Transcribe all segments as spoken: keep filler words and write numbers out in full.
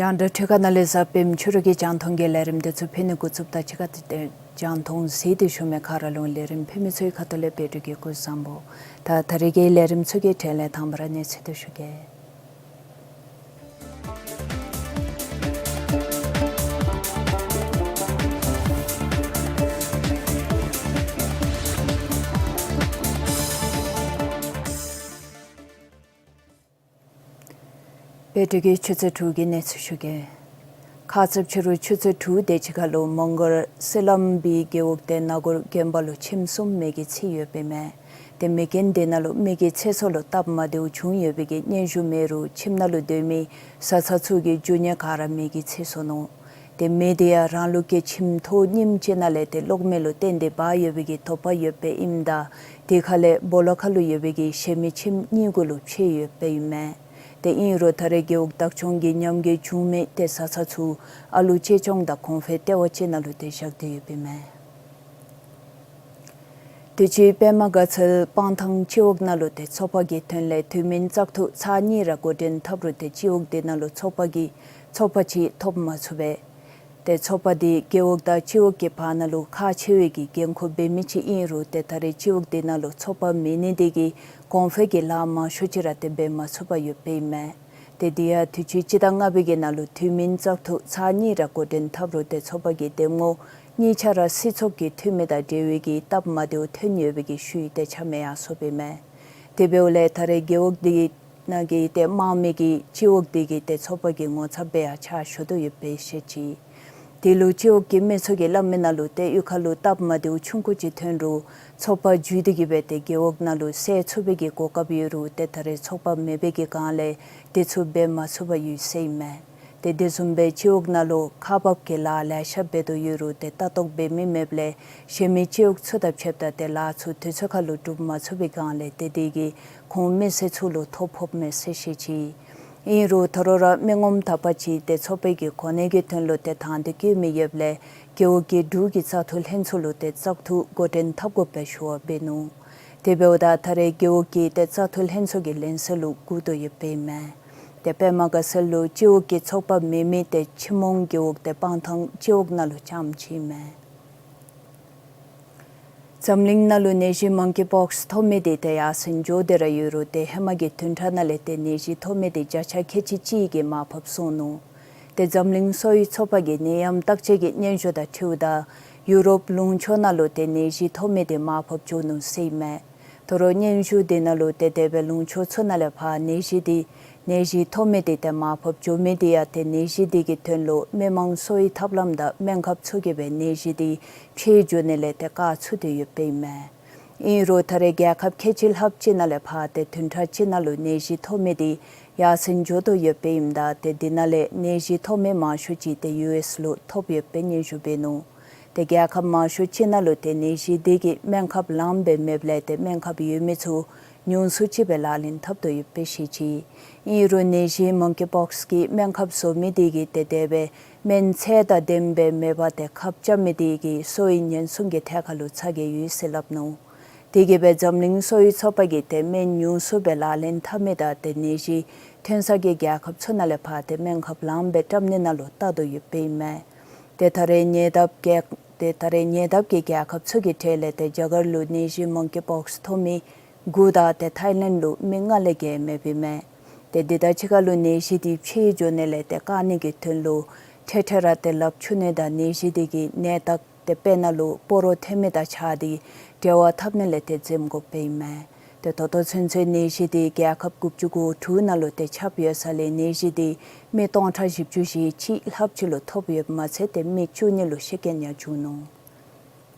རྒྱང་བསྒྲགས་འཕྲུལ་ཁང་ནང་ལས་གཟའ་སྤེནམ་ཕྱི་རུ་གི་རྒྱང་མཐོང་གི་ལས་རིམ་འདི་ཚུ་ཕུལ་ནི་འགོ་བཙུགསཔ་ད་ཕྱི་ཁ་ཏེ་རྒྱང་མཐོང་གཟིགས་ཏེ་བཞུགས་མི་ག་ར་ལུ་ལས་རིམ་ཕུལ་མི་ཚུ་གི་ཁ་ཐུག་ལས་བཀྲིན་དགའ་ཚོར་བཟང་པོ། ད་ད་རེས་ཀྱི་ལས་རིམ་ཚུ་གི་གྲས་ལས་དང་པ་ར་གནས་ཚུལ་འདི་ཞུ་གེ། བཀྲིན་དགའ་ཆུ་ཚོད་དྲུག་གི་གནས་ཚུལ་ཞུ་གེ། ཁ་ཙ་ཕྱི་རུ་ཆུ་ཚོད་དྲུག་དེ་ཅིག་ཁར་ལུ་མོང་སྒར་སི་ལམ་བི་རྒེད་འོག་ཏེ་ན་གུར་དགོན་པ་ལུ་ཁྱིམ་གསུམ་མེ་གིས་འཚིག་ཡོདཔ་ཨིན་མས། ཏེ་མེ་རྐྱེན་དེ་ནང་ལུ་མེ་གི་ཚེ་སྲོག་ལུ་སྟབས་མ་བདེཝ་བྱུང་ཡོད་པའི་གི་སྙན་ཞུ་མེད་རུང་ཁྱིམ་ནང་ལུ་སྡོད་མི་བཟའ་ཚང་ཚུ་གི་རྒྱུ་དངོས་ག་ར་མེ་གིས་འཚིག་སོ་ནུག། ཏེ་མེ་དེ་ཡང་རང་ལུགས་ཀྱི་ཁྱིམ་ཐོག་རྙིངམ་ཅིག་ནང་ལས་ཏེ་གློག་མེ་ལུ་བརྟེན་ཏེ་འབར་ཡོད་པའི་གི་དོགས་པ་ཡོདཔ་ཨིནམ་ད་དེ་ཁ་ལས་སྦོ་ལོགས་ཁར་ལུ་ཡོད་པའི་གི་གཞན་མི་ཁྱིམ་གཉིས་གུ་ལུ་འཕྱད་ཡོདཔ་ཨིན་མས། ཏེ་ཨིན་རུང་ད་རེས་རྒེད་འོག་བདག་སྐྱོང་གིས་ཉམས་རྒུད་བྱུང་མི་ཏེ་བཟའ་ཚང་ཚུ་ཨ་ལུ་གཅེས་སྐྱོང་དང་གོང་འཕེལ་ལྟེ་བ་ཅིག་ནང་ལུ་ཏེ་བཞག་སྟེ་ཡོདཔ་ཨིན་མས། དུས་ཅི་པདྨ་དགའ་ཚལ་སྤང་ཐང་སྤྱི་འོག་ནང་ལུ་ཏེ་ཚོགས་པ་གི་དོན་ལས་དུས་མིན་བཙག་འཐུ་ཚར་གཉིས་ར་འགོ་འདྲེན་འཐབ་རུང་ཏེ་སྤྱི་འོག་དེ་ནང་ལུ་ཚོགས་པ་གི་ཚོགས་པ་ཅིག་ཐོབ་མ་ཚུགས་པས། ཏེ་ཚོགས་པ་དེ་རྒེད་འོག་དང་སྤྱི་འོག་གི་བར་ན་ལུ་ཁག་ཆེ་བའི་གི་འགན་ཁུར་འབད་མི་ཅིག་ཨིན་རུང་ཏེ་ད་རེས་སྤྱི་འོག་དེ་ནང་ལུ་ཚོགས་པ་མེད་ནི་དེ་གིས་གོང་འཕེལ་གྱི་ལཱ་མང་ཤོས་ཅིག་ར་ཏེ་འབད་མ་ཚུགས་པར་ཡོདཔ་ཨིན་མས། ཏེ་དེ་ཡང་དུས་ཅི་སྤྱི་ཟླ་ལྔ་པའི་གི་ནང་ལུ་དུས་མིན་བཙག་འཐུ་ཚར་གཉིས་ར་འགོ་འདྲེན་འཐབ་རུང་ཏེ་ཚོགས་པ་གི་འདེམས་ངོ་གཉིས་ཆ་ར་སྲིད་ཚོགས་ཀྱི་འཐུས་མི་དང་འབྲེལ་བའི་གི་སྟབས་མ་བདེཝ་ཐོན་ཡོད་པའི་གི་ཞུ་ཡིག་ཏེ་ཆ་མེད་ཡར་སོངམ་ཨིན་མས། དེ་འབདཝ་ལས་ད་རེས་རྒེད་འོག་དེ་ནང་གི་ཏེ་དམངས་མི་གིས་སྤྱི་འོག་དེ་གི་ཏེ་ཚོགས་པ་གི་ངོ་ཚབ་སྦེ་ཡར་ཕྱག་ཞུ་དོ་ཡོདཔ་སྦེ་བཤད་ཅི། དེ་ལུ་སྤྱི་འོག་གི་མི་ཚུ་གིས་སླབ་མི་ནང་ལུ་ཏེ་གཡུས་ཁ་ལུ་སྟབས་མ་བདེཝ་ཆུང་ཀུ་ཅིག་ཐོན་རུང་ཚོགས་པ་བརྒྱུད་དེ་གི་སྦེ་ཏེ་རྒེད་འོག་ནང་ལུ་སེལ་ཚུགས་པའི་གི་གོ་སྐབས་ཡོད་རུང་ཏེ་ད་རེས་ཚོགས་པ་མེད་པའི་གི་སྒང་ལས་དེ་ཚུ་འབད་མ་ཚུགས་པར་ཡོད་ཟེར་ཨིན་མས། ཏེ་དེ་བཟུམ་སྦེ་སྤྱི་འོག་ནང་ལུ་ཁག་འབག་གི་ལཱ་ལེ་ཤ་འབད་དོ་ཡོད་རུང་ཏེ་ལྟ་རྟོག་འབད་མི་མེདཔ་ལས་གཞན་མི་སྤྱི་འོག་ཚུ་དང་ཕྱདཔ་ད་ཏེ་ལཱ་ཚུ་དུས་ཚོད་ཁར་ལུ་སྒྲུབ་མ་ཚུགས་པའི་སྒང་ལས་ཏེ་དེ་གིས་ཁོང་མི་སེར་ཚུ་ལུ་ཐོ་ཕོགཔ་མས་ཟེར་བཤད་ཅི། ཨིན་རུང་ད་རུང་ར་མི་ངོམ་དག་པ་ཅིག་ཏེ་ཚོགས་པའི་གི་གོ་གནས་ཀྱི་དོན་ལུ་ཏེ་དང་འདོད་བསྐྱེད་མི་ཡོདཔ་ལས་རྒེད་འོག་གི་འབྲུག་གི་བཙག་འཐུ་ལྷན་ཚོགས་ལུ་ཏེ་བཙག་འཐུ་འགོ་འདྲེན་འཐབ་དགོཔ་སྦེ་ཞུ་བ་འབད་ནུག། དེ་འབདཝ་ད་ད་རེས་རྒེད་འོག་གི་ཏེ་བཙག་འཐུ་ལྷན་ཚོགས་ཀྱི་ལན་གསལ་ལུ་སྒུག་དོ་ཡོདཔ་ཨིན་མས། ཏེ་པདྨ་དགའ་ཚལ་ལུ་སྤྱི་འོག་གི་ཚོགས་པ་མེད་མི་ཏེ་ཆི་མོང་རྒེད་འོག་ཏེ་སྤང་ཐང་སྤྱི་འོག་ནང་ལུ་རྐྱངམ་ཅིག་ཨིན་མས། འཛམ་གླིང་ནང་ལུ་ནད་གཞི་མང་ཀི་པོགསི་ཐོབ་མི་དེ་ཏེ་ཡར་སེང་འགྱོ་སྟེ་ར་ཡོད་རུང་ཏེ་ཧེ་མ་གི་བདུན་ཕྲག་ནང་ལས་ཏེ་ནད་གཞི་ཐོབ་མི་དེ་བརྒྱ་ཆ་ཁལ་གཅིག་གཅིག་གིས་མར་ཕབ་སོང་ནུག། ཏེ་འཛམ་གླིང་གསོ་བའི་ཚོགས་པ་གི་ནད་ཡམས་བརྟག་དཔྱད་ཀྱི་སྙན་ཞུ་དང་འཁྲིལཝ་ད་ཡུ་རོབ་ལུང་ཕྱོགས་ནང་ལུ་ཏེ་ནད་གཞི་ཐོབ་མི་དེ་མར་ཕབ་འགྱོ་ནུག་ཟེར་ཨིན་མས། ད་རུང་སྙན་ཞུ་དེ་ནང་ལུ་ཏེ་དེ་སྦེ་ལུང་ཕྱོགས་ཚུ་ནང་ལས་ཕར་ནད་གཞི་དེ་ནད་གཞི་ཐོབ་མི་དེ་ཏེ་མར་ཕབ་འགྱོ་མི་དེ་ཡང་ཏེ་ནད་གཞི་དེ་གི་དོན་ལུ་མི་མང་གསོ་བའི་ཐབས་ལམ་དང་སྨན་ཁབ་ཚུ་གིས་སྦེ་ནད་གཞི་དེ་འཕྱད་འགྱོ་ནི་ལས་ཏེ་བཀག་ཚུགས་ཏེ་ཡོདཔ་ཨིན་མས། ཨིན་རུང་ད་རེས་རྒྱལ་ཁབ་ཁལ་གཅིག་ལྷགཔ་ཅིག་ནང་ལས་ཕར་ཏེ་བདུན་ཕྲག་གཅིག་ནང་ལུ་ནད་གཞི་ཐོབ་མི་དེ་ཡར་སེང་འགྱོ་དོ་ཡོདཔ་ཨིནམ་ད་ཏེ་དེ་ནང་ལས་ནད་གཞི་ཐོབ་མི་མང་ཤོས་ཅིག་ཏེ་ཡུ་ཨེསི་ལུ་ཐོབ་ཡོདཔ་སྦེ་སྙན་ཞུ་འབད་ནུག། ཏེ་རྒྱལ་ཁབ་མང་ཤོས་ཅིག་ནང་ལུ་ཏེ་ནད་གཞི་དེ་གི་སྨན་ཁབ་ལངམ་སྦེ་མེདཔ་ལས་ཏེ་སྨན་ཁབ་ཡོད་མི་ཚུ་ ཉུང་སུ་ཅིག་སྦེ་ལག་ལེན་འཐབ་དོ་ཡོདཔ་སྦེ་བཤད་ཅི། ཨིན་རུང་ནད་གཞི་མོང་ཀི་པོགསི་གི་སྨན་ཁབ་བཟོ་མི་དེ་གིས་ཏེ་དེ་སྦེ་སྨན་ཚད་དང་ལྡནམ་སྦེ་མེད་པར་ཏེ་ཁབ་རྐྱབ་མི་དེ་གིས་གསོ་བའི་ཉེན་སྲུང་གི་ཐད་ཁར་ལུ་ཚ་གྱང་ཡོད་ཟེར་སླབ་ནུག། དེ་གིས་སྦེ་འཛམ་གླིང་གསོ་བའི་ཚོགས་པ་གིས་ཏེ་སྨན་ཉུང་སུ་སྦེ་ལག་ལེན་འཐབ་མི་དང་ཏེ་ནད་གཞི་ཐོན་ས་གི་རྒྱལ་ཁབ་ཚུ་ནང་ལས་ཕར་ཏེ་སྨན་ཁབ་ལངམ་སྦེ་བཀྲམ་ནི་ནང་ལུ་བལྟ་དོ་ཡོདཔ་ཨིན་མས། ཏེ་ད་རེས་ཉེ་འདབས་རྒྱལ་ཏེ་ད་རེས་ཉེ་འདབས་ཀྱི་རྒྱལ་ཁབ་ཚུ་གི་གྲས་ལས་ཏེ་རྒྱ་གར་ལུ་ནད་གཞི་མོང་ཀི་པོགསི་ཐོབ་མི་དགུ་དང་ཏེ་ཐའི་ལེནཌ་ལུ་མི་ལྔ་ལས་བརྒལ་མེདཔ་ཨིན་མས། ཏེ་འདི་དང་གཅིག་ཁར་ལུ་ནད་གཞི་འདི་འཕེལ་འགྱོ་ནི་ལས་ཏེ་བཀག་ནི་གི་དོན་ལུ་འཕྲལ་འཕྲལ་ར་ཏེ་ལགཔ་འཁྱུ་ནི་དང་ནད་གཞི་འདི་གི་ནད་རྟགས་ཏེ་དཔེར་ན་ལུ་སྤོ་རོ་ཐོན་མི་དང་ཆ་འདི་འབྲེལ་བ་འཐབ་ནི་ལས་ཏེ་འཛེམ་དགོཔ་ཨིན་མས། ཏེ་ད་ལྟོ་ཚུན་ཚོད་ནད་གཞི་འདི་རྒྱལ་ཁབ་དགུ་བཅུ་གོ་དྲུག་ནང་ལུ་ཏེ་ཁྱབ་ཡོད་ས་ལས་ནད་གཞི་འདི་མི་སྟོང་ཕྲག་བཞི་བཅུ་ཞེ་གཅིག་ལྷགཔ་ཅིག་ལུ་ཐོབ་ཡོདཔ་མ་ཚད་ཏེ་མི་བཅུ་གཉིས་ལུ་ཤི་རྐྱེན་ཡང་བྱུང་ནུག།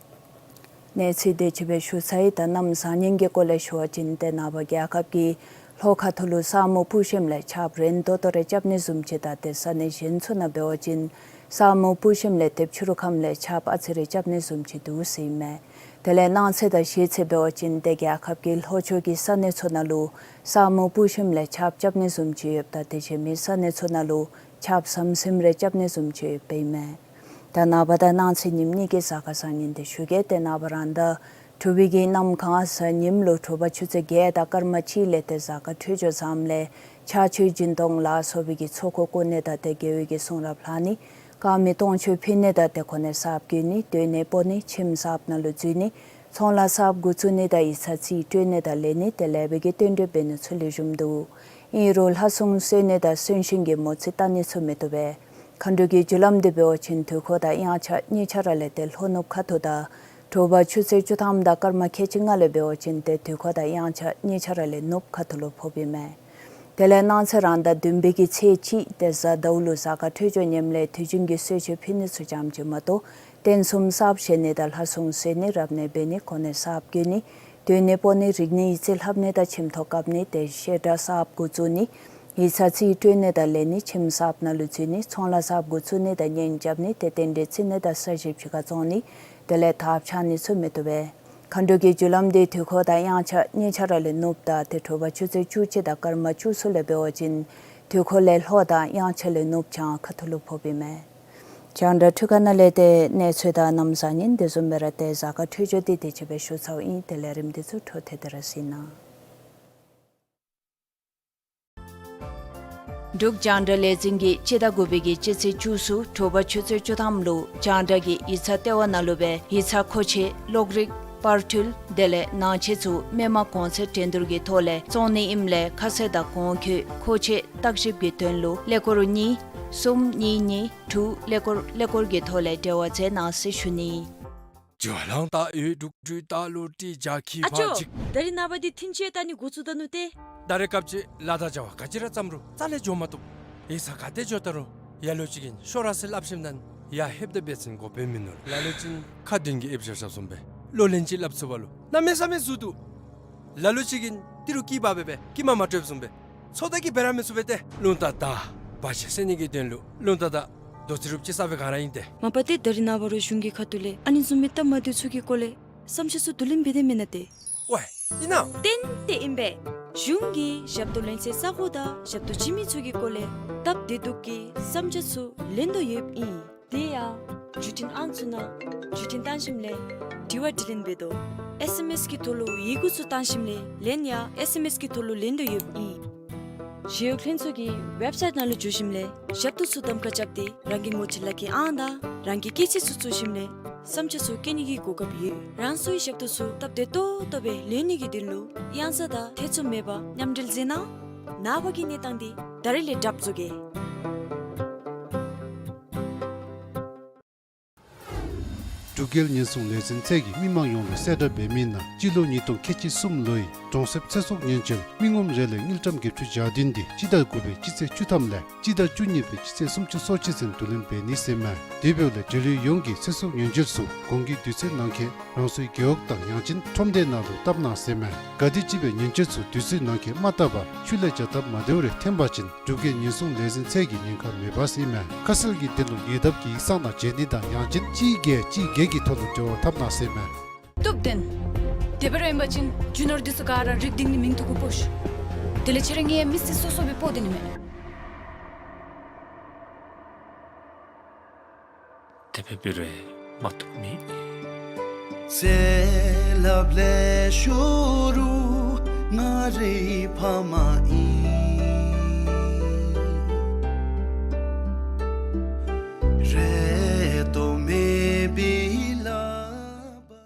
གནས་ཚུལ་དེ་ཅིག་སྦེ་ཞུ་ཚར་ཡི། ད་གནམ་བཟང་ངན་གྱི་སྐོར་ལས་ཞུ་བ་ཅིན་ཏེ་ནངས་པ་རྒྱལ་ཁབ་ཀྱི་ལྷོ་ཁ་ཐུག་ལུ་ས་སྨུག་སྤུབས་ཞིནམ་ལས་ཆརཔ་རན་ཏོག་ཏོ་རེ་རྐྱབ་ནི་བཟུམ་ཅིག་དང་ཏེ་ས་གནས་གཞན་ཚུ་ནང་འབད་བ་ཅིན་ས་སྨུག་སྤུབས་ཞིནམ་ལས་ཏེ་ཕྱི་རུ་ཁམས་ལས་ཆརཔ་ཨ་ཙི་རེ་རྐྱབ་ནི་བཟུམ་ཅིག་འདུག་ཟེར་ཨིན་མས། དེ་ལས་གནངས་ཚེ་དང་གཞེས་ཚེ་འབད་བ་ཅིན་ཏེ་རྒྱལ་ཁབ་ཀྱི་ལྷོ་ཕྱོགས་ཀྱི་ས་གནས་ཚུ་ནང་ལུ་ས་སྨུག་སྤུབས་ཞིནམ་ལས་ཆརཔ་རྐྱབ་ནི་བཟུམ་ཅིག་ཡོདཔ་ད་ཏེ་གཞན་མི་ས་གནས་ཚུ་ནང་ལུ་ཆརཔ་ཟམ་ཟིམ་རེ་རྐྱབ་ནི་བཟུམ་ཅིག་ཡོདཔ་ཨིན་མས། ད་ནངས་པ་དང་གནངས་ཚེ་ཉིནམ་གཉིས་ཀྱི་གཟའ་སྐར་བཟང་ངན་དེ་ཞུ་གེ། ཏེ་ནངས་པ་རང་ཟླ་དྲུག་པའི་གི་གནམ་གང་གཟའ་ཉིམ་ལུ་དྲོ་པ་ཆུ་ཚོད་བརྒྱད་དང་སྐར་མ་གཅིག་ལས་ཏེ་གཟའ་སྐར་འཕྲོད་སྦྱོར་བཟངམ་ལས་ཕྱག་མཆོད་སྦྱིན་གཏོང་ལ་སོགས་པའི་གི་ཚོགས་འཁོར་བསྐོར་ནི་དང་ཏེ་རྒྱལ་བའི་གི་གསུང་རབ་ལྷག་ནི། དཀར་མེ་སྟོང་མཆོད་ཕུལ་ནི་དང་ཏེ་གོ་གནས་གསརཔ་བསྐོ་ནི། སྡོད་གནས་སྤོ་ནི། ཁྱིམ་གསརཔ་ནང་ལུ་འཛུལ་ནི། ཚོང་ལཱ་གསརཔ་འགོ་བཙུགས་ནི་དང་ཡིག་ཚང་རྩིས་སྤྲོད་ནི་དང་ལེན་ནི། ཏེ་ལེགས་པའི་གི་རྟེན་འབྲེལ་འབད་ནི་ཚུ་ལེགས་ཤོམ་འདུག། ཨིན་རུང་ལྷ་སྲུང་གསོལ་ནི་དང་གསོན་གཤིན་གྱི་མོ་རྩིས་བལྟ་ནི་ཚུ་མི་བཏུབ་པས། མཁའ་འགྲོ་གི་རྒྱུ་ལམ་འདི་འབད་བ་ཅིན་དུས་འཁོར་དང་དབྱངས་འཆར་གཉིས་ཆ་ར་ལས་ཏེ་ལྷོ་ནུབ་ཁ་ཐུག་དང་དྲོ་པ་ཆུ་ཚོད་བཅུ་ཐམ་དང་སྐར་མ་ཁལ་གཅིག་ལྔ་ལས་འབད་བ་ཅིན་ཏེ་དུས་འཁོར་དང་དབྱངས་འཆར་གཉིས་ཆ་ར་ལས་ནུབ་ཁ་ཐུག་ལུ་ཕོགཔ་ཨིན་མས། དེ་ལས་གནངས་ཚེ་རང་ཟླ་བདུན་པའི་གི་ཚེས་གཅིག་ཏེ་གཟའ་ཟླཝ་ལུ་གཟའ་སྐར་འཕྲོད་སྦྱོར་ངནམ་ལས་དུས་རྒྱུན་གྱི་གསོལ་མཆོད་ཕུལ་ནི་ཚུ་ཙམ་ཅིག་མ་གཏོགས་རྟེན་གསུམ་གསརཔ་བཞེངས་ནི་དང་ལྷ་སྲུང་གསོལ་ནི། རབ་གནས་འབད་ནི། གོ་གནས་གསརཔ་བསྐོ་ནི། སྡོད་གནས་སྤོ་ནི། རིག་གནས་ཡིག་རྩིས་ལྷབ་ནི་དང་ཁྱིམ་ཐོག་བཀབ་ནི། ཏེ་བཤད་གྲྭ་གསརཔ་འགོ་བཙུགས་ནི། ཡིག་ཚང་རྩིས་སྤྲོད་ནི་དང་ལེན་ནི། ཁྱིམ་གསརཔ་ནང་ལུ་འཛུལ་ནི། ཚོང་ལཱ་གསརཔ་འགོ་བཙུགས་ནི་དང་གཉེན་རྐྱབ་ནི། ཏེ་རྟེན་འབྲེལ་བརྩི་ནི་དང་ས་གཞི་ཕྱི་ཁར་བཙོང་ནི། དེ་ལས་ཐགཔ་ཆག་ནི་ཚུ་མི་བཏུབ་པས། མཁའ་འགྲོ་གི་རྒྱུ་ལམ་འདི་དུས་འཁོར་དང་དབྱངས་འཆར་གཉིས་ཆ་ར་ལས་ནུབ་ད་ཏེ་དྲོ་པ་ཆུ་ཚོད་བཅུ་གཅིག་དང་སྐར་མ་བཅུ་གསུམ་ལས་འབད་བ་ཅིན་དུས་འཁོར་ལས་ལྷོ་དང་དབྱངས་འཆར་ལས་ནུབ་བྱང་ཁ་ཐུག་ལུ་ཕོགཔ་ཨིན་མས། རྒྱང་བསྒྲགས་འཕྲུལ་ཁང་ནང་ལས་ཏེ་གནས་ཚུལ་དང་གནམ་བཟང་ངན་དེ་བཟུམ་སྦེ་ར་ཏེ་གཟའ་སྐར་འཕྲོད་སྦྱོར་འདི་དེ་ཅིག་སྦེ་ཞུ་ཚརཝ་ཨིན། དེ་ལས་རིམ་འདི་ཚུ་འཕྲོ་མཐུད་དེ་ར་གཟིགས་གནང་། འབྲུག་རྒྱང་བསྒྲགས་ལས་འཛིན་གྱིས་སྤྱི་ཟླ་དགུ་པའི་གི་སྤྱི་ཚེས་བཅུ་གསུམ་དྲོ་པ་ཆུ་ཚོད་བཅུ་ཐམ་ལུ་རྒྱང་བསྒྲགས་ཀྱི་ཡིག་ཚང་ལྟེ་བ་ནང་ལུ་སྦེ་ཡིག་ཚང་མཁོ་ཆས་གློག་རིག་པར་འཕྲུལ་དེ་ལས་ནང་ཆས་ཚུ་མི་མང་གོང་ཚད་འགྲན་བསྡུར་གྱི་ཐོག་ལས་བཙོང་ནི་ཨིནམ་ལས་ཁ་གསལ་དང་གོང་འཁོད་མཁོ་ཆས་བརྟག་ཞིབ་ཀྱི་དོན་ལུ་ཀླད་ཀོར་གཉིས་གསུམ་གཉིས་གཉིས་དྲུག་ཀླད་ཀོར་ཀླད་ཀོར་གྱི་ཐོག་ལས་འབྲེལ་བ་མཛད་གནང་ཟེར་ཞུ་ནི། ཨ་ཅོ། ད་རེས་ནངས་པ་འདི་ཐིན་ཅི་ལྟ་ནི་འགོ་བཙུགས་ད་ནུག་ཏེ། ད་རེས་སྐབས་ཅིག་ལཱ་དང་བྱ་བ་ག་ཅི་ར་བརྩམ་རུང་རྩ་ལས་འགྱོ་མ་བཏུབ། ཡིག་ཚང་ག་ཏེ་འགྱོ་ད་རུང་ཡ་ལོ་ཅིག་གིས་ཤོག་ར་ཟེར་སླབ་ཞིནམ་ད་ཡར་ལྷོདཔ་ད་འབད་བ་ཅིན་གོ་བརྡ་མིན་ནུག། ལ་ལུ་ཅིག་ཁ་མདུན་གྱི་ཨིབ་ཞབས་ཞབས་བཟུམ་སྦེ་ལོ་ལན་ཅིག་སླབ་ཚུགས་པ་ལུ་གནམ་མེད་ས་མེད་ཟུར་འདུག། ལ་ལུ་ཅིག་གིས་ཏི་རུ་སྐྱི་པགས་སྦེ་སྦེ་སྐྱི་མ་མ་སྤྲོདཔ་བཟུམ་སྦེ་ཚོད་ལྟ་གིས་འབད་ར་མི་ཚུགས་པས་ཏེ། རླུང་རྟ་དང་བར་ཆད་སེལ་ནི་གི་དོན་ལུ་རླུང་རྟ་དང་རྡོ་རྩེགཔ་ཅིག་གསརཔ་སྦེ་ག་ར་ཨིན་ཏེ། མ་པ་ཏེ་ད་རེས་ནངས་པ་ར་གཞུང་གི་ཁ་ཐུག་ལས་ཨ་ནི་བཟུམ་མའི་སྟབས་མ་བདེཝ་ཚུ་གི་སྐོར་ལས་བསམ་འཆར་ཚུ་བསྡུ་ལེན་འབད་དེ་མེན་ན་ཏེ། ཝའེ་ཨིན་ན། ཏན་ཏན་ཨིན་པས། གཞུང་གིས་ཞབས་ཏོག་ལེན་སའི་ས་གོ་དང་ཞབས་ཏོག་བྱིན་མི་ཚུ་གི་སྐོར་ལས་སྟབས་བདེ་སྡུག་གི་བསམ་འཆར་ཚུ་ལེན་དོ་ཡོདཔ་ཨིན། དེ་ཡང་བརྒྱུད་འཕྲིན་ཨང་ཚུ་ནང་བརྒྱུད་འཕྲིན་བཏང་ཞིནམ་ལས་དྲི་བ་དྲིས་ལན་འབད་དོ། ཨེས་ཨེམ་ཨེས་ཀྱི་ཐོག་ལུ་ཡི་གུ་ཚུ་བཏང་ཞིནམ་ལས་ལན་ཡང་ཨེས་ཨེམ་ཨེས་ཀྱི་ཐོག་ལུ་ལེན་དོ་ཡོདཔ་ཨིན། ཞི་གཡོག་ལྷན་ཚོགས་ཀྱི་ཝེབ་སའིཊ་ནང་ལུ་འཛུལ་ཞིནམ་ལས་ཞབས་ཏོག་ཚུ་གདམ་ཁ་རྐྱབ་སྟེ་རང་གི་ངོ་སྤྲོད་ལག་ཁྱེར་ཨང་དང་རང་གི་སྐྱེས་ཚེས་ཚུ་བཙུགས་ཞིནམ་ལས་བསམ་འཆར་ཚུ་བཀོད་ནི་གི་གོ་སྐབས་ཡོད། རང་སོའི་ཞབས་ཏོག་ཚུ་སྟབས་བདེ་ཏོག་ཏོ་སྦེ་ལེན་ནི་གི་དོན་ལུ་གཡང་ས་དང་ཐེ་ཚོམ་མེད་པར་མཉམ་འབྲེལ་མཛད་གནང་། ནངས་པ་གི་གནས་སྟངས་འདི་ད་རིས་ལས་གྲབས་བཟོ་གེ། འབྲུག་རྒྱལ་ཉེན་སྲུང་ལས་འཛིན་ཚད་ཀྱིས་མི་མང་ཡོངས་ལུ་གསལ་བསྒྲགས་འབད་མི་ནང་སྤྱི་ལོ་ཉིས་སྟོང་ཁལ་གཅིག་གསུམ་ལོའི་གྲོང་གསེབ་ཚེ་སྲོག་ཉེན་བཅོལ་མི་ངོམ་རེ་ལས་དངུལ་ཀྲམ་བརྒྱད་ཅུ་བརྒྱ་བདུན་འདི་སྤྱི་ཟླ་དགུ་པའི་སྤྱི་ཚེས་བཅུ་ཐམ་ལས་སྤྱི་ཟླ་བཅུ་གཉིས་པའི་སྤྱི་ཚེས་སུམ་ཅུ་སོ་གཅིག་ཚུན་བསྡུ་ལེན་འབད་ནི་ཟེར་མས། དེ་འབདཝ་ལས་འབྲེལ་ཡོད་ཡོངས་ཀྱིས་ཚེ་སྲོག་ཉེན་བཅོལ་ཚུ་གོང་གི་དུས་ཚོད་ནང་འཁོད་རང་སོའི་རྒེད་འོག་དང་ཡང་ཅིན་ཁྲོམ་སྡེ་ནང་ལུ་བཏབ་གནང་ཟེར་མས། ག་དེམ་ཅིག་སྦེ་ཉེན་བཅོལ་ཚུ་དུས་ཚོད་ནང་འཁོད་མ་བཏབ་པར་ཤུལ་ལས་བྱ་སྟབས་མ་བདེཝ་རེ་ཐོན་པ་ཅིན་འབྲུག་རྒྱལ་ཉེན་སྲུང་ལས་འཛིན་ཚད་ཀྱིས་ཉེན་ཁ་མེད་པས་ཟེར་མས། ཁ་གསལ་གྱི་དོན་ལུ་ཉེ་འདབས་ཀྱི་ཡིག་ཚང་ནང་བྱོན་ནི་དང་ཡང་ཅིན་གཅིག་བརྒྱད་གཅིག་བརྒྱད་ཀྱི་ཐོག་ལུ་འབྲེལ་བ་འཐབ་གནང་ཟེར་མས། སྟོབས་ལྡན། བདེ་ དེ་སྦེ་ར་ཨིན་པ་ཅིན་རྒྱུ་ནོར་འདི་ཚུ་ག་ར་རིག་སྟེང་ནི་མིང་ཐོ་གུ་ཕོག་ཤོག། དེ་ལས་ཁྱེད་ར་ངེའི་མི་སེར་སོ་སོ་སྦེ་ཕོག་སྟེ་ནི་མས། དེ་སྦེ་འབད་རུང་མ་བཏུབ་མེད། ཚེ་སླབ་ལེགས་ཤོམ་རུང་ང་རའི་ཕམ་ཨིན། རེ་དོགས་མེད་པའི་ལག་པ།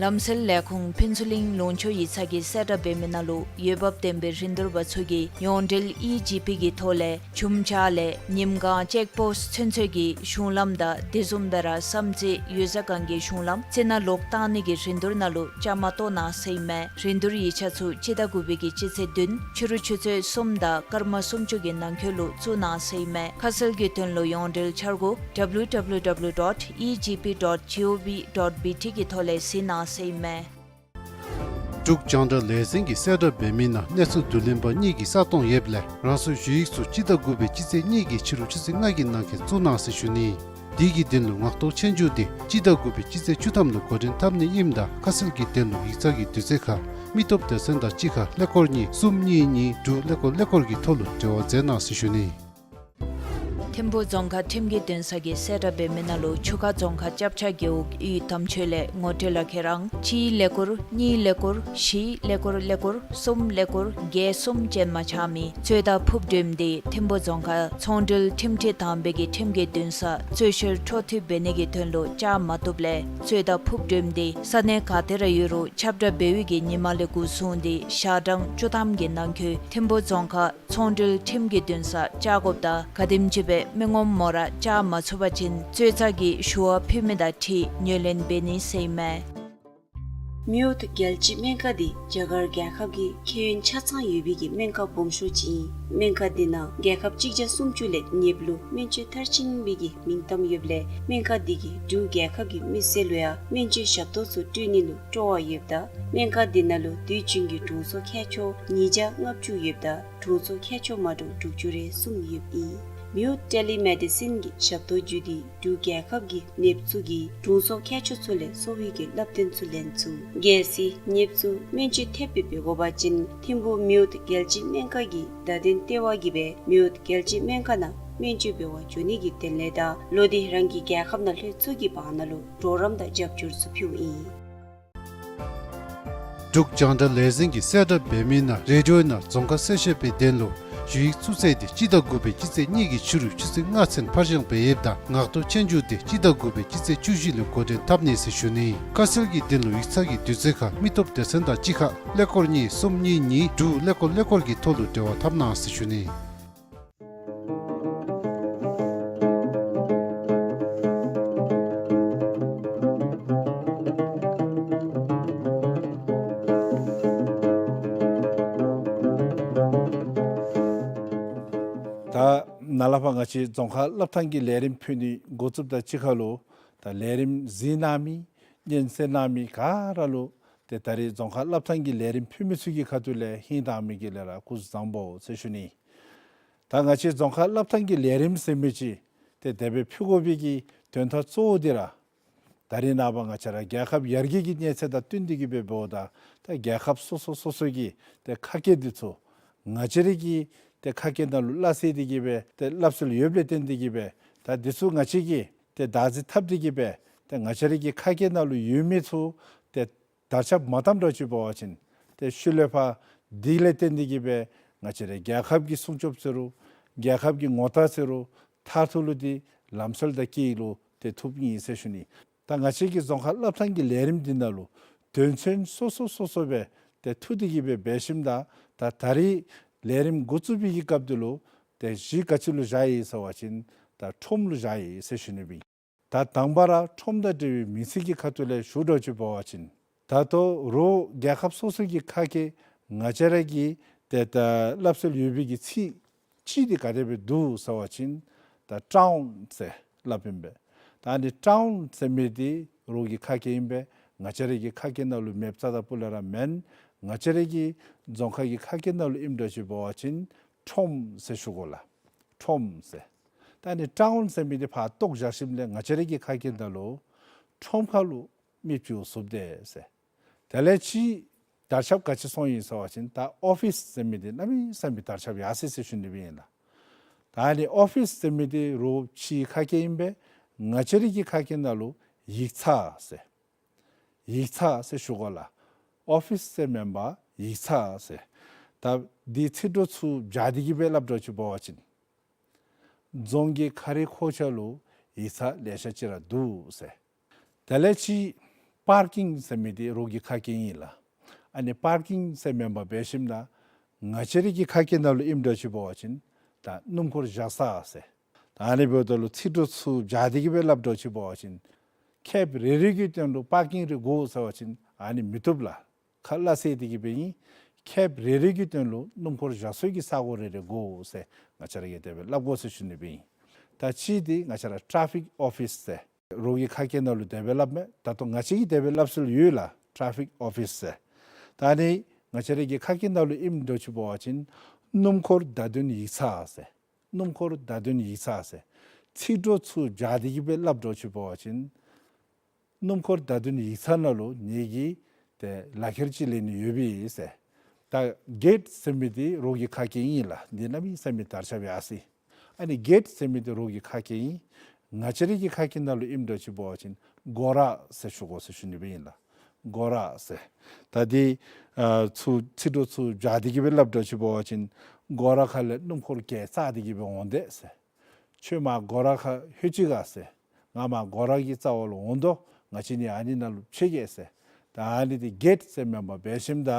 ལམ་སེལ་ལས་ཁུངས་ཕུན་ཚོགས་གླིང་ལུང་ཕྱོགས་ཡིག་ཚང་གིས་གསལ་བསྒྲགས་འབད་མི་ནང་ལུ་འོས་འབབ་ལྡན་པའི་རིན་བསྡུར་པ་ཚུ་གིས་ཡོངས་འབྲེལ་ཨི་ཇི་པི་གི་ཐོག་ལས་ཆུམ་ཆ་ལས་ཉིམ་གང་ཅེཀ་པོསཊ་ཚུན་ཚོད་ཀྱི་གཞུང་ལམ་དང་དེ་བཟུམ་སྦེ་ར་བསམ་རྩེ་ཡུལ་ས་ཁང་གི་གཞུང་ལམ་རྩི་ནག་ལོག་བཏང་ནི་གི་རིན་བསྡུར་ནང་ལུ་བཅའ་མར་གཏོགས་གནང་ཟེར་ཨིན་མས། རིན་བསྡུར་ཡིག་ཆ་ཚུ་སྤྱི་ཟླ་དགུ་པའི་གི་སྤྱི་ཚེས་བདུན་ཕྱི་རུ་ཆུ་ཚོད་གསུམ་དང་སྐར་མ་སུམ་ཅུ་གི་ནང་འཁོད་ལུ་བཙུགས་གནང་ཟེར་ཨིན་མས། ཁ་གསལ་གྱི་དོན་ལུ་ཡོངས་འབྲེལ་འཆར་སྒོ་W W W dot E G P dot G O V dot B T གི་ཐོག་ལས་གཟིགས་གནང་ཟེར་ཨིན་མས། འབྲུག་རྒྱང་བསྒྲགས་ལས་འཛིན་གྱིས་གསལ་བསྒྲགས་འབད་མི་ནང་གནས་ཚུལ་བསྡུ་ལེན་པ་གཉིས་ཀྱི་ས་སྟོང་ཡོདཔ་ལས་རང་སོའི་ཞུ་ཡིག་ཚུ་སྤྱི་ཟླ་དགུ་པའི་སྤྱི་ཚེས་གཉིས་ཀྱི་ཕྱི་རུ་ཆུ་ཚོད་ལྔ་གི་ནང་འཁོད་བཙུགས་གནང་ཟེར་ཞུ་ནི། དེ་གི་དོན་ལུ་ངག་ཐོག་ཆོས་རྒྱུགས་དེ་སྤྱི་ཟླ་དགུ་པའི་སྤྱི་ཚེས་བཅུ་ཐམ་ལུ་འགོ་འདྲེན་འཐབ་ནི་ཨིནམ་ད་ཁ་གསལ་གྱི་དོན་ལུ་ཡིག་ཚང་གི་དུས་ཚོད་ཁར་མི་སྟོབས་སྡེ་ཚན་དང་གཅིག་ཁར་ཀླད་ཀོར་གཉིས་གསུམ་གཉིས་གཉིས་དྲུག་ཀླད་ཀོར་ཀླད་ཀོར་གྱི་ཐོག་ལུ་འབྲེལ་བ་མཛད་གནང་ཟེར་ཞུ་ནི། ཐིམ་ཕུག་རྫོང་ཁག་ཁྲིམས་ཀྱི་འདུན་ས་གིས་གསལ་བསྒྲགས་འབད་མི་ནང་ལུ་ཆུ་ཁ་རྫོང་ཁག་སྐྱབས་ཆ་རྒེད་འོག་གཡུས་དམ་ཆོས་ལས་ངོ་སྤྲོད་ལུ་ཁྱེད་ར་གཅིག་ཀླད་ཀོར་གཉིས་ཀླད་ཀོར་བཞི་ཀླད་ཀོར་ཀླད་ཀོར་གསུམ་ཀླད་ཀོར་བརྒྱད་གསུམ་ཅན་མ་ཆགས་མི་རྩོད་ཟླ་ཕུརཔ་འགྲེམས་སྟེ་ཐིམ་ཕུག་རྫོང་ཁག་ཚོང་འབྲེལ་ཁྲིམས་འཁྲི་དང་པའི་གི་ཁྲིམས་ཀྱི་འདུན་ས་རྩོད་བཤེར་འཕྲོ་མཐུད་འབད་ནི་གི་དོན་ལུ་བཅའ་མར་བཏུབ་ལས་རྩོད་ཟླ་ཕུརཔ་འགྲེམས་ཏེ་ས་གནས་ག་ཏེ་ར་ཡོད་རུང་ཁྱབ་བསྒྲགས་འབད་བའི་གི་ཉིན་མ་ལས་འགོ་བཟུང་སྟེ་ཞག་གྲངས་བཅུ་ཐམ་གྱི་ནང་འཁོད་ཐིམ་ཕུག་རྫོང་ཁག་ཚོང་འབྲེལ་ཁྲིམས་ཀྱི་འདུན་ས་བཅར་དགོཔ་དང་ག་དེམ་ཅིག་སྦེ་མི་ངོམ་མོ་ར་བཅར་མ་ཚུགས་པ་ཅིན་རྩོད་ཟླ་གི་ཞུ་བ་ཕུལ་མི་དང་འཁྲིལ་ངོས་ལེན་འབད་ནི་ཟེར་ཨིན་མས། མེའོཊ་རྒྱལ་སྤྱིའི་སྨན་ཁང་འདི་རྒྱ་གར་རྒྱལ་ཁབ་ཀྱི་ཁྱད་ཡོན་ཆ་ཚང་ཡོད་པའི་གི་སྨན་ཁང་སྦོམ་ཤོས་ཅིག་ཨིན། སྨན་ཁང་འདི་ནང་རྒྱལ་ཁབ་གཅིག་བརྒྱ་སུམ་ཅུ་ལས་ཉེཔ་ལུ་སྨན་བཅོས་མཐར་ཕྱིན་པའི་གི་མིང་གཏམ་ཡོདཔ་ལས་སྨན་ཁང་འདི་གིས་འབྲུག་རྒྱལ་ཁབ་ཀྱི་མི་སེར་ལུ་ཡང་སྨན་བཅོས་ཞབས་ཏོག་ཚུ་སྤྲོད་ནི་ལུ་སྤྲོ་བ་ཡོདཔ་ད་སྨན་ཁང་འདི་ནང་ལུ་དུས་རྒྱུན་གྱི་དྲུང་འཚོ་མཁས་མཆོག་ཉིས་བརྒྱ་ལྔ་བཅུ་ཡོདཔ་ད་དྲུང་འཚོ་མཁས་མཆོག་མ་འདྲཝ་དྲུག་ཅུ་རེ་གསུམ་ཡོདཔ་ཨིན། མེའོཊ་ཊེ་ལི་མེ་ཌི་སིན་གྱི་ཞབས་ཏོག་བརྒྱུད་དེ་འབྲུག་རྒྱལ་ཁབ་ཀྱི་ནདཔ་ཚུ་གིས་དྲུང་འཚོ་མཁས་མཆོག་ཚུ་ལས་གསོ་བའི་གི་བསླབ་སྟོན་ཚུ་ལེན་ཚུགས། གལ་སྲིད་ནདཔ་ཚུ་སྨན་བཅོས་ཐེབས་སྦེ་འབད་དགོ་པ་ཅིན་ཐིམ་ཕུག་མེའོཊ་རྒྱལ་སྤྱིའི་སྨན་ཁང་གི་བརྡ་དོན་ལྟེ་བ་གིས་སྦེ་མེའོཊ་རྒྱལ་སྤྱིའི་སྨན་ཁང་ནང་སྨན་བཅོས་འབད་བར་འགྱོ་ནི་གི་དོན་ལས་དང་ལོག་སྟེ་རང་གི་རྒྱལ་ཁབ་ནང་ལྷོད་ཚུགས་ཀྱི་བར་ན་ལུ་གྲོགས་རམ་དང་རྒྱབ་སྐྱོར་ཚུ་ཕུལཝ་ཨིན། འབྲུག་རྒྱང་བསྒྲགས་ལས་འཛིན་གྱིས་གསལ་བསྒྲགས་འབད་མི་ནང་རེ་ཌི་ཡོ་ནང་རྫོང་ཁ་གསལ་བཤད་པའི་དོན་ལུ་ཞུ་ཡིག་བཙུགས་ཚེས་འདི་སྤྱི་ཟླ་དགུ་པའི་སྤྱི་ཚེས་གཉིས་ཀྱི་ཕྱི་རུ་ཆུ་ཚོད་ལྔ་ཚུན་ཕར་འགྱངས་འབད་ཡོདཔ་ད་ངག་ཐོག་ཆོས་རྒྱུགས་འདི་སྤྱི་ཟླ་དགུ་པའི་སྤྱི་ཚེས་བཅུ་བཞི་ལུ་འགོ་འདྲེན་འཐབ་ནི་ཟེར་ཞུ་ནི། ཁ་གསལ་གྱི་དོན་ལུ་ཡིག་ཚང་གི་དུས་ཚོད་ཁར་མི་སྟོབས་སྡེ་ཚན་དང་གཅིག་ཁར་ཀླད་ཀོར་གཉིས་གསུམ་གཉིས་གཉིས་དྲུག་ཀླད་ཀོར་ཀླད་ཀོར་གྱི་ཐོག་ལུ་འབྲེལ་བ་འཐབ་གནང་ཟེར་ཞུ་ནི། ད་ནཱ་ལས་ཕར་ང་བཅས་རྫོང་ཁ་སློབ་ཐང་གི་ལས་རིམ་ཕུལ་ནི་འགོ་བཙུགསཔ་དང་གཅིག་ཁར་ལུ་ད་ལས་རིམ་གཟིགས་གནང་མི་སྙན་གསན་གནང་མི་ག་ར་ལུ་ཏེ་ད་རིས་རྫོང་ཁ་སློབ་ཐང་གི་ལས་རིམ་ཕུལ་མི་ཚུ་གི་ཁ་ཐུག་ལས་ཧིང་དྭངས་མའི་གི་ལས་ར་སྐུ་གཟུགས་བཟང་པོ་ཟེར་ཞུ་ནི། ད་ང་བཅས་རྫོང་ཁ་སློབ་ཐང་གི་ལས་རིམ་ཟེར་མི་ཅིག་ཏེ་དེ་སྦེ་ཕུལ་དགོ་པའི་གི་དོན་དག་གཙོ་བོ་འདི་ར་ད་རིས་ནངས་པ་ང་བཅས་ར་རྒྱལ་ཁབ་ཡར་རྒྱས་ཀྱི་གནས་ཚད་དང་བསྟུན་ཏེ་གི་སྦེ་འབདཝ་ད་ད་རྒྱལ་ཁབ་སོ་སོ་སོ་སོ་གི་ཏེ་ཁ་སྐད་འདི་ཚུ་ང་བཅས་ར་གི་ཏེ་ཁ་སྐད་ནང་ལུ་སླ་བསྲེ་སྟེ་གི་སྦེ་ཏེ་སླབ་སྲོལ་ཡོདཔ་ལས་བརྟེན་ཏེ་གི་སྦེ་ད་འདི་ཚུ་ང་བཅས་ཀྱིས་ཏེ་བདག་འཛིན་འཐབ་སྟེ་གི་སྦེ་ཏེ་ང་བཅས་ར་གི་ཁ་སྐད་ནང་ལུ་ཡོད་མི་ཚུ་ཏེ་དར་ཁྱབ་མ་བཏངམ་འདྲཝ་ཅིག་འབད་བ་ཅིན་ཏེ་ཤུལ་ལས་ཕར་འདི་ལས་བརྟེན་ཏེ་གི་སྦེ་ང་བཅས་ར་རྒྱལ་ཁབ་ཀྱི་སྲུང་སྐྱོབ་ཟེར་རུང་རྒྱལ་ཁབ་ཀྱི་ངོ་རྟགས་ཟེར་རུང་མཐར་ཐུག་ལུ་འདི་ལམ་སྲོལ་དང་སྐད་ཡིག་ལུ་ཏེ་ཐུགཔ་ཨིན་ཟེར་ཞུ་ནི། ད་ང་བཅས་ཀྱི་རྫོང་ཁ་སློབ་ཐང་གི་ལས་རིམ་འདི་ནང་ལུ་དོན་ཚན་སོ་སོ་སོ་སོ་སྦེ་ཏེ་ཐུག་སྟེ་གི་སྦེ་འབད་ཞིནམ་ད་ད་ད་རིས་ལས་རིམ་འགོ་བཙུགས་པའི་གི་སྐབས་འདི་ལུ་ཏེ་གཞི་ག་ཅི་ལུ་བཞག་ཡི་ཟེར་བ་ཅིན་ད་ཁྲོམ་ལུ་བཞག་ཡི་ཟེར་ཞུ་ནི་ཨིན། ད་དང་པ་ར་ཁྲོམ་དང་འབྲེལ་བའི་མིང་ཚིག་གི་ཁ་ཐུག་ལས་ཞུ་འདྲཝ་ཅིག་འབད་བ་ཅིན་ད་ལྟོ་རོགས་རྒྱལ་ཁབ་སོ་སོ་གི་ཁ་སྐད་ང་བཅས་ར་གི་ཏེ་ད་སླབ་སྲོལ་ཡོད་པའི་གི་ཚིག་གཅིག་འདི་ག་དེ་སྦེ་འདུག་ཟེར་བ་ཅིན་ད་ཊའུན་ཟེར་སླབ་ཨིན་པས། ད་ཨ་ནི་ཊའུན་ཟེར་མི་འདི་རོགས་ཀྱི་ཁ་སྐད་ཨིན་པས། ང་བཅས་ར་གི་ཁ་སྐད་ནང་ལུ་མེདཔ་རྩ་དང་སྤུ་ལས་ར་མེན། ང་བཅས་ར་གི་རྫོང་ཁ་གི་ཁ་སྐད་ནང་ལུ་ཨིནམ་འདྲཝ་ཅིག་འབད་བ་ཅིན་ཁྲོམ་ཟེར་ཞུ་དགོ་ལགས། ཁྲོམ་ཟེར། ད་ཨ་ནི་ཊའུན་ཟེར་མི་འདི་ཕར་བཏོག་བཞག་ཞིནམ་ལས་ང་བཅས་ར་གི་ཁ་སྐད་ནང་ལུ་ཁྲོམ་ཁ་ལུ་ མི་བཅུ་ཟུབ་དེས་ཟེར། དེ་ལས་ཅིག་དར་ཁྱབ་ག་ཅི་སོང་ཡི་ཟེར་བ་ཅིན་ད་ཨོ་ཕིསི་ཟེར་མི་འདི་གནམ་མེད་ས་མེད་དར་ཁྱབ་ཡར་སོ་ཡི་ཟེར་ཞུ་ནི་སྦེ་ཨིན་ལགས། ད་ཨ་ནི་ཨོ་ཕིསི་ཟེར་མི་འདི་རོགས་ཕྱིའི་ཁ་སྐད་ཨིན་པས། ང་བཅས་རའི་གི་ཁ་སྐད་ནང་ལུ་ཡིག་ཚང་ཟེར། ཡིག་ཚང་ཟེར་ཞུ་དགོ་ལགས། ཨོ་ཕིསི་ཟེར་མེན་པར་ཡིག་ཚང་ཟེར། ད་འདི་ཚིག་གྲོགས་ཚུ་སྦྱར་ཏེ་གི་སྦེ་སླབ་དོ་ཅིག་འབད་བ་ཅིན་རྫོང་གི་ཁ་རི་ཁོག་ཆ་ལུ་ཡིག་ཚང་ལེ་ཤ་ཅིག་ར་འདུག་ཟེར། དེ་ལས་ཅིག་པར་ཀིང་ཟེར་མི་འདི་རོགས་ཀྱི་ཁ་སྐད་ཨིན་ལགས། ཨ་ནི་པར་ཀིང་ཟེར་མེན་པར་འབད་ཞིནམ་ད་ང་བཅས་རའི་གི་ཁ་སྐད་ནང་ལུ་ཨིནམ་དོ་ཅིག་འབད་བ་ཅིན་ད་སྣུམ་འཁོར་བཞག་ས་ཟེར། ད་ཨ་ནི་འབདཝ་ད་ལུ་ཚིག་གྲོགས་ཚུ་སྦྱར་ཏེ་གི་སྦེ་སླབ་དོ་ཅིག་འབད་བ་ཅིན་ཁེབ་རེ་རེ་གི་དོན་ལུ་པར་ཀིང་རེ་དགོ་ཟེར་བ་ཅིན་ཨ་ནི་མི་བཏུབ་ལགས། ཁ་སླ་བསྲེ་སྟེ་གི་སྦེ་ཨིན། ཁེབ་རེ་རེ་གི་དོན་ལུ་སྣུམ་འཁོར་བཞག་སའི་གི་ས་གོ་རེ་རེ་དགོ་ཟེར་ང་བཅས་ར་གིས་དེ་སྦེ་སླབ་དགོ་ཟེར་ཞུ་ནི་སྦེ་ཨིན། ད་ཅིག་འདི་ང་བཅས་ར་ཊ་ཕིག་ཨོ་ཕིསི་ཟེར། རོགས་ཀྱི་ཁ་སྐད་ནང་ལུ་དེ་སྦེ་སླབ་མས། ད་ལྟོ་ང་བཅས་ཀྱིས་དེ་སྦེ་སླབ་སྲོལ་ཡོད་ལགས། ཊ་ཕིག་ཨོ་ཕིསི་ཟེར། ད་ཨ་ནི་ང་བཅས་ར་གི་ཁ་སྐད་ནང་ལུ་ཨིནམ་དོ་ཅིག་འབད་བ་ཅིན་སྣུམ་འཁོར་བརྡ་དོན་ཡིག་ཚང་ཟེར། སྣུམ་འཁོར་བརྡ་དོན་ཡིག་ཚང་ཟེར། ཚིག་གྲོགས་ཚུ་སྦྱར་ཏེ་གི་སྦེ་སླབ་དོ་ཅིག་འབད་བ་ཅིན་སྣུམ་འཁོར་བརྡ་དོན་ཡིག་ཚང་ནང་ལུ་ངེ་གི་ཏེ་ལག་ཁྱེར་ཅིག་ལེན་ནི་ཡོད་པས་ཟེར། ད་གེཊ་ཟེར་མི་འདི་རོགས་ཀྱི་ཁ་སྐད་ཨིན་ལགས། འདི་གནམ་མེད་ས་མེད་དར་ཁྱབ་ཡར་སོ་ཡི། ཨ་ནི་གེཊ་ཟེར་མི་འདི་རོགས་ཀྱི་ཁ་སྐད་ཨིན། ང་བཅས་རའི་གི་ཁ་སྐད་ནང་ལུ་ཨིནམ་དོ་ཅིག་འབད་བ་ཅིན་སྒོ་ར་ཟེར་ཞུ་དགོ་ཟེར་ཞུ་ནི་སྦེ་ཨིན་ལགས། སྒོ་ར་ཟེར། ད་འདི་ཨ་ཚུ་ཚིག་གྲོགས་ཚུ་སྦྱར་ཏེ་གི་སྦེ་སླབ་དོ་ཅིག་འབད་བ་ཅིན་སྒོ་ར་ཁ་ལས་སྣུམ་འཁོར་གྱལ་བཙག་སྟེ་གི་སྦེ་འོང་དེས་ཟེར། ཁྱོད་མར་སྒོ་ར་ཁར་ལྷོད་ཅི་ག་ཟེར། ང་མར་སྒོ་ར་གི་རྩ་བ་ལུ་འོང་དོ། ང་བཅས་གཉིས་ཨ་ནི་ནང་ལུ་ཕྱད་གེ་ཟེར། ད་ཨ་ནི་འདི་གེཊ་ཟེར་མེན་པར་འབད་ཞིནམ་ད་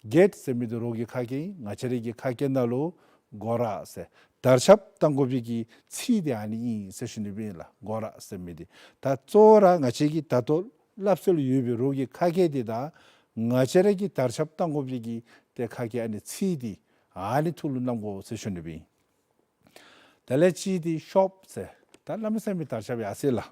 གེཊ་ཟེར་མི་འདི་རོགས་ཀྱི་ཁ་སྐད་ཨིན། ང་བཅས་རའི་གི་ཁ་སྐད་ནང་ལུ་སྒོ་ར་ཟེར། དར་ཁྱབ་གཏང་དགོ་པའི་གི་ཚིག་འདི་ཨ་ནི་ཨིན་ཟེར་ཞུ་ནི་སྦེ་ཨིན་ལགས། སྒོ་ར་ཟེར་མི་འདི། ད་གཙོ་བོ་ར་ང་བཅས་ཀྱིས་ད་ལྟོ་སླབ་སྲོལ་ཡོད་པའི་རོགས་ཀྱི་ཁ་སྐད་འདི་དང་ང་བཅས་ར་གི་དར་ཁྱབ་གཏང་དགོ་པའི་གི་ཏེ་ཁ་སྐད་ཨ་ནི་ཚིག་འདི་ཨ་ནི་ཐུགས་ལུ་བསྣམ་དགོ་ཟེར་ཞུ་ནི་སྦེ་ཨིན། དེ་ལས་ཅིག་འདི་ཤོབ་ཟེར། ད་གནམ་མེད་ས་མེད་དར་ཁྱབ་ཡར་སོ་ཡི་ལགས།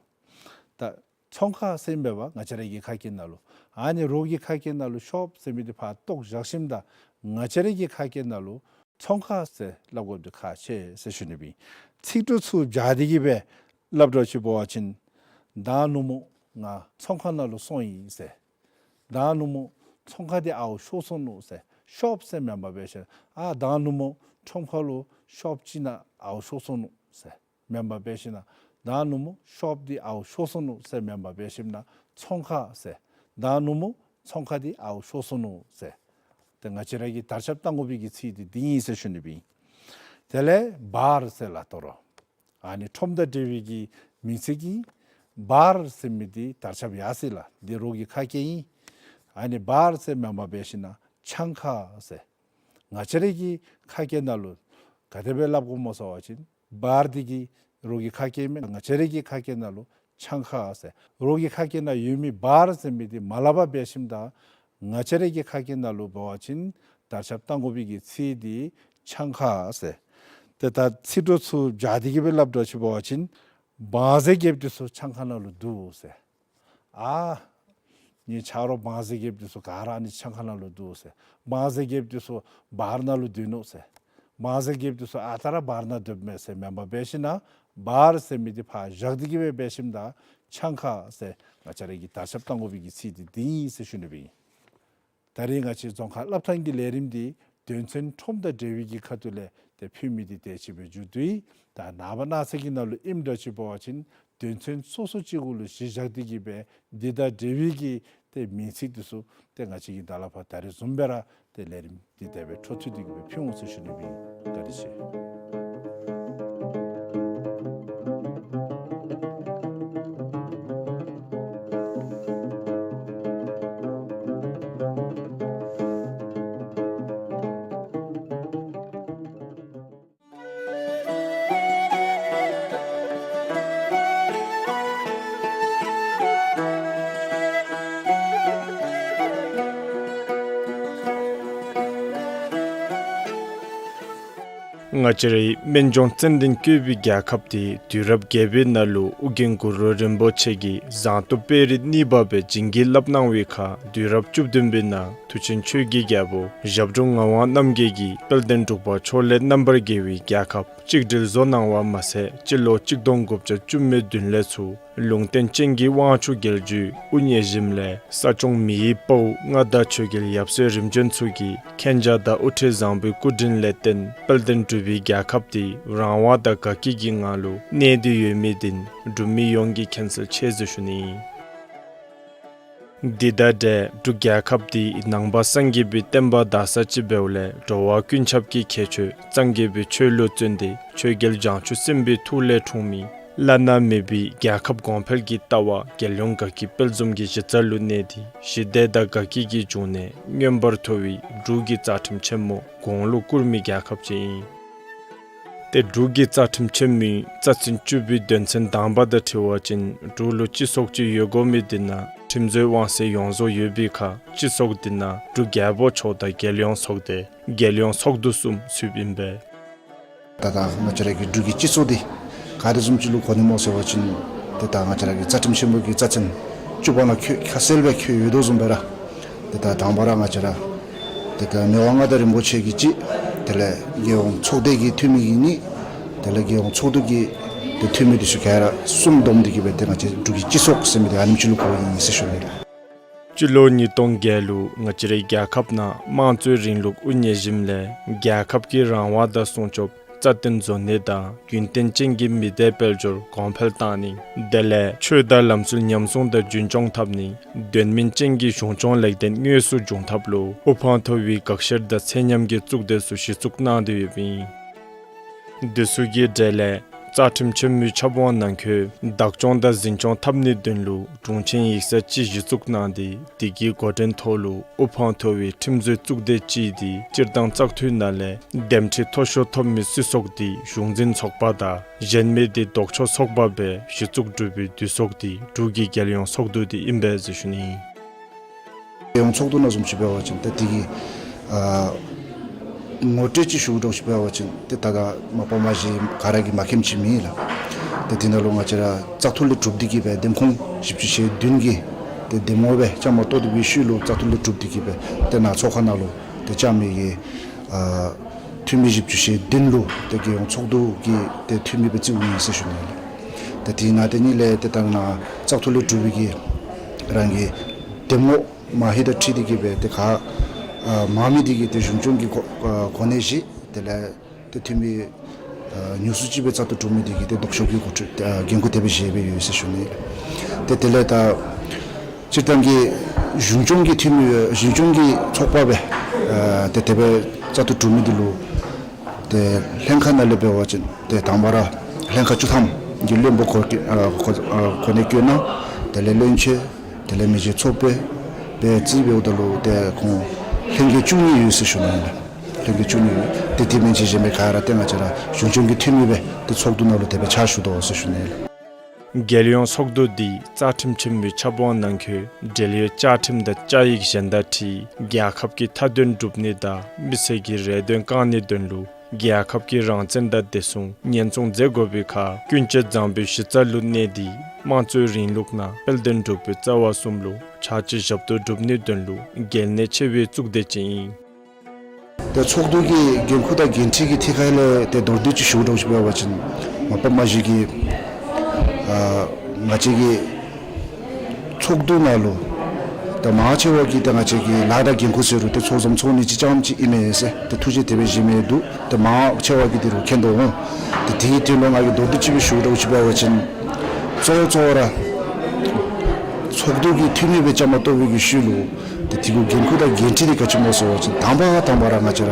ད་ཚོང་ཁང་ཟེར་མེན་པར་ང་བཅས་ར་གི་ཁ་སྐད་ནང་ལུ། ཨ་ནི་རོགས་ཀྱི་ཁ་སྐད་ནང་ལུ་ཤོབ་ཟེར་མི་འདི་ཕར་བཏོག་བཞག་ཞིནམ་ད་ང་བཅས་ར་གི་ཁ་སྐད་ནང་ལུ་ཚོང་ཁང་ཟེར་སླབ་དགོཔ་འདི་ཁག་ཆེ་ཟེར་ཞུ་ནི་སྦེ་ཨིན། ཚིག་གྲོགས་ཚུ་སྦྱར་ཏེ་གི་སྦེ་སླབ་དོ་ཅིག་འབད་བ་ཅིན་ད་ནུབ་མོ་ང་ཚོང་ཁང་ནང་ལུ་སོང་ཡི་ཟེར། ད་ནུབ་མོ་ཚོང་ཁང་འདི་ཨརཝ་ཤོར་སོ་ནུག་ཟེར། ཤོབ་ཟེར་མེན་པར་འབད་ཞིནམ་ཨ་ད་ནུབ་མོ་ཁྲོམ་ཁ་ལུ་ཤོབ་ཅིག་ནང་ཨརཝ་ཤོར་སོ་ནུག་ཟེར་མེན་པར་འབད་ཞིནམ་ད་ནུབ་མོ་ཤོབ་འདི་ཨརཝ་ཤོར་སོ་ནུག་ཟེར་མེན་པར་འབད་ཞིནམ་ཚོང་ཁང་ཟེར། ད་ནུབ་མོ་ཚོང་ཁང་འདི་ཨརཝ་ཤོར་སོ་ནུག་ཟེར། ཏེ་ང་བཅས་ར་གིས་དར་ཁྱབ་གཏང་དགོ་པའི་གི་ཚིག་འདི་འདི་ཨིན་ཟེར་ཞུ་ནི་སྦེ་ཨིན། དེ་ལས་བར་ཟེར་ལགས། ད་རུང་ཨ་ནི་ཁྲོམ་དང་འབྲེལ་བའི་གི་མིང་ཚིག་ཨིན། བར་ཟེར་མི་འདི་དར་ཁྱབ་ཡར་སོ་ཡི་ལགས། འདི་རོགས་ཀྱི་ཁ་སྐད་ཨིན། ཨ་ནི་བར་ཟེར་མེན་པར་འབད་ཞིནམ་ཆང་ཁང་ཟེར། ང་བཅས་ར་གི་ཁ་སྐད་ནང་ལུ་ག་དེ་སྦེ་སླབ་དགོཔ་སྨོ་ཟེར་བ་ཅིན་བར་འདི་གི་རོགས་ཀྱི་ཁ་སྐད་མས། ང་བཅས་ར་གི་ཁ་སྐད་ནང་ལུ་ཆང་ཁང་ཟེར། རོགས་ཀྱི་ཁ་སྐད་ནང་ཡོད་མི་བར་ཟེར་མི་འདི་མ་སླབ་པར་འབད་ཞིནམ་ད་ང་བཅས་ར་གི་ཁ་སྐད་ནང་ལུ་འབད་བ་ཅིན་དར་ཁྱབ་གཏང་དགོ་པའི་གི་ཚིག་འདི་ཆང་ཁང་ཟེར། ཏེ་ད་ཚིག་གྲོགས་ཚུ་སྦྱར་ཏེ་གི་སྦེ་སླབ་དོ་ཅིག་འབད་བ་ཅིན་བང་མཛོད་རྒྱསཔ་འདི་ཚུ་ཆང་ཁང་ནང་ལུ་འདུག་ཟེར། ཨ་ངེའི་ཆ་རོགས་བང་མཛོད་རྒྱསཔ་འདི་ཚུ་ག་ར་ཨ་ནི་ཆང་ཁང་ནང་ལུ་འདུག་ཟེར། བང་མཛོད་རྒྱསཔ་འདི་ཚུ་བར་ནང་ལུ་སྡོད་ནུག་ཟེར། བང་མཛོད་རྒྱསཔ་འདི་ཚུ་ཨ་རྟག་ར་བར་ནང་སྡོདཔ་མས་ཟེར་མེན་པར་འབད་ཞིནམ་བར་ཟེར་མི་འདི་ཕར་བཞག་སྟེ་གི་སྦེ་འབད་ཞིནམ་ད་ཆང་ཁང་ཟེར་ང་བཅས་ར་གིས་དར་ཁྱབ་གཏང་དགོ་པའི་གི་ཚིག་འདི་འདི་ཨིན་ཟེར་ཞུ་ནི་སྦེ་ཨིན། ད་རིས་ང་བཅས་རྫོང་ཁ་སླབ་ཐངས་ཀྱི་ལས་རིམ་འདི་དོན་ཚན་ཁྲོམ་དང་འབྲེལ་བའི་གི་ཁ་ཐུག་ལས་ཏེ་ཕུལ་མི་འདི་དེ་ཅིག་སྦེ་མཇུག་བསྡུ་ཡི། ད་ནངས་པ་གནངས་ཚེ་གི་ནང་ལུ་ཨིནམ་དོ་ཅིག་འབད་བ་ཅིན་དོན་ཚན་སོ་སོ་ཅིག་གུ་ལུ་གཞི་བཞག་སྟེ་གི་སྦེ་འདི་དང་འབྲེལ་བའི་གི་ཏེ་མིང་ཚིག་འདི་ཚུ་ཏེ་ང་བཅས་ཀྱིས་ད་ལས་ཕར་ད་རིས་བཟུམ་སྦེ་ར་ཏེ་ལས་རིམ་འདི་དེ་སྦེ་འཕྲོ་མཐུད་དེ་གི་སྦེ་ཕུལ་འོང་ཟེར་ཞུ་ནི་སྦེ་ཨིན། བཀའ་དྲིན་ཆེ། ང་བཅས་རའི་སྨན་ལྗོངས་ཙན་དན་བཀོད་པའི་རྒྱལ་ཁབ་འདི་དུས་རབས་བརྒྱད་པའི་ནང་ལུ་ཨོ་རྒྱན་གུ་རུ་རིན་པོ་ཆེ་གིས་ཟངས་མདོག་དཔལ་རི་གཉིས་པ་སྦེ་བྱིན་གྱིས་བརླབས་གནང་བའི་ཁར་དུས་རབས་བཅུ་བདུན་པའི་ནང་ བུ་ཆེན་ཆོས་ཀྱི་རྒྱལ་པོ་ཞབས་དྲུང་ངག་དབང་རྣམ་རྒྱལ་གྱིས་དཔལ་ལྡན་འབྲུག་པ་ཕྱོགས་ལས་རྣམ་པར་རྒྱལ་བའི་རྒྱལ་ཁབ་གཅིག་སྒྲིལ་བཟོ་གནང་བ་མ་ཚད་སྤྱི་ལོ་གཅིག་སྟོང་དགུ་བརྒྱ་བཅུ་མེད་བདུན་ལས་ཚུར་ལུང་བསྟན་ཅན་གྱི་དབང་ཕྱུག་རྒྱལ་བརྒྱུད་དབུ་བརྙེས་ཞིནམ་ལས་ས་སྐྱོང་མི་ཡི་དཔའ་བོ་མངའ་བདག་ཆོས་རྒྱལ་ཡབ་སྲས་རིམ་བྱོན་ཚུ་གིས་མཁྱེན་རྒྱ་དང་དབུ་ཁྲིད་བཟང་པོའི་སྐུ་དྲིན་ལས་བརྟེན་དཔལ་ལྡན་འབྲུག་པའི་རྒྱལ་ཁབ་འདི་རང་དབང་དང་དགའ་སྐྱིད་ཀྱི་ངང་ལུ་གནས་ཏེ་ཡོད་མི་འདི་འབྲུག་མི་ཡོངས་ཀྱིས་མཁྱེན་གསལ་ཆེ་ཟེར་ཞུ་ནི་ཨིན། འདི་དང་འབྲེལ་འབྲུག་རྒྱལ་ཁབ་འདི་ནང་པ་སངས་རྒྱས་པའི་བསྟན་པ་དར་ས་ཅིག་འབདཝ་ལས་འགྲོ་བ་ཀུན་ཁྱབ་ཀྱིས་ཁྱད་ཆོས་སངས་རྒྱས་པའི་ཆོས་ལུ་བརྩོན་ཏེ་ཆོས་རྒྱལ་བྱང་ཆུབ་སེམས་དཔའི་ཐུགས་ལས་འཁྲུངས་མི་བླ་ན་མེད་པའི་རྒྱལ་ཁབ་གོང་འཕེལ་གྱི་ལྟ་བ་རྒྱལ་ཡོངས་དགའ་སྐྱིད་དཔལ་འཛོམས་ཀྱི་གཞི་རྩ་ལུ་གནས་ཏེ་ཞི་བདེ་དང་དགའ་སྐྱིད་ཀྱི་འབྱུང་གནས་མངོན་པར་མཐོ་བའི་འབྲུག་གི་རྩ་ཁྲིམས་ཆེན་མོ་གོང་ལུ་བཀུར་མི་རྒྱལ་ཁབ་ཅིག་ཨིན། ཏེ་འབྲུག་གི་རྩ་ཁྲིམས་ཆེན་མོའི་རྩ་ཚན་བཅུ་པའི་དོན་ཚན་དང་པ་དང་འཁྲིལ་བ་ཅིན་འབྲུག་ལུ་སྤྱི་ཚོགས་ཅིག་ཡོད་དགོ་མི་འདི་ནང་ཁྲིམས་བཟོའི་དབང་ཚད་ཡོངས་རྫོགས་ཡོད་པའི་ཁར་སྤྱི་ཚོགས་འདི་ནང་འབྲུག་རྒྱལ་པོ་མཆོག་དང་རྒྱལ་ཡོངས་ཚོགས་སྡེ་རྒྱལ་ཡོངས་ཚོགས་འདུ་གསུམ་ཚུདཔ་ཨིན་པས། ད་ད་ང་བཅས་ར་གི་འབྲུག་གི་སྤྱི་ཚོགས་འདི་ག་དེ་བཟུམ་ཅིག་ལུ་གོ་ནི་སྨོ་ཟེར་བ་ཅིན་ཏེ་ད་ང་བཅས་ར་གི་རྩ་ཁྲིམས་ཆེན་མོ་གི་རྩ་ཚན་བཅུ་པ་ནང་འཁོད་ཁ་གསལ་སྦེ་འཁོད་ཡོད་དོ་བཟུམ་སྦེ་ར་ཏེ་ད་དང་པ་ར་ང་བཅས་ར་ཏེ་ད་མི་དབང་མངའ་བདག་རིན་པོ་ཆེ་གིས་གཅིག་དེ་ལས་རྒྱལ་ཡོངས་ཚོགས་སྡེ་གི་འཐུས་མི་གིས་གཉིས། དེ་ལས་རྒྱལ་ཡོངས་ཚོགས་འདུ་གི་ཏེ་འཐུས་མི་འདི་ཚུ་ག་ར་གསུམ་བསྡོམས་ཏེ་གི་སྦེ་ཏེ་ང་བཅས་འབྲུག་གི་སྤྱི་ཚོགས་ཟེར་མི་འདི་ཨ་ནེམ་ཅིག་ལུ་གོཝ་ཨིན་ཟེར་ཞུ་ནི་ལགས། སྤྱི་ལོ་ཉིས་སྟོང་བརྒྱད་ལུ་ང་བཅས་རའི་རྒྱལ་ཁབ་ནང་དམངས་གཙོའི་རིང་ལུགས་དབུ་བརྙེས་ཞིནམ་ལས་རྒྱལ་ཁབ་ཀྱི་རང་དབང་དང་སྲུང་སྐྱོབ་རྩ་བརྟན་བཟོ་ནི་དང་རྒྱུན་བརྟན་ཅན་གྱི་མི་སྡེ་དཔལ་འབྱོར་གོང་འཕེལ་བཏང་ནི། དེ་ལས་ཆོས་དང་ལམ་སྲོལ་ཉམས་སྲུང་དང་རྒྱུན་སྐྱོང་འཐབ་ནི། དོན་སྨིན་ཅན་གྱི་གཞུང་སྐྱོང་ལེགས་ལྡན་དངོས་སུ་འབྱུང་ཐབས་ལུ་དབུ་འཕང་མཐོ་བའི་དགག་བཤེར་དང་ཚད་མཉམ་གྱི་གཙུག་སྡེ་ཚུ་གཞི་བཙུགས་གནང་སྟེ་ཡོདཔ་ཨིན། འདི་ཚུ་གི་གྲས་ལས་རྩ་ཁྲིམས་ཆེན་མོའི་ཆབ་འོག་ནང་འཁོད་བདག་སྐྱོང་དང་འཛིན་སྐྱོང་འཐབ་ནིའི་དོན་ལུ་དྲུང་ཆེན་ཡིག་ཚང་ཅིག་གཞི་བཙུགས་གནང་སྟེ་དེ་གི་འགོ་འདྲེན་ཐོག་ལུ་དབུ་འཕང་མཐོ་བའི་ཁྲིམས་བཟོའི་གཙུག་སྡེ་ཅིག་འདི་སྤྱིར་བཏང་བཙག་འཐུའི་ནང་ལས་འདེམས་ཁྲི་མཐོ་ཤོས་ཐོབ་མི་སྲིད་ཚོགས་འདི་གཞུང་འཛིན་ཚོགས་པ་དང་གཞན་མི་འདི་ལྡོག་ཕྱོགས་ཚོགས་པ་སྦེ་གཞི་བཙུགས་གྲུབ་པའི་འདུས་ཚོགས་འདི་འབྲུག་གི་རྒྱལ་ཡོངས་ཚོགས་འདུ་འདི་ཨིན་པས་ཟེར་ཞུ་ནི། རྒྱལ་ཡོངས་ཚོགས་འདུ་ནང་བཟུམ་ཅིག་འབད་བ་ཅིན་ཏེ་དེ་གི་ཨ་ངོ་སྤྲོད་ཅིག་ཞུ་དགོཔ་ཅིག་འབད་བ་ཅིན་ཏེ་ད་ད་མ་པ་མ་གཞི་ག་ར་གིས་མ་མཁྱེནམ་ཅིག་མེད་ལགས། ཏེ་དེ་ནང་ལུ་ང་བཅས་ར་བཙག་འཐུ་ལས་གྲུབ་སྟེ་གི་སྦེ་འདེམས་ཁོངས་བཞི་བཅུ་ཞེ་བདུན་གྱི་ཏེ་འདེམས་ངོ་སྦེ་བཅའ་མར་གཏོགས་ཏེ་སྦེ་ཤུལ་ལུ་བཙག་འཐུ་ལས་གྲུབ་སྟེ་གི་སྦེ་ཏེ་ནཱ་ཚོགས་ཁང་ནང་ལུ་ཏེ་བཅར་མི་གི་ཨ་འཐུས་མི་བཞི་བཅུ་ཞེ་བདུན་ལུ་ཏེ་རྒྱལ་ཡོངས་ཚོགས་འདུ་གི་ཏེ་འཐུས་མི་སྦེ་བརྩིཝ་ཨིན་ཟེར་ཞུ་ནི་ལགས། ཏེ་དེ་ནང་དེ་ཉིད་ལས་ཏེ་ད་ནཱ་བཙག་འཐུ་ལས་གྲུབ་པའི་གི་རང་གི་འདེམས་ངོ་མ་ཧེ་དང་འཁྲིལ་ཏེ་གི་སྦེ་ཏེ་ག་ཨ་མང་མི་འདི་གིས་ཏེ་གཞུང་སྐྱོང་གི་གོ་ཨ་གོ་གནས་བཞེས། དེ་ལས་ཏེ་འཐུས་མི་ཨ་ཉུང་སུ་ཅིག་སྦེ་བཙག་འཐུ་གྲུབ་མི་འདི་གིས་ཏེ་ལྡོག་ཕྱོགས་ཀྱི་འགོ་ཁྲིད་ཨ་འགན་ཁུར་དེ་སྦེ་བཞེས་སྦེ་ཡོད་ཟེར་ཞུ་ནི། ཏེ་དེ་ལས་ད་སྤྱིར་བཏང་གི་གཞུང་སྐྱོང་གི་འཐུས་མི་གཞུང་སྐྱོང་གི་ཚོགས་པ་སྦེ་ཨ་ཏེ་དེ་སྦེ་བཙག་འཐུ་གྲུབ་མི་འདི་ལུ་ཏེ་ལྷན་ཁག་ནང་ལས་འབད་བ་ཅིན་ཏེ་དང་པ་ར་ལྷན་ཁག་བཅུ་ཐམ་གྱི་བློན་པོ་གོ་ཨ་གོ་ཨ་གོ་གནས་བསྐོ་གནང་། དེ་ལས་བློན་ཆེན། དེ་ལས་མི་རྗེ་ཚོགས་དཔོན་སྦེ་བརྩིས་འབདཝ་ད་ལུ་ཏེ་ཁོང་ལྷན་རྒྱས་བཅུ་གཉིས་ཡོད་ཟེར་ཞུ་ནི་ཨིན་ལགས། ལྷན་རྒྱས་བཅུ་གཉིས་ཡོད། ཏེ་དེ་མན་ཆད་གཞན་མི་ག་ར་ཏེ་ང་བཅས་ར་གཞུང་སྐྱོང་གི་འཐུས་མི་སྦེ་ཏེ་ཚོགས་འདུ་ནང་ལུ་དེ་སྦེ་ཕྱག་ཞུ་དོ་ཟེར་ཞུ་ནི་ཨིན་ལགས། རྒྱལ་ཡོངས་ཚོགས་འདུ་འདི་རྩ་ཁྲིམས་ཆེན་མོའི་ཆབ་འོག་ནང་འཁོད་འབྲེལ་ཡོད་བཅའ་ཁྲིམས་དང་བཅའ་ཡིག་གཞན་དང་འཁྲིལ་རྒྱལ་ཁབ་ཀྱི་མཐའ་དོན་སྒྲུབ་ནི་དང་མི་སེར་གྱི་རེ་འདུན་བསྐང་ནིའི་དོན་ལུ་རྒྱལ་ཁབ་ཀྱི་རང་བཙན་དང་བདེ་སྲུང་ཉེན་སྲུང་མཛད་དགོ་པའི་ཁར་ཀུན་སྤྱོད་བཟང་པོའི་གཞི་རྩ་ལུ་གནས་ཏེ་དམངས་གཙོའི་རིང་ལུགས་ནང་དཔལ་ལྡན་འབྲུག་པའི་རྩ་བ་གསུམ་ལུ་ཕྱག་ཕྱིད་ཞབས་ཏོག་སྒྲུབ་ནིའི་དོན་ལུ་གལ་གནད་ཆེ་བའི་གཙུག་སྡེ་ཅིག་ཨིན། ཏེ་ཚོགས་འདུ་གི་འགན་ཁུར་དང་འགན་འཁྲི་གི་ཐད་ཁར་ལས་ཏེ་མདོར་བསྡུས་ཅིག་ཞུ་དགོཔ་ཅིག་འབད་བ་ཅིན་མ་པ་མ་གཞི་གི་ཨ་ང་བཅས་ཀྱི་ཚོགས་འདུ་ནང་ལུ་ད་མང་ཆེ་བ་གིས་ད་ང་བཅས་ཀྱི་ལཱ་དང་འགན་ཁུར་ཟེར་རུང་ཏེ་ཚོགས་འཛོམས་ཚོགས་ནི་ཅིག་རྐྱངམ་ཅིག་ཨིན་མས་ཟེར་ཏེ་ཐུགས་རྗེ་དེ་སྦེ་བཞེས་མི་འདུག། ཏེ་མང་ཆེ་བ་གིས་དེ་རུ་མཁྱེན་དོ་འོང་། ཏེ་དེ་གི་དོན་ལུ་ང་གིས་མདོར་བསྡུས་ཅིག་སྦེ་ཞུ་དགོཔ་ཅིག་འབད་བ་ཅིན་གཙོ་བོ་གཙོ་བོ་ར་ཚོགས་འདུ་གི་འཐུས་མི་སྦེ་བཅའ་མར་གཏོགས་པའི་གི་ཤུལ་ལུ་ཏེ་དེ་གུ་འགན་ཁུར་དང་འགན་འཁྲི་འདི་ག་ཅི་སྨོ་ཟེར་བ་ཅིན་དང་པ་དང་པ་ར་ང་བཅས་ར་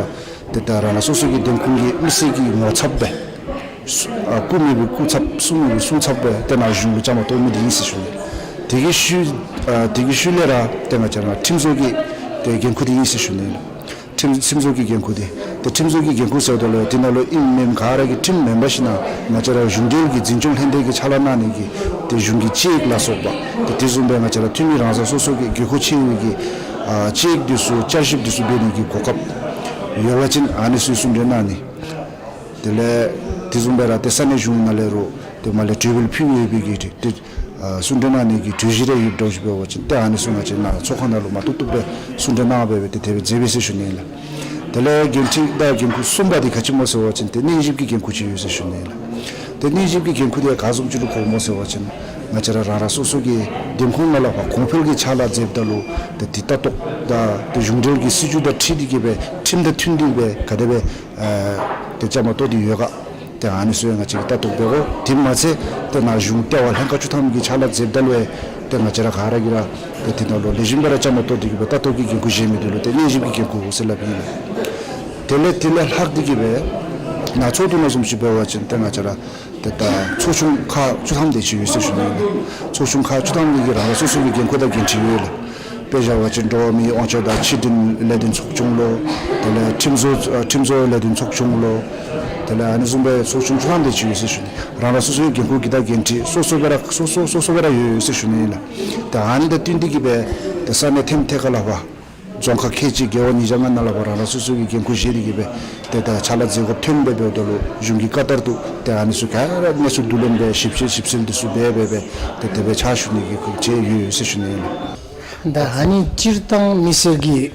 ཏེ་ད་རང་རང་སོ་སོ་གི་འདེམས་ཁོངས་ཀྱི་མི་སེར་གྱི་ངོ་ཚབ་སྦེ་སུ་ཨ་སྐུ་མེད་པའི་སྐུ་ཚབ་སྲུང་མེད་པའི་སྲུང་ཚབ་སྦེ་ཏེ་ནཱ་གཞུང་ལུ་བཅའ་མར་གཏོགས་མི་འདི་ཨིན་ཟེར་ཞུ་ནི། དེ་གི་ཤུལ་ཨ་དེ་གི་ཤུལ་ལས་ར་ཏེ་ང་བཅས་ར་ཁྲིམས་བཟོ་གི་ཏེ་འགན་ཁུར་འདི་ཨིན་ཟེར་ཞུ་ནི་ལགས། ཁྲིམས་ཁྲིམས་བཟོ་གི་འགན་ཁུར་འདི་ཏེ་ཁྲིམས་བཟོ་གི་འགན་ཁུར་ཟེརཝ་ད་ལུ་དེ་ནང་ལུ་ཨིན་མེན་ག་ར་གི་ཁྲིམས་མེན་པར་ཞིན་ན་ང་བཅས་ར་གཞུང་འབྲེལ་གྱི་འཛིན་སྐྱོང་ལྷན་སྡེ་གིས་ཕྱག་ལཱ་གནང་ནི་གི་ཏེ་གཞུང་གི་དཔྱད་ཡིག་ལ་སོགས་པ་ཏེ་དེ་བཟུམ་སྦེ་ང་བཅས་ར་འཐུས་མི་རང་རང་སོ་སོ་གི་དགོས་མཁོ་ཆེ་བའི་གི་ཨ་དཔྱད་ཡིག་འདི་ཚུ་བསྐྱར་ཞིབ་འདི་ཚུ་འབད་ནི་གི་གོ་སྐབས་ཡོད་པ་ཅིན་ཨ་ནི་ཚུ་གསུང་གྲོས་གནང་ནི། དེ་ལས་དེ་བཟུམ་སྦེ་ར་ཏེ་ས་གནས་གཞུང་ནང་ལས་རུང་ཏེ་མར་ལས་གྲོས་འབུལ་ཕུལ་ཡོད་པའི་གི་ཏེ་ ཨ་གསུང་གྲོས་གནང་ནི་གི་གྲོས་གཞི་རེ་ཡོདཔ་འདྲཝ་ཅིག་འབད་བ་ཅིན་ཏེ་ཨ་ནི་ཚུ་ང་བཅས་ནཱ་ཚོགས་ཁང་ནང་ལུ་མ་བཏུབ་བཏུབ་སྦེ་གསུང་གྲོས་གནང་སྦེ་སྦེ་ཏེ་དེ་སྦེ་མཛད་པས་ཟེར་ཞུ་ནི་ཨིན་ལགས། དེ་ལས་འགན་འཁྲི་དང་འགན་ཁུར་གསུམ་པ་འདི་ག་ཅི་སྨོ་ཟེར་བ་ཅིན་ཏེ་གནས་ཞིབ་ཀྱི་འགན་ཁུར་ཅིག་ཡོད་ཟེར་ཞུ་ནི་ཨིན་ལགས། ཏེ་གནས་ཞིབ་ཀྱི་འགན་ཁུར་འདི་ག་བཟུམ་ཅིག་ལུ་གོཝ་སྨོ་ཟེར་བ་ཅིན་ང་བཅས་ར་རང་རང་སོ་སོ་གི་འདེམས་ཁོངས་ནང་ལུ་ཕར་གོང་འཕེལ་གྱི་ཕྱག་ལཱ་མཛདཔ་ད་ལུ་ཏེ་དེ་ལྟ་རྟོག་དང་ཏེ་གཞུང་འབྲེལ་གྱི་སྲིད་བྱུས་དང་འཁྲིལ་ཏེ་གི་སྦེ་ཁྲིམས་དང་མཐུན་ཏེ་སྦེ་ག་དེ་སྦེ་ཨ་ཏེ་བཅའ་མར་གཏོགས་ཏེ་ཡོད་ག། ཏེ་ཨ་ནི་ཚུ་ཡང་ང་བཅས་ཀྱིས་ལྟ་རྟོག་འབད་དགོ། དེ་མ་ཚད་ཏེ་ནཱ་གཞུང་ལྟེ་བ་ལྷན་ཁག་བཅུ་ཐམ་གྱི་ཕྱག་ལཱ་མཛདཔ་ད་ལུ་ཡང་ཏེ་ང་བཅས་ར་ག་ར་གིས་ར་ཏེ་དེ་ནང་ལུ་ལེགས་ཤོམ་སྦེ་ར་བཅའ་མར་གཏོགས་ཏེ་གི་སྦེ་ལྟ་རྟོག་གི་འགན་ཁུར་བཞེས་མི་འདི་ལུ་ཏེ་གནས་ཞིབ་ཀྱི་འགན་ཁུར་ཟེར་སླབ་ཨིན་ལགས། དེ་ལས་དེ་ལས་ལྷག་སྟེ་གི་སྦེ་ནཱ་ཚོགས་འདུ་ནང་བཟུམ་ཅིག་འབད་བ་ཅིན་ཏེ་ང་བཅས་ར་ཏེ་ད་ཚོགས་ཆུང་ཁག་བཅུ་ཐམ་དེ་ཅིག་ཡོད་ཟེར་ཞུ་ནི་ཨིན་ལགས། ཚོགས་ཆུང་ཁག་བཅུ་ཐམ་འདི་གིས་རང་རང་སོ་སོ་གི་འགན་ཁུར་དང་འགན་འཁྲི་ཡོད་ལགས། དཔེ་བཞག་པ་ཅིན་འགྲོ་བ་མིའི་དབང་ཆ་དང་ཕྱི་འབྲེལ་ལས་དོན་ཚོགས་ཆུང་ལོ། དེ་ལས་ཁྲིམས་བཟོ་ཨ་ཁྲིམས་བཟོ་ལས་དོན་ཚོགས་ཆུང་ལོ། དེ་ལས་ཨ་ནི་བཟུམ་སྦེ་ཚོགས་ཆུང་བཅུ་ཐམ་དེ་ཅིག་ཡོད་ཟེར་ཞུ་ནི། རང་རང་སོ་སོའི་འགན་ཁུར་གྱི་དང་འགན་འཁྲི་སོ་སོ་སྦེ་ར་སོ་སོ་སོ་སོ་སྦེ་ར་ཡོད་ཡོད་ཟེར་ཞུ་ནི་ཨིན་ལགས། ཏེ་ཨ་ནི་དང་བསྟུན་ཏེ་གི་སྦེ་ཏེ་ས་གནས་ཐེམ་ཐེ་ཁ་ལ་ཕར་རྫོང་ཁག་ཁལ་གཅིག་རྒེད་འོག་ཉིས་བརྒྱ་ལྔ་ནང་ལུ་ཕར་རང་རང་སོ་སོ་གི་འགན་ཁུར་བཞེས་ཏེ་གི་སྦེ་ཏེ་ད་ཕྱག་ལཱ་མཛད་དགོཔ་ཐོན་སྦེ་འབདཝ་ད་ལུ་གཞུང་གི་བཀའ་ལྟར་དུ་ཏེ་ཨ་ནི་ཚུ་ག་ར་གནས་ཚུལ་བསྡུ་ལེན་འབད་ཞིབ་དཔྱད་ཞིབ་འཚོལ་འདི་ཚུ་འབད་འབད་སྦེ་ཏེ་དེ་སྦེ་ཕྱག་ཞུ་ནི་གི་ཁུངས་ཅིག་ཡོད་ཡོད་ཟེར་ཞུ་ནི་ཨིན་ལགས། ད་ཨ་ནི་སྤྱིར་བཏང་མི་སེར་གྱི་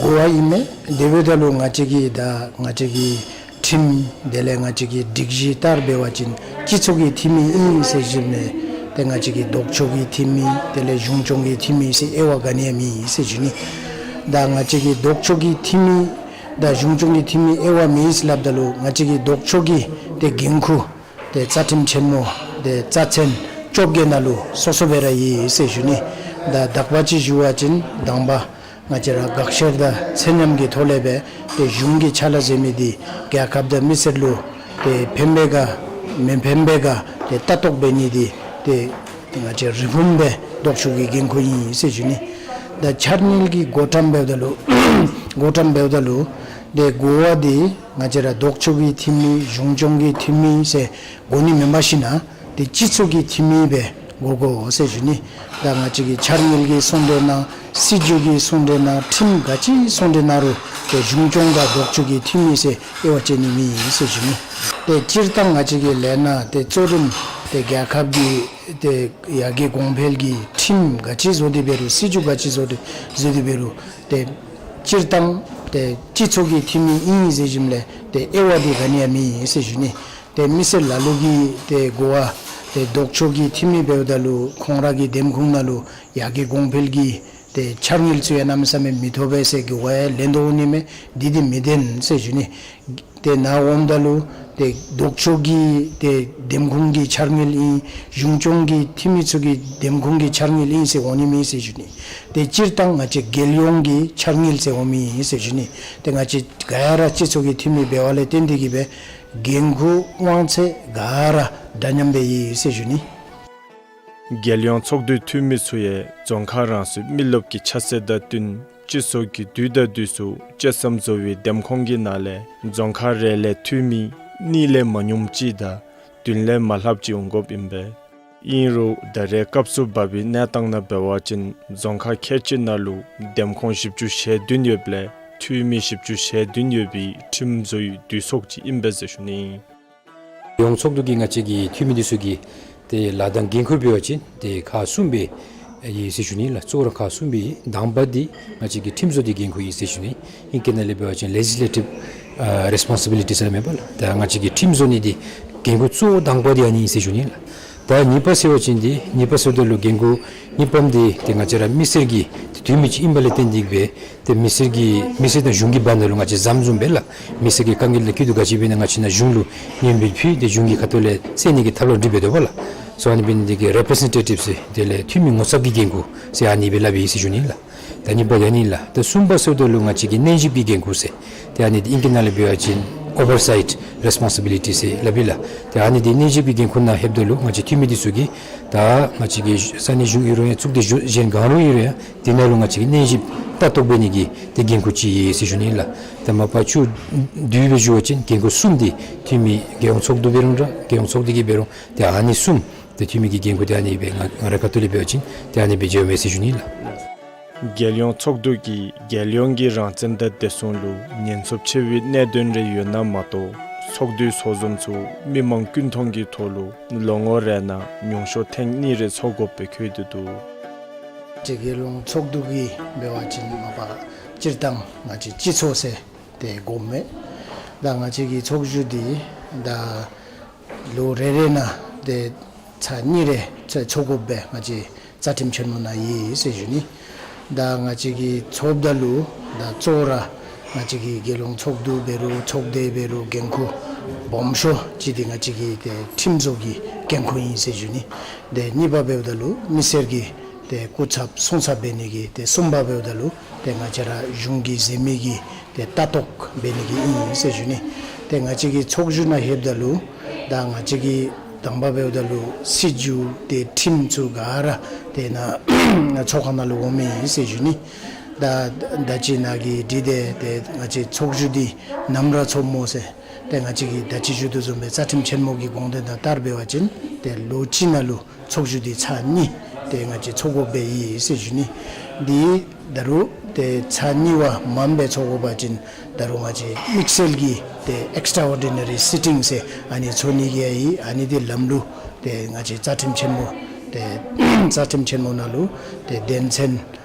གོ་བ་ཨིན་མས། དེ་འབདཝ་ད་ལུ་ང་བཅས་ཀྱི་ད་ང་བཅས་ཀྱི་ཁྲིམས་དེ་ལས་ང་བཅས་ཀྱི་སྒྲིག་གཞི་ལྟར་འབད་བ་ཅིན་སྤྱི་ཚོགས་ཀྱི་འཐུས་མི་ཨིན་ཟེར་ཞུ་ནི། ཏེ་ང་བཅས་ཀྱི་ལྡོག་ཕྱོགས་ཀྱི་འཐུས་མི་དེ་ལས་གཞུང་སྐྱོང་གི་འཐུས་མི་ཟེར་དབྱེ་བ་ག་ནི་ཡང་མེད་ཟེར་ཞུ་ནི། ད་ང་བཅས་ཀྱི་ལྡོག་ཕྱོགས་ཀྱི་འཐུས་མི་དང་གཞུང་སྐྱོང་གི་འཐུས་མི་དབྱེ་བ་མེད་ཟེར་སླབ་ད་ལུ་ང་བཅས་ཀྱི་ལྡོག་ཕྱོགས་ཀྱི་ཏེ་འགན་ཁུར་ཏེ་རྩ་ཁྲིམས་ཆེན་མོ་ཏེ་རྩ་ཚན་བཅོ་བརྒྱད་ནང་ལུ་སོ་སོ་སྦེ་ར་ཡོད་ཟེར་ཞུ་ནི། ད་དག་པ་ཅིག་ཞུ་བ་ཅིན་དང་པ་ང་བཅས་ར་དགག་བཤེར་དང་ཚད་མཉམ་གྱི་ཐོག་ལས་སྦེ་ཏེ་གཞུང་གི་ཕྱག་ལཱ་མཛད་མི་འདི་རྒྱལ་ཁབ་དང་མི་སེར་ལུ་ཏེ་ཕན་པས་ག་མི་ཕན་པས་ག་ཏེ་ལྟ་རྟོག་འབད་ནི་འདི་ཏེ་ཏེ་ང་བཅས་རིགས་སྦོམ་སྦེ་ལྡོག་ཕྱོགས་ཀྱི་འགན་ཁུར་ཨིན་ཟེར་ཞུ་ནི། ད་འཆར་དངུལ་གྱི་བགོ་བཀྲམ་འབདཝ་ད་ལུ་བགོ་བཀྲམ་འབདཝ་ད་ལུ་ཏེ་གོ་བ་འདི་ང་བཅས་ར་ལྡོག་ཕྱོགས་ཀྱི་འཐུས་མི་གཞུང་སྐྱོང་གི་འཐུས་མི་ཟེར་གོ་ནི་མེན་པར་ཞིན་ན་ཏེ་སྤྱི་ཚོགས་ཀྱི་འཐུས་མི་སྦེ་གོ་དགོ་ཟེར་ཞུ་ནི། ད་ང་བཅས་ཀྱི་འཆར་དངུལ་གྱི་གསུང་གྲོས་ནང་སྲིད་བྱུས་ཀྱི་གསུང་གྲོས་ནང་ཁྲིམས་ག་ཅི་གསུང་གྲོས་ནང་རུང་ཏེ་གཞུང་སྐྱོང་དང་ལྡོག་ཕྱོགས་ཀྱི་འཐུས་མི་ཟེར་དབྱེ་བ་ཕྱེ་ནི་མེད་ཟེར་ཞུ་ནི། ཏེ་སྤྱིར་བཏང་ང་བཅས་ཀྱི་ལས་སྣ་ཏེ་གཙོ་རིམ་ཏེ་རྒྱལ་ཁབ་ཀྱི་ཏེ་ཡར་རྒྱས་གོང་འཕེལ་གྱི་ཁྲིམས་ག་ཅི་བཟོ་སྟེ་འབད་རུང་སྲིད་བྱུས་ག་ཅི་བཟོ་སྟེ་བཟོ་སྟེ་འབད་རུང་ཏེ་སྤྱིར་བཏང་ཏེ་སྤྱི་ཚོགས་ཀྱི་འཐུས་མི་ཨིན་ཟེར་ཞིནམ་ལས་ཏེ་དབྱེ་བ་འདི་ག་ནི་ཡང་མེད་ཟེར་ཞུ་ནི། ཏེ་མི་སེར་ལ་ལུ་གིས་ཏེ་གོ་བ་ཏེ་ལྡོག་ཕྱོགས་ཀྱི་འཐུས་མི་འབདཝ་ད་ལུ་ཁོང་ར་གི་འདེམས་ཁོངས་ནང་ལུ་ཡར་རྒྱས་གོང་འཕེལ་གྱི་ཏེ་འཆར་དངུལ་ཚུ་ཡང་གནམ་མེད་ས་མེད་མི་ཐོབ་པས་ཟེར་གོ་བ་ཡང་ལེན་དོ་འོང་ནི་མས། འདི་འདི་མི་བདེན་ཟེར་ཞུ་ནི། ཏེ་ནཱ་འོངམ་ད་ལུ་ཏེ་ལྡོག་ཕྱོགས་ཀྱི་ཏེ་འདེམས་ཁོངས་ཀྱི་འཆར་དངུལ་ཨིན། གཞུང་སྐྱོང་གི་འཐུས་མི་ཚུ་གི་འདེམས་ཁོངས་ཀྱི་འཆར་དངུལ་ཨིན་ཟེར་འོང་ནི་མེད་ཟེར་ཞུ་ནི། ཏེ་སྤྱིར་བཏང་ང་བཅས་རྒྱལ་ཡོངས་ཀྱི་འཆར་དངུལ་ཟེར་འོང་མི་ཨིན་ཟེར་ཞུ་ནི། ཏེ་ང་བཅས་ག་ར་སྤྱི་ཚོགས་ཀྱི་འཐུས་མི་འབདཝ་ལས་བརྟེན་ཏེ་གི་སྦེ་འགན་ཁུར་དབང་ཚད་ག་ར་འདྲ་མཉམ་སྦེ་ཡོད་ཟེར་ཞུ་ནི། རྒྱལ་ཡོངས་ཚོགས་འདུའི་འཐུས་མི་ཚུ་ཡང་རྫོང་ཁག་རང་སོའི་མི་རློབས་ཀྱི་ཆ་ཚད་དང་བསྟུན་སྤྱི་ཚོགས་ཀྱི་དུས་དང་དུས་སུ་བཅད་མཚམས་བཟོ་བའི་འདེམས་ཁོངས་ཀྱི་ནང་ལས་རྫོང་ཁག་རེ་ལས་འཐུས་མི་གཉིས་ལས་མ་ཉུངམ་ཅིག་དང་བདུན་ལས་མ་ལྷགཔ་ཅིག་འོང་དགོཔ་ཨིན་པས། ཨིན་རུང་ད་རེས་སྐབས་སུ་བབས་པའི་གནས་སྟངས་ནང་འབད་བ་ཅིན་རྫོང་ཁག་ཁལ་གཅིག་ནང་ལུ་འདེམས་ཁོངས་བཞི་བཅུ་ཞེ་བདུན་ཡོདཔ་ལས་འཐུས་མི་བཞི་བཅུ་ཞེ་བདུན་ཡོད་པའི་ཁྲིམས་བཟོའི་འདུས་ཚོགས་ཅིག་ཨིན་པས་ཟེར་ཞུ་ནི། ཡོངས་ཚོགས་འདུ་གི་ང་བཅས་ཀྱི་འཐུས་མི་འདི་ཚུ་གི་ཏེ་ལཱ་དང་འགན་ཁུར་འབད་བ་ཅིན་ཏེ་ཁག་གསུམ་སྦེ་ཡོད་ཟེར་ཞུ་ནི་ལགས། གཙོ་བོ་ར་ཁག་གསུམ་སྦེ་ཡོད། དང་པ་འདི་ང་བཅས་ཀྱི་ཁྲིམས་བཟོ་འདི་འགན་ཁུར་ཨིན་ཟེར་ཞུ་ནི། ཨིང་སྐད་ནང་ལས་འབད་བ་ཅིན་ལེ་ཇིས་ལེ་ཊིབ་ཨ་རེས་པོན་སི་བི་ལི་ཊི་ཟེར་མེན་པ་ལགས། ད་ང་བཅས་ཀྱི་ཁྲིམས་བཟོ་ནི་འདི་འགན་ཁུར་གཙོ་བོ་དང་པ་འདི་ཨ་ནི་ཨིན་ཟེར་ཞུ་ནི་ལགས། ད་གཉིས་པ་ཟེར་བ་ཅིན་འདི་གཉིས་པ་ཟེརཝ་ད་ལུ་འགན་ཁུར་གཉིས་པམ་འདི་ཏེ་ང་བཅས་ར་མི་སེར་གྱི་ཏེ་འཐུས་མི་ཅིག་ཨིནམ་ལས་བརྟེན་ཏེ་གི་སྦེ་ཏེ་མི་སེར་གྱི་མི་སེར་དང་གཞུང་གི་བར་ན་ལུ་ང་བཅས་ཟམ་བཟུམ་སྦེ་ལགས། མི་སེར་གྱི་དཀའ་ངལ་དང་སྐྱིད་སྡུག་ག་ཅི་འབད་ན་ང་བཅས་ནཱ་གཞུང་ལུ་སྙན་འབུལ་ཕུལ་ཏེ་གཞུང་གི་ཁ་ཐུག་ལས་སེལ་ནི་གི་ཐབས་ལམ་སྒྲིག་སྦེ་སྡོདཔ་ལགས། སོ་ཨ་ནི་འབད་ནི་འདི་གིས་རེ་པི་རེ་ཟེན་ཊེ་ཊིབ་ཟེར་དེ་ལས་འཐུས་མི་ངོ་ཚབ་ཀྱི་འགན་ཁུར་ཟེར་ཨ་ནི་སྦེ་སླབ་ཨིན་ཟེར་ཞུ་ནི་ལགས། ད་གཉིས་པ་འདི་ཨ་ནི་ལགས། ད་གསུམ་པ་ཟེརཝ་ད་ལུ་ང་བཅས་ཀྱི་གནས་ཞིབ་ཀྱི་འགན་ཁུར་ཟེར། ཏེ་ཨ་ནི་འདི་ཨིང་སྐད་ནང་ལས་འབད་བ་ཅིན་ཨོ་བར་སའིཊ་རེས་པོན་སི་བི་ལི་ཊི་ཟེར་སླབ་ཨིན་ལགས། ཏེ་ཨ་ནི་འདི་གནས་ཞིབ་ཀྱི་འགན་ཁུར་ནང་ལྷོདཔ་ད་ལུ་ང་བཅས་འཐུས་མི་འདི་ཚུ་གིས་ད་ང་བཅས་ཀྱི་ས་གནས་གཞུང་ཨིན་རུང་ཡང་གཙུག་སྡེ་གཞུང་གཞན་གང་རུང་ཨིན་རུང་ཡང་འདི་ནང་ལུ་ང་བཅས་ཀྱིས་གནས་ཞིབ་ལྟ་རྟོག་འབད་ནི་གི་ཏེ་འགན་ཁུར་ཅིག་ཡོད་ཟེར་ཞུ་ནི་ལགས། ད་མ་པ་ཕྱོགས་བསྡུས་སྦེ་ཞུ་བ་ཅིན་འགན་ཁུར་གསུམ་འདི་འཐུས་མི་རྒྱལ་ཡོངས་ཚོགས་འདུ་འབད་རུང་འདྲ་རྒྱལ་ཡོངས་ཚོགས་སྡེ་གི་འབད་རུང་ཏེ་ཨ་ནི་གསུམ་ཏེ་འཐུས་མི་གི་འགན་ཁུར་འདི་ཨ་ནི་སྦེ་ང་ང་རའི་ཁ་ཐུག་ལས་འབད་བ་ཅིན་ཏེ་ཨ་ནི་སྦེ་མཛད་མས་ཟེར་ཞུ་ནི་ལགས། རྒྱལ་ཡོངས་ཚོགས་འདུ་གིས་རྒྱལ་ཡོངས་ཀྱི་རང་བཙན་དང་བདེ་སྲུང་ལུ་ཉེན་ཚབས་ཆེ་བའི་གནད་དོན་རེ་ཡོད་ན་མ་གཏོགས་ ཚོགས་འདུའི་ཚོགས་འཛོམས་ཚུ་མི་མང་ཀུན་མཐོང་གི་ཐོག་ལུ་ལོ་ངོ་རེ་ནང་ཉུང་ཤོས་ཐེངས་གཉིས་རེ་ཚོགས་དགོཔ་སྦེ་བཀོད་དེ་འདུག། ཏེ་རྒྱལ་ཡོངས་ཚོགས་འདུ་གི་འབད་བ་ཅིན་མ་པ་སྤྱིར་བཏང་ང་བཅས་སྤྱི་ཚོགས་ཟེར་ཏེ་གོཝ་མས། ད་ང་བཅས་ཀྱི་ཚོགས་བཞུགས་འདི་ད་ལོ་རེ་རེ་ནང་ཏེ་ཚར་གཉིས་རེ་ཚོགས་དགོཔ་སྦེ་ང་བཅས་རྩ་ཁྲིམས་ཆེན་མོ་ནང་ཡོད་ཟེར་ཞུ་ནི། ད་ང་བཅས་ཀྱིས་ཚོགསཔ་ད་ལུ་ད་གཙོ་བོ་ར་ང་བཅས་ཀྱི་རྒྱལ་ཡོངས་ཚོགས་འདུ་འབད་རུང་ཚོགས་སྡེ་འབད་རུང་འགན་ཁུར་སྦོམ་ཤོས་ཅིག་འདི་ང་བཅས་ཀྱི་ཏེ་ཁྲིམས་བཟོ་གི་འགན་ཁུར་ཨིན་ཟེར་ཞུ་ནི། ཏེ་གཉིས་པ་འབདཝ་ད་ལུ་མི་སེར་གྱི་ཏེ་སྐུ་ཚབ་སྲུང་ཚབ་འབད་ནི་གི། ཏེ་གསུམ་པ་འབདཝ་ད་ལུ་ཏེ་ང་བཅས་ར་གཞུང་གི་ཟེར་མི་གི་ཏེ་ལྟ་རྟོག་འབད་ནི་གི་ཨིན་ཟེར་ཞུ་ནི། ཏེ་ང་བཅས་ཀྱི་ཚོགས་བཞུགས་ནང་ལྷོདཔ་ད་ལུ་ད་ང་བཅས་ཀྱི་དང་པ་འབདཝ་ད་ལུ་སྲིད་བྱུས་ཏེ་ཁྲིམས་ཚུ་ག་ར་ཏེ་ནཱ་ཚོགས་ཁང་ནང་ལུ་འོང་མི་ཨིན་ཟེར་ཞུ་ནི། ད་ད་ཅི་ནཱ་གིས་དྲིས་ཏེ་ཏེ་ང་བཅས་ཚོགས་བཞུགས་འདི་ནམ་ར་ཚོགསཔ་སྨོ་ཟེར། ཏེ་ང་བཅས་ཀྱིས་ད་ཅི་ཞུ་དོ་བཟུམ་སྦེ་རྩ་ཁྲིམས་ཆེན་མོ་གི་དགོངས་དོན་དང་ལྟར་འབད་བ་ཅིན་ཏེ་ལོ་གཅིག་ནང་ལུ་ཚོགས་བཞུགས་འདི་ཚར་གཉིས་ཏེ་ང་བཅས་ཚོགས་དགོཔ་སྦེ་ཨིན་ཟེར་ཞུ་ནི། འདི་ད་རུང་ཏེ་ཚར་གཉིས་བ་མངམ་སྦེ་ཚོགས་དགོ་པ་ཅིན་ད་རུང་ང་བཅས་དམིགས་བསལ་གྱི་ཏེ་ཨེགསི་ཊྲ་ཨོར་ཌི་ན་རི་སི་ཊིང་ཟེར་ཨ་ནི་ཚོགས་ནི་གི་ཡང་ཨིན། ཨ་ནི་འདི་ལམ་ལུགས་ཏེ་ང་བཅས་རྩ་ཁྲིམས་ཆེན་མོ་ཏེ་རྩ་ཁྲིམས་ཆེན་མོ་ནང་ལུ་ཏེ་དོན་ཚན་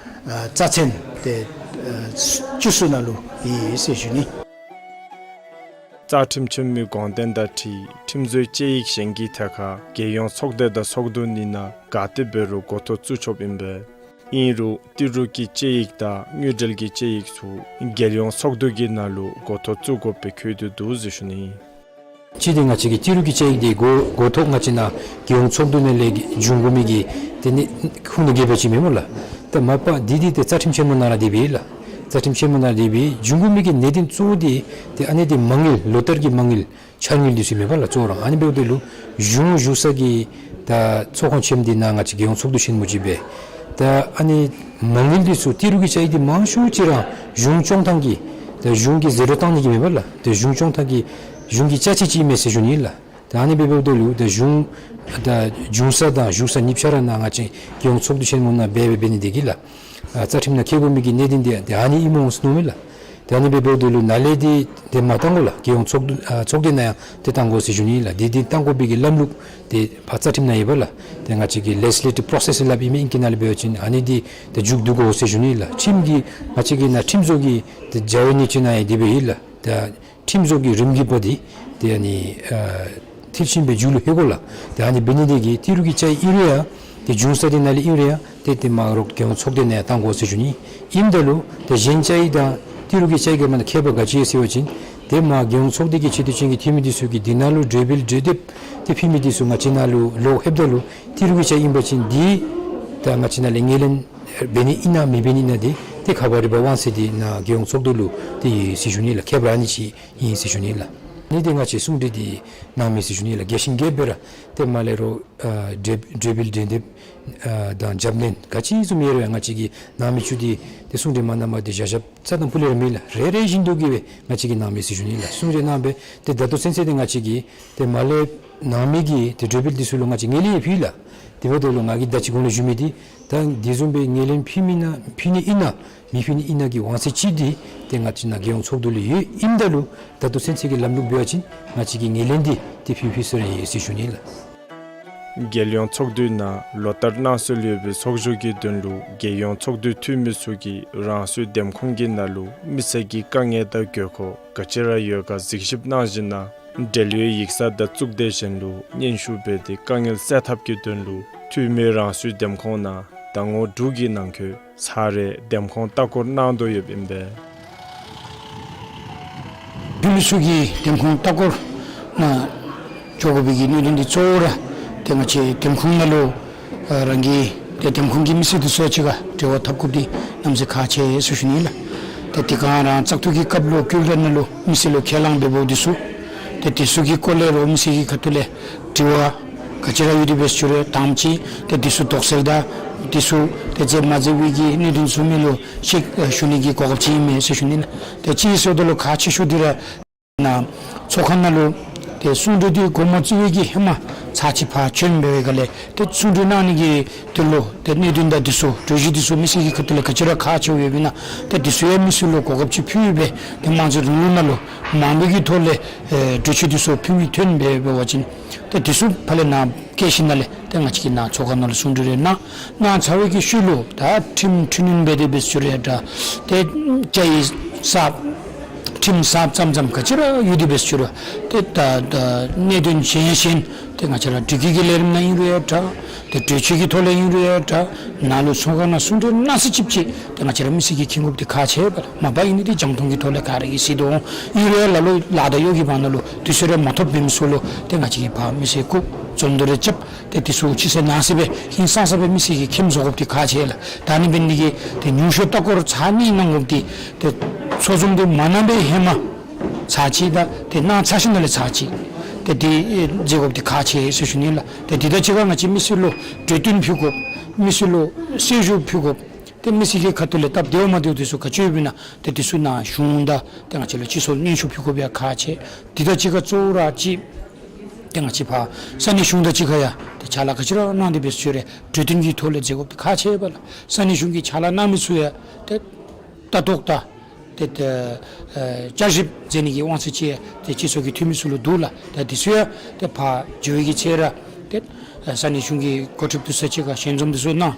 ཨ་རྩ་ཚན་ཏེ་ཨ་བཅུ་གསུམ་ནང་ལུ་ཨིན་ཟེར་ཞུ་ནི། རྩ་ཁྲིམས་ཆེན་མོའི་དགོངས་དོན་དང་འཁྲིལ་ཁྲིམས་བཟོའི་དཔྱད་ཡིག་གཞན་གྱི་ཐད་ཁར་རྒྱལ་ཡོངས་ཚོགས་སྡེ་དང་ཚོགས་འདུ་གཉིས་ནང་ག་ཏེ་འབད་རུང་འགོ་ཐོག་བཙུགས་ཆོགཔ་ཨིན་པས། ཨིན་རུང་ཏི་རུ་གི་དཔྱད་ཡིག་དང་དངུལ་འབྲེལ་གྱི་དཔྱད་ཡིག་ཚུ་རྒྱལ་ཡོངས་ཚོགས་འདུ་གི་ནང་ལུ་འགོ་ཐོག་བཙུགས་དགོཔ་སྦེ་བཀོད་དེ་འདུག་ཟེར་ཞུ་ནི། ཅིག་འདི་ང་བཅས་ཀྱི་ཏི་རུ་གི་དཔྱད་ཡིག་འདི་འགོ་འགོ་ཐོག་ང་བཅས་ནཱ་རྒྱལ་ཡོངས་ཚོགས་འདུ་ནང་ལས་འབྱུང་དགོ་མི་གི་ཏེ་ནི་ཁུངས་སྣ་རྒྱས་པ་ཅིག་མེན་སྨོ་ལགས། ད་མ་པ་འདི་འདི་ཏེ་རྩ་ཁྲིམས་ཆེན་མོ་ནང་ར་འདི་སྦེ་ལགས། རྩ་ཁྲིམས་ཆེན་མོ་ནང་འདི་སྦེ་འབྱུང་དགོ་མི་གི་གནད་དོན་གཙོ་བོ་འདི་ཏེ་ཨ་ནི་འདི་མ་དངུལ་ལོ་ལྟར་གྱི་མ་དངུལ་འཆར་དངུལ་འདི་ཚུ་མེན་པ་ལགས། གཙོ་བོ་ར་ཨ་ནི་འབདཝ་ད་ལུ་གཞུང་བཞུགས་ས་གི་ད་ཚོགས་ཁང་ཆེན་མོ་འདི་ནང་ང་བཅས་རྒྱལ་ཡོངས་ཚོགས་འདུ་ཆེན་མོ་ཅིག་སྦེ་ད་ཨ་ནི་མ་དངུལ་འདི་ཚུ་ཏི་རུ་གི་དཔྱད་ཡིག་འདི་མང་ཤོས་ཅིག་ར་གཞུང་སྐྱོང་ཐངས་ཀྱི་ད་གཞུང་གི་ཟད་འགྲོ་བཏང་ནི་གི་མེན་པ་ལགས། ད་གཞུང་སྐྱོང་ཐངས་ཀྱི་གཞུང་གི་ཅ་ཆས་ཅིག་ཨིན་མས་ཟེར་ཞུ་ནི་ལགས། ད་ཨ་ནི་སྦེ་འབདཝ་ད་ལུ་ད་གཞུང་ད་འབྱུང་ས་དང་བཞུགས་ས་གཉིས་ཆ་ར་ནཱ་ང་བཅས་རྒྱལ་ཡོངས་ཚོགས་འདུ་ཆེན་མོ་ནང་འབད་འབད་འབད་ནི་འདི་གིས་ལགས། ཨ་རྩ་ཁྲིམས་ནང་འཁོད་དགོ་མི་གི་གནད་དོན་འདི་ཏེ་ཨ་ནི་ཨིནམ་འོང་ཟེར་མནོཝ་མས་ལགས། ཏེ་ཨ་ནི་སྦེ་འབདཝ་ད་ལུ་ནཱ་ལས་འདི་ཏེ་མ་བཏང་དགོ་ལགས། རྒྱལ་ཡོངས་ཚོགས་འདུ་ཨ་ཚོགས་སྡེ་ནང་ཡང་ཏེ་བཏང་དགོ་ཟེར་ཞུ་ནི་ལགས། འདི་འདི་བཏང་དགོ་པའི་གི་ལམ་ལུགས་འདི་ཕར་རྩ་ཁྲིམས་ནང་ཡོད་པ་ལགས། ཏེ་ང་བཅས་ཀྱི་ལེཇིས་ལེ་ཊིབ་པྲོ་སེསི་སླབ་ཨིན་མས་ཨིང་སྐད་ནང་ལས་འབད་བ་ཅིན་ཨ་ནི་འདི་ཏེ་མཇུག་བསྡུ་དགོ་ཟེར་ཞུ་ནི་ལགས། ཁྲིམས་ཀྱི་ང་བཅས་ཀྱི་ནཱ་ཁྲིམས་བཟོ་གི་ཏེ་བྱ་བའི་གནད་ཅིག་ནང་ཡང་འདི་སྦེ་ཡོད་ལགས། ཏེ་ཁྲིམས་བཟོ་གི་རིམ་གྱིས་འབད་དེ་ཏེ་ཨ་ནི་ཨ་མཐིལ་ཕྱིན་སྦེ་མཇུག་ལུ་ལྷོད་དགོ་ལགས། ཏེ་ཨ་ནི་འབད་ནི་འདི་གིས་ཏི་རུ་གི་དཔྱད་ཡིག་ཨིན་རུང་ཡང་ཏེ་འབྱུང་ས་འདི་ནཱ་ལས་ཨིན་རུང་ཡང་ཏེ་ཏེ་མར་རྒྱལ་ཡོངས་ཚོགས་སྡེ་ནང་ཡང་བཏང་དགོ་ཟེར་ཞུ་ནི། ཨིནམ་ད་ལུ་ཏེ་གཞན་དཔྱད་ཡིག་དང་ཏི་རུ་གི་དཔྱད་ཡིག་གི་མ་ནཱ་ཁྱད་པར་ག་ཅི་ཡོད་ཟེར་བ་ཅིན་ཏེ་མར་རྒྱལ་ཡོངས་ཚོགས་སྡེ་གི་ཆེ་བསྟོད་ཅན་གྱི་འཐུས་མི་འདི་ཚུ་གིས་འདི་ནང་ལུ་གྲོས་འབུལ་གྲོས་འདེབས་ཏེ་ཕུལ་མི་འདི་ཚུ་ང་བཅས་ནཱ་ལུ་ལོག་ལྷོདཔ་ད་ལུ་ཏི་རུ་གི་དཔྱད་ཡིག་ཨིན་པ་ཅིན་འདི་ད་ང་བཅས་ནཱ་ལས་ངོས་ལེན་འབད་ནི་ཨིན་ན་མི་འབད་ནི་ཨིན་ན་འདི་ཏེ་ཁ་པར་རིག་པ་དབང་ཚད་འདི་ནཱ་རྒྱལ་ཡོངས་ཚོགས་འདུ་ལུ་ཏེ་ཡོད་ཟེར་ཞུ་ནི་ལགས། ཁྱད་པར་ཨ་ནི་ཅིག་ཨིན་ཟེར་ཞུ་ནི་ལགས། ཨ་ནི་འདི་ང་བཅས་གསུང་གྲོས་འདི་གནང་མི་ཟེར་ཞུ་ནི་ལགས། རྒྱས་ཤིང་རྒྱས་པ་སྦེ་ར་ཏེ་མར་ལས་རོགས་ཨ་གྲོས་གྲོས་འབུལ་གྲོས་འདེབས་ཨ་དང་རྒྱབ་སྣོན་ག་ཅི་བཟུམ་ཡོད་རུང་ཡང་ང་བཅས་ཀྱིས་གནང་མི་ཚུ་འདི་ཏེ་གསུང་གྲོས་མ་གནངམ་འདི་བཞག་བཞགཔ་རྩ་དང་ཕུ་ལས་ར་མེད་ལགས། རེ་རེ་བཞིན་དུ་གིས་སྦེ་ང་བཅས་ཀྱིས་གནང་མི་ཟེར་ཞུ་ནི་ལགས། གསུང་གྲོས་གནང་སྦེ་ཏེ་ད་ལྟོ་ཚུན་ཚོད་འདི་ང་བཅས་ཀྱིས་ཏེ་མར་ལས་གནང་མི་གི་ཏེ་གྲོས་འབུལ་འདི་ཚུ་ལུ་ང་བཅས་ངོས་ལེན་ཡང་ཕུལ་ལགས། དེ་འབདཝ་ད་ལུ་ང་གིས་ད་ཅི་གོང་ལུ་ཞུ་མི་འདི་ད་འདི་བཟུམ་སྦེ་ངོས་ལེན་ཕུལ་མི་ཨིན་ན་ཕུལ་ནི་ཨིན་ན་མི་ཕུལ་ནི་ཨིན་ན་གི་དབང་ཚད་ཅིག་འདི་ཏེ་ང་བཅས་ནཱ་རྒྱལ་ཡོངས་ཚོགས་འདུ་ལུ་ཡོད། ཨིནམ་ད་ལུ་ད་ལྟོ་ཚུན་ཚོད་ཀྱི་ལམ་ལུགས་འབད་བ་ཅིན་ང་བཅས་ཀྱིས་ངོས་ལེན་འདི་ཏེ་ཕུལ་ཕུལ་སྲོལ་ཡོད་ཟེར་ཞུ་ནི་ལགས། རྒྱལ་ཡོངས་ཚོགས་འདུའི་ནང་ལོ་ལྟར་གནང་སྲོལ་ཡོད་པའི་ཚོགས་བཞུགས་ཀྱི་དོན་ལུ་རྒྱལ་ཡོངས་ཚོགས་འདུའི་འཐུས་མི་ཚུ་གིས་རང་སོའི་འདེམས་ཁོངས་ཀྱི་ནང་ལུ་མི་སེར་གྱི་དཀའ་ངལ་དང་དགོས་མཁོ་ག་ཅི་ར་ཡོད་ག་གཟིགས་ཞིབ་གནང་ཞིནམ་ལས་འབྲེལ་ཡོད་ཡིག་ཚང་དང་གཙུག་སྡེ་གཞན་ལུ་སྙན་ཞུ་འབད་དེ་དཀའ་ངལ་སེལ་ཐབས་ཀྱི་དོན་ལུ་འཐུས་མི་རང་སོའི་འདེམས་ཁོངས་ནང་ཟླ་ངོ་དྲུག་གི་ནང་འཁོད་ཚར་རེ་འདེམས་ཁོངས་ལྟ་སྐོར་གནང་དོ་ཡོདཔ་ཨིན་པས། འཐུས་མི་ཚུ་གིས་འདེམས་ཁོངས་ལྟ་སྐོར་ནང་འགྱོ་དགོ་པའི་གི་གནད་དོན་འདི་གཙོ་བོ་ར་ཏེ་ང་བཅས་འདེམས་ཁོངས་ནང་ལུ་ཨ་རང་གི་ཏེ་འདེམས་ཁོངས་ཀྱི་མི་སེར་འདི་ཚུ་གཅིག་ཁར་འབྲེལ་བ་འཐབ་དགོཔ་འདི་གནམ་མེད་ས་མེད་ཁག་ཆེ་ཟེར་ཞུ་ནི་ལགས། ཏེ་དེ་སྒང་རང་བཙག་འཐུ་གི་སྐབས་ལུ་བསྐུལ་ར་ནང་ལུ་མི་སེར་ལུ་ཁས་བླངས་འབདཝ་འདི་ཚུ་ཏེ་འདི་ཚུ་གི་སྐོར་ལས་རོགས་མི་སེར་གྱི་ཁ་ཐུག་ལས་དྲི་བ་ག་ཅི་ར་ཡོད་དེ་འབད་ཞུ་རུང་དང་པ་ཅིག་ཏེ་འདི་ཚུ་དོགས་སེལ་དང་འདི་ཚུ་ཏེ་མཛད་མ་མཛད་པའི་གི་གནད་དོན་ཚུ་མི་ལུ་ཅིག་ཞུ་ནི་གི་གོ་སྐབས་ཅིག་ཨིན་མས་ཟེར་ཞུ་ནི་ལགས། ཏེ་ཅིག་ཟེརཝ་ད་ལུ་ཁག་ཆེ་ཤོས་འདི་ར་ནཱ་ཚོགས་ཁང་ནང་ལུ་ཏེ་གསུང་གྲོས་འདི་འགོ་མ་བཙུགས་པའི་གི་ཧེ་མ་ ཚར་གཅིག་ཕར་བྱོན་འབད་བའི་སྒང་ལས་ཏེ་གསུང་གྲོས་གནང་ནི་གི་དོན་ལུ་ཏེ་གནད་དོན་དང་འདི་ཚུ་གྲོས་གཞི་འདི་ཚུ་མི་སེར་གྱི་ཁ་ཐུག་ལས་ག་ཅི་ར་ཁག་ཆེཝ་ཡོདཔ་ཨིན་ན་ཏེ་འདི་ཚུ་ཡང་མི་སེར་ལུ་གོ་སྐབས་ཅིག་ཕུལ་སྦེ་ཏེ་དམངས་གཙོའི་རིང་ལུགས་ནང་ལུ་མང་པོའི་གི་ཐོག་ལས་ཨེ་གྲོས་ཆོད་འདི་ཚུ་ཕུལ་མི་ཐོན་འབད་འབད་བ་ཅིན་ཏེ་འདི་ཚུ་ཕར་ལས་ནཱ་བསྐྱལ་ཞིནམ་ལས་ཏེ་ང་བཅས་ཀྱིས་ནཱ་ཚོགས་ཁང་ནང་ལུ་གསུང་གྲོས་རེ་གནང་གནང་ཚར་བའི་གི་ཤུལ་ལུ་ད་ཁྲིམས་འཕྲི་སྣོན་འབད་དེ་འབད་ཞུ་རུང་ཡང་འདྲ་ཏེ་བཅའ་ཡིག་གསརཔ་ཁྲིམས་གསརཔ་ཙམ་ཙམ་ག་ཅི་ར་ཡོད་དེ་འབད་ཞུ་རུང་ཏེ་ད་ད་གནད་དོན་གཞན་གཞན་ཏེ་ང་བཅས་ར་དྲི་བཀོད་ཀྱི་ལས་རིམ་ནང་ཨིན་རུང་ཡང་འདྲ་ཏེ་གྲོས་ཆོད་ཀྱི་ཐོག་ལས་ཨིན་རུང་ཡང་འདྲ་ནཱ་ལུ་ཚོགས་ཁང་ནང་གསུང་གྲོས་གནང་ས་ཅིག་ཅིག་ཏེ་ང་བཅས་ར་མི་སེར་གྱིས་མཁྱེན་དགོཔ་འདི་ཁག་ཆེ་བས་ལགས། མ་པ་ཨིན་ན་ཏེ་རྒྱང་མཐོང་གི་ཐོག་ལས་ག་ར་གིས་གཟིགས་དོ་འོང་། ཨིན་རུང་ཡང་ལ་ལུ་ལཱ་དང་གཡོག་གི་བར་ན་ལུ་དུས་ཚོད་རེ་མ་ཐོབ་འབད་མི་ཚུ་ལུ་ཏེ་ང་བཅས་ཀྱིས་ཕར་མི་སེར་སྐུ་འཛོམས་འདུ་རེ་རྐྱབ་སྟེ་འདི་ཚུ་ཕྱི་གསལ་ནང་གསལ་སྦེ་ཧིང་སངས་ས་སྦེ་མི་སེར་གྱིས་མཁྱེན་བཟོ་དགོཔ་འདི་ཁག་ཆེ་ལགས། ད་ཨ་ནི་འབད་ནི་འདི་གིས་ཏེ་ཉུང་ཤོས་ལྟ་སྐོར་ཚར་གཉིས་གནང་དགོཔ་འདི་ཏེ་ཚོགས་འཛོམས་འདི་མ་གནང་པའི་ཧེ་མ་ཚར་གཅིག་དང་ཏེ་གནང་ཚར་ཞིནམ་ལས་ཚར་གཅིག་ཏེ་འདི་མཛད་དགོཔ་འདི་ཁག་ཆེ་ཟེར་ཞུ་ནི་ལགས། ཏེ་འདི་དང་གཅིག་ཁར་ང་བཅས་མི་སེར་ལུ་གྲོས་བསྟུན་ཕུལ་དགོཔ་མི་སེར་ལུ་གསལ་ཞུ་ཕུལ་དགོཔ་ཏེ་མི་སེར་གྱི་ཁ་ཐུག་ལས་སྟབས་བདེཝ་མ་བདེཝ་འདི་ཚུ་ག་ཅི་ཡོདཔ་ཨིན་ན་ཏེ་འདི་ཚུ་ནཱ་གཞུང་དང་ཏེ་ང་བཅས་ལུ་སྤྱི་ཚོགས་སྙན་ཞུ་ཕུལ་དགོཔ་ཡང་ཁག་ཆེ། འདི་དང་གཅིག་ཁར་གཙོ་བོ་ར་ཅིག་ཏེ་ང་བཅས་ཕར་ས་གནས་གཞུང་དང་གཅིག་ཁར་ཡང་ཏེ་ཕྱག་ལཱ་ག་ཅི་ར་གནང་སྟེ་འབད་ཞུ་རུང་གྲོས་བསྟུན་གྱི་ཐོག་ལས་མཛད་དགོཔ་འདི་ཁག་ཆེ་བས་ལགས། ས་གནས་གཞུང་གི་ཕྱག་ལཱ་གནང་མི་ཚུ་ཡང་ཏེ་ལྟ་རྟོག་དང་ཏེ་ཏེ་ཨེ་བསྐྱར་ཞིབ་མཛད་ནི་གི་དབང་ཚད་ཅིག་ཏེ་སྤྱི་ཚོགས་ཀྱི་འཐུས་མི་ཚུ་ལུ་འདུག་ལགས། ཏེ་འདི་ཚུ་ཡང་ཏེ་ཕར་འགྱོ་བའི་གི་ཚེ་ར་ཏེ་ཨེ་ས་གནས་གཞུང་གི་འགོ་ཁྲིདཔ་འདི་ཚུ་གཅིག་ཁར་ཞལ་འཛོམས་འདི་ཚུ་གནང་།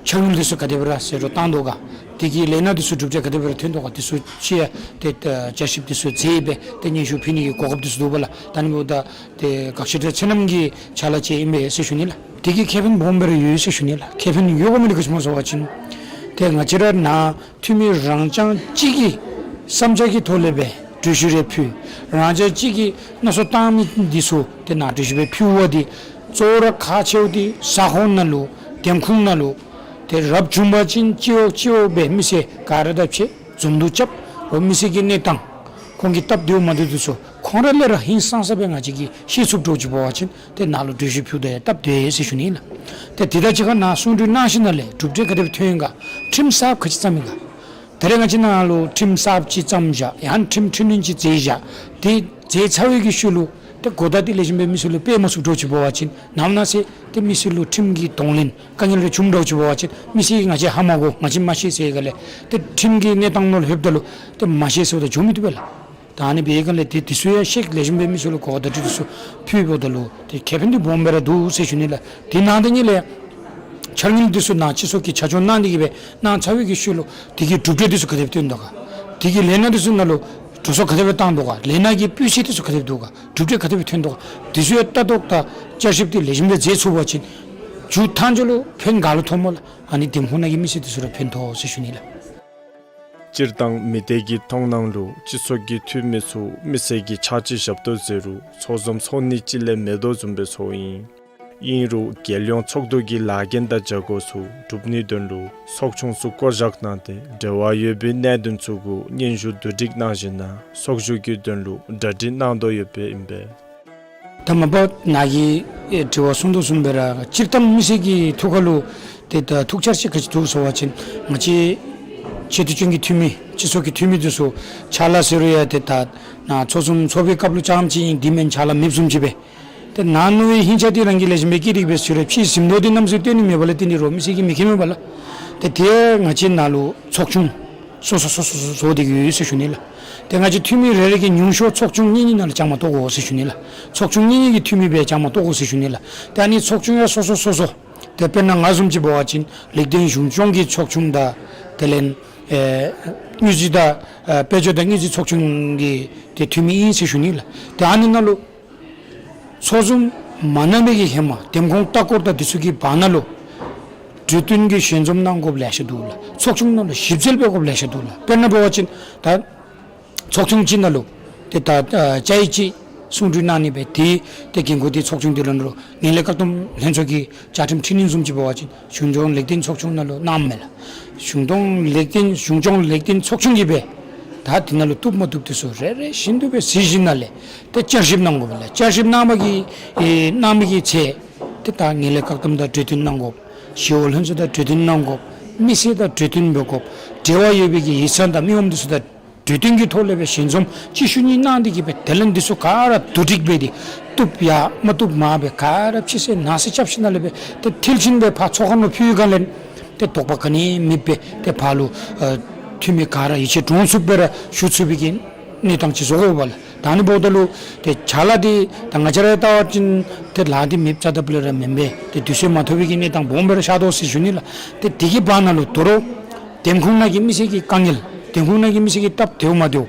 འཆར་དངུལ་འདི་ཚུ་ག་དེ་སྦེ་ར་ཟད་འགྲོ་བཏང་དོ་ག། དེ་གི་ལས་སྣ་འདི་ཚུ་གྲུབ་འབྲས་ག་དེ་སྦེ་ར་ཐོན་དོ་ག། འདི་ཚུ་ཅིག་ཡང་ཏེ་ཏེ་བསྐྱར་ཞིབ་འདི་ཚུ་མཛད་སྦེ་ཏེ་སྙན་ཞུ་ཕུལ་ནི་གི་གོ་སྐབས་འདི་ཚུ་འདུག་པ་ལགས། ད་ཨ་ནི་འབདཝ་ད་ཏེ་འགག་བཤེར་དང་ཚད་སྣོན་གྱི་ཕྱག་ལཱ་ཅིག་ཨིན་པས་ཟེར་ཞུ་ནི་ལགས། དེ་གིས་ཁེ་ཕན་སྦོམ་སྦེ་ར་ཡོད་ཟེར་ཞུ་ནི་ལགས། ཁེ་ཕན་ཡོད་དགོ་མི་འདི་ག་ཅི་སྨོ་ཟེར་བ་ཅིན་ཏེ་ང་བཅས་ར་ནཱ་འཐུས་མི་རང་རྐྱང་གཅིག་གི་བསམ་འཆར་གྱི་ཐོག་ལས་སྦེ་གྲོས་གཞི་རེ་ཕུལ། རང་རྐྱང་གཅིག་གི་མནོ་བསམ་བཏང་མི་འདི་ཚུ་ཏེ་ནཱ་གྲོས་གཞི་སྦེ་ཕུལ་བ་འདི་གཙོ་བོ་ར་ཁག་ཆེཝ་འདི་ས་ཁོངས་ནང་ལུ་འདེམས་ཁོངས་ནང་ལུ་ཏེ་རབ་བྱུང་པ་ཅིན་སྤྱི་འོག་སྤྱི་འོག་སྦེ་མི་སེར་ག་ར་དང་ཕྱད་འཛོམས་འདུ་རྐྱབ་རུང་མི་སེར་གྱི་གནས་སྟངས་ཁོང་གི་སྟབས་བདེཝ་མ་བདེཝ་འདི་ཚུ་ཁོང་ར་ལས་ར་ཧིང་སངས་ས་སྦེ་ང་བཅས་ཀྱིས་ཤེས་ཚུགསཔ་འདྲཝ་ཅིག་འབད་བ་ཅིན་ཏེ་ནཱ་ལུ་གྲོས་གཞི་ཕུལཝ་ད་ཡང་སྟབས་བདེ་ཟེར་ཞུ་ནི་ལགས། ཏེ་དེ་དང་གཅིག་ཁར་ནཱ་གསུང་གྲོས་གནང་ཞིནམ་ལས་གྲུབ་འབྲས་ག་དེ་སྦེ་ཐོན་ཡི་ག། ཁྲིམས་གསརཔ་ག་ཅི་བརྩམས་ཡི་ག། ད་རེས་ང་བཅས་ནཱ་ལུ་ཁྲིམས་གསརཔ་ཅིག་བརྩམས་བཞག། ཡང་ཁྲིམས་འཕྲི་སྣོན་ཅིག་མཛད་བཞག། དེ་མཛད་ཚར་བའི་གི་ཤུལ་ལུ་ཏེ་གོ་བརྡ་འདི་ལེགས་ཤོམ་སྦེ་མི་ཚུ་ལུ་སྤེལ་མ་ཚུགསཔ་འདྲཝ་ཅིག་འབད་བ་ཅིན་ནམ་ན་ཟེར་ཏེ་མི་ཚུ་ལུ་ཁྲིམས་ཀྱི་གདོང་ལེན་དཀའ་ངལ་རེ་བྱུངམ་འདྲཝ་ཅིག་འབད་བ་ཅིན་མི་སེར་གྱིས་ང་བཅས་ཧ་མ་གོ་ང་བཅས་མ་ཤེས་ཟེར་བའི་སྒང་ལས་ཏེ་ཁྲིམས་ཀྱི་གནས་སྟངས་ནང་ལུ་ལྷོདཔ་ད་ལུ་ཏེ་མ་ཤེས་ཟེརཝ་ད་འགྱོ་མི་བཏུབ་པས་ལགས། ད་ཨ་ནི་འབད་བའི་སྒང་ལས་ཏེ་འདི་ཚུ་ཡང་ཤེས་ལེགས་ཤོམ་སྦེ་མི་ཚུ་ལུ་གོ་བརྡ་འདི་ཚུ་ཕུལཝ་ད་ལུ་ཏེ་ཁེ་ཕན་འདི་སྦོམ་སྦེ་ར་འདུག་ཟེར་ཞུ་ནི་ལགས། དེ་ནང་དེ་ཉིད་ལས་འཆར་དངུལ་འདི་ཚུ་ནཱ་སྤྱི་ཚོགས་ཀྱིས་ཆ་འཇོག་གནང་སྟེ་གི་སྦེ་གནང་ཚར་བའི་གི་ཤུལ་ལུ་དེ་གི་གྲུབ་འབྲས་འདི་ཚུ་ག་དེ་སྦེ་ཐོན་དོ་ག། དེ་གི་ལས་སྣ་འདི་ཚུ་ནང་ལུ་འགྲོ་སོང་ག་དེ་སྦེ་བཏང་དོ་ག། ལས་སྣ་གི་སྤུས་ཚད་འདི་ཚུ་ག་དེ་སྦེ་འདུག་ག། གྲུབ་འབྲས་ག་དེ་སྦེ་ཐོན་དོ་ག། འདི་ཚུ་ཡང་ལྟ་རྟོག་དང་བསྐྱར་ཞིབ་འདི་ལེགས་ཤོམ་སྦེ་མཛད་ཚུགས་པ་ཅིན་མཇུག་མཐའ་མཇུག་ལུ་ཕན་ག་ལུ་ཐོགས་སྨོ་ལགས། ཨ་ནི་འདེམས་ཁོངས་ནང་གི་མི་སེར་འདི་ཚུ་ལུ་ཕན་ཐོགས་ཟེར་ཞུ་ནི་ལགས། སྤྱིར་བཏང་མི་སྡེ་གི་མཐོང་སྣང་ལུ་སྤྱི་ཚོགས་ཀྱི་འཐུས་མི་ཚུ་མི་སེར་གྱི་ཕྱག་ཕྱི་ཞབས་ཏོག་ཟེར་རུང་ཚོགས་འཛོམས་ཚོགས་ནི་ཅིག་ལས་མེད་དོ་བཟུམ་སྦེ་ཚོར་ཡི། ཨིན་རུང་རྒྱལ་ཡོངས་ཚོགས་འདུ་གི་ལཱ་འགན་དང་བྱ་སྒོ་ཚུ་སྒྲུབ་ནིའི་དོན་ལུ་ཚོགས་ཆུང་ཚུ་བསྐོ་བཞག་གནང་སྟེ་འབྲེལ་བ་ཡོད་པའི་གནད་དོན་ཚུ་གུ་སྙན་ཞུ་བསྡུ་སྒྲིག་གནང་ཞིནམ་ལས་ཚོགས་བཞུགས་ཀྱི་དོན་ལུ་གྲ་སྒྲིག་གནང་དོ་ཡོདཔ་ཨིན་པས། ད་མ་པ་ནཱ་གི་ཨེ་དྲི་བ་གསུང་དོ་བཟུམ་སྦེ་ར་སྤྱིར་བཏང་མི་སེར་གྱི་ཐུགས་ཁ་ལུ་ཏེ་ད་ཐུགས་འཆར་ཅིག་ག་ཅི་འདུག་ཟེར་བ་ཅིན་ང་བཅས་ཆེ་བསྟོད་ཅན་གྱི་འཐུས་མི་སྤྱི་ཚོགས་ཀྱི་འཐུས་མི་འདི་ཚུ་ཕྱག་ལཱ་ཟེར་རུང་ཡང་ཏེ་ད་ནཱ་ཚོགས་འཛོམས་ཚོགས་པའི་སྐབས་ལུ་རྐྱངམ་ཅིག་ཨིན། དེ་མེན་ཕྱག་ལཱ་མེདཔ་བཟུམ་ཅིག་སྦེ་ཏེ་ནཱ་མནོ་བའི་ཧིང་ཆ་འདི་རང་གིས་ལེགས་ཤོམ་སྦེ་བསྐྱེད་དེ་གི་སྦེ་ཞུ་རུང་ཕྱི་ཟིམ་ཏོག་འདི་གནམ་མེད་ས་མེད་སྟོན་ནི་མེད་པ་ལས་བརྟེན་ཏེ་རོགས་མི་སེར་གྱིས་མི་མཁྱེན་མས་པ་ལགས། ཏེ་དེ་ང་བཅས་ནཱ་ལུ་ཚོགས་ཆུང་སོ་སོ་སོ་སོ་སོ་སོ་སྡོད་དེ་གི་ཡོད་ཟེར་ཞུ་ནི་ལགས། ཏེ་ང་བཅས་འཐུས་མི་རེ་རེ་གིས་ཉུང་ཤོས་ཚོགས་ཆུང་གཉིས་གཉིས་ནང་ལུ་བཅའ་མར་གཏོགས་དགོ་ཟེར་ཞུ་ནི་ལགས། ཚོགས་ཆུང་གཉིས་གཉིས་ཀྱི་འཐུས་མི་སྦེ་བཅའ་མར་གཏོགས་དགོ་ཟེར་ཞུ་ནི་ལགས། ཏེ་ཨ་ནི་ཚོགས་ཆུང་ཡང་སོ་སོ་སོ་སོ། ཏེ་དཔེར་ན་ང་བཟུམ་ཅིག་འབད་བ་ཅིན་ལེགས་ལྡན་གཞུང་སྐྱོང་གི་ཚོགས་ཆུང་དང་དེ་ལས་ཨེ་དངུལ་རྩིས་དང་ཨེ་དཔལ་འབྱོར་དང་དངུལ་རྩིས་ཚོགས་ཆུང་གི་ཏེ་འཐུས་མི་ཨིན་ཟེར་ཞུ་ནི་ལགས། ཏེ་ཨ་ནི་ནང་ལུ་ཚོགས་འཛོམས་མ་གནང་བའི་གི་ཧེ་མ་འདེམས་ཁོངས་ལྟ་སྐོར་དང་འདི་ཚུ་གི་བར་ན་ལུ་གྲོས་བསྟུན་གྱི་ཞལ་འཛོམས་གནང་དགོཔ་ལེ་ཤ་འདུག་ལགས། ཚོགས་ཆུང་ནང་ལུ་ཞིབ་འཚོལ་འབད་དགོཔ་ལེ་ཤ་འདུག་ལགས། དཔེར་ན་འབད་བ་ཅིན་ད་ཚོགས་ཆུང་ཅིག་ནང་ལུ་ཏེ་ད་ཨ་བཅའ་ཡིག་ཅིག་གསུང་གྲོས་གནང་ནི་སྦེ་ཏེ་ཏེ་འགན་ཁུར་འདི་ཚོགས་ཆུང་འདི་ལུ་ངན་ལྷད་བཀག་སྡོམ་ལྷན་ཚོགས་ཀྱི་བཅའ་ཁྲིམས་འཕྲི་སྣོན་བཟུམ་ཅིག་འབད་བ་ཅིན་གཞུང་སྐྱོང་ལེགས་ལྡན་ཚོགས་ཆུང་ནང་ལུ་གནངམ་མས་ལགས། གཞུང་སྐྱོང་ལེགས་ལྡན་གཞུང་སྐྱོང་ལེགས་ལྡན་ཚོགས་ཆུང་གིས་སྦེ་ད་འདི་ནང་ལུ་བཏུབ་མ་བཏུབ་འདི་ཚུ་རེ་རེ་བཞིན་དུ་སྦེ་གཟིགས་ཞིནམ་ལས་ཏེ་བསྐྱར་ཞིབ་གནང་དགོཔ་ལགས། བསྐྱར་ཞིབ་གནང་བའི་གི་ཨེ་གནང་བའི་གི་ཚེ་ཏེ་ད་ངན་ལྷད་བཀག་སྡོམ་དང་གྲོས་བསྟུན་གནང་དགོཔ། ཞི་གཡོག་ལྷན་ཚོགས་དང་གྲོས་བསྟུན་གནང་དགོཔ། མི་སེར་དང་གྲོས་བསྟུན་འབད་དགོཔ། འབྲེལ་བ་ཡོད་པའི་གི་ཡིག་ཚང་དང་མི་ངོམ་འདི་ཚུ་དང་ གྲོས་བསྟུན་གྱི་ཐོག་ལས་སྦེ་ཞལ་འཛོམས་ཅིག་ཞུ་ནི་གནང་སྟེ་གི་སྦེ་དེ་ལས་འདི་ཚུ་ག་ར་བསྡུ་སྒྲིག་འབད་དེ་བཏུབ་ཡ་མ་བཏུབ་མ་སྦེ་ག་ར་ཕྱི་སེལ་ནང་སེལ་རྐྱབ་ཞིནམ་ལས་སྦེ་ཏེ་མཐིལ་ཕྱིན་སྦེ་ཕར་ཚོགས་ཁང་ནང་ཕུལ་བའི་སྒང་ལས་ཏེ་དོགས་པ་ག་ནི་མེད་པར་ཏེ་ཕར་ལུ་ཨ་འཐུས་མི་ག་ར་ཡིད་ཆེས་འདྲོངས་ཚུགསཔ་སྦེ་ར་ཞུ་ཚུགས་པའི་གི་གནས་སྟངས་ཅིག་བཟོ་དགོ་པས་ལགས། ད་ཨ་ནི་འབདཝ་ད་ལུ་ཏེ་ཕྱག་ལཱ་འདི་ད་ང་བཅས་ར་ལྟ་བ་ཅིན་ཏེ་ལཱ་འདི་མེདཔ་རྐྱབ་ད་ལས་ར་མེན་པས། ཏེ་དུས་ཚོད་མ་ཐོབ་པའི་གི་གནས་སྟངས་སྦོམ་སྦེ་ར་ཤར་དོ་ཟེར་ཞུ་ནི་ལགས། ཏེ་དེ་གི་བར་ན་ལུ་དོ་རུང་འདེམས་ཁོངས་ནང་གི་མི་སེར་གྱི་དཀའ་ངལ་འདེམས་ཁོངས་ནང་གི་མི་སེར་གྱི་སྟབས་བདེཝ་མ་བདེཝ་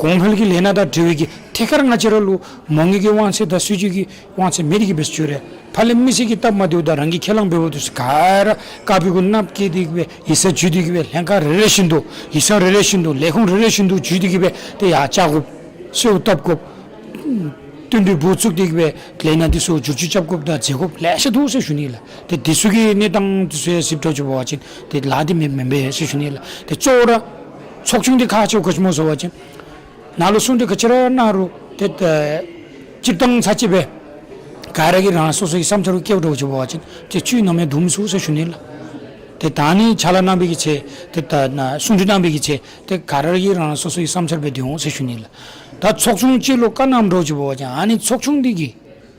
གོང་འཕེལ་གྱི་ལས་སྣ་དང་འབྲེལ་བའི་གི་ཐད་ཀར་ང་བཅས་ར་ལུ་མ་དངུལ་གྱི་དབང་ཚད་དང་སྲིད་ཇུས་ཀྱི་དབང་ཚད་མེད་དེ་གི་སྦེ་བཅུག་རུང་ཕར་ལས་མི་སེར་གྱི་སྟབས་མ་བདེཝ་དང་རང་གི་ཁས་བླངས་འབདཝ་འདི་ཚུ་ག་ར་དཀར་པོའི་གུ་ནགཔོ་བཀལ་ཏེ་གི་སྦེ་ཡིག་ཚང་བརྒྱུད་དེ་གི་སྦེ་ལྷན་ཁག་རེ་རེ་བཞིན་དུ་ཡིག་ཚང་རེ་རེ་བཞིན་དུ་ལས་ཁུངས་རེ་རེ་བཞིན་དུ་བརྒྱུད་དེ་གི་སྦེ་ཏེ་ཡར་བཅར་དགོཔ་གསོལཝ་བཏབ་དགོཔ་བསྟུན་གྲོས་འབུ་བཙུགས་ཏེ་གི་སྦེ་ལས་སྣ་འདི་ཚུ་བསྒྱུར་བཅོས་རྐྱབ་དགོཔ་དང་མཛད་དགོཔ་ལེ་ཤ་འདུག་ཟེར་ཞུ་ནི་ལགས། ཏེ་འདི་ཚུ་གི་གནས་སྟངས་འདི་ཚུ་ཡང་གཟིགས་འགྱོ་བ་ཅིན་ཏེ་ལཱ་འདི་མེདཔ་མེན་པས་ཟེར་ཞུ་ནི་ལགས། ཏེ་གཙོ་བོ་ར་ཚོགས་ཆུང་འདི་ཁག་ཆེཝ་ག་ཅི་སྨོ་ཟེར་བ་ཅིན་ནཱ་ལུ་གསུང་གྲོས་ག་ཅི་ར་གནང་རུང་ཏེ་ད་སྤྱིར་བཏང་ཚར་གཅིག་སྦེ་ག་ར་གིས་རང་སོ་སོ་གི་བསམ་འཆར་བཀལཝ་འདྲཝ་ཅིག་འབད་བ་ཅིན་ཏེ་ཚུར་ནམ་ཡང་བསྡུ་མི་ཚུགས་ཟེར་ཞུ་ནི་ལགས། ཏེ་ད་ཨ་ནི་ཕྱག་ལཱ་གནང་བའི་གི་ཚེ་ཏེ་ད་ནཱ་གསུང་གྲོས་གནང་བའི་གི་ཚེ་ཏེ་ག་ར་གིས་རང་སོ་སོ་གི་བསམ་འཆར་སྦེ་བསྡུ་འོང་ཟེར་ཞུ་ནི་ལགས། ད་ཚོགས་ཆུང་ཅིག་ལུ་བཀའ་གནངམ་འདྲཝ་ཅིག་འབད་བ་ཅིན་ཨ་ནི་ཚོགས་ཆུང་འདི་གིས་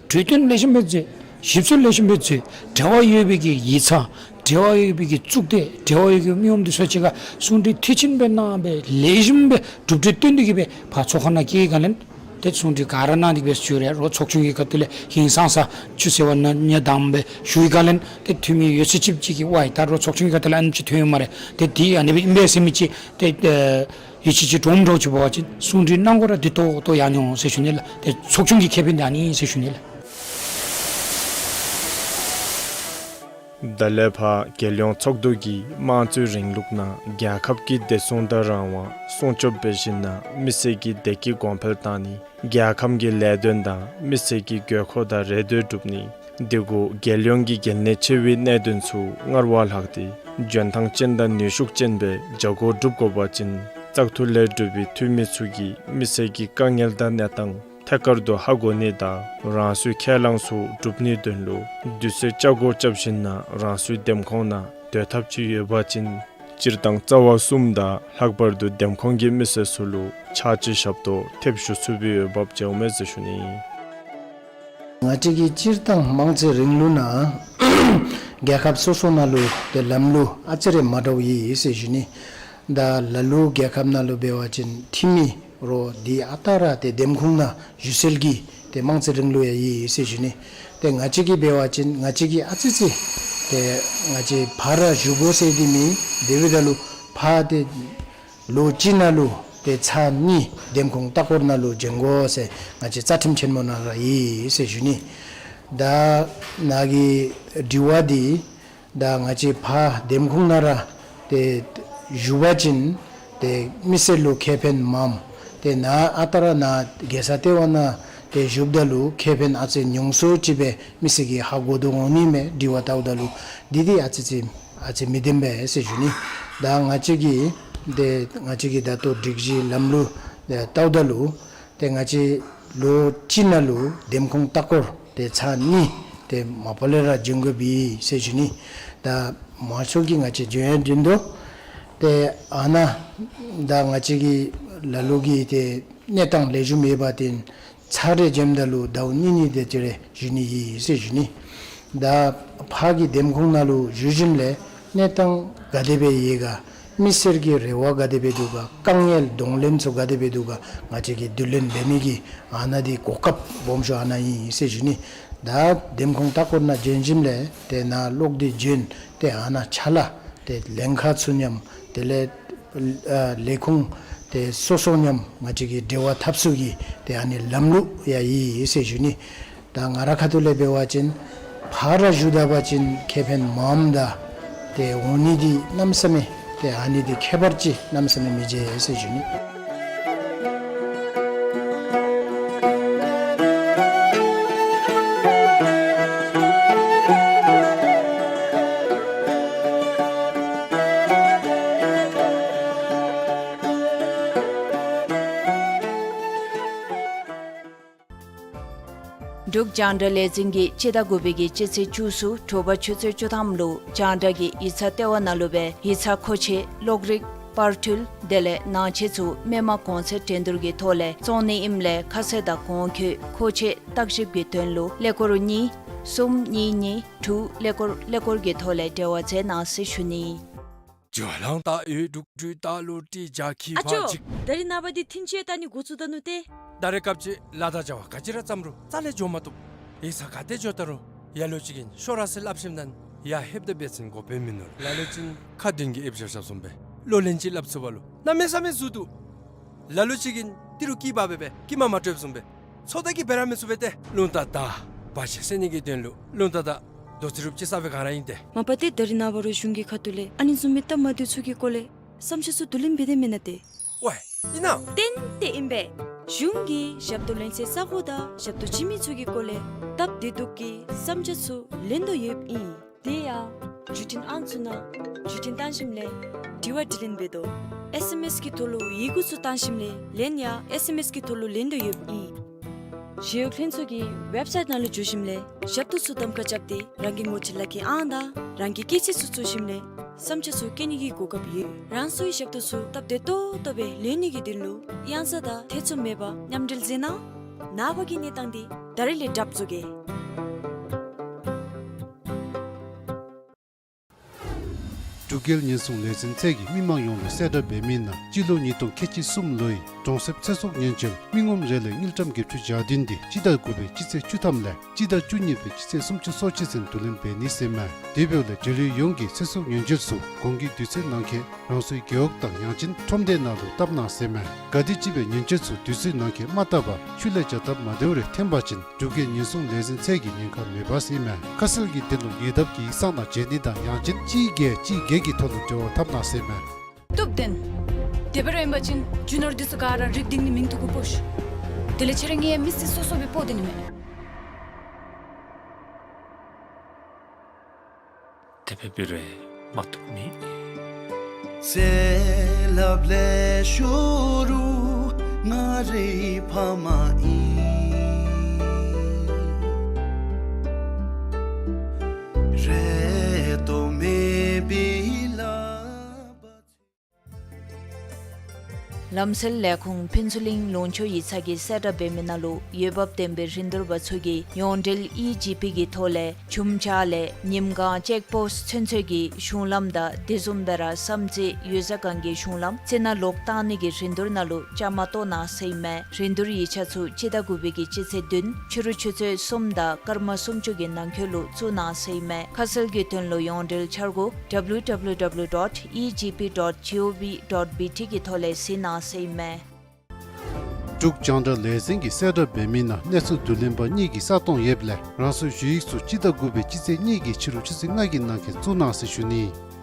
གྲོས་བསྟུན་ལེགས་ཤོམ་སྦེ་མཛད། ཞིབ་འཚོལ་ལེགས་ཤོམ་སྦེ་མཛད། འབྲེལ་བ་ཡོད་པའི་གི་ཡིག་ཚང་འབྲེལ་བ་ཡོད་པའི་གི་གཙུག་སྡེ་འབྲེལ་བ་ཡོད་པའི་མི་ངོམ་འདི་ཚུ་གཅིག་ཁར་གསུང་གྲོས་མཐིལ་ཕྱིན་སྦེ་གནང་སྦེ་ལེགས་ཤོམ་སྦེ་གྲུབ་འབྲས་བཏོན་ཏེ་གི་སྦེ་ཕར་ཚོགས་ཁང་ནང་བསྐྱལ་བའི་སྒང་ལས་ཏེ་གསུང་གྲོས་ག་ར་གནང་སྟེ་གི་སྦེ་བཅུག་རུང་རོགས་ཚོགས་ཆུང་གི་ཁ་ཐུག་ལས་ཧིང་སངས་ས་ཆུ་ཟེར་བ་ན་ཉ་དམ་སྦེ་ཞུ་བའི་སྒང་ལས་ཏེ་འཐུས་མི་ཡོད་ཚད་ཅིག་ཅིག་གིས་ཝའི་ད་རོགས་ཚོགས་ཆུང་གི་ཁ་ཐུག་ལས་ཨ་ནི་ཅིག་ཐོན་ཡོད་སྨ་རེ། ཏེ་འདི་ཨ་ནི་སྦེ་ཨིན་པས་ཟེར་མི་ཅིག་ཏེ་ཡིད་ཆེས་ཅིག་འདྲོངམ་འདྲཝ་ཅིག་འབད་བ་ཅིན་གསུང་གྲོས་གནང་དགོ་ར་འདི་ཏོག་ཏོ་ཡར་འགྱོ་འོང་ཟེར་ཞུ་ནི་ལགས། ཏེ་ཚོགས་ཆུང་གི་ཁེ་ཕན་འདི་ཨ་ནི་ཨིན་ཟེར་ཞུ་ནི་ལགས། ད་ལས་ཕར་རྒྱལ་ཡོངས་ཚོགས་འདུ་གིས་དམངས་གཙོའི་རིང་ལུགས་ནང་རྒྱལ་ཁབ་ཀྱི་བདེ་སྲུང་དང་རང་དབང་སྲུང་སྐྱོབ་འབད་ཞིན་ན་མི་སེར་གྱི་བདེ་སྐྱིད་གོང་འཕེལ་བཏང་ནི། རྒྱལ་ཁམས་ཀྱི་ལས་དོན་དང་མི་སེར་གྱི་དགོས་མཁོ་དང་རེ་འདོད་སྒྲུབ་ནི། དེ་གུ་རྒྱལ་ཡོངས་ཀྱི་གལ་གནད་ཆེ་བའི་གནད་དོན་ཚུ་སྔར་བ་ལྷག་སྟེ་འཇོན་ཐང་ཅན་དང་ནུས་ཤུགས་ཅན་སྦེ་བྱ་སྒོ་སྒྲུབ་དགོ་པ་ཅིན་བཙག་འཐུ་ལས་གྲུབ་པའི་འཐུས་མི་ཚུ་གིས་མི་སེར་གྱི་དཀའ་ངལ་དང་གནས་སྟངས་ཐད་ཀར་དུ་ཧ་གོ་ནི་དང་རང་སོའི་ཁས་བླངས་ཚུ་སྒྲུབ་ནིའི་དོན་ལུ་དུས་ཚོད་ཆ་བགོས་རྐྱབ་ཞིན་ན་རང་སོའི་འདེམས་ཁོངས་ནང་སྡོད་ཐབས་ཅིག་ཡོད་པ་ཅིན་སྤྱིར་བཏང་རྩ་བ་གསུམ་དང་ལྷག་པར་དུ་འདེམས་ཁོངས་ཀྱི་མི་སེར་ཚུ་ལུ་ཕྱག་ཕྱི་ཞབས་ཏོག་ཐེབས་ཞུ་ཚུགས་པའི་འོས་འབབ་ཅིག་འོང་མས་ཟེར་ཞུ་ནི། ང་བཅས་ཀྱི་སྤྱིར་བཏང་དམངས་གཙོའི་རིང་ལུགས་ནང་རྒྱལ་ཁབ་སོ་སོ་ནང་ལུ་ཏེ་ལམ་ལུགས་ཨ་ཙི་རེ་མ་འདྲཝ་ཡོད་ཟེར་ཞུ་ནི། ད་ལ་ལུ་རྒྱལ་ཁབ་ནང་ལུ་འབད་བ་ཅིན་འཐུས་མི་རོགས་འདི་ཨ་རྟག་ར་ཏེ་འདེམས་ཁོངས་ནང་བཞུགས་སྲོལ་གྱི་ཏེ་དམངས་གཙོའི་རིང་ལུགས་ཡང་ཡོད་ཟེར་ཞུ་ནི། ཏེ་ང་བཅས་ཀྱིས་འབད་བ་ཅིན་ང་བཅས་ཀྱིས་ཨ་ཙི་ཙི་ཏེ་ང་བཅས་ཕར་ར་བཞུགས་དགོ་ཟེར་འདི་མེད། དེ་འབདཝ་ད་ལུ་ཕར་ཏེ་ལོ་གཅིག་ནང་ལུ་ཏེ་ཚར་གཉིས་འདེམས་ཁོངས་ལྟ་སྐོར་ནང་ལུ་བྱོན་དགོ་ཟེར་ང་བཅས་རྩ་ཁྲིམས་ཆེན་མོ་ནང་ར་ཡོད་ཟེར་ཞུ་ནི། ད་ནཱ་གི་དྲི་བ་འདི་ད་ང་བཅས་ཕར་འདེམས་ཁོངས་ནང་ར་ཏེ་བཞུགས་པ་ཅིན་ཏེ་མི་སེར་ལུ་ཁེ་ཕན་མངམ། ཏེ་ནཱ་ཨ་རྟག་ར་ནཱ་རྒྱལ་ས་ལྟེ་བ་ནང་ཏེ་བཞུགསཔ་ད་ལུ་ཁེ་ཕན་ཨ་ཙི་ཉུང་སུ་ཅིག་སྦེ་མི་སེར་གྱིས་ཧ་གོ་དོ་འོང་ནི་མས། དྲི་བ་བལྟཝ་ད་ལུ་འདི་འདི་ཨ་ཙི་ཙི་ཨ་ཙི་མི་བདེན་པས་ཟེར་ཞུ་ནི། ད་ང་བཅས་ཀྱི་ཏེ་ང་བཅས་ཀྱི་ད་ལྟོ་སྒྲིག་གཞི་ལམ་ལུགས་ཏེ་བལྟཝ་ད་ལུ་ཏེ་ང་བཅས་ལོ་གཅིག་ནང་ལུ་འདེམས་ཁོངས་ལྟ་སྐོར་ཏེ་ཚར་གཉིས་ཏེ་མ་པ་ལས་ར་བྱོན་དགོཔ་ཨིན་ཟེར་ཞུ་ནི། ད་མང་ཤོས་ཀྱིས་ང་བཅས་བྱོན་ཡང་བྱོན་དོ། ཏེ་ཨ་ནཱ་ད་ང་བཅས་ཀྱི་ལ་ལུ་གི་ཏེ་གནས་སྟངས་ལེགས་ཤོམ་ཡོད་པ་ཅིན་ཚར་རེ་བྱོནམ་ད་ལུ་ཟླཝ་གཉིས་གཉིས་དེ་ཅིག་རེ་བཞུགས་ནི་ཨིན་ཟེར་ཞུ་ནི། ད་ཕར་གྱི་འདེམས་ཁོངས་ནང་ལུ་བཞུགས་ཞིནམ་ལས་གནས་སྟངས་ག་དེ་སྦེ་ཡོད་ག། མི་སེར་གྱི་རེ་བ་ག་དེ་སྦེ་འདུག་ག། དཀའ་ངལ་གདོང་ལེན་ཚུ་ག་དེ་སྦེ་འདུག་ག། ང་བཅས་ཀྱིས་བསྡུ་ལེན་འབད་ནི་གི་ཨ་ནཱ་འདི་གོ་སྐབས་སྦོམ་ཤོས་ཨ་ནཱ་ཨིན་ཟེར་ཞུ་ནི། ད་འདེམས་ཁོངས་ལྟ་སྐོར་ནང་བྱོན་ཞིནམ་ལས་ཏེ་ནཱ་ལོག་སྟེ་བྱོན་ཏེ་ཨ་ནཱ་ཕྱག་ལཱ་ཏེ་ལྷན་ཁག་ཚུ་མཉམ་དེ་ལས་ཨ་ལས་ཁུངས་ཏེ་སོ་སོ་མཉམ་ང་བཅས་ཀྱིས་འབྲེལ་བ་འཐབ་ཚུགས་ཀྱི་ཏེ་ཨ་ནི་ལམ་ལུགས་ཡང་ཡོད་ཟེར་ཞུ་ནི། ད་ང་ར་ཁ་ཐུག་ལས་འབད་བ་ཅིན་ཕར་ར་བཞུགས་ད་པ་ཅིན་ཁེ་ཕན་མངམ་ད་ཏེ་འོང་ནི་འདི་གནམ་མེད་ས་མེད་ཏེ་ཨ་ནི་འདི་ཁྱད་པར་ཅིག་གནམ་མེད་ས་མེད་མི་མཇལ་ཟེར་ཞུ་ནི། འབྲུག་རྒྱང་བསྒྲགས་ལས་འཛིན་གྱིས་སྤྱི་ཟླ་དགུ་པའི་གི་སྤྱི་ཚེས་བཅུ་གསུམ་དྲོ་པ་ཆུ་ཚོད་བཅུ་ཐམ་ལུ་རྒྱང་བསྒྲགས་ཀྱི་ཡིག་ཚང་ལྟེ་བ་ནང་ལུ་སྦེ་ཡིག་ཚང་མཁོ་ཆས་གློག་རིག་པར་འཕྲུལ་ དེ་ལས་ནང་ཆས་ཚུ་མི་མང་གོང་ཚད་འགྲན་བསྡུར་གྱི་ཐོག་ལས་བཙོང་ནི་ཨིནམ་ལས་ཁ་གསལ་དང་གོང་འཁོད་མཁོ་ཆས་བརྟག་ཞིབ་ཀྱི་དོན་ལུ་ཀླད་ཀོར་གཉིས་གསུམ་གཉིས་གཉིས་དྲུག་ཀླད་ཀོར་ཀླད་ཀོར་གྱི་ཐོག་ལས་འབྲེལ་བ་མཛད་གནང་ཟེར་ཞུ་ནི། ཇོ་ལང་ཏ་ཡོད་དྲུག་དྲུག་ཏ་ལུ་ཏི་ཇ་ཁི་ཨ་ཕ་ཅོ། ཅིག་ད་རིས་ནངས་པ་འདི་ཐིན་ཆེ་ད་ནི་འགོ་བཙུགས་ད་ནུག་ཏེ། ད་རེས་སྐབས་ཅིག་ལ་དྭགས་བྱ་བ་ག་ཅི་ར་བརྩམ་རུང་རྩ་ལས་འགྱོ་མ་བཏུབ། ཡིག་ཚང་ག་ཏེ་འགྱོ་ད་རུང་ཡར་ལོ་ཅིག་གིན་ཤོག་ར་ཟེར་སླབ་ཞིནམ་ད་ནི་ཡར་ལྷོདཔ་ད་འབད་བ་ཅིན་དགོཔ་མིན་ནུག། ལ་ལུ་ཅིག་ཁ་འདོན་གྱི་ཨེབ་བཞག་བཞགཔ་བཟུམ་སྦེ་གློག་ལེན་ཅིག་སླབ་ཚུགས་པ་ལུ་གནམ་མེད་ས་མེད་འཛོལ་འདུག། ལ་ལུ་ཅིག་གིན་ཏི་རུ་སྐྱི་པ་སྦེ་སྦེ་སྐྱི་མ་མ་སྤྲོདཔ་བཟུམ་སྦེ་ཚོད་ལྟ་གིས་འབད་ར་མི་ཚུགས་པས་ཏེ། རླུང་རྟ་དང་བ་ཅིག་བསད་ནི་གི་དོན་ལུ་རླུང་རྟ་དང་རྡོ་རྩེག་རུབ་ཅིག་ཟ་བའི་སྒང་ར་ཨིན་ཏེ། མ་པ་ཏེ་ད་རིས་ནངས་པ་རུང་གཞུང་གི་ཁ་ཐུག་ལས་ཨ་ནི་བཟུམ་མའི་སྟབས་མ་བདེཝ་ཚུ་གི་སྐོར་ལས་བསམ་འཆར་ཚུ་བསྡུ་ལེན་འབད་དེ་མེན་ན་ཏེ། ཝའེ་ཨིན་ན། ཏན་ཏན་ཨིན་པས། གཞུང་གིས་ཞབས་ཏོག་ལེན་སའི་ས་གོ་དང་ཞབས་ཏོག་བྱིན་མི་ཚུ་གི་སྐོར་ལས་སྟབས་བདེ་སྡུག་གི་བསམ་འཆར་ཚུ་ལེན་དོ་ཡོདཔ་ཨིན། དེ་ཡང་བརྒྱུད་འཕྲིན་ཨང་ཚུ་ནང་བརྒྱུད་འཕྲིན་བཏང་ཞིནམ་ལས་དྲི་བ་དྲིས་ལན་འབད་དོ། ཨེསི་ཨེམ་ཨེསི་གི་ཐོག་ལུ་ཡི་གུ་ཚུ་བཏང་ཞིནམ་ལས་ལན་ཡང་ཨེསི་ཨེམ་ཨེསི་གི་ཐོག་ལུ་ལེན་དོ་ཡོདཔ་ཨིན། ཞི་གཡོག་ལྷན་ཚོགས་ཀྱི་ཝེབ་སའིཊ་ནང་ལུ་འཛུལ་ཞིནམ་ལས་ཞབས་ཏོག་ཚུ་གདམ་ཁ་རྐྱབ་སྟེ་རང་གི་ངོ་སྤྲོད་ལག་ཁྱེར་ཨང་དང་རང་གི་སྐྱེས་ཚེས་ཚུ་བཙུགས་ཞིནམ་ལས་བསམ་འཆར་ཚུ་བཀོད་ནི་གི་གོ་སྐབས་ཡོད། རང་སོའི་ཞབས་ཏོག་ཚུ་སྟབས་བདེ་ཏོག་ཏོ་སྦེ་ལེན་ནི་གི་དོན་ལུ་གཡང་ཟ་དང་ཐེ་ཚོམ་མེད་པར་མཉམ་འབྲེལ་མཛད་གནང་། ནངས་པ་གི་གནས་སྟངས་འདི་ད་རིས་ལས་གྲབས་བཟོ་གེ། འབྲུག་རྒྱལ་ཉེན་སྲུང་ལས་འཛིན་ཚད་ཀྱིས་མི་མང་ཡོངས་ལུ་གསལ་བསྒྲགས་འབད་མི་ནང་སྤྱི་ལོ་ཉིས་སྟོང་ཁལ་གཅིག་གསུམ་ལོའི་གྲོང་གསེབ་ཚེ་སྲོག་ཉེན་བཅོལ་མི་ངོམ་རེ་ལས་དངུལ་ཀྲམ་བརྒྱད་ཅུ་གྱ་བདུན་དེ་སྤྱི་ཟླ་དགུ་པའི་སྤྱི་ཚེས་བཅུ་ཐམ་ལས་སྤྱི་ཟླ་བཅུ་གཉིས་པའི་སྤྱི་ཚེས་སུམ་ཅུ་སོ་གཅིག་ཚུན་བསྡུ་ལེན་འབད་ནི་ཟེར་མས། དེ་འབདཝ་ལས་འབྲེལ་ཡོད་ཡོངས་ཀྱིས་ཚེ་སྲོག་ཉེན་བཅོལ་ཚུ་གོང་གི་དུས་ཚོད་ནང་འཁོད་རང་སོའི་རྒེད་འོག་དང་ཡང་ཅིན་ཁྲོམ་སྡེ་ནང་ལུ་བཏབ་གནང་ཟེར་མས། ག་དེམ་ཅིག་སྦེ་ཉེན་བཅོལ་ཚུ་དུས་ཚོད་ནང་འཁོད་མ་བཏབ་པར་ཆུ་ལས་བྱ་སྟབས་མ་བདེཝ་རེ་ཐོན་པ་ཅིན་འབྲུག་རྒྱལ་ཉེན་སྲུང་ལས་འཛིན་ཚད་ཀྱིས་ཉེན་ཁ་མེད་པས་ཟེར་མས། ཁ་གསལ་གྱི་དོན་ལུ་ཉེ་འདབས་ཀྱི་ཡིག་ཚང་ནང་བྱོན་ནི་དང་ཡང་ཅིན་གཅིག་བརྒྱད་གཅིག་བརྒྱད་ཀྱི་ཐོག་ལུ་འབྲེལ་བ་འཐབ་གནང་ཟེར་མས། སྟོབས་ལྡན། དེ་སྦེ་ར་ཨིན་པ་ཅིན་རྒྱུ་ནོར་འདི་ཚུ་ག་ར་རིག་སྟེང་ནི་མིང་ཐོ་གུ་སྤོ་ཤིག། དེ་ལས་ཁྱེད་ར་ངེའི་མི་སེར་སོ་སོ་སྦེ་སྤོ་སྡོད་ནི་མས། དེ་སྦེ་འབད་རུང་མ་བཏུབ་མེད། ཚེ་རབས་ལས་ཤོར་རུང་ང་རའི་ཕ་མ་ཨིན། རེ་དོགས་མེད་པའི་ལག་པ། ལམ་སེལ་ལས་ཁུངས་ཕུན་ཚོགས་གླིང་ལུང་ཕྱོགས་ཡིག་ཚང་གིས་གསལ་བསྒྲགས་འབད་མི་ནང་ལུ་འོས་འབབ་ལྡན་པའི་རིན་བསྡུར་པ་ཚུ་གིས་ཡོངས་འབྲེལ་ཨི་ཇི་པི་གི་ཐོག་ལས་ཆུམ་ཆ་ལས་ཉིམ་གང་ཅེཀ་པོསཊ་ཚུན་ཚོད་ཀྱི་གཞུང་ལམ་དང་དེ་བཟུམ་སྦེ་ར་བསམ་རྩེ་ཡུལ་ས་ཁང་གི་གཞུང་ལམ་རྩི་ནག་ལོག་བཏང་ནི་གི་རིན་བསྡུར་ནང་ལུ་བཅའ་མར་གཏོགས་གནང་ཟེར་ཨིན་མས། རིན་བསྡུར་ཡིག་ཆ་ཚུ་སྤྱི་ཟླ་དགུ་པའི་གི་སྤྱི་ཚེས་བདུན་ཕྱི་རུ་ཆུ་ཚོད་གསུམ་དང་སྐར་མ་སུམ་ཅུ་གི་ནང་འཁོད་ལུ་བཙུགས་གནང་ཟེར་ཨིན་མས། ཁ་གསལ་གྱི་དོན་ལུ་ཡོངས་འབྲེལ་འཆར་སྒོ་ཌབ་ལུ་ཌབ་ལུ་ཌབ་ལུ་ཌོཊ་ཨི་ཇི་པི་ཌོཊ་ཇི་ཨོ་ཝི་ཌོཊ་བི་ཊི་གི་ཐོག་ལས་གཟིགས་གནང་ཟེར་ཨིན་མས། འབྲུག་རྒྱང་བསྒྲགས་ལས་འཛིན་གྱིས་གསལ་བསྒྲགས་འབད་མི་ནང་གནས་ཚུལ་བསྡུ་ལེན་པ་གཉིས་ཀྱི་ས་སྟོང་ཡོདཔ་ལས་རང་སོའི་ཞུ་ཡིག་ཚུ་སྤྱི་ཟླ་དགུ་པའི་སྤྱི་ཚེས་གཉིས་ཀྱི་ཕྱི་རུ་ཆུ་ཚོད་ལྔ་གི་ནང་འཁོད་བཙུགས་གནང་ཟེར་ཞུ་ནི།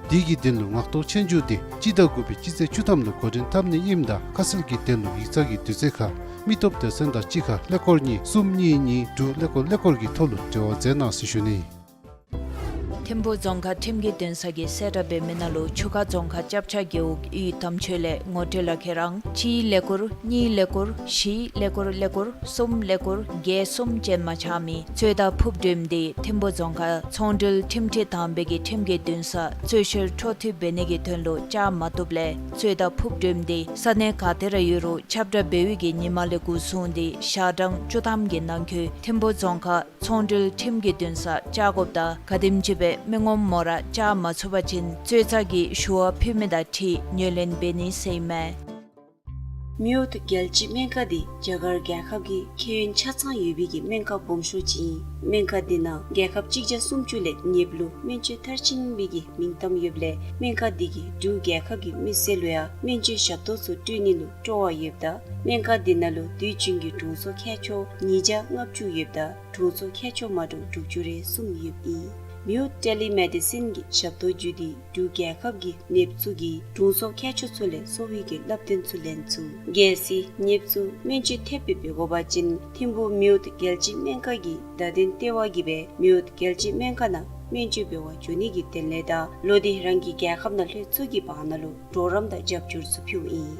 དེ་གི་དོན་ལུ་ངག་ཐོག་ཆོས་རྒྱུགས་དེ་སྤྱི་ཟླ་དགུ་པའི་སྤྱི་ཚེས་བཅུ་ཐམ་ལུ་འགོ་འདྲེན་འཐབ་ནི་ཨིནམ་ད་ཁ་གསལ་གྱི་དོན་ལུ་ཡིག་ཚང་གི་དུས་ཚོད་ཁར་མི་སྟོབས་སྡེ་ཚན་དང་གཅིག་ཁར་ཀླད་ཀོར་གཉིས་གསུམ་གཉིས་གཉིས་དྲུག་ཀླད་ཀོར་ཀླད་ཀོར་གྱི་ཐོག་ལུ་འབྲེལ་བ་མཛད་གནང་ཟེར་ཞུ་ནི། ཐིམ་ཕུ་རྫོང་ཁག་ཁྲིམས་ཀྱི་འདུན་ས་གིས་གསལ་བསྒྲགས་འབད་མི་ནང་ལུ་ཆུ་ཁ་རྫོང་ཁག་སྐྱབས་ཆ་རྒེད་འོག་གཡུས་དམ་ཆོས་ལས་ངོ་སྤྲོད་ལག་ཁྱེར་ཨང་གཅིག་ཀླད་ཀོར་གཉིས་ཀླད་ཀོར་བཞི་ཀླད་ཀོར་ཀླད་ཀོར་གསུམ་ཀླད་ཀོར་བརྒྱད་གསུམ་ཅན་མ་ཆགས་མི་རྩོད་ཟླ་ཕུབ་སྒྲིམ་སྟེ་ཐིམ་ཕུ་རྫོང་ཁག་ཚོང་འབྲེལ་ཁྲིམས་ཁྲིམས་དང་པའི་གི་ཁྲིམས་ཀྱི་འདུན་ས་རྩོད་བཤེར་འཕྲོ་མཐུད་འབད་ནི་གི་དོན་ལུ་བཅར་མ་བཏུབ་ལས་རྩོད་ཟླ་ཕུབ་སྒྲིམ་སྟེ་ས་གནས་ག་ཏེ་ར་ཡོད་རུང་ཁྱབ་བསྒྲགས་འབད་བའི་གི་ཉིན་མ་ལས་འགོ་བཟུང་སྟེ་ཞག་གྲངས་བཅུ་ཐམ་གྱི་ནང་འཁོད་ཐིམ་ཕུ་རྫོང་ཁག་ཚོང་འབྲེལ་ཁྲིམས་ཀྱི་འདུན་ས་བཅར་དགོཔ་དང་ག་དེམ་ཅིག་སྦེ་མི་ངོམ་མོ་ར་བཅར་མ་ཚུགས་པ་ཅིན་རྩོད་ཟླ་གི་ཞུ་བ་ཕུལ་མི་དང་འཁྲིལ་ངོས་ལེན་འབད་ནི་ཟེར་ཨིན་མས། མེའོཊ་རྒྱལ་སྤྱིའི་སྨན་ཁང་འདི་རྒྱ་གར་རྒྱལ་ཁབ་ཀྱི་ཁྱད་ཡོན་ཆ་ཚང་ཡོད་པའི་གི་སྨན་ཁང་སྦོམ་ཤོས་ཅིག་ཨིན། སྨན་ཁང་འདི་ནང་རྒྱལ་ཁབ་གཅིག་བརྒྱ་སུམ་ཅུ་ལས་ཉེ་བ་ལུ་སྨན་བཅོས་མཐར་ཕྱིན་པའི་གི་མིང་གཏམ་ཡོདཔ་ལས་སྨན་ཁང་འདི་གིས་འབྲུག་རྒྱལ་ཁབ་ཀྱི་མི་སེར་ལུ་ཡང་སྨན་བཅོས་ཞབས་ཏོག་ཚུ་སྤྲོད་ནི་ལུ་སྤྲོ་བ་ཡོདཔ་ད་སྨན་ཁང་འདི་ནང་ལུ་དུས་རྒྱུན་གྱི་དྲུང་འཚོ་མཁས་མཆོག་ཉིས་བརྒྱ་ལྔ་བཅུ་ཡོདཔ་ད་དྲུང་འཚོ་མཁས་མཆོག་མ་འདྲཝ་དྲུག་ཅུ་རེ་གསུམ་ཡོདཔ་ཨིན། མེའོཊ་ཊེ་ལི་མེ་ཌི་སིན་གྱི་ཞབས་ཏོག་བརྒྱུད་དེ་འབྲུག་རྒྱལ་ཁབ་ཀྱི་ནདཔ་ཚུ་གིས་དྲུང་འཚོ་མཁས་མཆོག་ཚུ་ལས་གསོ་བའི་གི་སློབ་སྟོན་ཚུ་ལེན་ཚུགས། གལ་སྲིད་ནདཔ་ཚུ་སྨན་བཅོས་ཐེབས་སྦེ་འབད་དགོ་པ་ཅིན་ཐིམ་ཕུ་མེའོཊ་རྒྱལ་སྤྱིའི་སྨན་ཁང་གི་བརྡ་དོན་ལྟེ་བ་གིས་སྦེ་མེའོཊ་རྒྱལ་སྤྱིའི་སྨན་ཁང་ནང་སྨན་བཅོས་འབད་བར་འགྱོ་ནི་གི་དོན་ལས་དང་ལོག་སྟེ་རང་གི་རྒྱལ་ཁབ་ནང་ལྷོད་ཚུགས་ཀྱི་བར་ན་ལུ་གྲོགས་རམ་དང་རྒྱབ་སྐྱོར་ཚུ་ཕུལཝ་ཨིན།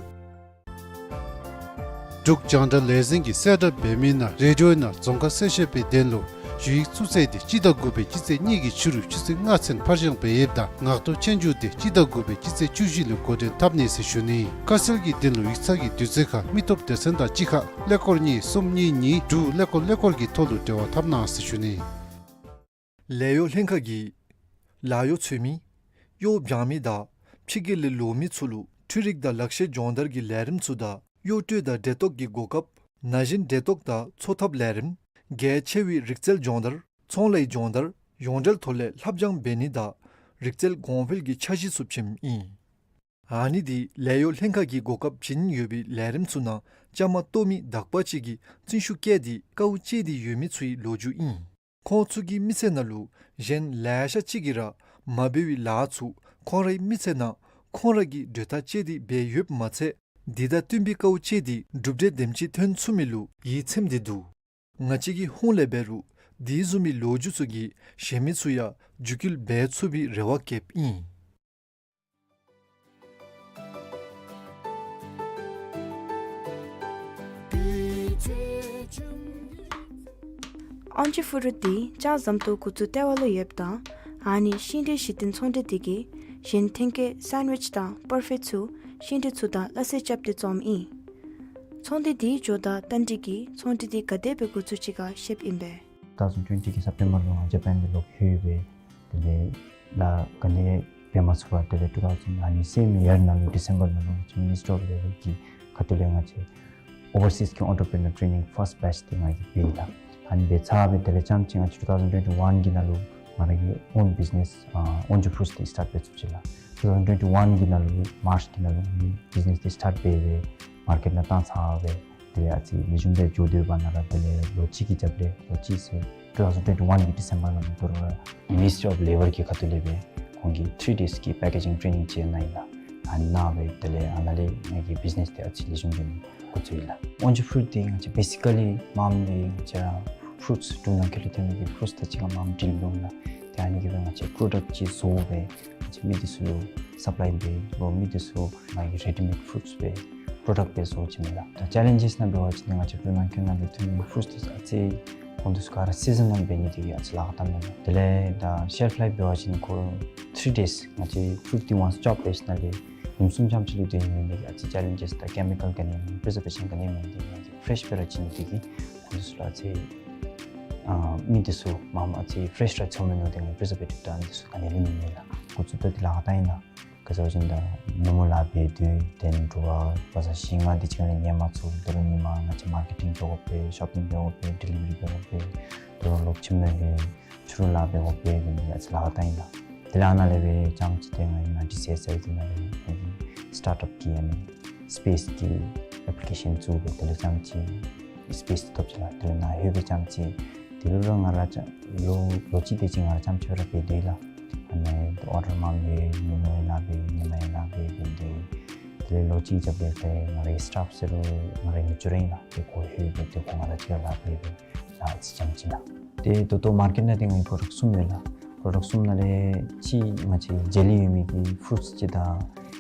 འབྲུག་རྒྱང་བསྒྲགས་ལས་འཛིན་གྱིས་གསལ་བསྒྲགས་འབད་མི་ནང་རེ་ཌི་ཡོ་ནང་རྫོང་ཁ་གསལ་བཤད་པའི་དོན་ལུ་ ཞུ་ཡིག་ཚུ་བཙལ་ཏེ་སྤྱི་ཟླ་དགུ་པའི་སྤྱི་ཚེས་གཉིས་ཀྱི་ཕྱི་རུ་ཆུ་ཚོད་ལྔ་ཚུན་ཕར་བཞེངས་འབད་ཡོདཔ་ད་ངག་ཐོག་ཆོས་རྒྱུགས་དེ་སྤྱི་ཟླ་དགུ་པའི་སྤྱི་ཚེས་བཅུ་བཞི་ལུ་འགོ་འདྲེན་འཐབ་ནི་ཟེར་ཞུ་ནི། ཁ་གསལ་གྱི་དོན་ལུ་ཡིག་ཚང་གི་དུས་ཚོད་ཁར་མི་སྟོབས་སྡེ་ཚན་དང་གཅིག་ཁར་ཀླད་ཀོར་གཉིས་གསུམ་གཉིས་གཉིས་དྲུག་ཀླད་ཀོར་ཀླད་ཀོར་གྱི་ཐོག་ལུ་འབྲེལ་བ་འཐབ་གནང་ཟེར་ཞུ་ནི། ལས་གཡོག་ལྷན་ཁག་གིས་ལཱ་གཡོག་འཚོལ་མི་གཡོག་འབྱང་མི་དང་ཕྱི་རྒྱལ་ལས་ལོག་མི་ཚུ་ལུ་འཕྲུལ་རིག་དང་ལག་ཤེས་སྦྱོང་བརྡར་གྱི་ལས་རིམ་ཚུ་དང་གཡོག་སྤྲོད་དང་འབྲེལ་གཏོགས་ཀྱི་གོ་སྐབས། ན་གཞོན་འབྲེལ་གཏོགས་དང་འཚོ་ཐབས་ལས་རིམ། གལ་ཆེ་བའི་རིག་རྩལ་སྦྱོང་བརྡར། ཚོང་ལས་སྦྱོང་བརྡར། ཡོངས་འབྲེལ་ཐོག་ལས་ལྷབ་སྦྱང་འབད་ནི་དང་རིག་རྩལ་གོང་འཕེལ་གྱི་འཆར་གཞི་ཚུ་བྱིནམ་ཨིན། ཨ་ནི་འདི་ལས་གཡོག་ལྷན་ཁག་གིས་གོ་སྐབས་བྱིན་ཡོད་པའི་ལས་རིམ་ཚུ་ནང་བཅའ་མར་གཏོགས་མི་དག་པ་ཅིག་གིས་བརྩོན་ཤུགས་བསྐྱེད་དེ་དཀའཝ་སྤྱད་དེ་ཡོད་མི་ཚུའི་ལོ་རྒྱུས་ཨིན། ཁོང་ཚུ་གི་མི་ཚེ་ནང་ལུ་གཞན་ལེ་ཤ་ཅིག་གིས་ར་མ་འབད་བའི་ལཱ་ཚུ་ཁོང་རའི་མི་ཚེ་ནང་ཁོང་ར་གིས་གྲོས་ཐག་བཅད་དེ་འབད་ཡོདཔ་མ་ཚད་འདི་དང་བསྟུན་པའི་དཀའཝ་སྤྱད་དེ་གྲུབ་འབྲས་དེམ་ཅིག་ཐོན་ཚུགས་མི་ལུ་ཡིད་ཚིམས་ཏེ་འདུག། ང་བཅས་ཀྱིས་ཧཱུྃ་ལས་འབད་རུང་འདི་བཟུམ་མའི་ལོ་རྒྱུས་ཚུ་གིས་གཞན་མི་ཚུ་ཡང་བརྒྱུད་སྐུལ་འབད་ཚུགས་པའི་རེ་བ་བསྐྱེདཔ་ཨིན། ཨོན་ཇི་ཕུ་རུ་འདི་ལྕགས་ཟམ་ཏོག་འགོ་བཙུགས་ལྟེ་བ་ལུ་ཡོདཔ་ད་ཨ་ནི་ཤིང་འབྲས་གཞི་རྟེན་ཚོང་འབྲེལ་འདི་གིས་གཞན་ཐོན་སྐྱེད་སེན་ཝིཆ་དང་པར་ཕེཊ་ཚུ་ཤིང་འབྲས་ཚུ་དང་སླ་བསྲེ་རྐྱབ་སྟེ་བཙོངམ་ཨིན། ཚོང་འབྲེལ་འདི་འགྱོཝ་ད་ཏན་ཏིག་གིས་ཚོང་འབྲེལ་འདི་ག་དེ་སྦེ་འགོ་བཙུགས་ཅི་ག་བཤདཔ་ཨིན་པས། two thousand twenty གི་སེབ་ཊེམ་བར་ལུ་ང་ཇ་པཱན་ལས་ལོག་ལྷོད་སྦེ་དེ་ལས་ལཱ་ག་ནི་འབད་མ་ཚུགས་པར་དེ་ལས་two thousand ཨ་ནི་སེམ་ཡར་ནང་ལུ་ཌི་སེམ་བར་ནང་ལུ་ང་བཅས་མི་ནིསི་ཊི་ཨོཕ་ལེ་བར་གྱི་ཁ་ཐུག་ལས་ང་བཅས་ཨོ་བར་སིསི་གི་ཨོན་ཊར་པི་རི་ནར་ཊེ་ནིང་ཕརསཊ་བེཆ་འདི་ང་གིས་འབད་ཡི་ལགས། ཨ་ནི་འབད་ཚར་སྦེ་དེ་ལས་རྐྱངམ་ཅིག་ང་བཅས་two thousand twenty one གི་ནང་ལུ་ང་ར་གི་ཨོན་བིཛི་ནེསི་ཨ་ཨོན་ཇི་ཕུ་རུཊསི་འདི་སི་ཊཱརཊ་འབད་ཚུགས་ཅི་ལགས། two thousand twenty one གི་ནང་ལུ་མཱརཆ་གི་ནང་ལུ་ང་གིས་བིཛི་ནེསི་འདི་སི་ཊཱརཊ་འབད་སྦེ་མར་ཀེཊ་ནང་བཏང་ཚར་སྦེ་དེ་ལས་ཨ་ཙི་ལེགས་ཤོམ་སྦེ་འགྱོ་སྡོད་པ་ནང་ར་དེ་ལས་ལོ་གཅིག་གི་རྒྱབ་ལས་ལོ་གཅིག་ཟེར་two thousand twenty one གི་ཌི་སེམ་བར་ནང་ལུ་དོ་རུང་ར་མི་ནིསི་ཊི་ཨོཕ་ལེ་བར་གི་ཁ་ཐུག་ལས་སྦེ་ཁོང་གིས་ཐིརི་ཌེསི་གི་པེ་ཀེ་ཇིང་ཊེ་ནིང་ཅིག་གནང་ཡི་ལགས། ཨ་ནི་གནང་སྦེ་དེ་ལས་ཨ་ནཱ་ལས་ང་གི་བིཛི་ནེསི་འདི་ཨ་ཙི་ལེགས་ཤོམ་སྦེ་འགོ་བཙུགས་ཡི་ལགས། ཨོན་ཇི་ཕུ་རུཊསི་འདི་ང་བཅས་བེ་སི་ཀ་ལི་མངམ་འདི་ང་བཅས་ར་ཕུ་རུཊསི་འབྲུ་སྣ་ཁེ་ལས་ཐོན་མི་གི་ཕུ་རུཊསི་དང་གཅིག་ཁར་མངམ་འདྲིལ་འོང་ལགས། ཏེ་ཨ་ནི་གིས་སྦེ་ང་བཅས་པྲོ་ཌཀཊ་ཅིག་བཟོ་སྦེ་ང་བཅས་མི་འདི་ཚུ་ལུ་སབ་ལའི་འབད་ལོ། མི་འདི་ཚུ་ང་གིས་རེ་ཌི་མེཌ་ཕུ་རུཊསི་སྦེ་པྲོ་ཌཀཊ་སྦེ་བཟོ་བྱིན་མས་ལགས། ད་ཅེ་ལེནཇེསི་ནང་འབད་བ་ཅིན་ང་བཅས་འབྲུ་སྣ་ཁེ་ནང་ལས་ཐོན་མི་ཕུ་རུཊསི་འདི་ཚུ་ཨ་ཙི་ཁོང་འདི་ཚུ་ག་ར་སི་ཛ་ནཱལ་འབད་ནི་འདི་གིས་ཨ་ཙི་ལཱ་ཁག་བཏངམ་མས་ལགས། དེ་ལས་ད་ཤེལཕ་ལའིཕ་འབད་བ་ཅིན་ཁོ་ཐིརི་ཌེསི་ང་བཅས་ཕུ་རུཊསི་འདི་ཝཱནསི་ཅོབ་འབད་ཞིནམ་ལས་ཉིནམ་གསུམ་ཙམ་ཅིག་ལུ་སྡོད་ནི་འདི་གིས་ཨ་ཙི་ཅེ་ལེནཇེསི་དང་ཀེ་མི་ཀཱལ་ག་ནི་མེད་པར་པི་རི་ཛར་བེ་ཤཱན་ག་ནི་མེད་ནི་འདི་གིས་ཨ་ཙི་ཕེ་རེཤ་སྦེ་ར་བྱིན་ནི་འདི་གིས་ཁོང་འདི་ཚུ་ལུ་ཨ་ཙི་ཨ་མི་འདི་ཚུ་མངམ་ཨ་ཙི་ཕེ་རེཤ་ར་འཚོལ་མི་ནང་འདི་གིས་པི་རི་ཛར་བེ་ཊིབ་དང་འདི་ཚུ་ག་ནི་ལུ་མེད་མས་ལགས། འགོ་བཙུགས་ད་འདི་ལཱ་ཁག་བཏང་ཡི་ལགས། ག་ཅི་ཟེར་བ་ཅིན་ད་ཉིན་མོ་ལཱ་འབད་དེ་དེ་ལས་དྲོ་པ་བ་ཚ་བཞི་ལྔ་འདི་ཅིག་ལས་ཉལ་མ་ཚུགས། དོ་རུང་ཉིན་མ་ང་བཅས་མར་ཀེ་ཊིང་འགྱོ་དགོ་པས། ཤོབ་པིང་འགྱོ་དགོ་པས། ཌི་ལི་ཝ་རི་འབད་དགོ་པས། དོ་རུང་ལོག་ཁྱིམ་ནང་ལྷོད་ཕྱི་རུ་ལཱ་འབད་དགོ་པས། འབད་ནི་ཨ་ཙི་ལཱ་ཁག་བཏང་ཡི་ལགས། དེ་ལས་ཨ་ནཱ་ལས་སྦེ་རྐྱངམ་ཅིག་ཏེ་ང་གིས་ནཱ་ཌི་སི་ཨེསི་ཨའི་གི་ནང་ལས་ང་གིས་སི་ཊཱརཊ་ཨཔ་གི་ཨ་ནི་སི་པེསི་གི་ཨེཔ་ལི་ཀེ་ཤཱན་བཙུགས་སྦེ་དེ་ལས་རྐྱངམ་ཅིག་སི་པེསི་འདི་ཐོབ་ཅི་ལགས། དེ་ལས་ནཱ་ལྷོད་སྦེ་རྐྱངམ་ཅིག་དེ་ལུ་ར་ང་ར་རྐྱངམ་ལོ་ལོ་གཅིག་དེ་ཅིག་ང་ར་རྐྱངམ་ཅིག་ར་འབད་དེ་ལགས། ཨ་ནི་ཨོར་ཌར་མངམ་ཡོད། ཉིན་མོ་ཡང་ལཱ་འབད་ཉིན་མ་ཡང་ལཱ་འབད་འབད་དེ་དེ་ལས་ལོ་གཅིག་རྒྱབ་ལས་ཏེ་ང་རའི་སི་ཊཱཕ་ཟེར་རུང་ང་རའི་མི་ཅོ་ར་ཨིན་ལགས། ཏེ་ཁོ་ལྷོད་སྦེ་ཏེ་ཁོ་ང་ར་གཅིག་ཁར་ལཱ་འབད་སྦེ་ལཱ་ཨ་ཙི་རྐྱངམ་ཅིག་ལགས། ཏེ་ད་ལྟོ་མར་ཀེཊ་ནང་འདི་ང་གི་པྲོ་ཌཀཊ་གསུམ་ཡོད་ལགས། པྲོ་ཌཀཊ་གསུམ་ནང་ལས་གཅིག་ང་བཅས་ཇེ་ལི་ཡོད་མི་གི་ཕུ་རུཊསི་ཅིག་དང་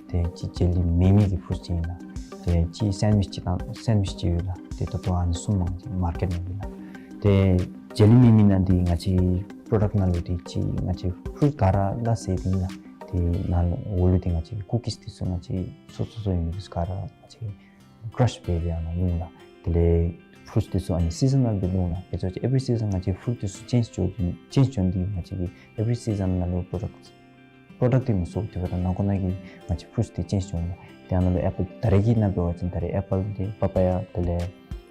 ཏེ་གཅིག་ཇེ་ལི་མེད་མི་གི་ཕུ་རུཊསི་ཅིག་ཨིན་ལགས། ཏེ་གཅིག་སེན་ཝིཆ་ཅིག་དང་སེན་ཝིཆ་ཅིག་ཡོད་ལགས། ཏེ་ད་ལྟོ་ཨ་ནི་གསུམ་ང་བཅས་མར་ཀེཊ་ནང་ཡོད་ལགས། ཏེ་ཇེ་ལི་མེད་མི་ནང་འདི་ང་བཅས་པྲོ་ཌཀཊ་ནང་ལུ་ཏེ་གཅིག་ང་བཅས་ཕུ་རུཊསི་ག་ར་སླ་བསྲེ་སྦེ་ཨིན་ལགས། ཏེ་ནཱ་འོག་ལུ་ཏེ་ང་བཅས་ཀུ་ཀིསི་འདི་ཚུ་ང་བཅས་སོ་སོ་སོ་ཡོད་མི་འདི་ཚུ་ག་ར་ང་བཅས་ཀྲཱཤ་འབད་སྦེ་ཨ་ནཱ་ལུ་ལགས། དེ་ལས་ཕུ་རུཊསི་འདི་ཚུ་ཨ་ནི་སི་ཛ་ནཱལ་སྦེ་ལུ་ལགས། དེ་ཚུ་ཨེ་བི་རི་སི་ཛཱན་ང་བཅས་ཕུ་རུཊསི་འདི་ཚུ་ཅེནཇ་འགྱོ་ཅེནཇ་འགྱོ་ནི་འདི་ང་བཅས་ཀྱིས་ཨེ་བི་རི་སི་ཛཱན་ནང་ལུ་པྲོ་ཌཀཊ་པྲོ་ཌཀཊ་འདི་མི་བཟོ། དེ་འབདཝ་ད་ནང་འཁོད་ནང་གི་ང་བཅས་ཕུ་རུཊསི་འདི་ཅེནཇ་འགྱོ་ལགས། ཏེ་ཨ་ནཱ་ལུ་ཨེ་པཱལ་ད་རེས་ཀྱི་ནང་འབད་བ་ཅིན་ད་རེས་ཨེ་པཱལ་འདི་པ་པ་ཡ་དེ་ལས་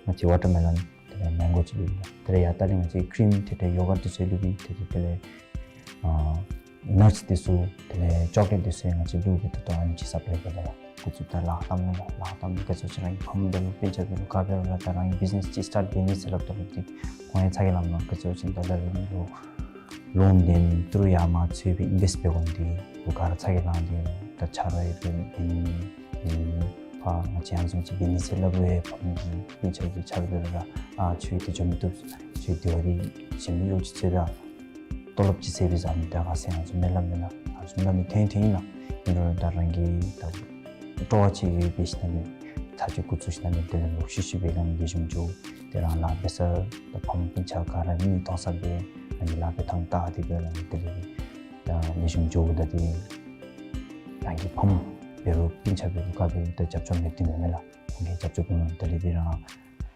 ང་བཅས་ཝ་ཊར་མེ་ལོན་དེ་ལས་མེང་གོ་ཅིག་ལུ་ལགས། དེ་ལས་ཡར་ལྟག་ལས་ང་བཅས་ཀི་རིམ་ཏེ་ཏེ་ཡོ་གརཊ་འདི་ཚུ་ལུ་སྦེ་ཏེ་ཏེ་དེ་ལས་ཨ་ནཊསི་འདི་ཚུ་དེ་ལས་ཅོག་ལེཊ་འདི་ཚུ་ཡང་ང་བཅས་ལུ་སྦེ་ཏེ་ཏེ་ཨ་ནི་ཅིག་སབ་ལའི་འབད་དེ་ལགས། འགོ་བཙུགས་ད་ལཱ་ཁག་བཏངམ་མས་ལགས། ལཱ་ཁག་བཏངམ་ག་ཅི་ཟེར་བ་ཅིན་རང་གི་ཕམ་འབད་རུང་དཔེ་ཆ་འབད་རུང་ག་འབད་རུང་ར་ད་རང་གི་བིཛི་ནེསི་ཅིག་སི་ཊཱརཊ་འབད་ནི་ཟེར་སླབ་ད་ལུ་ཏེ་ཁོང་ཡང་ཚ་གྱང་ལངམ་མས། ག་ཅི་ཟེར་བ་ཅིན་ད་ལྟོ་ལོ་ལོ་འདི་ཏི་རུ་ཡར་མར་འཚོལ་སྦེ་ཨིན་བེསཊ་འབད་དགོ་ནི་འདི་ལུ་ག་ར་ཚ་གྱང་ལང་སྟེ་ད་ཆ་རོགས་ཡང་འབད་འབད་ནི་འབད་ནི་ཕར་ང་བཅས་ཨ་ནི་བཟུམ་ཅིག་འབད་ནི་ཟེར་སླབ་སྦེ་ཕམ་གྱིས་སྤུན་ཆ་གིས་ཆ་རོགས་འབད་རུང་ར་ཨ་ཁྱོད་ཏེ་འགྱོ་མི་བཏུབ། ཁྱོད་དེ་བ་འདི་གཞན་མི་གཡོག་ཅིག་འཚོལ་ད། ཏོ་ལོབ་ཅིག་ཟེར་བའི་བཟའ་མི་ད་ག་ཟེར་ང་ཚུ་མེད་སླབ་མས་ལགས། ང་ཚུ་སླབ་མི་ཐོན་ཐོན་ཨིན་ལགས། ཨིན་རུང་ད་རང་གི་ད་སྤྲོ་བ་ཅིག་ཡོད་པའི་ཞིནམ་ལས་ ཚར་གཅིག་འགོ་བཙུགས་ཞིནམ་ལས་དེ་ལས་ལོག་ཤུལ་ཤུལ་སྦེ་ཨ་ནི་ལེགས་ཤོམ་འགྱོ། དེ་རང་ལཱ་འབད་ས་ད་ཕམ་སྤུན་ཆ་ག་ར་གཉིད་ཐོང་ས་སྦེ་ཨ་ནི་ལཱ་འབད་ཐངས་བལྟ་སྟེ་སྦེ་ཨ་ནི་དེ་ལས་ད་ལེགས་ཤོམ་འགྱོཝ་ད་དེ་རང་གི་ཕམ་འབད་རུང་སྤུན་ཆ་འབད་རུང་ག་འབད་རུང་ད་རྒྱབ་སྐྱོར་མེདཔ་འདི་མེན་མས་ལགས། ཁོང་གིས་རྒྱབ་སྐྱོར་འབད་མི་དེ་ལས་དེ་རང་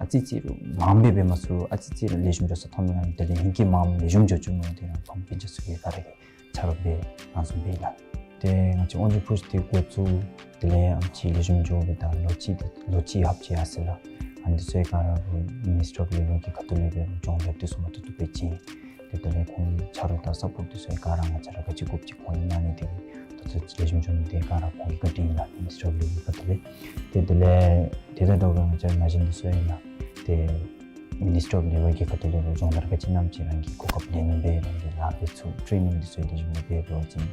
ཨ་ཙི་ཙི་རུང་མངམ་སྦེ་འབད་མ་ཚུགས་ཨ་ཙི་ཙི་རུང་ལེགས་ཤོམ་འགྱོ་ས་མཐོང་མི་ཨ་ནི་དེ་ལས་ཧིང་གིས་མངམ་ལེགས་ཤོམ་འགྱོ་བཅུག་མི་དེ་རང་ཕམ་སྤུན་ཆ་ཚུ་གིས་ག་ར་གིས་ཆ་རོགས་འབད་ང་ཚུ་འབད་ལགས། ཏེ་ང་བཅས་ཨོན་ཇི་ཕུཤ་འདི་འགོ་བཙུགས་དེ་ལས་ཨམ་ཅིག་ལེགས་ཤོམ་འགྱོ་སྦེ་ད་ལོ་གཅིག་འདི་ལོ་གཅིག་ལྷགཔ་ཅིག་ཡར་སོ་ཡི་ལགས། ཨ་ནི་ཚུ་ག་ར་Ministry of Labour གི་ཁ་ཐུག་ལས་འབད་རུང་སྦྱོང་བརྡར་འདི་ཚུ་མ་ཐུབ་ཐུབ་སྦེ་བྱིན། ཏེ་དེ་ལས་ཁོང་གི་ཆ་རོགས་དང་སཔོརཊ་འདི་ཚུ་ག་ར་ང་བཅས་ར་ག་ཅི་དགོཔ་ཅིག་ཁོང་གིས་གནང་ནི་དེ་གིས་ད་ལྟོ་ལེགས་ཤོམ་འགྱོ་ནི་དེ་ག་ར་ཁོང་གི་བཀའ་དྲིན་ལགས། Ministry of Labour གི་ཁ་ཐུག་ལས། ཏེ་དེ་ལས་དེ་དང་འདྲཝ་སྦེ་ང་བཅས་ར་ན་གཞོན་འདི་ཚུ་ཨིན་ན་ཏེ་Ministry of Labour གི་ཁ་ཐུག་ལས་སྦྱོང་བརྡར་ག་ཅི་གནངམ་ཅིག་རང་གིས་གོ་སྐབས་ལེན་ནི་སྦེ་རང་གིས་ལཱ་འབད་ཚུགས། ཊེ་ནིང་འདི་ཚུ་ལེགས་ཤོམ་སྦེ་འབད་བ་ཅིན་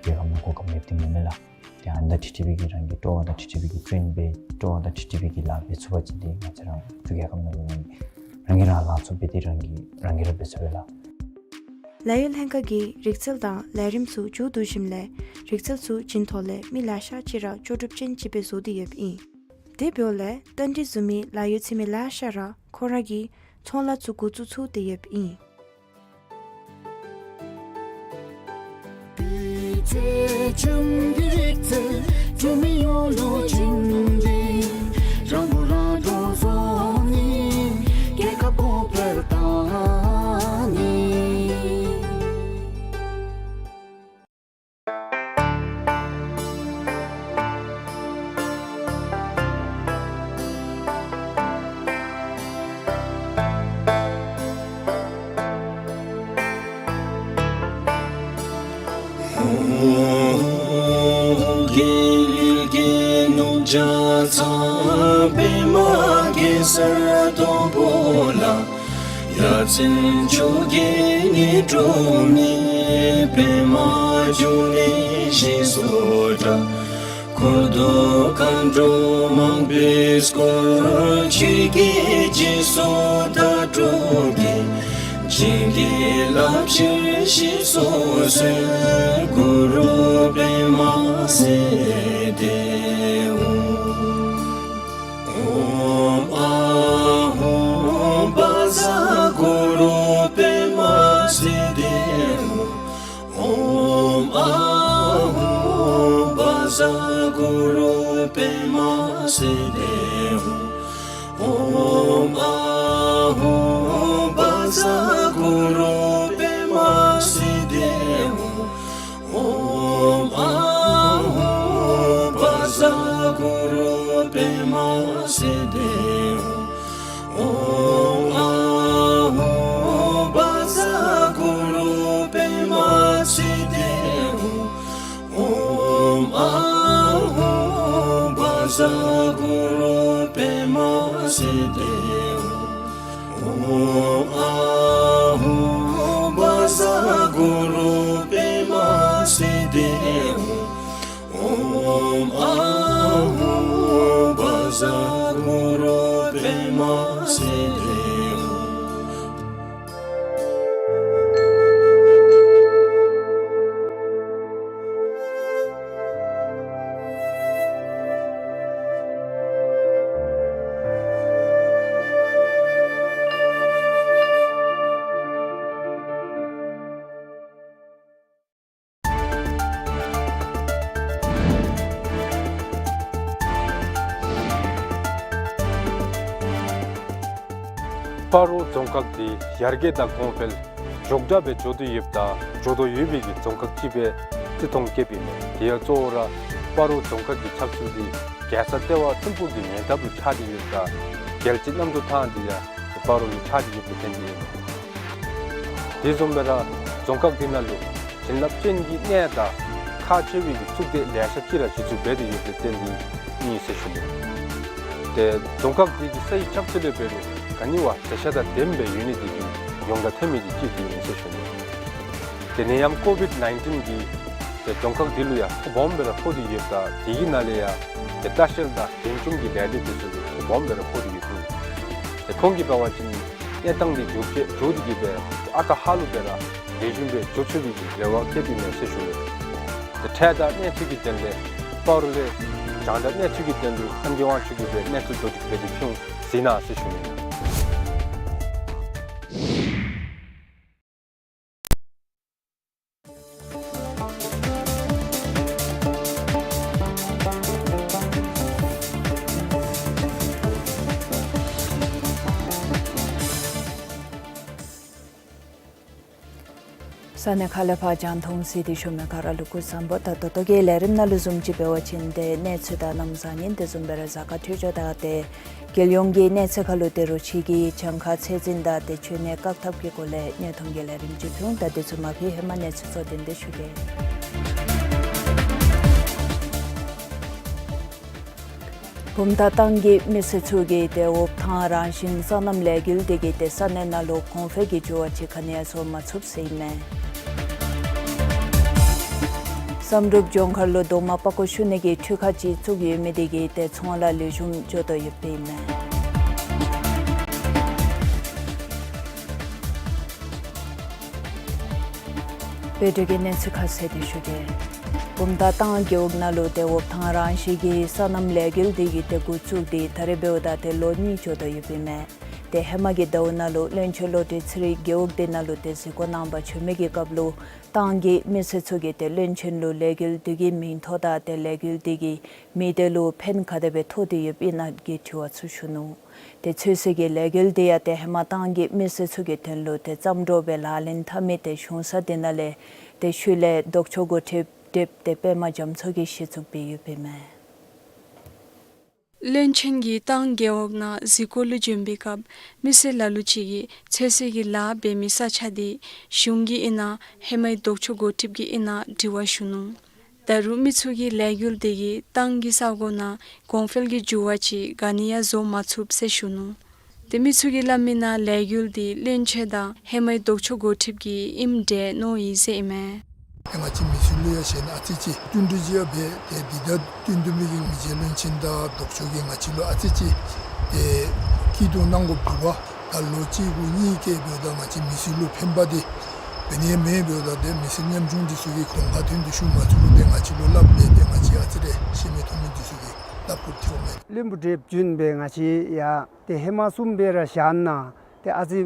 རྒྱལ་ཁབ་ནང་གོ་སྐབས་མེདཔ་འདི་མེན་མས་ལགས། ཏེ་ཨ་ནི་ད་ཊི་ཊི་པི་གིས་རང་གིས་སྤྲོ་བ་དང་ཊི་ཊི་པི་གིས་ཊེན་འབད་སྤྲོ་བ་དང་ཊི་ཊི་པི་གིས་ལཱ་འབད་ཚུགས་པ་ཅིན་ཏེ་ང་བཅས་ར་འབྲུག་རྒྱལ་ཁབ་ནང་ལུ་རང་གིས་རང་ལཱ་ཚུ་འབད་དེ་རང་གིས་རང་གིས་ར་འབད་ཚུགས་པས་ལགས། ལཱ་གཡོག་ལྷན་ཁག་གིས་རིག་རྩལ་དང་ལས་རིམ་ཚུ་མཇུག་བསྡུ་ཞིནམ་ལས་རིག་རྩལ་ཚུ་བྱིན་ཐོག་ལས་མི་ལེ་ཤ་ཅིག་ར་ལྕོགས་གྲུབ་ཅན་ཅིག་སྦེ་བཟོ་སྟེ་ཡོདཔ་ཨིན། དེ་འབདཝ་ལས་རྟ་མགྲིན་བཟུམ་མའི་ལཱ་གཡོག་འཚོལ་མི་ལེ་ཤ་ར་ཁོང་ར་གིས་ཚོང་ལཱ་ཚུ་འགོ་བཙུགས་ཚུགས་ཏེ་ཡོདཔ་ཨིན། འཁོར་དུ་མཁའ་འགྲོ་མང་པོས་བསྐོར། ཆོས་ཀྱི་རྗེས་སུ་བདག་སྒྲུབ་ཀྱི། བྱིན་གྱིས་བརླབ་ཕྱིར་ཞེས་སུ་གསོལ། གུ་རུ་པདྨ་སིདྡྷི་ཧཱུྃ། ཨོཾ་ཨཱཿཧཱུྃ་བཛྲ་གུ་རུ་པདྨ་སིདྡྷི་ཧཱུྃ། ཨོཾ་ཨཱཿཧཱུྃ་བཛྲ་གུ་རུ་པདྨ་སིདྡྷི་ཧཱུྃ། ཨོཾ་ཨཱཿཧཱུྃ་བཛྲ་གུ་རུ་པདྨ་སིདྡྷི་ཧཱུྃ། ཨོཾ་ཨཱཿཧཱུྃ་བཛྲ་གུ་རུ་པདྨ་སིདྡྷི་ཧཱུྃ། ཨོཾ་ཨཱཿཧཱུྃ་བཛྲ་གུ་རུ་པདྨ་སིདྡྷི་ཧཱུྃ། ཨོཾ་ཨཱཿཧཱུྃ་བཛྲ་གུ་རུ་པདྨ་སིདྡྷི་ཧཱུྃ། ཨོཾ་ཨཱཿཧཱུྃ་བཛྲ་གུ་རུ་པདྨ་སིདྡྷི་ཧཱུྃ། ཨོཾ་ཨཱཿཧཱུྃ་བཛྲ་གུ་རུ་པདྨ་སིདྡྷི་ཧཱུྃ། སྤ་རོ་རྫོང་ཁག་འདི་ཡར་རྒྱས་དང་གོང་འཕེལ་མགྱོགས་དྲགས་སྦེ་འགྱོ་དོ་ཡོདཔ་དང་འགྱོ་དོ་ཡོད་པའི་གི་རྫོང་ཁག་ཅིག་སྦེ་བརྩི་མཐོང་བསྐྱེདཔ་ཨིན་མས། དེ་ཡང་གཙོ་བོ་ར་སྤ་རོ་རྫོང་ཁག་གི་ཆགས་ཚུལ་འདི་རྒྱལ་ས་ལྟེ་བ་ཐིམ་ཕུག་གི་ཉེ་འདབས་ལུ་ཆགས་ཏེ་ཡོདཔ་དང་རྒྱལ་སྤྱི་གནམ་གྲུ་ཐང་འདི་ཡང་སྤ་རོ་ལུ་ཆགས་ཏེ་ཡོདཔ་ལུ་བརྟེན་ཏེ་ཨིན་མས། དེ་བཟུམ་སྦེ་ར་རྫོང་ཁག་འདི་ནང་ལུ་བྱིན་རླབས་ཅན་གྱི་གནས་དང་ཁག་ཆེ་བའི་གི་གཙུག་སྡེ་ལེ་ཤ་ཅིག་ར་གཞི་བཙུགས་འབད་དེ་ཡོདཔ་ལས་བརྟེན་ཏེ་ཨིན་ཟེར་ཞུ་ནི། ཏེ་རྫོང་ཁག་འདི་གི་ས་ཡི་ཆགས་ཚུལ་ལས་འབད་རུང་ག་ནི་བ་མཛེས་ཤ་དང་ལྡནམ་སྦེ་ཡོད་ནི་འདི་གིས་ཡོངས་གྲགས་ཐོན་མི་འདི་གཅིག་འདི་ཨིན་ཟེར་ཞུ་ནི། ཏེ་ནད་ཡམས་ཀོ་བིཌ་ནའིན་ཊིན་གྱིས་ཏེ་རྫོང་ཁག་འདི་ལུ་ཡང་ཐོ་སྦོམ་སྦེ་ར་ཕོག་སྟེ་ཡོདཔ་དང་དེ་གི་ནང་ལས་ཡང་ཏེ་ལྟ་བཤལ་དང་གདན་ཆུང་གི་ལས་སྡེ་འདི་ཚུ་ལུ་ཐོ་སྦོམ་སྦེ་ར་ཕོག་སྟེ་ཡོད་ཟེར་ཞུ་ནི། ཏེ་ཁོང་གིས་འབད་བ་ཅིན་གནས་སྟངས་འདི་མགྱོགས་ཅན་འགྱོ་སྟེ་གི་སྦེ་ཨ་རྟག་ཧ་ལུགས་སྦེ་ར་ལེགས་ཤོམ་སྦེ་འགྱོ་ཚུགས་པའི་གི་རེ་བ་བསྐྱེདཔ་ཨིན་མས་ཟེར་ཞུ་ནི། ཏེ་འཕྲལ་དང་གནས་ཚུལ་གྱི་དོན་ལས་སྤ་རོ་ལས་ དྲང་བདེན་གནས་ཚུལ་གྱི་དོན་དུ་ཨན་ཇེ་དབང་ཕྱུག་གིས་སྦེ་གནས་ཚུལ་བསྡུ་སྒྲིག་འབད་དེ་ཕུལ་ཟིན་གནང་ཟེར་ཞུ་ནི། ས་གནས་ཁག་ལས་ཕར་རྒྱང་མཐོང་གཟིགས་ཏེ་བཞུགས་མི་ག་ར་ལུ་སྐུ་གཟུགས་བཟང་པོ། ད་ད་ལྟོ་གི་ལས་རིམ་ནང་ལུ་བཟུམ་ཅིག་འབད་བ་ཅིན་ཏེ་གནས་ཚུལ་དང་གནམ་བཟང་ངན་དེ་བཟུམ་སྦེ་ར་གཟའ་སྐར་འཕྲོད་སྦྱོར་དང་ཏེ་རྒྱལ་ཡོངས་ཀྱི་གནས་ཚད་ཁར་ལུ་ཏེ་རོ་ཁྱི་གི་གྱངས་ཁ་ཚད་འཛིན་དང་ཏེ་འཕྱོ་ནད་བཀག་ཐབས་ཀྱི་སྐོར་ལས་གནས་སྟངས་ཀྱི་ལས་རིམ་ཅིག་ཕུལ་འོང་། ད་དེ་ཚུ་མ་ཕུལ་ཧེ་མ་གནས་ཚུལ་གཙོ་དོན་དེ་ཞུ་གེ། བུམ་ཐང་ཏང་གི་མི་སེར་ཚུ་གིས་ཏེ་འོབ་ཐང་རང་བཞིན་སོ་ནམ་ལས་འགུལ་འདི་གིས་ཏེ་ས་གནས་ནང་ལུ་གོང་འཕེལ་གྱི་འགྱུར་བ་ཅིག་ག་ནི་ཡང་བཟོ་མ་ཚུགས་ཟེར་ཨིན་མས། བསམ་གྲུབ་ལྗོངས་མཁར་ལུ་རྡོག་མ་པགས་ཀོ་བཤུ་ནི་གི་འཕྲུལ་ཁང་ཅིག་བཙུགས་ཡོད་མི་འདི་གིས་ཏེ་ཚོང་ལཱ་ལེགས་ཤོམ་འགྱོ་དོ་ཡོདཔ་ཨིན་མས། བོད་ཀྱི་གནས་ཚུལ་ཁ་གསལ་དེ་ཞུ་གེ། བུམ་ཐང་ཏང་རྒེད་འོག་ནང་ལུ་ཏེ་འོབ་ཐང་རང་བཞིན་གྱི་སོ་ནམ་ལས་འགུལ་འདི་གིས་ཏེ་འགོ་བཙུགས་ཏེ་ད་རེས་འབདཝ་ད་ཏེ་ལོ་གཉིས་འགྱོ་དོ་ཡོདཔ་ཨིན་མས། ཏེ་ཧེ་མ་གི་ཟླཝ་ནང་ལུ་བློན་ཆེན་བློ་གྲོས་ཚེ་རིང་རྒེད་འོག་འདི་ནང་ལུ་ཏེ་གཟིགས་སྐོར་གནང་པར་བྱོན་མི་གི་སྐབས་ལུ་ཏང་གི་མི་སེར་ཚུ་གིས་ཏེ་བློན་ཆེན་ལུ་ལས་འགུལ་འདི་གི་མིང་ཐོབ་ད་ཏེ་ལས་འགུལ་འདི་གི་མི་སྡེ་ལུ་ཕན་ག་དེ་སྦེ་ཐོགས་ཏེ་ཡོདཔ་ཨིན་ན་གི་དྲི་བ་ཚུ་ཞུ་ནུག། ཏེ་ཚོད་བསྲེ་གི་ལས་འགུལ་འདི་ཡང་ཏེ་ཧེ་མ་ཏང་གི་མི་སེར་ཚུ་གི་དོན་ལུ་ཏེ་རྩམ་དྲོ་སྦེ་ལག་ལེན་འཐབ་མི་ཏེ་གཞུང་ས་འདི་ནང་ལས་ཏེ་ཤུལ་ལས་ལྡོག་ཕྱོགས་འགོ་ཁྲིདཔ་ཏེ་པདྨ་རྒྱ་མཚོ་གིས་གཞི་བཙུགས་འབད་ཡོདཔ་ཨིན་མས། བློན་ཆེན་གྱིས་ཏང་རྒེད་འོག་ནང་གཟིགས་སྐོར་ལུ་བྱོན་པའི་སྐབས་མི་སེར་ལ་ལུ་ཅིག་གིས་ཚོད་བསྲེ་གི་ལཱ་འབད་མི་ས་ཆ་འདི་གཞུང་གི་ཨིན་ན་ཧེ་མའི་ལྡོག་ཕྱོགས་འགོ་ཁྲིདཔ་གི་ཨིན་ན་དྲི་བ་ཞུ་ནུག། ད་རུང་མི་ཚུ་གིས་ལས་འགུལ་འདི་གིས་ཏང་གི་ས་གོ་ནང་གོང་འཕེལ་གྱི་འགྱུར་བ་ཅིག་ག་ནི་ཡང་བཟོ་མ་ཚུགས་ཟེར་ཞུ་ནུག། ཏེ་མི་ཚུ་གིས་སླབ་མི་ནང་ལས་འགུལ་འདི་བློན་ཆེན་དང་ཧེ་མའི་ལྡོག་ཕྱོགས་འགོ་ཁྲིདཔ་གི་ཨིནམ་འདྲས་མནོ་ཡི་ཟེར་ཨིན་མས། ང་བཅས་མི་སེར་ལུ་ཡང་ཞེན་ཨ་ཙི་ཅིག་བསྟུན་གྲོས་ཅིག་ཡང་འབད་དེ་འདི་ད་བསྟུན་གྲོས་འབད་མི་གི་མི་རྗེ་བློན་ཆེན་དང་ལྡོག་ཕྱོགས་ཀྱིས་ང་བཅས་ལུ་ཨ་ཙི་ཅིག་ཏེ་སྐྱིད་སྡུག་གནང་དགོཔ་འདུག་པ། ད་ལོ་གཅིག་དགུ་གཉིས་བསྐྱལ་འབདཝ་ད་ང་བཅས་མི་སེར་ལུ་ཕན་པ་འདི་འབད་ནི་མེད། འབདཝ་ད་ཏེ་མི་སེར་ཉམ་ཆུང་འདི་ཚུ་གིས་གོང་ཁར་ཐོན་ཏེ་ཞུ་མ་ཚུགས་པར་ཏེ་ང་བཅས་ལུ་སླབ་སྦེ་ཏེ་ང་བཅས་ཨ་ཙི་རེ་ཤེས་མི་མཐོང་མི་འདི་ཚུ་གིས་སླབ་དགོཔ་ཐོན་མས། བློན་པོ་བགྲེསཔ་བྱོན་སྦེ་ང་བཅས་ཡང་ཏེ་ཧེ་མ་གསུངམ་སྦེ་ར་བཞག་ན་ཏེ་ཨ་ཙི་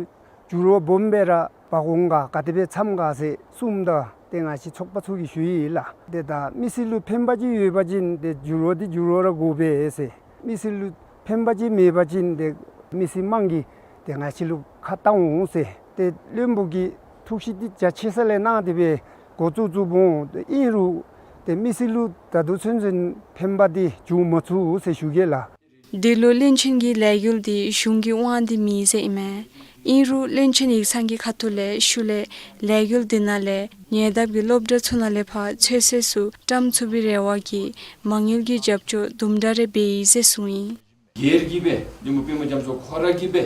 འགྱུར་བ་སྦོམ་སྦེ་ར་འབག་འོང་ག་ག་དེ་སྦེ་འཚམས་ག་ཟེར་གསུངམ་ད་ཏེ་ང་བཅས་ཚོགས་པ་ཚུ་གིས་ཞུ་ཡི་ལགས། ཏེ་ད་མི་སེར་ལུ་ཕན་པ་ཅིག་ཡོད་པ་ཅིན་ཏེ་འགྱུར་བ་འདི་འགྱུར་བ་ར་དགོ་པས་ཟེར། མི་སེར་ལུ་ཕན་པ་ཅིག་མེད་པ་ཅིན་ཏེ་མི་སེར་དམངས་ཀྱིས་ཏེ་ང་བཅས་ལུ་ཁ་བཏང་འོང་ཟེར། ཏེ་བློན་པོ་གིས་ཐུགས་བཞེད་འདི་རྒྱ་ཆེ་ས་ལས་གནང་སྟེ་སྦེ་འགོ་བཙུགས་བཙུགསཔ་འོང་། ཏེ་ཨིན་རུང་ཏེ་མི་སེར་ལུ་ད་ལྟོ་ཚུན་ཚོད་ཕན་པ་འདི་བྱུང་མ་ཚུགས་ཟེར་ཞུ་གེ་ལགས། འདི་ལུ་བློན་ཆེན་གྱིས་ལས་འགུལ་འདི་གཞུང་གི་དབང་འདི་མེན་ཟེར་ཨིན་མས། ཨིན་རུང་བློན་ཆེན་ཡིག་ཚང་གི་ཁ་ཐུག་ལས་ཤུལ་ལས་ལས་འགུལ་འདི་ནང་ལས་ཉེ་འདབས་ཀྱི་སློབ་གྲྭ་ཚུ་ནང་ལས་ཕར་ཚོད་བསྲེ་ཚུ་བཀྲམ་ཚུགས་པའི་རེ་བ་གིས་མ་དངུལ་གྱི་རྒྱབ་སྐྱོར་དུམ་གྲ་རེ་འབད་ཡི་ཟེར་གསུངས་ཡི། སྒེར་གྱིས་སྦེ་བློན་པོ་པདྨ་རྒྱ་མཚོ་ཁོ་ར་གིས་སྦེ་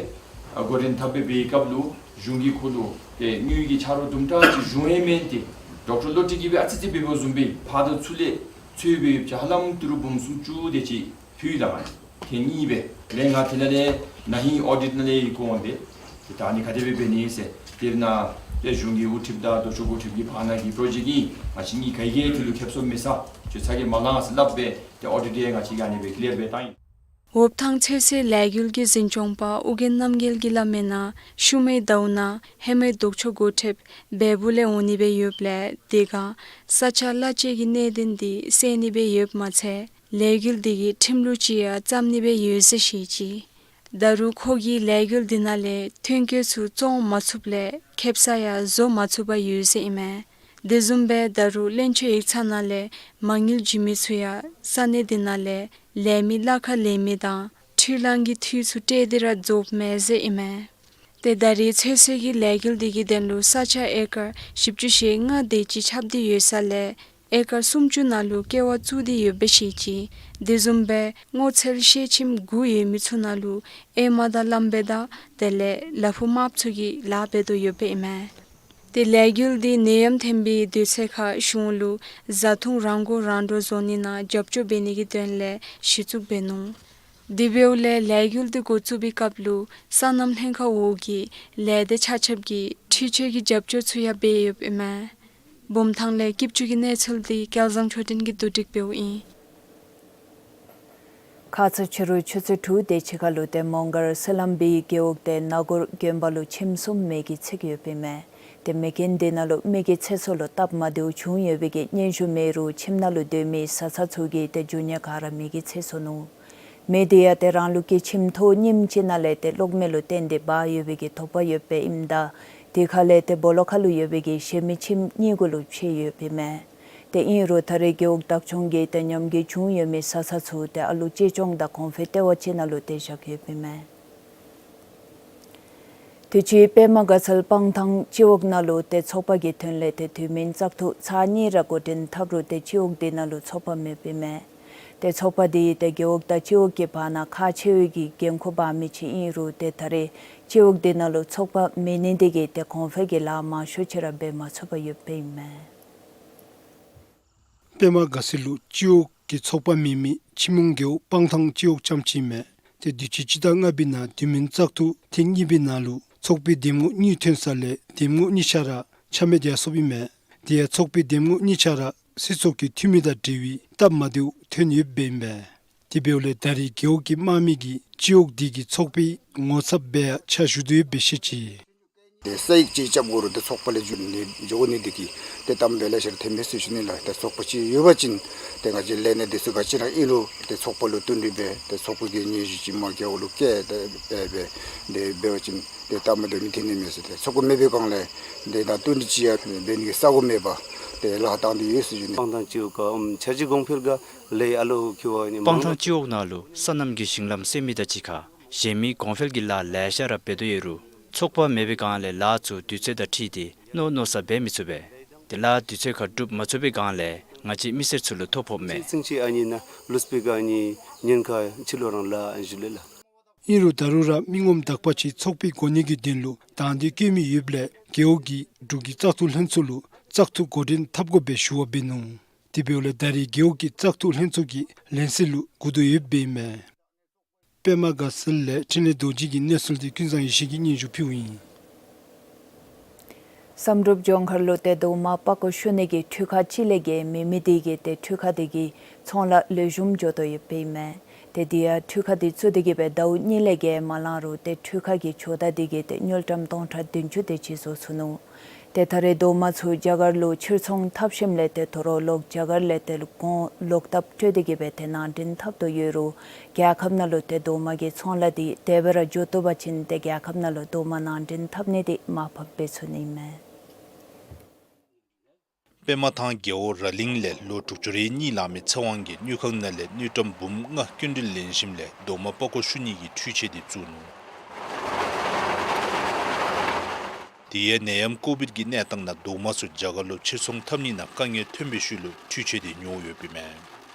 ཨ་འགོ་འདྲེན་འཐབ་སྦེ་འབད་བའི་སྐབས་ལུ་གཞུང་གིས་ཁོ་ལུ་ཏེ་དངུལ་གྱི་ཆ་རོགས་དུམ་གྲ་ཅིག་གཞུང་ཡང་མེན་ཏེ་ཌོག་ཊར་བློ་གྲོས་ཀྱིས་སྦེ་ཨ་ཙི་ཙི་འབད་འབདཝ་བཟུམ་སྦེ་ཕར་དང་ཚུར་ལས་འཚོལ་སྦེ་ཡོདཔ་ཅིག་ཧ་ལམ་ཏི་རུ་འབུམ་སུམ་ཅུ་དེ་ཅིག་ཕུལ་ཡི་ལགས། ཐེངས་གཉིས་སྦེ་ལས་ང་དེ་ནང་ལས་ན་ཧིང་ཨོ་ཌིཊ་ནང་ལས་ཡི་གུ་འོང་སྟེ་ཏེ་ད་ཨ་ནི་ག་དེ་སྦེ་འབད་ནི་ཟེར་དེ་ནང་ཏེ་གཞུང་གི་དབུ་ཁྲིདཔ་དང་ལྡོག་ཕྱོགས་འགོ་ཁྲིདཔ་ཀྱི་བར་ན་གི་པྲོ་ཇེཀཊ་ཨིན། ང་བཅས་གཉིས་ཀ་གིས་དེ་ལུ་ཁེབ་སང་མེད་ས་ཁྱོད་ཚ་གྱང་མ་ལང་ཟེར་སླབ་སྦེ་ཏེ་ཨོ་ཌིཊ་ཡང་ང་བཅས་ཀྱིས་ཨ་ནི་སྦེ་ཀི་ལིར་སྦེ་བཏང་ཡི། འོབ་ཐང་ཚོད་བསྲེ་ལས་འགུལ་གྱི་འཛིན་སྐྱོང་པ་ཨོ་རྒྱན་རྣམ་རྒྱལ་གྱིས་སླབ་མི་ནང་ཤུལ་མའི་ཟླཝ་ནང་ཧེ་མའི་ལྡོག་ཕྱོགས་འགོ་ཁྲིདཔ་བལ་པོ་ལས་འོང་ནི་སྦེ་ཡོདཔ་ལས་དེ་སྒང་ས་ཆ་གླ་ཆ་གི་གནད་དོན་འདི་སེལ་ནི་སྦེ་ཡོདཔ་མ་ཚད་ལས་འགུལ་འདི་གིས་ཁྲིམས་ལུགས་ཅིག་ཡང་བརྩམ་ནི་སྦེ་ཡོད་ཟེར་བཤད་ཅི། ད་རུང་ཁོ་གིས་ལས་འགུལ་འདི་ནང་ལས་ཐོན་སྐྱེད་ཚུ་བཙོང་མ་ཚུགསཔ་ལས་ཁེབ་ས་ཡང་བཟོ་མ་ཚུགས་པར་ཡོད་ཟེར་ཨིན་མས། དེ་བཟུམ་སྦེ་ད་རུང་བློན་ཆེན་ཡིག་ཚང་ནང་ལས་མ་དངུལ་བྱིན་མི་ཚུ་ཡང་ས་གནས་འདི་ནང་ལས་ལས་མི་གླ་ཁར་ལེན་མི་དང་འཕྲུལ་གླང་གི་འཐུས་ཚུ་སྤྲོད་དེ་ར་རྫོགསཔ་མས་ཟེར་ཨིན་མས། ཏེ་ད་རེས་ཚོད་བསྲེ་གི་ལས་འགུལ་འདི་གི་དོན་ལུ་ས་ཆ་ཨེ་ཀར་བཞི་བཅུ་ཞེ་ལྔ་དེ་ཅིག་ཁྱབ་སྟེ་ཡོད་ས་ལས་ཨེ་ཀར་སུམ་ཅུ་ནང་ལུ་ཀེ་བ་བཙུགས་ཏེ་ཡོདཔ་སྦེ་བཤད་ཅི། དེ་བཟུམ་སྦེ་སྔོ་ཚལ་ཤེལ་ཁྱིམ་དགུ་ཡོད་མི་ཚུ་ནང་ལུ་ཨེ་མ་དང་གླང་བོ་དང་དེ་ལས་ལ་ཕུག་དམརཔོ་ཚུ་གིས་ལཱ་འབད་དོ་ཡོདཔ་སྦེ་ཨིན་མས། ཏེ་ལས་འགུལ་འདི་ནད་ཡམས་ཐོན་པའི་དུས་ཚོད་ཁར་གཞུང་ལུ་བཟའ་འཐུང་རང་མགོ་རང་འདྲོངས་བཟོ་ནི་ནང་རྒྱབ་སྐྱོར་འབད་ནི་གི་དོན་ལས་གཞི་བཙུགས་འབད་ནུག། དེ་འབདཝ་ལས་ལས་འགུལ་འདི་འགོ་བཙུགས་པའི་སྐབས་ལུ་སོ་ནམ་ལྷན་ཁག་འོག་གི་ལས་སྡེ་ཆ་ཁྱབ་ཀྱིས་འཕྲུལ་ཆས་ཀྱི་རྒྱབ་སྐྱོར་ཚུ་ཡང་འབད་ཡོདཔ་ཨིན་མས། བུམ་ཐང་ལས་སྐྱིད་ཆུ་གི་གནས་ཚུལ་འདི་སྐལ་བཟང་ཆོས་སྒྲོན་གྱིས་བསྡུ་སྒྲིག་འབདཝ་ཨིན། ཁ་ཙ་ཕྱི་རུ་ཆུ་ཚོད་དྲུག་དེ་ཅིག་ཁར་ལུ་ཏེ་མོང་སྒར་སི་ལམ་བི་རྒེད་འོག་ཏེ་ན་གུར་དགོན་པ་ལུ་ཁྱིམ་གསུམ་མེ་གིས་འཚིག་ཡོདཔ་ཨིན་མས། ཏེ་མེ་རྐྱེན་དེ་ནང་ལུ་མི་གི་ཚེ་སྲོག་ལུ་སྟབས་མ་བདེཝ་བྱུང་ཡོད་པའི་གི་སྙན་ཞུ་མེད་རུང་ཁྱིམ་ནང་ལུ་སྡོད་མི་བཟའ་ཚང་ཚུ་གིས་ཏེ་རྒྱུ་ཉེས་ག་ར་མེ་གིས་འཚིག་སོ་ནུག། མེ་དེ་ཡང་ཏེ་རང་ལུགས་ཀྱི་ཁྱིམ་ཐོག་རྙིངམ་ཅིག་ནང་ལས་ཏེ་གློག་མེ་ལུ་བརྟེན་ཏེ་འབར་ཡོད་པའི་གི་དོགས་པ་ཡོདཔ་ཨིནམ་ད་དེ་ཁ་ལས་ཏེ་སྦོ་ལོགས་ཁ་ལུ་ཡོད་པའི་གི་གཞན་མི་ཁྱིམ་གཉིས་གུ་ལུ་མཆེད་ཡོདཔ་ཨིན་མས། ཏེ་ཨིན་རུང་ད་རེས་རྒེད་འོག་བདག་སྐྱོང་གིས་ཏེ་ཉམས་རྒུད་བྱུང་ཡོད་མི་བཟའ་ཚང་ཚུ་ཏེ་ཨ་ལུ་གཅེས་སྐྱོང་དང་གོང་འཕེལ་ལྟེ་བ་ཅིག་ནང་ལུ་ཏེ་བཞག་ཡོདཔ་ཨིན་མས། དུས་ཅི་པདྨ་དགའ་ཚལ་སྤང་ཐང་སྤྱི་འོག་ནང་ལུ་ཏེ་ཚོགས་པ་གི་དོན་ལས་ཏེ་དུས་མིན་བཙག་འཐུ་ཚར་གཉིས་ར་འགོ་འདྲེན་འཐབ་རུང་ཏེ་སྤྱི་འོག་དེ་ནང་ལུ་ཚོགས་པ་མེདཔ་ཨིན་མས། ཏེ་ཚོགས་པ་དེ་ཏེ་རྒེད་འོག་དང་སྤྱི་འོག་གི་བར་ན་ཁག་ཆེ་བའི་གི་འགན་ཁུར་འབག་མི་ཅིག་ཨིན་རུང་ཏེ་ད་རེས་སྤྱི་འོག་དེ་ནང་ལུ་ཚོགས་པ་མེད་ནི་དེ་གིས་ཏེ་གོང་འཕེལ་གྱི་ལཱ་མང་ཤོས་ཅིག་ར་འབད་མ་ཚུགས་པར་ཡོདཔ་ཨིན་མས། པདྨ་དགའ་ཚལ་ལུ་སྤྱི་འོག་གི་ཚོགས་པ་མེད་མི་ཆི་མོང་རྒེད་འོག་སྤང་ཐང་སྤྱི་འོག་རྐྱངམ་ཅིག་ཨིན་མས། ཏེ་དུས་ཅི་སྤྱི་ཟླ་ལྔ་པའི་ནང་དུས་མིན་བཙག་འཐུ་ཐེངས་གཉིས་པའི་ནང་ལུ་ཚོགས་པའི་འདེམས་ངོ་གཉིས་ཐོན་ས་ལས་འདེམས་ངོ་གཉིས་ཆ་ར་ཆ་མེད་ཡར་སོཔ་ཨིན་མས། དེ་ཡང་ཚོགས་པའི་འདེམས་ངོ་གཉིས་ཆ་ར་སྲིད་ཚོགས་ཀྱི་འཐུས་མི་དང་འབྲེལ་བའི་སྟབས་མ་བདེཝ་ཐོན་ཡོདཔ་ཨིན་མས། དེ་འབདཝ་ལས་ད་རེས་རྒེད་འོག་གི་དམངས་མི་གིས་སྤྱི་འོག་དེ་གི་ཚོགས་པའི་ངོ་ཚབ་འབད་ཡར་ཕྱག་ཞུ་དོ་ཡོདཔ་སྦེ་བཤད་ཅི། ཏེ་ས་ཡིག་ཅིག་རྐྱབ་དགོ་རུང་ཏེ་ཚོགས་པ་ལས་འགྱོ་ནི་འགྱོ་དགོ་ནི་དེ་གིས་ཏེ་གཏམ་དཔེ་ལེ་ཤ་ར་ཐོན་མས་ཟེར་ཞུ་ནི་ལགས། ཏེ་ཚོགས་པ་ཅིག་ཡོད་པ་ཅིན་ཏེ་ང་བཅས་ལས་སྣེ་དེ་ཚུ་ག་ཅི་ར་ཨིན་རུང་ཏེ་ཚོགས་པ་ལུ་བསྟུན་ཏེ་སྦེ་ཏེ་ཚོགས་པ་གི་སྙན་ཞུ་ཅིག་མ་རྒེད་འོག་ལུ་བསྐྱལ་ཏེ་སྦེ་སྦེ་ཏེ་འབད་བ་ཅིན་ཏེ་སྟབས་མ་བདེཝ་ནི་ཐོན་ནི་མས་ཟེར། ཏེ་ཚོགས་པ་མེད་པའི་སྒང་ལས་ཏེ་ད་བསྟུན་ཏེ་ཅིག་ཡང་འབད་ནི་གི་ས་གོ་མེད་པར་ཏེ་ལཱ་བཏང་སྟེ་ཡོད་ཟེར་ཞུ་ནི། སྤང་ཐང་སྤྱི་འོག་ག་ཨམ་འཆར་གཞི་གོང་འཕེལ་ག་ལས་ཨ་ལོ་ཁེ་བ་ནི་སྤང་ཐང་སྤྱི་འོག་ནང་ལུ་སོ་ནམ་གྱི་ཞིང་ལམ་བསལ་མི་དང་གཅིག་ཁར་གཞན་མི་གོང་འཕེལ་གྱི་ལཱ་ལེ་ཤ་ར་འབད་དོ་ཡོད་རུང་ཚོགས་པ་མེད་པའི་སྒང་ལས་ལཱ་ཚུ་དུས་ཚོད་དང་འཁྲིལ་ཏེ་མནོ་མནོ་ས་འབད་མི་ཚུགས་པས། ཏེ་ལཱ་དུས་ཚོད་ཁར་སྒྲུབ་མ་ཚུགས་པའི་སྒང་ལས་ང་བཅས་མི་སེར་ཚུ་ལུ་ཐོ་ཕོགཔ་མས། ཚིག་ཚིག་ཅིག་ཨ་ནི་ནང་ལུས་པའི་སྒང་ནི་ཉེན་ཁ་ཕྱི་ལོགས་རང་ལ་ཨན་ཞུ་ལེ་ལགས། ཨིན་རུང་ད་རུང་ར་མི་ངོམ་དག་པ་ཅིག་ཚོགས་པའི་གོ་གནས་ཀྱི་དོན་ལུ་དང་འདོད་བསྐྱེད་མི་ཡོདཔ་ལས་རྒེད་འོག་གི་འབྲུག་གི་བཙག་འཐུ་ལྷན་ཚོགས་ལུ་བཙག་འཐུ་འགོ་འདྲེན་འཐབ་དགོ་པའི་ཞུ་བ་འབད་ནུག། དེ་འབདཝ་ལས་ད་རེས་རྒེད་འོག་གི་བཙག་འཐུ་ལྷན་ཚོགས་ཀྱི་ལན་གསལ་ལུ་སྒུག་དོ་ཡོདཔ་ཨིན་མས། པདྨ་དགའ་ཚལ་ལས་འཕྲིན་ལས་རྡོ་རྗེ་གི་གནས་ཚུལ་དེ་ཀུན་བཟང་ཡེ་ཤེས་ཀྱིས་སྙན་ཞུ་ཕུལཝ་ཨིན། བསམ་གྲུབ་ལྗོངས་མཁར་ལུ་ཏེ་རྡོག་མ་པགས་ཀོ་བཤུ་ནི་གི་འཕྲུལ་ཁང་གཅིག་ལས་བརྒལ་མེད་མི་དེ་གིས་ཏེ་འཕྲུལ་ཁང་དེ་གི་ཚོང་ལཱ་ལེགས་ཤོམ་འགྱོ་དོ་ཡོདཔ་ཨིན་མས། ཏེ་དེ་ཡང་འཕྲུལ་ཁང་དེ་བཙུགས་ཏེ་གི་སྦེ་ཟླཝ་གཉིས་ལས་བརྒལ་མ་ལང་རུང་ཏེ་འཕྲུལ་ཁང་གི་ཇོ་བདག་དེ་གིས་ཏེ་དངུལ་ཀྲམ་སྟོང་ཕྲག་བདུན་ཅུ་དེ་ཅིག་བཟོ་ཚུགས་ནུག། ཏེ་ད་རེས་རྡོག་མ་ཚུ་རྒྱ་གར་ལུ་ཕྱིར་ཚོང་འཐབ་ཞིནམ་ལས་ཏེ་དོ་རུང་ལོག་རྒྱ་གར་ལས་ཏེ་གོང་ལོག་བཏབ་སྤྲོད་དེ་གི་སྦེ་ཏེ་ནང་འདྲེན་འཐབ་དོ་ཡོད་རུང་རྒྱལ་ཁབ་ནང་ལུ་ཏེ་རྡོག་མ་གི་ཚོང་ལཱ་དེ་དེ་སྦེ་ར་འགྱོ་བཏུབ་པ་ཅིན་ཏེ་རྒྱལ་ཁབ་ནང་ལུ་རྡོག་མ་ནང་འདྲེན་འཐབ་ནི་དེ་མར་ཕབ་འབད་ཚུགས་ནི་ཨིན་མས། པདྨ་ཐང་རྒེད་འོག་ར་གླིང་ལས་ལོ་དྲུག་ཅུ་རེ་གཉིས་ལང་མི་ཚེ་དབང་གིས་དངུལ་ཁང་ནང་ལས་དངུལ་ཀྲམ་འབུམ་ལྔ་སྐྱིན་འགྲུལ་ལེན་ཞིནམ་ལས་རྡོག་མ་པགས་ཀོ་བཤུ་ནི་གི་འཕྲུལ་ཆས་དེ་བཙུགས་ནུག། དེ་ཡང་ནད་ཡམས་ཀོ་བིཌ་ཀྱི་གནས་སྟངས་ནང་རྡོག་མ་ཚུ་རྒྱ་གར་ལུ་ཕྱིར་ཚོང་འཐབ་ནི་ནང་དཀའ་ངལ་ཐོན་པའི་ཤུལ་ལུ་འཕྲུལ་ཆས་དེ་ཉོ་ཡོདཔ་ཨིན་མས།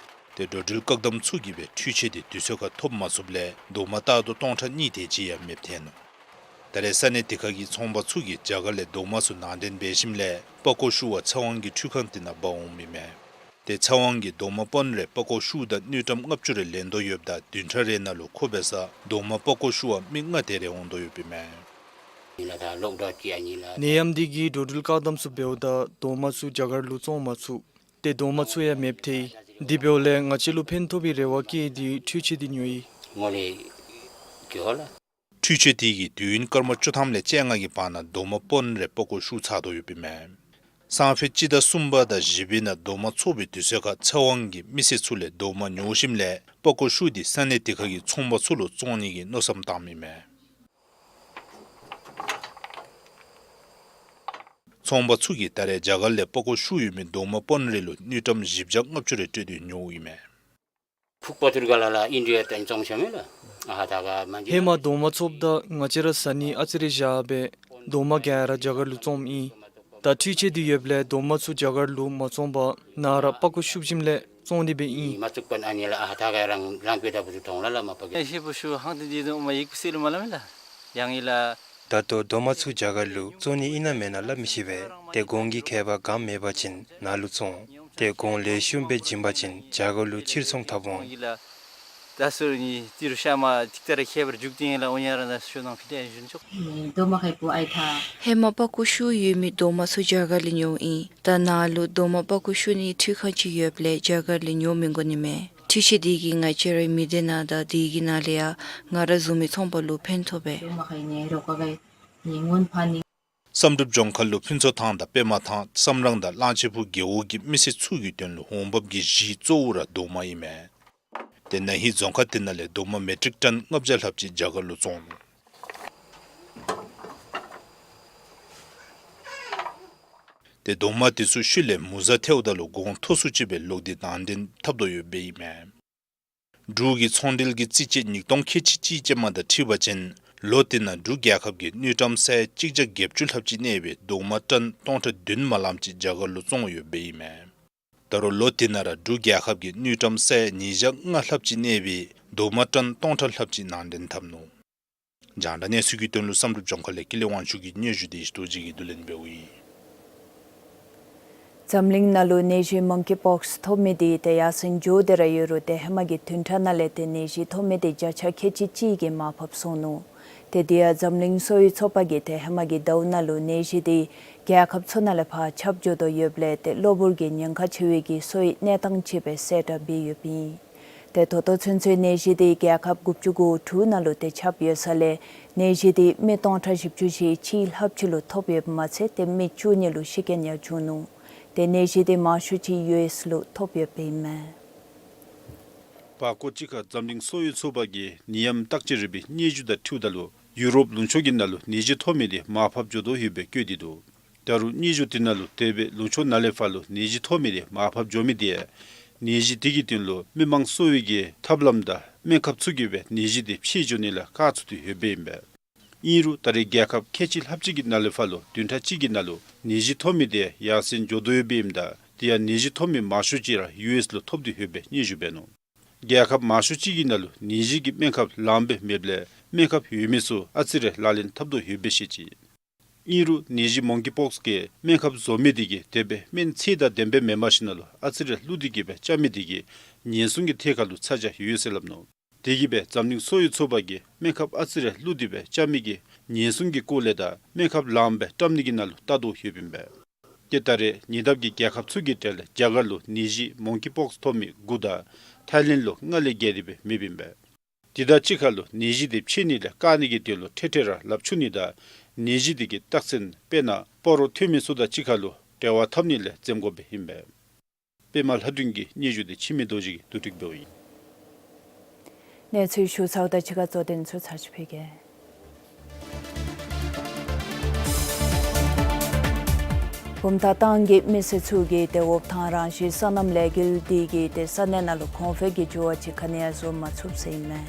ཏེ་འགྲོ་འགྲུལ་བཀག་དམ་ཚུ་གིས་སྦེ་འཕྲུལ་ཆས་དེ་དུས་ཚོད་ཁར་ཐོབ་མ་ཚུགསཔ་ལས་རྡོག་མ་ལྟག་རྡོ་སྟོང་ཕྲག་གཉིས་དེ་ཅིག་ཡང་མེདཔ་ཐལ་ནུག། ད་རེས་ས་གནས་དེ་ཁ་གི་ཚོང་པ་ཚུ་གིས་རྒྱ་གར་ལས་རྡོག་མ་ཚུ་ནང་འདྲེན་འབད་ཞིནམ་ལས་པགས་ཀོ་བཤུ་བར་ཚེ་དབང་གི་འཕྲུལ་ཁང་དེ་ནང་འབག་འོངམ་ཨིན་མས། ཏེ་ཚེ་དབང་གིས་རྡོག་མ་པོན་རེ་པགས་ཀོ་བཤུ་དང་དངུལ་ཀྲམ་ལྔ་བཅུ་རེ་ལེན་དོ་ཡོདཔ་ད་བདུན་ཕྲག་རེ་ནང་ལུ་ཁོ་འབད་སར་རྡོག་མ་པགས་ཀོ་བཤུ་བར་མི་ལྔ་དེ་རེ་འོང་དོ་ཡོདཔ་ཨིན་མས། ནད་ཡམས་དེ་གིས་འགྲོ་འགྲུལ་བཀག་དམ་ཚུ་འབདཝ་ད་རྡོག་མ་ཚུ་རྒྱ་གར་ལུ་བཙོང་མ་ཚུགས། ཏེ་རྡོག་མ་ཚུ་ཡང་མེདཔ་ཐལ་ཡི། དེ་འབདཝ་ལས་ང་བཅས་ལུ་ཕན་ཐོགས་པའི་རེ་བ་བསྐྱེད་དེ་འཕྲུལ་ཆས་དེ་ཉོ་ཡི། འཕྲུལ་ཆས་དེ་གིས་དུས་ཡུན་སྐར་མ་བཅུ་ཐམ་ལས་བཅོ་ལྔ་གི་བར་ན་རྡོག་མ་པོན་རེ་པགས་ཀོ་བཤུ་ཚར་དོ་ཡོདཔ་ཨིན་མས། སང་ཕོད་སྤྱི་ཟླ་གསུམ་པ་དང་བཞི་པའི་ནང་རྡོག་མ་ཚོགས་པའི་དུས་ཚོད་ཁར་ཚེ་དབང་གིས་མི་སེར་ཚུ་ལས་རྡོག་མ་ཉོ་ཞིནམ་ལས་པགས་ཀོ་བཤུ་སྟེ་ས་གནས་དེ་ཁ་གི་ཚོང་པ་ཚུ་ལུ་བཙོང་ནི་གི་མནོ་བསམ་བཏངམ་ཨིན་མས། ཚོང་པ་ཚུ་གིས་ད་རེས་རྒྱ་གར་ལས་པགས་ཀོ་བཤུ་ཡོད་མི་རྡོག་མ་པོན་རེ་ལུ་དངུལ་ཀྲམ་བཞི་བརྒྱ་ལྔ་བཅུ་རེ་སྤྲོད་དེ་ཉོཝ་ཨིན་མས། ཕུག་པ་ཐུར་ག་ལ་ལ་ཨིན་ཌི་ཡ་ཏན་ཙོང་ཤ་མེ་ལ། ཨ་ཧ་ད་ག་མ་འདི་ཧེ་མ་རྡོག་མ་ཚོགསཔ་ད་ང་བཅས་ར་ཟ་ནི་ཨ་ཙི་རེ་བཞག་སྦེ་རྡོག་མ་ག་ར་རྒྱ་གར་ལུ་བཙོངམ་ཨིན། ད་འཕྲུལ་ཆས་དེ་ཡོདཔ་ལས་རྡོག་མ་ཚུ་རྒྱ་གར་ལུ་མ་བཙོང་པར་ནཱ་ར་པགས་ཀོ་བཤུ་ཞིནམ་ལས་བཙོང་ནི་སྦེ་ཨིན། མ་བཙུགས་པ་ཨ་ནི་ལ་ཨ་ཧ་ད་ག་རང་རང་པེ་ད་བུ་ཚུ་ཐོང་ལ་ལ་མ་པ་གི། ཤེས་པོ་ཤུ་ཧང་ཏེ་འདི་དུ་མ་ཡིག་སེ་ལུ་མ་ལ་མེ་ལ་ཡང་ཨིན་ལ། ད་ལྟོ་རྡོག་མ་ཚུ་རྒྱ་གར་ལུ་བཙོང་ནི་ཨིན་ན་མེན་ན་སླབ་མི་ཤེས་པས། ཏེ་གོང་གི་ཁྱད་པར་གང་མེད་པ་ཅིན་ནཱ་ལུ་བཙོང་། ཏེ་གོང་ལེགས་ཤོམ་སྦེ་བྱིན་པ་ཅིན་རྒྱ་གར་ལུ་ཕྱིར་ཚོང་འཐབ་འོང་། ད་སོར་ནི་ཏི་རུ་ཤ་མ་ཏིག་ཏ་ར་ཁྱད་པར་འཇུག་སྟེ་ལ་འོང་ཡ་ར་ན་ཤོ་ནང་ཕི་ཏེ་ཞུན་ཆོག། རྡོག་མ་ཁའི་བུ་ཨའི་ཐ། ཧེ་མ་པགས་ཀོ་བཤུ་ཡོད་མི་རྡོག་མ་ཚུ་རྒྱ་གར་ལས་ཉོཝ་ཨིན། ད་ནཱ་ལུ་རྡོག་མ་པགས་ཀོ་བཤུ་ནི་འཕྲུལ་ཁང་ཅིག་ཡོདཔ་ལས་རྒྱ་གར་ལས་ཉོ་མི་དགོ་ནི་མས། ཤེས་དེ་གིས་ང་བཅས་རའི་མི་སྡེ་ནང་དང་དེ་གི་ནང་ལས་ཡང་ང་ར་བཟུམ་མའི་ཚོང་པ་ལུ་ཕན་ཐོགས་པས། བསམ་གྲུབ་ལྗོངས་མཁར་ལུ་ཕུན་ཚོགས་ཐང་དང་པདྨ་ཐང་བསམ་རང་དང་གླང་ཆེན་སྤུ་རྒེད་འོག་གི་མི་སེར་ཚུ་གི་དོན་ལུ་འོང་འབབ་ཀྱི་གཞི་གཙོ་བོ་ར་རྡོག་མ་ཨིན་མས། ཏེ་ན་ཧིང་རྫོང་ཁག་དེ་ནང་ལས་རྡོག་མ་མེ་ཊིག་ཊོན་ལྔ་བརྒྱ་ལྷགཔ་ཅིག་རྒྱ་གར་ལུ་བཙོང་ནུག། ཏེ་རྡོག་མ་དེ་ཚུ་ཤུལ་ལས་མུ་ཟ་ཐལཝ་ད་ལུ་གོང་མཐོ་སུ་ཅིག་སྦེ་ལོག་སྟེ་ནང་འདྲེན་འཐབ་དོ་ཡོདཔ་ཨིན་མས། འབྲུག་གི་ཚོང་འབྲེལ་གྱི་རྩིས་དཔྱད་ཉིས་སྟོང་ཁལ་གཅིག་གཅིག་ཅན་མ་དང་འཁྲིལ་བ་ཅིན་ལོ་དེ་ནང་འབྲུག་རྒྱལ་ཁབ་ཀྱིས་དངུལ་ཀྲམ་ས་ཡ་གཅིག་བརྒྱ་བརྒྱད་ཅུ་ལྷགཔ་ཅིག་གནས་པའི་རྡོག་མ་ཊོན་སྟོང་ཕྲག་བདུན་མ་ལངམ་ཅིག་རྒྱ་གར་ལུ་བཙོང་ཡོདཔ་ཨིན་མས། ད་རུང་ལོ་དེ་ནང་ར་འབྲུག་རྒྱལ་ཁབ་ཀྱིས་དངུལ་ཀྲམ་ས་ཡ་ཉིས་བརྒྱ་ལྔ་ལྷགཔ་ཅིག་གནས་པའི་རྡོག་མ་ཊོན་སྟོང་ཕྲག་ལྷགཔ་ཅིག་ནང་འདྲེན་འཐབ་ནུག། རྒྱང་བསྒྲགས་གནས་ཚུལ་གྱི་དོན་ལུ་བསམ་གྲུབ་ལྗོངས་མཁར་ལས་ཀུན་ལེགས་དབང་ཕྱུག་གི་སྙན་ཞུ་དེ་ཡེ་ཤེས་རྡོ་རྗེ་གིས་བསྡུ་ལེན་འབདཝ་ཨིན། འཛམ་གླིང་ནང་ལུ་ནད་གཞི་མོང་ཀི་པོགསི་ཐོབ་མི་དེ་ཏེ་ཡར་སེང་འགྱོ་སྟེ་ར་ཡོད་རུང་ཏེ་ཧེ་མ་གི་བདུན་ཕྲག་ནང་ལས་ཏེ་ནད་གཞི་ཐོབ་མི་དེ་བརྒྱ་ཆ་ཁལ་གཅིག་གཅིག་གིས་མར་ཕབ་སོང་ནུག། ཏེ་དེ་ཡང་འཛམ་གླིང་གསོ་བའི་ཚོགས་པ་གིས་ཏེ་ཧེ་མ་གི་ཟླཝ་ནང་ལུ་ནད་གཞི་དེ་རྒྱལ་ཁབ་ཚུ་ནང་ལས་ཕར་ཁྱབ་འགྱོ་དོ་ཡོདཔ་ལས་ཏེ་གློ་བུར་གྱི་ཉེན་ཁ་ཆེ་བའི་གི་གསོ་བའི་གནས་སྟངས་ཅིག་སྦེ་གསལ་བསྒྲགས་འབད་ཡོདཔ་ཨིན། ཏེ་ད་ལྟོ་ཚུན་ཚོད་ནད་གཞི་དེ་རྒྱལ་ཁབ་དགུ་བཅུ་གོ་དྲུག་ནང་ལུ་ཏེ་ཁྱབ་ཡོད་ས་ལས་ནད་གཞི་དེ་མི་སྟོང་ཕྲག་བཞི་བཅུ་ཞེ་གཅིག་ལྷགཔ་ཅིག་ལུ་ཐོབ་ཡོདཔ་མ་ཚད་ཏེ་མི་བཅུ་གཉིས་ལུ་ཤི་རྐྱེན་ཡང་བྱུང་ནུག། ཏེ་ནད་གཞི་དེ་མང་ཤོས་ཅིག་ཡུ་ཨེསི་ལུ་ཐོབ་ཡོདཔ་ཨིན་མས། པ་ཀོ་ཅིག་ཁར་འཛམ་གླིང་གསོ་བའི་ཚོགས་པ་གི་ནད་ཡམས་བརྟག་དཔྱད་རིག་པའི་སྙན་ཞུ་དང་འཁྲིལཝ་ད་ལུ་ཡུ་རོབ་ལུང་ཕྱོགས་ཀྱི་ནང་ལུ་ནད་གཞི་ཐོབ་མི་དེ་མར་ཕབ་འགྱོ་དོ་ཡོདཔ་སྦེ་བཀོད་དེ་འདུག། ད་རུང་སྙན་ཞུ་དེ་ནང་ལུ་དེ་སྦེ་ལུང་ཕྱོགས་ནང་ལས་ཕར་ལུ་ནད་གཞི་ཐོབ་མི་དེ་མར་ཕབ་འགྱོ་མི་དེ་ནད་གཞི་དེ་གི་དོན་ལུ་མི་མང་གསོ་བའི་གི་ཐབས་ལམ་དང་སྨན་ཁབ་ཚུ་གིས་སྦེ་ནད་གཞི་དེ་ཕྱེ་འགྱོ་ནི་ལས་བཀག་ཚུགས་ཏེ་ཡོདཔ་ཨིན་པས། ཨིན་རུང་ད་རེས་རྒྱལ་ཁབ་ཁལ་གཅིག་ལྷགཔ་ཅིག་གི་ནང་ལས་ཕར་ལུ་བདུན་ཕྲག་གཅིག་གི་ནང་ལུ་ནད་གཞི་ཐོབ་མི་དེ་ཡར་སེང་འགྱོ་དོ་ཡོདཔ་ཨིནམ་ད་དེ་ཡང་ནད་གཞི་ཐོབ་མི་མང་ཤོས་ཅིག་ར་ཡུ་ཨེསི་ལུ་ཐོབ་སྟེ་ཡོདཔ་སྦེ་སྙན་ཞུ་འབད་ནུག། རྒྱལ་ཁབ་མང་ཤོས་ཅིག་གི་ནང་ལུ་ནད་གཞི་གི་སྨན་ཁབ་ལངམ་སྦེ་མེདཔ་ལས་སྨན་ཁབ་ཡོད་མི་ཚུ་ཨ་ཙི་རེ་ལག་ལེན་འཐབ་དོ་ཡོདཔ་སྦེ་བཤད་ཅི། ཨིན་རུང་ནད་གཞི་མོང་ཀི་པོགསི་གི་སྨན་ཁབ་བཟོ་མི་དེ་གིས་དེ་སྦེ་སྨན་ཚད་དང་ལྡནམ་སྦེ་མེན་པར་ཞིནམ་ལས་ཨ་ཙི་རེ་བླུགས་ཏེ་གིས་སྦེ་བཅའ་མི་དེ་གིས་ཉེན་སྲུང་གི་ཐད་ཁར་ལུ་ཚ་གྱང་ཡོད་ཟེར་སླབ་ནུག། དེ་གིས་སྦེ་འཛམ་གླིང་གསོ་བའི་ཚོགས་པ་གིས་སྨན་ཁབ་ཨ་ཙི་རེ་བླུགས་ཏེ་སྦེ་བཅའ་མི་གི་ཉེན་སྲུང་གི་སྐོར་ལས་དང་སྨན་ཁབ་ལངམ་སྦེ་བཀྲམ་ནི་གི་ནང་ལུ་བལྟ་དོ་ཡོདཔ་ཨིན་པས། ཏེ་ད་རེས་ཉེ་འདབས་ཀྱི་རྒྱལ་ཁབ་ཚུ་གི་གྲས་ལས་རྒྱ་གར་ལུ་ནད་གཞི་མོང་ཀི་པོགསི་ཐོབ་མི་དགུ་དང་ཐའི་ལེནཌ་ལུ་ལྔ་ལས་བརྒལ་ཏེ་སྦེ་མེདཔ་ཨིན་པས། དེ་དང་གཅིག་ཁར་ལུ་ནད་གཞི་དེ་ཕྱེ་ནི་ལས་བཀག་ནི་གི་དོན་ལུ་འཕྲལ་འཕྲལ་ར་ལགཔ་འཁྱུ་ནི་དང་ནད་གཞི་དེ་གི་རྟགས་མཚན་དཔེར་ན་སྤོ་རོ་ཐོན་མི་ཚུ་དང་གཅིག་ཁར་ལུ་འབྲེལ་བ་འཐབ་ནི་ལས་འཛེམ་དགོཔ་ཨིན་པས། པདྨ་ལྷ་སྒྲོན་གྱི་སྙན་ཞུ་དེ་འཆི་མེད་རྡོ་རྗེ་གིས་བསྡུ་སྒྲིག་འབདཝ་ཨིན། གནས་ཚུལ་ཞུ་ཚརཝ་དང་གཅིག་ཁར་གཙོ་དོན་ཚུ་ཚར་ཅིག་ཕུལ་གེ། བུམ་ཐང་ཏང་གི་མི་སེར་ཚུ་གིས་ཏེ་འོབ་ཐང་རང་བཞིན་སོ་ནམ་ལས་འགུལ་འདི་གིས་ཏེ་ས་གནས་ནང་ལུ་གོང་འཕེལ་གྱི་འགྱུར་བ་ཅིག་ག་ནི་ཡང་བཟོ་མ་ཚུགས་ཟེར་ཨིན་མས།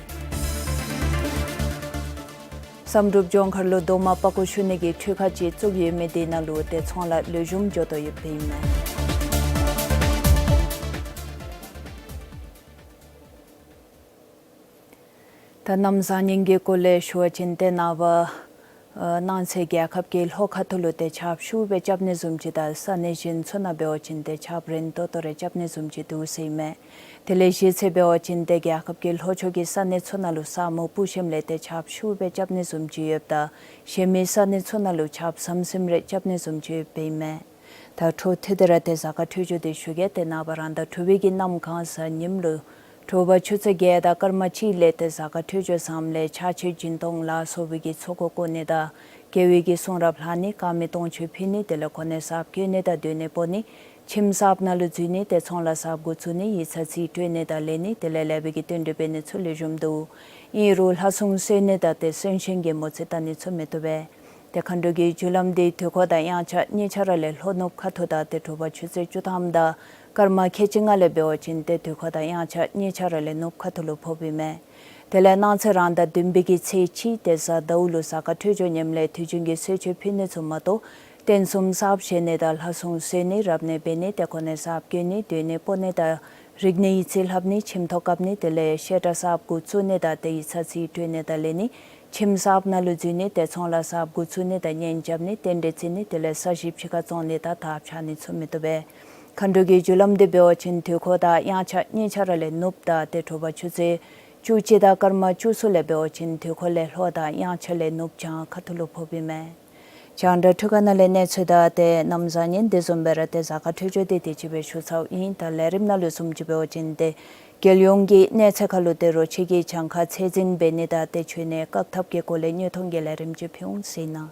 བསམ་གྲུབ་ལྗོངས་མཁར་ལུ་རྡོག་མ་པག་ཀོ་བཤུ་ནི་གི་འཕྲུལ་ཁང་ཅིག་བཙུགས་ཡོད་མི་དེ་ནང་ལུ་ཏེ་ཚོང་ལཱ་ལེགས་ཤོམ་འགྱོ་དོ་ཡོདཔ་ཨིན་མས། ད་གནམ་བཟང་ངན་གྱི་སྐོར་ལས་ཞུ་བ་ཅིན་ཏེ་ནངས་པ་ཨ་གནངས་ཚེ་རྒྱལ་ཁབ་ཀྱི་ལྷོ་ཁ་ཐུག་ལུ་ཏེ་ཆརཔ་ཤུགས་སྦེ་རྐྱབ་ནི་བཟུམ་ཅིག་དང་ས་གནས་གཞན་ཚུ་ནང་འབད་བ་ཅིན་ཏེ་ཆརཔ་རན་ཏོག་ཏོ་རེ་རྐྱབ་ནི་བཟུམ་ཅིག་འདུག་ཟེར་ཨིན་མས། དེ་ལས་གཞེས་ཚེ་འབད་བ་ཅིན་ཏེ་རྒྱལ་ཁབ་ཀྱི་ལྷོ་ཕྱོགས་ཀྱི་ས་གནས་ཚུ་ནང་ལུ་ས་སྨུག་སྤུབས་ཞིནམ་ལས་ཏེ་ཆརཔ་ཤུགས་སྦེ་རྐྱབ་ནི་བཟུམ་ཅིག་ཡོདཔ་ད་གཞན་མི་ས་གནས་ཚུ་ནང་ལུ་ཆརཔ་ཟམ་ཟིམ་རེ་རྐྱབ་ནི་བཟུམ་ཅིག་ཡོདཔ་ཨིན་མས། ད་འཕྲོ་མཐུད་དེ་ར་ཏེ་གཟའ་སྐར་འཕྲོད་སྦྱོར་དེ་ཞུ་གེ། ཏེ་ནངས་པ་རང་ཟླ་དྲུག་པའི་གི་གནམ་གང་གཟའ་ཉིམ་ལུ་དྲོ་པ་ཆུ་ཚོད་བརྒྱད་དང་སྐར་མ་གཅིག་ལས་ཏེ་གཟའ་སྐར་འཕྲོད་སྦྱོར་བཟངམ་ལས་ཆར་ཆུ་སྦྱིན་གཏོང་ལ་སོགས་པའི་གི་ཚོགས་འཁོར་བསྐོར་ནི་དང་དགེ་བའི་གི་གསུང་རབ་ལྷག་ནི་དཀར་མེ་སྟོང་མཆོད་ཕུལ་ནི་དེ་ལས་གོ་གནས་གསརཔ་བསྐོ་ནི་དང་སྡོད་གནས་སྤོ་ནི་ཁྱིམ་གསརཔ་ནང་ལུ་འཛུལ་ནི་ཏེ་ཚོང་ལཱ་གསརཔ་འགོ་བཙུགས་ནི་ཡིག་ཚང་རྩིས་སྤྲོད་ནི་དང་ལེན་ནི་དེ་ལས་ལེགས་པའི་གི་རྟེན་འབྲེལ་འབད་ནི་ཚུ་ལེགས་ཤོམ་འདུག། ཨིན་རུང་ལྷ་སྲུང་གསོལ་ནི་དང་ཏེ་གསོལ་ཆེན་གྱི་མོ་རྩིས་བལྟ་ནི་ཚུ་མི་བཏུབ་པས། ཏེ་མཁའ་འགྲོ་གི་རྒྱུ་ལམ་འདི་དུས་འཁོར་དང་དབྱངས་འཆར་གཉིས་ཆ་ར་ལས་ལྷོ་ནུབ་ཁ་ཐུག་དང་ཏེ་དྲོ་པ་ཆུ་ཚོད་བཅུ་ཐམ་དང་སྐར་མ་ཁལ་གཅིག་ལྔ་ལས་འབད་བ་ཅིན་ཏེ་དུས་འཁོར་དང་དབྱངས་འཆར་གཉིས་ཆ་ར་ལས་ནུབ་ཁ་ཐུག་ལུ་ཕོགཔ་ཨིན་མས། དེ་ལས་གནངས་ཚེ་རང་ཟླ་བདུན་པའི་གི་ཚེས་གཅིག་ཏེ་གཟའ་ཟླཝ་ལུ་གཟའ་སྐར་འཕྲོད་སྦྱོར་ཉམས་ལས་དུས་རྒྱུན་གྱི་གསོལ་མཆོད་ཕུལ་ནི་ཚུ་མ་གཏོགས་རྟེན་གསུམ་གསརཔ་བཞེངས་ནི་དང་ལྷ་སྲུང་གསོལ་ནི་རབ་གནས་འབད་ནི་ཏེ་གོ་གནས་གསརཔ་བསྐོ་ནི་སྡོད་གནས་སྤོ་ནི་དང་རིག་གནས་ཡིག་རྩིས་ལྷབ་ནི་ཁྱིམ་ཐོག་བཀབ་ནི་དེ་ལས་བཤད་གྲྭ་གསརཔ་འགོ་བཙུགས་ནི་དང་ཏེ་ཡིག་ཚང་རྩིས་སྤྲོད་ནི་དང་ལེན་ནི་ཁྱིམ་གསརཔ་ནང་ལུ་འཛུལ་ནི་ཏེ་ཚོང་ལཱ་གསརཔ་འགོ་བཙུགས་ནི་དང་གཉེན་རྐྱབ་ནི་རྟེན་འབྲེལ་བརྩི་ནི་དེ་ལས་ས་གཞི་ཕྱི་ཁར་བཙོང་ནི་དང་དར་འཕྱར་ནི་ཚུ་མི་བཏུབ་པས། མཁའ་འགྲོ་གི་རྒྱུ་ལམ་འདི་འབད་བ་ཅིན་དུས་འཁོར་དང་དབྱངས་འཆར་གཉིས་ཆ་ར་ལས་ནུབ་དང་ཏེ་དྲོ་པ་ཆུ་ཚོད་བཅུ་གཅིག་དང་སྐར་མ་བཅུ་གསུམ་ལས་འབད་བ་ཅིན་དུས་འཁོར་ལས་ལྷོ་དང་དབྱངས་འཆར་ལས་ནུབ་བྱང་ཁ་ཐུག་ལུ་ཕོགཔ་ཨིན་མས། རྒྱང་བསྒྲགས་འཕྲུལ་ཁང་ནང་ལས་གནས་ཚུལ་དང་ཏེ་གནམ་བཟང་ངན་དེ་བཟུམ་སྦེ་ར་ཏེ་གཟའ་སྐར་འཕྲོད་སྦྱོར་དེ་དེ་ཅིག་སྦེ་ཞུ་ཚརཝ་ཨིན། ད་ལས་རིམ་ནང་ལུ་བཟུམ་ཅིག་འབད་བ་ཅིན་ཏེ་ རྒྱལ་ཡོངས་ཀྱི་གནས་ཚད་ཁར་ལུ་ཏེ་རོགས་ཕྱི་གི་གྱངས་ཁ་ཚད་འཛིན་འབད་ནི་དང་ཏེ་ཆོས་ནི་བཀག་ཐབས་ཀྱི་སྐོར་ལས་དངོས་མཐོང་གི་ལས་རིམ་ཅིག་ཕུལ་འོང་ཟེར་ན།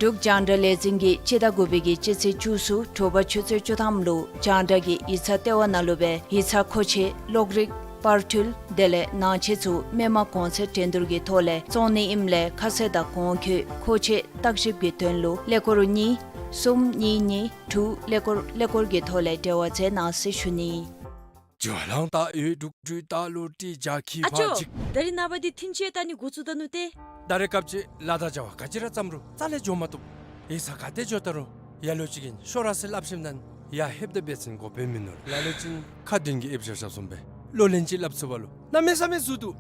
འབྲུག་རྒྱང་བསྒྲགས་ལས་འཛིན་གྱིས་སྤྱི་ཟླ་དགུ་པའི་གི་སྤྱི་ཚེས་བཅུ་གསུམ་དྲོ་པ་ཆུ་ཚོད་བཅུ་ཐམ་ལུ་རྒྱང་བསྒྲགས་ཀྱི་ཡིག་ཚང་ལྟེ་བ་ནང་ལུ་སྦེ་ཡིག་ཚང་མཁོ་ཆས་གློག་རིག་པར་འཕྲུལ་དེ་ལས་ནང་ཆས་ཚུ་མི་མང་གོང་ཚད་འགྲན་བསྡུར་གྱི་ཐོག་ལས་བཙོང་ནི་ཨིནམ་ལས་ཁ་གསལ་དང་གོང་འཁོད་མཁོ་ཆས་བརྟག་ཞིབ་ཀྱི་དོན་ལུ་ཀླད་ཀོར་གཉིས་གསུམ་གཉིས་གཉིས་དྲུག་ཀླད་ཀོར་ཀླད་ཀོར་གྱི་ཐོག་ལས་འབྲེལ་བ་མཛད་གནང་ཟེར་ཞུ་ནི། ཇོ་ལང་ཏ་ཡོད་འབྲུག་སྤྲུལ་ཏ་ལུ་ཏི་ཇ་ཁི་ཨ་ཕ་ཅོ། ཅིག་ད་རིས་ནངས་པ་འདི་ཐིན་ཅེ་ད་ནི་འགོ་བཙུགས་ད་ནུག་ཏེ། ད་རེས་སྐབས་ཅིག་ལ་དྭགས་བྱ་བ་ག་ཅི་ར་བརྩམས་རུང་རྩ་ལས་འགྱོ་མ་བཏུབ། ཡིག་ཚང་ག་ཏེ་འགྱོ་ད་རུང་ཡ་ལོ་ཅིག་གིས་ཤོག་ར་ཟེར་སླབ་ཞིནམ་ད་ཡ་ལྷོདཔ་ད་འབད་བ་ཅིན་དགོཔ་མིན་ནུག། ལ་ལུ་ཅིག་ཁ་འདོན་གྱི་ཨེབ་ཤ་ཤ་བཟུམ་སྦེ་ལོ་ལན་ཅིག་སླབ་ཚུགས་པ་ལུ་གནམ་མེད་ས་མེད་ཟུག་འདུག།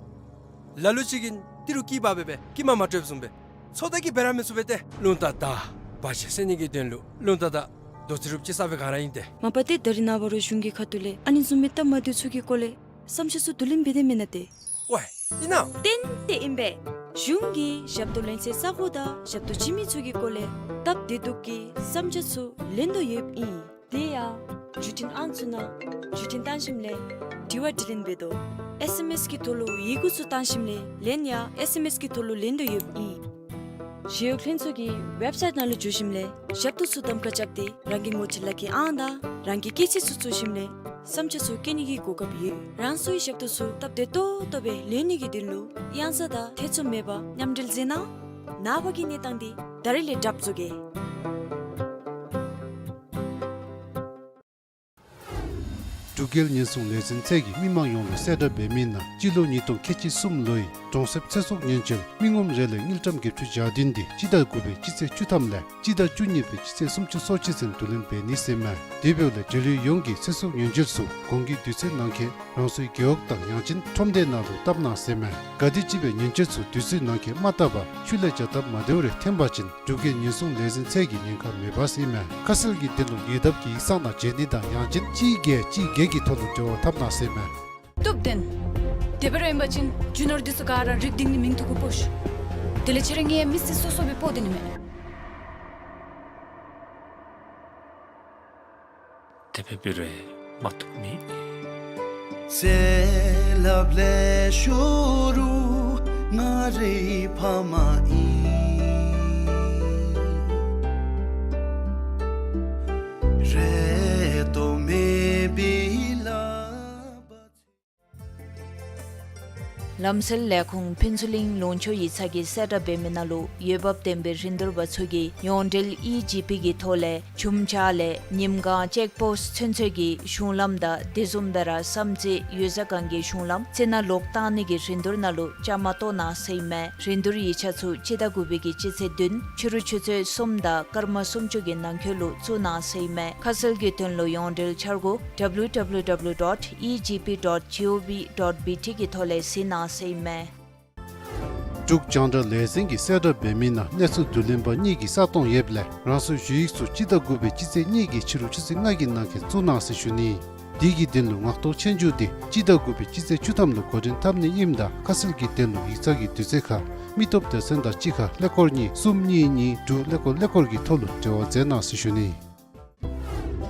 ལ་ལུ་ཅིག་གིས་ཏི་རུ་ཀི་བ་སྦེ་སྦེ་ཀི་མ་མ་སྤྲོདཔ་བཟུམ་སྦེ་ཚོད་ལྟ་གིས་འབད་ར་མི་ཚུགས་པས་ཏེ། རླུང་རྟ་དང་བ་ཞིན་སེལ་ནི་གི་དོན་ལུ་རླུང་རྟ་དང་རྡོ་རྩེ་རུབ་ཅིག་ཟ་བའི་སྒང་ར་ཨིན་ཏེ། མ་པ་ཏེ་ད་རིས་ནངས་པ་རོགས་གཞུང་གི་ཁ་ཐུག་ལས་ཨ་ནི་བཟུམ་མའི་སྟབས་མ་བདེཝ་ཚུ་གི་སྐོར་ལས་བསམ་འཆར་ཚུ་བསྡུ་ལེན་འབད་དེ་མེན་ན་ཏེ། ཝའི་ཨིན་ན། ཏན་ཏན་ཨིན་པས། གཞུང་གིས་ཞབས་ཏོག་ལེན་སའི་ས་གོ་དང་ཞབས་ཏོག་བྱིན་མི་ཚུ་གི་སྐོར་ལས་སྟབས་བདེ་སྡུག་གི་བསམ་འཆར་ཚུ་ལེན་དོ་ཡོདཔ་ཨིན། དེ་ཡང་བརྒྱུད་འཕྲིན་ཨང་ཚུ་ནང་བརྒྱུད་འཕྲིན་བཏང་ཞིནམ་ལས་དྲི་བ་དྲིས་ལན་འབད་དོ། ཨེས་ཨེམ་ཨེས་ཀྱི་ཐོག་ལུ་ཡི་གུ་ཚུ་བཏང་ཞིནམ་ལས་ལན་ཡང་ཨེས་ཨེམ་ཨེས་ཀྱི་ཐོག་ལུ་ལེན་དོ་ཡོདཔ་ཨིན། ཞི་གཡོག་ལྷན་ཚོགས་ཀྱི་ཝེབ་སའིཊ་ནང་ལུ་འཛུལ་ཞིནམ་ལས་ཞབས་ཏོག་ཚུ་གདམ་ཁ་རྐྱབ་སྟེ་རང་གི་ངོ་སྤྲོད་ལག་ཁྱེར་ཨང་དང་རང་གི་སྐྱེས་ཚེས་ཚུ་བཙུགས་ཞིནམ་ལས་བསམ་འཆར་ཚུ་བཀོད་ནི་གི་གོ་སྐབས་ཡོད། རང་སོའི་ཞབས་ཏོག་ཚུ་སྟབས་བདེ་ཏོག་ཏོ་སྦེ་ལེན་ནི་གི་དོན་ལུ་གཡང་ས་དང་ཐེ་ཚོམ་མེད་པར་མཉམ་འབྲེལ་མཛད་གནང་། ནངས་པ་གི་གནས་སྟངས་འདི་ད་རིས་ལས་གྲབས་བཟོ་གེ། འབྲུག་རྒྱལ་ཉེན་སྲུང་ལས་འཛིན་ཚད་ཀྱིས་མི་མང་ཡོངས་ལུ་གསལ་བསྒྲགས་འབད་མི་ནང་སྤྱི་ལོ་ཉིས་སྟོང་ཁལ་གཅིག་གསུམ་ལོའི་གྲོང་གསེབ་ཚེ་སྲོག་ཉེན་བཅོལ་མི་ངོམ་རེ་ལས་དངུལ་ཀྲམ་བརྒྱད་ཅུ་གྱ་བདུན་འདི་སྤྱི་ཟླ་དགུ་པའི་སྤྱི་ཚེས་བཅུ་ཐམ་ལས་སྤྱི་ཟླ་བཅུ་གཉིས་པའི་སྤྱི་ཚེས་སུམ་ཅུ་སོ་གཅིག་ཚུན་བསྡུ་ལེན་འབད་ནི་ཟེར་མས། དེ་འབདཝ་ལས་འབྲེལ་ཡོད་ཡོངས་ཀྱིས་ཚེ་སྲོག་ཉེན་བཅོལ་ཚུ་གོང་གི་དུས་ཚོད་ནང་འཁོད་རང་སོའི་རྒེད་འོག་དང་ཡང་ཅིན་ཁྲོམ་སྡེ་ནང་ལུ་བཏབ་གནང་ཟེར་མས། ག་དེམ་ཅིག་སྦེ་ཉེན་བཅོལ་ཚུ་དུས་ཚོད་ནང་འཁོད་མ་བཏབ་པར་ཤུལ་ལས་བྱ་སྟབས་མ་བདེཝ་རེ་འཐོན་པ་ཅིན་འབྲུག་རྒྱལ་ཉེན་སྲུང་ལས་འཛིན་ཚད་ཀྱིས་ཉེན་ཁ་མེད་པས་ཟེར་མས། ཁ་གསལ་གྱི་དོན་ལུ་ཉེ་འདབས་ཀྱི་ཡིག་ཚང་ནང་བྱོན་ནི་དང་ཡང་ཅིན་གཅིག་བརྒྱད་གཅིག་བརྒྱད་ཀྱི་ཐོག་ལུ་འབྲེལ་བ་འཐབ་གནང་ཟེར་མས། སྟོབས་ལྡན། དེ་སྦེ་ར་ཨིན་པ་ཅིན་རྒྱུ་ནོར་འདི་ཚུ་ག་ར་རིག་སྟེང་ནི་མིང་ཐོ་གུ་སྤོ་ཤིག། དེ་ལས་ཁྱེད་ར་ངེའི་མི་སེར་སོ་སོ་སྦེ་སྤོ་སྡོད་ནི་མས། དེ་སྦེ་འབད་རུང་མ་བཏུབ་མེད། ལམ་སེལ་ལས་ཁུངས་ཕུན་ཚོགས་གླིང་ལུང་ཕྱོགས་ཡིག་ཚང་གིས་གསལ་བསྒྲགས་འབད་མི་ནང་ལུ་འོས་འབབ་ལྡན་པའི་རིན་བསྡུར་པ་ཚུ་གིས་ཡོངས་འབྲེལ་ཨི་ཇི་པི་གི་ཐོག་ལས་ཆུམ་ཆ་ལས་ཉིམ་གང་ཅེཀ་པོསཊ་ཚུན་ཚོད་ཀྱི་གཞུང་ལམ་དང་དེ་བཟུམ་སྦེ་ར་བསམ་རྩེ་ཡོད་ཟ་སྒང་གི་གཞུང་ལམ་རྩི་ནག་ལོག་བཏང་ནི་གི་རིན་བསྡུར་ནང་ལུ་བཅའ་མར་གཏོགས་གནང་ཟེར་ཨིན་མས། རིན་བསྡུར་ཡིག་ཆ་ཚུ་སྤྱི་ཟླ་དགུ་པའི་གི་སྤྱི་ཚེས་བདུན་ཕྱི་རུ་ཆུ་ཚོད་གསུམ་དང་སྐར་མ་སུམ་ཅུ་གི་ནང་འཁོད་ལུ་བཙུགས་གནང་ཟེར་ཨིན་མས། ཁ་གསལ་གྱི་དོན་ལུ་ཡོངས་འབྲེལ་འཆར་སྒོ་W W W dot E G P dot G O V dot B T གི་ཐོག་ལས་གཟིགས་གནང་ཟེར་ཨིན་མས། འབྲུག་རྒྱང་བསྒྲགས་ལས་འཛིན་གྱིས་གསལ་བསྒྲགས་འབད་མི་ནང་གནས་ཚུལ་བསྡུ་ལེན་པ་གཉིས་ཀྱིས་ས་སྟོང་ཡོདཔ་ལས་རང་སོའི་ཞུ་ཡིག་ཚུ་སྤྱི་ཟླ་དགུ་པའི་སྤྱི་ཚེས་གཉིས་ཀྱི་ཕྱི་རུ་ཆུ་ཚོད་ལྔ་གི་ནང་འཁོད་བཙུགས་གནང་ཟེར་ཞུ་ནི། དེ་གི་དོན་ལུ་ངག་ཐོག་ཆོས་རྒྱུགས་འདི་སྤྱི་ཟླ་དགུ་པའི་སྤྱི་ཚེས་བཅུ་ཐམ་ལུ་འགོ་འདྲེན་འཐབ་ནི་ཨིནམ་ད་ཁ་གསལ་གྱི་དོན་ལུ་ཡིག་ཚང་གི་དུས་ཚོད་ཁར་མི་སྟོབས་སྡེ་ཚན་དང་གཅིག་ཁར་ཀླད་ཀོར་གཉིས་གསུམ་གཉིས་གཉིས་དྲུག་ཀླད་ཀོར་ཀླད་ཀོར་གྱི་ཐོག་ལུ་འབྲེལ་བ་མཛད་གནང་ཟེར་ཞུ་ནི།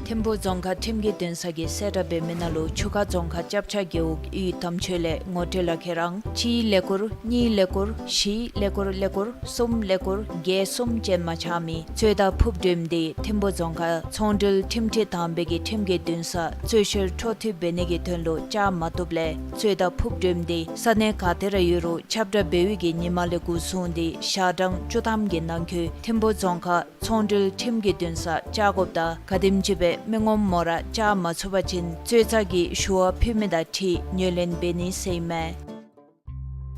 ཐིམ་ཕུ་རྫོང་ཁག་ཁྲིམས་ཀྱི་འདུན་ས་གིས་གསལ་བསྒྲགས་འབད་མི་ནང་ལུ་ཆུ་ཁ་རྫོང་ཁག་སྐྱབས་ཆ་རྒེད་འོག་གཡུས་དམ་ཆོས་ལས་ངོ་སྤྲོད་ལུ་ཁྱེད་རང་གཅིག་ཀླད་ཀོར་གཉིས་ཀླད་ཀོར་བཞི་ཀླད་ཀོར་ཀླད་ཀོར་གསུམ་ཀླད་ཀོར་བརྒྱད་གསུམ་ཅན་མ་ཆགས་མི་རྩོད་ཟླ་ཕུབ་སྒྲོལམ་འདི་ཐིམ་ཕུ་རྫོང་ཁག་ཚོང་འབྲེལ་ཁྲིམས་ཁྲི་དང་པའི་གི་ཁྲིམས་ཀྱི་འདུན་ས་རྩོད་བཤེར་འཕྲོ་མཐུད་འབད་ནི་གི་དོན་ལུ་བཅར་མ་བཏུབ་ལས་རྩོད་ཟླ་ཕུབ་སྒྲོལམ་འདི་ས་གནས་ག་ཏེ་ར་ཡོད་རུང་ཁྱབ་བསྒྲགས་འབད་བའི་གི་ཉིནམ་ལས་འགོ་བཟུང་སྟེ་ཞག་གྲངས་བཅུ་ཐམ་གྱི་ནང་འཁོད་ཐིམ་ཕུ་རྫོང་ཁག་ཚོང་འབྲེལ་ཁྲིམས་ཀྱི་འདུན་ས་བཅར་དགོཔ་དང་ག་དེམ་ཅིག་སྦེ་མི་ངོམ་མོ་ར་བཅར་མ་ཚུགས་པ་ཅིན་རྩོད་ཟླ་གི་ཞུ་བ་ཕུལ་མི་དང་འཁྲིལ་ངོས་ལེན་འབད་ནི་ཟེར་ཨིན་མས།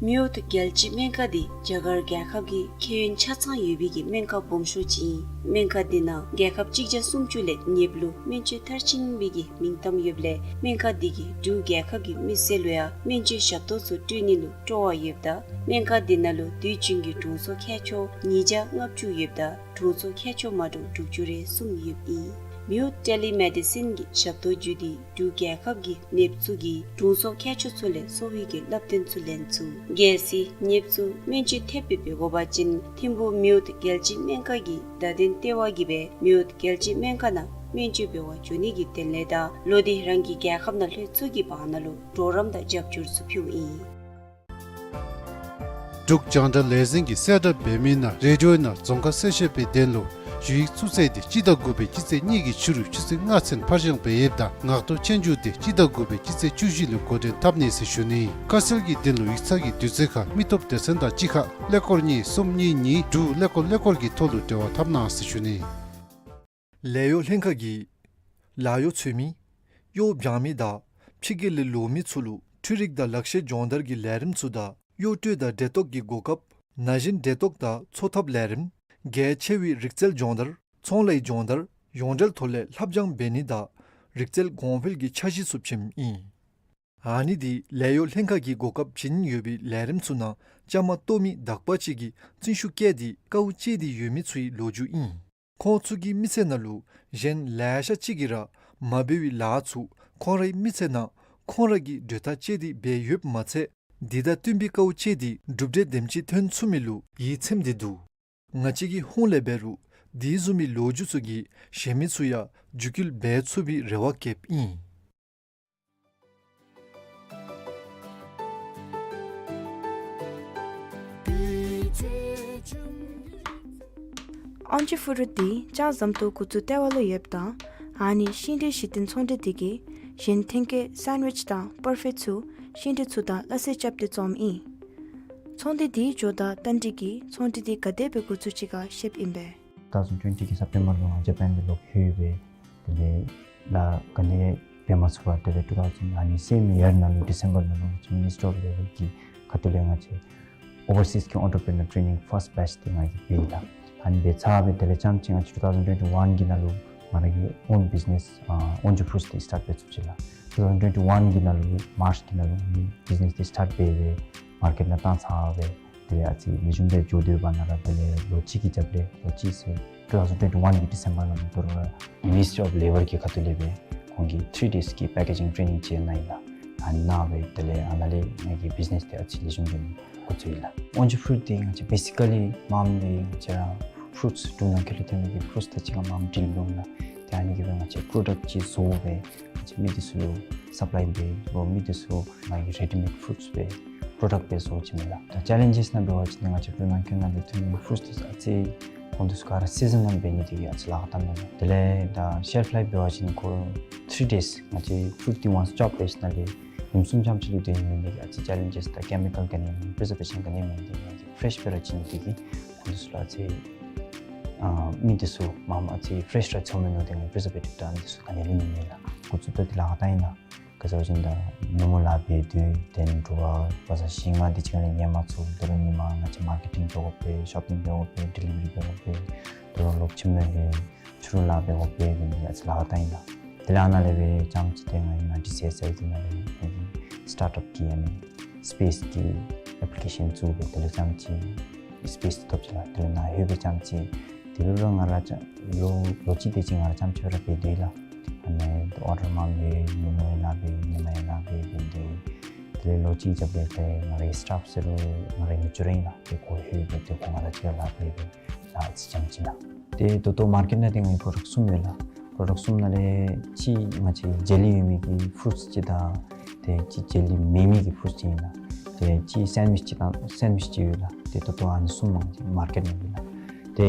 མེའོ་རྒྱལ་སྤྱིའི་སྨན་ཁང་འདི་རྒྱ་གར་རྒྱལ་ཁབ་ཀྱི་ཁྱད་ཡོན་ཆ་ཚང་ཡོད་པའི་གི་སྨན་ཁང་སྦོམ་ཤོས་ཅིག་ཨིན། སྨན་ཁང་འདི་ནང་རྒྱལ་ཁབ་གཅིག་བརྒྱ་སུམ་ཅུ་ལས་ཉེཔ་ལུ་སྨན་བཅོས་མཐར་ཕྱིན་པའི་གི་མིང་གཏམ་ཡོདཔ་ལས་སྨན་ཁང་འདི་གིས་འབྲུག་རྒྱལ་ཁབ་ཀྱི་མི་སེར་ལུ་ཡང་སྨན་བཅོས་ཞབས་ཏོག་ཚུ་སྤྲོད་ནི་ལུ་སྤྲོ་བ་ཡོདཔ་ད་སྨན་ཁང་འདི་ནང་ལུ་དུས་རྒྱུན་གྱི་དྲུང་འཚོ་མཁས་མཆོག་ཉིས་བརྒྱ་ལྔ་བཅུ་ཡོདཔ་ད་དྲུང་འཚོ་མཁས་མཆོག་མ་འདྲཝ་དྲུག་ཅུ་རེ་གསུམ་ཡོདཔ་ཨིན། མེའོ་ཊེ་ལི་མེ་ཌི་སིན་གྱི་ཞབས་ཏོག་བརྒྱུད་དེ་འབྲུག་རྒྱལ་ཁབ་ཀྱི་ནདཔ་ཚུ་གིས་དྲུང་འཚོ་མཁས་མཆོག་ཚུ་ལས་གསོ་བའི་གི་བསླབ་སྟོན་ཚུ་ལེན་ཚུགས། གལ་སྲིད་ནདཔ་ཚུ་སྨན་བཅོས་ཐེབས་སྦེ་འབད་དགོ་པ་ཅིན་ཐིམ་ཕུ་མེའོ་རྒྱལ་སྤྱིའི་སྨན་ཁང་གི་བརྡ་དོན་ལྟེ་བ་གིས་སྦེ་མེའོ་རྒྱལ་སྤྱིའི་སྨན་ཁང་ནང་སྨན་བཅོས་འབད་བར་འགྱོ་ནི་གི་དོན་ལས་དང་ལོག་སྟེ་རང་གི་རྒྱལ་ཁབ་ནང་ལྷོད་ཚུགས་ཀྱི་བར་ན་ལུ་གྲོགས་རམ་དང་རྒྱབ་སྐྱོར་ཚུ་ཕུལཝ་ཨིན། འབྲུག་རྒྱང་བསྒྲགས་ལས་འཛིན་གྱིས་གསལ་བསྒྲགས་འབད་མི་ནང་རེ་ཌི་ཡོ་ནང་རྫོང་ཁ་གསལ་བཤད་པའི་དོན་ལུ་ཞུ་ཡིག་བཙུགས་ཚེས་འདི་སྤྱི་ཟླ་དགུ་པའི་སྤྱི་ཚེས་གཉིས་ཀྱི་ཕྱི་རུ་ཆུ་ཚོད་ལྔ་ཚུན་ཕར་འགྱངས་འབད་ཡོདཔ་ད་ངག་ཐོག་ཆོས་རྒྱུགས་འདི་སྤྱི་ཟླ་དགུ་པའི་སྤྱི་ཚེས་བཅུ་བཞི་ལུ་འགོ་འདྲེན་འཐབ་ནི་ཟེར་ཞུ་ནི། ཁ་གསལ་གྱི་དོན་ལུ་ཡིག་ཚང་གི་དུས་ཚོད་ཁར་མི་སྟོབས་སྡེ་ཚན་དང་གཅིག་ཁར་ཀླད་ཀོར་གཉིས་གསུམ་གཉིས་གཉིས་དྲུག་ཀླད་ཀོར་ཀླད་ཀོར་གྱི་ཐོག་ལུ་འབྲེལ་བ་འཐབ་གནང་ཟེར་ཞུ་ནི། ལས་གཡོག་ལྷན་ཁག་གིས་ལཱ་གཡོག་འཚོལ་མི་གཡོག་བྱང་མི་དང་ཕྱི་རྒྱལ་ལས་ལོག་མི་ཚུ་ལུ་འཕྲུལ་རིག་དང་ལག་ཤེས་སྦྱོང་བརྡར་གྱི་ལས་རིམ་ཚུ་དང་གཡོག་སྤྲོད་དང་འབྲེལ་གཏོགས་ཀྱི་གོ་སྐབས་ན་གཞོན་འབྲེལ་གཏོགས་དང་འཚོ་ཐབས་ལས་རིམ་གལ་ཆེ་བའི་རིག་རྩལ་སྦྱོང་བརྡར་ཚོང་ལས་སྦྱོང་བརྡར་ཡོངས་འབྲེལ་ཐོག་ལས་ལྷབ་སྦྱང་འབད་ནི་དང་རིག་རྩལ་གོང་འཕེལ་གྱི་འཆར་གཞི་ཚུ་བྱིནམ་ཨིན། ཨ་ནི་འདི་ལས་གཡོག་ལྷན་ཁག་གིས་གོ་སྐབས་བྱིན་ཡོད་པའི་ལས་རིམ་ཚུ་ནང་བཅའ་མར་གཏོགས་མི་དག་པ་ཅིག་གིས་བརྩོན་ཤུགས་བསྐྱེད་དེ་དཀའཝ་སྤྱད་དེ་ཡོད་མི་ཚུའི་ལོ་རྒྱུས་ཨིན། ཁོང་ཚུ་གི་མི་ཚེ་ནང་ལུ་གཞན་ལེ་ཤ་ཅིག་གིས་ར་མ་འབད་བའི་ལཱ་ཚུ་ཁོང་རའི་མི་ཚེ་ནང་ཁོང་ར་གིས་གྲོས་ཐག་བཅད་དེ་འབད་ཡོདཔ་མ་ཚད་འདི་དང་བསྟུན་པའི་དཀའཝ་སྤྱད་དེ་གྲུབ་འབྲས་དེམ་ཅིག་ཐོན་ཚུགས་མི་ལུ་ཡིད་ཚིམ་སྟེ་འདུག། ང་བཅས་ཀྱི་ཧོངས་ལས་འབད་རུང་དེ་བཟུམ་མའི་ལོ་རྒྱུས་ཚུ་གིས་གཞན་མི་ཚུ་ཡང་རྒྱུད་སྐུལ་འབད་ཚུགས་པའི་རེ་བ་བསྐྱེདཔ་ཨིན། ཨོན་ཇི་ཕུ་རུཊ་འདི་ལྕང་ཟམ་ཏོག་འགོ་བཙུགས་ལྟེ་བ་ལུ་ཡོདཔ་ད་ཨ་ནི་ཤིང་འབྲས་གཞི་རྟེན་ཚོང་འབྲེལ་འདི་གིས་གཞན་ཐོན་སྐྱེད་སེན་ཝིཆ་དང་པར་ཕེཊ་ཚུ་ཤིང་འབྲས་ཚུ་དང་སླ་བསྲེ་རྐྱབ་སྟེ་བཙོངམ་ཨིན། ཚོང་སྡེ་འདི་འབྱོར་ཟླ་རྟ་མགྲིན་གྱིས་ཚོང་འབྲེལ་འདི་ག་དེ་སྦེ་འགོ་བཙུགས་ཅི་ག་བཤདཔ་ཨིན་པས། two thousand twenty གི་སེབ་ཊེམ་བར་ལུ་ང་ཇ་པཱན་ལས་ལོག་ལྷོད་སྦེ་དེ་ལས་ལཱ་ག་ནི་འབད་མ་ཚུགས་པར་དེ་ལས་ཊུ་ཐའུ་ཛེནཌ་ཨ་ནི་སེམ་ཡར་ནང་ལུ་ཌི་སེམ་བར་ནང་ལུ་ང་བཅས་མི་ནི་སི་ཊི་ཨོཕ་ལེ་བར་གྱི་ཁ་ཐུག་ལས་ང་བཅས་ཨོ་བར་སིསི་གི་ཨོན་ཊར་པི་རི་ནར་ཊེ་ནིང་ཕརསཊ་བེཆ་འདི་ང་གིས་འབད་ཡི་ལགས། ཨ་ནི་འབད་ཚར་སྦེ་དེ་ལས་ཙམ་ཅིག་ང་བཅས་ཊུ་ཐའུ་ཛེནཌ་ཊུ་ཝེན་ཊི་ཝན་གྱི་ནང་ལུ་ང་ར་གི་ཨོན་བིཛི་ནེསི་ཨ་ཨོན་ཇི་ཕུ་རུཊ་འདི་སི་ཊཱཊ་འབད་ཚུགས་ཅི་ལགས། ཊུ་ཐའུ་ཛེནཌ་ཊུ་ཝེན་ཊི་ཝན་གྱི་ནང་ལུ་མཱརཆ་གི་ནང་ལུ་ཨ་ནི་བིཛི་ནེསི་འདི་སི་ཊཱཊ་འབད་སྦེ་མར་ཀེཊ་ནང་བཏང་ཚར་སྦེ་དེ་ལས་ཨ་ཙི་ལེགས་ཤོམ་སྦེ་འགྱོ་སྡོད་པ་ནང་ར་དེ་ལས་ལོ་གཅིག་གི་རྒྱབ་ལས་ལོ་གཅིག་ཟེར་ཊུ་ཐའུ་ཛེནཌ་ཊུ་ཝེན་ཊི་ཝན་གི་ཌི་སེམ་བར་ནང་ལུ་དོ་རུང་ར་མི་ནི་སི་ཊི་ཨོཕ་ལེ་བར་གྱི་ཁ་ཐུག་ལས་སྦེ་ཁོང་གིས་ཐིརི་ཌེསི་གི་པེ་ཀེ་ཇིང་ཊེ་ནིང་ཅིག་གནང་ཡི་ལགས། ཨ་ནི་གནང་སྦེ་དེ་ལས་ཨ་ནཱ་ལས་ངེ་གི་བིཛི་ནེསི་འདི་ཨ་ཙི་ལེགས་ཤོམ་སྦེ་འགོ་བཙུགས་ཡི་ལགས། ཨོན་ཇི་ཕུ་རུཊ་འདི་ང་བཅས་བེ་སི་ཀ་ལི་མངམ་འདི་ང་བཅས་ར་ཕུ་རུཊསི་འབྲུག་ནང་འཁོད་ལུ་ཐོན་མི་གི་ཕུ་རུཊསི་དང་གཅིག་ཁར་མངམ་ཌིལ་འབད་འོང་ལགས། ཏེ་ཨ་ནི་གིས་སྦེ་ང་བཅས་པྲོ་ཌགཊ་ཅིག་བཟོ་སྦེ་ང་བཅས་མི་འདི་ཚུ་ལུ་སབ་ལའི་འབད་རུང་མི་འདི་ཚུ་ང་གིས་རེ་ཌི་མེཌ་ཕུ་རུཊསི་སྦེ་པྲོ་ཌགཊ་སྦེ་བཟོ་བཅུག་མས་ལགས། ད་ཅེ་ལེནཇེསི་ནང་འབད་བ་ཅིན་ང་བཅས་འབྲུག་ནང་འཁོད་ནང་ལུ་ཐོན་མི་ཕུ་རུཊསི་འདི་ཚུ་ཨ་ཙི་ཁོང་འདི་ཚུ་ག་ར་སི་ཛན་ནཱལ་འབད་ནི་འདི་གིས་ཨ་ཙི་ལཱ་ཁག་བཏངམ་མས་ལགས། དེ་ལས་ད་ཤེལཕ་ལའིཕ་འབད་བ་ཅིན་ཁོ་ཐིརི་ཌེསི་ང་བཅས་ཕུ་རུཊསི་འདི་ཝན་སི་ཊོཔ་ཨེཇ་ནང་ལས་ཉིནམ་གསུམ་ཙམ་ཅིག་ལུ་སྡོད་ནི་འདི་གིས་ཨ་ཙི་ཅེ་ལེནཇེསི་དང་ཀེ་མི་ཀཱལ་ག་ནི་མེད་པར་པི་རི་ཛར་བེ་ཤཱན་ག་ནི་མེད་ནི་འདི་གིས་ཨ་ཙི་ཕེ་རེཤ་སྦེ་ར་བྱིན་ནི་འདི་གིས་ཁོང་འདི་ཚུ་ལུ་ཨ་ཙི་ཨ་མི་འདི་ཚུ་མངམ་ཨ་ཙི་ཕེ་རེཤ་ར་འཚོལ་མི་མནོ་སྟེ་ང་པི་རི་ཛར་བེ་ཊིབ་དང་འདི་ཚུ་ག་ནི་ལུ་མེད་མས་ལགས། འགོ་བཙུགས་ད་འདི་ལཱ་ཁག་བཏང་ཡི་ལགས། ག་ཅི་ཟེར་བ་ཅིན་ད་ནུབ་མོ་ལཱ་འབད་སྡོད་དེ་ལས་དྲོ་པ་བ་ས་བཞི་ལྔ་འདི་ཅིག་ལས་ཉལ་མ་ཚུགས། དོ་རུང་ཉིན་མ་ང་བཅས་མར་ཀེ་ཊིང་འབད་དགོ་པས། ཤོཔ་པིང་འབད་དགོ་པས། ཌི་ལི་ཝ་རི་འབད་དགོ་པས། དོ་རུང་ལོག་ཁྱིམ་ནང་ལྷོད་ཕྱི་རུ་ལཱ་འབད་དགོ་པས། འབད་ནི་ཨ་ཙི་ལཱ་ཁག་བཏང་ཡི་ལགས། དེ་ལས་ཨ་ནཱ་ལས་སྦེ་ཙམ་ཅིག་ཏེ་ང་ཨིན་ན་ཌི་སི་ཨེས་ཨེལ་གྱི་ནང་ལས་ཨ་ནི་སི་ཊཱཊ་ཨཔ་གི་ཨ་ནི་སི་པེསི་གི་ཨེཔ་ལི་ཀེ་ཤཱན་བཙུགས་སྦེ་དེ་ལས་ཙམ་ཅིག་སི་པེསི་འདི་ཐོབ་ཅི་ལགས། དེ་ལས་ནཱ་ལྷོད་སྦེ་ཙམ་ཅིག་དེ་ལས་ར་ང་ར་ལོ་ལོ་གཅིག་དེ་ཅིག་ང་ར་ཙམ་ཅིག་ར་འབད་སྡོད་ཡི་ལགས། ཨ་ནི་ཨོར་ཌར་མངམ་འབད་ནུབ་མོ་ཡང་ལཱ་འབད་ཉིན་མ་ཡང་ལཱ་འབད་འབད་དེ་ལས་ལོ་གཅིག་རྒྱབ་ལས་ཏེ་ང་རའི་སི་ཊཱཕ་ཟེར་རུང་ང་རའི་ཉེ་ཆ་ར་ཨིན་ལགས། ཏེ་ཁོ་ལྷོད་སྦེ་ཏེ་ཁོ་ང་ར་གཅིག་ཁར་ལཱ་འབད་སྦེ་ལཱ་ཨ་ཙི་ཙམ་ཅིག་ལགས། ཏེ་ད་ལྟོ་མར་ཀེཊ་ནང་འདི་ངེའི་པྲོ་ཌགཊ་གསུམ་ཡོད་ལགས། པྲོ་ཌཀཊ་གསུམ་ནང་ལས་གཅིག་ང་བཅས་ཇེ་ལི་ཡོད་མི་གི་ཕུ་རུཊསི་ཅིག་དང་ཏེ་གཅིག་ཇེ་ལི་མེད་མི་གི་ཕུ་རུཊསི་ཅིག་ཨིན་ལགས། ཏེ་གཅིག་སེན་ཌི་ཝིཆ་ཅིག་དང་སེན་ཌི་ཝིཆ་ཅིག་ཡོད་ལགས། ཏེ་ད་ལྟོ་ཨ་ནི་གསུམ་ང་བཅས་མར་ཀེཊ་ནང་ཡོད་ལགས། ཏེ་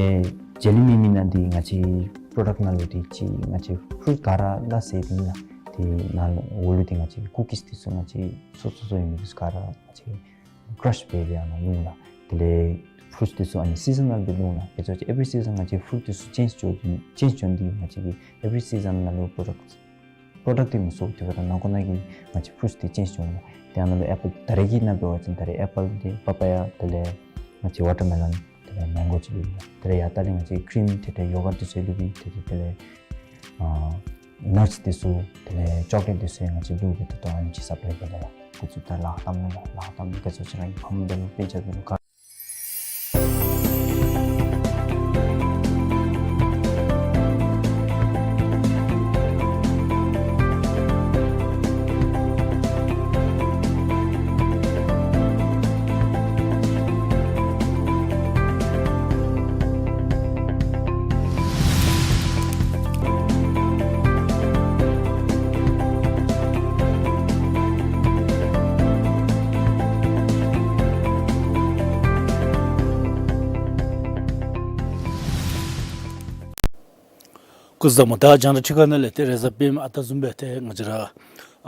ཇེ་ལི་མེད་མི་ནང་འདི་ང་བཅས་པྲོ་ཌཀཊ་ནང་ལུ་ཏེ་གཅིག་ང་བཅས་ཕུ་རུཊསི་ག་ར་ལ་ཟེར་ཏེ་ཨིན་ལགས། ཏེ་ནཱ་ལུ་འོག་ལུ་ཏེ་ང་བཅས་ཀུ་ཀིས་འདི་ཚུ་ང་བཅས་སོ་སོ་སོ་ཡོད་མི་འདི་ཚུ་ག་ར་ང་བཅས་ཀྲཱཤ་འབད་སྦེ་ཨ་ནཱ་ལུ་ལགས། དེ་ལས་ཕུ་རུཊསི་འདི་ཚུ་ཨ་ནི་སི་ཛ་ནཱལ་སྦེ་ལུ་ལགས། དེ་ཚུ་ཨེ་བི་རི་སི་ཛཱན་ང་བཅས་ཕུ་རུཊསི་འདི་ཚུ་ཅེནཇ་འགྱོ་ཅེནཇ་འགྱོ་ནི་འདི་ང་བཅས་ཀྱིས་ཨེ་བི་རི་སི་ཛཱན་ནང་ལུ་པྲོ་ཌཀཊ་པྲོ་ཌཀཊ་འདི་མི་བཟོ། དེ་འབདཝ་ད་ནང་འཁོད་ནང་གི་ང་བཅས་ཕུ་རུཊསི་འདི་ཅེནཇ་འགྱོ་ནི་ལགས། ཏེ་ཨ་ནཱ་ལུ་ཨེ་པཱལ་ད་རེས་ཀྱི་ནང་འབད་བ་ཅིན་ད་རེས་ཨེ་པཱལ་འདི་པ་པ་ཡ་དེ་ལས་ང་བཅས་ཝ་ཊར་མེ་ལཱོན་དེ་ལས་མེང་གོ་ཅིག་ལུ་ལགས། དེ་ལས་ཡར་ལྟག་ལས་ང་བཅས་ཀི་རིམ་ཏེ་ཏེ་ཡོ་གརཊ་འདི་ཚུ་ལུ་སྦེ་ཏེ་ཏེ་དེ་ལས་ཨ་ནཊསི་འདི་ཚུ་དེ་ལས་ཅོག་ལེཊ་འདི་ཚུ་ཡང་ང་བཅས་ལུ་སྦེ་ད་ལྟོ་ཨ་ནི་ཅིག་སབ་ལའི་འབད་དེ་ལགས། ཁོང་ཚུ་ད་ལཱ་ཁག་བཏངམ་ལགས། ལཱ་ཁག་བཏངམ་ལས་ཁོང་ཚུ་ཅིག་ར་ཕམ་འདི་ལུ་དཔེ་ཆ་འདི་ལུ་ག་སྐུ་གཟུགས་བཟང་པོ། ད་རྒྱང་བསྒྲགས་འཕྲུལ་ཁང་ནང་ལས་ཏེ་རེས་གཟའ་སྤེནམ་ཨ་རྟག་བཟུམ་སྦེ་ཏེ་ང་བཅས་ར་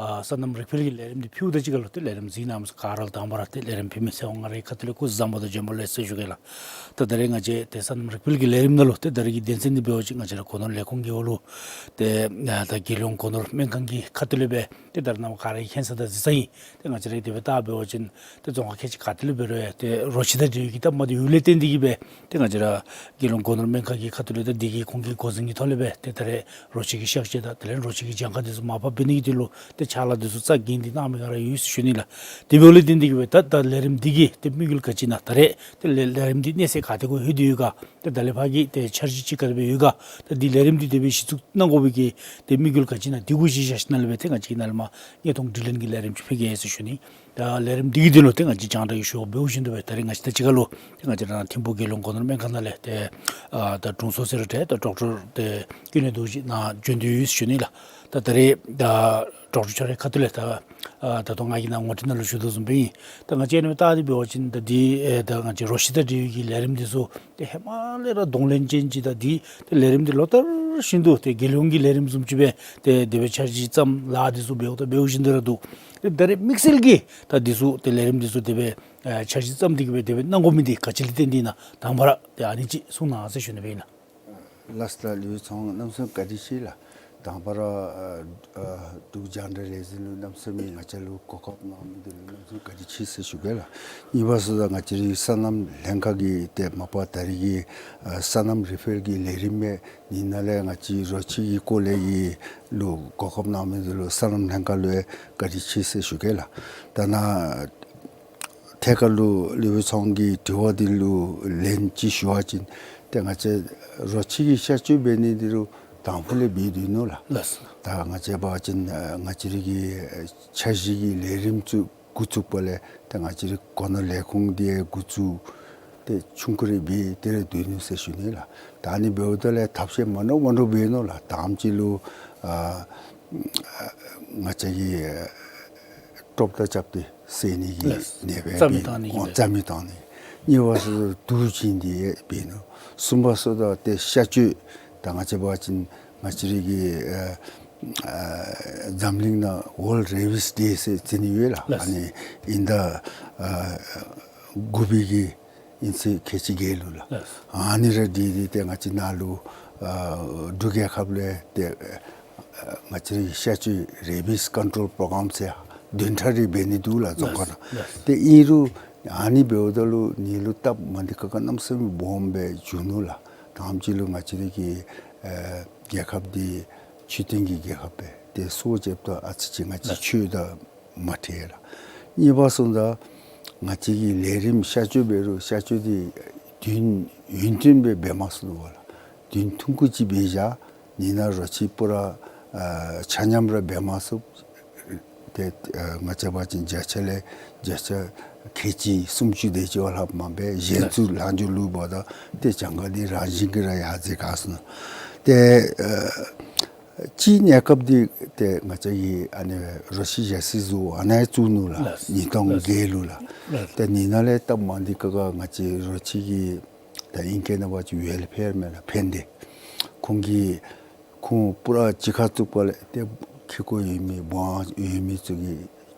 ཨ་སོ་ནམ་རིག་འཕེལ་གྱི་ལས་རིམ་འདི་ཕུལཝ་ད་གཅིག་ཁར་ལུ་ཏེ་ལས་རིམ་གཟིགས་གནང་མི་ག་ར་ལུ་དང་པ་ར་ཏེ་ལས་རིམ་ཕུལ་མི་ཚེ་དབང་མངའ་རིས་ཁ་ཐུག་ལས་སྐུ་གཟུགས་བཟང་པོ་དང་བྱོན་པ་ལེགས་ཟེར་ཞུ་གེ་ལགས། ད་ད་རེས་ང་བཅས་ཏེ་སོ་ནམ་རིག་འཕེལ་གྱི་ལས་རིམ་ནང་ལུ་ཏེ་ད་རེས་ཀྱི་དོན་ཚན་འདི་འབད་བ་ཅིན་ང་བཅས་ར་སྒོ་ནོར་ལས་ཁུངས་ཀྱི་འོག་ལུ་ཏེ་ཨ་ད་རྒྱལ་ཡོངས་སྒོ་ནོར་སྨན་ཁང་གི་ཁ་ཐུག་ལས་སྦེ་ཏེ་ད་རེས་ནངས་པ་ག་ར་གིས་མཁྱེན་ས་དང་གཟིགས་ས་ཨིན། ཏེ་ང་བཅས་ར་དེ་སྦེ་བལྟ་འབད་བ་ཅིན་ཏེ་རྫོང་ཁག་ཁལ་གཅིག་ག་ཏེ་ལུ་འབད་རུང་ཡང་ཏེ་རོ་ཁྱི་དང་འབྲེལ་བའི་གི་སྟབས་མ་བདེཝ་ལས་བརྟེན་ཏེ་གིས་སྦེ་ཏེ་ང་བཅས་ར་རྒྱལ་ཡོངས་སྒོ་ནོར་སྨན་ཁང་གི་ཁ་ཐུག་ལས་ད་འདི་གི་ཁོང་གི་འགོ་འཛིན་གྱི་ཐོག་ལས་སྦེ་ཏེ་ད་རེས་རོ་ཁྱི་གི་གཤག་བཅོས་དང་དེ་ལས་རོ་ཁྱི་གི་གྱངས་ཁ་འདི་ཚུ་མར་ཕབ་འབད་ནི་གི་དོན་ལུ་ཏེ་ཕྱག་ལཱ་འདི་ཚུ་རྩ་འགེངས་ཏེ་གནང་མི་ག་ར་ཡོད་ཟེར་ཞུ་ནི་ལགས། དེ་འབདཝ་ལས་བརྟེན་ཏེ་གིས་སྦེ་ད་ད་ལས་རིམ་འདི་གི་ཏེ་དམིགས་ཡུལ་ག་ཅི་ཨིན་ན་ད་རེས་ཏེ་ལས་ལས་རིམ་འདི་གནས་ཚད་ག་དེ་གུ་ལྷོད་དེ་ཡོད་ག། ཏེ་ད་ལས་ཕར་གྱི་ཏེ་འཆར་གཞི་ཅིག་ག་དེ་སྦེ་ཡོད་ག། ཏེ་འདི་ལས་རིམ་འདི་དེ་སྦེ་གཞི་བཙུགས་གནང་དགོ་པའི་གི་ཏེ་དམིགས་ཡུལ་ག་ཅི་ཨིན་ན་འདི་གུ་གཞི་བཞག་ཞིནམ་ལས་སྦེ་ཏེ་ང་བཅས་ཀྱིས་ནཱ་ལས་མར་བརྙན་ཐུང་དྲི་ལན་གྱི་ལས་རིམ་ཅིག་ཕུལ་གེ་ཟེར་ཞུ་ནི། ད་ལས་རིམ་འདི་གི་དོན་ལུ་ཏེ་ང་བཅས་རྒྱང་བསྒྲགས་ཀྱི་ཞུ་བ་འབདཝ་བཞིན་དུ་སྦེ་ད་རེས་ང་བཅས་དང་གཅིག་ཁར་ལུ་ཏེ་ང་བཅས་ར་ཐིམ་ཕུག་རྒྱལ་ཡོངས་སྒོ་ནོར་སྨན་ཁང་ནང་ལས་ཏེ་ཨ་ད་དྲུང་འཚོ་ཟེར་རུང་ཏེ་ད་ཌོག་ཊར་ཏེ་ཀུན་ལེགས་རྡོ་རྗེ་ནཱ་བྱོན་ཏེ་ཡོད་ཟེར་ཞུ་ནི་ལགས། ད་ད་རེས་ད་ཌོག་ཊར་མཆོག་རའི་ཁ་ཐུག་ལས་ད་ཨ་ད་ལྟོ་ང་གིས་ནཱ་ངོ་སྤྲོད་ནང་ལུ་ཞུ་དོ་བཟུམ་སྦེ་ཨིན། ད་ང་བཅས་ཨ་ནི་སྦེ་བལྟ་སྟེ་འབད་བ་ཅིན་ད་འདི་ཨེ་ད་ང་བཅས་རོ་ཁྱི་དང་འབྲེལ་བའི་གི་ལས་རིམ་འདི་ཚུ་ཏེ་ཧེ་མ་ལས་ར་གདོང་ལེན་ཅན་ཅིག་དང་འདི་ཏེ་ལས་རིམ་འདི་ལོ་ལྟར་བཞིན་དུ་ཏེ་རྒྱལ་ཡོངས་ཀྱི་ལས་རིམ་བཟུམ་ཅིག་སྦེ་ཏེ་དེ་སྦེ་འཆར་གཞི་བརྩམ་ལཱ་འདི་ཚུ་འབདཝ་ད་འབདཝ་བཞིན་དུ་ར་འདུག། ཏེ་ད་རེས་དམིགས་བསལ་གྱིས་ད་འདི་ཚུ་ཏེ་ལས་རིམ་འདི་ཚུ་དེ་སྦེ་ཨེ་འཆར་གཞི་བརྩམས་ཏེ་གིས་སྦེ་དེ་སྦེ་གནང་དགོ་མི་འདི་ག་ཅི་ལས་བརྟེན་ཏེ་ཨིན་ན་དང་པ་ར་ཏེ་ཨ་ནི་ཅིག་གསུང་གནང་ཟེར་ཞུ་ནི་སྦེ་ཨིན་ལགས། ལགས་སོ་ལགས། ལེགས་སོ་ཚང་གནམ་མེད་ས་མེད་བཀའ་དྲིན་ཆེ་ལགས། དང་པ་ར་ཨ་ཨ་འབྲུག་རྒྱང་བསྒྲགས་ལས་འཛིན་ལུ་གནམ་མེད་ས་མེད་ང་བཅས་ལུ་གོ་སྐབས་གནང་མི་འདི་ལུ་གནམ་མེད་ས་མེད་བཀའ་དྲིན་ཆེ་ཟེར་ཞུ་གེ་ལགས། གཉིས་པ་ཟེརཝ་ད་ང་བཅས་རའི་སོ་ནམ་ལྷན་ཁག་གི་ཏེ་མ་པ་ད་རེས་ཀྱི་ཨ་སོ་ནམ་རིག་འཕེལ་གྱི་ལས་རིམ་སྦེ་ཨིན་ན་ལས་ང་བཅས་རོ་ཁྱི་གི་སྐོར་ལས་ཀྱི་ལུ་གོ་སྐབས་གནང་མི་འདི་ལུ་སོ་ནམ་ལྷན་ཁག་ལུ་ཡང་བཀའ་དྲིན་ཆེ་ཟེར་ཞུ་གེ་ལགས། ད་ནཱ་ཐད་ཀར་ལུ་ལེགས་སོ་ཚང་གི་དྲི་བ་འདི་ལུ་ལན་ཅིག་ཞུ་བ་ཅིན་ཏེ་ང་བཅས་རོ་ཁྱི་གི་གཤག་བཅོས་འབད་ནི་འདི་ལུ་དང་ཕུ་ལས་འབད་སྡོད་ནུག་ལགས། ལགས་སོ། ད་ང་བཅས་འབད་བ་ཅིན་ཨ་ང་བཅས་རའི་གི་ཨ་འཆར་གཞི་གི་ལས་རིམ་ཚུ་འགོ་བཙུགས་པ་ལས་ཏེ་ང་བཅས་རའི་སྒོ་ནོར་ལས་ཁུངས་འདི་འགོ་བཙུགས་ཏེ་ཆུང་ཀུ་རེ་འབད་དེ་ར་སྡོད་ནུག་ཟེར་ཞུ་ནི་ལགས། ད་ཨ་ནི་འབདཝ་ད་ལས་ཐབས་ཤེས་མ་འདྲཝ་མ་འདྲཝ་འབད་ནུག་ལགས། དང་པ་ཅིག་ལུ་ཨ་ཨ་ང་བཅས་ཀྱིས་ཨ་ཀྲོབ་དང་རྐྱབ་སྟེ་བསད་ནི་གི་ལགས། ནེ་སྦེ་རྩ་མེད་བཏང་ནི་གི་འབད། རྩ་མེད་བཏང་ནི། གཉིས་པ་ཟེརཝ་ད་དུག་བྱིན་ཏེ་འབད་ནུག། གསུམ་པ་ཟེརཝ་ད་ཏེ་གཤག་བཅོས། ད་ང་བཅས་འབད་བ་ཅིན་ང་བཅས་རའི་གི་ཨ་ཨ་འཛམ་གླིང་ནང་ཝཱལཌ་རེ་བིས་ཌེ་ཟེར་བརྩི་ནི་ཡོད་ལགས། ལགས། ཨ་ནི་དབྱིན་ཟླ་ཨ་དགུ་པའི་གི་དབྱིན་ཚེས་ཁལ་གཅིག་བརྒྱད་ལུ་ལགས། ལགས། ཨ་ནི་ར་འདི་འདི་ཏེ་ང་བཅས་ནཱ་ལུ་ཨ་འབྲུག་རྒྱལ་ཁབ་ལས་ཏེ་ཨ་ང་བཅས་རའི་གཤག་བཅོས་རེ་བིས་ཀོན་ཊོལ་པྲོ་གརམ་ཟེར་བདུན་ཕྲག་རེ་འབད་ནི་འདུག་ལགས་རྫོང་ཁག་ནང་། ལགས། ཏེ་ཨིན་རུང་ཨ་ནི་འབདཝ་ད་ལུ་ནི་ལུ་སྟབས་མ་བདེ་ཁག་ཁ་གནམ་མེད་ས་མེད་སྦོམ་སྦེ་བྱུང་ནུག་ལགས། དང་པ་ཅིག་ལུ་ང་བཅས་རའི་གི་ཨ་རྒྱལ་ཁབ་འདི་ཆོས་ལྡན་གྱི་རྒྱལ་ཁབ་སྦེ་ཏེ་སྲོལ་འབྱེད་དང་ཨ་ཙི་ཅིག་ང་བཅས་ཆོས་དང་མ་འཁྲིལ་ལགས། གཉིས་པ་ཟེརཝ་ད་ང་བཅས་ཀྱི་ལས་རིམ་གཤག་བཅོས་འབད་རུང་གཤག་བཅོས་འདི་དུས་ཡུན་ཐུང་སྦེ་འབད་མ་ཚུགས་པས་ལགས། དུས་ཐུང་ཀུ་ཅིག་འབད་བཞག་ནི་ན་རོ་ཁྱི་སྤུ་ར་ཨ་ཆ་མཉམ་ར་འབད་མ་ཚུགས། ཏེ་ཨ་ང་བཅས་འབད་བ་ཅིན་བརྒྱ་ཆ་ལས་བརྒྱ་ཆ་ཁལ་གཅིག་སུམ་ཅུ་དེ་ཅིག་བ་ལྷག་མ་འབད། གཞན་ཚུ་ལྷག་འགྱོ་ལུ་འབདཝ་ད་ཏེ་གྱངས་ཁ་འདི་རང་བཞིན་གྱིས་ར་ཡར་འཛེགས་ག་སོང་ནུག། ཏེ་ཨ་ སྤྱིར་གནས་སྐབས་འདི་ཏེ་ང་བཅས་ཀྱི་ཨ་ནི་རོ་ཁྱི་ཞ་སི་གཟུགས་ཨ་ནཱ་བཙུགས་ནུག་ལགས། ལགས། ཉིས་སྟོང་བརྒྱད་ལུ་ལགས། ལགས། ཏེ་ཨ་ནི་ནང་ལས་སྟབས་མ་བདེ་ཁག་ཁ་ང་བཅས་རོ་ཁྱི་གི་ད་ཨིང་སྐད་ནང་འབད་བ་ཅིན་ཝེལ་ཕེར་མས་ལགས། ཕན་བདེ། ཁོང་གིས་ཁོང་པུ་ར་གཅིག་ཁར་བཙུགས་པ་ལས་ཏེ་ཁེ་ཀོ་ཡོད་མི་འབངས་ཡོད་མི་ཚུ་གི་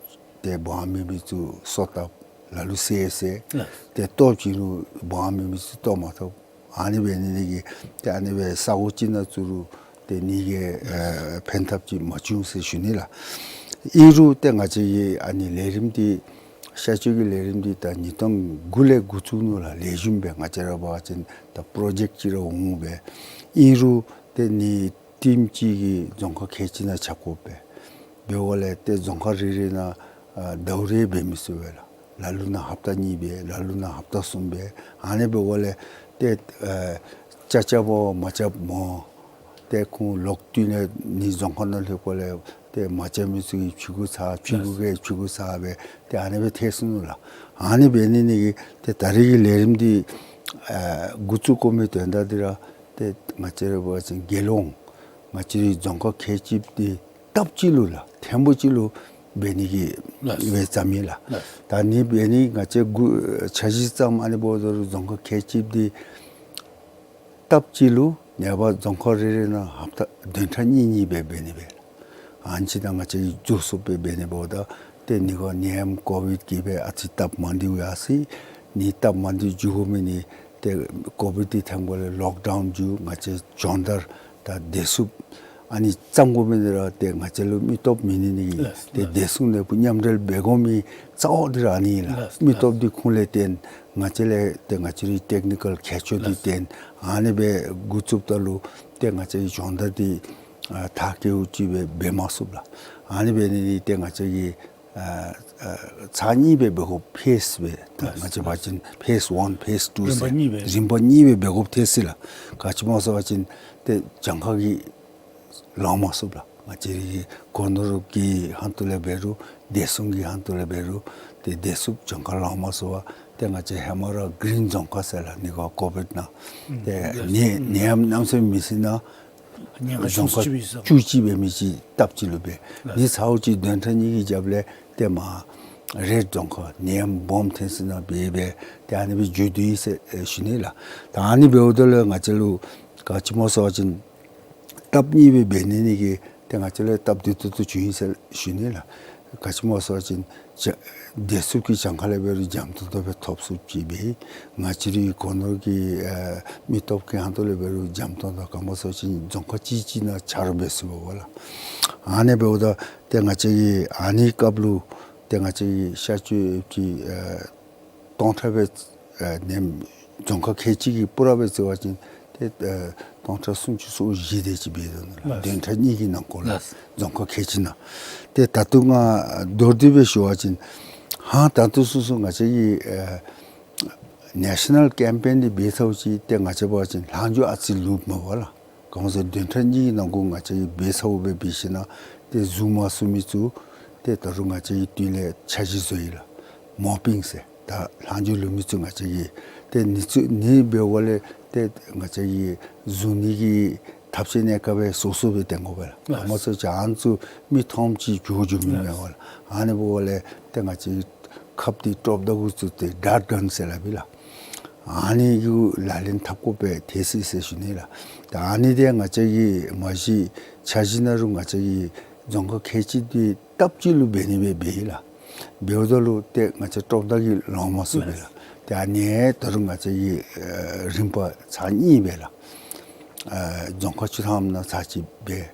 ཏེ་འབངས་མེད་མི་ཚུ་སོ་བཏབ། ལ་ལུ་བསད་བསད། ལགས། ཏེ་བཏོག་ཅི་རུང་འབངས་མེད་མི་ཚུ་བཏོག་མ་ཐོབ། ཨ་ནི་འབད་ནི་འདི་གིས་ཏེ་ཨ་ནི་སྦེ་ས་གོ་ཅིག་ནང་བཙུགས་རུང་ཏེ་ཨ་ནི་གིས་ཨེ་ཕན་ཐབས་ཅིག་མ་བྱུང་ཟེར་ཞུ་ནི་ལགས། ཨིན་རུང་ཏེ་ང་བཅས་ཀྱི་ཨ་ནི་ལས་རིམ་འདི་གཤག་བཅོས་ཀྱི་ལས་རིམ་འདི་ད་ཉིས་སྟོང་དགུ་ལས་འགོ་བཙུགས་ནུག་ལགས། ལེགས་ཤོམ་སྦེ་ང་བཅས་ར་འབད་བ་ཅིན་ད་པྲོ་ཇེཀཊ་ཅིག་ར་འོང་སྦེ། ཨིན་རུང་ཏེ་ཨ་ནི་ཊིམ་གཅིག་གིས་རྫོང་ཁག་ཁལ་གཅིག་ནང་ཆ་བགོ་སྦེ་འབདཝ་ལས་ཏེ་རྫོང་ཁག་རེ་རེ་ནང་ཨ་ཟླཝ་རེ་འབད་མི་ཚུགས་པས་ལགས། ལ་ལུ་ནང་ཧབ་ཏ་གཉིས་སྦེ་ལ་ལུ་ནང་ཧབ་ཏ་གསུམ་སྦེ། ཨ་ནི་འབདཝ་ལས་ཏེ་ཨ་ཅ་ཅ་བ་མ་ཅ་མོ་ཏེ་ཁོང་ལོག་སྟེ་ཨ་ནི་རྫོང་ཁག་ནང་ལྷོད་པ་ལས་ཏེ་མ་ཅ་མི་ཚུ་གིས་ཕྱི་གུ་ཚ་ཕྱི་གུ་གིས་ཕྱི་གུ་ཚ་སྦེ་ཏེ་ཨ་ནི་སྦེ་ཐལ་སོ་ནུག་ལགས། ཨ་ནི་འབད་ནི་འདི་གིས་ཏེ་ད་རེས་ཀྱི་ལས་རིམ་འདི་ཨ་འགོ་བཙུགས་དགོ་མི་དོན་དག་འདི་ར་ཏེ་ང་བཅས་ར་འབད་བ་ཅིན་རྒྱལ་ཡོངས་ང་བཅས་རའི་རྫོང་ཁག་ཁལ་གཅིག་འདི་སྟབས་གཅིག་ལུ་ལགས། ཐེངས་པོ་གཅིག་ལུ་འབད་ནི་གི་ལགས། སྦེ་བརྩམས་ཡི་ལགས། ལགས། ད་ཨ་ནི་འབད་ནི་ང་བཅས་འགོ་འཆར་གཞི་བརྩམས། ཨ་ནི་འབདཝ་ད་རུང་རྫོང་ཁག་ཁལ་གཅིག་འདི་སྟབས་གཅིག་ལུ་ནངས་པ་རྫོང་ཁག་རེ་རེ་ནང་ཧབ་ཏ་བདུན་ཕྲག་གཉིས་གཉིས་སྦེ་འབད་ནི་སྦེ་ཨ་ནི་ཅིག་ད་ང་བཅས་ཀྱིས་འགོ་བཙུགས་སྦེ་འབད་ནི་འབདཝ་ད་ཏེ་ཨ་ནི་གུ་ནད་ཡམས་ཀོ་བིཌ་གིས་སྦེ་ཨ་ཙི་སྟབས་མ་བདེཝ་ཡར་སོ་ཡི། ཨ་ནི་སྟབས་མ་བདེཝ་འགྱོ་དགོ་མི་ཨ་ནི་ཏེ་ཀོ་བིཌ་འདི་ཐོན་པ་ལས་ལོཀ་ཌའུན་འགྱོ། ང་བཅས་སྦྱོང་བརྡར་དང་བདེ་སྲུངཔ་ཨ་ནི་བརྩམ་དགོ་མི་འདི་ར་ཏེ་ང་བཅས་ལུ་མི་སྟོབས་མེད་ནི་འདི་གིས་ལགས། ཏེ་ལགས། བདེ་སྲུང་ལས་སྦེ་མཉམ་འབྲེལ་འབད་དགོ་མི་རྩ་བ་འདི་ར་ཨ་ནི་ལགས། ལགས། མི་སྟོབས་འདི་ཁོང་ལས་བརྟེན། ང་བཅས་ལས་ཏེ་ང་བཅས་རའི་ཊེཀ་ནི་ཀཱལ་མཁས་མཆོག་འདི་ལགས། བརྟེན། ཨ་ནི་སྦེ་འགོ་བཙུགསཔ་ད་ལུ་ཏེ་ང་བཅས་ཀྱི་སྦྱོང་བརྡར་འདི་ཨ་མཐར་འཁྱོལཝ་ཅིག་སྦེ་འབད་མ་ཚུགས་ལགས། ཨ་ནི་འབད་ནི་འདི་ཏེ་ང་བཅས་ཀྱིས་ཨ་ཨ་ཚར་གཉིས་སྦེ་འབད་དགོཔ་ཕེསི་སྦེ་ད་ལགས། ང་བཅས་འབད་བ་ཅིན་ཕེསི་ཝན་ཕེསི་ཊུ་རིམ་པ་ཟེར་གཉིས་སྦེ། རིམ་པ་གཉིས་སྦེ་འབད་དགོཔ་ཐལ་སོ་ཡི་ལགས། ག་ཅི་སྨོ་ཟེར་བ་ཅིན་ཏེ་གྱངས་ཁ་གིས་ལང་མ་ཚུགས་ལགས། ང་བཅས་རའི་གོ་ནོར་གྱི་ཧོངས་ལས་འབད་རུང་བདེ་སྲུང་གི་ཧོངས་ལས་འབད་རུང་ཏེ་བདེ་སྲུངཔ་གྱངས་ཁ་ལང་མ་ཚུགས་པར་ཏེ་ང་བཅས་ཧེ་མ་ར་གིརིན་རྫོང་ཁག་ཟེར་ལགས། ཨ་ནི་གུ་ཀོ་བིཌ་ནང་ཨུམ་ཏེ་ཡེསི། ནད་ནད་ཡམས་གནམ་མེད་ས་མེད་ནང་ཉེན་ཁ་རྫོང་ཁག་ཆུང་ཀུ་ཅིག་སྦེ་མི་ཅིག་སྟབས་གཅིག་ལུ་འབད། ལགས། ཨ་ནི་ཚརཝ་ཅིག་བདུན་ཕྲག་གཉིས་ཀྱི་རྒྱབ་ལས་ཏེ་མར་རེཌ་རྫོང་ཁག་ནད་ཡམས་སྦོམ་ཐོན་ས་ནང་འབད་འབད་ཏེ་ཨ་ནི་སྦེ་འགྱོ་དོ་ཡོད་ཟེར་ཞུ་ནི་ལགས། ད་ཨ་ནི་འབདཝ་ད་ལུ་ང་བཅས་ལུ་ག་ཅི་སྨོ་ཟེར་བ་ཅིན་ཐབས་གཉིས་སྦེ་འབད་ནི་ཨ་ནི་གིས་ཏེ་ང་བཅས་ལུ་སྟབས་བདེ་ཏོག་ཏོ་བྱུང་ཡི་ཟེར་ཞུ་ནི་ལགས། ག་ཅི་སྨོ་ཟེར་བ་ཅིན་བདེ་སྲུངཔ་གི་གྱངས་ཁ་ལས་འབད་རུང་འཇམ་ཏོང་ཏོ་སྦེ་ཐོབ་ཚུགསཔ་ཅིག་འབད། ང་བཅས་རའི་གོ་ནོར་གྱི་ཨ་མི་སྟོབས་ཀྱི་ཧོངས་ལས་འབད་རུང་འཇམ་ཏོང་ཏོ་ག་སྨོ་ཟེར་བ་ཅིན་རྫོང་ཁག་གཅིག་གཅིག་ནང་ཆ་རོགས་འབད་ཚུགས་པས་ལགས། ཨ་ནི་འབདཝ་ད་ཏེ་ང་བཅས་ཀྱིས་ཨ་ནི་སྐབས་ལུ་ཏེ་ང་བཅས་ཀྱིས་གཤག་བཅོས་ཀྱི་ཨ་སྟོང་ཕྲག་སྦེ་ཨ་ནེམ་རྫོང་ཁག་ཁལ་གཅིག་གི་པུ་ར་སྦེ་བརྩི་བ་ཅིན་ཏེ་ཨ་སྟོང་ཕྲག་སུམ་ཅུ་སོ་བཞི་དེ་ཅིག་འབད་དོ་ནུག་ལགས། ལགས། བདུན་ཕྲག་གཉིས་ཀྱི་ནང་འཁོད་ལགས། ལགས། རྫོང་ཁག་ཁལ་གཅིག་ནང་། ཏེ་ད་ལྟོ་ང་མདོར་བསྡུས་སྦེ་ཞུ་བ་ཅིན་ཧང་ད་ལྟོ་སོ་སོ་ང་བཅས་ཀྱིས་ཨ་ནེ་ཤ་ནཱལ་ཀེམ་པེན་འདི་འབད་ཚརཝ་ཅིག་ཏེ་ང་བཅས་འབད་བ་ཅིན་ལྷག་འགྱོ་ཨ་ཙི་ལུསཔ་མས་པ་ལགས། ག་སྨོ་ཟེར་བདུན་ཕྲག་གཉིས་ཀྱི་ནང་འཁོད་ང་བཅས་ཀྱིས་འབད་ཚརཝ་སྦེ་འབད་ཞིནམ་ལས་ཏེ་བཟུང་མ་ཚུགས་མི་ཚུ་ཏེ་ད་རུང་ང་བཅས་ཀྱིས་དེ་ལས་འཆར་གཞི་བཟོ་ཡི་ལགས། མོ་པིང་ཟེར་ད་ལྷག་འགྱོ་ལུས་མི་ཚུ་ང་བཅས་ཀྱིས་ཏེ་ཨ་ནི་ཚུ་ཨ་ནི་འབདཝ་ལས་ཏེ་ང་བཅས་ཀྱིས་བཟུང་ནི་གི་ཐབས་ཤེས་གནས་སྐབས་སྦེ་སོ་སོ་སྦེ་སྟོན་དགོ་པས་ལགས། ལགས། ག་སྨོ་ཟེར་བ་ཅིན་ཨ་ནི་ཚུ་མི་ཐོམ་ཅིག་འགྱོ་འགྱོ་མི་ལགས། མས་པ་ལགས། ཨ་ནི་འབདཝ་ལས་ཏེ་ང་བཅས་ཁབ་འདི་ཀྲོབ་མདའ་གུ་བཙུགས་ཏེ་ཌརཊ་གཱན་ཟེར་སླབ་ཨིན་ལགས། ཨ་ནི་གུ་ལག་ལེན་འཐབ་དགོཔ་སྦེ་ཐལ་སོ་ཡི་ཟེར་ཞུ་ནི་ལགས། ད་ཨ་ནི་འདི་ང་བཅས་ཀྱིས་མ་གཞི་འཆར་གཞི་ནང་ལུ་ང་བཅས་ཀྱིས་རྫོང་ཁག་ཁལ་གཅིག་འདི་སྟབས་གཅིག་ལུ་འབད་ནི་སྦེ་འབད་ཡི་ལགས། འབདཝ་ད་ལུ་ཏེ་ང་བཅས་ཀྲོབ་མདའ་གིས་ལང་མ་ཚུགས་པས་ལགས། ཏེ་ཨ་ནི་ད་རུང་ང་བཅས་ཀྱིས་ཨ་རིམ་པ་ཚར་གཉིས་འབད་ལགས། ཨ་རྫོང་ཁག་བཅུ་ཐམ་ནང་ཚར་གཅིག་འབད།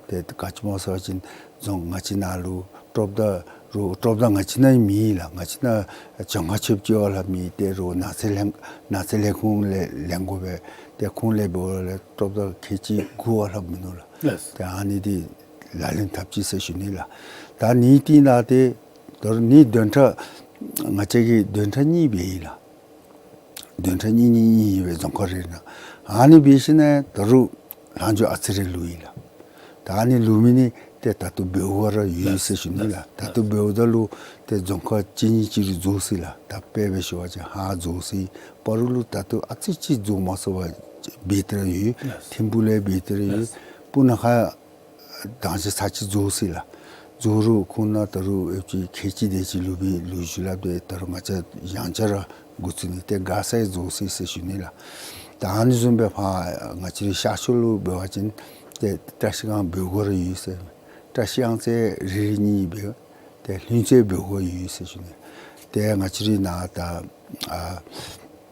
ཏེ་ག་ཅི་སྨོ་ཟེར་བ་ཅིན་རྫོང་ང་བཅས་ནང་ལུ་ཀྲོབ་མདའ་རུང་ཀྲོབ་མདའ་ང་བཅས་ནང་མེད་ལགས། ང་བཅས་ནང་གྱངས་ཁ་ཆོདཔ་ཅིག་ཡོད་ལགས། མི་ཏེ་རུང་ནགས་ཚལ་ལྷན་ནགས་ཚལ་ལྷན་ཁག་ལས་ལེན་དགོ་པས། ཏེ་ཁོང་ལས་འབདཝ་ལས་ཀྲོབ་མདའ་ཁལ་གཅིག་དགུ་བ་ལྷག་མིན་ནུག་ལགས། ལགས། ཏེ་ཨ་ནི་འདི་ལག་ལེན་འཐབ་ཅི་ཟེར་ཞུ་ནི་ལགས། ད་ཨ་ནི་འདི་ནང་ཏེ་ད་རུང་ཨ་ནི་བདུན་ཕྲག་ང་བཅས་ཀྱིས་བདུན་ཕྲག་གཉིས་འབད་ཡི་ལགས། བདུན་ཕྲག་གཉིས་གཉིས་གཉིས་གཉིས་སྦེ་རྫོང་ཁག་རེ་ནང་ཨ་ནི་འབད་ཞིནམ་ལས་ད་རུང་ལྷག་འགྱོ་ཨ་ཙི་རེ་ལུས་ཡི་ལགས། ད་ཨ་ནི་ལུས་མི་ཨ་ནི་ཏེ་ད་ལྟོ་འབདཝ་ར་ཡོད་ཟེར་ཞུ་ནི་ལགས། ད་ལྟོ་འབདཝ་ད་ལུ་ཏེ་རྫོང་ཁག་གཅིག་གཉིས་ཅིག་ལུ་རྫོགས་སོ་ཡི་ལགས། ད་དཔེ་སྦེ་ཞུ་བ་ཅིན་ཧཱ་རྫོགས་སོ་ཡི། སྤ་རོ་ལུ་ད་ལྟོ་ཨ་ཙི་ཅིག་རྫོགས་མ་ཚུགས་པར་འབད་དེ་ར་ཡོད། ཐིམ་ཕུག་ལས་འབད་དེ་ར་ཡོད། སྤུ་ན་ཁ་ དང་ཅིག་ཚར་གཅིག་རྫོགས་ཅི་ལགས། རྫོགས་རུང་ཁོང་ནཱ་ད་རུང་ཨེ་ཅིག་ཁལ་གཅིག་དེ་ཅིག་ལུས་པའི་ལོ་རྒྱུས་སླབ་སྟེ་ད་རུང་ང་བཅས་ཡང་བསྐྱར་ར་འགོ་བཙུགས་ནི་ཏེ་དགའ་ས་ཡང་རྫོགས་ཅི་ཟེར་ཞུ་ནི་ལགས། ད་ཨ་ནི་བཟུམ་སྦེ་ཕར་ང་བཅས་རའི་ཤར་ཕྱོགས་ལུ་འབད་བ་ཅིན་ཏེ་བཀྲ་ཤིས་སྒང་འབོད་སྒོ་ར་ཡོད་ཟེར། བཀྲ་ཤིས་གཡང་རྩེ་རེ་རེ་གཉིས་འབད་ཏེ་ལྷུན་རྩེ་འབོད་སྒོ་ཡོད་ཟེར་ཞུ་ནི། ཏེ་ང་བཅས་རའི་ནཱ་ད་ཨ་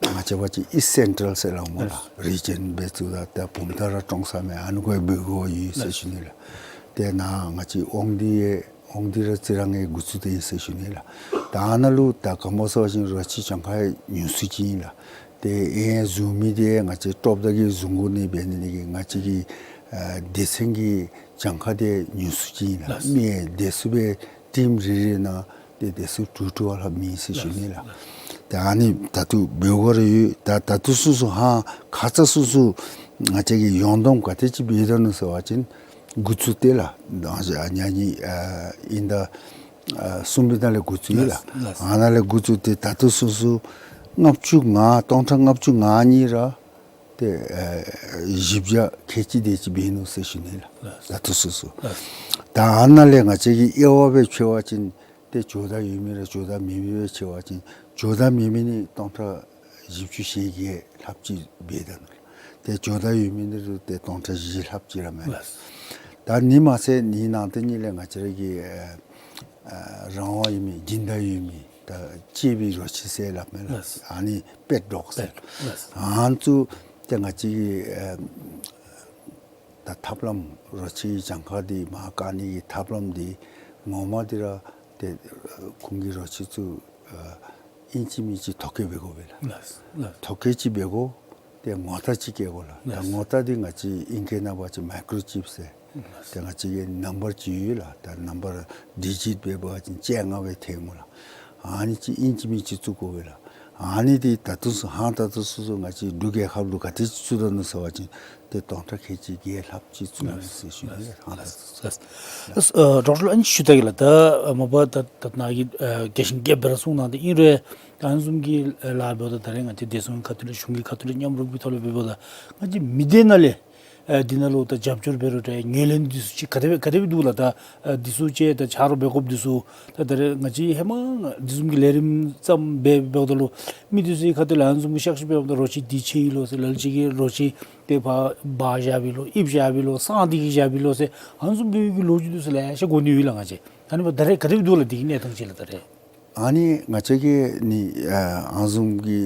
ང་བཅས་པ་ཅིག་ཨིསཊ་སེན་ཊཱལ་ཟེར་སླབ་སྨོ་ལགས། རི་ཇན་འབད་ཚུགས་ད་ད་བུམ་ཐང་ར་ཀྲོང་གསར་མས། ཨ་ནི་གུ་འབོད་སྒོ་ཡོད་ཟེར་ཞུ་ནི་ལགས། ཏེ་ནཱ་ང་བཅས་དབང་འདུས་ཡང་དབང་འདུས་ར་རྩི་རང་གིས་འགོ་བཙུགས་ཏེ་ཨིན་ཟེར་ཞུ་ནི་ལགས། ད་ཨ་ནཱ་ལུ་ད་ག་སྨོ་ཟེར་བ་ཅིན་རོ་ཁྱི་གྱངས་ཁ་ཉུང་སུ་ཅིག་ཨིན་ལགས། ཏེ་ཨེ་བཟུང་མི་འདི་ང་བཅས་ཊོབ་དང་གིས་བཟུང་དགོ་ནི་འབད་ནི་དེ་གིས་ང་བཅས་ཀྱི་ཨ་སྡེ་ཚན་གྱི་གྱངས་ཁ་འདི་ཉུང་སུ་ཅིག་ཨིན་ལགས། ལགས། མི་སྡེ་ཚན་སྦེ་ཊིམ་རེ་རེ་ནང་ཏེ་སྡེ་ཚན་དྲུག་དྲུག་ལྷག་མེད་ཟེར་ཞུ་ནི་ལགས། ལགས། ཏེ་ཨ་ནི་ད་ལྟོ་འབོད་སྒོ་ར་ཡོད། ད་ད་ལྟོ་སོ་སོ་ཧ་ཁ་ཙ་སོ་སོ་ང་བཅས་ཀྱིས་ཡོངས་བསྡོམས་ག་དེ་ཅིག་འབད་ད་ནུག་ཟེར་བ་ཅིན་འགོ་བཙུགས་ཏེ་ལགས། ད་ཨ་ཉ་ཉི་ཨ་དབྱིན་ཟླ་ཨ་གསུམ་པའི་ནང་ལས་འགོ་བཙུགས་ཡི་ལགས། ལགས། ཨ་ནཱ་ལས་འགོ་བཙུགས་ཏེ་ད་ལྟོ་སོ་སོ་ལྔ་བཅུ་ང་སྟོང་ཕྲག་ལྔ་བཅུ་ང་གཉིས་ར་ཏེ་ཨ་བཞི་བརྒྱ་ཁལ་གཅིག་དེ་ཅིག་འབད་ནུག་ཟེར་ཞུ་ནི་ལགས། ལགས། ད་ལྟོ་སོ་སོ། ལགས། ད་ཨ་ནཱ་ལས་ང་བཅས་ཀྱི་དབྱེ་བ་སྦེ་ཕྱེ་བ་ཅིན་ཏེ་ཇོ་བདག་ཡོད་མི་ར་ཇོ་བདག་མེད་མི་སྦེ་ཕྱེ་བ་ཅིན་ཇོ་བདག་མེད་མི་ནི་སྟོང་ཕྲག་བཞི་བཅུ་ཞེ་བརྒྱད་ལྷགཔ་ཅིག་འབད་ད་ནུག། ཏེ་ཇོ་བདག་ཡོད་མི་འདི་ལུ་ཏེ་སྟོང་ཕྲག་བཞི་ལྷགཔ་ཅིག་ར་མས། ལགས། ད་ནི་མ་ཚད་ནི་ནང་དེ་ཉིད་ལས་ང་བཅས་ར་གི་ཨ་ཨ་རང་དབང་ཡོད་མི་སྦྱིན་བདག་ཡོད་མི་ད་གཅེས་པའི་རོ་ཁྱི་ཟེར་སླབ་མས་ལགས། ལགས། ཨ་ནི་པེཊ་ཌོག་ཟེར། པེཊ། ལགས། ཨ་ནི་ཚུ་ཏེ་ང་བཅས་ཀྱི་ཨ་ད་ཐབས་ལམ་རོ་ཁྱི་གྱངས་ཁ་འདི་མར་བཀག་ནི་གི་ཐབས་ལམ་འདི་ངོ་མ་འདི་ར་ཏེ་ཁོང་གི་རོ་ཁྱི་ཚུ་ཨ་ཨིན་ཅི་མིན་ཅི་ཐོ་བཀོད་འབད་དགོ་པས་ལགས། ལགས། ལགས། ཐོ་བཀོད་ཅིག་འབད་དགོ། ཏེ་ངོ་རྟགས་ཅིག་བཀལ་དགོ་ལགས། ད་ལགས། ངོ་རྟགས་འདི་ང་བཅས་ཨིང་སྐད་ནང་འབད་བ་ཅིན་མའི་ཀྲོ་ཅིབ་ཟེར། ལགས། ཏེ་ང་བཅས་ཀྱི་ནམ་བར་ཅིག་ཡོད་ལགས། ད་ནམ་བར་ཌི་ཇིཊ་འབད་བ་ཅིན་བཅོ་ལྔ་སྦེ་ཐོན་འོང་ལགས། ཨ་ནི་ཅིག་ཨིན་ཅི་མིན་ཅི་བཙུགས་དགོ་པས་ལགས། ཨ་ནི་འདི་ད་ལྟོ་ཚུན་ཧང་ད་ལྟོ་ཚུན་ཚུན་ང་བཅས་འབྲུག་རྒྱལ་ཁབ་ལུ་ག་དེ་ཅིག་བཙུགས་ད་ནུག་ཟེར་བ་ཅིན་ཏེ་སྟོང་ཕྲག་ཁལ་གཅིག་བརྒྱད་ལྷགཔ་ཅིག་བཙུགས་ནུག་ཟེར་ཞུ་ནི། ཧང་ད་ལྟོ་ཚུན་ཚུན། ཨ་ཌོག་ཊར་ལགས་ཨ་ནི་ཞུ་ད་གེ་ལགས། ད་མ་པ་ད་ད་ནཱ་གི་ཨ་རྒྱས་ཤིང་རྒྱསཔ་སྦེ་ར་གསུངས་གནང་སྟེ་ཨིན་རུང་ད་ཨ་ནི་བཟུམ་གྱི་ལཱ་འབདཝ་ད་ད་རེས་ང་བཅས་བདེ་སྲུང་ཁ་ཐུག་ལས་གཞུང་གི་ཁ་ཐུག་ལས་མཉམ་རོགས་ཀྱི་ཐོག་ལས་འབདཝ་ད་ང་བཅས་མི་སྡེ་ནང་ལས་ཨ་འདི་ནང་ལུ་ད་རྒྱབ་སྐྱོར་འབད་རུང་འདྲ་ངོས་ལེན་འདི་ཚུ་ཅིག་ག་དེ་སྦེ་ག་དེ་སྦེ་འདུག་ལགས། ད་ཨ་འདི་ཚུ་ཅིག་ད་ཆ་རོགས་འབད་དགོཔ་འདི་ཚུ་ད་ད་རེས་ང་བཅས་ཧེ་མ་འདི་བཟུམ་གྱི་ལས་རིམ་བརྩམས་འབད་འབདཝ་ད་ལུ་མི་འདི་ཚུ་གི་ཁ་ཐུག་ལས་ཨ་ནི་བཟུམ་གྱི་ཤག་ཤིག་འབདཝ་ད་རོ་ཁྱི་འདི་ཆད་ཡི་ལོ་ཟེར་ལ་ལུ་ཅིག་གིས་རོ་ཁྱི་འདི་ཕར་འབག་བཞག་པས་ལོ་ཨིབ་བཞག་པས་ལོ་སྲང་འདི་གིས་བཞག་པས་ལོ་ཟེར་ཨ་ནི་བཟུམ་སྦེ་གི་ལོ་རྒྱུས་འདི་ཚུ་ལེ་ཤ་གོ་ནི་ཡོད་ལགས། ང་བཅས་ཨ་ནི་འབདཝ་ད་ད་རེས་ག་དེ་སྦེ་འདུག་ལགས། འདི་གི་གནས་སྟངས་ཅིག་ལགས་ད་རེས། ཨ་ནི་ང་བཅས་ཀྱིས་ནི་ཨ་ཨ་ནི་བཟུམ་གྱི་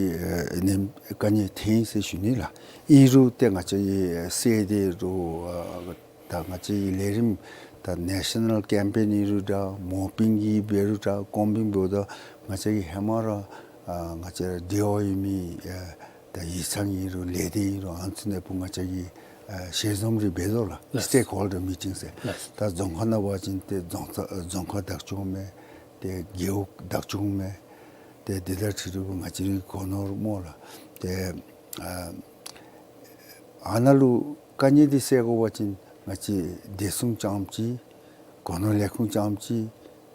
ཨ་ནི་དཀའ་ངལ་ཐོན་ཡི་ཟེར་ཞུ་ནི་ལགས། ཨིན་རུང་ཏེ་ང་བཅས་ཀྱིས་སེལ་ཏེ་རུང་ཨ་ད་ང་བཅས་ཀྱི་ལས་རིམ་ད་ནེ་ཤ་ནཱལ་ཀེམ་པེན་ཨིན་རུང་འདྲ་མོ་པིང་གི་འབད་རུང་འདྲ་གོང་འཕེལ་འབདཝ་ད་ང་བཅས་ཀྱིས་ཧེ་མ་ར་ཨ་ང་བཅས་ར་འབྲེལ་བ་ཡོད་མི་ཨ་ད་ཡིག་ཚང་ཨིན་རུང་ལས་སྡེ་ཨིན་རུང་ཨ་ནི་ཚུ་ནང་ཕུ་ང་བཅས་ཀྱིས་ཨ་ཞལ་འཛོམས་རེ་འབད་དོ་ལགས། ལགས། སི་ཊེཀ་ཧོལ་ཌར་མི་ཊིང་ཟེར། ལགས། ད་རྫོང་ཁག་ནང་འབད་བ་ཅིན་ཏེ་རྫོང་ཚ་རྫོང་ཁག་བདག་སྐྱོང་མས། ཏེ་རྒེད་འོག་བདག་སྐྱོང་མས། ཏེ་དེ་དང་འཁྲིལ་ཏེ་ང་བཅས་རའི་སྒོ་ནོར་སྨོ་ལགས། ཏེ་ཨ་ཨ་ནཱ་ལུ་དཀའ་ངལ་འདི་སེལ་དགོ་པ་ཅིན་ང་བཅས་བདེ་སྲུང་རྐྱངམ་ཅིག་སྒོ་ནོར་ལས་ཁུངས་རྐྱངམ་ཅིག་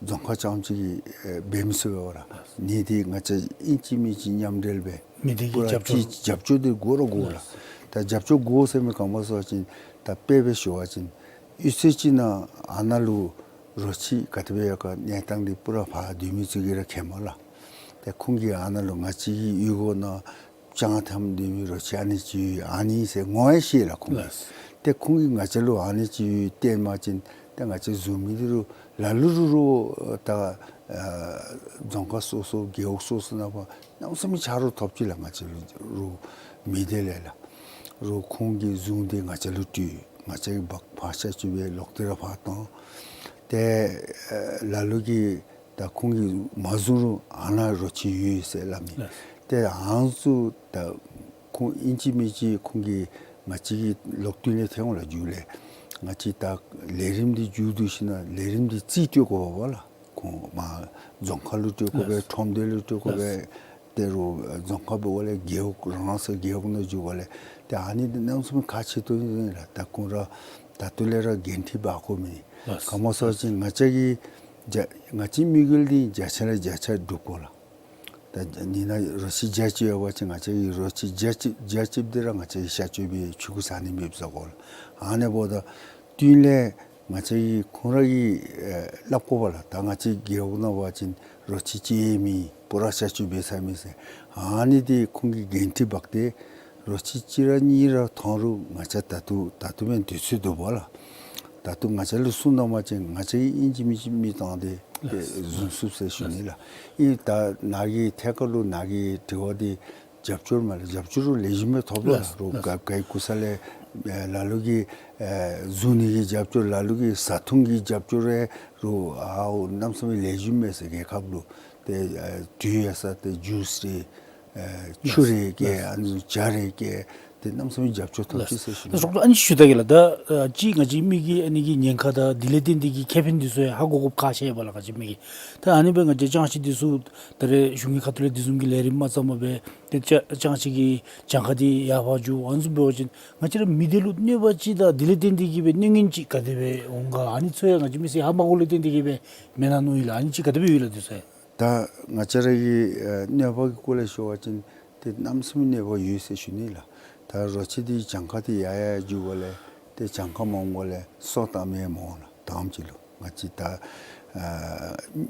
རྫོང་ཁག་རྐྱངམ་ཅིག་གིས་ཨེ་འབད་མི་ཚུགས་པས་ལགས། ནི་འདི་ང་བཅས་ཨིན་ཅི་མིན་ཅི་མཉམ་འབྲེལ་སྦེ་མི་སྡེ་གི་པུ་ར་རྒྱབ་སྐྱོར་ཅིག་རྒྱབ་སྐྱོར་འདི་དགོ་ར་དགོ་ལགས། ད་རྒྱབ་སྐྱོར་དགོ་ཟེར་མི་ག་སྨོ་ཟེར་བ་ཅིན་ད་དཔེ་སྦེ་ཞུ་བ་ཅིན་གཡུས་ཚན་ཅིག་ནང་ཨ་ནཱ་ལུ་རོ་ཁྱི་ག་དེ་སྦེ་ཡོད་ག་གནས་སྟངས་འདི་པུ་ར་ཕར་སྡོད་མི་ཚུ་གིས་ར་མཁྱེནམ་ལགས། ཏེ་ཁོང་གིས་ཨ་ནཱ་ལུ་ང་བཅས་ཀྱི་གཡུས་སྒོ་ནང་སྤྱང་འཐམ་སྡོད་མི་རོ་ཁྱི་ཨ་ནི་ཅིག་ཡོད་ཨ་ནི་ཟེར་ངོ་ཡང་ཤེས་ལགས་ཁོང་གིས། ལགས། ཏེ་ཁོང་གིས་ང་བཅས་ལུ་ཨ་ནི་ཅིག་ཡོད་སྟོན་པ་ཅིན་ཏེ་ང་བཅས་བཟུང་མི་འདི་རུང་ལ་ལུ་རུང་རུང་ད་ཨ་རྫོང་ཁག་སོ་སོ་རྒེད་འོག་སོ་སོ་ནང་ཕར་གནམ་མེད་ས་མེད་ཆ་རོགས་ཐོབ་ཅི་ལགས། ང་བཅས་ལུ་རུང་མི་སྡེ་ལས་ལགས། རུང་ཁོང་གིས་བཟུང་སྟེ་ང་བཅས་ལུ་སྤྲོད། ང་བཅས་ཀྱིས་འབག་ཕར་བཤལ་བཅུག་སྦེ་ལོག་སྟེ་ར་ཕར་བཏང་། ཏེ་ཨ་ལ་ལུ་གིས་ད་ཁོང་གིས་མ་བཟུང་རུང་ཨ་ནཱ་རོ་ཁྱི་ཡོད་ཟེར་སླབ་མས། ལགས། ཏེ་ཨ་ནི་ཚུ་ད་ཁོང་ཨིན་ཅི་མིན་ཅི་ཁོང་གིས་ང་བཅས་ཀྱི་ལོག་སྟེ་ལས་ཐོན་འོང་ལགས་མཇུག་ལས། ང་བཅས་ད་ལས་རིམ་འདི་མཇུག་བསྡུ་ཞིནམ་ལས་རིམ་འདི་རྩིས་སྤྲོད་དགོ་པས་ལགས། ཁོང་མར་རྫོང་ཁག་ལུ་སྤྲོད་དགོ་པས། ལགས། ཁྲོམ་སྡེ་ལུ་སྤྲོད་དགོ་པས། ལགས། ཏེ་རུང་རྫོང་ཁག་འབདཝ་ལས་རྒེད་འོག་རང་སོའི་རྒེད་འོག་ནང་འགྱོ་དགོཔ་ལས་ཏེ་ཨ་ནི་འདི་གནམ་མེད་ས་མེད་ཁག་ཆེ་ཏོག་ཏོ་ཨིན་ལགས། ད་ཁོང་ར་ད་ལྟོ་ལས་ར་འགན་འཁྲི་འབག་དགོ་མི། ལགས། ག་སྨོ་ཟེར་བ་ཅིན་ང་བཅས་ཀྱི་བརྒྱ་ང་བཅས་དམིགས་ཡུལ་འདི་བརྒྱ་ཆ་ལས་བརྒྱ་ཆ་སྒྲུབ་དགོ་ལགས། ད་ནི་ནཱ་རོ་ཁྱི་བརྒྱ་ཅིག་ཡོད་པ་ཅིན་ང་བཅས་ཀྱིས་རོ་ཁྱི་བརྒྱ་ཅིག་བརྒྱ་ཅིག་འདི་ར་ང་བཅས་ཀྱིས་བཤལ་བཅོས་འབད་ཕྱུ་གུ་བཟའ་ནི་མེདཔ་བཟོ་དགོ་ལགས། ཨ་ནི་འབདཝ་ད་བསྟུན་ལས་ ང་བཅས་ཀྱིས་ཁོང་ར་གིས་ཨེ་སླབ་དགོ་པས་ལགས། ད་ང་བཅས་རྒེད་འོག་ནང་འབད་བ་ཅིན་རོ་ཁྱི་ཅིག་ཡང་མེད། པུ་ར་ཤ་ཆུ་འབད་ས་མེད་ཟེར། ཨ་ནི་འདི་ཁོང་གིས་གན་ཁྲི་འབག་སྟེ་རོ་ཁྱི་གཅིག་ར་གཉིས་ར་ཐོན་རུང་ང་བཅས་ད་ལྟོ་ད་ལྟོ་མེན་དུས་ཚོད་འདུག་པས་ལགས། ད་ལྟོ་ང་བཅས་ལུ་གསུངས་གནང་བ་ཅིན་ང་བཅས་ཀྱིས་ཨིན་ཅི་མིན་ཅི་མི་བཏང་སྟེ་ལགས། བཟུང་ཚུགས་ཟེར་ཞུ་ནི་ལགས། ཨིན་ད་ནཱ་གི་ཐད་ཁར་ལུ་ནཱ་གི་དྲི་བ་འདི་རྒྱབ་སྐྱོར་མས་ལགས། རྒྱབ་སྐྱོར་རུང་ལེགས་ཤོམ་སྦེ་ཐོབ་ལོ་ལགས། ལགས། རོགས་ལགས། ག་ག་གིས་ག་ས་ལས་ཨེ་ལ་ལུ་གིས་ཨེ་བཟུང་ནི་གི་རྒྱབ་སྐྱོར་ལ་ལུ་གིས་བཟའ་འཐུང་གི་རྒྱབ་སྐྱོར་རེ་རོགས་ཨའོ་གནམ་མེད་ས་མེད་ལེགས་ཤོམ་མས་ཟེར། རྒྱལ་ཁབ་ལུ་ཏེ་ཨེ་དུས་ཡང་ས་ཏེ་ཇུས་རེ་ཨེ་ཆུ་རེ་ལགས། བཀལ། ལགས། ཨ་ནི་ཇ་རེ་བཀལ། ཏེ་གནམ་མེད་ས་མེད་རྒྱབ་སྐྱོར་ཐོབ་ཅི་ཟེར་ཞུ་ནི། ལགས། ཨ་ནི་ཞུ་ད་གེ་ལགས། ད་ཨ་ཅི་ང་བཅས་མི་གིས་ཨ་ནི་གི་ཉེན་ཁ་དང་དེ་ལས་བརྟེན་ཏེ་གི་ཁེ་ཕན་འདི་ཚུ་ཡང་ཧ་གོ་དགོཔ་ཁག་ཆེ་བས་ལགས། ང་བཅས་མི་གིས་ད་ཨ་ནི་སྦེ་ང་བཅས་ཅང་ཤེས་འདི་ཚུ་ད་རེས་གཞུང་གི་ཁ་ཐུག་ལས་དེ་བཟུམ་གྱི་ལས་རིམ་མ་བརྩམས་པར་སྦེ་ཏེ་ཅ་ཅང་ཤེས་ཀྱི་གྱངས་ཁ་འདི་ཡར་འཕར་འགྱོ། ཨ་ནི་བཟུམ་འབད་བ་ཅིན་ང་བཅས་ར་མི་སྡེ་ལུ་གནོད་པ་ཅིག་དང་དེ་ལས་བརྟེན་ཏེ་གི་སྦེ་གནོད་ངན་ཅིག་ག་དེ་སྦེ་འོང་ག། ཨ་ནི་ཚུ་ཡང་ང་བཅས་མི་སེར་ཧ་མ་གོཝ་ལས་བརྟེན་ཏེ་གི་སྦེ་མེན་ན་མནོ་ཡི་ལགས། ཨ་ནི་ཅིག་ག་དེ་སྦེ་ཡོད་ལགས་འདི་ཚུ་ཡང། ད་ང་བཅས་ར་གི་ཨེ་གནོད་པ་གི་སྐོར་ལས་ཞུ་བ་ཅིན་ཏེ་གནམ་མེད་ས་མེད་གནོད་པ་ཡོད་ཟེར་ཞུ་ནི་ལགས། ད་རོ་ཁྱི་འདི་གྱངས་ཁ་འདི་ཡར་ཡར་འགྱོ་བ་ལས་ཏེ་གྱངས་ཁ་མང་བ་ལས་སོ་བཏབ་མི་མང་ལགས། དང་པ་ཅིག་ལུ་ང་བཅས་ད་ཨ་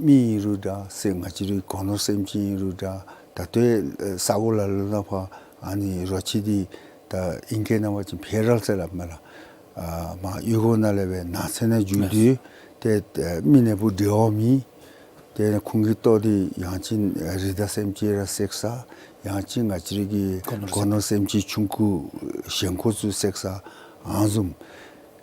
མི་ཨིན་རུང་འདྲ་ཟེར། ང་བཅས་རའི་སྒོ་ནོར་སེམས་ཅན་ཨིན་རུང་འདྲ། ད་ལྟོ་ཨེ་ས་གོ་ལ་ལུ་ནང་ཕར་ཨ་ནི་རོ་ཁྱི་འདི་ད་ཨིང་སྐད་ནང་འབད་བ་ཅིན་ཕེ་རཱལ་ཟེར་སླབ་མས་ལགས། ཨ་མར་གཡུས་སྒོ་ནང་ལས་སྦེ་ནགས་ཚལ་ནང་འགྱོ་དོ། ཏེ་ཨེ་མི་ནག་པོ་འབྲེལ་བ་མེད། ཏེ་ཁོང་གི་ལྟོ་འདི་ཡང་ཅིན་ཨེ་རི་དྭགས་སེམས་ཅན་ར་བསད་ས། ཡང་ཅིན་ང་བཅས་རའི་གི་སྒོ་ནོར་སྒོ་ནོར་སེམས་ཅན་ཆུང་ཀུ་ཞན་ཁོག་ཚུ་བསད་ས་ཨ་ནི་བཟུམ།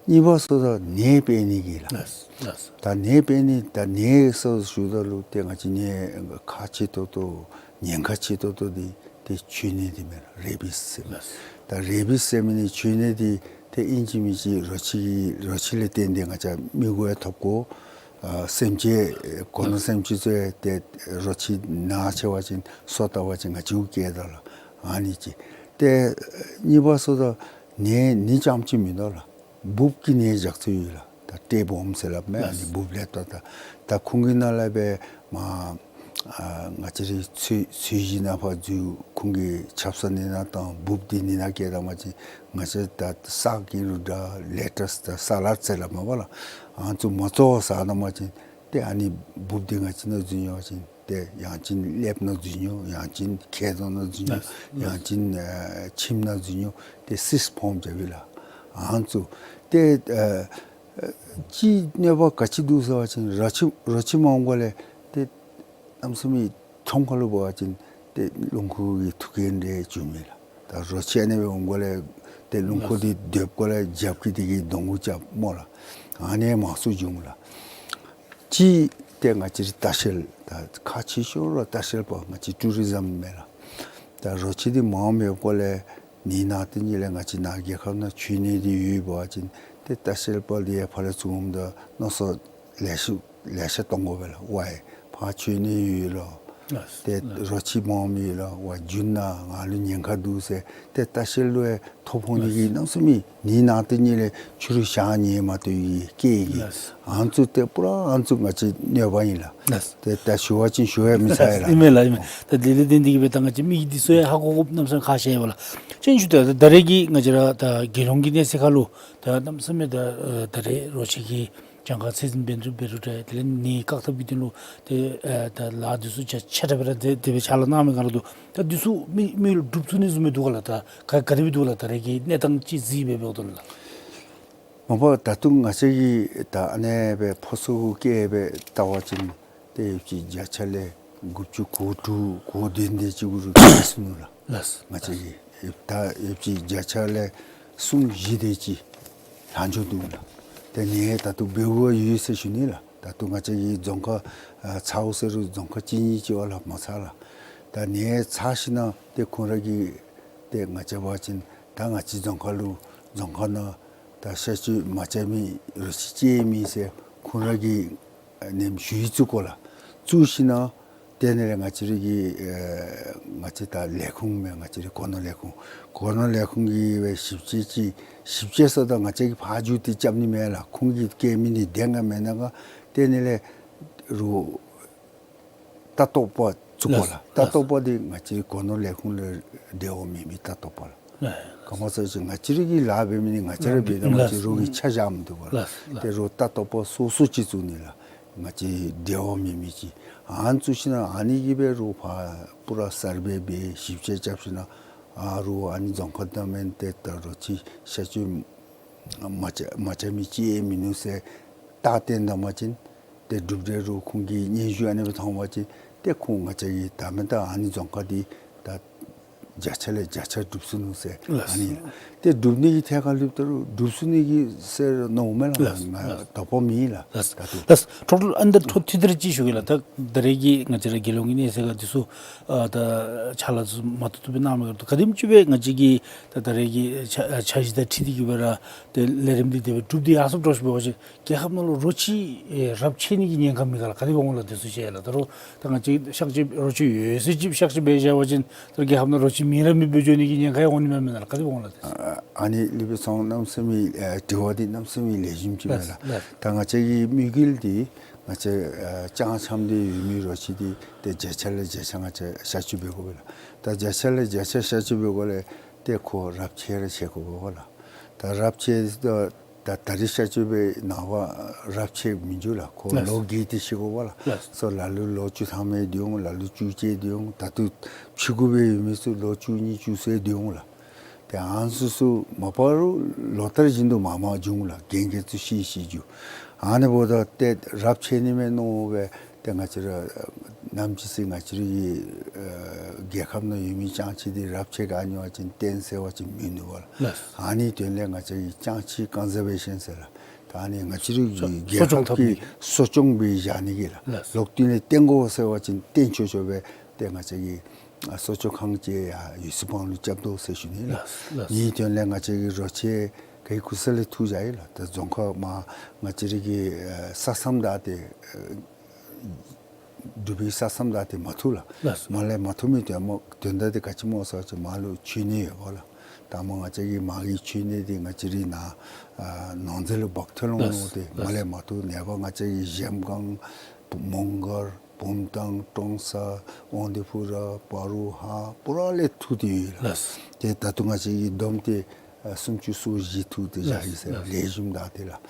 གཉིས་པ་སོ་ད་ནས་འབད་ནི་གི་ལགས། ལགས། ལགས། ད་ནས་འབད་ནི་ད་ནས་སོ་ཞུཝ་ད་ལུ་ཏེ་ང་བཅས་ནད་ཁག་ཆེ་ཏོག་ཏོ་ཉེན་ཁ་ཆེ་ཏོག་ཏོ་འདི་ཏེ་བཅོས་ནད་འདི་མས་ལགས། རེ་བིས་ཟེར་མི། ལགས། ད་རེ་བིས་ཟེར་མི་ནི་བཅོས་ནད་འདི་ཏེ་ཨིན་ཅི་མིན་ཅི་རོ་ཁྱི་རོ་ཁྱི་ལས་བརྟེན་ཏེ་ང་བཅས་མི་གུ་ཡང་ཐོབ་དགོ། ཨ་སེམས་ཅན་སྒོ་ནོར་སེམས་ཅན་ཚུ་ཡང་ཏེ་རོ་ཁྱི་ནད་ཆེ་བ་ཅིན་སོ་བཏབ་པ་ཅིན་ང་བཅས་གུ་བཀལ་ད་ལགས། ཨ་ནི་ཅིག། ཏེ་གཉིས་པ་སོ་ད་ནད་ནི་རྐྱངམ་ཅིག་མིན་འདུག་ལགས། འབུཔ་གི་ནད་རྐྱངམ་ཅིག་ཡོད་ལགས། ད་ཊེབ་ཝོམ་ཟེར་སླབ་མས། ཨ་ནི་ལགས། འབུཔ་ལས་བཏོན་ད་ད་ཁོང་གི་ནང་ལས་སྦེ་མར་ཨ་ང་བཅས་རའི་ཚོས་ཚོས་གཞི་ནང་ཕར་འཛུལ། ཁོང་གི་ཆབ་གསང་ནང་ན་བཏང་། འབུཔ་འདི་ནང་ན་བསྐྱལ་བཏང་པ་ཅིན་ང་བཅས་ད་སཱག་ཨིན་རུང་འདྲ་ལེ་ཊས་ད་སཱ་ལཌ་ཟེར་སླབ་མས་པ་ལགས། ཨ་ནི་ཚུ་མ་བཙོ་བར་བཟའ་བཏང་པ་ཅིན་ཏེ་ཨ་ནི་འབུཔ་འདི་ང་བཅས་ནང་འཛུལ་འགྱོ་བ་ཅིན་ཏེ་ཡང་ཅིན་ཀླདཔ་ནང་འཛུལ་འགྱོ། ཡང་ཅིན་ཁ་གདོང་ནང་འཛུལ་འགྱོ། ལགས། ཡང་ཅིན་ཨ་ཁྱིམ་ནང་འཛུལ་འགྱོ། ཏེ་སིསཊ་ཕོརམ་འབྱུང་བས་ལགས། ཨ་ནི་ཚུ་ཏེ་ཨ་ཨ་ཅིག་གནོད་པ་ག་ཅི་འདུག་ཟེར་བ་ཅིན་རོ་ཁྱི་རོ་ཁྱི་མང་པོ་ལས་ཏེ་གནམ་མེད་ས་མེད་ཁྲོམ་ཁ་ལུ་འབད་བ་ཅིན་ཏེ་རླུང་ཁུག་གི་ཐུག་རྐྱེན་རེ་འབྱུངམ་མས་ལགས། ད་རོ་ཁྱི་ཨ་ནི་སྦེ་འོང་དགོཔ་ལས་ཏེ་རླུང་ཁུག་འདི་རྡོབ་དགོཔ་ལས་རྒྱབ་ཀྱི་འདི་གིས་གདོང་གུ་རྐྱབ་སྨོ་ལགས། ཨ་ནི་མང་སུ་འབྱུང་ལགས། ཅིག་ཏེ་ང་བཅས་རའི་ལྟ་བཤལ་ད་ཁག་ཆེ་ཤོས་ར་ལྟ་བཤལ་པ་ང་བཅས་ཊུ་རི་ཛམ་མས་ལགས། ད་རོ་ཁྱི་འདི་མངམ་ཡོདཔ་ལས་ནད་ནང་དེ་ཉིད་ལས་ང་བཅས་ནཱ་རྒྱལ་ཁབ་ནང་བཅོས་ནད་འདི་ཡོདཔ་འབད་བ་ཅིན་ཏེ་ལྟ་བཤལ་པ་འདི་ཡང་ཕར་ལས་ཚུར་འོངམ་ད་མནོ་བསམ་ལེ་ཤ་ལེ་ཤ་གཏང་དགོ་པས་ལགས། ཝའི་ཕར་བཅོས་ནད་ཡོད་ལོ། ལགས། ཏེ་ལགས། རོ་ཁྱི་མངམ་ཡོད་ལོ། ཝའི་རྒྱུན་ནང་ང་ལུ་ཉེན་ཁ་འདུག་ཟེར་ཏེ་ལྟ་བཤལ་ལུ་ཡང་ཐོ་ཕོག་ནི་གི། ལགས། གནམ་མེད་ས་མེད་ནད་ནང་དེ་ཉིད་ལས་ཕྱི་རུ་ཤ་ཉེ་མ་གཏོགས་ཡོད་སྐད་ཀྱི། ལགས། ཨ་ནི་ཚུ་ཏེ་པུ་ར་ཨ་ནི་ཚུ་ང་བཅས་གནོད་པ་ཨིན་ལགས། ལགས། ཏེ་ད་ཞུ་བ་ཅིན་ཞུ་ཡང་མི་ཚར་ལགས། ཨིན་མས་ལགས། ཨིན་མས། ད་དེ་ལས་བརྟེན་ཏེ་གི་སྦེ་ད་ང་བཅས་མི་འདི་ཚུ་ཡང་ཧ་གོ་དགོཔ་གནམ་མེད་ས་མེད་ཁག་ཆེ་བས་ལགས། ཅིན་ཞུ་ད་ད་རེས་ཀྱི་ང་བཅས་ར་ད་རྒྱལ་ཡོངས་ཀྱི་གནས་ཚད་ཁར་ལུ་ད་གནམ་མེད་ས་མེད་ད་ཨ་ད་རེས་རོ་ཁྱི་གི་གྱངས་ཁ་ཚད་འཛིན་འབད་རུང་འབད་རུང་འདྲ། དེ་ལས་ནད་བཀག་ཐབས་ཀྱི་དོན་ལུ་ཏེ་ཨ་ད་ལཱ་འདི་ཚུ་རྒྱ་ཆེ་དྲགས་སྦེ་ར་དེ་དེ་སྦེ་ཕྱག་ལཱ་གནང་མི་ག་ར་འདུག། ད་འདི་ཚུ་མི་མི་ལུ་སྒྲུབ་ཚུགས་ནི་བཟུམ་སྦེ་འདུག་ག་ལགས། ད་ག་ག་དེ་སྦེ་འདུག་ལགས། ད་རེས་ཀྱི་གནས་སྟངས་ཅིག་གཟིགས་སྦེ་འབདཝ་ད་ལགས། མ་པ་ད་ལྟོ་ང་བཅས་ཀྱིས་ད་ཨ་ནེ་སྦེ་ཕོ་སོ་གུ་བཀལ་སྦེ་བལྟ་བ་ཅིན་ཏེ་ཡོདཔ་ཅིག་བརྒྱ་ཆ་ལས་དགུ་བཅུ་གོ་དྲུག་གོ་བདུན་དེ་ཅིག་གུ་ར་བཀལ་སོང་ནུག་ལགས། ལགས། ང་བཅས་ཀྱིས་ད་ཡོདཔ་ཅིག་བརྒྱ་ཆ་ལས་གསུམ་བཞི་དེ་ཅིག་ལྷག་འགྱོ་འདུག་ལགས། ཏེ་ནད་ད་ལྟོ་འབདཝ་ཡོད་ཟེར་ཞུ་ནི་ལགས། ད་ལྟོ་ང་བཅས་ཀྱི་རྫོང་ཁག་ཨ་ཚཝ་ཟེར་རུང་རྫོང་ཁག་གཅིག་གཉིས་ཅིག་བ་ལྷག་མ་ཚར་ལགས། ད་ནད་ཚར་ཞིན་ན་ཏེ་ཁོང་ར་གིས་ཏེ་ང་བཅས་འབད་བ་ཅིན་ད་ང་བཅས་རྫོང་ཁག་ལུ་རྫོང་ཁག་ནང་ད་ཤ་ཆུ་མ་རྐྱབ་མི་རོ་ཁྱི་ཅིག་ཡང་མེད་ཟེར་ཁོང་ར་གིས་ཨ་ནེམ་ཞུ་ཡིག་བཙུགས་དགོ་ལགས། བཙུགས་ཞིན་ན་དེ་ནང་ལས་ང་བཅས་ར་གི་ཨེ་ང་བཅས་ད་ལས་ཁུངས་མས། ང་བཅས་རའི་སྒོ་ནོར་ལས་ཁུངས། སྒོ་ནོར་ལས་ཁུངས་ཀྱིས་སྦེ་ཞིབ་དཔྱད་ཅིག་ཞིབ་དཔྱད་ཟེརཝ་ད་ང་བཅས་ཀྱིས་ཕར་འགྱོ་སྟེ་རྐྱབ་ནི་མེན་ལགས། ཁོང་གིས་བཀལ་མི་ནི་བདེན་ག་མེན་ན་ག་དེ་ནང་ལས་རོགས་ལྟ་རྟོགཔ་བཙུགས་དགོ་ལགས། ལགས། ལྟ་རྟོགཔ་འདི་ང་བཅས་སྒོ་ནོར་ལས་ཁུངས་ལུ་འབྲེལ་བ་མེད་མི་ལྟ་རྟོགཔ་ལགས། ཨེ། ག་སྨོ་ཟེར་བ་ཅིན་ང་བཅས་ར་གིས་ལཱ་འབད་མི་འདི་ང་བཅས་ར་འབད་དོ་མ་གཞི་རོགས་ཀྱིས་ཆ་བཞག་མི་བཏུབ་པས་ལགས། ལགས། ཏེ་རོགས་ལྟ་རྟོག་པ་སོ་སོ་ཅིག་བཙུགས་ནི་ལགས། ང་བཅས་འབྲེལ་བ་མེད་མི་ཅིག་ཨ་ནི་བཙུགས་ཞིནམ་ལས་ཨ་ནི་གིས་སྦེ་རོགས་ཕར་པུ་ར་གསརཔ་སྦེ་ཞིབ་དཔྱད་རྐྱབ་ཞིནམ་ལས་ཨ་རོགས་ཨ་ནི་རྫོང་ཁག་བདག་མེད་ཏེ་ད་རོགས་ཅིག་གཤག་བཅོས་མ་རྐྱབ་མ་རྐྱབ་མི་ཅིག་མིན་ནུག་ཟེར་རྟགས་བསྟན་ད་པ་ཅིན་ཏེ་གྲུབ་འབྲས་རོགས་ཁོང་གིས་སྙན་ཞུ་ཨ་ནི་སྦེ་ཐོན་པ་ཅིན་ཏེ་ཁོང་ང་བཅས་ཀྱིས་ད་མེན་ད་ཨ་ནི་རྫོང་ཁག་འདི་ད་བརྒྱ་ཆ་ལས་བརྒྱ་ཆ་གྲུབ་སོ་ནུག་ཟེར། ལགས། ཨ་ནི་ལགས། ཏེ་གྲུབ་ནི་གི་ཐད་ཁར་ལྷོདཔ་ད་རུང་གྲུབ་ཚུགས་ནི་གི་ཟེར་མནོཝ་མས་ལགས། ལགས། ང་ལགས། དོགས་པ་མེད་ལགས། ལགས། ད་ལྟོ། ལགས། ཁྲོ་ཁྲོ་ཨ་ནི་ད་འཕྲོ་མཐུད་དེ་ར་ཅིག་ཞུ་གེ་ལགས། ད་ད་རེས་ཀྱི་ང་བཅས་ར་རྒྱལ་ཡོངས་ཀྱི་གནས་ཚད་ཁར་འདི་ཚུ་ཨ་ད་ཕྱག་ལཱ་ཚུ་མ་ཐུབ་ཐུབ་སྦེ་གནང་མི་ག་དེམ་ཅིག་སྦེ་ང་བཅས་ཀྱི་ད་ད་རེས་ཀྱི་འཆར་འཆར་གཞི་དང་འཁྲིལ་ཏེ་གི་སྦེ་ར་ཏེ་ལས་རིམ་འདི་དེ་སྦེ་གྲུབ་སྟེ་ཡར་སོངམ་འདྲཝ་ཅིག་འབད་བ་ཅིན་རྒྱལ་ཁབ་ནང་ལུ་རོ་ཁྱི་ཨེ་རབས་ཆད་ནི་གི་ཉེན་ཁ་མེད་ག་ལགས། ག་དེ་སྦེ་འོང་ལགས། དེ་ཚུ་ཅིག་ལགས། ད་རུང་ད་ང་བཅས་གཤག་བཅོས་རོ་ཁྱི་ཡོད་ཟེར་ཅིག་གཤག་བཅོས་འབད་བཞག་པ་ཅིན་ད་རྒྱལ་ཁབ་ནང་རོ་ཁྱི་མེད་ར་མེདཔ་འགྱོ་ནི་གི་ཉེན་ཁ་ཡང་འོང་ནི་མས་མེན་ན་ལགས། ག་དེ་སྦེ་འོང་ལགས། དེ་ཚུ། ཨ་ཨ་ནི་ལུ་སྦེ་སོང་གནམ་མེད་ས་མེད་ཨེ་དྲི་བ་འདི་གནམ་མེད་ས་མེད་ལེགས་ཤོམ་ཅིག་ཨིན་ལགས། ལགས། ལགས། ད་ང་བཅས་ཀྱི་དམིགས་ཡུལ་འདི་ང་བཅས་ཨེ་ལྕང་ཤམ་འདི་ཡོད་མི་རོ་ཁྱི་འདི་ཏེ་བརྒྱ་ཆ་ལས་བརྒྱ་ཆ་ང་བཅས་གཤག་བཅོས་འབད་དགོ་པས་ལགས། ད་བརྒྱ་ཆ་ལས་བརྒྱ་ཆ་གཤག་བཅོས་འབད་དགོ་ལས་ཏེ་ཁོ་རབས་ཆད་ར་ཆད་དགོ་པས་ལགས། ད་རབས་ཆད་ད་ད་ད་རིས་གཤག་བཅོས་འབད་ནངས་པ་རབས་ཆད་མི་འགྱོ་ལགས། ཁོ་ལགས། ལོ་བརྒྱད་དེ་ཤི་དགོ་པས་ལགས། ལགས། སོ་ལ་ལུ་ལོ་བཅུ་ཐམ་མི་འདི་འོང་། ལ་ལུ་བཅུ་གཅིག་འདི་འོང་། ད་ལྟོ་ཕྱི་གུ་སྦེ་ཡོད་མི་ཚུ་ལོ་བཅུ་གཉིས་བཅུ་གསུམ་འདི་འོང་ལགས། ཏེ་ཨ་ནི་ཚུ་ཚུ་མ་པ་རུང་ལོ་ལྟར་བཞིན་དུ་མར་མར་འགྱོ་འོང་ལགས། རྒན་རྒས་ཚུ་ཤི་ཤི་འགྱོ། ཨ་ནི་འབདཝ་ད་ཏེ་རབས་ཆད་ནི་མས་མནོ་སྦེ་ཏེ་ང་བཅས་ར་ནམ་ཅིག་ཟེར་ང་བཅས་ར་གི་ཨེ་རྒྱལ་ཁབ་ནང་ཡོད་མི་ལྕང་ཁྱི་འདི་རབས་ཆད་ག་ནི་བ་ཅིན་གཏན་སེལ་བ་ཅིན་མི་ནུས་པས་ལགས། ལགས། ཨ་ནི་དོན་ལས་ང་བཅས་ཀྱིས་ལྕང་ཁྱི་ཀོན་ཟར་བེ་ཤཱན་ཟེར་ལགས། ད་ཨ་ནི་ང་བཅས་ར་གི་གསོ་རྒྱལ་ཁབ་ཀྱི་གསོ་སྐྱོང་འབད་བཞག་ནི་གི་ལགས། ལགས། ལོག་སྟེ་ལས་བཏོན་དགོ་ཟེར་བ་ཅིན་བཏོན་ཆོག་ཆོག་སྦེ་ཏེ་ང་བཅས་ཀྱི་ཨ་གསོ་སྐྱོང་ཁང་ཅིག་ཡ་ཡུས་སི་སྦང་ལུ་རྐྱབ་དོ་ཟེར་ཞུ་ནི་ལགས། ལགས། ལགས། ཨ་ནི་དོན་ལས་ང་བཅས་ཀྱིས་རོ་ཁྱི་ག་གི་གུ་ས་ལས་འཐུ་བཞག་ཡི་ལགས། ད་རྫོང་ཁག་མ་ང་བཅས་ར་གི་ཨེ་ས་མཚམས་བདའ་སྟེ་ཨེ་འབྲུག་པའི་ས་མཚམས་བདའ་སྟེ་མ་འཐུ་ལགས། ལགས། མར་ལས་མ་འཐུ་མི་དོན་མ་དོན་དག་འདི་ག་ཅི་སྨོ་ཟེར་བ་ཅིན་མར་ལུ་མཆོད་གནས་ཡོདཔ་ལགས། ད་མར་ང་བཅས་ཀྱི་མར་གྱི་མཆོད་གནས་འདི་ང་བཅས་རའི་ནཱ་ཨ་ནང་འཛིང་ལུ་འབག་ཐོན་འོང་ནི་འོང་སྟེ་ལགས། མར་ལས་མ་འཐུ། ནངས་པ་ང་བཅས་ཀྱི་གཞལམ་སྒང་མོང་སྒར་བུམ་ཐང་ཀྲོང་གསར་དབང་འདུས་ཕུ་ར་སྤ་རོ་ཧཱ་པུ་ར་ལས་འཐུ་སྟེ་ཡོད་ལགས། ལགས། ཏེ་ད་ལྟོ་ང་བཅས་ཀྱིས་བསྡོམས་ཏེ་ཨ་སུམ་ཅུ་སོ་བཞི་འཐུ་སྟེ་བཞག་ཡི་ཟེར། ལགས། ལེགས་ཤོམ་ད་དེ་ལགས།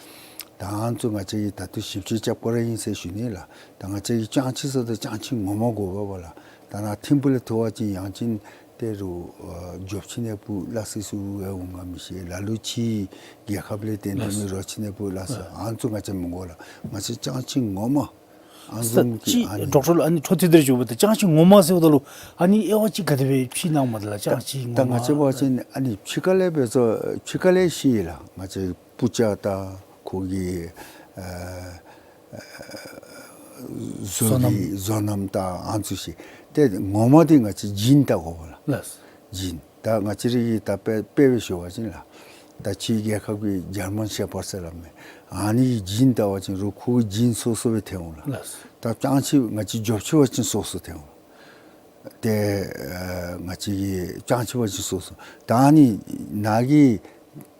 ད་ཨ་ནི་ཚུ་ང་བཅས་ཀྱིས་ད་ལྟོ་ཞིབ་དཔྱད་རྐྱབ་དགོ་ར་ཨིན་ཟེར་ཞུ་ནི་ལགས། ད་ང་བཅས་ཀྱིས་ལྕང་ཁྱི་ཟེརཝ་ད་ལྕང་ཁྱི་ངོ་མ་དགོ་པས་ལགས། ད་ནཱ་ཐིམ་ཕུག་ལས་འཐུ་བ་ཅིན་ཡང་ཅིན་ཏེ་རུང་ཨ་འབྱོགཔ་ཁྱི་ནདཔ་སླ་བསྲེ་ཚུ་ཡང་འོང་ག་མི་ཤེས། ལ་ལུ་ཕྱི་རྒྱལ་ཁབ་ལས་བཏོན་ཏེ་མི་རོ་ཁྱི་ནདཔ་སླ་བསྲེ་ཨ་ནི་ཚུ་ང་བཅས་མི་དགོ་ལགས། ང་བཅས་ལྕང་ཁྱི་ངོ་མ་ཨ་ནི་བཟུམ་གྱི་ཅིག་ཨ་ནི་ཌོག་ཊར་ལུ་ཨ་ནི་འཕྲོ་མཐུད་དེ་ར་ཞུ་བ་ད་ལྕང་ཁྱི་ངོ་མ་ཟེརཝ་ད་ལུ་ཨ་ནི་དབྱེ་བ་ཅིག་ག་དེ་སྦེ་ཕྱེ་གནངམ་མས་ལགས། ལྕང་ཁྱི་ངོ་མ། ད་ང་བཅས་འབད་བ་ཅིན་ཨ་ནི་ཕྱི་ཁ་ལས་འབད་ཚུགས་ཕྱི་ཁ་ལས་ཤེས་ལགས། ང་བཅས་པུ་ཅ་དང་ཁོ་གི་ཨ་བཟོ་བཟོ་རྣམ། གི་བཟོ་རྣམ་དང་ཨ་ནི་ཚུ་ཤེས། ཏེ་ངོ་མ་འདི་ང་བཅས་ཇིན་བལྟ་དགོ་པས་ལགས། ལགས། ཇིན། ད་ང་བཅས་ར་གི་ད་དཔེ་དཔེ་སྦེ་ཞུ་བ་ཅིན་ལགས། ད་ཕྱི་རྒྱལ་ཁབ་ཀྱི་ཇར་མན་ཤེ་ཕརཌ་ཟེར་སླབ་མས། ཨ་ནི་གི་ཇིན་བལྟ་བ་ཅིན་རོགས་ཁོ་གི་ཇིན་སོ་སོ་སྦེ་ཐོན་འོང་ལགས། ལགས། ད་ལྕང་ཁྱི་ང་བཅས་འབྱོགཔ་ཁྱི་འབད་བ་ཅིན་སོ་སོ་ཐོན་འོང་། ཏེ་ཨ་ང་བཅས་ཀྱི་ལྕང་ཁྱི་འབད་བ་ཅིན་སོ་སོ། ད་ཨ་ནི་ནཱ་གི་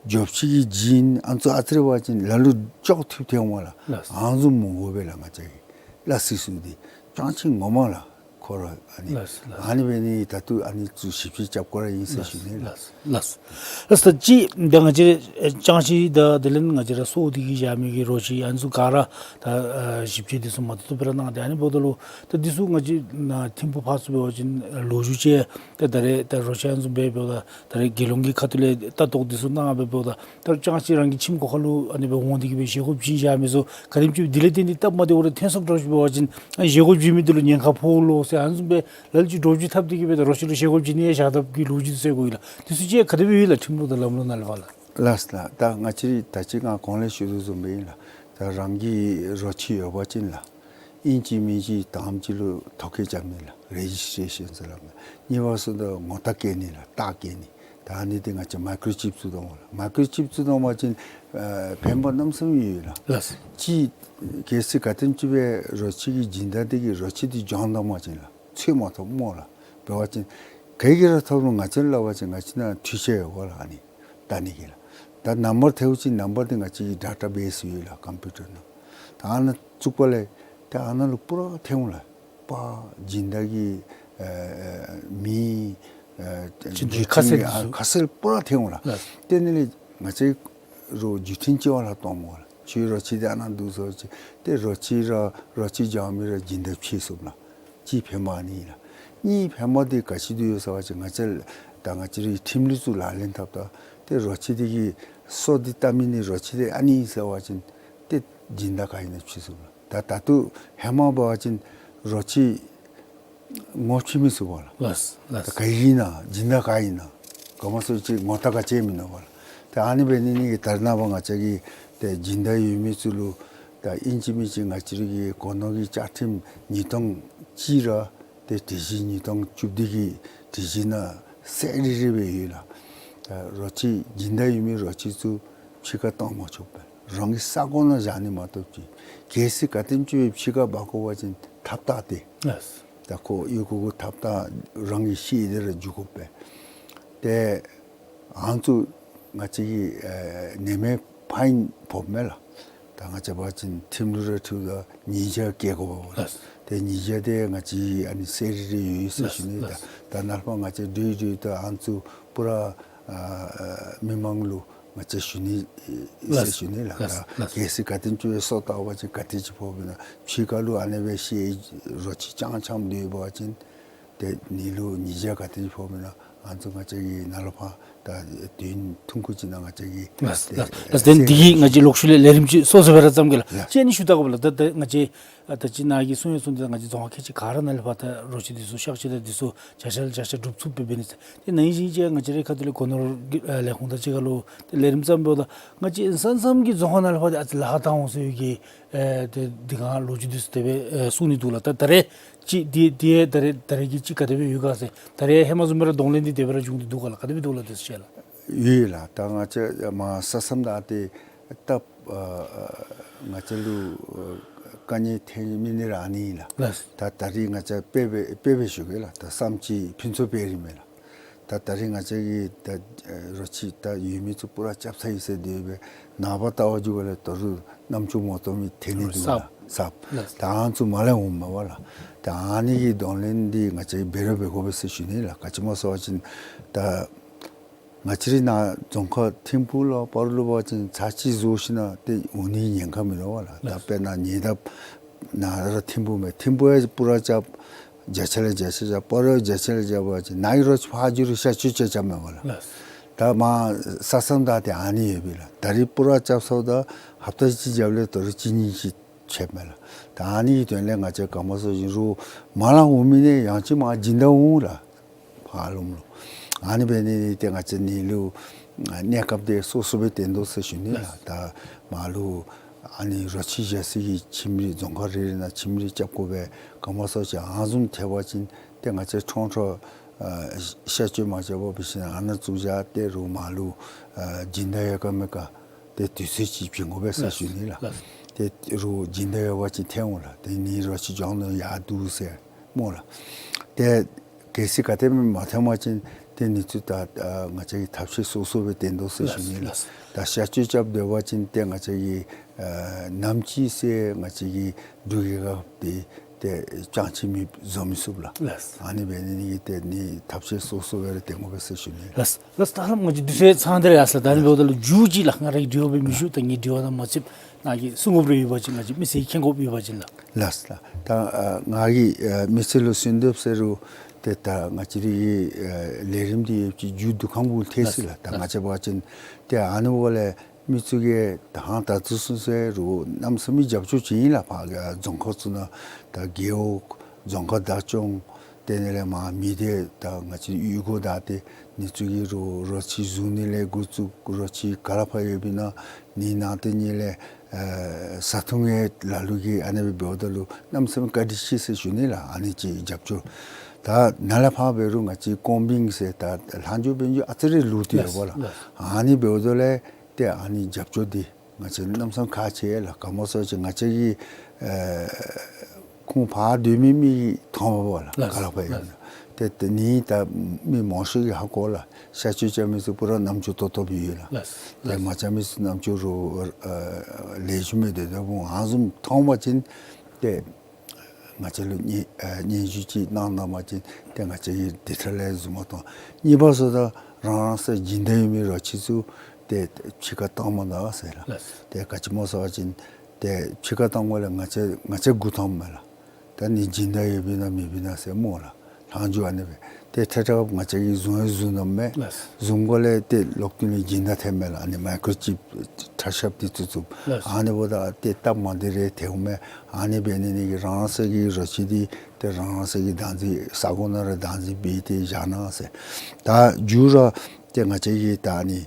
འབྱོགཔ་ཁྱི་གི་ཇིན་ཨ་ནི་ཚུ་ཨ་ཙི་རེ་འབད་བ་ཅིན་ལ་ལུ་ཅོག་འཐདཔ་ཐོན་འོང་ལགས། ལགས། ཨ་ནི་བཟུམ་མི་དགོ་པས་ལགས། ང་བཅས་ཀྱི་སླ་བསྲེ་ཚུ་འདི་ལྕང་ཁྱི་ངོ་མ་ལགས། ཁོ་ར་ཨ་ནི། ལགས་ལགས། ཨ་ནི་འབད་ནི་ད་ལྟོ་ཨ་ནི་ཚུ་ཞིབ་དཔྱད་རྐྱབ་དགོ་ར་ཨིན་ཟེར་ཞུ་ནི་ལགས། ལགས་ལགས། ལགས་ད་ཅི་ད་ང་བཅས་ལྕང་ཁྱི་དང་དེ་ལས་ང་བཅས་ར་སོ་འདི་གིས་བཞག་མི་གི་རོ་ཁྱི་ཨ་ནི་ཚུ་ག་ར་ད་ཨ་ཞིབ་དཔྱད་འདི་ཚུ་མ་ཏོག་ཏོ་སྦེ་ར་གནང་སྟེ་ཨ་ནི་འབདཝ་ད་ལུ་ད་འདི་ཚུ་ང་བཅས་ནཱ་ཐིམ་ཕུག་ཕར་ཚུ་འབད་བ་ཅིན་ལོ་རྒྱུས་ཅིག་ད་ད་རེས་ད་རོ་ཁྱི་ཨ་ནི་ཚུ་འབད་འབདཝ་ད་ད་རེས་རྒྱལ་ཡོངས་ཀྱི་ཁ་ཐུག་ལས་ལྟ་རྟོག་འདི་ཚུ་གནང་སྦེ་འབདཝ་ད་ད་ལྕང་ཁྱི་རང་གི་ཁྱིམ་སྒོ་ཁ་ལུ་ཨ་ནི་སྦེ་འོང་སྟེ་གི་སྦེ་བཞེས་སྒོ་བྱིན་བཞག་མི་ཚུ་ག་དེམ་ཅིག་དེ་ལས་བརྟེན་ཏེ་སྟབས་མ་བདེཝ་རེ་ཐོན་སོངམ་འདྲཝ་ཅིག་འབད་བ་ཅིན་ཨ་བཞེས་སྒོ་བྱིན་མི་འདི་ལུ་ཉེན་ཁ་ཕོག་ལོ་ཟེར་ཨ་ནི་བཟུམ་སྦེ་ལ་ལུ་ཅིག་འདྲོག་བྱེལ་འཐབ་སྟེ་གི་སྦེ་ད་རོ་ཁྱི་ལུ་བཞེས་སྒོ་བྱིན་ནི་ཡང་བཞག་དཔ་གི་ལོ་རྒྱུས་ཚུ་གསན་དགོ་ཡི་ལགས། འདི་ཚུ་ཅིག་ག་དེ་སྦེ་ཡོད་ལགས་ཁྲིམས་ལུགས་དང་ལམ་ལུགས་ནང་ལས་ཕར་ལགས། ལགས་ལགས། ད་ང་བཅས་ར་ད་ཅི་ང་གོང་ལས་ཞུ་དོ་བཟུམ་སྦེ་ཨིན་ལགས། ད་རང་གི་རོ་ཁྱི་ཡོད་པ་ཅིན་ལགས། ཨིན་ཅི་མིན་ཅི་དང་པ་ཅིག་ལུ་ཐོ་བཀོད་རྐྱབ་ནི་ལགས། རེ་ཇིས་ཊེ་ཤཱན་ཟེར་སླབ་མས། གཉིས་པ་ཚུ་ད་ངོ་རྟགས་བཀོད་ནི་ལགས། རྟགས་བཀོད་ནི། ད་ཨ་ནི་འདི་ང་བཅས་མའི་ཀྲོ་ཅིབ་བཙུགས་དོ་འོང་ལགས། མའི་ཀྲོ་ཅིབ་བཙུགས་དོ་འོང་པ་ཅིན་ཨ་ཕན་པ་གནམ་མེད་ས་མེད་ཡོད་ལགས། ལགས། ཅིག་གལ་སྲིད་ག་དེམ་ཅིག་སྦེ་རོ་ཁྱི་གི་སྦྱིན་བདག་འདི་གིས་རོ་ཁྱི་འདི་བྱིན་ད་པ་ཅིན་ལགས། འཚོལ་མ་ཐོབ་སྨོ་ལགས། འབད་བ་ཅིན་ག་གིས་ར་ཐོབ་རུང་ང་བཅས་ལུ་སླབ་པ་ཅིན་ང་བཅས་ནང་འཕྲུལ་ཆས་ཡོད་ག་ལགས། ཨ་ནི་བལྟ་ནི་གི་ལགས། ད་ནམ་བར་ཐལཝ་ཅིག་ནམ་བར་འདི་ང་བཅས་ཀྱི་ཌེ་ཊ་བེསི་ཡོད་ལགས། ཀམ་པིའུ་ཊར་ནང་། ད་ཨ་ནཱ་བཙུགས་པ་ལས་ད་ཨ་ནཱ་ལུ་པུ་ར་ཐོན་འོང་ལགས། པར་སྦྱིན་བདག་གི་ཨེ་མིང་ ཨ་ཅི་འདི་རྒྱུ་ཁ་གསལ་མཐུན་འདི་ཨ་ཚུ་ཁ་གསལ་པོ་ར་ཐོན་འོང་ལགས། ལགས། དེ་ནི་ལས་ང་བཅས་རོགས་རྒྱུ་མཐུན་ཅིག་བ་ལ་གཏོང་མོ་ལགས། ཁྱོད་རོགས་ཅི་དེ་ཨ་ནཱ་འདུག་ཟེར་བ་ཅིན་ཏེ་རོགས་ཅི་ར་རོགས་ཅི་རྒྱབ་མི་ར་སྦྱིན་བདག་ཕྱེ་སོང་ལགས། གཅིག་ཕན་པ་ཨ་ནི་ལགས། གཉིས་ཕན་པ་འདི་ག་ཅི་འདུག་ཡོད་ཟེར་བ་ཅིན་ང་བཅས་ད་ང་བཅས་རའི་ཁྲིམས་ལུགས་ཚུ་ལག་ལེན་འཐབ་ད་ཏེ་རོགས་ཅི་འདི་གིས་སོ་འདི་བཏབ་མི་ནི་རོགས་ཅི་འདི་ཨ་ནི་ཟེར་བ་ཅིན་ཏེ་སྦྱིན་བདག་ག་ཨིན་ན་ཕྱེ་སོང་ལགས། ད་ད་ལྟོ་ཧེ་མ་འབད་བ་ཅིན་རོགས་ཅི་ངོ་ཕྱེ་མི་ཚུགས་པ་ལགས། ལགས་ལགས། ད་ག་ཨིན་ན་སྦྱིན་བདག་ག་ཨིན་ན་ག་མ་སོ་ཅིག་ངོ་རྟགས་ག་ཅི་མིན་ནོ་བ་ལགས། ད་ཨ་ནི་འབད་ནི་ནི་གི་ད་རེས་ནངས་པ་ང་བཅས་ཀྱི་ཏེ་སྦྱིན་བདག་ཡོད་མི་ཚུ་ལུ་ད་ཨིན་ཅི་མིན་ཅི་ང་བཅས་རའི་གི་སྒོ་ནོར་གྱི་བཅའ་ཁྲིམས་ཉིས་སྟོང་གཅིག་ར་ཏེ་དེ་བཞིན་ཉིས་སྟོང་བཅུ་བདུན་གྱི་དེ་བཞིན་ན་གསལ་རི་རི་སྦེ་ཡོད་ལགས། ད་རོགས་ཅི་སྦྱིན་བདག་ཡོད་མི་རོགས་ཅི་ཚུ་ཕྱི་ཁར་གཏང་མ་ཆོག་པས། རང་གི་ས་གོ་ནང་བཞག་ནི་མ་གཏོགས་ཅིག་གལ་སྲིད་ག་དེམ་ཅིག་སྦེ་ཕྱི་ཁར་འབག་དགོ་པ་ཅིན་ཐགཔ་བཏགས་ཏེ། ལགས། ད་ཁོ་གཡུས་སྒོ་གུ་ཐགཔ་བཏགས་རང་གི་ཤེད་དེ་ར་འཇུག་དགོ་པས། ཏེ་ཨ་ནི་ཚུ་ང་བཅས་ཀྱིས་ཨེ་ནེམ་ཕའིན་ཕོགཔ་མས་ལགས། ད་ང་བཅས་འབད་བ་ཅིན་ཁྲིམས་ལུགས་ར་འཁྲིལཝ་ད་ཉེས་བྱ་བཀལ་དགོཔ་མས་ལགས། ལགས། ཏེ་ཉེས་བྱ་དེ་ང་བཅས་ཨ་ནི་གསལ་རི་རི་ཡོད་ཟེར་ཞུ་ནི། ལགས་ད་ལགས། ད་ནཱ་ལས་ཕར་ང་བཅས་འདྲི་འདྲི་ད་ཨ་ནི་ཚུ་པུ་ར་ཨ་མི་མང་ལུ་ང་བཅས་ཞུ་ནི་ཟེར་ཞུ་ནི་ལགས། ལགས་ལགས། ད་གལ་སྲིད་ག་དེམ་ཅིག་སྦེ་སོ་བཏབ་པ་ཅིན་ག་དེ་ཅིག་ཕོགཔ་ཨིན་ན། ཕྱི་ཁ་ལུ་ཨ་ནེ་སྦེ་ཤེད་རོགས་ཅི་རྐྱངམ་རྐྱངམ་སྡོད་པ་ཅིན་ཏེ་ནི་ལུ་ཉེས་བྱ་ག་དེ་ཅིག་ཕོགཔ་ཨིན་ན་ཨ་ནི་ཚུ་ང་བཅས་ཀྱིས་ནཱ་ལས་ཕར་ད་དུས་ཐུང་ཀུ་ཅིག་ནང་ང་བཅས་ཀྱིས། ལགས་ལགས། ལགས་ཏེ་དེ་འདི་གིས་ང་བཅས་ལོག་ཤུལ་ལས་ལས་རིམ་ཅིག་སོ་སོ་སྦེ་ར་བརྩམ་གེ་ལགས། ལགས། གཅིག་ཨ་ནི་ཞུ་ད་དགོ་པས་ལགས། ད་ད་ང་བཅས་ཨ་ད་ཅི་ནཱ་གིས་གསུངས་ཡོད་གསུངས་ཏེ་ད་ང་བཅས་རྫོང་ཁག་ཁལ་གཅིག་ཁར་ནཱ་ལས་ཕར་ད་རོགས་ཅི་འདི་ཚུ་གཤག་བཅོས་དང་འདི་ཚུ་བརྒྱ་ཆ་ལས་བརྒྱ་ཆ་སྒྲུབ་ཚུགསཔ་སྦེ་འབད་ནི་ཟེར། ཏེ་ནཱ་ཨིན་ཅི་ཅིག་ང་བཅས་རའི་ཁ་ཐུག་ལས་སྒོ་ནོར་གྱི་ཨ་ལས་ཁུངས་དང་གཅིག་ཁར་ལུ་ཏེ་ལས་རིམ་བརྩམ་འབདཝ་ད་ང་བཅས་ས་མཚམས་ཀྱི་རྫོང་ཁག་ནང་ལས་ཕར་ཏེ་ཨ་ཙི་ལཱ་ཁག་བཏང་འོང་ཟེར་གྱི་ཨེ་ཏེ་འདི་ག་ལོ་རྒྱུས་འདི་ཚུ་དེ་སྦེ་ཨེ་གསུང་ནི་འདུག་ལགས། ད་ད་རེས་ཅིག་འདི་འདི་ད་རེས་ད་རེས་ཀྱི་ཅིག་ག་དེ་སྦེ་ཡོད་ག་ཟེར། ད་རེས་ཧེ་མ་བཟུམ་སྦེ་ར་གདོང་ལེན་འདི་དེ་སྦེ་ར་འབྱུང་སྟེ་འདུག་ག་ལགས། ག་དེ་སྦེ་འདུག་ལགས། དེ་ཚུ་ཤེས་ལགས། ཡོད་ལགས། ད་ང་བཅས་མར་ས་མཚམས་ད་ཏེ་སྟབས་ཨ་ང་བཅས་ལུ་ཨ་དཀའ་ངལ་ཐོན་མི་ནི་ར་ཨ་ནི་ལགས། ལགས། ད་ད་རིས་ང་བཅས་དཔེ་སྦེ་དཔེ་སྦེ་ཞུ་གེ་ལགས། ད་བསམ་སྤྱི་ཕུན་ཚོགས་དཔལ་རི་མས་ལགས། ད་ད་རིས་ང་བཅས་ཀྱི་ད་ཨ་རོགས་ཅི་ད་ཡོད་མི་ཚུ་པུ་ར་རྐྱབ་ཚར་ཡི་ཟེར་དེ་སྦེ་ནངས་པ་ལྟ་བ་འགྱོ་བ་ལས་ད་རུང་རྣམ་ཅོ་མ་བཏུབ་མི་ཐོན་ནི་འདུག་ལགས། གསརཔ། གསརཔ། ལགས། ད་ཨ་ནི་ཚུ་མར་ལས་འོངམ་མས་པ་ལགས། ད་ཨ་ནི་གི་གདོང་ལེན་འདི་ང་བཅས་འབད་ར་འབད་དགོ་པས་ཟེར་ཞུ་ནི་ལགས། ག་ཅི་སྨོ་ཟེར་བ་ཅིན་ད་ང་བཅས་རའི་ནཱ་རྫོང་ཁག་ཐིམ་ཕུག་ལུ་སྤ་རོ་ལུ་འབད་བ་ཅིན་ཚར་གཅིག་བཟོ་ཞིན་ན་ཏེ་འོང་ནི་ཉེན་ཁ་མིན་འདུག་པ་ལགས། ད་ལགས། དཔེར་ན་ཉེ་འདབས་ནཱ་ར་ཐིམ་ཕུག་མས། ཐིམ་ཕུག་ཡང་པུ་ར་རྐྱབ་བརྒྱ་ཆ་ལས་བརྒྱ་ཆ་རྐྱབ། སྤ་རོ་བརྒྱ་ཆ་ལས་བརྒྱ་ཆ་རྐྱབ་པ་ཅིན་ནཱ་གི་རོགས་ཕར་འགྱོ་རུང་གཤག་བཅོས་རྐྱབ་རྐྱབ་མས་པ་ལགས། ལགས། ད་མར་ས་མཚམས་ད་ཏེ་ཨ་ནི་ཡོད་པས་ལགས། ད་རིས་པུ་ར་རྐྱབ་སོངམ་ད་ཧབ་ཏ་གཅིག་རྒྱབ་ལས་ད་རུང་གཅིག་གཉིས་ཅིག་ཆད་མས་ལགས། ད་ཨ་ནི་གི་དོན་ལས་ང་བཅས་ག་སྨོ་ཟེར་བ་ཅིན་རོགས་མར་ལས་འོང་མི་ནི་ཡང་ཅིན་མར་སྦྱིན་བདག་འོང་ལགས། ཕར་ལུ་ལུ། ཨ་ནི་འབད་ནི་འདི་ཏེ་ང་བཅས་ནི་ལུ་གནས་སྐབས་འདི་སོ་སོ་སྦེ་བརྟེན་དོ་ཟེར་ཞུ་ནི་ལགས། ལགས། ད་མར་ལུ་ཨ་ནི་རོགས་ཅི་བཞག་ས་གི་ཁྱིམ་རིག་རྫོང་ཁག་རེ་རེ་ནང་ཁྱིམ་རིག་རྐྱབ་དགོ་པས། ག་སྨོ་ཟེར་བ་ཅིན་ཨ་ནི་བཟུམ་ཐལ་བ་ཅིན་ཏེ་ང་བཅས་ཁྲོང་ཁྲོ་ཨ་གཤག་བཅོས་མ་རྐྱབ་པར་འབད་ཞིན་ན་ཨ་ནཱ་བཙུགས་བཞག་སྟེ་རོགས་མར་ལུ་ཨ་སྦྱིན་བདག་ཡོད་ག་མེད་ག་ཏེ་དུས་ཚོད་ཅིག་བྱིན་དགོ་པས་ཟེར་ཞུ་ནི་ལགས། ལགས། ཏེ་རོགས་སྦྱིན་བདག་ཡོད་པ་ཅིན་ཐོན་འོང་ལགས། ཏེ་ནི་རོགས་ཅི་འགྱོ་ནི་ཡར་འདུག་ཟེར་སྨོ་ལགས། ཏེ་གལ་སྲིད་ག་དེམ་མ་ཐོན་པ་ཅིན་ཏེ་ནི་ཚུ་ད་ཨ་ང་བཅས་ཀྱི་ཐབས་ཤེས་སོ་སོ་སྦེ་བརྟེན་དོ་ཟེར་ཞུ་ནི་ལགས། ལགས། ད་གཤག་བཅོས་རྐྱབ་སྡོད་པ་ཅིན་ཏེ་ང་བཅས་ཀྱི་ཨ་ནམ་ཅིག་ཟེར་ང་བཅས་ཀྱི་འབྲུག་རྒྱལ་ཁབ་འདི་ཏེ་ཅང་ཅིག་མི་བཟོ་མི་ཚུགས་ལགས། ལགས། ཨ་ནི་འབད་ནི་འདི་གིས་ཏེ་ནི་ཐབས་ཤེས་སོ་སོ་སྦེ་ར་བརྟེན་དགོ་པས་ཟེར་ཞུ་ནི། ལགས། ལགས། ད་ཧ་ལམ་ང་བཅས་དུས་ཚོད་ཚང་སྟེ་ར་ཡར་སོང་ལགས། ད་ཨ་ནི་འབདཝ་ད་ལུ་མཇུག་ཅིག་ལགས་ང་རའི་དྲི་བ་སྦེ་མི་ཞུ། ད་ངེའི་དྲི་བ་དང་མ་ཚད་ནཱ་གིས་གསུང་དགོཔ་རེ་ཡོད་པ་ཅིན་ང་བཅས་མི་སེར་མཁྱེན་དགོཔ་ཡོད་པ་ཅིན་ལགས། ལགས་ལགས། ད་ཨ་ང་གིས་ཨ་མི་སེར་ལུ་གསོལ་འདེབས་ཟེར་རུང་ཏེ་ད་ང་བཅས་རའི་ཨ་ལས་རིམ་འདི་ཡོད་ཅིག་མཇུག་བསྡུ་ཁམས་གུ་ལྷོད་ཅི་ལགས། ད་ང་བཅས་འབད་བ་ཅིན་ཏེ་ཨ་ནི་འབདཝ་ལས་མི་ཚུ་གིས་ད་ཧང་ད་ཚུ་སོང་ཟེར་རུང་གནམ་མེད་ས་མེད་རྒྱབ་སྐྱོར་བྱིན་ཡི་ལགས། ཕར་རྫོང་ཁག་ཚུ་ནང་ད་རྒེད་འོག་རྫོང་ཁག་བདག་སྐྱོང་དེ་ནང་ལས་མར་མི་སྡེ་ད་ང་བཅས་གཡུས་སྒོ་བདའ་སྟེ་ནི་ཚུ་གིས་རོགས་རོགས་ཅི་བཟུང་ནི་ལས་འགོ་བཙུགས་རོགས་ཅི་ག་ར་ཕར་ཡོད་པའི་ནང་ནི་ནང་དེ་ནང་ལས་ཨ་བཟའ་འཐུང་ཡང་ལ་ལུ་གིས་ཨ་ནི་སྦེ་འབདཝ་ད་ལུ་གནམ་མེད་ས་མེད་བཀའ་དྲིན་ཆེ་ཟེར་ཞུ་ནི་ལགས། ཨ་ནི་ཅིག་རྒྱབ་སྐྱོར། ད་ནཱ་ལས་ཕར་འབད་རུང་ང་བཅས་ཀོང་པིང་ཟེར་ད་ལྷག་འཕྲོ་འབད་འཕྲོ་ཨ་ཙི་རེ་ལུས་ཏེ་ཡོད་པ་ལགས། ལགས། ཨ་ནི་འབདཝ་ད་ལས་ཏེ་ཨ་ནི་རྒྱབ་སྐྱོར་འདི་ང་བཅས་གནམ་མེད་ས་མེད་ཁག་ཆེ་ལགས། ག་སྨོ་ཟེར་བ་ཅིན་ང་བཅས་ཀྱི་ཨ་ཁོང་ཕར་སྡོད་མི་མི་མཐོང་བ་ལགས། ལགས། ག་ར་ཕར་ཡོད། ལགས། ཏེ་ཏེ་ནི་ད་མི་མང་ཤོས་ཀྱིས་ཧ་གོ་ལགས། གཤག་བཅོས་རྐྱབ་མི་ཚུ་པུ་ར་རྣམ་ཅོ་ཏོག་ཏོ་སྦེ་ཡོད་ལགས། ལགས། ཏེ་ལགས། མ་རྐྱབ་མི་ཚུ་རྣམ་ཅོ་རོགས་ཨ་ལེགས་ཤོམ་སྦེ་སྡོད་སྡོདཔ་འོང་། ཨ་ནི་བཟུམ་མཐོང་པ་ཅིན་ཏེ་ ང་བཅས་ལུ་སྙན་ཨ་སྙན་ཞུ་ཅིག་གནང་གནང་པ་ཅིན་ཏེ་ང་བཅས་ཀྱིས་དེ་ཐད་ལས་བཟུང་མ་གཏོགས། གཉིས་པ་སོ་ད་རང་རང་སོའི་སྦྱིན་བདག་ཡོད་མི་རོ་ཁྱི་ཚུ་ཏེ་ཕྱི་ཁར་བཏང་མ་གཏོགས་ཟེར་ལགས། ལགས། ཏེ་ག་ཅི་སྨོ་ཟེར་བ་ཅིན་ཏེ་ཕྱི་ཁར་བཏང་དགོཔ་ལས་ང་བཅས་ང་བཅས་མགུ་འཐོམ་མས་ལགས། ད་ནི་སྦྱིན་བདག་ཡོདཔ་ཨིན་ན་མེདཔ་ཨིན་ན་ཟེར་སྨོ་ལགས། ལྷག་འཇུག་ཨ་ནི་སྦེ་ཏེ་ཐད་ཐད་ང་བཅས་ཀྱིས་བཟུང་ཡང་བཟུང་གནངམ་མས། ལགས། བཟུང་དགོཔ་ལས་ཏེ་ལོག་སྟེ་ལས་སྦྱིན་བདག་ཐོནམ་མས་ལགས། ཨ་ནི་མའི་ཀོརོ་ཅིབ་ཁྲ་ཤབ་འདི་ཚུ་བཙུགས། ལགས། ཨ་ནི་འབདཝ་ད་ཏེ་སྟབས་མ་བདེ་རེ་ཐོནམ་མས། ཨ་ནི་འབད་ནི་ནི་གིས་རང་རང་སོའི་གི་རོ་ཁྱི་འདི་ཏེ་རང་རང་སོའི་གི་བདག་འཛིན་ས་གོ་ནང་ར་བདག་འཛིན་འབད་དེ་བཞག་གནང་ཟེར། ད་མཇུག་ར་ཏེ་ང་བཅས་ཀྱིས་ད་ཨ་ནི་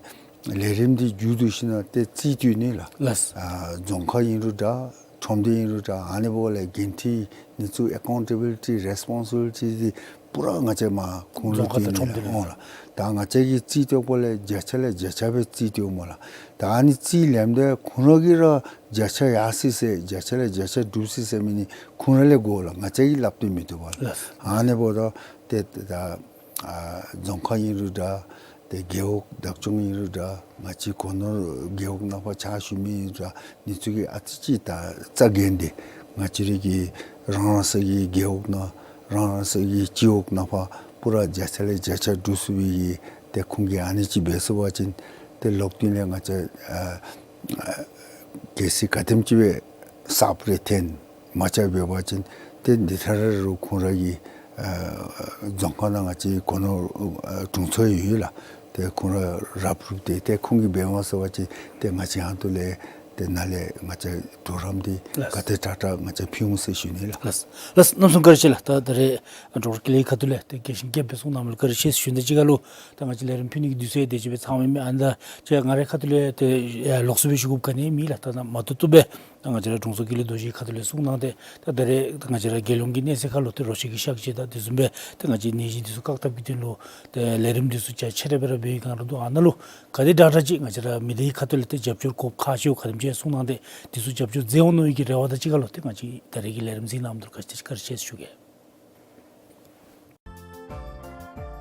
ལས་རིམ་འདི་མཇུག་བསྡུ་ཞིནམ་ལས་ཏེ་རྩིས་སྤྲོད་ནི་ལགས། ལགས། ཨ་རྫོང་ཁག་ཨིན་རུང་འདྲ། ཁྲོམ་སྡེ་ཨིན་རུང་འདྲ། ཨ་ནི་འབདཝ་ལས་འགན་འཁྲི་ཨ་ནི་ཚུ་ཨེ་ཀའུན་ཊེ་བི་ལི་ཊི་རེས་པོན་སི་བི་ལི་ཊི་འདི་པུ་ར་ང་བཅས་མར་ཁོང་ལུ་རྫོང་ཁག་དང་སྤྲོད་ནི་ཁྲོམ་སྡེ་ལུ་འོང་ལགས། ད་ང་བཅས་ཀྱིས་རྩིས་སྤྲོད་དགོཔ་ལས་བརྒྱ་ཆ་ལས་བརྒྱ་ཆ་སྦེ་རྩིས་སྤྲོདཔ་སྨོ་ལགས། ད་ཨ་ནི་རྩིས་ལེནམ་ད་ཁོང་ར་གིས་ར་བརྒྱ་ཆ་ཡར་སོ་ཡི་ཟེར་བརྒྱ་ཆ་ལས་བརྒྱ་ཆ་འགྲུབ་སོ་ཡི་ཟེར་མི་ཨ་ནི་ཁོང་ར་ལས་དགོ་ལགས། ང་བཅས་ཀྱིས་སླབ་སྟེ་མི་བཏུབ་པས་ལགས། ལགས། ཨ་ནི་འབདཝ་ད་ཏེ་ད་ཨ་རྫོང་ཁག་ཨིན་རུང་འདྲ། ཏེ་རྒེད་འོག་བདག་སྐྱོང་ཨིན་རུང་འདྲ། ང་བཅས་སྒོ་ནོར་རྒེད་འོག་ནང་ཕར་ཕྱག་ཞུ་མི་ཨིན་རུང་འདྲ། ཨ་ནི་ཚུ་གིས་ཨ་ཙི་ཅིག་ད་རྩ་འགེངས་ཏེ་ང་བཅས་རའི་གི་རང་རང་སོའི་གི་རྒེད་འོག་ནང་རང་རང་སོའི་གི་སྤྱི་འོག་ནང་ཕར་པུ་ར་བརྒྱ་ཆ་ལས་བརྒྱ་ཆ་འགྲུབ་ཚུགས་པའི་གི་ཏེ་ཁོང་གིས་ཨ་ནི་ཅིག་འབད་ཚུགས་པ་ཅིན་ཏེ་ལོག་སྟེ་ལས་ང་བཅས་ཨ་ཨ་གལ་སྲིད་ག་དེམ་ཅིག་སྦེ་གསརཔ་རེ་ཐོན་མ་ཆགས་འབད་བ་ཅིན་ཏེ་འདི་ཐད་ར་རུང་ཁོང་ར་གི་ཨ་རྫོང་ཁག་ནང་ང་བཅས་སྒོ་ནོར་ཨ་དྲུང་འཚོ་ཡོད་ལགས། ཏེ་ཁོང་ར་ར་སྤྲོད་དེ་ཏེ་ཁོང་གིས་འབད་མ་ཚུགས་པ་ཅིན་ཏེ་ང་བཅས་ཧོངས་ལས་ཏེ་ནཱ་ལས་ང་བཅས་གྲོགས་རམ་འདི་ལགས། ག་དེ་དྲག་དྲག་ང་བཅས་ཕུལ་འོང་ཟེར་ཞུ་ནི་ལགས། ལགས། ལགས། གནམ་མེད་ས་མེད་བཀའ་དྲིན་ཆེ་ལགས། ད་ད་རེས་ཨ་ཌོག་ཊར་ཀུན་ལེགས་ཁ་ཐུག་ལས་ཏེ་རྒྱས་ཤིང་རྒྱསཔ་སྦེ་གསུང་གནངམ་ལུ་བཀའ་དྲིན་ཆེ་ཟེར་ཞུ་ནི་དང་གཅིག་ཁར་ལུ་ད་ང་བཅས་ལས་རིམ་ཕུལ་ནི་གི་དུས་ཚོད་དེ་ཅིག་སྦེ་ཚང་མི་མེད། ཨ་ནི་ད་ཅི་ང་རའི་ཁ་ཐུག་ལས་ཏེ་ཡ་ལོགས་སུ་སྦེ་ཞུ་དགོཔ་ག་ནི་མེད་ལགས། ད་ནཱ་མ་ཐུབ་ཐུབ་སྦེ་ད་ང་བཅས་ར་དྲུང་འཚོ་ཀུན་ལེགས་རྡོ་རྗེ་ཁ་ཐུག་ལས་གསུང་གནང་སྟེ་ད་ད་རེས་ད་ང་བཅས་ར་རྒྱལ་ཡོངས་ཀྱི་གནས་ཚད་ཁར་ལུ་ཏེ་རོ་ཁྱི་གི་གཤག་བཅོས་དང་དེ་བཟུམ་སྦེ་ད་ང་བཅས་ནད་གཞི་འདི་ཚུ་བཀག་ཐབས་ཀྱི་དོན་ལུ་ཏེ་ལས་རིམ་འདི་ཚུ་རྒྱ་ཆེ་ར་སྦེ་ར་འབད་བའི་སྒང་ར་འདུག། ཨ་ནཱ་ལུ་ག་དེ་དྲག་དྲག་ཅིག་ང་བཅས་ར་མི་སྡེ་གི་ཁ་ཐུག་ལས་ཏེ་རྒྱབ་སྐྱོར་དགོཔ་ཁག་ཆེཝ་ག་དེམ་ཅིག་གསུང་གནང་སྟེ་དེ་ཚུ་རྒྱབ་སྐྱོར་མཛད་འོང་མནོ་བའི་གི་རེ་བ་དང་གཅིག་ཁར་ལུ་ཏེ་ང་བཅས་ད་རེས་ཀྱི་ལས་རིམ་གཟིགས་གནང་མི་འདི་ལུ་བཀའ་དྲིན་ཆེ་ཟེར་ཞུ་གེ།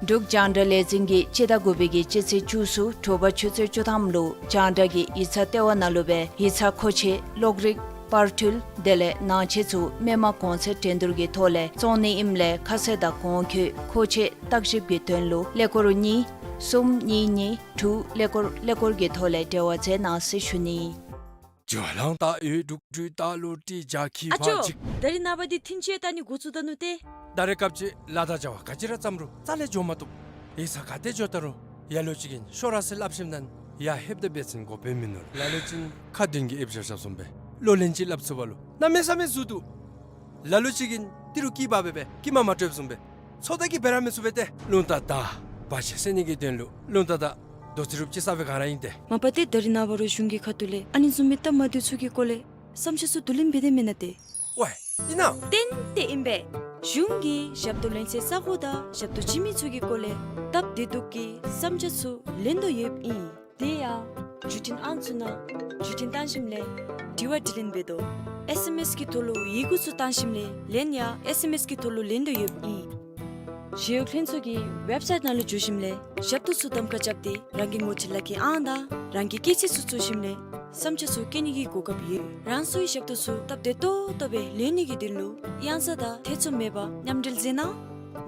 འབྲུག་རྒྱང་བསྒྲགས་ལས་འཛིན་གྱིས་སྤྱི་ཟླ་དགུ་པའི་གི་སྤྱི་ཚེས་བཅུ་གསུམ་དྲོ་པ་ཆུ་ཚོད་བཅུ་ཐམ་ལུ་རྒྱང་བསྒྲགས་ཀྱི་ཡིག་ཚང་ལྟེ་བ་ནང་ལུ་སྦེ་ཡིག་ཚང་མཁོ་ཆས་གློག་རིག་པར་འཕྲུལ་དེ་ལས་ནང་ཆས་ཚུ་མི་མང་གོང་ཚད་འགྲན་བསྡུར་གྱི་ཐོག་ལས་བཙོང་ནི་ཨིནམ་ལས་ཁ་གསལ་དང་གོང་འཁོད་མཁོ་ཆས་བརྟག་ཞིབ་ཀྱི་དོན་ལུ་ཀླད་ཀོར་གཉིས་གསུམ་གཉིས་གཉིས་དྲུག་ཀླད་ཀོར་ཀླད་ཀོར་གྱི་ཐོག་ལས་འབྲེལ་བ་མཛད་གནང་ཟེར་ཞུ་ནི། ཇོ་ལང་ཏ་ཡོད་འབྲུག་སྤྲུལ་ཏ་ལུ་ཏི་ཇ་ཁི་ཨ་ཕ་ཅོ། ཅིག། ད་རིས་ནངས་པ་འདི་ཐིན་ཅེ་ད་ནི་འགོ་བཙུགས་ད་ནུག་ཏེ། ད་རེས་སྐབས་ཅིག་ལཱ་དང་བྱ་བ་ག་ཅི་ར་བརྩམ་རུང་རྩ་ལས་འགྱོ་མ་བཏུབ། ཡིག་ཚང་ག་ཏེ་འགྱོ་ད་རུང་ཡ་ལོ་ཅིག་གིས་ཤོག་ར་ཟེར་སླབ་ཞིནམ་ད་ཡ་ལྷོདཔ་ད་འབད་བ་ཅིན་འགོ་དཔོན་མིན་ནུག། ལ་ལོ་ཅིག་ཁ་འདོན་གྱི་ཨེབ་ཞབས་ཞབས་སོང་པས། ལོ་ལོན་ཅིག་སླབ་ཚུགས་པ་ལུ་གནམ་མེད་ས་མེད་ཟུག་འདུག། ལ་ལོ་ཅིག་གིས་ཏི་རུ་སྐྱི་བ་འབད་བས་སྐྱི་མ་མ་སྤྲོདཔ་བཟུམ་སྦེ། ཚོད་ལྟ་གིས་འབད་ར་མི་ཚུགས་པས་ཏེ། རླུང་རྟ་དང་བ་ཅ་བསད་ནི་གི་དོན་ལུ་རླུང་རྟ་དང་རྡོ་རྩིག་རུབ་ཅིག་ཟ་བའི་སྒང་ར་ཨིན་ཏེ། མ་པ་ཏེ་ད་རིས་ནངས་པ་རོགས་གཞུང་གི་ཁ་ཐུག་ལས་ཨ་ནི་བཟུམ་མའི་སྟབས་མ་བདེཝ་ཚུ་གི་སྐོར་ལས་བསམ་འཆར་ཚུ་བསྡུ་ལེན་འབད་དེ་མེན་ན་ཏེ། ཝའི་ཨིན་ན། ཏན་ཏན་ཨིན་པས། གཞུང་གིས་ཞབས་ཏོག་ལེན་སའི་ས་གོ་དང་ཞབས་ཏོག་བྱིན་མི་ཚུ་གི་སྐོར་ལས་སྟབས་བདེ་སྡུག་གི་བསམ་འཆར་ཚུ་ལེན་དོ་ཡོདཔ་ཨིན། དེ་ཡང་བརྒྱུད་འཕྲིན་ཨང་ཚུ་ནང་བརྒྱུད་འཕྲིན་བཏང་ཞིནམ་ལས་དྲི་བ་དྲིས་ལན་འབད་དོ། ཨེས་ཨེམ་ཨེས་ཀྱི་ཐོག་ལུ་ཡི་གུ་ཚུ་བཏང་ཞིནམ་ལས་ལན་ཡང་ཨེས་ཨེམ་ཨེས་ཀྱི་ཐོག་ལུ་ལེན་དོ་ཡོདཔ་ཨིན། ཞི་གཡོག་ལྷན་ཚོགས་ཀྱི་ཝེབ་སའིཊ་ནང་ལུ་འཛུལ་ཞིནམ་ལས་ཞབས་ཏོག་ཚུ་གདམ་ཁ་རྐྱབ་སྟེ་རང་གི་ངོ་སྤྲོད་ལག་ཁྱེར་ཨང་དང་རང་གི་སྐྱེས་ཚེས་ཚུ་བཙུགས་ཞིནམ་ལས་བསམ་འཆར་ཚུ་བཀོད་ནི་གི་གོ་སྐབས་ཡོད། རང་སོའི་ཞབས་ཏོག་ཚུ་སྟབས་བདེ་ཏོག་ཏོ་སྦེ་ལེན་ནི་གི་དོན་ལུ་གཡང་ས་དང་ཐེ་ཚོམ་མེད་པར་མཉམ་འབྲེལ་མཛད་གནང་།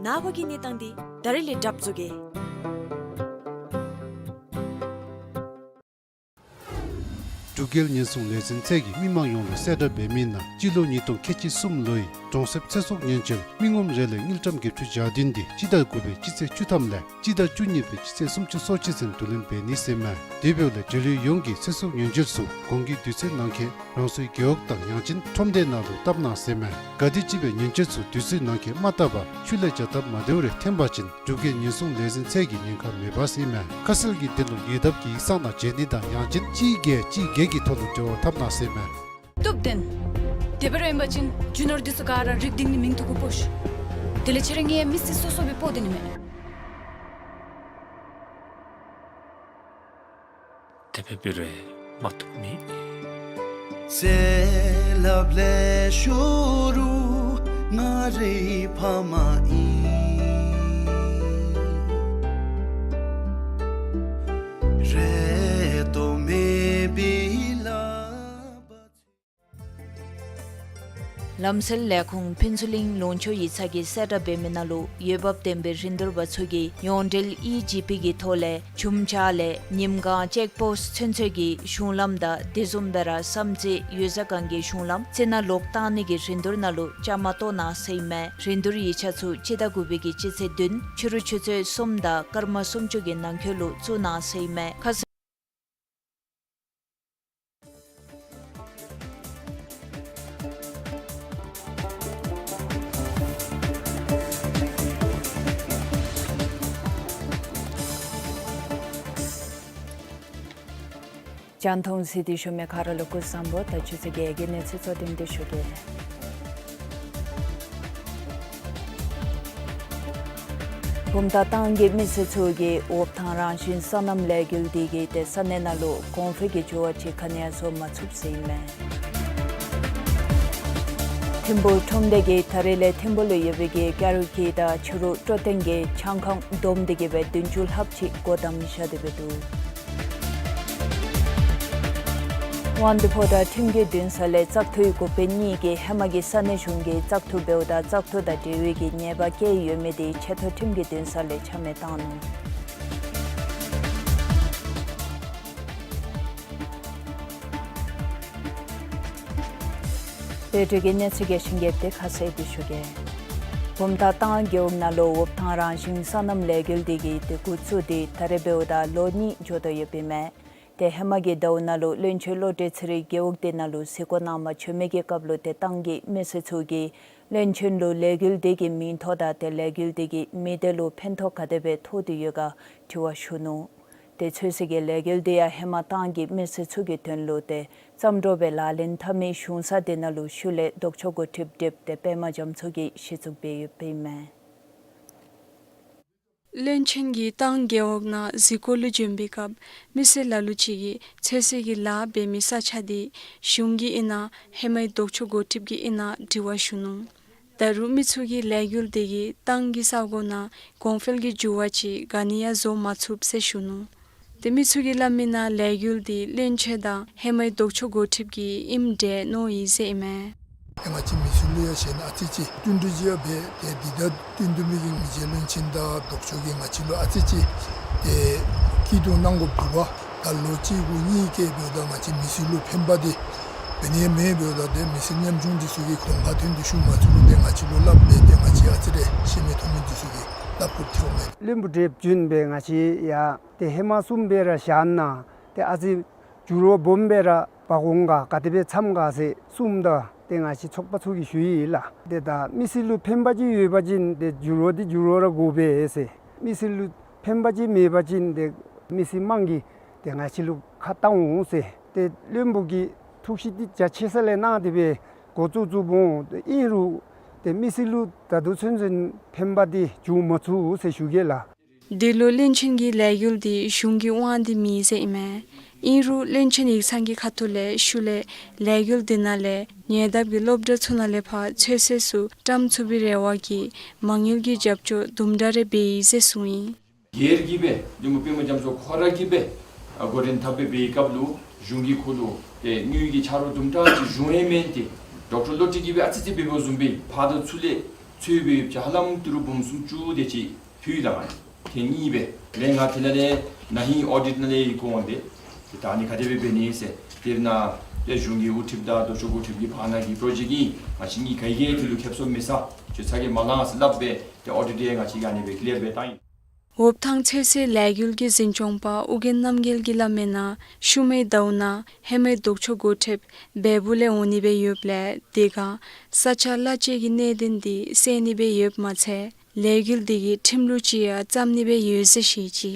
ནངས་པ་གི་གནས་སྟངས་འདི་ད་རིས་ལས་གྲབས་བཟོ་གེ། འབྲུག་རྒྱལ་ཉེན་སྲུང་ལས་འཛིན་ཚད་ཀྱིས་མི་མང་ཡོངས་ལུ་གསལ་བསྒྲགས་འབད་མི་ནང་སྤྱི་ལོ་ཉིས་སྟོང་ཁལ་གཅིག་གསུམ་ལོའི་གྲོང་གསེབ་ཚེ་སྲོག་ཉེན་བཅོལ་མི་ངོམ་རེ་ལས་དངུལ་ཀྲམ་བརྒྱད་ཁྲི་གྱ་བདུན་འདི་སྤྱི་ཟླ་དགུ་པའི་སྤྱི་ཚེས་བཅུ་ཐམ་ལས་སྤྱི་ཟླ་བཅུ་གཉིས་པའི་སྤྱི་ཚེས་སུམ་ཅུ་སོ་གཅིག་ཚུན་བསྡུ་ལེན་འབད་ནི་ཟེར་མས། དེ་འབདཝ་ལས་འབྲེལ་ཡོད་ཡོངས་ཀྱིས་ཚེ་སྲོག་ཉེན་བཅོལ་ཚུ་གོང་གི་དུས་ཚོད་ནང་འཁོད་རང་སོའི་རྒེད་འོག་དང་ཡང་ཅིན་ཁྲོམ་སྡེ་ནང་ལུ་བཏབ་གནང་ཟེར་མས། ག་དེམ་ཅིག་སྦེ་ཉེན་བཅོལ་ཚུ་དུས་ཚོད་ནང་འཁོད་མ་བཏབ་པར་ཤུལ་ལས་བྱ་སྟབས་མ་བདེཝ་རེ་ཐོན་པ་ཅིན་འབྲུག་རྒྱལ་ཉེན་སྲུང་ལས་འཛིན་ཚད་ཀྱིས་ཉེན་ཁ་མེད་པས་ཟེར་མས། ཁ་གསལ་གྱི་དོན་ལུ་ཡི་དམ་གྱི་ཡིག་ཚང་ནང་མཇལ་ནི་དང་ཡང་ཅིན་གཅིག་བརྒྱད་གཅིག་བརྒྱད་ཀྱི་ཐོག་ལུ་འབྲེལ་བ་འཐབ་གནང་ཟེར་མས། སྟོབས་ལྡན། དེ་སྦེ་ར་ཨིན་པ་ཅིན་རྒྱུ་ནོར་འདི་ཚུ་ག་ར་རིག་སྟེང་ནི་མིང་ཐོ་གུ་སྤོ་ཤིག། དེ་ལས་ཁྱེད་ར་ངེའི་མི་སེར་སོ་སོ་སྦེ་སྤོ་སྡོད་ནི་མས། དེ་སྦེ་འབད་རུང་མ་བཏུབ་མེད། ལམ་སེལ་ལས་ཁུངས་ཕུན་ཚོགས་གླིང་ལུང་ཕྱོགས་ཡིག་ཚང་གིས་གསལ་བསྒྲགས་འབད་མི་ནང་ལུ་འོས་འབབ་ལྡན་པའི་རིན་བསྡུར་པ་ཚུ་གིས་ཡོངས་འབྲེལ་ཨི་ཇི་པི་གི་ཐོག་ལས་ཆུམ་ཆ་ལས་ཉིམ་གང་ཅེཀ་པོསཊ་ཚུན་ཚོད་ཀྱི་གཞུང་ལམ་དང་དེ་བཟུམ་སྦེ་ར་བསམ་རྩེ་ཡོད་ཟ་གང་གི་གཞུང་ལམ་རྩི་ནག་ལོག་བཏང་ནི་གི་རིན་བསྡུར་ནང་ལུ་བཅའ་མར་གཏོགས་གནང་ཟེར་ཨིན་མས། རིན་བསྡུར་ཡིག་ཆ་ཚུ་སྤྱི་ཟླ་དགུ་པའི་གི་སྤྱི་ཚེས་བདུན་ཕྱི་རུ་ཆུ་ཚོད་གསུམ་དང་སྐར་མ་སུམ་ཅུ་གི་ནང་འཁོད་ལུ་བཙུགས་གནང་ཟེར་ཨིན་མས། ཁ་གསལ། རྒྱང་མཐོང་གཟིགས་ཏེ་བཞུགས་མི་ག་ར་ལུ་སྐུ་གཟུགས་བཟང་པོ། ད་ཆུ་ཚོད་བརྒྱད་ཀྱི་གནས་ཚུལ་གཙོ་དོན་འདི་ཞུ་གེ། བུམ་ཐང་ཏང་གི་མི་སེར་ཚུ་གིས་འོབ་ཐང་རང་བཞིན་སོ་ནམ་ལས་འགུལ་འདི་གིས་ཏེ་ས་གནས་ནང་ལུ་གོང་འཕེལ་གྱི་འགྱུར་བ་ཅིག་ག་ནི་ཡང་བཟོ་མ་ཚུགས་ཟེར་ཨིན་མས། ཐིམ་ཕུག་ཁྲོམ་སྡེ་གིས་ད་རེས་ལས་ཐིམ་ཕུག་ལུ་ཡོད་པའི་གི་ཀ་རུ་ཀི་དང་ཕྱི་རུ་སྤྲོ་སྟོན་གྱི་ཆང་ཁང་བསྡོམས་ཏེ་གི་སྦེ་བདུན་ཅུ་ལྷགཔ་ཅིག་སྒོ་བསྡམས་བཞག་སྟེ་སྦེ་འདུག། དབང་འདུས་ཕོ་བྲང་ཁྲིམས་ཀྱི་འདུན་ས་ལས་བཙག་འཐུའི་འགོ་དཔོན་གཉིས་ཀྱིས་ཧེ་མ་གི་ས་གནས་གཞུང་གིས་བཙག་འཐུ་འབདཝ་ད་བཙག་འཐུ་དང་འབྲེལ་བའི་གི་ཉེས་པ་བཀལ་ཡོད་མི་དེ་ཆེ་མཐོ་ཁྲིམས་ཀྱི་འདུན་ས་ལས་ཆ་མེད་བཏང་ནུག། དེ་འཕྲོ་གི་གནས་ཚུལ་རྒྱས་ཤིང་རྒྱསཔ་དེ་ཁ་གསལ་དེ་ཞུ་གེ། བུམ་ཐང་ཏང་རྒེད་འོག་ནང་ལུ་འོབ་ཐང་རང་བཞིན་སོ་ནམ་ལས་འགུལ་འདི་གི་ཏེ་འགོ་བཙུགས་ཏེ་ད་རེས་འབདཝ་ད་ལོ་གཉིས་འགྱོ་དོ་ཡོདཔ་ཨིན་མས། ཏེ་ཧེ་མ་གི་ཟླཝ་ནང་ལུ་བློན་ཆེན་བློ་གྲོས་ཚེ་རིང་རྒེད་འོག་དེ་ནང་ལུ་གཟིགས་སྐོར་གནང་པར་བྱོན་མི་གི་སྐབས་ལུ་ཏེ་ཏང་གི་མི་སེར་ཚུ་གིས་བློན་ཆེན་ལུ་ལས་འགུལ་འདི་གི་མིང་ཐོག་དང་ཏེ་ལས་འགུལ་འདི་གིས་མི་སྡེ་ལུ་ཕན་ཐོགས་ག་དེ་སྦེ་ཐོགས་ཏེ་ཡོད་ག་དྲི་བ་ཞུ་ནུག། ཏེ་ཚོད་བསྲེ་གི་ལས་འགུལ་འདི་ཡང་ཧེ་མ་ཏང་གི་མི་སེར་ཚུ་གི་དོན་ལུ་ཏེ་ཙམ་འགྲོ་སྦེ་ལག་ལེན་འཐབ་མི་གཞུང་ས་དེ་ནང་ལུ་ཤུལ་ལས་ལྡོག་ཕྱོགས་འགོ་ཁྲིདཔ་སྡེཔ་ཏེ་པདྨ་རྒྱ་མཚོ་གིས་གཞི་བཙུགས་འབད་ཡོདཔ་ཨིན་མས། བློན་ཆེན་གྱིས་ཏང་རྒེད་འོག་ནང་གཟིགས་སྐོར་ལུ་བྱོན་པའི་སྐབས་མི་སེར་ལ་ལུ་ཅིག་གིས་ཚོད་བསྲེ་གི་ལཱ་འབད་མི་ས་ཆ་དེ་གཞུང་གི་ཨིན་ན་ཧེ་མའི་ལྡོག་ཕྱོགས་འགོ་ཁྲིདཔ་གི་ཨིན་ན་དྲི་བ་ཞུ་ནུག། ད་རུང་མི་ཚུ་གིས་ལས་འགུལ་འདི་གིས་ཏང་གི་ས་གོ་ནང་གོང་འཕེལ་གྱི་འགྱུར་བ་ཅིག་ག་ནི་ཡང་བཟོ་མ་ཚུགས་ཟེར་ཞུ་ནུག། ཏེ་མི་ཚུ་གིས་སླབ་མི་ནང་ལས་འགུལ་འདི་བློན་ཆེན་དང་ཧེ་མའི་ལྡོག་ཕྱོགས་འགོ་ཁྲིདཔ་གི་ཨིནམ་འདྲས་མནོ་ཡི་ཟེར་ཨིན་མས། ཏེ་ང་བཅས་མི་སེར་ལུ་ཡང་ཞེན་ཨ་ཙི་ཅིག་བསྟུན་གྲོས་ཅིག་ཡང་འབད། ཏེ་འདི་ད་བསྟུན་གྲོས་འབད་མི་གི་མི་རྗེ་བློན་ཆེན་དང་ལྡོག་ཕྱོགས་ཀྱིས་ང་བཅས་ལུ་ཨ་ཙི་ཅིག་ཏེ་སྐྱིད་སྡུག་གནང་དགོཔ་འདུག་པ། ད་ལོ་གཅིག་དགུ་གཉིས་ཀྱི་འབདཝ་ད་ང་བཅས་མི་སེར་ལུ་ཕན་པ་དེ་འབད་ནི་མེད། འབདཝ་ད་ཏེ་མི་སེར་ཉམ་ཆུང་འདི་ཚུ་གིས་གོང་ཁ་ཐོན་ཏེ་ཞུ་མ་ཚུགས་ལུ་ཏེ་ང་བཅས་ལུ་སླབ་སྦེ་ཏེ་ང་བཅས་ཨ་ཙི་རེ་ཤེས་མེད་མཐོང་མེད་འདི་ཚུ་གིས་སླབ་དགོཔ་ཐོན་མས། བློན་པོ་བགྲེསཔ་བྱོན་སྦེ་ང་བཅས་ཡང་ཏེ་ཧེ་མ་གསུངས་སྦེ་ར་བཞག་ན་ཏེ་ཨ་ཙི་འགྱུར་བ་སྦོམ་སྦེ་ར་འབག་འོང་ག་ག་དེ་སྦེ་འཚམས་ག་ཟེར་གསུངམ་ད་ཏེ་ང་བཅས་ཚོགས་པ་ཚུ་གིས་ཞུ་ཡི་ལགས། ཏེ་ད་མི་སེར་ལུ་ཕན་པ་ཅིག་ཡོད་པ་ཅིན་ཏེ་འགྱུར་བ་འདི་འགྱུར་བ་ར་དགོ་པས་ཟེར། མི་སེར་ལུ་ཕན་པ་ཅིག་མེད་པ་ཅིན་ཏེ་མི་སེར་དམངས་ཀྱིས་ཏེ་ང་བཅས་ལུ་ཁ་བཏང་འོང་ཟེར། ཏེ་བློན་པོ་གིས་ཐུགས་བཞེད་འདི་རྒྱ་ཆེ་ས་ལས་གནང་སྟེ་སྦེ་འགོ་བཙུགས་བཙུགསཔ་འོང་། ཏེ་ཨིན་རུང་ཏེ་མི་སེར་ལུ་ད་ལྟོ་ཚུན་ཚོད་ཕན་པ་འདི་བྱུང་མ་ཚུགས་ཟེར་ཞུ་གེ་ལགས། འདི་ལུ་བློན་ཆེན་གྱིས་ལས་འགུལ་འདི་གཞུང་གི་དབང་འདི་མེད་ཟེར་ཨིན་མས། ཨིན་རུང་བློན་ཆེན་ཡིག་ཚང་གི་ཁ་ཐུག་ལས་ཤུལ་ལས་ལས་འགུལ་འདི་ནང་ལས་ཉེ་འདབས་ཀྱི་སློབ་གྲྭ་ཚུ་ནང་ལས་ཕར་ཚོད་བསྲེ་ཚུ་བཀྲམ་ཚུགས་པའི་རེ་བ་གིས་མ་དངུལ་གྱི་རྒྱབ་སྐྱོར་དུམ་གྲ་རེ་འབད་ཡི་ཟེར་གསུངས་ཡི། སྒེར་གྱིས་སྦེ་བློན་པོ་པདྨ་རྒྱ་མཚོ་ཁོ་ར་གིས་སྦེ་ཨ་འགོ་འདྲེན་འཐབ་སྦེ་འབད་བའི་སྐབས་ལུ་གཞུང་གིས་ཁོ་ལུ་ཏེ་དངུལ་གྱི་ཆ་རོགས་དུམ་གྲ་ཅིག་གཞུང་ཡང་མེན་ཏེ་ཌོག་ཊར་བློ་གྲོས་ཀྱིས་སྦེ་ཨ་ཙི་ཙི་འབད་འབདཝ་བཟུམ་སྦེ་ཕར་དང་ཚུར་ལས་འཚོལ་སྦེ་ཧ་ལམ་ཏི་རུ་འབུམ་སུམ་ཅུ་དེ་ཅིག་ཕུལ་ཡི་ལགས། ཏེ་གཉིས་སྦེ་ལས་ང་དེ་ནང་ལས་ན་ཧིང་ཨོ་ཌིཊ་ནང་ལས་ཡི་གོ་འོང་སྟེ་ཏེ་ད་ཨ་ནི་ག་དེ་སྦེ་འབད་ནི་ཟེར། དེ་ནང་ཏེ་གཞུང་གི་དབུ་ཁྲིདཔ་དང་ལྡོག་ཕྱོགས་འགོ་ཁྲིདཔ་གི་བར་ན་གི་པྲོ་ཇེཀཊ་ཨིན། ང་བཅས་གཉིས་ག་གིས་ཡང་དེ་ལུ་ཁེབ་སང་མི་ཟ། ཁྱོད་ཚ་གྱང་མ་ལང་ཟེར་སླབ་སྦེ་ཏེ་ཨོ་ཌིཊ་ཡང་ང་བཅས་ཀྱིས་ཨ་ནི་སྦེ་ཀི་ལིར་སྦེ་བཏང་ཡི། འོབ་ཐང་ཚོད་བསྲེ་ལས་འགུལ་གྱི་འཛིན་སྐྱོང་པ་ཨོ་རྒྱན་རྣམ་རྒྱལ་གྱིས་སླབ་མི་ནང་ཤུལ་མའི་ཟླཝ་ནང་ཧེ་མའི་ལྡོག་ཕྱོགས་འགོ་ཁྲིདཔ་བལ་པོ་ལས་འོང་ནི་སྦེ་ཡོདཔ་ལས་དེ་སྒང་ས་ཆ་གླ་ཆ་གི་གནད་དོན་འདི་སེལ་ནི་སྦེ་ཡོདཔ་མ་ཚད་ལས་འགུལ་འདི་གིས་ཁྲིམས་ལུགས་ཅིག་ཡང་བརྩམ་ནི་སྦེ་ཡོད་ཟེར་བཤད་ཅི།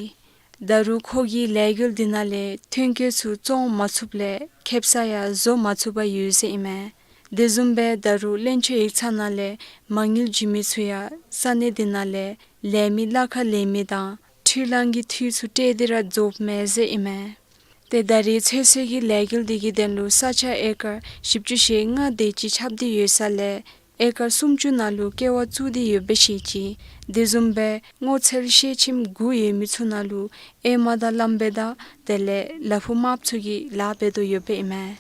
ད་རུང་ཁོ་གིས་ལས་འགུལ་འདི་ནང་ལས་ཐོན་སྐྱེད་ཚུ་བཙོང་མ་ཚུགསཔ་ལས་ཁེབ་ས་ཡང་བཟོ་མ་ཚུགས་པར་ཡོད་ཟེར་ཨིན་མས། དེ་བཟུམ་སྦེ་ད་རུང་བློན་ཆེན་ཡིག་ཚང་ནང་ལས་མ་དངུལ་བྱིན་མི་ཚུ་ཡང་ས་གནས་འདི་ནང་ལས་ལས་མི་གླ་ཁར་ལེན་མི་དང་འཕྲུལ་གླང་གི་འཐུས་ཚུ་སྤྲོད་དེ་ར་རྫོགསཔ་མས་ཟེར་ཨིན་མས། ཏེ་ད་རེས་ཚོད་བསྲེ་གི་ལས་འགུལ་འདི་གི་དོན་ལུ་ས་ཆ་ཨེ་ཀར་བཞི་བཅུ་ཞེ་ལྔ་དེ་ཅིག་ཁྱབ་སྟེ་ཡོད་ས་ལས་ཨེ་ཀར་སུམ་ཅུ་ནང་ལུ་ཀེ་བ་བཙུགས་ཏེ་ཡོདཔ་སྦེ་བཤད་ཅི། དེ་བཟུམ་སྦེ་སྔོ་ཚལ་ཤེལ་ཁྱིམ་དགུ་ཡོད་མི་ཚུ་ནང་ལུ་ཨེ་མ་དང་གླང་བོ་དང་དེ་ལས་ལ་ཕུག་དམརཔོ་ཚུ་གིས་ལཱ་འབད་དོ་ཡོདཔ་ཨིན་མས།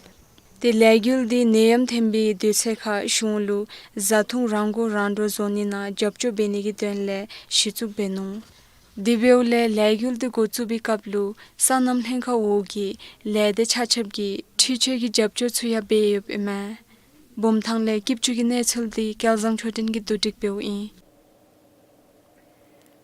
ཏེ་ལས་འགུལ་འདི་ནད་ཡམས་ཐོན་པའི་དུས་ཚོད་ཁར་གཞུང་ལུ་བཟའ་འཐུང་རང་མགོ་རང་འདྲོངས་བཟོ་ནི་ནང་རྒྱབ་སྐྱོར་འབད་ནི་གི་དོན་ལས་གཞི་བཙུགས་འབད་ནུག། དེ་འབདཝ་ལས་ལས་འགུལ་འདི་འགོ་བཙུགས་པའི་སྐབས་ལུ་སོ་ནམ་ལྷན་ཁག་འོག་གི་ལས་སྡེ་ཆ་ཁྱབ་ཀྱིས་འཕྲུལ་ཆས་ཀྱི་རྒྱབ་སྐྱོར་ཚུ་ཡང་འབད་ཡོདཔ་ཨིན་མས། བུམ་ཐང་ལས་སྐྱིད་ཆུ་གི་གནས་ཚུལ་འདི་སྐལ་བཟང་ཆོས་སྒྲོན་གྱིས་བསྡུ་སྒྲིག་འབདཝ་ཨིན།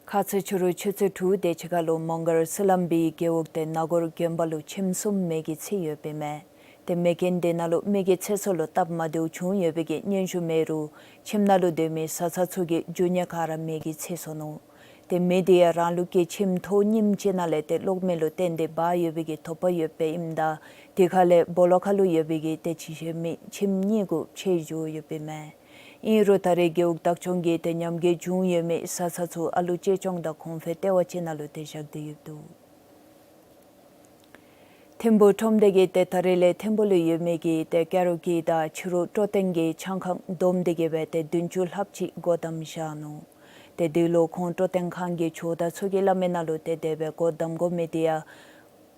ཁ་ཙ་ཕྱི་རུ་ཆུ་ཚོད་དྲུག་དེ་ཅིག་ཁར་ལུ་མོང་སྒར་སི་ལམ་བི་རྒེད་འོག་ཏེ་ན་གོར་དགོན་པ་ལུ་ཁྱིམ་གསུམ་མེ་གིས་འཚིག་ཡོདཔ་ཨིན་མས། ཏེ་མེ་རྐྱེན་དེ་ནང་ལུ་མི་གི་ཚེ་སྲོག་ལུ་སྟབས་མ་བདེཝ་བྱུང་ཡོད་པའི་གི་སྙན་ཞུ་མེད་རུང་ཁྱིམ་ནང་ལུ་སྡོད་མི་བཟའ་ཚང་ཚུ་གི་རྒྱུ་དངོས་ག་ར་མེ་གིས་འཚིག་སོ་ནུག། ཏེ་མེ་དེ་ཡང་རང་ལུགས་ཀྱི་ཁྱིམ་ཐོག་ཉིམ་ཅིག་ནང་ལས་ཏེ་གློག་མེ་ལུ་བརྟེན་ཏེ་འབར་ཡོད་པའི་གི་ཐོབ་པ་ཡོདཔ་ཨིནམ་ད་དེ་ཁ་ལས་སྦོ་ལོགས་ཁ་ལུ་ཡོད་པའི་གི་ཏེ་ཅིག་ཤོས་མི་ཁྱིམ་གཉིས་གུ་ཆད་འགྱོ་ཡོདཔ་ཨིན་མས། ཨིན་རུང་ད་རེས་རྒེད་འོག་བདག་སྐྱོང་གིས་ཏེ་ཉམས་རྒུད་བྱུང་ཡོད་མི་བཟའ་ཚང་ཚུ་ཨ་ལུ་གཅེས་སྐྱོང་དང་གོང་འཕེལ་ལྟེ་བ་ཅིག་ནང་ལུ་ཏེ་བཞག་སྟེ་ཡོདཔ་འདུག། ཐིམ་ཕུ་ཁྲོམ་སྡེ་གིས་ཏེ་ད་རེས་ལས་ཐིམ་ཕུ་ལུ་ཡོད་མི་གི་ཏེ་ཀ་རོ་ཀི་དང་ཕྱི་རུ་སྤྲོ་སྟོན་གྱི་ཆང་ཁང་བསྡོམས་ཏེ་གི་སྦེ་ཏེ་བདུན་ཅུ་ལྷགཔ་ཅིག་སྒོ་བསྡམས་བཞག་ནུག། ཏེ་འདི་ལུ་ཁོང་སྤྲོ་སྟོན་ཁང་གི་ཇོ་བདག་ཚུ་གིས་སླབ་མི་ནང་ལུ་ཏེ་དེ་སྦེ་སྒོ་བསྡམ་དགོ་མི་དེ་ཡང་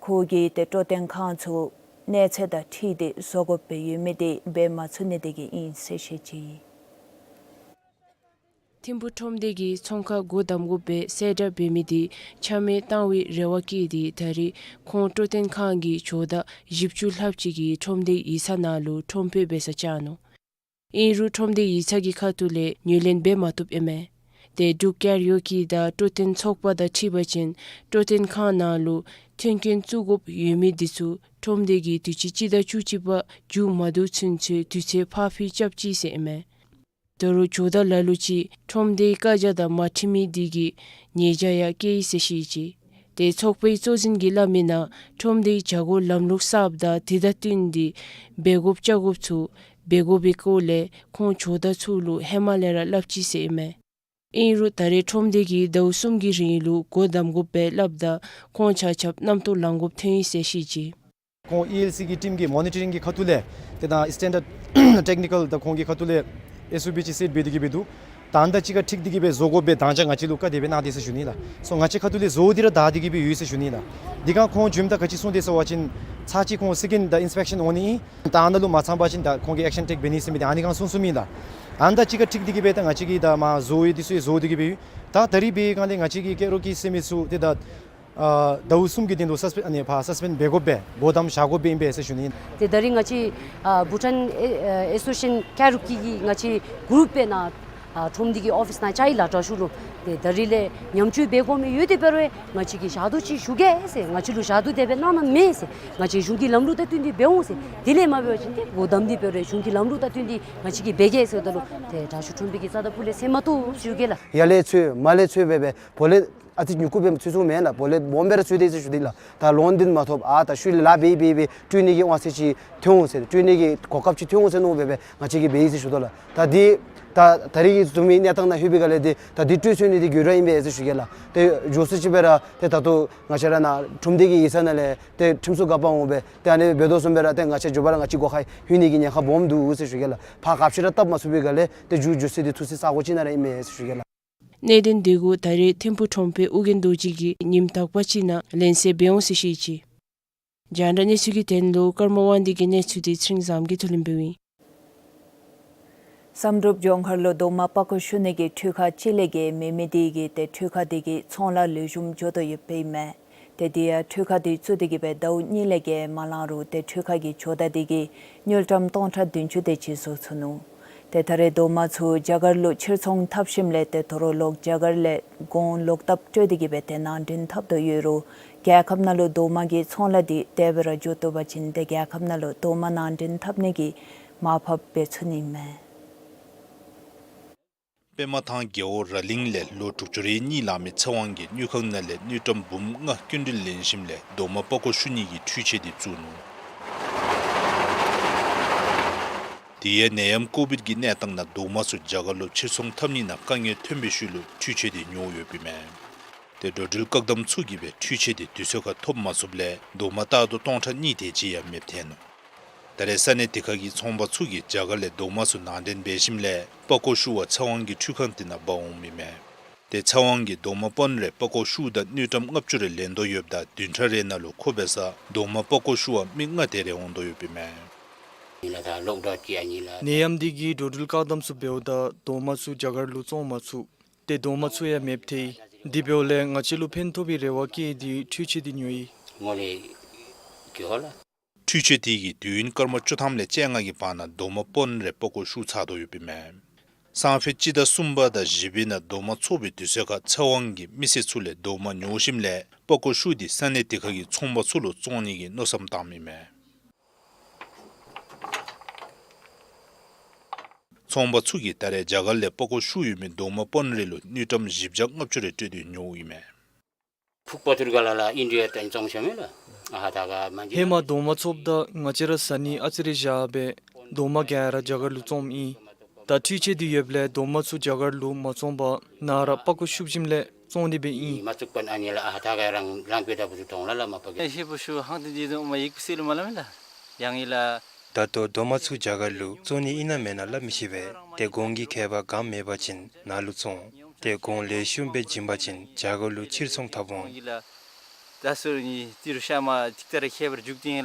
ཁོ་གིས་ཏེ་སྤྲོ་སྟོན་ཁང་ཚུ་གནས་ཚད་དང་འཁྲིལ་ཏེ་བཟོ་དགོཔ་སྦེ་ཡོད་མི་དེ་འབད་མ་ཚུགས་ནི་དེ་གིས་ཨིན་ཟེར་བཤད་ཅི། ཐིམ་ཕུ་ཁྲོམ་སྡེ་གིས་ཚོང་ཁང་སྒོ་བསྡམ་དགོཔ་སྦེ་གསལ་བསྒྲགས་འབད་མི་དེ་ཆ་མེད་བཏང་བའི་རེ་བ་བསྐྱེད་དེ་ད་རེས་ཁོང་སྤྲོ་སྟོན་ཁང་གི་ཇོ་བདག་བཞི་བཅུ་ལྷགཔ་ཅིག་གིས་ཁྲོམ་སྡེ་ཡིག་ཚང་ནང་ལུ་ཁྲོམ་དཔོན་འབད་སར་བཅར་ནུག། ཨིན་རུང་ཁྲོམ་སྡེ་ཡིག་ཚང་གི་ཁ་ཐུག་ལས་ངོས་ལེན་འབད་མ་བཏུབ་ཨིན་མས། ཏེ་འབྲུག་ཀེ་ར་ཨོ་ཀེ་དང་སྤྲོ་སྟོན་ཚོགས་པ་དང་འཁྲིལ་བ་ཅིན་སྤྲོ་སྟོན་ཁང་ནང་ལུ་མཐུན་རྐྱེན་བཙུགས་དགོཔ་ཡོད་མི་དེ་ཚུ་ཁྲོམ་སྡེ་གིས་དུས་ཅི་སྤྱི་ཟླ་བཅུ་གཅིག་པ་མཇུག་མ་བསྡུ་ཚུན་ཚོད་དུས་ཚོད་ཕར་འགྱངས་རྐྱབ་ཅི་ཟེར་ཨིན་མས། ད་རུང་ཇོ་བདག་ལ་ལུ་ཅིག་ཁྲོམ་སྡེའི་བཀའ་རྒྱ་དང་མ་འཁྲིལ་མི་དེ་གིས་ཉེས་བྱ་ཡང་བཀལ་ཡི་ཟེར་བཤད་ཅི། ཏེ་ཚོགས་པའི་གཙོ་འཛིན་གྱིས་སླབ་མི་ནང་ཁྲོམ་སྡེའི་བྱ་སྒོ་ལམ་ལུགས་གསརཔ་དང་དེ་དང་བསྟུན་ཏེ་འབད་དགོཔ་བཅའ་དགོཔ་ཚུ་འབད་དགོ་པའི་སྐོར་ལས་ཁོང་ཇོ་བདག་ཚུ་ལུ་ཧེ་མ་ལས་ར་སླབ་ཅི་ཟེར་ཨིན་མས། ཨིན་རུང་ད་རེས་ཁྲོམ་སྡེ་གིས་ཟླཝ་གསུམ་གྱི་རིང་ལུ་སྒོ་བསྡམ་དགོཔ་སྦེ་སླབ་ད་ཁོང་ཆ་ཁྱབ་རྣམ་རྟོག་ལང་དགོཔ་ཐོན་ཡི་ཟེར་བཤད་ཅི། ཁོང་ཨི་ཨེལ་སི་གི་ཊིམ་གྱིས་མོ་ནི་ཊ་རིང་གི་ཁ་ཐུག་ལས་ཏེ་ད་སི་ཊེན་ཌརཌ་ཊེག་ནི་ཀཱལ་དང་ཁོང་གི་ཁ་ཐུག་ལས་ཨེསི་ཨོ་པི་ཅིག་སེཊ་འབད་དེ་གི་སྦེ་འདུག། ད་ཨ་ནི་དང་གཅིག་ཁར་འཁྲིལ་ཏེ་གི་སྦེ་བཟོ་དགོཔ་སྦེ་དང་ཅ་ང་བཅས་ལུ་བཀའ་དེ་སྦེ་གནང་དེས་ཟེར་ཞུ་ནི་ལགས། སོ་ང་བཅས་ཁ་ཐུག་ལས་བཟོ་སྟེ་ར་བདའ་སྟེ་གི་སྦེ་ཡོད་ཟེར་ཞུ་ནི་ལགས། དེ་སྒང་ཁོང་བྱོནམ་ད་ག་ཅི་གསུངས་དེས་ཟེར་བ་ཅིན་ཚར་གཅིག་ཁོང་སེ་ཀེནཌ་ད་ཨིནསི་པེག་ཤཱན་འོང་ནི་ཨིན། ད་ཨ་ནཱ་ལུ་མ་ཚང་པ་ཅིན་ད་ཁོང་གིས་ཨེག་ཤཱན་ཊེག་འབད་ནི་ཟེར་མི་དེ་ཨ་ནི་སྒང་གསུངས་གསུངསམ་ཨིན་ལགས། ཨ་ནི་དང་གཅིག་ཁར་འཁྲིལ་ཏེ་གི་སྦེ་ད་ང་བཅས་ཀྱིས་ད་མར་བཟོ་ཡི་དེ་ཚུ་ཡང་བཟོ་སྟེ་གི་སྦེ་ཡོད། ད་ད་རིས་འབད་བའི་སྒང་ལས་ང་བཅས་ཀྱི་ཀེ་རོ་ཀི་ཟེར་མི་ཚུ་ཏེ་ད་ཨ་ཟླཝ་གསུམ་གྱི་དོན་ལུ་སཱསི་པེནཌ་ཨ་ནི་ཕར་སཱསི་པེནཌ་འབད་དགོཔ་སྦེ་སྒོ་བསྡམ་བཞག་དགོཔ་སྦེ་ཨིན་པས་ཟེར་ཞུ་ནི་ཨིན། ཏེ་ད་རིས་ང་བཅས་ཨ་བྷུ་ཊཱན་ཨེ་ཨ་ཨེ་སོ་སི་ཡེ་ཤཱན་ཀ་རོ་ཀི་གི་ང་བཅས་གུ་རུབ་སྦེ་ནཱ་ཨ་ཁྲོམ་སྡེ་གི་ཨོ་ཕིསི་ནང་བཅར་ཡི་ལགས་དྲག་ཤོས་ལུ། ཏེ་ད་རིས་ལས་ཉམས་བཅོས་འབད་དགོ་མི་ཡོད་དེ་འབད་རུང་ང་བཅས་ཀྱིས་ཞག་དུས་ཅིག་ཞུ་གེ་ཟེར། ང་བཅས་ལུ་ཞག་དུས་དེ་སྦེ་གནང་ནི་མེད་ཟེར། ང་བཅས་གཞུང་གི་ལམ་ལུགས་དང་བསྟུན་ཏེ་འབད་འོང་ཟེར། དེ་ལས་མ་འབད་བ་ཅིན་ཏེ་སྒོ་བསྡམས་ཏེ་འབད་རུང་གཞུང་གི་ལམ་ལུགས་དང་བསྟུན་ཏེ་ང་བཅས་ཀྱིས་འབད་གེ་ཟེརཝ་ད་ལུ་ཏེ་དྲག་ཤོས་ཁྲོམ་སྡེ་གི་རྩ་དང་སྤུ་ལས་ཟེར་མ་བཏུབ་ཟེར་ཞུ་གེ་ལགས། ཡར་ལས་འཚོལ་མར་ལས་འཚོལ་སྦེ་སྦེ་བོ་ལེ་ཨ་ཙི་ཉུ་གུ་སྦེ་འཚོལ་ཚུགས་མེན་ལགས། བོ་ལེ་སྦོམ་སྦེ་ར་འཚོལ་དེས་ཟེར་ཞུ་ནི་ལགས། ད་ལོན་འདི་མ་ཐོབ་ཨ་ད་ཤུལ་ལས་ལཱ་འབད་འབད་འབད་སྤྲོད་ནི་གི་དབང་ཚད་ཅིག་ཐོན་འོང་ཟེར་སྤྲོད་ནི་གི་གོ་སྐབས་ཅིག་ཐོན་འོང་ཟེར་མནོ་སྦེ་སྦེ་ང་བཅས་ཀྱིས་འབད་ཡི་ཟེར་ཞུ་དོ་ལགས། ད་འདི་ད་ད་རིས་ཀྱི་བཟུམ་མའི་གནས་སྟངས་ནང་ལྷོད་པའི་སྒང་ལས་འདི་ད་འདི་སྤྲོད་ཚུགས་ནི་འདི་དགོད་བྲ་ཨིན་པས་ཟེར་ཞུ་གེ་ལགས། ཏེ་མགྱོགས་སུ་ཅིག་སྦེ་ར་ཏེ་ད་ལྟོ་ང་བཅས་ར་ནཱ་ཁྲོམ་སྡེ་གི་ཡིག་ཚང་ནང་ལས་ཏེ་ཁྲིམས་སྲུང་འགག་པ་འོང་སྦེ་ཏེ་ཨ་ནི་འབད་དོ་བཟུམ་སྦེ་ར་ཏེ་ང་བཅས་མགྱོགས་པ་ར་ང་བཅས་སྒོ་ཁར་ལྷོད་ནི་གི་ཉེན་ཁ་སྦོམ་འདུག་ཟེར་ཞུ་གེ་ལགས། ཕར་ག་ཅི་ར་བཏབ་མ་ཚུགས་པའི་སྒང་ལས་ཏེ་མཇུག་མཇུག་ཚེ་འདི་ཐུག་སའི་ས་གོ་ཅིག་ནང་ར་ཨིན་མས་ཟེར་ཞུ་གེ་ལགས། གནད་དོན་འདི་གུ་ད་རེས་ཐིམ་ཕུ་ཁྲོམ་དཔོན་ཨོ་རྒྱན་རྡོ་རྗེ་གིས་ཉིནམ་དག་པ་ཅིག་ནང་ལན་གསལ་འབད་འོང་ཟེར་བཤད་ཅི། རྒྱང་བསྒྲགས་གནས་ཚུལ་གྱི་དོན་ལུ་ཀརྨ་དབང་འདུས་ཀྱི་གནས་ཚུལ་འདི་ཚེ་རིང་བཟངམོ་གིས་ཐུགས་ལན་འབདཝ་ཨིན། བསམ་གྲུབ་ལྗོངས་མཁར་ལུ་རྡོག་མ་པགས་ཀོ་བཤུ་ནི་གི་འཕྲུལ་ཁང་གཅིག་ལས་བརྒལ་མེད་མི་དེ་གིས་ཏེ་འཕྲུལ་ཁང་དེ་གི་ཚོང་ལཱ་ལེགས་ཤོམ་འགྱོ་དོ་ཡོདཔ་ཨིན་མས། ཏེ་དེ་ཡང་འཕྲུལ་ཁང་དེ་བཙུགས་ཏེ་གི་སྦེ་ཟླཝ་གཉིས་ལས་བརྒལ་མ་ལང་རུང་ཏེ་འཕྲུལ་ཁང་གི་ཇོ་བདག་དེ་གིས་དངུལ་ཀྲམ་སྟོང་ཕྲག་བདུན་ཅུ་དེ་ཅིག་བཟོ་ཚུགས་ནུག། ཏེ་ད་རེས་རྡོག་མ་ཚུ་རྒྱ་གར་ལུ་ཕྱིར་ཚོང་འཐབ་ཞིནམ་ལས་ཏེ་དོ་རུང་ལོག་རྒྱ་གར་ལས་གོང་ལོག་བཏབ་སྤྲོད་དེ་གི་སྦེ་ཏེ་ནང་འདྲེན་འཐབ་དོ་ཡོད་རུང་རྒྱལ་ཁབ་ནང་ལུ་རྡོག་མ་གི་ཚོང་ལཱ་དེ་དེ་སྦེ་ར་འགྱོ་དོ་བ་ཅིན་ཏེ་རྒྱལ་ཁབ་ནང་ལུ་རྡོག་མ་ནང་འདྲེན་འཐབ་ནི་གི་མར་ཕབ་འབད་ཚུགས་ནི་མས། པདྨ་ཐང་རྒེད་འོག་ར་གླིང་ལས་ལོ་དྲུག་ཅུ་རེ་གཉིས་ལང་མི་ཚེ་དབང་གིས་དངུལ་ཁང་ནང་ལས་དངུལ་ཀྲམ་འབུམ་ལྔ་སྐྱིན་འགྲུལ་ལེན་ཞིནམ་ལས་རྡོག་མ་པགས་ཀོ་བཤུ་ནི་གི་འཕྲུལ་ཆས་དེ་བཙུགས་ནུག། དེ་ཡང་ནད་ཡམས་ཀོ་བིཌ་ཀྱི་གནས་སྟངས་ནང་རྡོག་མ་ཚུ་རྒྱ་གར་ལུ་ཕྱིར་ཚོང་འཐབ་ནི་ནང་དཀའ་ངལ་ཐོན་པའི་ཤུལ་ལུ་འཕྲུལ་ཆས་དེ་ཉོ་ཡོདཔ་ཨིན་མས། ཏེ་འགྲོ་འགྲུལ་བཀག་དམ་ཚུ་གིས་སྦེ་འཕྲུལ་ཆས་དེ་དུས་ཚོད་ཁར་ཐོབ་མ་ཚུགསཔ་ལས་རྡོག་མ་ལྟག་རྡོག་སྟོང་ཕྲག་གཉིས་དེ་ཅིག་ཡང་མེདཔ་ཐལ་ནུག། ད་རེས་ས་གནས་དེ་ཁ་གི་ཚོང་པ་ཚུ་གིས་རྒྱ་གར་ལས་རྡོག་མ་ཚུ་ནང་འདྲེན་འབད་ཞིནམ་ལས་པགས་ཀོ་བཤུ་བར་ཚེ་དབང་གི་འཕྲུལ་ཁང་དེ་ནང་འབག་འོངམ་ཨིན་མས། ཏེ་ཚེ་དབང་གིས་རྡོག་མ་དཔོན་རེ་པགས་ཀོ་བཤུཝ་ད་དངུལ་ཀྲམ་ལྔ་བཅུ་རེ་ལེན་དོ་ཡོདཔ་ད་བདུན་ཕྲག་རེ་ནང་ལུ་ཁོ་འབད་སར་རྡོག་མ་པགས་ཀོ་བཤུ་བར་མི་ལྔ་དེ་རེ་འོང་དོ་ཡོདཔ་ཨིན་མས། ནད་ཡམས་འདི་གིས་འགྲོ་འགྲུལ་བཀག་དམ་ཚུ་འབདཝ་ད་རྡོག་མ་ཚུ་རྒྱ་གར་ལུ་བཙོང་མ་ཚུགས། ཏེ་རྡོག་མ་ཚུ་ཡང་མེདཔ་ཐལ། དེ་འབདཝ་ལས་ང་བཅས་ལུ་ཕན་ཐོགས་པའི་རེ་བ་བསྐྱེད་དེ་འཕྲུལ་ཆས་འདི་ཉོ་ཡི། འཕྲུལ་ཆས་དེ་གིས་དུས་ཡུན་སྐར་མ་བཅུ་ཐམ་ལས་བཅོ་ལྔ་གི་བར་ན་རྡོག་མ་དཔོན་རེ་པགས་ཀོ་བཤུ་ཚར་དོ་ཡོདཔ་ཨིན་མས། སང་ཕོད་སྤྱི་ཟླ་གསུམ་པ་དང་བཞི་པའི་ནང་རྡོག་མ་ཚོགས་པའི་དུས་ཚོད་ཁར་ཚེ་དབང་གིས་མི་སེར་ཚུ་ལས་རྡོག་མ་ཉོ་ཞིནམ་ལས་པགས་ཀོ་བཤུ་སྟེ་ས་གནས་དེ་ཁར་གྱི་ཚོང་པ་ཚུ་ལུ་བཙོང་ནི་གི་མནོ་བསམ་བཏངམ་ཨིན་མས། ཚོང་པ་ཚུ་གིས་ད་རེས་རྒྱ་གར་ལས་པགས་ཀོ་བཤུ་ཡོད་མི་རྡོག་མ་དཔོན་རེ་ལུ་དངུལ་ཀྲམ་བཞི་བརྒྱ་ལྔ་བཅུ་རེ་སྤྲོད་དེ་ཉོཝ་ཨིན་མས། ཧེ་མ་རྡོག་མ་ཚོགསཔ་ད་ང་བཅས་ར་ཟ་ནི་ཨ་ཙི་རེ་བཞག་སྦེ་རྡོག་མ་ག་ར་རྒྱ་གར་ལུ་བཙོངམ་ཨིན། ད་འཕྲུལ་ཆས་འདི་ཡོདཔ་ལས་རྡོག་མ་ཚུ་རྒྱ་གར་ལུ་མ་བཙོང་པར་ནཱ་ར་པགས་ཀོ་བཤུ་ཞིནམ་ལས་བཙོང་ནི་སྦེ་ཨིན། ད་ལྟོ་རྡོག་མ་ཚུ་རྒྱ་གར་ལུ་བཙོང་ནི་ཨིན་ན་མེན་ན་སླབ་མི་ཤེས་པས། ཏེ་གོང་གི་ཁྱད་པར་གང་མེད་པ་ཅིན་ནཱ་ལུ་བཙོང་། ཏེ་གོང་ལེགས་ཤོམ་སྦེ་བྱིན་པ་ཅིན་རྒྱ་གར་ལུ་ཕྱིར་ཚོང་འཐབ་འོང་།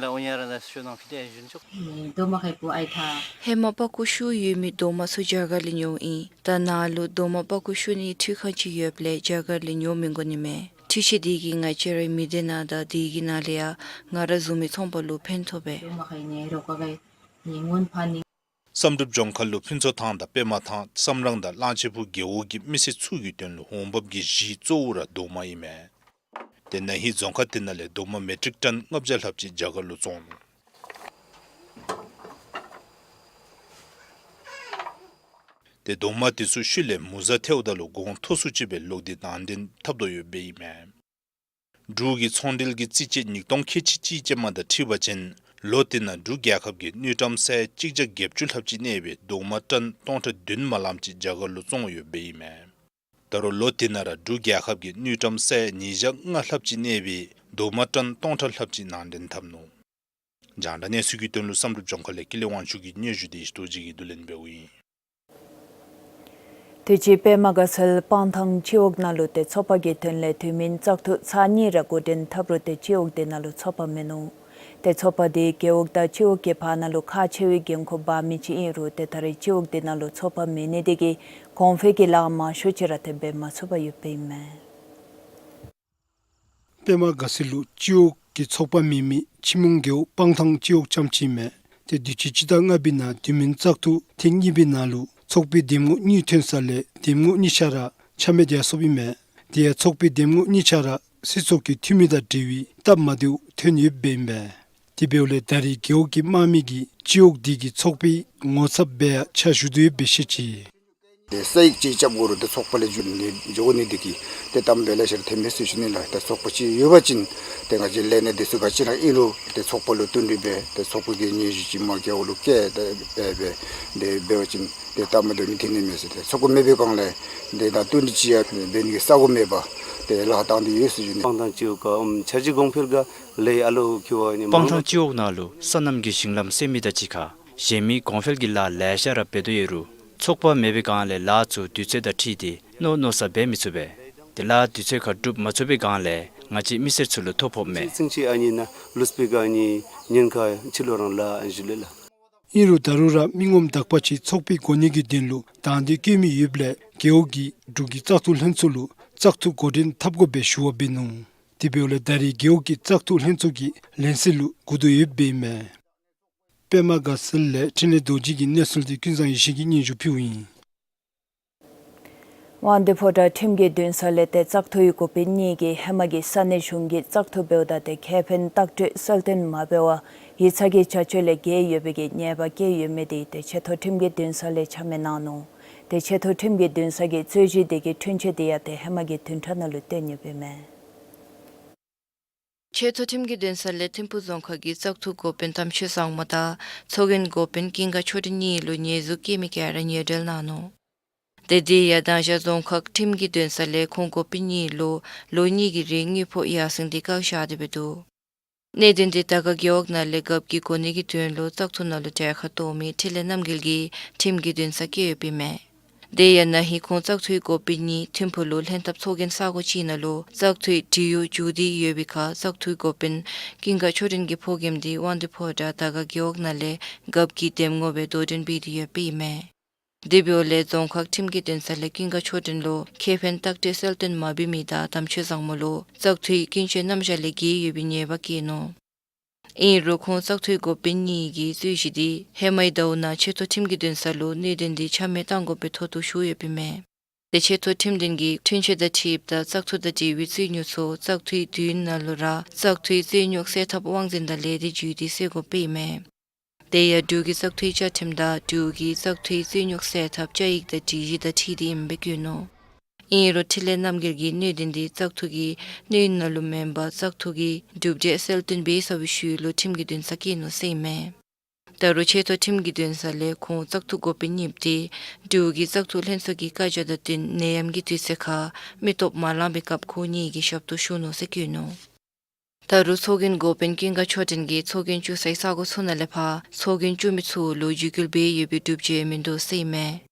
ཧེ་མ་པགས་ཀོ་བཤུ་ཡོད་མི་རྡོག་མ་ཚུ་རྒྱ་གར་ལུ་ཉོཝ་ཨིན། ད་ནཱ་ལུ་རྡོག་མ་པགས་ཀོ་བཤུ་ཡོད་མི་རྡོག་མ་པགས་ཀོ་བཤུ་ནི་འཕྲུལ་ཁང་ཅིག་ཡོདཔ་ལས་རྒྱ་གར་ལུ་ཉོ་མི་དགོ་ནི་མས། འཕྲུལ་ཆས་འདི་གིས་ང་བཅས་རའི་མི་སྡེ་ནང་དང་དེ་གི་ནང་ལས་ཡང་ང་ར་བཟུམ་མའི་ཚོང་པ་ལུ་ཕན་ཐོགས་པས། བསམ་གྲུབ་ལྗོངས་མཁར་ལུ་ཕུན་ཚོགས་ཐང་དང་པདྨ་ཐང་བསམ་རང་དང་གླང་ཆེན་སྤུ་རྒེད་འོག་གི་མི་སེར་ཚུ་གི་དོན་ལུ་འོང་འབབ་ཀྱི་གཞི་གཙོ་བོ་ར་རྡོག་མ་ཨིན་མས། ཏེ་ན་ཧིང་རྫོང་ཁག་དེ་ནང་ལས་རྡོག་མ་མེ་ཊིག་ཊོན་ལྔ་བརྒྱ་ལྷགཔ་ཅིག་རྒྱ་གར་ལུ་བཙོང་ནུག། ཏེ་རྡོག་མ་དེ་ཚུ་ཤུལ་ལས་མུ་ཟ་ཐལཝ་ད་ལུ་གོང་མཐོ་སུ་ཅིག་སྦེ་ལོག་སྟེ་ནང་འདྲེན་འཐབ་དོ་ཡོདཔ་ཨིན་མས། འབྲུག་གི་ཚོང་འབྲེལ་གྱི་རྩིས་དཔྱད་ཉིས་སྟོང་ཁལ་གཅིག་གཅིག་ཅན་མ་དང་འཁྲིལ་བ་ཅིན་ལོ་དེ་ནང་འབྲུག་རྒྱལ་ཁབ་ཀྱིས་དངུལ་ཀྲམ་ས་ཡ་གཅིག་བརྒྱ་བརྒྱད་ཅུ་ལྷགཔ་ཅིག་གནས་པའི་རྡོག་མ་ཊོན་སྟོང་ཕྲག་བདུན་མ་ལངམ་ཅིག་རྒྱ་གར་ལུ་བཙོང་ཡོདཔ་ཨིན་མས། ད་རུང་ལོ་དེ་ནང་ར་འབྲུག་རྒྱལ་ཁབ་ཀྱིས་དངུལ་ཀྲམ་ས་ཡ་ཉིས་བརྒྱ་ལྔ་ལྷགཔ་ཅིག་གནས་པའི་རྡོག་མ་ཊོན་སྟོང་ཕྲག་ལྷགཔ་ཅིག་ནང་འདྲེན་འཐབ་ནུག། རྒྱང་བསྒྲགས་གནས་ཚུལ་གྱི་དོན་ལུ་བསམ་གྲུབ་ལྗོངས་མཁར་ལས་ཀུན་ལེགས་དབང་ཕྱུག་གི་སྙན་ཞུ་བདེ་སྐྱིད་རྡོ་རྗེ་གིས་བསྡུ་ལེན་འབདཝ་ཨིན། དུས་ཅི་པདྨ་དགའ་ཚལ་སྤང་ཐང་སྤྱི་འོག་ནང་ལུ་ཏེ་ཚོགས་པ་གི་དོན་ལས་དུས་མིན་བཙག་འཐུ་ཚར་གཉིས་ར་འགོ་འདྲེན་འཐབ་རུང་ཏེ་སྤྱི་འོག་དེ་ནང་ལུ་ཚོགས་པ་མིན་ནུག། ཏེ་ཚོགས་པ་དེ་རྒེད་འོག་དང་སྤྱི་འོག་གི་བར་ན་ལུ་ཁག་ཆེ་བའི་འགན་ཁུར་འབག་མི་ཅིག་ཨིན་རུང་ཏེ་ད་རེས་སྤྱི་འོག་དེ་ནང་ལུ་ཚོགས་པ་མེད་ནི་དེ་གིས་གོང་འཕེལ་གྱི་ལཱ་མང་ཤོས་ཅིག་ར་ཏེ་འབད་མ་ཚུགས་པར་ཡོདཔ་ཨིན་མས། པདྨ་དགའ་ཚལ་ལུ་སྤྱི་འོག་གི་ཚོགས་པ་མེད་མི་སྤྱི་མོང་རྒེད་འོག་སྤང་ཐང་སྤྱི་འོག་རྐྱངམ་ཅིག་ཨིན་མས། ཏེ་དུས་ཅི་སྤྱི་ཟླ་ལྔ་པའི་ནང་དུས་མིན་བཙག་འཐུ་ཐེངས་གཉིས་པའི་ནང་ལུ་ཚོགས་པའི་འདེམས་ངོ་གཉིས་ཐོན་ས་ལས་འདེམས་ངོ་གཉིས་ཆ་ར་ཆ་མེད་ཡར་སོཔ་ཨིན་མས། དེ་ཡང་ཚོགས་པའི་འདེམས་ངོ་གཉིས་ཆ་ར་སྲིད་ཚོགས་ཀྱི་འཐུས་མི་དང་འབྲེལ་བའི་སྟབས་མ་བདེཝ་ཐོན་ཡོདཔ་ཨིན་པས། དེ་འབདཝ་ལས་ད་རེས་རྒེད་འོག་གི་དམངས་མི་གིས་སྤྱི་འོག་དེ་གི་ཚོགས་པའི་ངོ་ཚབ་སྦེ་ཡང་ཕྱག་ཞུ་དོ་ཡོདཔ་སྦེ་བཤད་ཅི། ཏེ་ས་ཡིག་ཅིག་རྐྱབ་དགོ་རུང་ཏེ་ཚོགས་པ་ལས་འགྱོ་ནི་འགྱོ་ནི་དེ་གིས་ཏེ་གཏམ་དཔེ་ལེ་ཤ་ར་ཐོན་མས་ཟེར་ཞུ་ནི་ལགས། ཏེ་ཚོགས་པ་ཅིག་ཡོད་པ་ཅིན་ཏེ་ང་བཅས་ལས་སྣེ་དེ་ཚུ་ག་ཅི་ར་ཨིན་རུང་ཏེ་ཚོགས་པ་ལུ་བསྟུན་ཏེ་སྦེ་ཏེ་ཚོགས་པ་གི་སྙན་ཞུ་ཅིག་མར་རྒེད་འོག་ལུ་བསྐྱལ་ཏེ་སྦེ་སྦེ་ཏེ་འབད་བ་ཅིན་ཏེ་སྟབས་མ་བདེཝ་ནི་ཐོན་ནི་མས་ཟེར། ཏེ་ཚོགས་པ་མེད་པའི་སྒང་ལས་ཏེ་ད་བསྟུན་ཏེ་ཅིག་ཡང་འབད་ནི་གི་ས་གོ་མེད་པར་ཏེ་ལཱ་བཏང་སྟེ་ཡོད་ཟེར་ཞུ་ནི། སྤང་ཐང་སྤྱི་འོག་ཁར་ཨམ་འཆར་གཞི་གོང་འཕེལ་ག་ལས་ཨ་ལོ་ཁེ་བ་ནི་སྤང་ཐང་སྤྱི་འོག་ནང་ལུ་སོ་ནམ་གྱི་ཞིང་ལམ་བསལ་མི་དང་གཅིག་ཁར་གཞན་མི་གོང་འཕེལ་གྱི་ལཱ་ལེ་ཤ་ར་འབད་དོ་ཡོད་རུང་ཚོགས་པ་མེད་པའི་སྒང་ལས་ལཱ་ཚུ་དུས་ཚོད་དང་འཁྲིལ་ཏེ་མནོ་མནོ་ས་འབད་མི་ཚུགས་པས། ཏེ་ལཱ་དུས་ཚོད་ཁར་སྒྲུབ་མ་ཚུགས་པའི་སྒང་ལས་ང་བཅས་མི་སེར་ཚུ་ལུ་ཐོ་ཕོགཔ་མས། ཚིང་ཆེ་ཨ་ནི་ནང་ལུས་པའི་སྒང་ནི་ཉེན་ཁ་ཕྱི་ལོགས་རང་ལཱ་ཨན་ཞུ་ལེ་ལགས། ཨིན་རུང་ད་རུང་ར་མི་ངོམ་དག་པ་ཅིག་ཚོགས་པའི་གོ་གནས་ཀྱི་དོན་ལུ་དང་འདོད་བསྐྱེད་མི་ཡོདཔ་ལས་རྒེད་འོག་གིས་འབྲུག་གི་བཙག་འཐུ་ལྷན་ཚོགས་ལུ་བཙག་འཐུ་འགོ་འདྲེན་འཐབ་དགོ་པའི་ཞུ་བ་འབད་ནུག། དེ་འབདཝ་ལས་ད་རེས་རྒེད་འོག་གི་བཙག་འཐུ་ལྷན་ཚོགས་ཀྱི་ལན་གསལ་ལུ་སྒུག་དོ་ཡོདཔ་ཨིན་མས། པདྨ་དགའ་ཚལ་ལས་འཕྲིན་ལས་རྡོ་རྗེ་གི་གནས་ཚུལ་དེ་ཀུན་བཟང་ཡེ་ཤེས་ཀྱིས་སྙན་ཞུ་ཕུལཝ་ཨིན། དབང་འདུས་ཕོ་བྲང་ཁྲིམས་ཀྱི་འདུན་ས་ལས་ཏེ་བཙག་འཐུའི་འགོ་དཔོན་གཉིས་ཀྱིས་ཧེ་མ་གི་ས་གནས་གཞུང་གི་བཙག་འཐུ་འབདཝ་ད་ཏེ་ཁེ་ཕན་ལྟག་སྤྲོད་གསལ་སྟོན་མ་འབད་བར་ཡིག་ཚང་གི་བྱ་སྤྱོད་ལས་འགལ་ཡོད་པའི་གི་ཉེས་པ་བཀལ་ཡོད་མི་དེ་ཏེ་ཆེ་མཐོ་ཁྲིམས་ཀྱི་འདུན་ས་ལས་ཆ་མེད་གནང་ནུག། ཏེ་ཆེ་མཐོ་ཁྲིམས་ཀྱི་འདུན་ས་གི་རྩོད་གཞི་དེ་གི་འཁྲུན་ཆོད་དེ་ཡང་ཏེ་ཧེ་མ་གི་བདུན་ཕྲག་ནང་ལུ་བཏོན་ཡོདཔ་ཨིན་མས། ཆེ་མཐོ་ཁྲིམས་ཀྱི་འདུན་ས་ལས་ཐིམ་ཕུག་རྫོང་ཁག་གི་བཙག་འཐུ་འགོ་དཔོན་དམ་ཆོས་བཟང་མོ་དང་ཚོགས་རྒྱན་འགོ་དཔོན་ཀུན་དགའ་ཆོས་སྒྲོན་གཉིས་ལུ་ཉེས་འཛུགས་བཀལ་མི་ག་ར་ཉེས་འབྲེལ་གནང་ནུག། ཏེ་དེ་ཡང་དང་ཞག་རྫོང་ཁག་ཁྲིམས་ཀྱི་འདུན་ས་ལས་ཁོང་འགོ་དཔོན་གཉིས་ལུ་ལོ་གཉིས་ཀྱི་རིང་དངུལ་ཕོགས་ཡར་སེང་དེ་བཀག་བཞག་སྟེ་འབད་འདུག། གནད་དོན་དེ་དར་དཀར་རྒེད་འོག་ནང་ལས་རྒཔོ་གི་གོ་གནས་ཀྱི་དོན་ལུ་བཙག་འཐུ་ནང་ལུ་གྲལ་ཁར་གཏོགས་མི་འཕྲིན་ལས་རྣམ་རྒྱལ་གྱིས་ཁྲིམས་ཀྱི་འདུན་ས་བསྐྱལ་ཡོདཔ་ཨིན་མས། དེ་ཡང་ན་ཧིང་ཁོང་བཙག་འཐུའི་འགོ་དཔོན་གཉིས་ཐིམ་ཕུག་ལུ་ལྷན་ཐབས་ཚོགས་རྒྱན་ས་གོ་ཅིག་ནང་ལུ་བཙག་འཐུའི་འབྲེལ་ཡོད་མཇུག་བསྡུ་ཡོད་པའི་ཁར་བཙག་འཐུའི་འགོ་དཔོན་ཀུན་དགའ་ཆོས་སྒྲོན་གྱི་ཕོ་རྒནམ་འདི་དབང་འདུས་ཕོ་བྲང་དར་དཀར་རྒེད་འོག་ནང་ལས་རྒཔོ་གི་འདེམས་ངོ་སྦེ་དོ་འགྲན་འབད་དེ་ཡོདཔ་ཨིན་མས། དེ་འབདཝ་ལས་རྫོང་ཁག་ཁྲིམས་ཀྱི་འདུན་ས་ལས་ཀུན་དགའ་ཆོས་སྒྲོན་ལུ་ཁེ་ཕན་བརྟག་དཔྱད་གསལ་སྟོན་མ་འབད་མི་དང་དམ་ཆོས་བཟང་མོ་ལུ་བཙག་འཐུའི་ཀུན་སྤྱོད་རྣམ་གཞག་ལས་འགལ་ཡོད་པའི་ཉེས་པ་བཀལ་ནུག། ཨིན་རུང་ཁོང་བཙག་འཐུའི་འགོ་དཔོན་གཉིས་ཀྱི་རྩོད་གཞི་འདི་ཧེ་མའི་ཟླཝ་ནང་ཆེ་མཐོ་ཁྲིམས་ཀྱི་འདུན་ས་ལུ་གནད་དོན་འདི་ཆ་མེད་གཏང་དགོ་པའི་ཐོག་ཏུ་ཞུ་ཡོདཔ་ཨིན་མས། དེ་ཆེ་མཐོ་ཁྲིམས་འདུན་གྱིས་འཁྲུན་ཆོད་དང་འཁྲིལཝ་ད་བཙག་འཐུ་དང་འབྲེལ་བའི་རྩོད་རྙོག་ཚུ་བཙག་འཐུའི་དུས་ཡུན་ནང་ལུ་ར་བཙག་འཐུའི་རྩོད་རྙོག་སེལ་ཐབས་དབང་འཛིན་དང་ལས་སྡེ་བརྒྱུད་དེ་སེལ་དགོཔ་ཨིན་མས། དེ་ཡང་འབྲུག་གི་བཙག་འཐུའི་བཅའ་ཁྲིམས་དང་འབྲུག་གི་བཙག་འཐུའི་རྩོད་རྙོག་སེལ་ཐབས་བཅའ་ཡིག་དང་སྒྲིག་གཞི་དང་འཁྲིལ་ཏེ་ཨིནམ་སྦེ་བཀོད་ནུག། ཨིན་རུང་འཕྲིན་ལས་རྣམ་རྒྱལ་གྱིས་གནད་དོན་འདི་བཙག་འཐུ་གི་སྣེ་ཡུན་ནང་ལུ་མེན་པར་བཙག་འཐུ་གི་གྲུབ་འབྲས་གསལ་སྟོན་འབད་ཚར་བའི་ཤུལ་ལུ་ཁྲིམས་ཀྱི་འདུན་སར་བསྐྱལ་ནུག་ཟེར་ཨིན་མས། ད་རུང་ཆེ་མཐོ་ཁྲིམས་ཀྱི་འདུན་ས་ལས་ཁོང་བཙག་འཐུ་འགོ་དཔོན་གཉིས་འདི་འབྲུག་གི་བཙག་འཐུ་ལྷན་ཚོགས་ཀྱི་བཀའ་རྒྱ་དང་བསྟུན་ནད་ཡམས་ཀྱི་དུས་ཚོད་ཁར་མི་སྟོབས་མ་ལང་པའི་སྐབས་ཁོང་གཉིས་ཀྱི་ཞབས་ཏོག་ཞུ་ནུག་ཟེར་བཀོད་ནུག། ད་རུང་ཚོགས་རྒྱན་འགོ་དཔོན་ཀུན་དགའ་ཆོས་སྒྲོན་གྱིས་ཚོགས་རྒྱན་བཙུགས་སའི་ས་གོ་ཚུ་ནང་ལས་ཕར་ཚོགས་རྒྱན་བཙུགས་མི་ཚུ་ལུ་བརྒྱུད་སྐུལ་འབད་ཡོད་པའི་གྲུབ་འབྲས་མིན་འདུག་ཟེར་ཨིན་མས།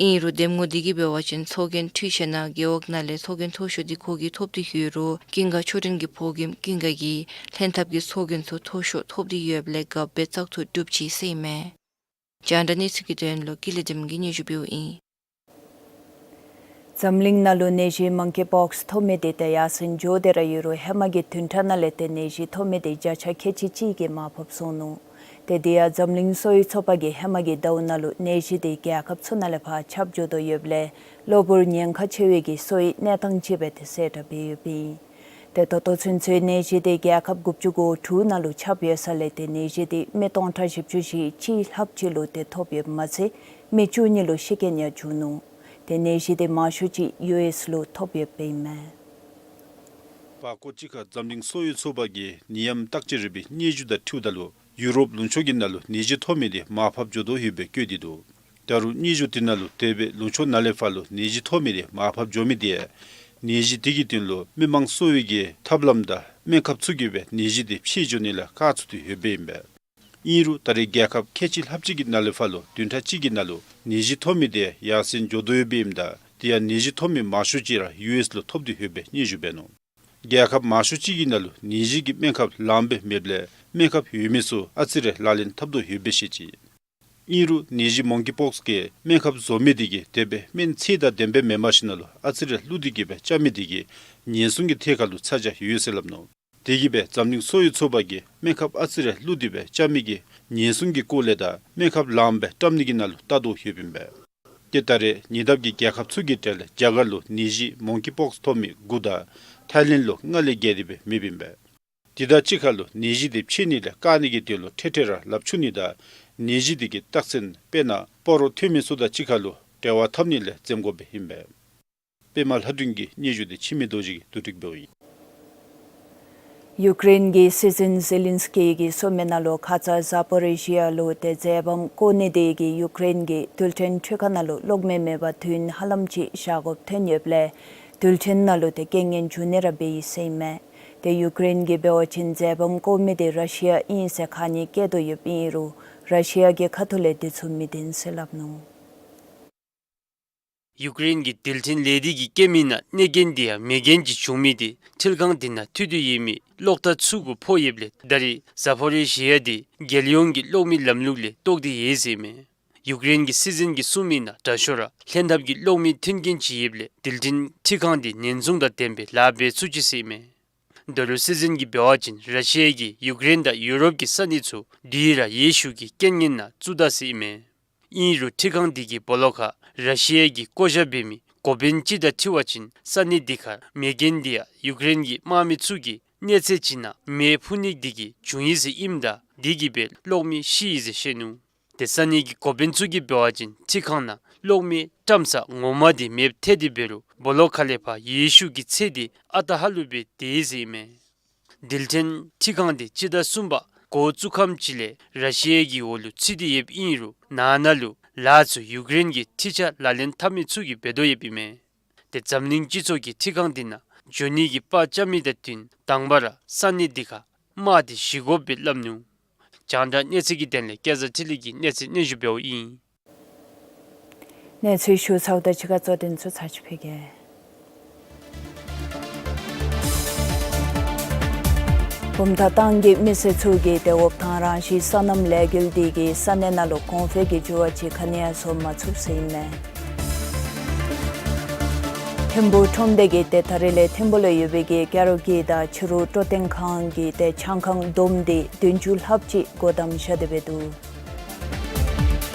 ཨིན་རུང་འདེམས་ངོ་འདི་གིས་འབད་བ་ཅིན་ཚོགས་རྒྱན་འཕྲུལ་ཆས་ནང་རྒེད་འོག་ནང་ལས་ཚོགས་རྒྱན་མཐོ་ཤོས་འདི་ཁོ་གིས་ཐོབ་སྟེ་ཡོད་རུང་ཀུན་དགའ་ཆོས་སྒྲོན་གྱི་ཕོ་རྒནམ་ཀུན་དགའ་གིས་ལྷན་ཐབས་ཀྱི་ཚོགས་རྒྱན་ཚུ་མཐོ་ཤོས་ཐོབ་སྟེ་ཡོདཔ་ལས་རྒཔོ་སྦེ་བཙག་འཐུ་གྲུབ་ཅི་ཟེར་ཨིན་མས། རྒྱང་བསྒྲགས་གནས་ཚུལ་གྱི་དོན་ལུ་ཀུན་ལེགས་བདེམ་གིས་སྙན་ཞུ་འབདཝ་ཨིན། འཛམ་གླིང་ནང་ལུ་ནད་གཞི་མོང་ཀི་པོགསི་ཐོབ་མི་འདི་ཏེ་ཡར་སེང་འགྱོ་སྟེ་ར་ཡོད་རུང་ཧེ་མ་གི་བདུན་ཕྲག་ནང་ལས་ཏེ་ནད་གཞི་ཐོབ་མི་འདི་བརྒྱ་ཆ་ཁལ་གཅིག་གཅིག་གིས་མར་ཕབ་སོང་ནུག། ཏེ་དེ་ཡང་འཛམ་གླིང་གསོ་བའི་ཚོགས་པ་གིས་ཧེ་མ་གི་ཟླཝ་ནང་ལུ་ནད་གཞི་འདི་རྒྱལ་ཁབ་ཚུ་ནང་ལས་ཕར་ཁྱབ་འགྱོ་དོ་ཡོདཔ་ལས་གློ་བུར་ཉེན་ཁ་ཆེ་བའི་གི་གསོ་བའི་གནས་སྟངས་ཅིག་སྦེ་ཏེ་གསལ་བསྒྲགས་འབད་ཡོདཔ་ཨིན། ཏེ་ད་ལྟོ་ཚུན་ཚོད་ནད་གཞི་འདི་རྒྱལ་ཁབ་དགུ་བཅུ་གོ་དྲུག་ནང་ལུ་ཁྱབ་ཡོད་ས་ལས་ཏེ་ནད་གཞི་འདི་མི་སྟོང་ཕྲག་བཞི་བཅུ་ཞེ་གཅིག་ལྷགཔ་ཅིག་ལུ་ཏེ་ཐོབ་ཡོདཔ་མ་ཚད་མི་བཅུ་གཉིས་ལུ་ཤི་རྐྱེན་ཡང་བྱུང་ནུག། ཏེ་ནད་གཞི་འདི་མང་ཤོས་ཅིག་ཡུ་ཨེསི་ལུ་ཐོབ་ཡོདཔ་ཨིན་མས། པ་ཀོ་ཅིག་ཁར་འཛམ་གླིང་གསོ་བའི་ཚོགས་པ་གི་ནད་ཡམས་བརྟག་དཔྱད་རིག་པའི་སྙན་ཞུ་དང་འཁྲིལཝ་ད་ལུ་ཡུ་རོབ་ལུང་ཕྱོགས་ཀྱི་ནང་ལུ་ནད་གཞི་ཐོབ་མི་འདི་མར་ཕབ་འགྱོ་དོ་ཡོདཔ་སྦེ་བཀོད་དེ་འདུག། ད་རུང་སྙན་ཞུ་དེ་ནང་ལུ་དེ་སྦེ་ལུང་ཕྱོགས་ནང་ལས་ཕར་ལུ་ནད་གཞི་ཐོབ་མི་འདི་མར་ཕབ་འགྱོ་མི་འདི་ནད་གཞི་དེ་གི་དོན་ལུ་མི་མང་གསོ་བའི་གི་ཐབས་ལམ་དང་སྨན་ཁབ་ཚུ་གིས་སྦེ་ནད་གཞི་འདི་ཕྱེ་འགྱོ་ནི་ལས་བཀག་ཚུགས་ཏེ་ཡོདཔ་ཨིན་པས། ཨིན་རུང་ད་རེས་རྒྱལ་ཁབ་ཁལ་གཅིག་ལྷགཔ་ཅིག་གི་ནང་ལས་ཕར་ལུ་བདུན་ཕྲག་གཅིག་གི་ནང་ལུ་ནད་གཞི་ཐོབ་མི་འདི་ཡར་སེང་འགྱོ་དོ་ཡོདཔ་ཨིནམ་ད་དེ་ཡང་ནད་གཞི་ཐོབ་མི་མང་ཤོས་ཅིག་ར་ཡུ་ཨེསི་ལུ་ཐོབ་སྟེ་ཡོདཔ་སྦེ་སྙན་ཞུ་འབད་ནུག། རྒྱལ་ཁབ་མང་ཤོས་ཅིག་གི་ནང་ལུ་ནད་གཞི་གི་སྨན་ཁབ་ལངམ་སྦེ་མེདཔ་ལས་སྨན་ཁབ་ཡོད་མི་ཚུ་ཨ་ཙི་རེ་ལག་ལེན་འཐབ་དོ་ཡོདཔ་སྦེ་བཤད་ཅི། ཨིན་རུང་ནད་གཞི་མོང་ཀི་པོགསི་གི་སྨན་ཁབ་བཟོ་མི་དེ་གིས་དེ་སྦེ་སྨན་ཚད་དང་ལྡནམ་སྦེ་མེན་པར་ཞིནམ་ལས་ཨ་ཙི་རེ་བླུགས་ཏེ་གི་སྦེ་རྐྱབ་མི་དེ་གིས་ཉེན་སྲུང་གི་ཐད་ཁར་ལུ་ཚ་གྱང་ཡོད་ཟེར་སླབ་ནུག། དེ་གིས་སྦེ་འཛམ་གླིང་གསོ་བའི་ཚོགས་པ་གིས་སྨན་ཁབ་ཨ་ཙི་རེ་བླུགས་ཏེ་སྦེ་རྐྱབ་མི་གི་ཉེན་སྲུང་གི་སྐོར་ལས་དང་སྨན་ཁབ་ལངམ་སྦེ་བཀྲམ་ནི་གི་ནང་ལུ་བལྟ་དོ་ཡོདཔ་ཨིན་པས། ཏེ་ད་རེས་ཉེ་འདབས་ཀྱི་རྒྱལ་ཁབ་ཚུ་གི་གྲས་ལས་རྒྱ་གར་ལུ་ནད་གཞི་མོང་ཀི་པོགསི་ཐོབ་མི་དགུ་དང་ཐའི་ལེནཌ་ལུ་ལྔ་ལས་བརྒལ་ཏེ་སྦེ་མེདཔ་ཨིན་པས། དེ་དང་གཅིག་ཁར་ལུ་ནད་གཞི་དེ་ཕྱེ་ནི་ལས་བཀག་ནི་གི་དོན་ལུ་ཁྲིག་ཁྲི་ར་ལགཔ་འཁྱུ་ནི་དང་ནད་གཞི་དེ་གི་རྟགས་མཚན་དཔེར་ན་སྤོ་རོ་ཐོན་མི་ཚུ་དང་གཅིག་ཁར་ལུ་འབྲེལ་བ་འཐབ་ནི་ལས་འཛེམ་དགོཔ་སྦེ་ཨིན་པས། པདྨ་ལྷ་སྒྲོན་གྱི་སྙན་ཞུ་དེ་འཆི་མེད་རྡོ་རྗེ་གིས་བསྡུ་སྒྲིག་འབདཝ་ཨིན། ཡུཀ་རེན་གྱི་སྲིད་འཛིན་ཛེ་ལིན་སི་ཀི་གིས་གསུངས་མི་ནང་ལུ་ཁ་ཙ་ཛ་པོ་རི་ཞི་ཡ་ལུ་ཏེ་མཛད་པ་བཀོད་ནི་དེ་གིས་ཡུཀ་རེན་གྱི་རྡུལ་ཕྲན་འཕྲུལ་ཁང་ནང་ལུ་གློག་མེ་མེད་པར་དུས་ཡུན་ཧ་ལམ་ཅིག་བཞག་དགོཔ་ཐོན་ཡོདཔ་ལས་རྡུལ་ཕྲན་ནང་ལུ་ཏེ་རྐྱེན་ངན་འབྱུང་ནི་ར་འབད་ཡི་ཟེར་ཨིན་མས། ཏེ་ཡུཀ་རེན་གྱིས་འབད་བ་ཅིན་མཛད་པ་བཀོད་མི་དེ་ར་ཤི་ཡ་ཨིན་ཟེར་ཁ་ཉེས་བཀལ་དོ་ཡོདཔ་ཨིན་རུང་ར་ཤི་ཡ་གི་ཁ་ཐུག་ལས་དེ་ཚུ་མི་བདེན་ཟེར་སླབ་ནུག། ཡུཀ་རེན་གྱི་རྡུལ་ཕྲན་ལས་སྡེ་གིས་བཀལ་མི་ནང་གནོད་རྐྱེན་དེ་ཡང་མེ་རྐྱེན་ཅིག་བྱུང་མི་དེ་འཕྲུལ་ཁང་དེ་ནང་མཐུད་དེ་ཡོད་མི་གློག་ཐག་ཚུ་གུ་ཕོག་ཡོདཔ་ལས་ད་རེས་ཛ་པོ་རི་ཞི་ཡ་དེ་རྒྱལ་ཡོངས་ཀྱི་གློག་མེའི་ལམ་ལུགས་ལས་བཏོག་སྟེ་ཡོད་ཟེར་ཨིན་མས། ཡུཀ་རེན་གྱི་སྲིད་འཛིན་གྱིས་གསུངས་མི་ནང་དྲག་ཤོས་ར་ལྷན་ཐབས་ཀྱི་གློག་མེའི་མཐུན་རྐྱེན་ཅིག་ཡོདཔ་ལས་རྡུལ་ཕྲན་འཕྲུལ་ཁང་དེ་ཉེན་སྲུང་དང་ལྡནམ་སྦེ་ལཱ་འབད་ཚུགས་ཅི་ཟེར་ཨིན་མས། ད་རུང་སྲིད་འཛིན་གྱིས་འབད་བ་ཅིན་ར་ཤི་ཡ་གིས་ཡུཀ་རེན་དང་ཡུ་རོབ་ཀྱི་ས་གནས་ཚུ་དུས་ར་ཡོད་ཚད་ཀྱི་རྐྱེན་ངན་ནང་བཙུགས་ད་ཟེར་ཨིན་མས། ཨིན་རུང་འཕྲུལ་ཁང་དེ་གིས་སྦོ་ལོགས་ཁར་ར་ཤི་ཡ་གིས་བསྐོ་བཞག་འབད་མི་འགོ་དཔོན་ཅིག་དང་འཁྲིལ་བ་ཅིན་ས་གནས་དེ་ཁར་མེ་རྐྱེན་དེ་ཡང་ཡུཀ་རེན་གྱི་དམག་མི་ཚུ་གིས་གནས་ཚད་ཅིག་ནང་མེ་འཕུ་ནི་དེ་གིས་བྱུང་ཡི་ཟེར་ཨིནམ་ད་དེ་གིས་སྦེ་གློག་མེ་ཤི་ཡི་ཟེར་བཤད་ནུག། ཏེ་ས་གནས་ཀྱི་འགོ་དཔོན་ཚུ་གིས་འབད་བ་ཅིན་འཕྲུལ་ཁང་ནང་གློག་མེ་བཀྲམ་ས་ངོ་མ་དེ་མེདཔ་ཐལ་ཏེ་འབད་རུང་སྦོ་ལོགས་ཁ་ལས་ཕར་ཡོད་ཚད་ཀྱི་ཚད་དེ་ཨ་རྟག་ཧ་ལུགས་སྦེ་སྡོད་ཡི་ཟེར་ཨིན་མས། རྡུལ་ཕྲན་འཕྲུལ་ཁང་དེ་སྤྱི་ཟླ་གསུམ་པ་འགོ་བཙུགས་ཁམས་ཅིག་ལས་ར་ཤི་ཡ་གི་འོག་ལུ་ཚུད་དེ་ཡོདཔ་ཨིན་རུང་ནང་ན་ལུ་ལཱ་ཚུ་ཡུཀ་རེན་གྱི་འཕྲུལ་ཆས་ལག་ལེན་འཐབ་མི་ཚུ་གིས་འབད་དོ་ཡོདཔ་ཨིན་མས། ཏེ་འཛམ་གླིང་སྤྱི་ཚོགས་ཀྱིས་འཕྲུལ་ཁང་དེ་ནང་འགྱོ་ནི་གི་པར་རྐྱབ་མི་དང་བསྟུན་དང་པ་ར་ས་གནས་དེ་ཁར་དམག་དེ་བཞེས་དགོཔ་སྦེ་སླབ་ནུག། རྒྱང་བསྒྲགས་གནས་ཚུལ་གྱི་དོན་ལས་སྐལ་བཟང་འཕྲིན་ལས་ཀྱིས་གནས་ཚུལ་སྙན་ཞུ་འབདཝ་ཨིན། གནས་ཚུལ་ཞུ་ཚརཝ་ད་ཕྱི་ཁ་གཙོ་དོན་ཚུ་ཚར་ཅིག་ཕུལ་གེ། བུམ་ཐང་ཏང་གི་མི་སེར་ཚུ་གིས་ཏེ་འོབ་ཐང་རང་བཞིན་སོ་ནམ་ལས་འགུལ་འདི་གིས་ས་གནས་ནང་ལུ་གོང་འཕེལ་གྱི་འགྱུར་བ་ཅིག་ག་ནི་ཡང་བཟོ་མ་ཚུགས་ཟེར་ཨིན་མས། ཐིམ་ཕུག་ཁྲོམ་སྡེ་གིས་ཏེ་ད་རིས་ལས་ཐིམ་ཕུག་ལུ་ཡོད་པའི་གི་ཀེ་རོ་ཀི་དང་ཕྱི་རུ་སྤྲོ་སྟོན་ཁང་གི་ཏེ་ཆང་ཁང་བསྡོམས་ཏེ་བདུན་ཅུ་ལྷགཔ་ཅིག་སྒོ་བསྡམས་བཞག་སྟེ་འབད་འདུག།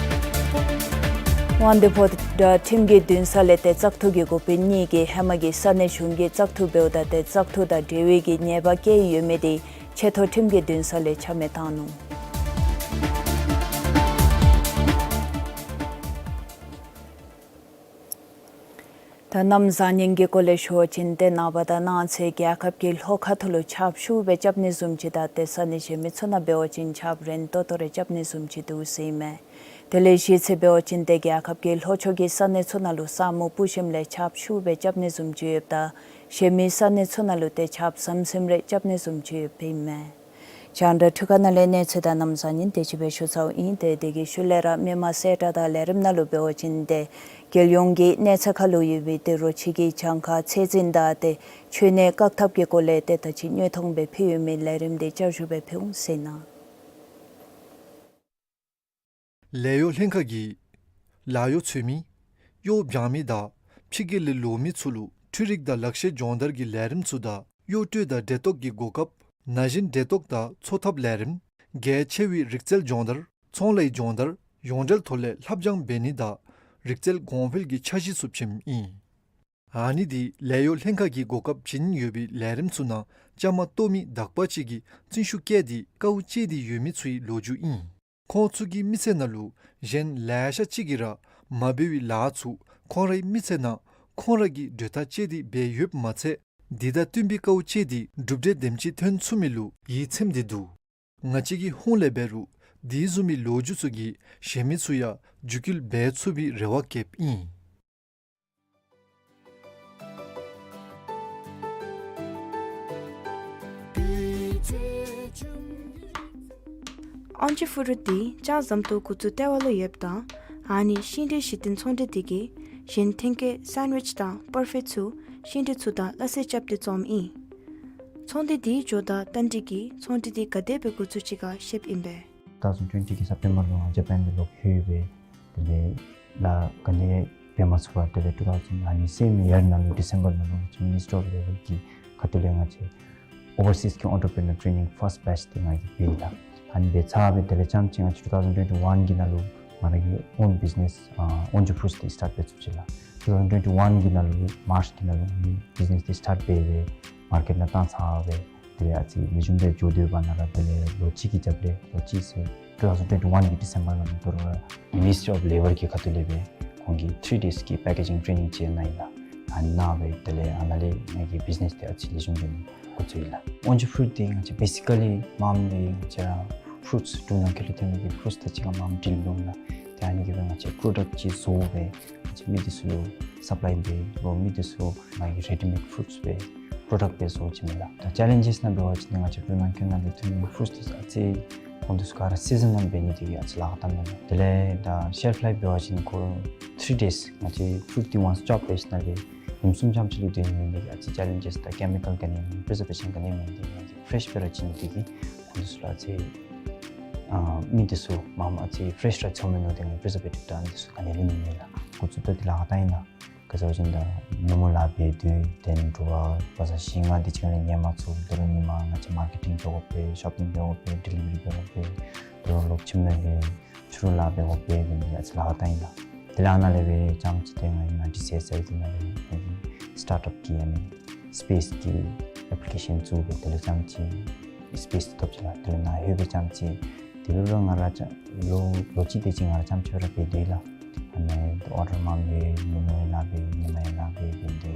དབང་འདུས་ཕོ་བྲང་ཁྲིམས་ཀྱི་འདུན་ས་ལས་ཏེ་བཙག་འཐུ་གི་འགོ་དཔོན་གཉིས་ཀྱིས་ཧེ་མ་གི་ས་གནས་གཞུང་གི་བཙག་འཐུ་འབདཝ་ད་ཏེ་བཙག་འཐུ་དང་འབྲེལ་བའི་གི་ཉེས་པ་བཀལ་ཡོད་མི་དེ་ཆེ་མཐོ་ཁྲིམས་ཀྱི་འདུན་ས་ལས་ཆ་མེད་བཏང་ནུག། ད་གནམ་བཟང་ངན་གྱི་སྐོར་ལས་ཞུ་བ་ཅིན་ཏེ་ནངས་པ་དང་གནངས་ཚེ་རྒྱལ་ཁབ་ཀྱི་ལྷོ་ཁ་ཐུག་ལུ་ཆརཔ་ཤུགས་སྦེ་རྐྱབ་ནི་བཟུམ་ཅིག་དང་ཏེ་ས་གནས་གཞན་མི་ཚུ་ནང་འབད་བ་ཅིན་ཆརཔ་རན་ཏོག་ཏོ་རེ་རྐྱབ་ནི་བཟུམ་ཅིག་འདུག་ཟེར་ཨིན་མས། དེ་ལས་གཞེས་ཚེ་འབད་བ་ཅིན་ཏེ་རྒྱལ་ཁབ་ཀྱི་ལྷོ་ཕྱོགས་ཀྱི་ས་གནས་ཚུ་ནང་ལུ་ས་སྨུག་སྤུབས་ཞིནམ་ལས་ཆརཔ་ཤུགས་སྦེ་རྐྱབ་ནི་བཟུམ་ཅིག་ཡོདཔ་ད་གཞན་མི་ས་གནས་ཚུ་ནང་ལུ་ཏེ་ཆརཔ་ཟམ་ཟིམ་རེ་རྐྱབ་ནི་བཟུམ་ཅིག་ཡོདཔ་ཨིན་མས། རྒྱང་བསྒྲགས་འཕྲུལ་ཁང་ནང་ལས་གནས་ཚུལ་དང་གནམ་བཟང་ངན་དེ་ཅིག་སྦེ་ཞུ་ཚརཝ་ཨིན། ཏེ་དེ་གི་ཤུལ་ལས་ར་མི་མང་གསལ་བསྒྲགས་དང་ལས་རིམ་ནང་ལུ་འབད་བ་ཅིན་ཏེ་རྒྱལ་ཡོངས་ཀྱི་གནས་ཚད་ཁར་ལུ་ཡོད་པའི་ཏེ་རོ་ཁྱི་གི་གྱངས་ཁ་ཚད་འཛིན་དང་ཏེ་ཁྱོན་ནས་བཀག་ཐབས་ཀྱི་སྐོར་ལས་ཏེ་ད་ཅི་དངོས་མཐོང་སྦེ་ཕུལ་ཡོད་མི་ལས་རིམ་དེ་བསྐྱར་ཞུ་སྦེ་ཕུལ་འོང་ཟེར་ཨིན་ན། ལས་གཡོག་ལྷན་ཁག་གིས་ལཱ་གཡོག་འཚོལ་མི་གཡོག་འབྱང་མི་དང་ཕྱི་རྒྱལ་ལས་ལོག་མི་ཚུ་ལུ་འཕྲུལ་རིག་དང་ལག་ཤེས་སྦྱོང་བརྡར་གྱི་ལས་རིམ་ཚུ་དང་གཡོག་སྤྲོད་དང་འབྲེལ་གཏོགས་ཀྱི་གོ་སྐབས། ན་གཞོན་འབྲེལ་གཏོགས་དང་འཚོ་ཐབས་ལས་རིམ། གལ་ཆེ་བའི་རིག་རྩལ་སྦྱོང་བརྡར། ཚོང་ལས་སྦྱོང་བརྡར། ཡོངས་འབྲེལ་ཐོག་ལས་ལྷབ་སྦྱང་འབད་ནི་དང་རིག་རྩལ་གོང་འཕེལ་གྱི་འཆར་གཞི་ཚུ་བྱིནམ་ཨིན། ཨ་ནི་དེ་ལས་གཡོག་ལྷན་ཁག་གི་གོ་སྐབས་བྱིན་ཡོད་པའི་ལས་རིམ་ཚུ་ནང་བཅའ་མར་གཏོགས་མི་དག་པ་ཅིག་གིས་བརྩོན་ཤུགས་བསྐྱེད་དེ་དཀའཝ་སྤྱད་དེ་ཡོད་མི་ཚུའི་ལོ་རྒྱུས་ཨིན། ཁོང་ཚུ་གི་མི་ཚེ་ནང་ལུ་གཞན་ལེ་ཤ་ཅིག་གིས་ར་མ་འབད་བའི་ལཱ་ཚུ་ཁོང་རའི་མི་ཚེ་ནང་ཁོང་ར་གིས་གྲོས་ཐག་བཅད་དེ་འབད་ཡོདཔ་མ་ཚད་འདི་དང་བསྟུན་པའི་དཀའཝ་སྤྱད་དེ་གྲུབ་འབྲས་དེམ་ཅིག་ཐོན་ཚུགས་མི་ལུ་ཡིད་ཚིམས་ཏེ་འདུག། ང་བཅས་ཀྱི་ཧོངས་ལས་འབད་རུང་དེ་བཟུམ་མའི་ལོ་རྒྱུས་ཚུ་གིས་གཞན་མི་ཚུ་ཡང་འཇུག་སྐུལ་འབད་ཚུགས་པའི་རེ་བ་བསྐྱེདཔ་ཨིན། ཨོན་ཇི་ཕུ་རུ་འདི་ལྕགས་ཟམ་ཏོག་འགོ་བཙུགས་ལྟེ་བ་ལུ་ཡོདཔ་ད་ཨ་ནི་ཤིང་འབྲས་གཞི་རྟེན་ཚོང་འབྲེལ་འདི་གིས་གཞན་ཐོན་སྐྱེད་སེན་ཝིཆ་དང་པར་ཕེཊ་ཚུ་ཤིང་འབྲས་ཚུ་དང་སླ་བསྲེ་རྐྱབ་སྟེ་བཙོངམ་ཨིན། ཚོང་འབྲེལ་འདི་འགྱོཝ་ད་ཏན་ཏིག་གིས་ཚོང་འབྲེལ་འདི་ག་དེ་སྦེ་འགོ་བཙུགས་ཅི་ག་བཤདཔ་ཨིན་པས། two thousand twenty གི་སེབ་ཊེམ་བར་ལུ་ང་ཇ་པཱན་ལུ་ལོག་ལྷོད་སྦེ་དེ་ལས་ལཱ་ག་ནི་འབད་མ་ཚུགས་པར་དེ་ལས་two thousand ཨ་ནི་སེམ་ཡར་ནང་ལུ་ཌི་སེམ་བར་ནང་ལུ་ང་བཅས་Ministry of Labour གི་ཁ་ཐུག་ལས་ང་བཅས་ཨོ་ཝར་སིསི་གི་ཨོན་ཊར་པི་རི་ནར་ཊེ་ནིང་ཕརསཊ་བེཆ་འདི་ང་གིས་འབད་ཡི་ལགས། ཨ་ནི་འབད་ཚར་སྦེ་དེ་ལས་རྐྱངམ་ཅིག་ང་བཅས་two thousand twenty one གི་ནང་ལུ་ང་ར་གི་ཨོན་བིཛི་ནེསི་ཨ་ཨོན་ཇི་ཕུ་རུཊསི་འདི་སི་ཊཱཊ་འབད་ཚུགས་ཅི་ལགས། two thousand twenty one གི་ནང་ལུ་མཱརཅ་གི་ནང་ལུ་ང་གིས་བིཛི་ནེསི་འདི་སི་ཊཱཊ་འབད་སྦེ་མར་ཀེཊ་ནང་བཏང་ཚར་སྦེ་དེ་ལས་ཨ་ཙི་ལེགས་ཤོམ་སྦེ་འགྱོ་སྡོད་པ་ནང་ར་དེ་ལས་ལོ་གཅིག་གི་རྒྱབ་ལས་ལོ་གཅིག་ཟེར་two thousand twenty one གི་ཌི་སེམ་བར་ནང་ལུ་དོ་རུང་ར་Ministry of Labour གི་ཁ་ཐུག་ལས་སྦེ་ཁོང་གིས་three days གི་པེ་ཀེ་ཇིང་ཊེ་ནིང་ཅིག་གནང་ཡི་ལགས། ཨ་ནི་གནང་སྦེ་དེ་ལས་ཨ་ནཱ་ལས་ང་གི་བིཛི་ནེསི་འདི་ཨ་ཙི་ལེགས་ཤོམ་སྦེ་འགོ་བཙུགས་ཡི་ལགས། ཨོན་ཇི་ཕུ་རུཊསི་འདི་ང་བཅས་བེ་སི་ཀ་ལི་མངམ་འདི་ང་བཅས་ར་ཕུ་རུཊསི་འབྲུ་ནང་འཁོད་ལུ་ཐོན་མི་གི་ཕུ་རུཊསི་དང་གཅིག་ཁར་མངམ་ཌིལ་འབད་འོང་ལགས། ཏེ་ཨ་ནི་གིས་སྦེ་ང་བཅས་པྲོ་ཌཀཊ་ཅིག་བཟོ་སྦེ་ང་བཅས་མི་འདི་ཚུ་ལུ་སབ་ལའི་འབད་རུང་མི་འདི་ཚུ་ང་གིས་རེ་ཌི་མེཌ་ཕུ་རུཊསི་སྦེ་པྲོ་ཌཀཊ་སྦེ་བཟོ་བྱིན་མི་ལགས། ད་ཅེ་ལེནཇེསི་ནང་འབད་བ་ཅིན་ང་བཅས་འབྲུ་ནང་འཁོད་ནང་ལུ་ཐོན་མི་ཕུ་རུཊསི་འདི་ཚུ་ཨ་ཙི་ཁོང་འདི་ཚུ་ག་ར་སི་ཛན་ནཱལ་འབད་ནི་འདི་གིས་ཨ་ཙི་ལཱ་ཁག་དང་མེད་ལགས། དེ་ལས་ད་ཤེལཕ་ལའིཕ་འབད་བ་ཅིན་ཁོ་ཐི་རི་ཌེསི་ང་བཅས་ཕུ་རུཊསི་འདི་ཝནསི་ཅོབ་འབད་ཞིནམ་ལས་ཉིནམ་གསུམ་ཙམ་ཅིག་ལུ་སྡོད་ནི་འདི་གིས་ཨ་ཙི་ཅེ་ལེནཇེསི་དང་ཀེ་མི་ཀཱལ་ག་ནི་མེད་པར་པི་རི་ཛར་བེ་ཤཱན་ག་ནི་མེད་འདི་ང་བཅས་ཕེ་རེཤ་སྦེ་ར་བྱིན་ནི་འདི་གིས་ཁོང་འདི་ཚུ་ལུ་ཨ་ཙི་ཨ་མི་འདི་ཚུ་མངམ་ཨ་ཙི་ཕེ་རེཤ་ར་འཚོལ་མི་མནོ་སྟེ་ང་བཅས་པི་རི་ཛར་བེ་ཊིབ་དང་འདི་ཚུ་ག་ནི་ལུ་མེད་མེད་ལགས། འགོ་བཙུགས་ད་འདི་ལཱ་ཁག་དང་ཨིན་ལགས། ག་ཅི་ཟེར་བ་ཅིན་ད་ནུབ་མོ་ལཱ་འབད་དོ་དེ་ནི་འདྲུ་བ་བ་ས་ཤིང་ང་འདི་ཅིག་ལས་ཉལ་མ་ཚུགས། དོ་རུང་ཉིན་མ་ང་བཅས་མར་ཀེ་ཊིང་འགྱོ་དགོ་པས། ཤོབ་པིང་འབད་དགོ་པས། ཌི་ལི་ཝ་རི་འབད་དགོ་པས། དོ་རུང་ལོག་ཁྱིམ་ནང་ལྷོད་ཕྱི་རུ་ལཱ་འབད་དགོ་པས། འབད་ནི་འདི་ཨ་ཙི་ལཱ་ཁག་དང་ཨིན་ལགས། དེ་ལས་ཨ་ནཱ་ལས་སྦེ་རྐྱངམ་ཅིག་ཏེ་ང་ཨིན་ན་ཌི་སི་ཨེསི་ཨའི་གི་ནང་ལས་ང་གི་སི་ཊཱཊ་ཨཔ་གི་ཨ་ནི་སི་པེསི་གི་ཨེཔ་ལི་ཀེ་ཤཱན་བཙུགས་སྦེ་དེ་ལས་རྐྱངམ་ཅིག་སི་པེསི་འདི་ཐོབ་ཅི་ལགས། དེ་ལས་ནཱ་ལྷོད་སྦེ་རྐྱངམ་ཅིག་དེ་ལུ་ར་ང་ར་ལོ་ལོ་གཅིག་དེ་ཅིག་ང་ར་རྐྱངམ་ཅིག་ར་འབད་དེ་ལགས། ཨ་ནི་ཨོར་ཌར་མངམ་འབད་ནུབ་མོ་ཡང་ལཱ་འབད་ཉིན་མ་ཡང་ལཱ་འབད་འབད་དེ་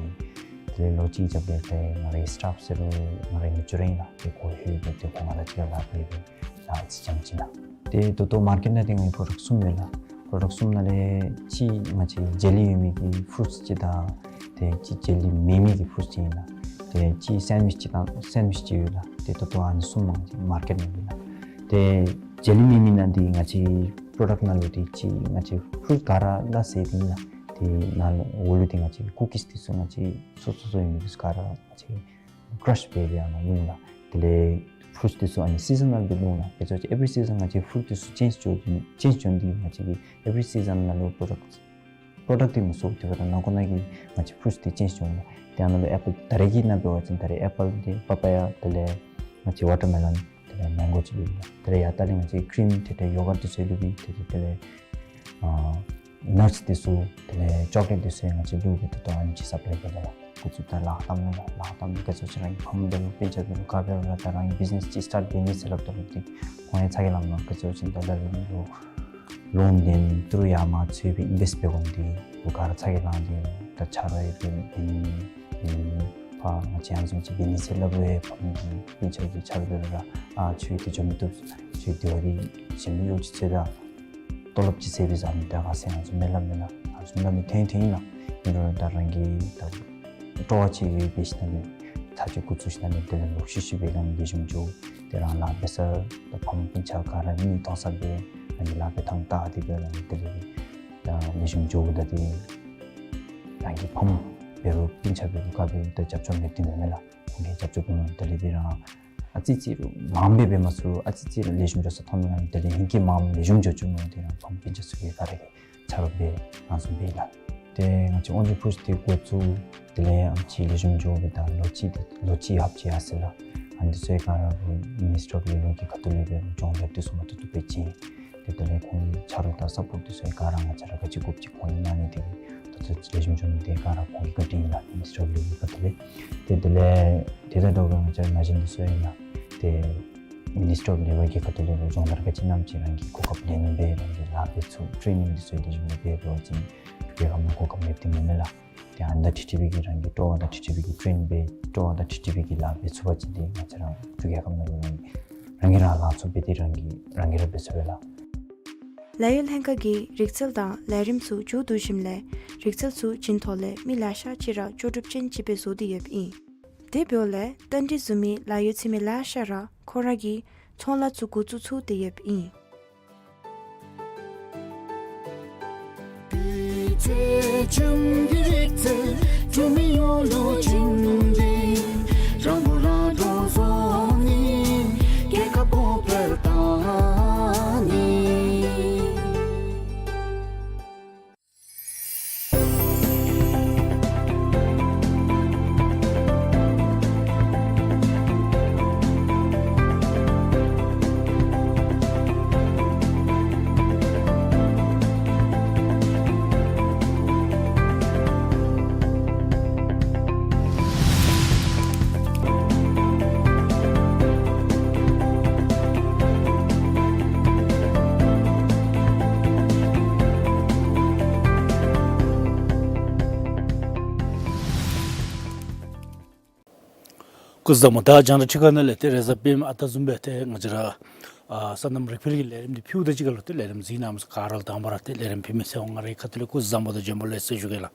དེ་ལས་ལོ་གཅིག་རྒྱབ་ལས་ཏེ་ང་རའི་སི་ཊཱཕ་ཟེར་རུང་ང་རའི་ནུ་གཅུང་ར་ཨིན་ལགས། ཏེ་ཁོ་ལྷོད་སྦེ་ཏེ་ཁོ་ང་ར་གཅིག་ཁར་ལཱ་འབད་སྦེ་ལཱ་ཅིག་རྐྱངམ་ཅིག་ལགས། ཏེ་ད་ལྟོ་མར་ཀེཊ་ནང་འདི་ང་གི་པྲོ་ཌཀཊ་གསུམ་ཡོད་ལགས། པྲོ་ཌཀཊ་གསུམ་ནང་ལས་གཅིག་ང་བཅས་ཇེ་ལི་ཡོད་མི་གི་ཕུ་རུཊསི་ཅིག་དང་ཏེ་གཅིག་ཇེ་ལི་མེད་མི་གི་ཕུ་རུཊསི་ཅིག་ཨིན་ལགས། ཏེ་གཅིག་སེན་ཝིཆ་ཅིག་དང་སེན་ཝིཆ་ཅིག་ཡོད་ལགས། ཏེ་ད་ལྟོ་ཨ་ནི་གསུམ་ང་བཅས་མར་ཀེཊ་ནང་ཡོད་ལགས། ཏེ་ཇེ་ལི་མེད་མི་ནང་འདི་ང་བཅས་པྲོ་ཌཀཊ་ནང་ལུ་འདི་གཅིག་ང་བཅས་ཕུ་རུཊསི་ག་ར་སླ་བསྲེ་འདི་ཨིན་ལགས། དེ་ནང་ལུ་འོག་ལུ་དེ་ང་བཅས་ཀྱི་ཀུ་ཀིས་འདི་ཚུ་ང་བཅས་སོ་སོ་སོ་ཨིན་མི་འདི་ཚུ་ག་ར་ང་བཅས་ཀྱིས་ཀ་རཱཤ་འབད་སྦེ་ཨ་ནཱ་བླུགས་ལགས། དེ་ལས་ཕུ་རུཊསི་འདི་ཚུ་ཨ་ནི་སི་ཛ་ནཱལ་སྦེ་བླུགས་ལགས། ག་ཅི་ཟེར་ཨེ་ཝི་རི་སི་ཛཱན་ང་བཅས་ཕུ་རུཊསི་འདི་ཚུ་ཅེནཇ་འགྱོ་ཅེནཇ་འགྱོ་ནི་འདི་ང་བཅས་ཀྱིས་ཨེ་ཝི་རི་སི་ཛཱན་ནང་ལུ་པོ་རོ་ཌཀཊསི་པོ་རོ་ཌཀཊ་འདི་མི་བཟོ། དེ་འབདཝ་ད་ནང་འཁོད་ནང་གི་ང་བཅས་ཕུ་རུཊསི་འདི་ཅེནཇ་འགྱོ་འོང་ལགས། དེ་ཨ་ནཱ་ལུ་ཨེ་པཱལ་ད་རེས་ཀྱི་ནང་འབད་བ་ཅིན་ད་རེས་ཨེ་པཱལ་འདི་པ་པ་ཡ་དེ་ལས་ང་བཅས་ཝ་ཊར་མེ་ལོན་དེ་ལས་མེང་གོ་ཅིག་བླུགས་ལགས། དེ་ལས་ཡར་ལྟག་ལས་ང་བཅས་ཀྲིམ་ཏེ་ཏེ་ཡོ་གརཊ་འདི་ཚུ་བླུགས་སྦེ་ཏེ་ཏེ་དེ་ལས་ཨ་ནཊསི་འདི་ཚུ་དེ་ལས་ཅོག་ལེཊ་འདི་ཚུ་ཡང་ང་བཅས་བླུགས་སྦེ་ད་ལྟོ་ཨ་ནི་ཅིག་སཔ་ལའི་འབད་དོ་ལགས། འགོ་བཙུགས་ད་ལཱ་བཏངམ་མས་ལགས། ལཱ་བཏངམ་ག་ཅི་ཟེར་རང་གི་ཕམ་འདི་ལུ་སྤུན་ཆ་འདི་ལུ་ག་འབད་རུང་ར་ད་རང་གི་བིཛ་ནེསི་ཅིག་སི་ཊཱརཊ་འབད་ནི་ཟེར་སླབ་ད་ལུ་ཏེ་ཁོང་ཡང་ཚ་གྱང་ལངམ་མས། ག་ཅི་ཟེར་བ་ཅིན་ད་ལྟོ་ལོ་ལོན་འདི་ཏི་རུ་ཡར་མར་འཚོལ་སྦེ་ཨིན་བེསཊ་འབད་དགོ་ནི་འདི་ལུ་ག་ར་ཚ་གྱང་ལང་སྟེ་ད་ཆ་རོགས་ཡང་འབད་འབད་ནི་འབད་ནི་ཕར་ང་བཅས་ཨ་ནི་བཟུམ་ཅིག་འབད་ནི་ཟེར་སླབ་རུང་ཕམ་སྤུན་ཆ་གིས་ཆ་རོགས་འབད་རུང་ར་ཨ་ཁྱོད་དེ་འགྱོ་མི་བཏུབ། ཁྱོད་དེ་བ་འདི་གཞན་མི་གཡོག་ཅིག་འཚོལ་ད། ཏོ་ལོབ་ཅིག་ཟེར་བའི་བཟའ་ནི་ད་ག་ཟེར་ང་ཚུ་མེད་སླབ་མས་ལགས། ང་ཚུ་སླབ་མི་ཐོན་ཐོན་ཨིན་ལགས། ཨིན་རུང་ད་རང་གིས་ད་སྤྲོ་བ་ཅིག་ཡོད་པའི་ཤུལ་ལས་ད་ཅི་འགོ་བཙུགས་ཞིནམ་ལས་དེ་ལས་ལོག་ཤུལ་ཤུལ་སྦེ་ཨ་ནི་ལེགས་ཤོམ་འགྱོ། ཏེ་རང་ལཱ་འབད་ས་ད་ཕམ་སྤུན་ཆ་ག་ར་མི་གཏོང་ས་སྦེ་ཨ་ནི་ལཱ་འབད་ཐངས་བལྟ་སྟེ་སྦེ་ཨ་ནི་དེ་ལས་ད་ལེགས་ཤོམ་འགྱོཝ་ད་ཏེ་རང་གི་ཕམ་འབད་རུང་སྤུན་ཆ་འབད་རུང་ག་འབད་རུང་ད་རྒྱབ་སྐྱོར་མེདཔ་འདི་མེན་མས་ལགས། ཁོང་གིས་རྒྱབ་སྐྱོར་འབད་མི་དེ་ལས་ཏེ་རང་ཨ་ཙི་ཙི་རུང་མངམ་སྦེ་འབད་མ་ཚུགས་རུང་ཨ་ཙི་ཙི་རུང་ལེགས་ཤོམ་འགྱོ་ས་མཐོང་མི་ཨ་ནི་དེ་ལས་ཧིང་གིས་མངམ་ལེགས་ཤོམ་འགྱོ་བཅུག་མི་དེ་རང་ཕམ་སྤུན་ཆ་ཚུ་གིས་ག་ར་གིས་ཆ་རོགས་འབད་ང་ཚུ་འབད་ལགས། ཏེ་ང་བཅས་དབང་འབྱོར་ཕུ་རུཊསི་འདི་འགོ་བཙུགས་དེ་ལས་ཨ་ནི་ཅིག་ལེགས་ཤོམ་འགྱོ་སྦེ་ད་ལོ་གཅིག་ཏེ་ལོ་གཅིག་ལྷགཔ་ཅིག་ཡར་སོ་ཡི་ལགས། ཨ་ནི་འདི་ཚུ་ག་ར་ལུ་མི་ནིསི་ཊི་ཨོཕ་ལེ་བར་གྱི་ཁ་ཐུག་ལས་འབད་རུང་སྦྱོང་བརྡར་འདི་ཚུ་མ་ཐུབ་ཐུབ་སྦེ་བྱིན། ཏེ་དེ་ལས་ཁོང་གི་ཆ་རོགས་དང་སཔོརཊ་འདི་ཚུ་ག་ར་ང་བཅས་ར་ག་ཅི་དགོཔ་ཅིག་ཁོང་གིས་གནང་ནི་དེ་གིས་ད་ལྟོ་ལེགས་ཤོམ་འགྱོ་ནི་དེ་ག་ར་ཁོང་གི་བཀའ་དྲིན་ཨིན་ལགས། མི་ནིསི་ཊི་ཨོཕ་ལེ་བར་གྱི་ཁ་ཐུག་ལས། ཏེ་དེ་ལས་དེ་དང་འདྲཝ་སྦེ་ང་བཅས་ར་ན་གཞོན་འདི་ཚུ་ཡང་ཏེ་མི་ནིསི་ཊི་ཨོཕ་ལེ་བར་གྱི་ཁ་ཐུག་ལས་སྦྱོང་བརྡར་ག་ཅི་གནངམ་ཅིག་རང་གི་གོ་སྐབས་ལེན་སྦེ་རང་གི་ལཱ་འབད་ཚུགས། ཊེ་ནིང་འདི་ཚུ་ལེགས་ཤོམ་སྦེ་འབད་བ་ཅིན་རྒྱལ་ཁབ་ནང་གོ་སྐབས་མེདཔ་འདི་མེན་མས་ལགས། ཏེ་ཨ་ནི་ད་ཊི་ཊི་པི་གི་རང་གི་སྤྲོ་བ་དང་ཊི་ཊི་པི་གི་ཊེ་རེནིང་འབད་སྤྲོ་བ་དང་ཊི་ཊི་པི་གི་ལཱ་འབད་ཚུགས་པ་ཅིན་ཏེ་ང་བཅས་ར་འབྲུག་རྒྱལ་ཁབ་ནང་ལུ་རང་གིས་རང་ལཱ་ལང་ཚུགས་པས། ཏེ་རང་གིས་རང་གིས་ར་འབད་ཚུགས་པས་ལགས། ལཱ་གཡོག་ལྷན་ཁག་གིས་རིག་རྩལ་དང་ལས་རིམ་ཚུ་མཇུག་བསྡུ་ཞིནམ་ལས་རིག་རྩལ་ཚུ་བྱིན་ཐོག་ལས་མི་ལེ་ཤ་ཅིག་ར་ལྕོགས་གྲུབ་ཅན་ཅིག་སྦེ་བཟོ་སྟེ་ཡོདཔ་ཨིན། དེ་འབདཝ་ལས་རྟ་མགྲིན་བཟུམ་མའི་ལཱ་གཡོག་འཚོལ་མི་ལེ་ཤ་ར་ཁོང་ར་གི་ཚོང་ལཱ་ཚུ་འགོ་བཙུགས་ཚུགས་ཏེ་ཡོདཔ་ཨིན། སྐུ་གཟུགས་བཟང་པོ། ད་རྒྱང་བསྒྲགས་ཁྲི་ཁ་ནང་ལས་ཏེ་རེས་གཟའ་སྤེནམ་ཨ་རྟག་བཟུམ་སྦེ་ཏེ་ང་བཅས་ར་ཨ་སོ་ནམ་རིག་འཕེལ་གྱི་ལས་རིམ་འདི་ཕུལཝ་ད་གཅིག་ཁར་ལུ་ཏེ་ལས་རིམ་གཟིགས་གནང་མི་ཚུ་ག་ར་ལུ་དང་པ་ར་ཏེ་ལས་རིམ་ཕུལ་མི་ཚེ་དབང་ང་རའི་ཁ་ཐུག་ལས་སྐུ་གཟུགས་བཟང་པོ་དང་བྱོན་པ་ལེགས་སོ་ཞུ་གེ་ལགས།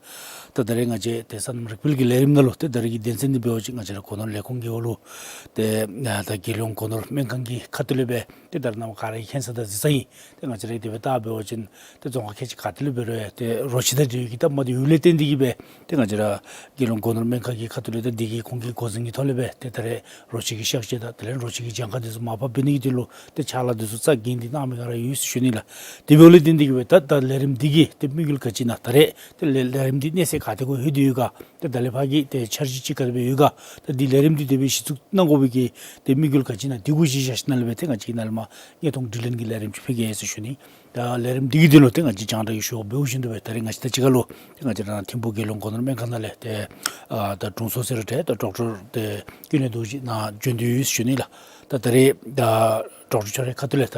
ད་ད་རེས་ང་བཅས་ཏེ་སོ་ནམ་རིག་འཕེལ་གྱི་ལས་རིམ་ནང་ལུ་ཏེ་ད་རེས་ཀྱི་དོན་ཚན་འདི་འབད་བ་ཅིན་ང་བཅས་ར་སྒོ་ནོར་ལས་ཁུངས་ཀྱི་འོག་ལུ་ཏེ་ཨ་ད་རྒྱལ་ཡོངས་སྒོ་ནོར་སྨན་ཁང་གི་ཁ་ཐུག་ལས་སྦེ་ཏེ་ད་རེས་ནངས་པ་ག་ར་གིས་མཁྱེན་ས་དང་གཟིགས་ས་ཨིན། ཏེ་ང་བཅས་ར་གིས་དེ་སྦེ་བལྟ་འབད་བ་ཅིན་ཏེ་རྫོང་ཁག་ཁལ་གཅིག་ག་ཏེ་ལུ་འབད་རུང་ཡང་ཏེ་རོ་ཁྱི་དང་འབྲེལ་བའི་གི་སྟབས་མ་བདེཝ་ལས་བརྟེན་ཏེ་གིས་སྦེ་ཏེ་ང་བཅས་ར་རྒྱལ་ཡོངས་སྒོ་ནོར་སྨན་ཁང་གི་ཁ་ཐུག་ལས་ད་འདི་གི་ཁོང་གི་འགོ་འཛིན་གྱི་ཐོག་ལས་སྦེ་ཏེ་ད་རེས་རོ་ཁྱི་གི་གཤག་བཅོས་དང་དེ་ལས་རོ་ཁྱི་གི་གྱངས་ཁ་འདི་ཚུ་མར་ཕབ་འབད་ནི་གི་དོན་ལུ་ཏེ་ཕྱག་ལཱ་འདི་ཚུ་རྩ་འགེངས་ཏེ་གནང་མི་ག་ར་ཡོད་ཟེར་ཞུ་ནི་ལགས། དེ་འབདཝ་ལས་བརྟེན་ཏེ་གིས་སྦེ་ད་ད་ལས་རིམ་འདི་གི་ཏེ་དམིགས་ཡུལ་ག་ཅི་ཨིན་ན། ད་རེས་ཏེ་ལས་ལས་རིམ་འདི་གནས་ཚད་ག་ཏེ་གུ་ལྷོད་དེ་ཡོད་ག། ཏེ་ད་ལས་ཕར་གྱི་ཏེ་འཆར་གཞི་ཅིག་ག་དེ་སྦེ་ཡོད་ག། ད་འདི་ལས་རིམ་འདི་དེ་སྦེ་གཞི་བཙུགས་གནང་དགོ་པའི་གི་ཏེ་དམིགས་ཡུལ་ག་ཅི་ཨིན་ན། འདི་གུ་གཞི་བཞག་ཞིནམ་ལས་སྦེ་ཏེ་ང་བཅས་ཀྱིས་ནཱ་ལས་མར་དངོས་མཐོང་དྲི་ལན་གྱི་ལས་རིམ་ཅིག་ཕུལ་གེ་ཟེར་ཞུ་ནི། ད་ལས་རིམ་འདི་གི་དོན་ལུ་ཏེ་ང་བཅས་རྒྱང་བསྒྲགས་ཀྱིས་ཞུ་བ་འབདཝ་བཞིན་དུ་སྦེ་ད་རེས་ང་བཅས་དང་གཅིག་ཁར་ལུ་ཏེ་ང་བཅས་ར་ཐིམ་ཕུག་རྒྱལ་ཡོངས་སྒོ་ནོར་སྨན་ཁང་ནང་ལས་ཏེ་ཨ་ད་དྲུང་འཚོ་ཟེར་རུང་ཏེ་ད་ཌོག་ཊར་ཏེ་ཀུན་ལེགས་རྡོ་རྗེ་ནཱ་བྱོན་ཏེ་ཡོད་ཟེར་ཞུ་ནི་ལགས། ད་ད་རེས་ད་ཌོག་ཊར་ཁྱོད་རའི་ཁ་ཐུག་ལས་ད་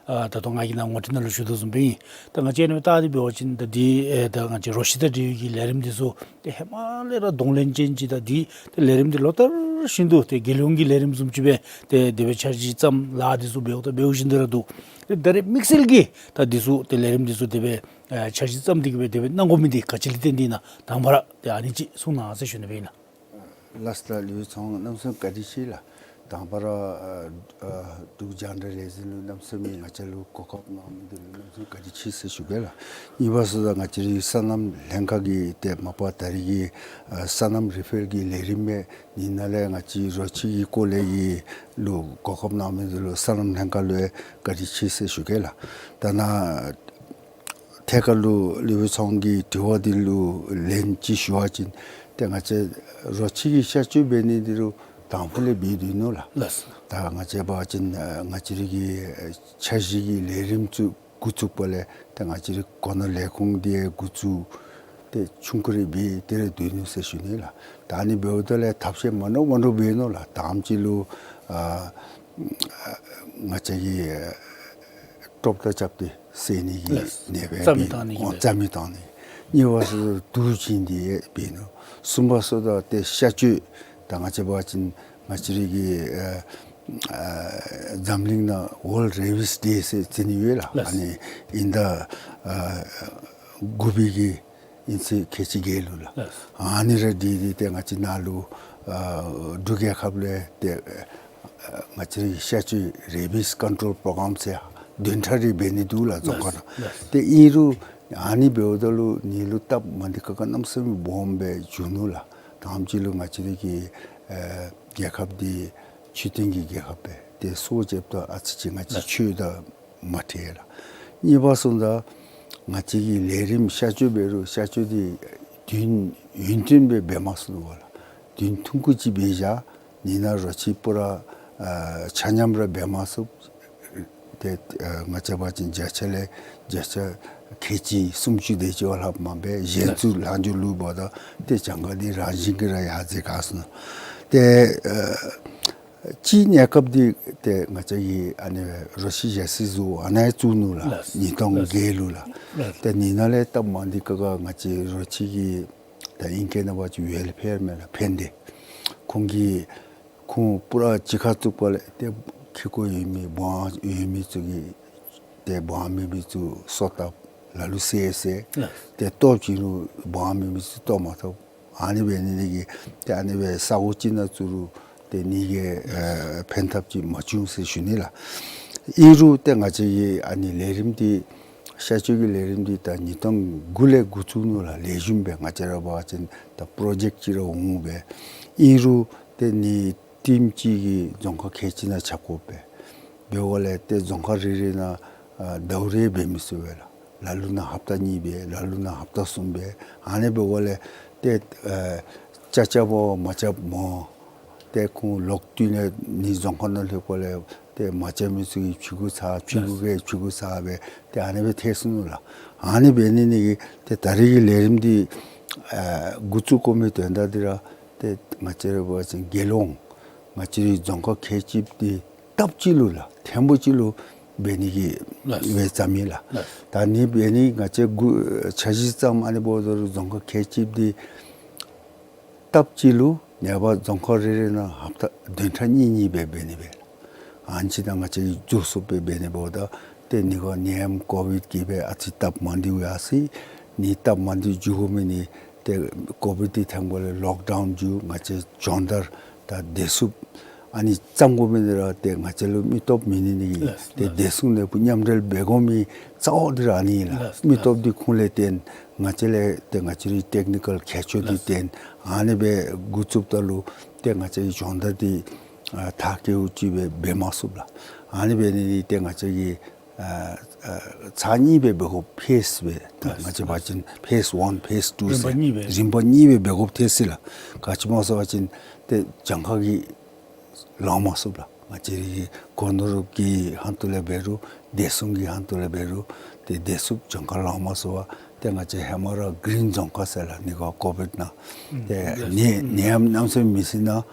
ཨ་ད་ལྟོ་ང་གིས་ནཱ་ངོ་སྤྲོད་ནང་ལུ་ཞུ་དོ་བཟུམ་སྦེ་ཨིན། ད་ང་བཅས་ཨ་ནི་སྦེ་བལྟ་སྟེ་འབད་བ་ཅིན་ད་འདི་ཨེ་ད་ང་བཅས་རོ་ཁྱི་དང་འབྲེལ་བའི་གི་ལས་རིམ་འདི་ཚུ་ཏེ་ཧེ་མ་ལས་ར་གདོང་ལེན་ཅན་ཅིག་དང་འདི་ཏེ་ལས་རིམ་འདི་ལོ་ལྟར་བཞིན་དུ་ཏེ་རྒྱལ་ཡོངས་ཀྱི་ལས་རིམ་བཟུམ་ཅིག་སྦེ་ཏེ་དེ་སྦེ་འཆར་གཞི་བརྩམ་ལཱ་འདི་ཚུ་འབདཝ་ད་འབདཝ་བཞིན་དུ་ར་འདུག། ཏེ་ད་རེས་དམིགས་བསལ་གྱིས་ད་འདི་ཚུ་ཏེ་ལས་རིམ་འདི་ཚུ་དེ་སྦེ་ཨེ་འཆར་གཞི་བརྩམས་ཏེ་གིས་སྦེ་དེ་སྦེ་གནང་དགོ་མི་འདི་ག་ཅི་ལས་བརྟེན་ཏེ་ཨིན་ན། དང་པ་ར་ཏེ་ཨ་ནི་ཅིག་གསུང་གནང་ཟེར་ཞུ་ནི་སྦེ་ཨིན་ལགས། ལགས་སོ་ལགས། ལེགས་སོ་གནམ་མེད་ས་མེད་བཀའ་དྲིན་ཆེ་ལགས། དང་པ་ར་ཨ་ཨ་འབྲུག་རྒྱང་བསྒྲགས་ལས་འཛིན་ལུ་གནམ་མེད་ས་མེད་ང་བཅས་ལུ་གོ་སྐབས་གནང་མི་འདི་ལུ་གནམ་མེད་ས་མེད་བཀའ་དྲིན་ཆེ་ཟེར་ཞུ་གེ་ལགས། གཉིས་པ་ཟེརཝ་ད་ང་བཅས་རའི་སོ་ནམ་ལྷན་ཁག་གི་ཏེ་མ་པ་ད་རིས་ཀྱི་ཨ་སོ་ནམ་རི་ཕེལ་གྱི་ལས་རིམ་སྦེ་ཨ་ནི་ནང་ལས་ང་བཅས་རོ་ཁྱི་གི་སྐོར་ལས་ཀྱི་ལུ་གོ་སྐབས་གནང་མི་འདི་ལུ་སོ་ནམ་ལྷན་ཁག་ལུ་ཡང་བཀའ་དྲིན་ཆེ་ཟེར་ཞུ་གེ་ལགས། ད་ནཱ་ཐད་ཀར་ལུ་ལི་བུ་ཚང་གི་དྲི་བ་འདི་ལུ་ལན་ཅིག་ཞུ་བ་ཅིན་ཏེ་ང་བཅས་རོ་ཁྱི་གི་གཤག་བཅོས་འབད་ནི་འདི་ལུ་དང་ཕུ་ལས་འབད་དོ་ནུག་ལགས། ལགས་སོ། ད་ང་བཅས་འབད་བ་ཅིན་ཨ་ང་བཅས་རའི་གི་ཨ་འཆར་གཞི་གི་ལས་རིམ་ཚུ་འགོ་བཙུགས་པ་ལས་ཏེ་ང་བཅས་རའི་གོ་ནོར་ལས་ཁུངས་འདི་འགོ་བཙུགས་ཏེ་ཆུང་ཀུ་རེ་འབད་དེ་ར་སྡོད་ནུག་ཟེར་ཞུ་ནི་ལགས། ད་ཨ་ནི་འབདཝ་ད་ལས་ཐབས་ཤེས་མ་འདྲཝ་མ་འདྲཝ་འབད་ནུག་ལགས། དང་པ་ཅིག་ལུ་ཨ་ང་བཅས་ཀྱིས་ཨ་ཀྲོབ་ཏ་རྐྱབ་སྟེ་བསད་ནི་གི་ལགས། ནད་འབད་རྩ་མེད་བཏང་ནི་གི་འོ་རྩ་མེད་བཏང་ནི། གཉིས་པ་ཟེརཝ་ད་དུག་བྱིན་ཏེ་འབད་ནུག། གསུམ་པ་ཟེརཝ་ད་ཏེ་གཤག་བཅོས། ད་ང་བཅས་འབད་བ་ཅིན་ང་བཅས་རའི་གི་ཨ་ཨ་འཛམ་གླིང་ནང་ཝཱལཌ་རེ་བིས་ཌེ་ཟེར་བརྩི་ནི་ཡོད་ལགས། ལགས། ཨ་ནི་དབྱིན་ཟླ་ཨ་དགུ་པའི་གི་དབྱིན་ཚེས་ཁལ་གཅིག་བརྒྱད་ལུ་ལགས། ལགས། ཨ་ནི་ར་འདི་འདི་ཏེ་ང་བཅས་ནཱ་ལུ་ཨ་འབྲུག་རྒྱལ་ཁབ་ལས་ཏེ་ཨ་ང་བཅས་རའི་གཤག་བཅོས་རེ་བིས་ཀོན་ཊོལ་པྲོ་གརམ་ཟེར་བདུན་ཕྲག་རེ་འབད་ནི་འདུག་ལགས་རྫོང་ཁག་ནང་། ལགས། ཏེ་ཨིན་རུང་ཨ་ནི་འབདཝ་ད་ལུ་ཨ་ནི་ལུ་སྟབས་མ་བདེ་ཁག་ཁ་གནམ་མེད་ས་མེད་སྦོམ་སྦེ་བྱུང་ནུག་ལགས། དང་པ་ཅིག་ལུ་ང་བཅས་རའི་གི་ཨ་རྒྱལ་ཁབ་འདི་ཆོས་ལྡན་གྱི་རྒྱལ་ཁབ་སྦེ་ཏེ་སྲོག་བཅད་ད་ཨ་ཙི་ཅིག་ང་བཅས་ཆོས་དང་མ་འཁྲིལ་ལགས། གཉིས་པ་ཟེརཝ་ད་ང་བཅས་ཀྱིས་ལས་རིམ་གཤག་བཅོས་འབད་རུང་གཤག་བཅོས་འདི་དུས་ཡུན་བརྟན་སྦེ་འབད་མ་ཚུགས་པས་ལགས། དུས་ཐུང་ཀུ་ཅིག་འབད་བཞག་ཨ་ནི་ནང་རོ་ཁྱི་སྤུ་ར་ཨ་ཆ་མཉམ་ར་འབད་མ་ཚུགས། ཏེ་ཨ་ང་བཅས་འབད་བ་ཅིན་བརྒྱ་ཆ་ལས་བརྒྱ་ཆ་ཁལ་གཅིག་སུམ་ཅུ་དེ་ཅིག་བ་ལྷགཔ་མ་འབད། གཞན་ཚུ་ལྷག་འགྱོ་ལུ་འབདཝ་ད་ཏེ་གྱངས་ཁ་འདི་རང་བཞིན་གྱིས་ར་ཡར་འཛེགས་ཁ་སོང་ནུག། ཏེ་ཨ་སྤྱིའི་གནས་སྐབས་འདི་ཏེ་ང་བཅས་ཀྱིས་ཨ་ནི་རོ་ཁྱི་ཞ་སི་གཟུགས་ཨ་ནཱ་བཙུགས་ནུག་ལགས། ལགས། ཉིས་སྟོང་བརྒྱད་ལུ་ལགས། ལགས། ཏེ་ཨ་ནི་ནང་ལས་སྟབས་མ་བདེ་ཁག་ཁ་ང་བཅས་རོ་ཁྱི་གི་ད་ཨིང་སྐད་ནང་འབད་བ་ཅིན་ཝེལ་ཕེར་མས་ལགས། ཕན་བདེ། ཁོང་གིས་ཁོང་སྤུ་ར་གཅིག་ཁར་བཙུགས་པ་ལས་ཏེ་ཁེ་ཀོ་ཡོད་མི་སྦོམ་ཡོད་མི་ཚུ་གིས་ཏེ་སྦོམ་མེད་མི་ཚུ་སོ་བཏབ། ལ་ལུ་བསད་བསད། ལགས། ཏེ་ལྟོ་བྱིན་རུང་སྦོམ་མེད་མི་ཚུ་ལྟོ་མ་ཐོབ། ཨ་ནི་འབད་ནི་འདི་གིས་ཏེ་ཨ་ནི་སྦེ་ས་གོ་ཅིག་ནང་བཙུགས་རུང་ཏེ་ཨ་ནི་གིས་ཨ་ཕན་ཐབས་ཅིག་མ་བྱུང་ཟེར་ཞུ་ནི་ལགས། ཨིན་རུང་ཏེ་ང་བཅས་ཀྱིས་ཨ་ནི་ལས་རིམ་འདི་གཤག་བཅོས་ཀྱི་ལས་རིམ་འདི་ད་ཉིས་སྟོང་དགུ་ལས་འགོ་བཙུགས་ནུག་ལགས། ལེགས་ཤོམ་སྦེ་ང་བཅས་ར་འབད་བ་ཅིན་ད་པྲོ་ཇེཀཊ་ཅིག་ར་འོང་སྦེ། ཨིན་རུང་ཏེ་ཨ་ནི་ཊིམ་གཅིག་གིས་རྫོང་ཁག་ཁལ་གཅིག་ནང་ཁྱབ་དགོ་པས། འབདཝ་ལས་ཏེ་རྫོང་ཁག་རེ་རེ་ནང་ཨ་ཟླཝ་རེ་འབད་མི་ཚུགས་པས་ལགས། ལ་ལུ་ནང་ཧབ་ཏ་གཉིས་འབད། ལ་ལུ་ནང་ཧབ་ཏ་གསུམ་འབད། ཨ་ནི་འབདཝ་ལས་ཏེ་ཨ་ཅ་ཅ་བོ་མ་ཅབ་མོ། ཏེ་ཁོང་ལོག་སྟེ་ནི་ནི་རྫོང་ཁག་ནང་ལྷོད་པ་ལས་ཏེ་མ་ཅ་མི་ཚུ་གིས་ཕྱི་གུ་ཚ་ཕྱི་གུ་གིས་ཕྱི་གུ་ཚ་སྦེ་ཏེ་ཨ་ནི་སྦེ་ཐལ་སོང་ནུག་ལགས། ཨ་ནི་འབད་ནི་འདི་གིས་ཏེ་ད་རིས་ཀྱི་ལས་རིམ་འདི་ཨ་འགོ་བཙུགས་དགོ་མི་དོན་དག་འདི་ར་ཏེ་ང་བཅས་ར་འབད་བ་ཅིན་དགེ་སློང་ང་བཅས་རའི་རྫོང་ཁག་ཁལ་གཅིག་འདི་སྟབས་གཅིག་ལུ་ལགས་ཐེངས་པོ་གཅིག་ལུ་འབད་ནི་གི་ལགས། སྦེ་བརྩམས་མི་ལགས། ལགས། ད་ཨ་ནི་འབད་ནི་ང་བཅས་འགོ་འཆར་གཞི་བརྩམ་ཨ་ནི་འབདཝ་ད་ལུ་རྫོང་ཁག་ཁལ་གཅིག་འདི་སྟབས་གཅིག་ལུ་ནངས་པ་རྫོང་ཁག་རེ་རེ་ནང་ཧབ་ཏ་བདུན་ཕྲག་གཉིས་གཉིས་སྦེ་འབད་ནི་སྦེ་ཨ་ནི་ཅིག་ད་ང་བཅས་ཀྱིས་མགྱོགས་སུ་སྦེ་འབད་ནི་འབདཝ་ད་ཏེ་ཨ་ནི་གུ་ནད་ཡམས་ཀོ་བིཌ་གིས་སྦེ་ཨ་ཙི་སྟབས་མ་བདེཝ་ཡར་སོ་ཡི། ཨ་ནི་སྟབས་མ་བདེཝ་འགྱོ་དགོ་མི་ཨ་ནི་ཏེ་ཀོ་བིཌ་འདི་ཐོན་པ་ལས་ལོཀ་ཌའུན་འགྱོ་ང་བཅས་སྦྱོང་བརྡར་དང་བདེ་སྲུངཔ་ཨ་ནི་བརྩམ་དགོ་མི་འདི་ར་ཏེ་ང་བཅས་ལུ་མི་སྟོབས་མེད་ནི་འདི་གིས་ལགས། ཏེ་ལགས། བདེ་སྲུང་ལས་སྦེ་མཉམ་འབྲེལ་འབད་དགོ་མི་རྩ་བ་འདི་ར་ཨ་ནི་ལགས། ལགས། མི་སྟོབས་འདི་ཁོང་ལས་བརྟེན་ང་བཅས་ལས་ཏེ་ང་བཅས་རའི་ཊེཀ་ནི་ཀཱལ་ཁྱད་ཆོས་འདི་ལགས། བརྟེན་ཨ་ནི་སྦེ་འགོ་བཙུགསཔ་ད་ལུ་ཏེ་ང་བཅས་ཀྱི་སྦྱོང་བརྡར་འདི་ཨ་མཐར་འཁྱོལཝ་ཅིག་སྦེ་འབད་མ་ཚུགས་ལགས། ཨ་ནི་འབད་ནི་འདི་ཏེ་ང་བཅས་ཀྱིས་ཨ་ཨ་ཚར་གཉིས་སྦེ་འབད་དགོ། ཕེསི་སྦེ་ད་ལགས། ང་བཅས་འབད་བ་ཅིན་ཕེསི་ཝན་ཕེསི་ཊུ་རིམ་པ་ཟེར་གཉིས་སྦེ། རིམ་པ་གཉིས་སྦེ་འབད་དགོཔ་ཐལ་སོ་ཡི་ལགས། ག་ཅི་སྨོ་ཟེར་བ་ཅིན་ཏེ་གྱངས་ཁ་གིས་ལང་མ་ཚུགས་ལགས། ང་བཅས་རའི་གོ་ནོར་གྱི་ཧོངས་ལས་འབད་རུང་བདེ་སྲུང་གི་ཧོངས་ལས་འབད་རུང་ཏེ་བདེ་སྲུངཔ་གྱངས་ཁ་ལང་མ་ཚུགས་པས། ཏེ་ང་བཅས་ཧེ་མ་ར་གིརིན་རྫོང་ཁག་ཟེར་ལགས། ཨ་ནི་གུ་ཀོ་བིཌ་ནང་ཨུམ་ཏེ་ཡེས་ནད་ཨུམ་ནད་ཡམས་གནམ་མེད་ས་མེད་མི་སྲིད་ནང་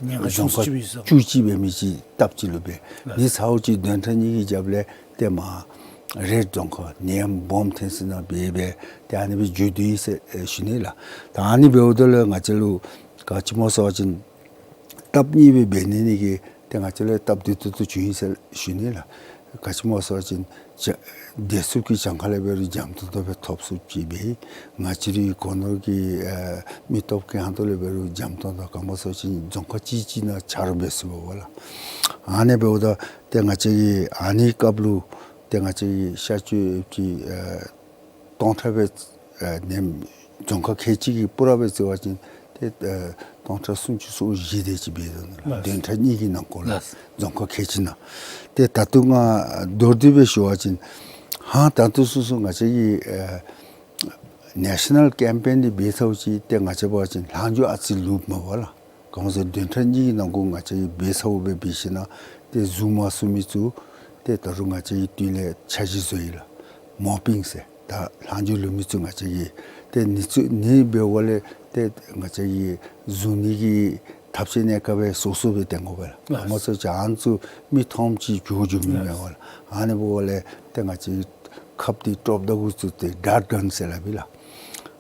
ཉེན་ཁ་རྫོང་ཁག་ཆུང་ཀུ་ཅིག་སྦེ་ཟེར་ཅུང་ཅིག་སྦེ་མི་ཅིག་སྟབས་གཅིག་ལུ་འབད། ལགས། ཨ་ནི་ཚརཝ་ཅིག་བདུན་ཕྲག་གཉིས་ཀྱི་རྒྱབ་ལས་ཏེ་མར་རེཌ་རྫོང་ཁག་ནད་ཡམས་སྦོམ་ཐོན་ས་ནང་འབད་འབད་ཏེ་ཨ་ནི་སྦེ་འགྱོ་དོ་ཡོད་ཟེར་ཨེ་ཞུ་ནི་ལགས། ད་ཨ་ནི་འབདཝ་ད་ལུ་ང་བཅས་ལུ་ག་ཅི་སྨོ་ཟེར་བ་ཅིན་སྟབས་གཉིས་སྦེ་འབད་ནི་འདི་གིས་ཏེ་ང་བཅས་ལུ་སྟབས་བདེ་ཏོག་ཏོ་བྱུང་ཡི་ཟེར་ཞུ་ནི་ལགས། ག་ཅི་སྨོ་ཟེར་བ་ཅིན་བདེ་སྲུངཔ་གི་གྱངས་ཁ་ལས་འབད་རུང་འཇམ་ཏོང་ཏོ་སྦེ་ཐོབ་ཚུགསཔ་ཅིག་འབད། ང་བཅས་རའི་སྒོ་ནོར་གྱི་ཨ་མི་སྟོབས་ཀྱི་ཧོངས་ལས་འབད་རུང་འཇམ་ཏོང་ཏོ་ག་སྨོ་ཟེར་བ་ཅིན་རྫོང་ཁག་གཅིག་གཅིག་ནང་ཆ་རོགས་འབད་ཚུགས་པས་ལགས། ཨ་ནི་འབདཝ་ད་ཏེ་ང་བཅས་ཀྱིས་ཨ་ནི་སྐབས་ལུ་ཏེ་ང་བཅས་ཀྱིས་གཤག་བཅོས་ཀྱི་ཨ་སྟོང་ཕྲག་སྦེ་ཨ་ནེམ་རྫོང་ཁག་ཁལ་གཅིག་གི་པུ་ར་སྦེ་བརྩི་བ་ཅིན་ཏེ་ཨ་སྟོང་ཕྲག་སུམ་ཅུ་སོ་བཞི་དེ་ཅིག་འབད་དོ་ལགས། ལགས། བདུན་ཕྲག་གཉིས་ཀྱི་ནང་འཁོད་ལགས། ལགས། རྫོང་ཁག་ཁལ་གཅིག་ནང་། ཏེ་ད་ལྟོ་ང་མདོར་བསྡུས་སྦེ་ཞུ་བ་ཅིན་ཧ་ད་ལྟོ་སོ་སོ་ང་བཅས་ཀྱིས་ཨ་ནེ་ཤ་ནཱལ་ཀེམ་པེན་འདི་འབད་ཚརཝ་ཅིག་ཏེ་ང་བཅས་འབད་བ་ཅིན་ལྷག་འགྱོ་ཨ་ཙི་ལུསཔ་མས་པ་ལགས། ག་སྨོ་ཟེར་བདུན་ཕྲག་གཉིས་ཀྱི་ནང་འཁོད་ང་བཅས་ཀྱིས་འབད་ཚརཝ་སྦེ་འབད་ཞིན་ན་ཏེ་བཟུང་མ་ཚུགས་མི་ཚུ་ཏེ་ད་རུང་ང་བཅས་ཀྱིས་དུས་ལས་འཆར་གཞི་བཟོ་ཡི་ལགས། མོ་པིང་ཟེར་ད་ལྷག་འགྱོ་ལུས་མི་ཚུ་ང་བཅས་ཀྱིས་ཏེ་ནི་ཚུ་ནི་འབདཝ་ལས་ཏེ་ང་བཅས་ཀྱིས་བཟུང་ནི་གི་ཐབས་ཤེས་གནས་སྐབས་སྦེ་སོ་སོ་སྦེ་སྟོན་དགོ་པས་ལགས། ལགས། ག་སྨོ་ཟེར་བ་ཅིན་ཨ་ནི་ཚུ་མི་མཐོངམ་ཅིག་འགྱོ་འགྱོ་མི་ལགས། མས་པ་ལགས། ཨ་ནི་འབདཝ་ལས་ཏེ་ང་བཅས་ཁབ་འདི་ཀྲོབ་མདའ་འགོ་བཙུགས་ཏེ་ཌཊ་གཱན་ཟེར་སླབ་ཨིན་ལགས།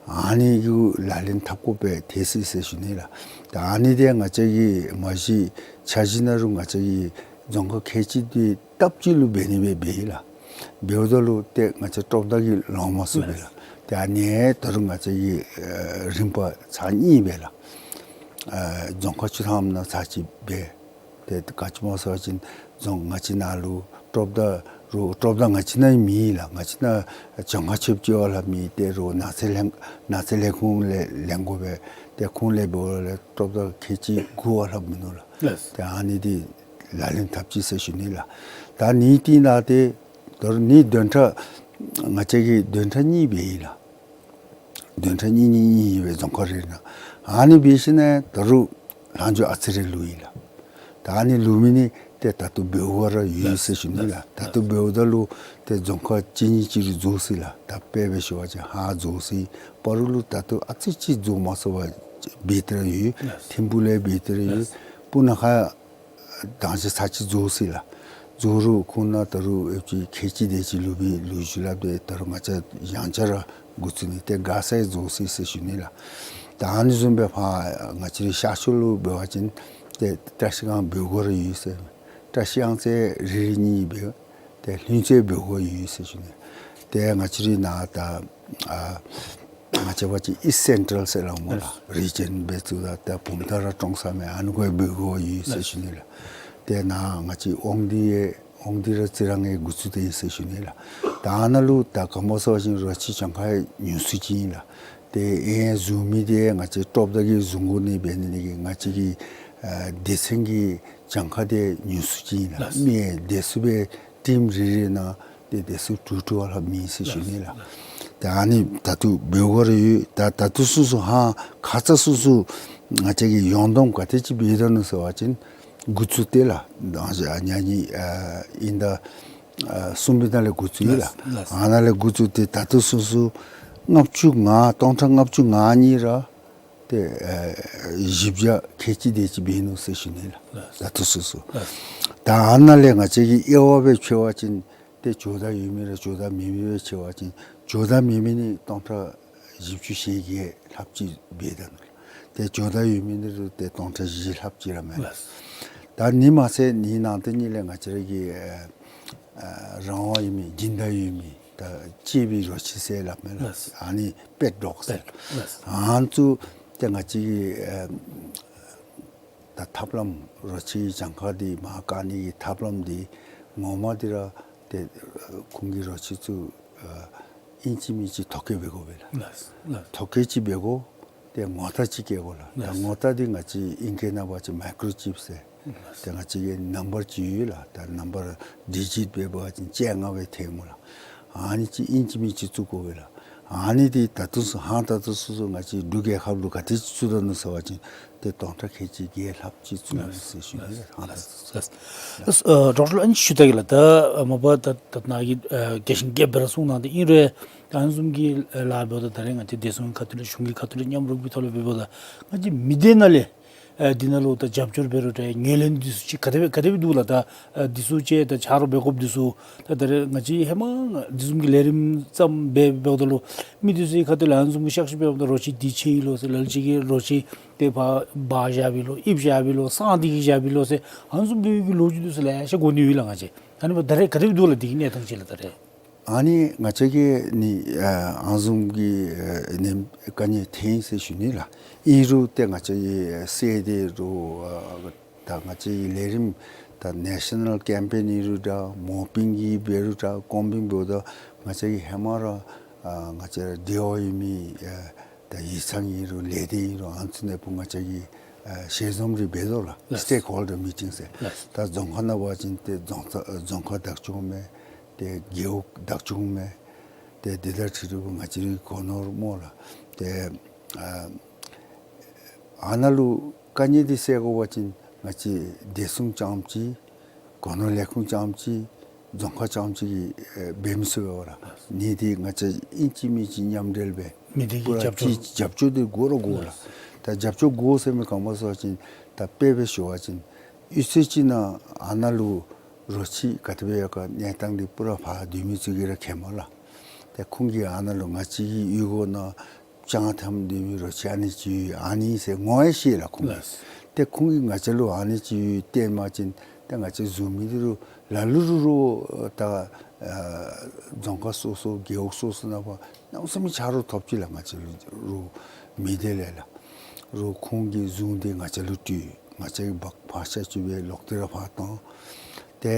ཨ་ནི་གུ་ལག་ལེན་འཐབ་དགོཔ་སྦེ་ཐལ་སོ་ཡི་ཟེར་ཞུ་ནི་ལགས། ད་ཨ་ནི་འདི་ང་བཅས་ཀྱིས་མ་གཞི་འཆར་གཞི་ནང་ལུ་ང་བཅས་ཀྱིས་རྫོང་ཁག་ཁལ་གཅིག་འདི་སྟབས་གཅིག་ལུ་འབད་ནི་སྦེ་འབད་ཡི་ལགས། འབདཝ་ད་ལུ་ཏེ་ང་བཅས་ཀྲོབ་མདའ་གིས་ལོང་མ་ཚུགས་པས་ལགས། ཏེ་ཨ་ནི་ད་རུང་ང་བཅས་ཀྱིས་ཨ་རིམ་པ་ཚར་གཉིས་འབད་ལགས། ཨ་རྫོང་ཁག་བཅུ་ཐམ་ནང་ཚར་གཅིག་འབད། ཏེ་ག་ཅི་སྨོ་ཟེར་བ་ཅིན་རྫོང་ང་བཅས་ནང་ལུ་ཀྲོབ་མདའ་རུང་ཀྲོབ་མདའ་ང་བཅས་ནང་མེད་ལགས། ང་བཅས་ནང་གྱངས་ཁ་ཆོདཔ་ཅིག་ཡོད་ལགས། མི་ཏེ་རུང་ནགས་ཚལ་ལྷན་ནགས་ཚལ་ལས་ཁུངས་ལས་ལེན་དགོ་པས། ཏེ་ཁུངས་ལས་འབདཝ་ལས་ཀྲོབ་མདའ་ཁལ་གཅིག་དགུ་ཡོད་ལགས་མིན་ནུག་ལགས། ལགས། ཏེ་ཨ་ནི་འདི་ལག་ལེན་འཐབ་ཅི་ཟེར་ཞུ་ནི་ལགས། ད་ནི་འདི་ནང་ཏེ་ད་རུང་ནི་བདུན་ཕྲག་ང་བཅས་ཀྱིས་བདུན་ཕྲག་གཉིས་འབད་ཡི་ལགས། བདུན་ཕྲག་གཉིས་གཉིས་གཉིས་སྦེ་རྫོང་ཁག་རེ་ནང་ཨ་ནི་འབད་ཞིན་ན་ད་རུང་ལྷག་འགྱོ་ཨ་ཙི་རེ་ལུས་ཡི་ལགས། ད་ཨ་ནི་ལུས་མི་ནི་ཏེ་ད་ལྟོ་འབདཝ་ར་ཡོད་ཟེར་ཞུ་ནི་ལགས། ད་ལྟོ་འབདཝ་ད་ལུ་ཏེ་རྫོང་ཁག་གཅིག་གཉིས་ཅིག་རུང་རྫོགས་སོ་ཡི་ལགས། ད་དཔེ་སྦེ་ཞུ་བ་ཅིན་ཧཱ་རྫོགས་སོ་ཡི། པ་རུ་ལུ་ད་ལྟོ་ཨ་ཙི་ཅིག་རྫོགས་མ་ཚུགས་པར་འབད་དེ་ར་ཡོད། ཐིམ་ཕུ་ལས་འབད་དེ་ར་ཡོད། སྤུ་ན་ཁ་དང་ཅིག་ཚར་གཅིག་རྫོགས་སོ་ཡི་ལགས། རྫོགས་རུང་ཁོང་ནང་ད་རུང་ཨེབ་ཅིག་ཁལ་གཅིག་དེ་ཅིག་ལུས་པའི་ལུས་ཞུ་སླབ་སྟེ་ད་རུང་ང་བཅས་ཡང་བསྐྱར་ར་འགོ་བཙུགས་ནི་ཏེ་ག་ས་ཡང་རྫོགས་སོ་ཡི་ཟེར་ཞུ་ནི་ལགས། ད་ཨ་ནི་བཟུམ་སྦེ་ཕར་ང་བཅས་རའི་ཤར་ཕྱོགས་ལུ་འབད་བ་ཅིན་ཏེ་བཀྲ་ཤིས་སྒང་འབདཝ་ར་ཡོད་ཟེར། བཀྲ་ཤིས་སྒང་ཟེར་རེ་རེ་གཉིས་འབད། ཏེ་ལྷུན་རྩེ་འབདཝ་ཡོད་ཟེར་ཞུ་ནི། ཏེ་ང་བཅས་རའི་ནཱ་ད་ཨ་ང་བཅས་འབད་བ་ཅིན་ཨིསཊ་སེན་ཊཱལ་ཟེར་སླབ་སྨོ་ལགས། རི་ཇཱན་འབད་ཚུགས་ད་ཏེ་བུམ་ཐང་ར་ཀྲོང་གསར་མའི་ཨ་ནི་གུ་འབདཝ་ཡོད་ཟེར་ཞུ་ནི་ལགས། ཏེ་ནཱ་ང་བཅས་དབང་འདུས་ཡང་དབང་འདུས་ར་རྩི་རང་ཡང་འགོ་བཙུགས་ཏེ་ཡོད་ཟེར་ཞུ་ནི་ལགས། ད་ཨ་ནཱ་ལུ་ད་ག་སྨོ་ཟེར་བ་ཅིན་རོ་ཁྱི་གྱངས་ཁ་ཉུང་སུ་ཅིག་ཨིན་ལགས། ཏེ་ཨེ་བཟུང་མི་འདི་ང་བཅས་ཀྲོབ་མདའ་གིས་བཟུང་དགོ་ནི་འབད་ནི་འདི་གིས་ང་བཅས་ཀྱི་ཨ་སྡེ་ཚན་གྱི་གྱངས་ཁ་འདི་ཉུང་སུ་ཅིག་ཨིན་ལགས། ལགས། མི་བདེ་སྲུངཔ་སྦེ་ཊིམ་རེ་རེ་ནང་ཏེ་བདེ་སྲུངཔ་དྲུག་དྲུག་ལྷག་མེད་ཟེར་ཞུ་ནི་ལགས། ལགས། ཏེ་ཨ་ནི་ད་ལྟོ་འབདཝ་ར་ཡོད། ད་ད་ལྟོ་སོ་སོ་ཧ་ཁ་ཙ་སོ་སོ་ང་བཅས་ཀྱིས་ཡོངས་བསྡོམས་ག་དེ་ཅིག་འབད་དོ་ནུག་ཟེར་བ་ཅིན་འགོ་བཙུགས་ཏེ་ལགས། ད་ཨ་ནི་ཨ་ཨིན་ད་ཨ་གསུམ་པའི་ནང་ལས་འགོ་བཙུགས་ཡི་ལགས། ལགས། ལགས། ཨ་ནཱ་ལས་འགོ་བཙུགས་ཏེ་ད་ལྟོ་སོ་སོ་ལྔ་བཅུ་ང་སྟོང་ཕྲག་ལྔ་བཅུ་ང་གཉིས་ར་ཏེ་ཨ་བཞི་བརྒྱ་ཁལ་གཅིག་དེ་ཅིག་འབད་ནུག་ཟེར་ཞུ་ནི་ལགས། ལགས། ད་ལྟོ་སོ་སོ། ལགས། ད་ཨ་ནཱ་ལས་ང་བཅས་ཀྱིས་དབྱེ་བ་སྦེ་ཕྱེ་བ་ཅིན་ཏེ་ཇོ་བདག་ཡོད་མི་ར་ཇོ་བདག་མེད་མི་སྦེ་ཕྱེ་བ་ཅིན་ཇོ་བདག་མེད་མི་ནི་སྟོང་ཕྲག་བཞི་བཅུ་ཞེ་བརྒྱད་ལྷགཔ་ཅིག་འབད་ད་ནུག། ཏེ་ཇོ་བདག་ཡོད་མི་ནི་རུང་ཏེ་སྟོང་ཕྲག་བཞི་ལྷགཔ་ཅིག་ར་མས། ལགས། ད་ནི་མ་ཚད་ནི་ནང་དེ་ཉིད་ལས་ང་བཅས་ར་གི་ཨ་ཨ་རང་དབང་ཡོད་མི་སྦྱིན་བདག་ཡོད་མི་ད་གཅེས་པའི་རོ་ཁྱི་ཟེར་སླབ་མས་ལགས། ལགས། ཨ་ནི་པེཊ་ཌོག་ཟེར། པེཊ། ལགས། ཨ་ནི་ཚུ་ཏེ་ང་བཅས་ཀྱི་ཨ་ད་ཐབས་ལམ་རོ་ཁྱི་གྱངས་ཁ་འདི་མར་བཀག་ནི་གི་ཐབས་ལམ་འདི་ངོ་མ་འདི་ར་ཏེ་ཁོང་གི་རོ་ཁྱི་ཚུ་ཨ་ཨིན་ཅི་མིན་ཅི་ཐོ་བཀོད་འབད་དགོ་པས་ལགས། ལགས། ལགས། ཐོ་བཀོད་ཅིག་འབད་དགོ། ཏེ་ངོ་རྟགས་ཅིག་བཀལ་དགོ་ལགས། ད་ལགས། ངོ་རྟགས་འདི་ང་བཅས་ཨིང་སྐད་ནང་འབད་བ་ཅིན་མའི་ཀྲོ་ཅིབ་ཟེར། ལགས། ཏེ་ང་བཅས་ཀྱི་ནམ་བར་ཅིག་ཡོད་ལགས། ད་ནམ་བར་ཌི་ཇིཊ་འབད་བ་ཅིན་བཅོ་ལྔ་སྦེ་ཐོན་འོང་ལགས། ཨ་ནི་ཅིག་ཨིན་ཅི་མིན་ཅི་བཙུགས་དགོ་པས་ལགས། ཨ་ནི་འདི་ད་ལྟོ་སོ་ཧང་ད་ལྟོ་སོ་སོ་ང་བཅས་འབྲུག་རྒྱལ་ཁབ་ལུ་ག་དེ་ཅིག་བཙུགས་ད་ནུག་ཟེར་བ་ཅིན་ཏེ་སྟོང་ཕྲག་ཁལ་གཅིག་བརྒྱད་ལྷགཔ་ཅིག་བཙུགས་ནུག་ཟེར་ཞུ་ནི་ལགས། ཧང་ད་ལྟོ་སོ་སོ། ལགས། ཨ་ཌོག་ཊར་ལུ་ཨ་ནི་ཅིག་ཞུ་ད་གེ་ལགས། ད་མ་པ་ད་ད་ནཱ་གི་ཨ་རྒྱས་ཤིང་རྒྱསཔ་སྦེ་ར་གསུངས་གནང་སྟེ་ཨིན་རུང་ད་ཨ་ནི་བཟུམ་གྱི་ལཱ་འབདཝ་ད་ད་རེས་ང་བཅས་བདེ་སྲུང་ཁ་ཐུག་ལས་གཞུང་གི་ཁ་ཐུག་ལས་མཉམ་རོགས་ཀྱི་ཐོག་ལས་འབདཝ་ད་ང་བཅས་མི་སྡེ་ནང་ལས་ཨ་འདི་ནང་ལུ་ད་རྒྱབ་སྐྱོར་འབད་རུང་འདྲ་ངོས་ལེན་འདི་ཚུ་ཅིག་ག་དེ་སྦེ་ག་དེ་སྦེ་འདུག་ལགས། ད་ཨ་འདི་ཚུ་ཅིག་ད་ཆ་རོགས་འབད་དགོཔ་འདི་ཚུ་ད་ད་རེས་ང་བཅས་ཧེ་མ་འདི་བཟུམ་གྱི་ལས་རིམ་བརྩམས་འབད་འབདཝ་ད་ལུ་མི་འདི་ཚུ་ཁ་ཐུག་ལས་ཨ་ནི་བཟུམ་གྱི་གཤག་བཅོས་འབདཝ་ད་རོ་ཁྱི་འདི་ཆད་ཡི་ལོ་ཟེར་ལ་ལུ་ཅིག་གིས་རོ་ཁྱི་འདི་ཕར་འབག་བཞག་པས་ལོ་ཨིབ་བཞག་པས་ལོ་སྲང་འདི་གིས་བཞག་པས་ལོ་ཟེར་ཨ་ནི་བཟུམ་འབད་བའི་གི་ལོ་རྒྱུས་འདི་ཚུ་ལེ་ཤ་གོ་ནི་ཡོད་ལགས་ང་བཅས། ད་ནི་ད་རེས་ག་དེ་སྦེ་འདུག་ལགས་འདི་གི་གནས་སྟངས་ཅིག་ལགས་ད་རེས། ཨ་ནི་ང་བཅས་ཀྱིས་ནི་ཨ་ཨ་ནི་བཟུམ་གྱི་ཨ་ནི་དཀའ་ངལ་ཐོན་ཡི་ཟེར་ཞུ་ནི་ལགས། ཨིན་རུང་ཏེ་ང་བཅས་ཀྱི་སེལ་ཏེ་རུང་ཨ་ད་ང་བཅས་ཀྱི་ལས་རིམ་ད་ནེ་ཤ་ནཱལ་ཀེམ་པེན་ཨིན་རུང་འདྲ་མོ་པིང་གི་འབད་རུང་འདྲ་ཀོམ་པིང་འབདཝ་ད་ང་བཅས་ཀྱིས་ཧེ་མ་ར་ཨ་ང་བཅས་འབྲེལ་བ་ཡོད་མི་ཨ་ད་ཡིག་ཚང་ཨིན་རུང་ལས་སྡེ་ཨིན་རུང་ཨ་ནི་ཚུ་ནང་ཕར་ང་བཅས་ཀྱིས་ཨ་ཞལ་འཛོམས་རེ་འབད་དོ་ལགས། ལགས། སི་ཊེག་ཧོལ་ཌར་མི་ཊིང་ཟེར། ལགས། ད་རྫོང་ཁག་ནང་འབད་བ་ཅིན་ཏེ་རྫོང་ཚ་རྫོང་ཁག་བདག་སྐྱོང་མས། ཏེ་རྒེད་འོག་བདག་སྐྱོང་མས། ཏེ་དེ་དང་འཁྲིལ་ཏེ་ང་བཅས་རའི་སྒོ་ནོར་སྨོ་ལགས། ཏེ་ཨ་ཨ་ནཱ་ལུ་དཀའ་ངལ་འདི་སེལ་དགོ་པ་ཅིན་ང་བཅས་བདེ་སྲུང་རྐྱངམ་ཅིག་སྒོ་ནོར་ལས་ཁུངས་རྐྱངམ་ཅིག་རྫོང་ཁག་རྐྱངམ་ཅིག་གིས་ཨེ་འབད་མི་ཚུགས་པས་ལགས། ཨ་ནི་འདི་ང་བཅས་ཨིན་ཅི་མིན་ཅི་མཉམ་འབྲེལ་སྦེ་མི་སྡེ་གི་པུ་ར་རྒྱབ་སྐྱོར་ཅིག་རྒྱབ་སྐྱོར་འདི་དགོ་ར་དགོ་ལགས། ལགས། ད་རྒྱབ་སྐྱོར་དགོ་ཟེར་མི་ག་སྨོ་ཟེར་བ་ཅིན་ད་དཔེ་སྦེ་ཞུ་བ་ཅིན་གཡུས་ཚན་ཅིག་ནང་ཨ་ནཱ་ལུ་རོ་ཁྱི་ག་དེ་སྦེ་ཡོད་ག་གནས་སྟངས་འདི་པུ་ར་ཕར་སྡོད་མི་ཚུ་གིས་ར་མཁྱེན་སྨོ་ལགས། ཏེ་ཁོང་གིས་ཨ་ནཱ་ལུ་ང་བཅས་ཀྱི་གཡུས་སྒོ་ནང་སྤྱང་འཐམ་སྡོད་མི་རོ་ཁྱི་ཨ་ནི་ཅིག་ཡོད་ཨ་ནི་ཟེར་ངོ་ཡང་ཤེས་ལགས་ཁོང་གིས། ལགས། ཏེ་ཁོང་གིས་ང་བཅས་ལུ་ཨ་ནི་ཅིག་ཡོད་བསྟན་པ་ཅིན་ཏེ་ང་བཅས་བཟུང་མི་འདི་རུང་ལ་ལུ་རུང་རུང་ད་ཨ་རྫོང་ཁག་སོ་སོ་རྒེད་འོག་སོ་སོ་ནང་ཕར་གནམ་མེད་ས་མེད་ཆ་རོགས་ཐོབ་ཅི་ལགས། ང་བཅས་ལུ་རུང་མི་སྡེ་ལས་ལགས། རུང་ཁོང་གིས་བཟུང་སྟེ་ང་བཅས་ལུ་སྤྲོད། ང་བཅས་ཀྱིས་འབག་ཕར་བཤལ་བཅོས་འབད་ལོག་སྟེ་ར་ཕར་བཏང་། ཏེ་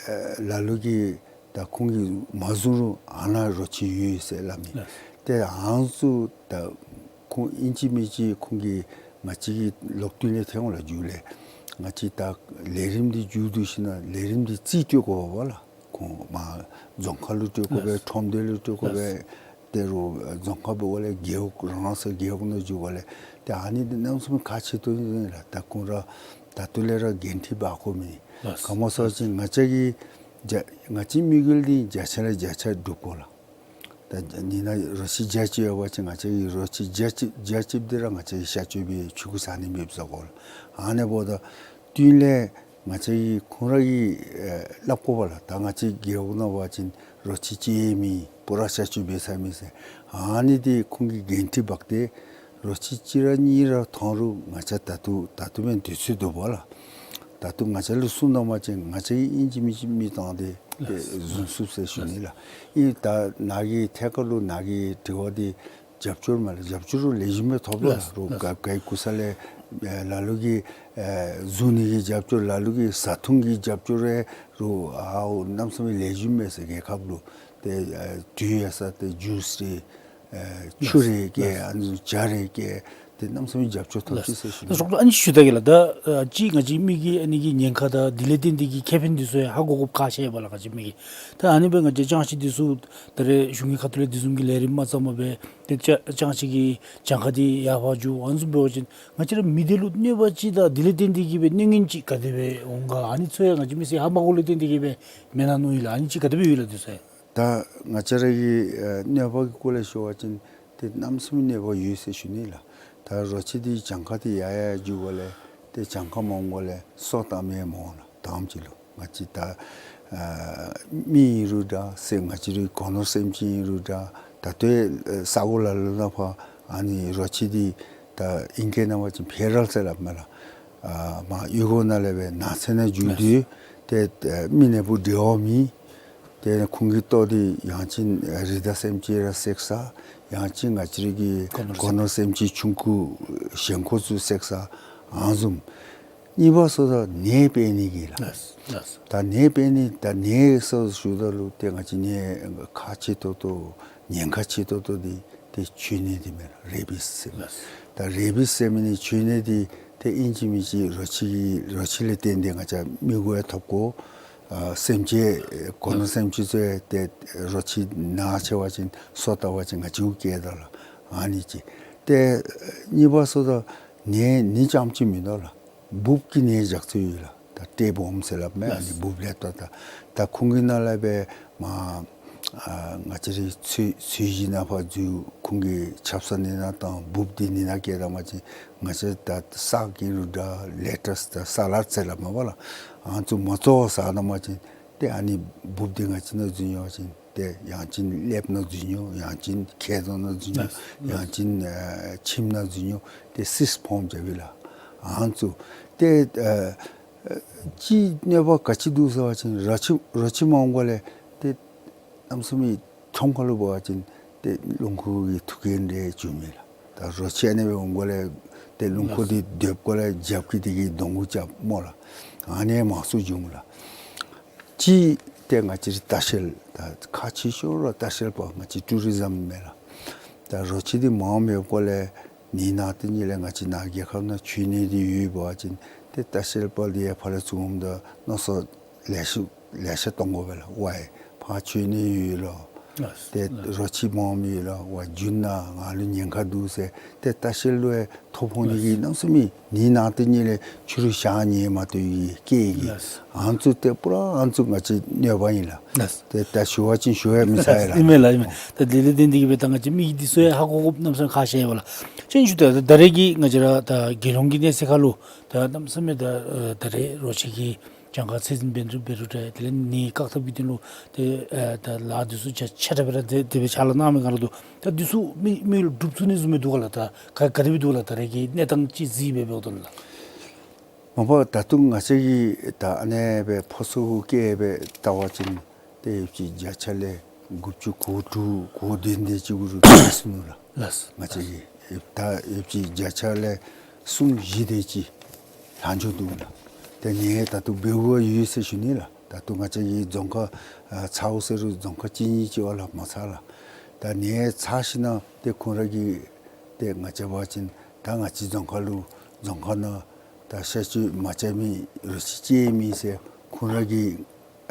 ཨ་ལ་ལུ་གིས་ད་ཁོང་གིས་མ་བཟུང་རུང་ཨ་ནཱ་རོ་ཁྱི་ཡོད་ཟེར་སླབ་མས། ལགས། ཏེ་ཨ་ནི་ཚུ་ད་ཁོང་ཨིན་ཅི་མིན་ཅི་ཁོང་གིས་ང་བཅས་ཀྱི་ལོག་སྟེ་ལས་ཐོན་འོང་ལགས་མཇུག་ལས། ང་བཅས་ད་ལས་རིམ་འདི་མཇུག་བསྡུ་ཞིནམ་ལས་ལས་རིམ་འདི་རྩིས་སྤྲོད་དགོ་པས་ལགས། ཁོང་མར་རྫོང་ཁག་ལུ་སྤྲོད་དགོ་པས། ལགས། ཁྲོམ་སྡེ་ལུ་སྤྲོད་དགོ་པས། ལགས། ཏེ་རུང་རྫོང་ཁག་འབདཝ་ལས་རྒེད་འོག་རང་སོའི་རྒེད་འོག་ནང་འགྱོ་དགོཔ་ལས་ཏེ་ཨ་ནི་འདི་གནམ་མེད་ས་མེད་ཁག་ཆེ་ཏོག་ཏོ་ཨིན་ལགས། ད་ཁོང་ར་ད་ལྟོ་ལས་ར་འགན་འཁྲི་འབག་དགོ་མི་ཨིན། ལགས། ག་སྨོ་ཟེར་བ་ཅིན་ང་བཅས་ཀྱི་བརྒྱ་ང་བཅས་དམིགས་ཡུལ་འདི་བརྒྱ་ཆ་ལས་བརྒྱ་ཆ་སྒྲུབ་དགོ་ལགས། ད་ཨ་ནི་ནང་རོ་ཁྱི་བརྒྱ་ཅིག་ཡོད་པ་ཅིན་ང་བཅས་ཀྱིས་རོ་ཁྱི་བརྒྱ་ཅིག་བརྒྱ་ཅིག་འདི་ར་ང་བཅས་ཀྱིས་བཤལ་བཅོས་འབད་ཕྱུ་གུ་བཟའ་ནི་མེདཔ་བཟོ་དགོ་ལགས། ཨ་ནི་འབདཝ་ད་བསྟུན་ལས་ང་བཅས་ཀྱིས་ཁོང་ར་གིས་ཨེ་སླབ་དགོ་པས་ལགས། ད་ང་བཅས་རྒེད་འོག་ནང་འབད་བ་ཅིན་རོ་ཁྱི་ཅིག་ཡང་མེད། པུ་ར་བཤལ་བཅོས་འབད་ཚར་མི་ཟེར། ཨ་ནི་འདི་ཁོང་གིས་འགན་འཁྲི་འབག་སྟེ་རོ་ཁྱི་གཅིག་ར་གཉིས་ར་ཐོན་རུང་ང་བཅས་ད་ལྟོ་ད་ལྟོ་མེན་དུས་ཚོད་འདུག་པས་ལགས། ད་ལྟོ་ང་བཅས་ལུ་གསུངས་གནང་པ་ཅིན་ང་བཅས་ཀྱིས་ཨིན་ཅི་མིན་ཅི་མི་བཏང་སྟེ་ཏེ་ལགས། བཟུང་ཚུགས་ཟེར་ཞུ་ནི་ལགས། ཨིན་ད་ནཱ་གི་ཐད་ཁར་ལུ་ནཱ་གི་དྲི་བ་འདི་རྒྱབ་སྐྱོར་མས་ལགས། རྒྱབ་སྐྱོར་རུང་ལེགས་ཤོམ་སྦེ་ཐོབ་ལགས། ལགས། རུང་ལགས། ག་ག་གིས་གོ་ས་ལས་ཨེ་ལ་ལུ་གིས་ཨེ་བཟུང་ནི་གི་རྒྱབ་སྐྱོར་ལ་ལུ་གིས་བཟའ་འཐུང་གི་རྒྱབ་སྐྱོར་རེ་རུང་ཨའོ་གནམ་མེད་ས་མེད་ལེགས་ཤོམ་མས་ཟེར། རྒྱལ་ཁབ་ལུ་ཏེ་ཨེ་དུས་ཡང་ས་ཏེ་ཇུས་རེ་ཨེ་ཆུ་རེ་བཀལ་ཨ་ནི་ཇ་རེ་བཀལ་ཏེ་གནམ་མེད་ས་མེད་རྒྱབ་སྐྱོར་ཐོབ་ཅི་ཟེར་ཞུ་ནི། ལགས། ཨ་ནི་ཞུ་ད་གེ་ལགས། ད་ཨ་ཅི་ང་བཅས་མི་གི་ཨ་ནི་གི་ཉེན་ཁ་དང་དེ་ལས་བརྟེན་ཏེ་གི་ཁེ་ཕན་འདི་ཚུ་ཡང་ཧ་གོ་དགོཔ་ཁག་ཆེ་བས་ལགས། ང་བཅས་མི་གིས་ད་ཨ་ནི་སྦེ་ང་བཅས་སྤྱང་ཁྱི་འདི་ཚུ་ད་རེས་གཞུང་གི་ཁ་ཐུག་ལས་དེ་བཟུམ་གྱི་ལས་རིམ་མ་བརྩམས་པར་སྦེ་ཏེ་སྤྱ་སྤྱང་ཁྱི་གི་གྱངས་ཁ་འདི་ཡར་འཕར་འགྱོ་ཨ་ནི་བཟུམ་འབད་བ་ཅིན་ང་བཅས་ར་མི་སྡེ་ལུ་གནོད་པ་ཅིག་དང་དེ་ལས་བརྟེན་ཏེ་གི་སྦེ་གནོད་ཉེན་ཅིག་ག་དེ་སྦེ་འོང་ག། ཨ་ནི་ཚུ་ཡང་ང་བཅས་མི་སེར་ཧ་མ་གོཝ་ལས་བརྟེན་ཏེ་གི་སྦེ་མེན་ན་མནོ་ཡི་ལགས། ཨ་ནི་ཅིག་ག་དེ་སྦེ་ཡོད་ལགས་འདི་ཚུ་ཡང། ད་ང་བཅས་ར་གི་ཨེ་གནོད་པ་གི་སྐོར་ལས་ཞུ་བ་ཅིན་ཏེ་གནམ་མེད་ས་མེད་གནོད་པ་ཡོད་ཟེར་ཞུ་ནི་ལགས། ད་རོ་ཁྱི་འདི་གྱངས་ཁ་འདི་ཡར་ཡར་འགྱོཝ་ལས་ཏེ་གྱངས་ཁ་མངམ་ལས་སོ་བཏབ་མི་མང་ལགས། དང་པ་ཅིག་ལུ་ང་བཅས་ད་ཨ་མི་ཨིན་རུང་འདྲ་ཟེར་ང་བཅས་རའི་སྒོ་ནོར་སེམས་ཅན་ཨིན་རུང་འདྲ་ད་ལྟོ་ཨེ་ས་གོ་ལ་ལུ་ནང་ཕར་ཨ་ནི་རོ་ཁྱི་འདི་ད་ཨིང་སྐད་ནང་འབད་བ་ཅིན་ཕེ་རལ་ཟེར་སླབ་མས་ལགས། ཨ་མར་གཡུས་སྒོ་ནང་ལས་སྦེ་ནགས་ཚལ་ནང་འགྱོ་སྟེ་ཏེ་ཨེ་མི་ནང་ཕར་འབྲེལ་བ་མེད། ཏེ་ཁོང་གི་ལྟོ་འདི་ཡང་ཅིན་ཨེ་རི་དྭགས་སེམས་ཅན་ར་བསད་ས། ཡང་ཅིན་ང་བཅས་རའི་གི་སྒོ་ནོར་སྒོ་ནོར་སེམས་ཅན་ཆུང་ཀུ་ཞོན་ཁོག་ཚུ་བསད་ས་ཨ་ནི་བཟུམ། གཉིས་པ་སོང་ད་ནད་འབད་ནི་གི་ལགས། ལགས་ལགས། ད་ནད་འབད་ནི་ད་ནད་སོང་ཞུཝ་ད་ལུ་ཏེ་ང་བཅས་ནད་ཁག་ཆེ་ཏོག་ཏོ་ཉེན་ཁ་ཆེ་ཏོག་ཏོ་འདི་ཏེ་བཅོས་ནད་འདི་མས་ལགས། རེ་བིས་ཟེར་མི། ལགས། ད་རེ་བིས་ཟེར་མི་འདི་བཅོས་ནད་འདི་ཏེ་ཨིན་ཅི་མིན་ཅི་རོ་ཁྱི་རོ་ཁྱི་ལས་བརྟེན་ཏེ་ང་བཅས་མི་གུ་ཡང་ཐོབ་དགོ། ཨ་སེམས་ཅན་སྒོ་ནོར་སེམས་ཅན་ཚུ་ཡང་ཏེ་རོ་ཁྱི་ནད་ཆེ་བ་ཅིན་སོ་བཏབ་པ་ཅིན་ང་བཅས་གུ་བཀལ་ད་ལགས། ཨ་ནི་ཅིག། ཏེ་གཉིས་པ་སོང་ད་ནད་ནི་རྐྱངམ་ཅིག་མིན་འདུག་ལགས། འབུབ་ཀྱི་ནད་བཞག་ཚུ་ཡོད་ལགས། ད་ཊེབ་ཝོརམ་ཟེར་སླབ་མས། ཨ་ནི་ལགས། འབུབ་ལས་བཏོན་ད་ད་ཁོང་གི་ནང་ལས་སྦེ་མར་ཨ་ང་བཅས་རའི་ཚོས་ཚོས་གཞི་ནང་ཕར་འཛུལ་ཁོང་གི་ཆབ་གསང་ནང་ན་བཏང་འབུབ་འདི་ནང་ན་བཀལ་ད་པ་ཅིན་ང་བཅས་ད་སག་ཨིན་རུང་འདྲ་ལེ་ཊས་ད་ས་ལཌ་ཟེར་སླབ་མས་པ་ལགས། ཨ་ནི་ཚུ་མ་བཙོ་བར་བཟའ་ད་པ་ཅིན་ཏེ་ཨ་ནི་འབུབ་འདི་ང་བཅས་ནང་འཛུལ་འགྱོ་བ་ཅིན་ཏེ་ཡང་ཅིན་ཀླདཔ་ནང་འཛུལ་འགྱོ། ཡང་ཅིན་ཁའི་རྫོང་ནང་འཛུལ་འགྱོ། ལགས་ལགས། ཡང་ཅིན་ཨ་མཆིནམ་ནང་འཛུལ་འགྱོ། ཏེ་སིསཊ་ཕོརམ་འབྱུང་བས་ལགས། ཨ་ནི་ཚུ་ཏེ་ཨ་ ཨ་ཅིག་གནོད་པ་ག་ཅི་འདུག་ཟེར་བ་ཅིན་རོ་ཁྱི་རོ་ཁྱི་མངམ་ག་ལས་ཏེ་གནམ་མེད་ས་མེད་ཁྲོམ་ཁ་ལུ་འབད་བ་ཅིན་ཏེ་རླུང་འཁོར་གྱི་ཐུག་རྐྱེན་རེ་བྱུངམ་མས་ལགས། ད་རོ་ཁྱི་ཨ་ནི་སྦེ་འོང་ག་ལས་ཏེ་རླུང་འཁོར་འདི་རྡེབ་ག་ལས་རྒྱབ་ཀྱི་དེ་གིས་གདོང་གུ་རྐྱབ་སྨོ་ལགས། ཨ་ནི་མང་སུ་བྱུང་ལགས། ཅིག་ཏེ་ང་བཅས་རའི་ལྟ་བཤལ་ད་ཁག་ཆེ་ཤོས་ར་ལྟ་བཤལ་པ་ང་བཅས་ཊུ་རི་ཛམ་མས་ལགས། ད་རོ་ཁྱི་འདི་མངམ་ཡོད་ག་ལས་ནི་ནང་དེ་ཉིད་ལས་ང་བཅས་ནཱ་རྒྱལ་ཁབ་ནང་ཆོས་གནས་འདི་ཡོདཔ་འབད་བ་ཅིན་ཏེ་ལྟ་བཤལ་པ་འདི་ཡང་ཕར་ལས་ཚུར་འོངམ་ད་མནོ་བསམ་ལེ་ཤ་ལེ་ཤ་གཏང་དགོ་པས་ལགས། ཝའི་ཕར་ཆོས་གནས་ཡོད་ལོ། ལགས། ཏེ་ལགས། རོ་ཁྱི་མངམ་ཡོད་ལོ། ཝའི་རྒྱུན་ནང་ང་ལུ་ཉེན་ཁ་འདུག་ཟེར་ཏེ་ལྟ་བཤལ་ལུ་ཡང་ཐོ་ཕོག་ནི་གི་ལགས། གནམ་མེད་ས་མེད་ནི་ནང་དེ་ཉིད་ལས་ཕྱི་རུ་བཞག་ནི་མ་གཏོགས་ཡོད་སྐད་ཀྱི། ལགས། ཨ་ནི་ཚུ་ཏེ་པུ་ར་ཨ་ནི་ཚུ་ང་བཅས་གནོད་པ་ཨིན་ལགས། ལགས། ཏེ་ད་ཞུ་བ་ཅིན་ཞུ་ཡང་མི་ཚར་ལགས། ཨིན་མས་ལགས། ཨིན་མས། ད་དེ་ལས་བརྟེན་ཏེ་གིས་སྦེ་ད་ང་བཅས་མི་གིས་འདི་ཚུ་ཡང་ཧ་གོ་དགོཔ་གནམ་མེད་ས་མེད་ཁག་ཆེ་བས་ལགས། ཅིན་ཞུ་ད་ད་རེས་ཀྱི་ང་བཅས་ར་ད་རྒྱལ་ཡོངས་ཀྱི་གནས་ཚད་ཁར་ལུ་ད་གནམ་མེད་ས་མེད་ད་ཨ་ད་རེས་རོ་ཁྱི་གི་གྱངས་ཁ་ཚད་འཛིན་འབད་རུང་འབད་རུང་འདྲ། དེ་ལས་ནི་བཀག་ཐབས་ཀྱི་དོན་ལུ་ཏེ་ཨ་ད་ལཱ་འདི་ཚུ་རྒྱ་ཆེ་དྲགས་སྦེ་ར་དེ་དེ་སྦེ་ཕྱག་ལཱ་གནང་མི་ག་ར་འདུག། ད་འདི་ཚུ་མི་མི་ལུ་སྒྲུབ་ཚུགས་ནི་བཟུམ་མི་འདུག་ག་ལགས། ད་ག་ག་དེ་སྦེ་འདུག་ལགས། ད་རེས་ཀྱི་གནས་སྟངས་ཅིག་གཟིགས་སྦེ་འབདཝ་ད་ལགས། མ་པ་ད་ལྟོ་ང་བཅས་ཀྱིས་ད་ཨ་ནེ་སྦེ་ཕོ་སོ་གུ་བཀལ་སྦེ་བལྟ་བ་ཅིན་ཏེ་ཡོདཔ་ཅིག་བརྒྱ་ཆ་ལས་དགུ་བཅུ་གོ་དྲུག་གོ་བདུན་དེ་ཅིག་གུ་ར་ཐོན་སོ་ནུག་ལགས། ལགས། ང་བཅས་ཀྱིས་ད་ཡོདཔ་ཅིག་བརྒྱ་ཆ་ལས་གསུམ་བཞི་དེ་ཅིག་ལྷག་འགྱོ་འདུག་ལགས། ཏེ་ནི་ད་ལྟོ་འབདཝ་ཡོད་ཟེར་ཞུ་ནི་ལགས། ད་ལྟོ་ང་བཅས་ཀྱི་རྫོང་ཁག་ཨ་ཚརཝ་ཟེར་རུང་རྫོང་ཁག་གཅིག་གཉིས་ཅིག་བ་ལྷག་མ་ཚར་ལགས། ད་ནི་ཚར་ཞིནམ་ཏེ་ཁོང་ར་གིས་ཏེ་ང་བཅས་འབད་བ་ཅིན་ད་ང་བཅས་རྫོང་ཁག་ལུ་རྫོང་ཁག་ནང་ད་གཤག་བཅོས་མ་རྐྱབ་མི་རོ་ཁྱི་ཅིག་མེད་ཟེར་ཁོང་ར་གིས་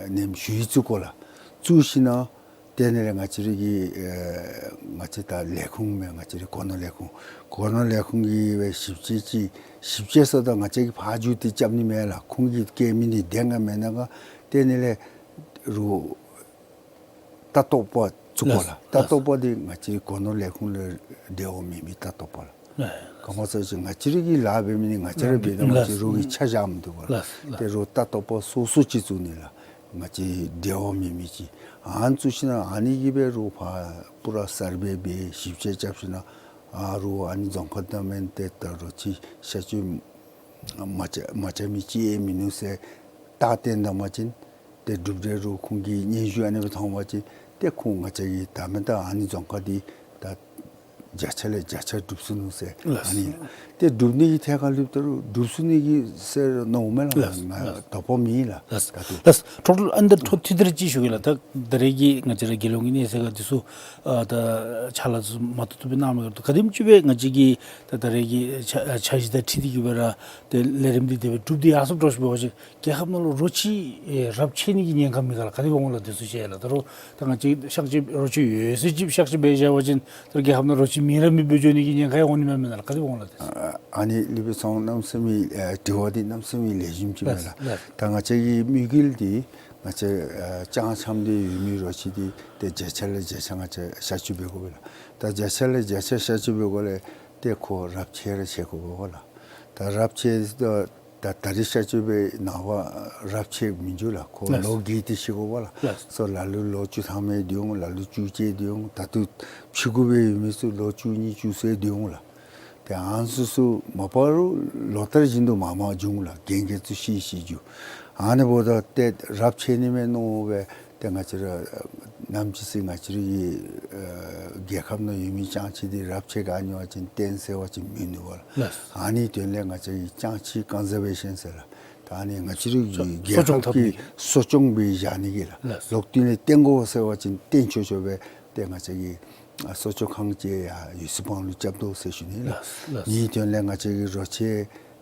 ཨ་ནེམ་ཞུ་ཡིག་བཙུགས་དགོ་ལགས། བཙུགས་ཞིནམ་དེ་ནང་ལས་ང་བཅས་ར་གི་ཨེ་ང་བཅས་ད་ལས་ཁུངས་མས། ང་བཅས་རའི་སྒོ་ནོར་ལས་ཁུངས་སྒོ་ནོར་ལས་ཁུངས་ཀྱིས་སྦེ་ཞིབ་དཔྱད་ཅིག་ཞིབ་དཔྱད་ཟེརཝ་ད་ང་བཅས་ཀྱིས་ཕར་འགྱོ་སྟེ་རྐྱབ་ནི་མེན་ལགས། ཁོང་གིས་བཀལ་མི་འདི་བདེན་ག་མེན་ན་ག་དེ་ནང་ལས་རུ་ལྟ་རྟོག་པ་བཙུགས་དགོ་ལགས། ལགས། ལྟ་རྟོག་པ་འདི་ང་བཅས་སྒོ་ནོར་ལས་ཁུངས་ལས་འབྲེལ་བ་མེད་མི་ལྟ་རྟོག་པ་ལགས། ལགས། ག་མ་ཚད་ཅིག་ང་བཅས་ར་གི་ལཱ་འབད་མི་འདི་ང་བཅས་ར་འབད་ད་ང་བཅས་ལགས། རོགས་ཀྱིས་ཆ་བཞག་མི་བཏུབ་པས་ལགས། ལགས། ཏེ་རོགས་ལྟ་རྟོག་པ་སོ་སོ་ཅིག་བཙུགས་ནི་ལགས། ང་བཅས་འབྲེལ་བ་མེད་མི་ཅིག་ཨ་ནི་བཙུགས་ཞིནམ་ཨ་ནི་གིས་སྦེ་རོགས་ཕར་པུ་ར་སར་བེ་འབད་ཞིབ་དཔྱད་རྐྱབ་ཞིནམ་ཨ་རོགས་ཨ་ནི་རྫོང་ཁག་ནང་མེན་ཏེ་ད་རོ་ཁྱི་གཤག་བཅོས་མ་རྐྱབ་མ་རྐྱབ་མི་ཅིག་ཡང་མིན་ནུག་ཟེར་བལྟ་སྟེ་ད་མ་ཅིན་ཏེ་གྲུབ་འབྲས་རོགས་ཁོང་གིས་སྙན་ཞུ་ཨ་ནི་སྦེ་ཐོན་པ་ཅིན་ཏེ་ཁོང་ང་བཅས་ཀྱིས་ད་མེན་ད་ཨ་ནི་རྫོང་ཁག་འདི་ད་བརྒྱ་ཆ་ལས་བརྒྱ་ཆ་སྒྲུབ་ཚུགས་ནུག་ཟེར། ལགས། ཨ་ནི་ཏེ་སྒྲུབ་ནི་གི་ཐད་ཁར་ལྷོདཔ་ད་རུང་སྒྲུབ་ཚུགས་ནི་གི་ཟེར་མནོཝ་མས་ལགས། ལགས། ང་ལགས། དོགས་པ་མེད་ལགས། ལགས། ད་ལྟོ་ལགས། ཁྲོ་ཁྲོ་ཨ་ནི་ད་འཕྲོ་མཐུད་དེ་ར་ཅིག་ཞུ་གེ་ལགས། ད་ད་རེས་ཀྱི་ང་བཅས་ར་རྒྱལ་ཡོངས་ཀྱི་གནས་ཚད་ཁར་འདི་ཚུ་ཨ་ད་ཕྱག་ལཱ་ཚུ་མ་ཐུབ་ཐུབ་སྦེ་གནང་མི་ག་ར་འདུག། ག་དེམ་ཅིག་སྦེ་ང་བཅས་ཀྱི་ད་ད་རེས་ཀྱི་འཆར་འཆར་གཞི་དང་འཁྲིལ་ཏེ་གིས་སྦེ་ར་ཏེ་ལས་རིམ་འདི་དེ་སྦེ་གྲུབ་སྟེ་ཡར་སོངམ་འདྲཝ་ཅིག་འབད་བ་ཅིན་རྒྱལ་ཁབ་ནང་ལུ་རོ་ཁྱི་ཨེ་རབས་ཆད་ནི་གི་ཉེན་ཁ་མེད་ག་ལགས། ག་དེ་སྦེ་འོང་ལགས། འདི་ཚུ་ཅིག་ལགས། ད་རུང་ད་ང་བཅས་གཤག་བཅོས་རོ་ཁྱི་ཡོད་ཟེར་ཅིག་གཤག་བཅོས་འབད་བཞག་པ་ཅིན་ད་རྒྱལ་ཁབ་ནང་རོ་ཁྱི་མེད་ར་མེདཔ་འགྱོ་ནི་གི་ཉེན་ཁ་ཡང་འོང་ནི་མས་མེན་ན་ལགས། ག་དེ་སྦེ་འོང་ལགས། ཨ་ཨ་ནི་ལུ་སྦེ་སོང་གནམ་མེད་ས་མེད་ཨེ་དྲི་བ་འདི་གནམ་མེད་ས་མེད་ལེགས་ཤོམ་ཅིག་མས་ལགས། ལགས། ལགས། ད་ང་བཅས་ཀྱི་དམིགས་ཡུལ་འདི་ང་བཅས་ཨེ་ལྕང་ཤམ་འདི་ཡོད་མི་རོ་ཁྱི་འདི་ཏེ་བརྒྱ་ཆ་ལས་བརྒྱ་ཆ་ང་བཅས་གཤག་བཅོས་འབད་དགོ་པས་ལགས། ད་བརྒྱ་ཆ་ལས་བརྒྱ་ཆ་གཤག་བཅོས་འབད་དགོ་ལས་ཏེ་ཁོ་རབས་ཆད་ར་ཆད་དགོ་པས་ལགས། ད་རབས་ཆད་ད་ད་རེས་གཤག་བཅོས་འབད་ནངས་པ་རབས་ཆད་མི་འགྱོ་ལགས། ཁོ་ལགས། ལོ་བརྒྱད་དེ་ཤི་དགོ་པས་ལགས། ལགས། སོ་ལ་ལུ་ལོ་བཅུ་ཐམ་མི་འདི་འོང་། ལ་ལུ་བཅུ་གཅིག་འདི་འོང་། ད་ལྟོ་ཕྱི་གུ་སྦེ་ཡོད་མི་ཚུ་ལོ་བཅུ་གཉིས་བཅུ་གསུམ་འདི་འོང་ལགས། ཏེ་ཨ་ནི་ཚུ་ཚུ་མ་པ་རུང་ལོ་ལྟར་བཞིན་དུ་མར་མར་འགྱོ་འོང་ལགས། རྒན་རྒས་ཚུ་ཤི་ཤི་འགྱོ། ཨ་ནི་འབདཝ་ད་ཏེ་རབས་ཆད་ནི་མས་མནོ་སྦེ་ཏེ་ང་བཅས་ར་ནམ་ཅིག་ཟེར་ང་བཅས་ར་གི་ཨེ་རྒྱལ་ཁབ་ནང་ཡོད་མི་ལྕང་ཁྱི་འདི་རབས་ཆད་ག་ནི་བ་ཅིན་གཏན་སེལ་བ་ཅིན་མི་ནུས་པས་ལགས། ལགས། ཨ་ནི་དོན་ལས་ང་བཅས་ཀྱིས་ལྕང་ཁྱི་ཀོན་ཟར་བེ་ཤཱན་ཟེར་ལགས། ད་ཨ་ནི་ང་བཅས་ར་གི་གསོ་རྒྱལ་ཁབ་ཀྱི་གསོ་སྐྱོང་འབད་བཞག་ནི་གི་ལགས། ལགས། ལོག་སྟེ་ལས་བཏོན་དགོ་ཟེར་བ་ཅིན་བཏོན་ཆོག་ཆོག་སྦེ་ཏེ་ང་བཅས་ཀྱིས་ཨ་གསོ་སྐྱོང་ཁང་ཅིག་ཡང་ཡུ་སི་པང་ལུ་རྐྱབ་དོ་ཟེར་ཞུ་ནི་ལགས། ལགས། ལགས། ཨ་ནི་དོན་ལས་ང་བཅས་ཀྱིས་རོ་ཁྱི་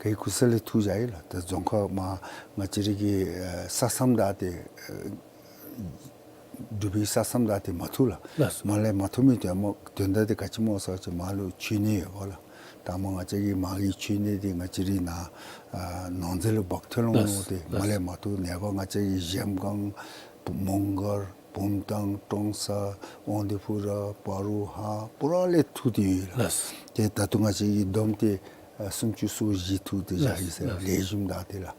ག་གི་ཀུ་ས་ལས་ཐུག་བཞག་ཡི་ལགས། ད་རྫོང་ཁག་མ་ང་བཅས་ར་གི་ཨེ་ས་མཚམས་བདའ་སྟེ་ཨེ་འབྲུག་པའི་ས་མཚམས་བདའ་སྟེ་མ་ཐུག་ལགས། ལགས། མར་ལས་མ་ཐུག་མི་དོན་མ་དོན་དག་འདི་ག་ཅི་སྨོ་ཟེར་བ་ཅིན་མར་ལུ་ཆོས་གནས་ཡོདཔ་ལགས། ད་མ་ང་བཅས་ཀྱི་མར་གྱི་ཆོས་གནས་འདི་ང་བཅས་རའི་ནཱ་ཨ་ནང་འཛིན་ལུ་འབག་འཐོན་འོང་མནོ་སྟེ་མར་ལས་མ་ཐུག། ནངས་པ་ང་བཅས་ཀྱི་གཞལམ་སྒང་མོང་སྒར་བུམ་ཐང་ཀྲོང་གསར་དབང་འདུས་ཕོ་བྲང་སྤ་རོ་ཧཱ་པུ་ར་ལས་ཐུག་སྟེ་ཡོད་ལགས། ལགས། ཏེ་ད་ལྟོ་ང་བཅས་ཀྱིས་བསྡོམས་ཏེ་ཨ་སུམ་ཅུ་སོ་བཞི་ཐུག་སྟེ་བཞག་ཡི་ཟེར། ལགས། ལེགས་ཤོམ་བདའ་སྟེ་ལགས།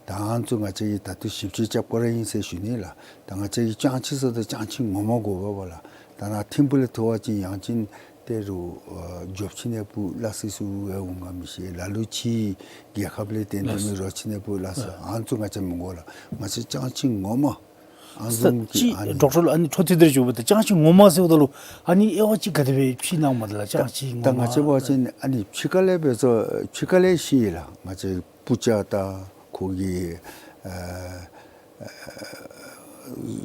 ད་ཨ་ནི་ཚུ་ང་བཅས་ཀྱིས་ད་ལྟོ་ཞིབ་དཔྱད་རྐྱབ་དགོ་ར་ཨིན་ཟེར་ཞུ་ནི་ལགས། ད་ང་བཅས་ཀྱིས་ལྕང་ཁྱི་ཟེརཝ་ད་ལྕང་ཁྱི་ངོ་མ་དགོ་པས་ལགས། ད་ནཱ་ཐིམ་ཕུག་ལས་ཐོན་པ་ཅིན་ཡང་ཅིན་ ཏེ་རུ་ཨ་འབྱོར་ཕྱི་ནང་སྦེ་སླབ་སྲོལ་ཚུ་ཡང་འོང་ག་མི་ཤེས། ལ་ལུ་ཕྱི་རྒྱལ་ཁབ་ལས་བརྟེན་ཏེ་ལགས། མི་རོགས་ཕྱི་ནང་སྦེ་སླབ་ས། ལགས། ཨ་ནི་ཚུ་ང་བཅས་མི་དགོ་ལགས། ང་བཅས་ཅང་ཅིག་ངོ་མ་ཨ་ནི་བཟུམ་གྱི་ཅིག་ཨ་ནི་ཌོག་ཊར་ལུ་ཨ་ནི་འཕྲོ་མཐུད་དེ་ར་ཞུཝ་ད་ཅང་ཅིག་ངོ་མ་ཟེརཝ་ད་ལུ་ཨ་ནི་དབྱེ་བ་ཅིག་ག་དེ་སྦེ་ཕྱེ་གནངམ་ད་ལགས། ཅང་ཅིག་ད་ངོ་མ་ང་བཅས་འབད་བ་ཅིན་ཨ་ནི་ཕྱི་ཁ་ལས་འབད་ས་ཕྱི་ཁ་ལས་ཤེས་ལགས། ང་བཅས་སྤུ་ཆ་དང་ཁོ་གི་ཨ་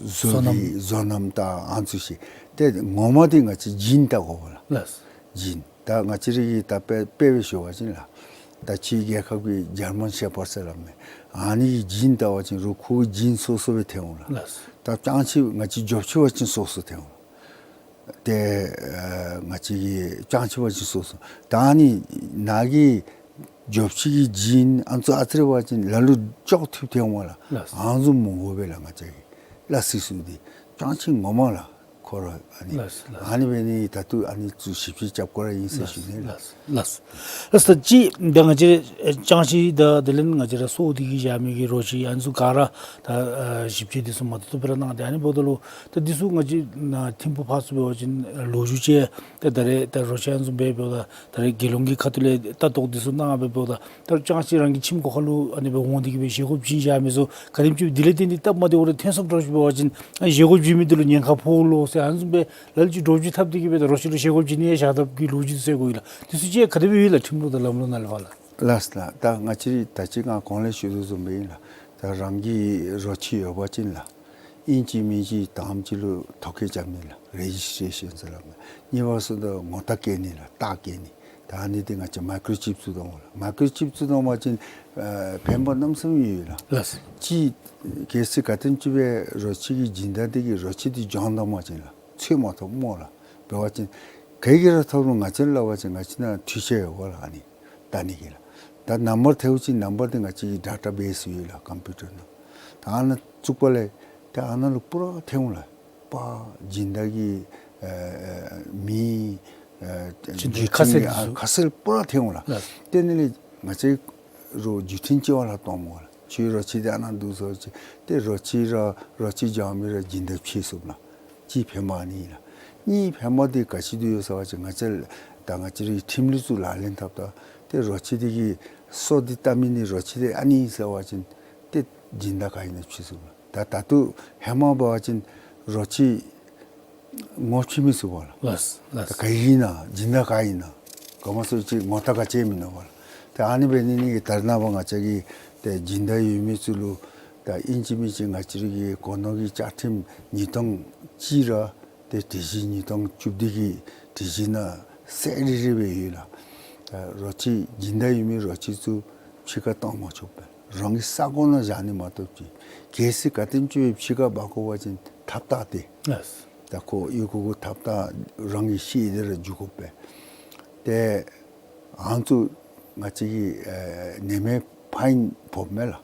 བཟོ་བཟོ་རྣམ། རིག་བཟོ་རྣམ་དང་ཨ་ནི་ཚུ་ཤེས། ཏེ་ངོ་མ་འདི་ང་བཅས་ཇིན་བལྟ་དགོཔ་ལགས། ལགས། ཇིན། ད་ང་བཅས་ར་གི་ད་དཔེ་དཔེ་སྦེ་ཞུ་བ་ཅིན་ལགས། ད་ཕྱི་རྒྱལ་ཁབ་ཀྱི་ཇར་མན་ཤེ་ཕརཌ་ཟེར་སླབ་མས། ཨ་ནི་གི་ཇིན་བལྟ་བ་ཅིན་རུང་ཁོ་གི་ཇིན་སོ་སོ་སྦེ་ཐོན་འོང་ལགས། ལགས། ད་ཅང་ཅིག་ང་བཅས་འབྱོར་ཕྱི་བ་ཅིན་སོ་སོ་ཐོན་འོང་། ཏེ་ཨ་ང་བཅས་ཀྱི་ཅང་ཅིག་འབད་བ་ཅིན་སོ་སོ། ད་ཨ་ནི་ནཱ་གི་འབྱོར་ཕྱི་གི་ཇིན་ཨ་ནི་ཚུ་ཨ་ཙི་རེ་འབད་བ་ཅིན་ལ་ལུ་ཅོག་འཐདཔ་ཐོན་འོང་ལགས། ལགས། ཨ་ནི་བཟུམ་མི་དགོ་པས་ལགས། ང་བཅས་ཀྱི་སླབ་སྲོལ་ཚུ་འདི་ཅང་ཅིག་ངོ་མ་ལགས། ཁོ་ར་ཨ་ནི་ལགས་ལགས། ཨ་ནི་འབད་ནི་ད་ལྟོ་ཨ་ནི་ཚུ་ཞིབ་དཔྱད་རྐྱབ་དགོ་ར་ཨིན་ཟེར་ཞུ་ནི་ལགས། ལགས་ལགས། ལགས་ད་ཅི་ད་ང་བཅས་ཅང་ཅིག་དང་དེ་ལས་ང་བཅས་ར་སོ་འདི་གིས་བཞག་མི་གི་རོ་ཁྱི་ཨ་ནི་ཚུ་ག་ར་ད་ཨ་ཞིབ་དཔྱད་འདི་ཚུ་མ་ཏོག་ཏོ་སྦེ་ར་གནང་སྟེ། ཨ་ནི་འབདཝ་ད་ལུ་ད་འདི་ཚུ་ང་བཅས་ནཱ་ཐིམ་ཕུག་ཕར་ཚུ་འབད་བ་ཅིན་ལོ་རྒྱུས་ཅིག་ད་ད་རེས་ད་རོ་ཁྱི་ཨ་ནི་ཚུ་འབད་འབདཝ་ད་ད་རེས་དགེ་སློང་གི་ཁ་ཐུག་ལས་ལྟ་རྟོག་འདི་ཚུ་གནང་འབད་འབདཝ་ད་ད་ཅང་ཅིག་རང་གི་ཁྱིམ་སྒོ་ཁ་ལུ་ཨ་ནི་སྦེ་འོང་སྟེ་གིས་སྦེ་བཞེས་སྒོ་བྱིན་བཞག་མི་ཚུ་ག་དེམ་ཅིག་འདི་ལས་བརྟེན་ཏེ་སྟབས་མ་བདེཝ་རེ་ཐོན་སོངམ་འདྲཝ་ཅིག་འབད་བ་ཅིན་ཨ་བཞེས་སྒོ་བྱིན་མི་འདི་ལུ་ཉེན་ཁ་ཕོག་ལོ་ཟེར་ཨ་ནི་བཟུམ་སྦེ་ལ་ལུ་ཅིག་འདྲོག་བྱེལ་འཐབ་སྟེ་གིས་སྦེ་ད་རོ་ཁྱི་ལུ་བཞེས་སྒོ་བྱིན་ནི་ཡང་བཞག་དཔ་གི་ལོ་རྒྱུས་ཟེར་དགོ་ཡི་ལགས། འདི་ཚུ་ཅིག་ག་དེ་སྦེ་ཡོད་ལགས། ཁྲིམས་ལུགས་དང་ལམ་ལུགས་ནང་ལས་ཕར་ལགས། ལགས་ལགས། ད་ང་བཅས་ར་ད་ཅི་ང་གོང་ལས་ཞུ་དོ་བཟུམ་སྦེ་ཨིན་ལགས། ད་རང་གི་རོ་ཁྱི་ཡོད་པ་ཅིན་ལགས། ཨིན་ཅི་མིན་ཅི་དང་པ་ཅིག་ལུ་ཐོ་བཀོད་རྐྱབ་ནི་ལགས། རེ་ཇིས་ཊེ་ཤཱན་ཟེར་སླབ་མས། གཉིས་པ་སོང་ད་ངོ་རྟགས་བཀོད་ནི་ལགས། རྟགས་བཀོད་ནི། ད་ཨ་ནི་འདི་ང་བཅས་མའི་ཀྲོ་ཅིབ་བཙུགས་གཏང་དགོ་ལགས། མའི་ཀྲོ་ཅིབ་བཙུགས་གཏང་པ་ཅིན་ཨ་ཕན་པ་གནམ་མེད་ས་མེད་ཡོད་ལགས། ལགས། ཅིག་གལ་སྲིད་ག་དེམ་ཅིག་སྦེ་རོ་ཁྱི་གི་སྦྱིན་བདག་འདི་གིས་རོ་ཁྱི་འདི་བྱང་བཏང་པ་ཅིན་ལགས། འཚོལ་མ་ཐོབ་སྨོ་ལགས། འབད་བ་ཅིན་ག་གིས་ར་ཐོབ་རུང་ང་བཅས་ལུ་སླབ་པ་ཅིན་ང་བཅས་ནང་འཕྲུལ་ཆས་ཡོད་གོ་ལགས། ཨ་ནི་ལྟ་ནི་གི་ལགས། ད་ནམ་བར་ཐལཝ་ཅིག་ནམ་བར་འདི་ང་བཅས་ཀྱི་ཌེ་ཊ་བེསི་ཡོད་ལགས། ཀམ་པིའུ་ཊར་ནང་། ད་ཨ་ནཱ་བཙུགས་པ་ལས་ཏེ་ཨ་ནཱ་ལུ་པུ་ར་ཐོན་འོང་ལགས། པ་སྦྱིན་བདག་གི་ཨ་མིང་ཨ་སྦྱིན་བདག་གི་ཁ་གསལ་འདི་ཚུ་ཁ་གསལ་པུ་ར་ཐོན་འོང་ལགས། ལགས། དེ་ནང་ལས་ང་བཅས་རོགས་བརྒྱུད་འཕྲིན་ཅིག་ཕར་ལྷག་གཏངམ་སྨོ་ལགས། ཁྱོད་རོ་ཁྱི་འདི་ཨ་ནཱ་འདུག་ཟེར་བ་ཅིན་ཏེ་རོ་ཁྱི་ར་རོ་ཁྱི་བྱང་མི་ར་སྦྱིན་བདག་ཕྱེ་ཚུགསཔ་ལགས། གཅིག་ཕན་པ་ཨ་ནི་ལགས། གཉིས་ཕན་པ་འདི་ག་ཅི་འདི་ཡོད་ཟེར་བ་ཅིན་ང་བཅས་ད་ང་བཅས་རའི་ཁྲིམས་ལུགས་ཚུ་ལག་ལེན་འཐབ་ད་ཏེ་རོ་ཁྱི་འདི་གི་སོ་འདི་བལྟ་མི་འདི་རོ་ཁྱི་འདི་ཨ་ནི་ཟེར་བ་ཅིན་ཏེ་སྦྱིན་བདག་ག་ཨིན་ན་ཕྱེ་ཚུགསཔ་ལགས། ད་ད་ལྟོ་ཧེ་མ་འབད་བ་ཅིན་རོ་ཁྱི་ངོ་ཕྱེ་མི་ཚུགས་པས་ལགས། ལགས་ལགས། ད་ག་ཨིན་ན་སྦྱིན་བདག་ག་ཨིན་ན་ག་མ་སོ་ཅིག་ངོ་རྟགས་ག་ཅི་མིན་འདུག་པས་ལགས། ད་ཨ་ནི་འབད་ནི་འདི་གིས་ད་རེས་ནངས་པ་ང་བཅས་ཀྱི་ཏེ་སྦྱིན་བདག་ཡོད་མི་ཚུ་ལུ་ད་ཨིན་ཅི་མིན་ཅི་ང་བཅས་རའི་གི་སྒོ་ནོར་གྱི་བཅའ་ཁྲིམས་ཉིས་སྟོང་གཅིག་ར་ཏེ་སྒྲིག་གཞི་ཉིས་སྟོང་བཅུ་བདུན་གྱི་སྒྲིག་གཞི་ནང་གསལ་རི་རི་སྦེ་ཡོད་ལགས། ད་རོ་ཁྱི་སྦྱིན་བདག་ཡོད་མི་རོ་ཁྱི་ཚུ་ཕྱི་ཁར་གཏང་མ་ཆོགཔ་སྦེ་རང་གི་ས་གོ་ནང་བཞག་ནི་མ་གཏོགས་ཅིག་གལ་སྲིད་ག་དེམ་ཅིག་སྦེ་ཕྱི་ཁར་འབག་དགོ་པ་ཅིན་ཐགཔ་བཏགས་ཏེ་ལགས། ད་ཁོ་གཡུས་ཁ་གུ་ཐགཔ་བཏགས་རང་གིས་ཤེས་ཏེ་ར་འགྱོ་དགོ་པས། ཏེ་ཨ་ནི་ཚུ་ང་བཅས་ཀྱིས་ཨེ་ནད་མེད་ཕ་ཡིན་ཕོགཔ་མས་ལགས།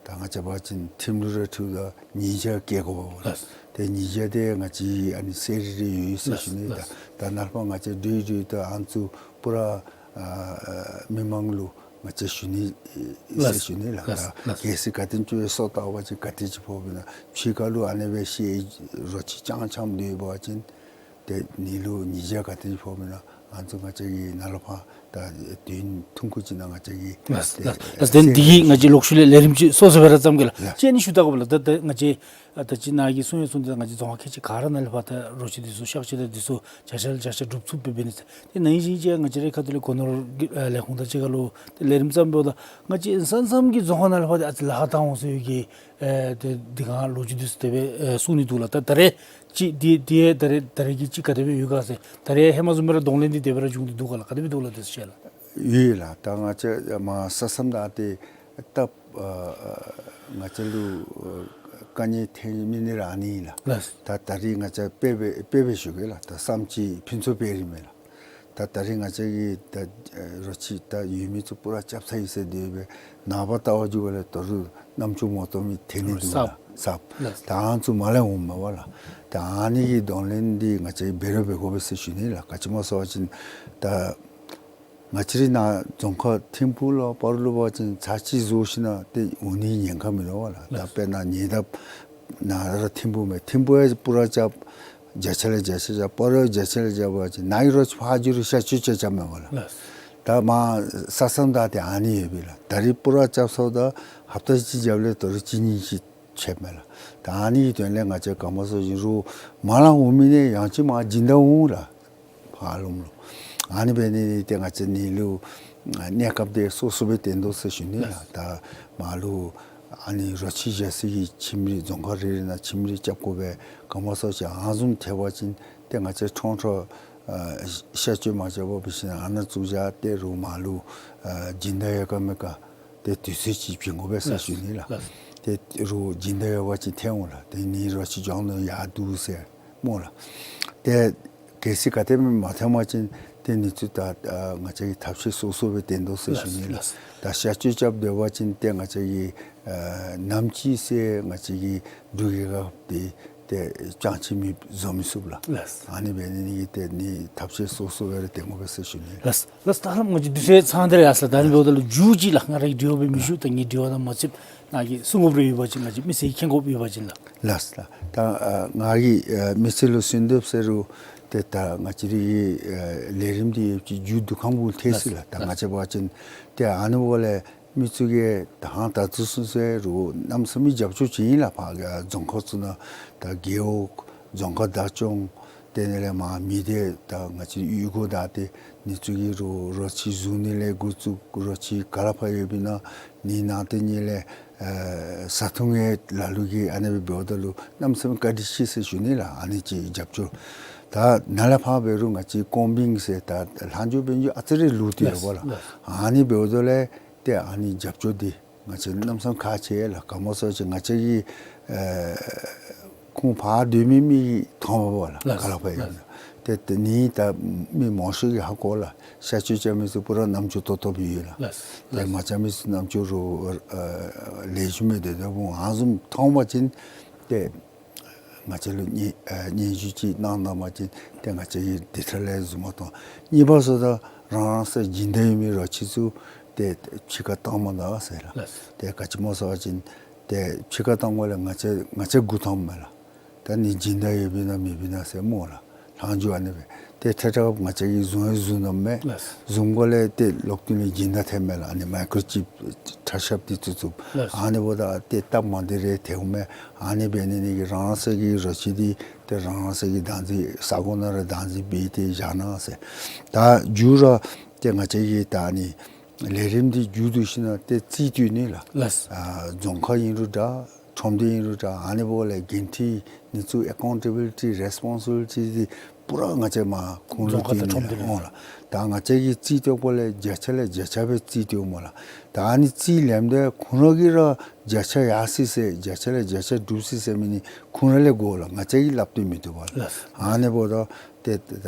ད་ང་བཅས་འབད་བ་ཅིན་ཁྲིམས་ལུགས་ར་འཁྲིལཝ་ད་ཉེས་བྱ་བཀལ་དགོ་པས་ལགས། ལགས། ཏེ་ཉེས་བྱ་འདི་ང་བཅས་ཨ་ནི་གསལ་རི་རི་ཡོད་ཟེར་ཞུ་ནི། ལགས་ད་ལགས། ད་ནཱ་ལས་ཕར་ང་བཅས་འགྲུལ་འགྲུལ་ད་ཨ་ནི་ཚུ་པུ་ར་ཨ་མི་མང་ལུ་ང་བཅས་ཞུ་ནི་ཨིན་ཟེར་ཞུ་ནི་ལགས། ལགས་ད་ལགས། གལ་སྲིད་ག་དེམ་ཅིག་སྦེ་སོ་བཏབ་པ་ཅིན་ག་དེ་ཅིག་ཕོགཔ་ཨིན་ན། ཕྱི་ཁ་ལུ་ཨ་ནི་སྦེ་ཤེས་རོ་ཁྱི་རྐྱངམ་རྐྱངམ་སྡོད་པ་ཅིན་ཏེ་ཨ་ནི་ལུ་ཉེས་བྱ་ག་དེ་ཅིག་ཕོགཔ་ཨིན་ན། ང་བཅས་ཀྱིས་ནཱ་ལས་ཕར་ད་དུས་ཐུང་ཀུ་ཅིག་ནང་ང་བཅས་ཀྱིས་ལགས་ཏེ་ལགས། ལགས་དེ་ལས་འདི་གིས་ང་བཅས་ལོག་ཤུལ་ལས་ལས་རིམ་ཅིག་སོ་སོ་སྦེ་ར་བརྩམ་གེ་ལགས། ལགས། གཅིག་ཨ་ནི་ཞུ་ད་དགོ་པས་ལགས། ད་ད་ང་བཅས་ཨ་ད་ཅི་ནཱ་གིས་གསུངས་ཡང་གསུངས་ཏེ་ད་ང་བཅས་རྫོང་ཁག་ཁལ་གཅིག་ག་ར་ནང་ལས་ཕར་ད་རོ་ཁྱི་འདི་ཚུ་གཤག་བཅོས་དང་འདི་ཚུ་བྱ་བཞག་བྱ་བཞག་སྒྲུབ་ཚུགསཔ་སྦེ་འབད་ནི་ཟེར། ཏེ་ནཱ་ཨིན་ཅི་ཅིག་ང་བཅས་རའི་ཁ་ཐུག་ལས་སྒོ་ནོར་གྱི་ཨ་ལས་ཁུངས་དང་གཅིག་ཁར་ལུ་ཏེ་ལས་རིམ་བརྩམ་འབདཝ་ད་ང་བཅས་ས་མཚམས་ཀྱི་རྫོང་ཁག་ནང་ལས་ཕར་ཏེ་ཨ་ཙི་ལཱ་ཁག་བཏང་འོང་ཟེར་བའི་གི་ཨེ་ཏེ་འདི་ག་ལོ་རྒྱུས་འདི་ཚུ་དེ་སྦེ་ཨེ་གསུང་ནི་འདུག་ལགས། ད་ད་རེས་ཅིག་འདི་འདི་ཡང་ད་རེས་ད་རེས་ཀྱི་ཅིག་ག་དེ་སྦེ་ཡོད་ག་ཟེར། ད་རེས་ཧེ་མ་བཟུམ་སྦེ་ར་གདོང་ལེན་འདི་དེ་སྦེ་ར་བྱུང་སྟེ་འདུག་ག་ལགས། ག་དེ་སྦེ་འདུག་ལགས་དེ་ཚུ་ཤེས་ལགས། ཡོད་ལགས། ད་ང་བཅས་མ་ས་མཚམས་ད་ཏེ་སྟབས་ཨ་ང་བཅས་ལུ་ཨ་དཀའ་ངལ་ཐོན་མི་འདི་ར་ཨ་ནི་ཨིན་ལགས། ལགས། ད་ད་རིས་ང་བཅས་དཔེ་སྦེ་དཔེ་སྦེ་ཞུ་གེ་ལགས། ད་བསམ་རྩེ་ཕུན་ཚོགས་དཔལ་རི་མས་ལགས། ད་ད་རིས་ང་བཅས་ཀྱིས་ད་ཨེ་རོ་ཁྱི་ད་ཡོད་མི་ཚུ་པུ་ར་རྐྱབ་ཚར་ཡི་ཟེར་སྡོད་པས། ནངས་པ་ལྟ་བར་འགྱོཝ་ལས་ད་རུང་རྣམ་ཅོ་མ་གཏོགས་མི་ཐོན་ནི་འདུག་ལགས། གསརཔ། གསརཔ། ལགས། ད་ཨ་ནི་ཚུ་མར་ལས་འོངམ་མས་པ་ལགས། ད་ཨ་ནི་གི་གདོང་ལེན་འདི་ང་བཅས་འབད་ར་འབད་དགོ་པས་ཟེར་ཞུ་ནི་ལགས། ག་ཅི་སྨོ་ཟེར་བ་ཅིན་ད་ང་བཅས་རའི་ནཱ་རྫོང་ཁག་ཐིམ་ཕུག་ལུ་སྤ་རོ་ལུ་འབད་བ་ཅིན་ཚར་གཅིག་བཟོ་ཞིན་ན་ཏེ་འོང་ནི་ཉེན་ཁ་མིན་འདུག་པ་ལགས། ད་ལགས། དཔེར་ན་ཉེ་འདབས་ནཱ་ར་ཐིམ་ཕུག་མས། ཐིམ་ཕུག་ཡང་པུ་ར་རྐྱབ། བརྒྱ་ཆ་ལས་བརྒྱ་ཆ་རྐྱབ། སྤ་རོ་བརྒྱ་ཆ་ལས་བརྒྱ་ཆ་རྐྱབ་པ་ཅིན་ནཱ་གི་རོ་ཁྱི་ཕར་འགྱོ་རུང་གཤག་བཅོས་རྐྱབ་རྐྱབ་མས་སྨོ་ལགས། ལགས། ད་མར་ས་མཚམས་བདའ་སྟེ་ཨ་ནི་ཡོདཔ་ཨིན་ལགས། ད་རིས་སྤུ་ར་རྐྱབ་སོངམ་ད་ཧབ་ཏ་གཅིག་རྒྱབ་ལས་ད་རུང་གཅིག་གཉིས་ཅིག་ཆདཔ་མས་ལགས། ད་ཨ་ནི་གི་དོན་ལས་ང་བཅས་ག་མོ་ཟེར་བ་ཅིན་རུང་མ་ལང་འོང་མི་ནང་ཡང་ཅིན་མར་སྦྱིན་བདག་འོང་ལགས། ཕར་ལུངམ་ལུ། ཨ་ནི་འབད་ནི་འདི་ཏེ་ང་བཅས་ནཱ་ལུ་གནས་སྐབས་འདི་སོ་སོ་སྦེ་བརྟན་དོ་ཟེར་ཞུ་ནི་ལགས། ད་མར་ལུ་ཨ་ནི་རོ་ཁྱི་བཞག་ས་གི་ཁྱིམ་རིགས་རྫོང་ཁག་རེ་རེ་ནང་ཁྱིམ་རིགས་རྐྱབ་དགོ་པས། ག་མོ་ཟེར་བ་ཅིན་ཨ་ནི་བཟུམ་ཐལ་བ་ཅིན་ཏེ་ང་བཅས་ཁྲོང་ཁྲོ་ཨ་གཤག་བཅོས་མ་རྐྱབ་པར་འབད་ཞིནམ་ཨ་ནཱ་བཙུགས་བཞག་སྟེ་རུང་མར་ལུ་ཨ་སྦྱིན་བདག་ཡོད་ག་མེད་ག་ཏེ་དུས་ཚོད་ཅིག་བྱིན་དགོ་པས་ཟེར་ཞུ་ནི་ལགས། ལགས། ཏེ་རུང་སྦྱིན་བདག་ཡོད་པ་ཅིན་ཐོན་འོང་ལགས། ཏེ་ནཱ་རོ་ཁྱི་བྱོག་ནི་ཡར་འདུག་ཟེར་སྨོ་ལགས། ཏེ་གལ་སྲིད་ག་དེམ་མ་ཐོན་པ་ཅིན་ཏེ་ནཱ་ཚུ་ད་ཨ་ང་བཅས་ཀྱི་ཐབས་ཤེས་སོ་སོ་སྦེ་བརྟན་དོ་ཟེར་ཞུ་ནི་ལགས། ལགས། ད་གཤག་བཅོས་རྐྱབ་སྡོད་པ་ཅིན་ཏེ་ང་བཅས་ཀྱི་ཨ་ནམ་ཅིག་ཟེར་ང་བཅས་ཀྱི་འབྲུག་རྒྱལ་ཁབ་འདི་ཏེ་ཅང་ཅིག་མེདཔ་བཟོ་མི་ཚུགས་ལགས། ལགས། ཨ་ནི་འབད་ནི་འདི་གིས་ཏེ་ནཱ་ཐབས་ཤེས་སོ་སོ་སྦེ་ར་བརྟན་དགོ་པས་ཟེར་ཞུ་ནི་ལགས། ལགས། ལགས། ད་ལྷག་མ་ཅིག་དུས་ཚོད་ཚང་སྟེ་ར་ཡར་སོང་ལགས། ད་ཨ་ནི་འབདཝ་ད་ལུ་མཇུག་ཅིག་ལགས། ང་རའི་དྲི་བ་སྦེ་མི་ཞུ། ད་ངེའི་དྲི་བ་ནང་མ་ཚུདཔ་ནཱ་གིས་གསུང་དགོཔ་རེ་ཡོད་པ་ཅིན་ང་བཅས་མི་སེར་མཁྱེན་དགོཔ་ཡོད་པ་ཅིན་ལགས། ལགས་ལགས། ད་ཨ་ང་གིས་ཨ་མི་སེར་ལུ་གསུང་དོ་ཟེར་རུང་ཏེ་ད་ང་བཅས་རའི་ཨ་ལས་རིམ་འདི་ཡོད་ཀྱི་མཇུག་བསྡུ་ཁམས་གུ་ཐལ་སོ་ཡི་ལགས། ད་ང་བཅས་འབད་བ་ཅིན་ཏེ་ཨ་ནི་འབདཝ་ལས་མི་ཚུ་གིས་ད་ཧང་ད་ཚུ་སོང་ཟེར་རུང་གནམ་མེད་ས་མེད་རྒྱབ་སྐྱོར་བྱིན་ཡི་ལགས། ཕར་རྫོང་ཁག་ཚུ་ནང་ད་རྒེད་འོག་རྫོང་ཁག་བདག་སྐྱོང་དེ་ལས་མར་མི་སྡེ་ད་ང་བཅས་གཡུས་སྒོ་བདའ་སྟེ་ནཱ་ཚུ་གིས་རུང་རོ་ཁྱི་བཟུང་ནི་ལས་འགོ་བཙུགས་རོ་ཁྱི་ག་ར་ཕར་ཡོདཔ་ཨིན་ན་ནཱ་ནང་དེ་ནང་ལས་ཨ་བཟའ་འཐུང་ཡང་ལ་ལུ་གིས་ཨ་ནི་སྦེ་འབདཝ་ད་ལུ་གནམ་མེད་ས་མེད་བཀའ་དྲིན་ཆེ་ཟེར་ཞུ་ནི་ལགས། ཨ་ནི་ཅིག་རྒྱབ་སྐྱོར། ད་ནཱ་ལས་ཕར་འབད་རུང་ང་བཅས་ཀོང་བིང་ཟེར་ད་ལྷག་འཕྲོ་འབད་རུང་ཨ་ཙི་རེ་ལུ་སྟེ་ཡོདཔ་ལགས། ལགས། ཨ་ནི་འབདཝ་ད་ལས་ཏེ་ཨ་ནི་རྒྱབ་སྐྱོར་འདི་ང་བཅས་གནམ་མེད་ས་མེད་ཁག་ཆེ་ལགས། ག་མོ་ཟེར་བ་ཅིན་ང་བཅས་ཀྱི་ཨ་ཁོང་ཕར་སྡོད་མི་མི་གིས་མཐོངམ་མས་ལགས། ལགས། ག་ར་ཕར་ཡོད་ལགས། ཏེ་དེ་ནི་ད་མི་མང་ཤོས་ཀྱིས་ཧ་གོ་ལགས། གཤག་བཅོས་རྐྱབ་མི་ཚུ་པུ་ར་རྣམ་ཅོ་ཏོག་ཏོ་སྦེ་ཡོད་ལགས། ལགས། ཏེ་ལགས། མ་རྐྱབ་མི་ཚུ་རྣམ་ཅོ་རུང་ཨ་ལེགས་ཤོམ་སྦེ་སྡོད་སྡོདཔ་འོང་། ཨ་ནི་བཟུམ་མཐོང་པ་ཅིན་ཏེ་ང་བཅས་ལུ་སྙན་ཨ་སྙན་ཞུ་ཅིག་གནང་གནང་པ་ཅིན་ཏེ་ང་བཅས་ཀྱིས་དེ་ལྟར་ལས་བཟུམ་མ་གཏོགས། གཉིས་པ་ཟེརཝ་ད་རང་རང་སོའི་སྦྱིན་བདག་ཡོད་མི་རོ་ཁྱི་ཚུ་ཏེ་ཕྱི་ཁར་བཏང་མ་ད་ཟེར་ལགས། ལགས། ཏེ་ག་ཅི་སྨོ་ཟེར་བ་ཅིན་ཏེ་ཕྱི་ཁར་བཏང་དགོཔ་ལས་ང་བཅས་ང་བཅས་མགུ་འཐོམ་མས་ལགས། ད་ནི་སྦྱིན་བདག་ཡོདཔ་ཨིན་ན་མེདཔ་ཨིན་ན་ཟེར་སྨོ་ལགས། ལྷག་འཕྲོ་ཨ་ནི་སྦེ། ཏེ་ཐད་རི་ང་བཅས་ཀྱིས་བཟུང་ཡང་བཟུང་ནི་མས། ལགས། བཟུང་དགོཔ་ལས་ཏེ་ལོག་ཏེ་ནི་སྦྱིན་བདག་ཐོནམ་མས་ལགས། ཨ་ནི་མའི་ཀོརོ་ཅིབ་ཁྲ་ཤབ་འདི་བཙུགས་བཙུགསཔ། ལགས། ཨ་ནི་འབདཝ་ད་ཏེ་སྟབས་མ་བདེཝ་རེ་ཐོནམ་མས། ཨ་ནི་འབད་ནི་འདི་གིས་རང་རང་སོའི་གི་རོ་ཁྱི་འདི་ཏེ་རང་རང་སོའི་གི་བདག་འཛིན་ས་གོ་ནང་ར་བདག་འཛིན་འབད་དེ་བཞག་གནང་ཟེར། ད་མཇུག་ར་ཏེ་ང་བཅས་ཀྱིས་ད་ཨ་ནི་ལས་རིམ་འདི་མཇུག་བསྡུ་ཞིནམ་ཏེ་རྩིས་སྤྲོད་ནི་ལགས། ལགས། ཨ་རྫོང་ཁག་ཨིན་རུང་འདྲ། ཁྲོམ་སྡེ་ཨིན་རུང་འདྲ། ཨ་ནི་འབདཝ་ལས་འགན་འཁྲི་ནི་ཚུ་ཨེ་ཀའུན་ཊེ་བི་ལི་ཊི་རེས་པོན་སི་བི་ལི་ཊི་འདི་པུ་ར་ང་བཅས་མར་ཁོང་ལུ་རྫོང་ཁག་དང་ཁྲོམ་སྡེ་ལུ་འོང་ལགས། ད་ང་བཅས་ཀྱིས་རྩིས་སྤྲོད་དགོཔ་ལས་བརྒྱ་ཆ་ལས་བརྒྱ་ཆ་སྦེ་རྩིས་སྤྲོདཔ་སྨོ་ལགས། ད་ཨ་ནི་རྩིས་ལེནམ་ད་ཁོང་ར་གིས་ར་བརྒྱ་ཆ་ཡར་སོ་ཡི་ཟེར་བརྒྱ་ཆ་ལས་བརྒྱ་ཆ་འགྲུབ་སོ་ཡི་ཟེར་མི་འདི་ཁོང་ར་ལས་གོ་ལགས། ང་བཅས་ཀྱིས་སླབ་སྟེ་མི་བཏུབ་པས་ལགས། ལགས། ཨ་ནི་འབདཝ་ད་ཏེ་ད་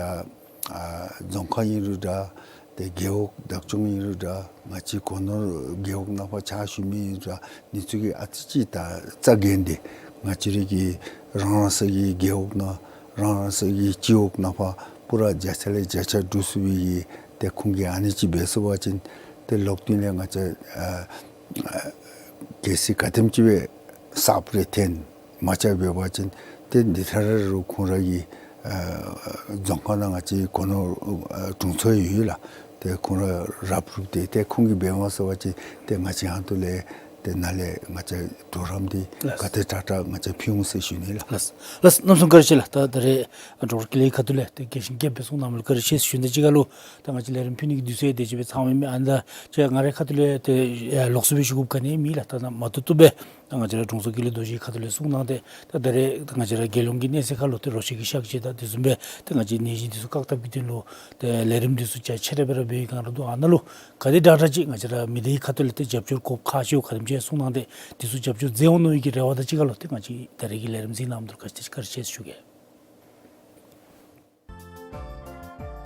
ཨ་རྫོང་ཁག་ཨིན་རུང་འདྲ། ཏེ་རྒེད་འོག་བདག་སྐྱོང་ཨིན་རུང་འདྲ། ང་བཅས་གོ་ནོར་རྒེད་འོག་ནང་ཕར་ཕྱག་ཞུ་མི་ཨིན་རུང་འདྲ། ནི་ཚུ་གིས་ཨ་ཙི་ཅིག་ད་རྩ་འགེངས་ཏེ་ང་བཅས་རའི་གི་རང་རང་སོའི་གི་རྒེད་འོག་ནང་རང་རང་སོའི་གི་སྤྱི་འོག་ནང་ཕར་པུ་ར་བརྒྱ་ཆ་ལས་བརྒྱ་ཆ་འགྲུབ་ཚུགས་པའི་གི་ཏེ་ཁོང་གིས་ཨ་ནི་ཅིག་འབད་ཚུགས་པ་ཅིན་ཏེ་ལོག་སྟེ་ལས་ང་བཅས་ཨ་ཨ་གལ་སྲིད་ག་དེམ་ཅིག་སྦེ་གསརཔ་རེ་འཐོན་མ་རྐྱབ་འབད་བ་ཅིན་ཏེ་འདི་ལྟར་རུང་ཁོང་ར་གི་ཨ་རྫོང་ཁག་ནང་ང་བཅས་གོ་ནོར་ཨ་དྲུང་འཚོ་ཡོད་ལགས། ཏེ་ཁོང་ར་རབ་རུབ་སྟེ་ཏེ་ཁོང་གིས་འབད་མ་ཚུགས་པ་ཅིན་ཏེ་ང་བཅས་ཧོངས་ལས་ཏེ་ནཱ་ལས་ང་བཅས་གྲོགས་རམ་འདི་ལགས། ག་དེ་དྲག་དྲག་ང་བཅས་ཕུལ་འོང་ཟེར་ཞུ་ནི་ལགས། ལགས། ལགས། གནམ་མེད་ས་མེད་བཀའ་དྲིན་ཆེ་ལགས། ད་ད་རེས་ཨ་གྲོགས་རོགས་ཀྱི་ལས་ཁ་ཐུག་ལས་ཏེ་རྒྱས་ཤིང་རྒྱསཔ་སྦེ་གསུང་གནངམ་ལུ་བཀའ་དྲིན་ཆེ་ཟེར་ཞུ་ནི་དང་གཅིག་ཁར་ལུ་ད་ང་བཅས་ལས་རིམ་ཕུལ་ནི་གི་དུས་ཚོད་དེ་ཅིག་སྦེ་ཚང་མི་མེད། ཨ་ནི་ད་ཅི་ང་རའི་ཁ་ཐུག་ལས་ཏེ་ཨ་ལོགས་སུ་སྦེ་ཞུ་དགོཔ་ག་ནི་མེད་ལགས། ད་ནཱ་མ་བཏུབ་བཏུབ་སྦེ་ད་ང་བཅས་ར་དྲུང་འཚོ་ཀུན་ལེགས་རྡོ་རྗེ་གི་ཁ་ཐུག་ལས་གསུང་གནང་སྟེ་ད་ད་རེས་ད་ང་བཅས་ར་རྒྱལ་ཡོངས་ཀྱི་གནས་ཚད་ཁར་ལུ་ཏེ་རོ་ཁྱི་གི་གཤག་བཅོས་དང་དེ་བཟུམ་སྦེ་ཏེ་ང་བཅས་ནད་གཞི་འདི་ཚུ་བཀག་ཐབས་ཀྱི་དོན་ལུ་ཏེ་ལས་རིམ་འདི་ཚུ་རྒྱ་ཆེ་ར་སྦེ་ར་འབད་བའི་སྒང་ར་འདུག། ཨ་ནཱ་ལུ་ག་དེ་དྲག་དྲག་ཅིག་ང་བཅས་ར་མི་སྡེའི་ཁ་ཐུག་ལས་ཏེ་རྒྱབ་སྐྱོར་དགོཔ་ཁག་ཆེཝ་ག་དེམ་ཅིག་གསུང་གནང་སྟེ་འདི་ཚུ་རྒྱབ་སྐྱོར་མཛད་འོང་མནོ་བའི་གི་རེ་བ་དང་གཅིག་ཁར་ལུ་ཏེ་ང་བཅས་ད་རེས་ཀྱི་ལས་རིམ་གཟིགས་གནངམ་ལུ་བཀའ་དྲིན་ཆེ་ཟེར་ཞུ་གེ།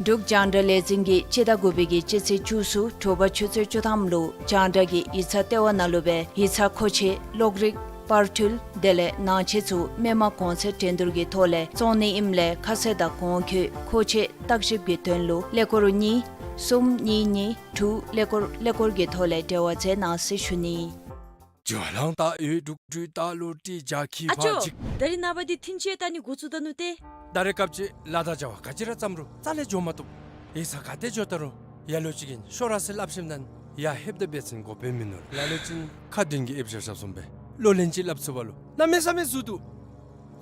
འབྲུག་རྒྱང་བསྒྲགས་ལས་འཛིན་གྱིས་སྤྱི་ཟླ་དགུ་པའི་གི་སྤྱི་ཚེས་བཅུ་གསུམ་དྲོ་པ་ཆུ་ཚོད་བཅུ་ཐམ་ལུ་རྒྱང་བསྒྲགས་ཀྱི་ཡིག་ཚང་ལྟེ་བ་ནང་ལུ་སྦེ་ཡིག་ཚང་མཁོ་ཆས་གློག་རིག་པར་འཕྲུལ་དེ་ལས་ནང་ཆས་ཚུ་མི་མང་གོང་ཚད་འགྲན་བསྡུར་གྱི་ཐོག་ལས་བཙོང་ནི་ཨིནམ་ལས་ཁ་གསལ་དང་གོང་འཁོད་མཁོ་ཆས་བརྟག་ཞིབ་ཀྱི་དོན་ལུ་ཀླད་ཀོར་གཉིས་གསུམ་གཉིས་གཉིས་དྲུག་ཀླད་ཀོར་ཀླད་ཀོར་གྱི་ཐོག་ལས་འབྲེལ་བ་མཛད་གནང་ཟེར་ཞུ་ནི། ཨ་ཅོ། ད་རིས་ནངས་པ་འདི་ཐིན་ཅི་ད་ནི་འགོ་བཙུགས་ད་ནུག་ཏེ། ད་རེས་སྐབས་ཅིག་ལཱ་དང་བྱ་བ་ག་ཅི་ར་བརྩམ་རུང་རྩ་ལས་འགྱོ་མ་བཏུབ། ཡིག་ཚང་ག་ཏེ་འགྱོ་ད་རུང་ཡ་ལོ་ཅིག་གིས་ཤོག་ར་ཟེར་སླབ་ཞིནམ་ད་ཡར་ལྷོདཔ་ད་འབད་བ་ཅིན་དགོཔ་སྦེ་མིན་ནུག། ལ་ལུ་ཅིག་ཁ་བདུན་གྱིས་ཨེབ་བཞག་བཞགཔ་བཟུམ་སྦེ་བློ་ལན་ཅིག་སླབ་ཚུགས་པ་ལུ་གནམ་མེད་ས་མེད་ཟུག་འདུག།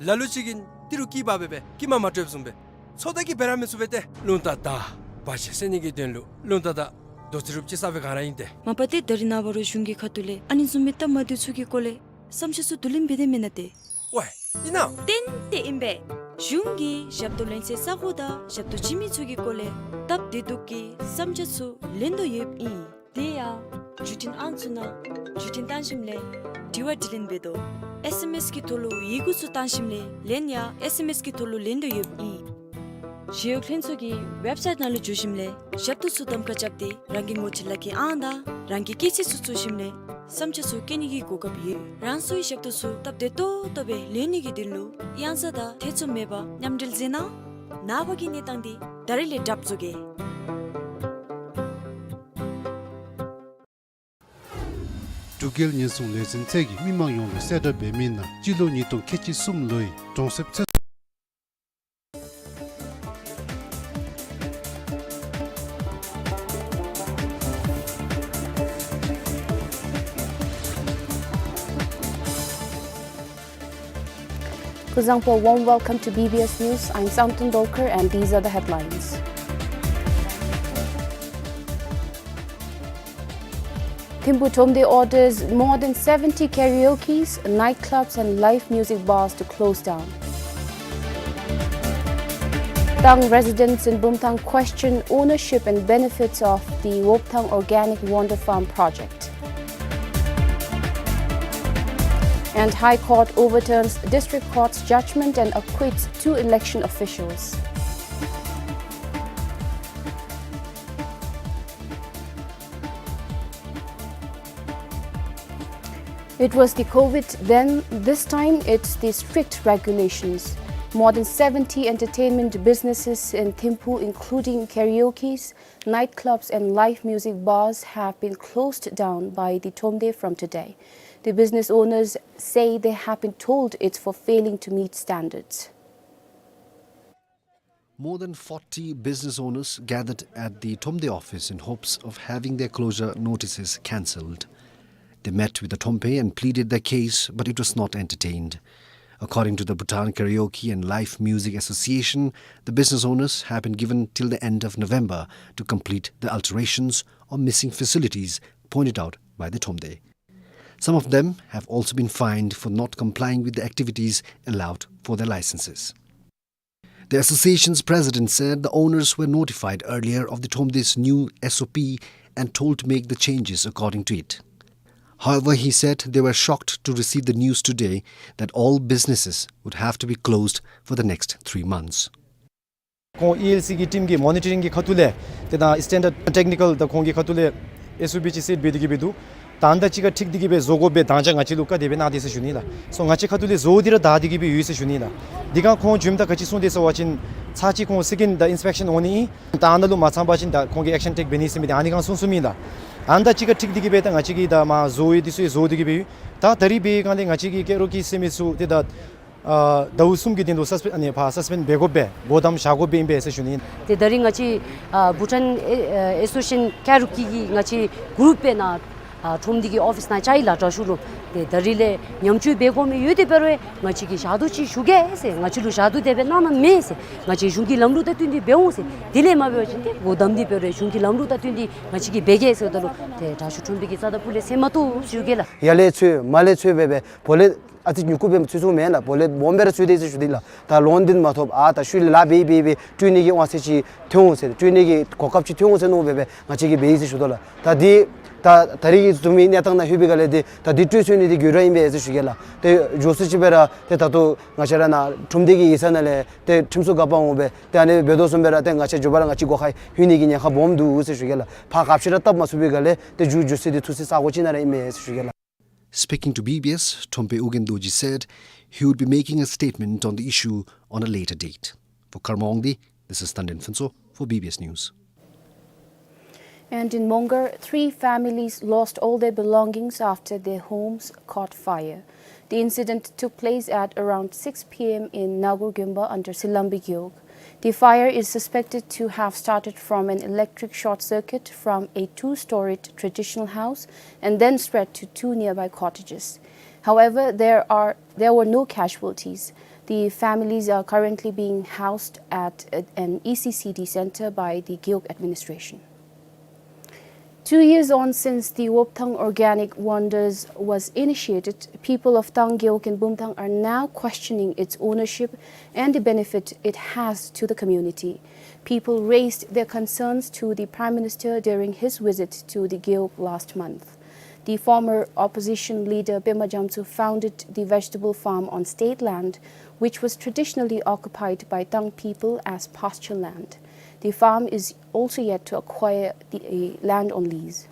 ལ་ལུ་ཅིག་གིས་ཏི་རུ་སྐྱི་པ་སྦེ་སྦེ་སྐྱི་མ་མ་སྤྲོད་བཟུམ་སྦེ་ཚོད་ལྟ་གིས་འབད་ར་མི་ཚུགས་པས་ཏེ། རླུང་རྟ་དང་བར་ཆད་སེལ་ནི་གི་དོན་ལུ་རླུང་རྟ་དང་རྡོ་རྩེག་རུབ་ཅིག་ས་སྦེ་ག་ར་ཨིན་ཏེ། མ་པ་ཏེ་ད་རིས་ནངས་པ་རུང་གཞུང་གི་ཁ་ཐུག་ལས་ཨ་ནི་བཟུམ་མའི་སྟབས་མ་བདེཝ་ཚུ་གི་སྐོར་ལས་བསམ་འཆར་ཚུ་བསྡུ་ལེན་འབད་དེ་མེན་ན་ཏེ། ཝའེ་ཨིན་ན། ཏན་ཏན་ཨིན་པས། གཞུང་གིས་ཞབས་ཏོག་ལེན་སའི་ས་གོ་དང་ཞབས་ཏོག་བྱིན་མི་ཚུ་གི་སྐོར་ལས་སྟབས་བདེ་སྡུག་གི་བསམ་འཆར་ཚུ་ལེན་དོ་ཡོདཔ་ཨིན། དེ་ཡང་བརྒྱུད་འཕྲིན་ཨང་ཚུ་ནང་བརྒྱུད་འཕྲིན་བཏང་ཞིནམ་ལས་དྲི་བ་དྲིས་ལན་འབད་དོ། ཨེསི་ཨེམ་ཨེསི་གི་ཐོག་ལུ་ཡི་གུ་ཚུ་བཏང་ཞིནམ་ལས་ལན་ཡང་ཨེསི་ཨེམ་ཨེསི་གི་ཐོག་ལུ་ལེན་དོ་ཡོདཔ་ཨིན། ཞི་གཡོག་ལྷན་ཚོགས་ཀྱི་ཝེབ་སའིཊ་ནང་ལུ་འཛུལ་ཞིནམ་ལས་ཞབས་ཏོག་ཚུ་གདམ་ཁ་རྐྱབ་སྟེ་རང་གི་ངོ་སྤྲོད་ལག་ཁྱེར་ཨང་དང་རང་གི་སྐྱེས་ཚེས་ཚུ་བཙུགས་ཞིནམ་ལས་བསམ་འཆར་ཚུ་བཀོད་ནི་གི་གོ་སྐབས་ཡོད། རང་སོའི་ཞབས་ཏོག་ཚུ་སྟབས་བདེ་ཏོག་ཏོ་སྦེ་ལེན་ནི་གི་དོན་ལུ་གཡང་ས་དང་ཐེ་ཚོམ་མེད་པར་མཉམ་འབྲེལ་མཛད་གནང་། ནངས་པ་གི་གནས་སྟངས་འདི་ད་རིས་ལས་གྲབས་བཟོ་གེ། འབྲུག་རྒྱལ་ཉེན་སྲུང་ལས་འཛིན་ཚད་ཀྱིས་མི་མང་ཡོངས་ལུ་གསལ་བསྒྲགས་འབད་མི་ནང་སྤྱི་ལོ་ཉིས་སྟོང་ཁལ་གཅིག་གསུམ་ལོའི་གྲོང་གསེབ་ཚེ་Kuzuzangpo, warm welcome to B B S News. I'm Samten Dolkar and these are the headlines. Thimphu Thromde orders more than seventy karaokes, nightclubs and live music bars to close down. Tang residents in Bumthang question ownership and benefits of the Wopthang Organic Wonder Farm project. And High Court overturns District Court's judgment and acquits two election officials. It was the COVID then, this time it's the strict regulations. More than seventy entertainment businesses in Thimphu, including karaokes, nightclubs and live music bars, have been closed down by the Thromde from today. The business owners say they have been told it's for failing to meet standards. More than forty business owners gathered at the Thromde office in hopes of having their closure notices cancelled. They met with the Thromde and pleaded their case, but it was not entertained. According to the Bhutan Karaoke and Live Music Association, the business owners have been given till the end of November to complete the alterations or missing facilities pointed out by the Thromde. Some of them have also been fined for not complying with the activities allowed for their licenses. The association's president said the owners were notified earlier of the Thromde's new S O P and told to make the changes according to it. However, he said they were shocked to receive the news today that all businesses would have to be closed for the next three months. ཁོང་ཨི་ཨེལ་སི་གི་ཊིམ་གྱི་མོ་ནི་ཊ་རིང་གི་ཁ་ཐུག་ལས་ཏེ་ད་སི་ཊེན་ཌརཌ་ཊེག་ནི་ཀལ་དང་ཁོང་གི་ཁ་ཐུག་ལས་ཨེསི་ཨོ་པི་ཅིག་སེཊ་འབད་དེ་གི་སྦེ་འདུག། ད་ཨ་ནི་དང་གཅིག་ཁར་འཁྲིལ་ཏེ་གི་སྦེ་བཟོ་དགོ་པའི་དང་བཅའ་ང་བཅས་ལུ་བཀའ་དེ་སྦེ་གནང་སྟེ་ཟེར་ཞུ་ནི་ལགས། སོ་ང་བཅས་ཁ་ཐུག་ལས་བཟོ་སྟེ་ར་བདའ་སྟེ་གི་སྦེ་ཡོད་ཟེར་ཞུ་ནི་ལགས། འདི་ག་ཁོང་མཇུག་མཐའ་ག་ཅི་གསུངས་དེས་ཟེར་བ་ཅིན་ཚར་གཅིག་ཁོང་སེ་ཀེནཌ་ད་ཨིན་སི་པེག་ཤཱན་འོང་ནི་ཨིན། ད་ཨ་ནཱ་ལུ་མ་ཚང་པ་ཅིན་ད་ཁོང་གིས་ཨེག་ཤཱན་ཊེཀ་འབད་ནི་ཟེར་མི་འདི་ཨ་ནི་ག་གསུངས་གསུངས་མི་ལགས། ཨ་ནི་དང་གཅིག་ཁར་འཁྲིལ་ཏེ་གི་སྦེ་ད་ང་བཅས་ཀྱིས་ད་མར་བཟོ་ཡི་འདི་ཚུ་ཡང་བཟོ་སྟེ་གི་སྦེ་ཡོད། ད་ད་རིས་འབད་བའི་སྒང་ལས་ང་བཅས་ཀྱི་ཀེ་རོ་ཀི་ཟེར་མི་ཚུ་ཏེ་ད་ཨ་ཟླཝ་གསུམ་གྱི་སྟེང་དུ་སཱས་པེནཌ་ཨ་ནི་ཕར་སཱས་པེནཌ་འབད་དགོ་པས། སྦོ་དམ་བཞག་དགོ་པས་ཨིན་པས་ཟེར་ཞུ་ནི་ཨིན། ཏེ་ད་རིས་ང་བཅས་ཨ་བྷུ་ཊཱན་ཨེ་ཨ་ཨེ་སོ་ཤི་ཡེ་ཤཱན་ཀེ་རོ་ཀི་གི་ང་བཅས་གུ་རུབ་སྦེ་ནཱ་ཨ་ཁྲོམ་སྡེ་གི་ཨོ་ཕིསི་ནང་བཅར་ཡི་ལགས། དྲག་ཤོས་ལུ་ཏེ་ད་རིས་ལས་ཉམས་བཅོས་འབད་དགོ་མི་ཡོད་དེ་འབད་རུང་ང་བཅས་ཀྱིས་ཞག་དུས་ཅིག་ཞུ་གེ་ཟེར། ང་བཅས་ལུ་ཞག་དུས་དེ་སྦེ་གནང་གནངམ་མེད་ཟེར། ང་བཅས་གཞུང་གི་ལམ་ལུགས་དང་བསྟུན་ཏེ་འབད་འོང་ཟེར། དེ་ལས་མ་འབད་བ་ཅིན་ཏེ་སྦོ་དམ་འདི་འབད་རུང་གཞུང་གི་ལམ་ལུགས་དང་བསྟུན་ཏེ་ང་བཅས་ཀྱིས་འབད་གེ་ཟེར་ད་ལུ་ཏེ་དྲག་ཤོས་ཁྲོམ་སྡེ་གི་རྩ་དང་ཕུ་ལས་ཟེར་མ་བཏུབ་ཞུ་གེ་ལགས། ཡར་ལས་ཚུར་མར་ལས་ཚུར་འབད་སྦེ་བོ་ལས་ཨ་ཙི་མྱུ་གུ་སྦེ་ཚུད་ཚུད་མེན་ལགས། བོ་ལས་སྦོམ་སྦེ་ར་ཚུད་དེས་ཟེར་ཞུ་ནི་ལགས། ད་ལོང་འདི་མ་ཐོབ་ཨ་ད་ཤུལ་ལས་ལཱ་འབད་འབད་འབད་སྤྲོད་ནི་གི་དབང་ཚད་ཅིག་ཐོན་འོང་ཟེར་སྤྲོད་ནི་གི་གོ་སྐབས་ཅིག་ཐོན་འོང་ཟེར་མནོ་སྦེ་སྦེ་ང་བཅས་ཀྱིས་འབད་ཡི་ཟེར་ཞུ་དོ་ལགས། ད་འདི་ད་ད་རིས་ཀྱི་བཟུམ་མའི་གནས་སྟངས་ནང་ལྷོད་པའི་སྒང་ལས་འདི་ད་འདི་སྤྲོད་ཚུགས་ནི་འདི་དགོད་བྲ་ཨིན་པས་ཟེར་ཞུ་གེ་ལགས། ཏེ་མགྱོགས་སུ་ཅིག་སྦེ་ར་ཏེ་ད་ལྟོ་ང་བཅས་ར་ནཱ་ཁྲོམ་སྡེ་གི་ཡིག་ཚང་ནང་ལས་ཏེ་ཁྲིམས་སྲུང་འགག་པ་འོང་སྦེ་ཏེ་ཨ་ནི་འབད་དོ་བཟུམ་སྦེ་ར་ཏེ་ང་བཅས་མགྱོགས་པ་ར་ང་བཅས་སྒོ་ཁར་ལྷོད་ནི་གི་ཉེན་ཁ་སྦོམ་འདུག་ཟེར་ཞུ་གེ་ལགས། ཕར་ག་ཅི་ར་སྟབས་མ་ཚུགས་པའི་སྒང་ལས་ཏེ་མཇུག་མཇུག་སེ་འདི་ཐུགས་སེམས་ས་གོ་ཅིག་ནང་ར་ཨིན་མས་ཟེར་ཞུ་གེ་ལགས། Speaking to B B S, Thromde Ugyen Dorji said he would be making a statement on the issue on a later date. For Karma Wangdi, this is Tanden Phuntsho for B B S News. And in Mongar, three families lost all their belongings after their homes caught fire. The incident took place at around six p m in Nagur Gyomba under Silambey Gewog. The fire is suspected to have started from an electric short circuit from a two-storied traditional house and then spread to two nearby cottages. However, there are, there were no casualties. The families are currently being housed at a, an E C C D center by the Gewog administration. Two years on since the Wopthang Organic Wonders was initiated, people of Tang, Gewog and Bumthang are now questioning its ownership and the benefit it has to the community. People raised their concerns to the Prime Minister during his visit to the Gewog last month. The former opposition leader Pema Jamso founded the vegetable farm on state land, which was traditionally occupied by Tang people as pasture land. The farm is also yet to acquire the, uh, land on lease.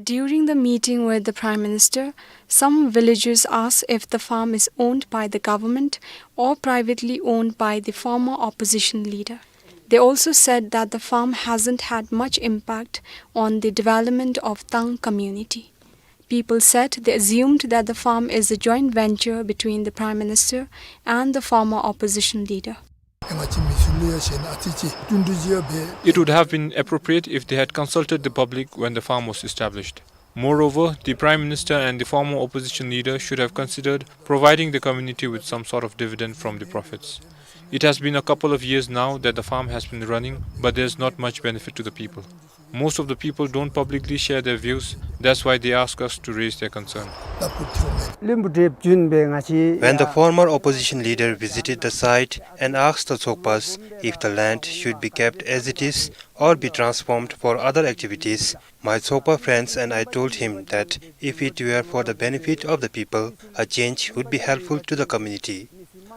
During the meeting with the Prime Minister, some villagers asked if the farm is owned by the government or privately owned by the former opposition leader. They also said that the farm hasn't had much impact on the development of Tang community. People said they assumed that the farm is a joint venture between the Prime Minister and the former opposition leader. It would have been appropriate if they had consulted the public when the farm was established. Moreover, the Prime Minister and the former opposition leader should have considered providing the community with some sort of dividend from the profits. It has been a couple of years now that the farm has been running, but there's not much benefit to the people. Most of the people don't publicly share their views, that's why they ask us to raise their concern. When the former opposition leader visited the site and asked the Chokpas if the land should be kept as it is or be transformed for other activities, my Chokpa friends and I told him that if it were for the benefit of the people, a change would be helpful to the community.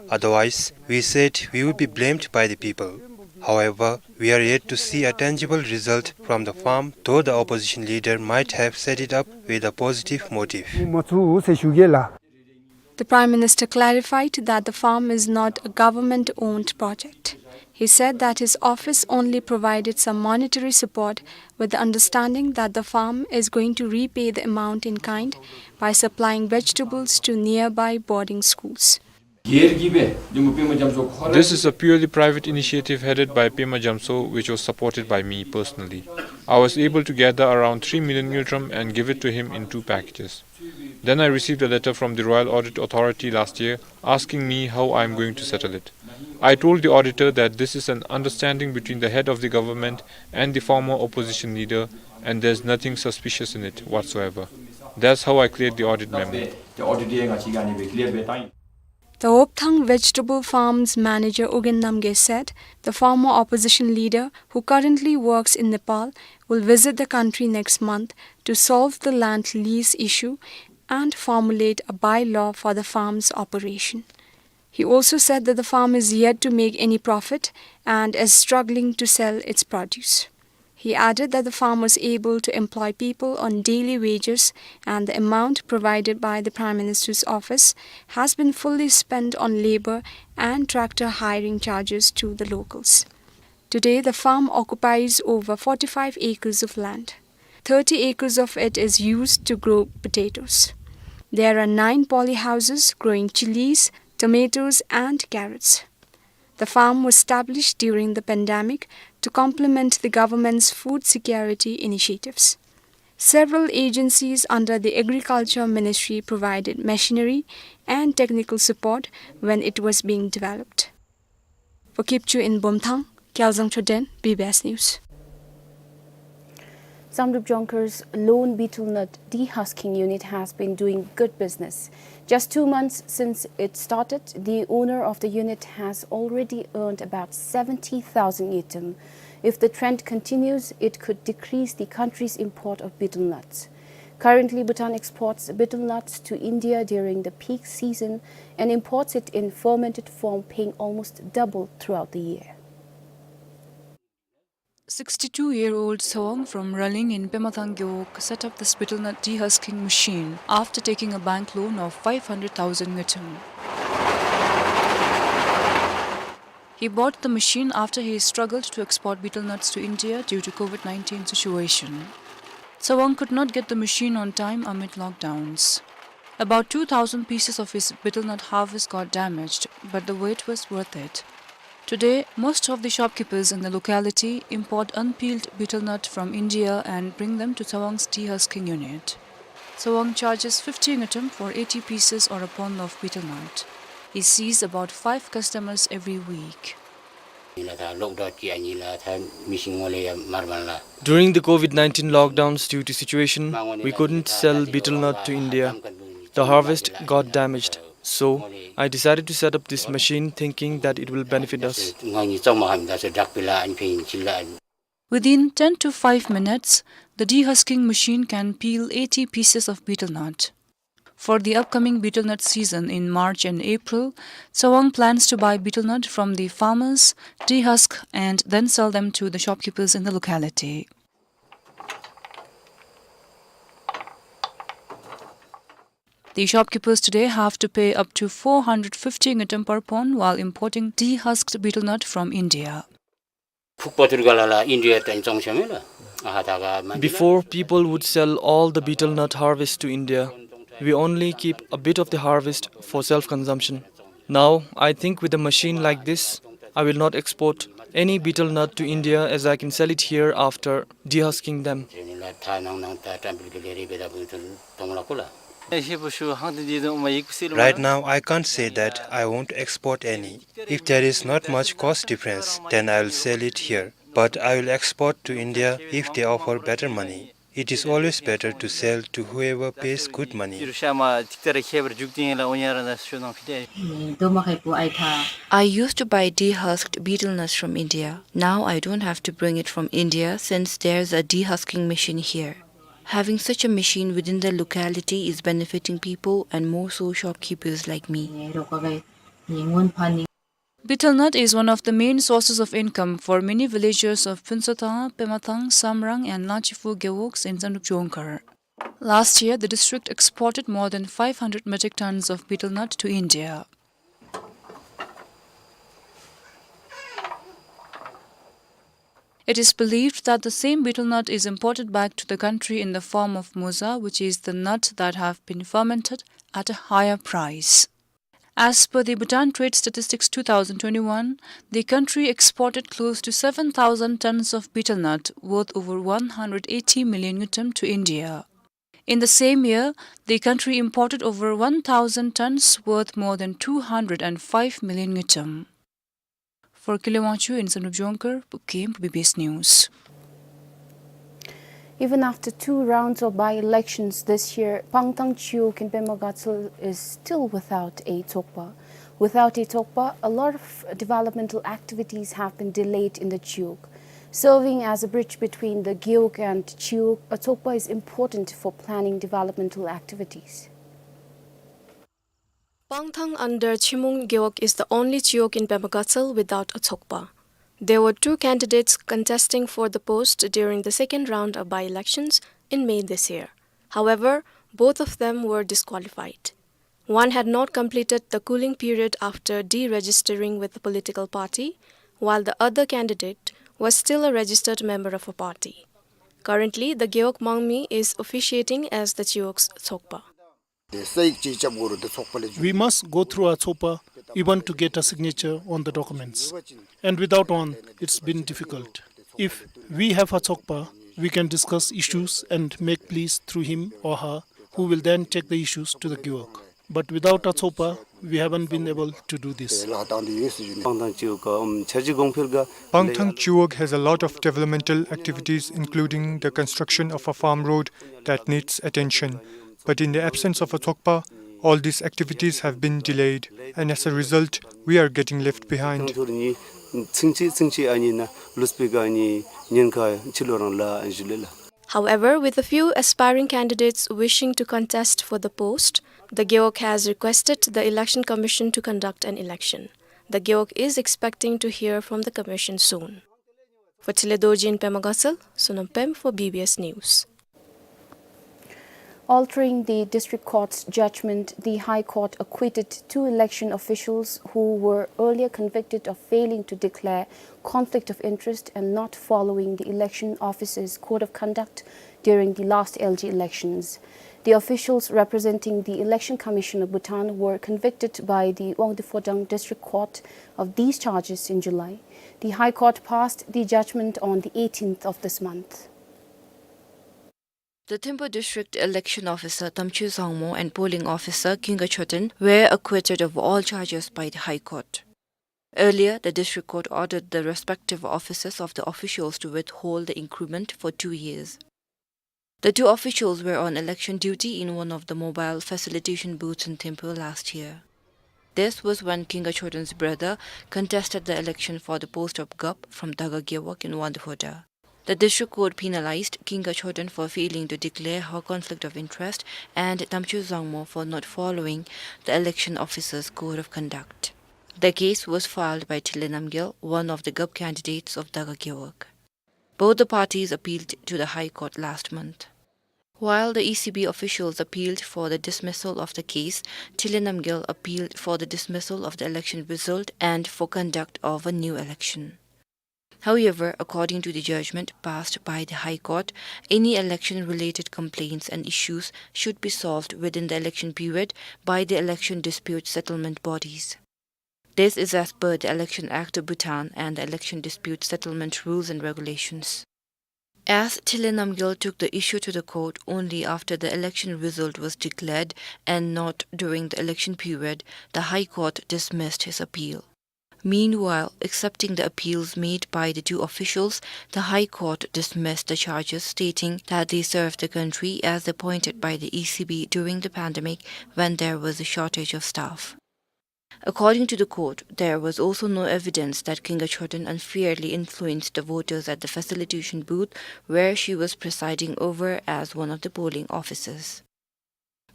Otherwise, we said we would be blamed by the people. However, we are yet to see a tangible result from the farm, though the opposition leader might have set it up with a positive motive. The Prime Minister clarified that the farm is not a government-owned project. He said that his office only provided some monetary support with the understanding that the farm is going to repay the amount in kind by supplying vegetables to nearby boarding schools. This is a purely private initiative headed by Pema Jamso, which was supported by me personally. I was able to gather around three million ngultrum and give it to him in two packages. Then I received a letter from the Royal Audit Authority last year asking me how I am going to settle it. I told the auditor that this is an understanding between the head of the government and the former opposition leader, and there's nothing suspicious in it whatsoever. That's how I cleared the audit memo. The Wopthang Vegetable Farms manager Ugyen Namgay said the former opposition leader, who currently works in Nepal, will visit the country next month to solve the land lease issue and formulate a bylaw for the farm's operation. He also said that the farm is yet to make any profit and is struggling to sell its produce. He added that the farm was able to employ people on daily wages and the amount provided by the Prime Minister's office has been fully spent on labor and tractor hiring charges to the locals. Today, the farm occupies over forty-five acres of land. Thirty acres of it is used to grow potatoes. There are nine poly houses growing chilies, tomatoes, and carrots. The farm was established during the pandemic to complement the government's food security initiatives. Several agencies under the Agriculture Ministry provided machinery and technical support when it was being developed. For Kipchu in Bumthang, Kyaljang Choden, B B S News. Samdrup Jongkar's lone betel nut de-husking unit has been doing good business. Just two months since it started, the owner of the unit has already earned about seventy thousand ngultrum. If the trend continues, it could decrease the country's import of betel nuts. Currently, Bhutan exports betel nuts to India during the peak season and imports it in fermented form, paying almost double throughout the year. Sixty-two-year-old Sawang from Raling in Pemathang Gewog set up this betel nut de-husking machine after taking a bank loan of five hundred thousand ngultrum. He bought the machine after he struggled to export betel nuts to India due to COVID nineteen situation. Tsawang could not get the machine on time amid lockdowns. About two thousand pieces of his betel nut harvest got damaged, but the wait was worth it. Today, most of the shopkeepers in the locality import unpeeled betel nut from India and bring them to Tsawang's dehusking unit. Tsawang charges fifty ngultrum for eighty pieces or a pound of betel nut. He sees about five customers every week. During the COVID nineteen lockdowns, due to situation, we couldn't sell betel nut to India. The harvest got damaged. So, I decided to set up this machine thinking that it will benefit us. Within ten to five minutes, the dehusking machine can peel eighty pieces of betel nut. For the upcoming betel nut season in March and April, Tsawang plans to buy betel nut from the farmers, dehusk, and then sell them to the shopkeepers in the locality. The shopkeepers today have to pay up to four hundred fifty ngultrum per pound while importing dehusked betel nut from India. Before, people would sell all the betel nut harvest to India. We only keep a bit of the harvest for self-consumption. Now, I think with a machine like this, I will not export any betel nut to India as I can sell it here after dehusking them. Right now, I can't say that I won't export any. If there is not much cost difference, then I will sell it here. But I will export to India if they offer better money. It is always better to sell to whoever pays good money. I used to buy dehusked betel nuts from India. Now I don't have to bring it from India since there's a dehusking machine here. Having such a machine within the locality is benefiting people and more so shopkeepers like me. Betel nut is one of the main sources of income for many villagers of Phuntsotangha, Pemathang, Samrang and Lachifu gewogs in Zandrup Jongkhar. Last year, the district exported more than five hundred metric tons of betel nut to India. It is believed that the same betel nut is imported back to the country in the form of moza, which is the nut that have been fermented at a higher price. As per the Bhutan Trade Statistics two thousand twenty-one, the country exported close to seven thousand tons of betel nut, worth over one hundred eighty million ngultrum, to India. In the same year, the country imported over one thousand tons, worth more than two hundred and five million ngultrum. For Kile Wangchuk in Zandrup Jongkhar, Pukkim, B B S News. Even after two rounds of by-elections this year, Pangthang Chiwog in Pema Gatshel is still without a Tsokpa. Without a Tsokpa, a lot of developmental activities have been delayed in the Chiwog. Serving as a bridge between the Gewog and Chiwog, a Tsokpa is important for planning developmental activities. Pangthang under Chimung Gewog is the only Chiwog in Pema Gatshel without a Tsokpa. There were two candidates contesting for the post during the second round of by-elections in May this year. However, both of them were disqualified. One had not completed the cooling period after deregistering with the political party, while the other candidate was still a registered member of a party. Currently, the Gewog Mangmi is officiating as the Chiwog's Tsokpa. We must go through our Tsokpa even to get a signature on the documents. And without one, it's been difficult. If we have a Tsokpa, we can discuss issues and make pleas through him or her, who will then take the issues to the Gewog. But without a Tsokpa, we haven't been able to do this. Pangthang Chiwog has a lot of developmental activities, including the construction of a farm road that needs attention. But in the absence of a Tsokpa, all these activities have been delayed, and as a result, we are getting left behind. However, with a few aspiring candidates wishing to contest for the post, the Gewog has requested the Election Commission to conduct an election. The Gewog is expecting to hear from the commission soon. For Tile Dorji in Pema Gatshel, Sonam Pem for B B S News. Altering the district court's judgment, the High Court acquitted two election officials who were earlier convicted of failing to declare conflict of interest and not following the election officer's code of conduct during the last L G elections. The officials representing the Election Commission of Bhutan were convicted by the Wangdue Phodrang District Court of these charges in July. The High Court passed the judgment on the eighteenth of this month. The Thimphu District Election Officer Tamchwe Zangmo and Polling Officer Kinga Choden were acquitted of all charges by the High Court. Earlier, the District Court ordered the respective offices of the officials to withhold the increment for two years. The two officials were on election duty in one of the mobile facilitation booths in Thimphu last year. This was when Kinga Choden's brother contested the election for the post of gup from Daga Gewog in Wangdue Phodrang. The district court penalized Kinga Choden for failing to declare her conflict of interest and Tamchwe Zangmo for not following the election officer's code of conduct. The case was filed by Thile Namgyel, one of the gup candidates of Daga Gewog. Both the parties appealed to the High Court last month. While the E C B officials appealed for the dismissal of the case, Thile Namgyel appealed for the dismissal of the election result and for conduct of a new election. However, according to the judgment passed by the High Court, any election-related complaints and issues should be solved within the election period by the election dispute settlement bodies. This is as per the Election Act of Bhutan and the Election Dispute Settlement Rules and Regulations. As Thile Namgyel took the issue to the court only after the election result was declared and not during the election period, the High Court dismissed his appeal. Meanwhile, accepting the appeals made by the two officials, the High Court dismissed the charges, stating that they served the country as appointed by the E C B during the pandemic when there was a shortage of staff. According to the court, there was also no evidence that Kinga Choden unfairly influenced the voters at the facilitation booth where she was presiding over as one of the polling officers.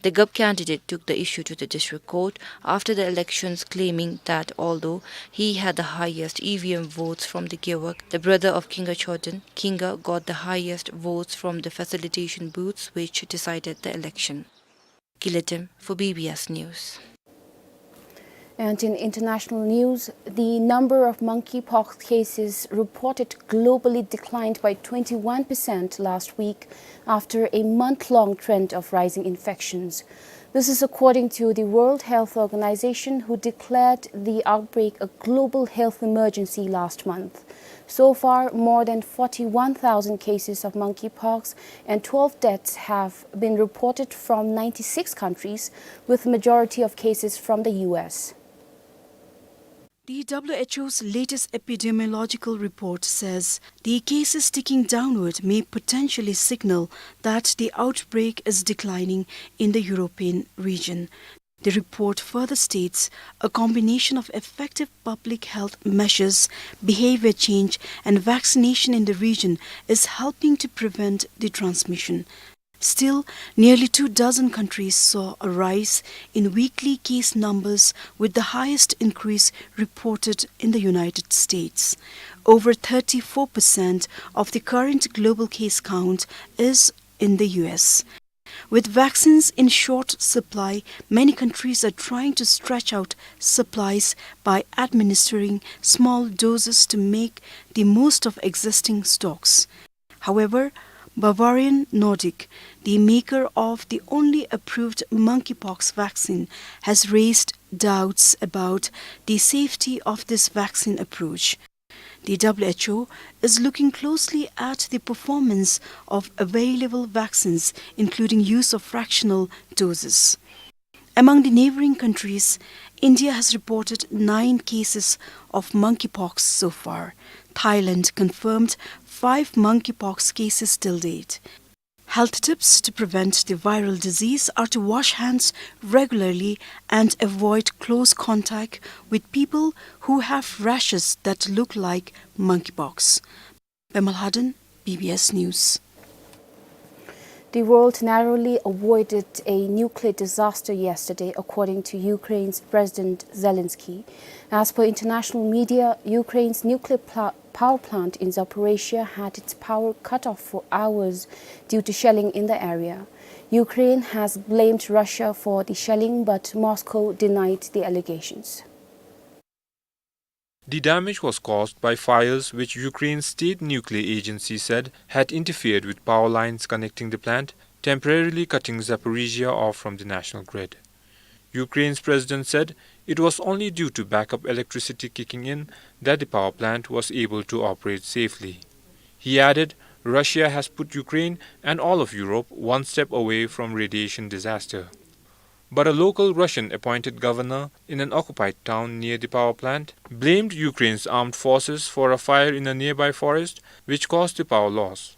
The gup candidate took the issue to the district court after the elections, claiming that although he had the highest E V M votes from the Gewog, the brother of Kinga Choden, Kinga got the highest votes from the facilitation booths which decided the election. Gile Tem for B B S News. And in international news, the number of monkeypox cases reported globally declined by twenty-one percent last week after a month-long trend of rising infections. This is according to the World Health Organization, who declared the outbreak a global health emergency last month. So far, more than forty-one thousand cases of monkeypox and twelve deaths have been reported from ninety-six countries, with majority of cases from the U S. The W H O's latest epidemiological report says the cases ticking downward may potentially signal that the outbreak is declining in the European region. The report further states a combination of effective public health measures, behavior change, and vaccination in the region is helping to prevent the transmission. Still, nearly two dozen countries saw a rise in weekly case numbers, with the highest increase reported in the United States. Over thirty-four percent of the current global case count is in the U S. With vaccines in short supply, many countries are trying to stretch out supplies by administering small doses to make the most of existing stocks. However, Bavarian Nordic, the maker of the only approved monkeypox vaccine, has raised doubts about the safety of this vaccine approach. The W H O is looking closely at the performance of available vaccines, including use of fractional doses. Among the neighboring countries, India has reported nine cases of monkeypox so far. Thailand confirmed five monkeypox cases till date. Health tips to prevent the viral disease are to wash hands regularly and avoid close contact with people who have rashes that look like monkeypox. Pema Lhaden, B B S News. The world narrowly avoided a nuclear disaster yesterday, according to Ukraine's President Zelensky. As per international media, Ukraine's nuclear pla-, power plant in Zaporizhzhia had its power cut off for hours due to shelling in the area. Ukraine has blamed Russia for the shelling, but Moscow denied the allegations. The damage was caused by fires which Ukraine's state nuclear agency said had interfered with power lines connecting the plant, temporarily cutting Zaporizhzhia off from the national grid. Ukraine's president said it was only due to backup electricity kicking in that the power plant was able to operate safely. He added, Russia has put Ukraine and all of Europe one step away from radiation disaster. But a local Russian appointed governor in an occupied town near the power plant blamed Ukraine's armed forces for a fire in a nearby forest which caused the power loss.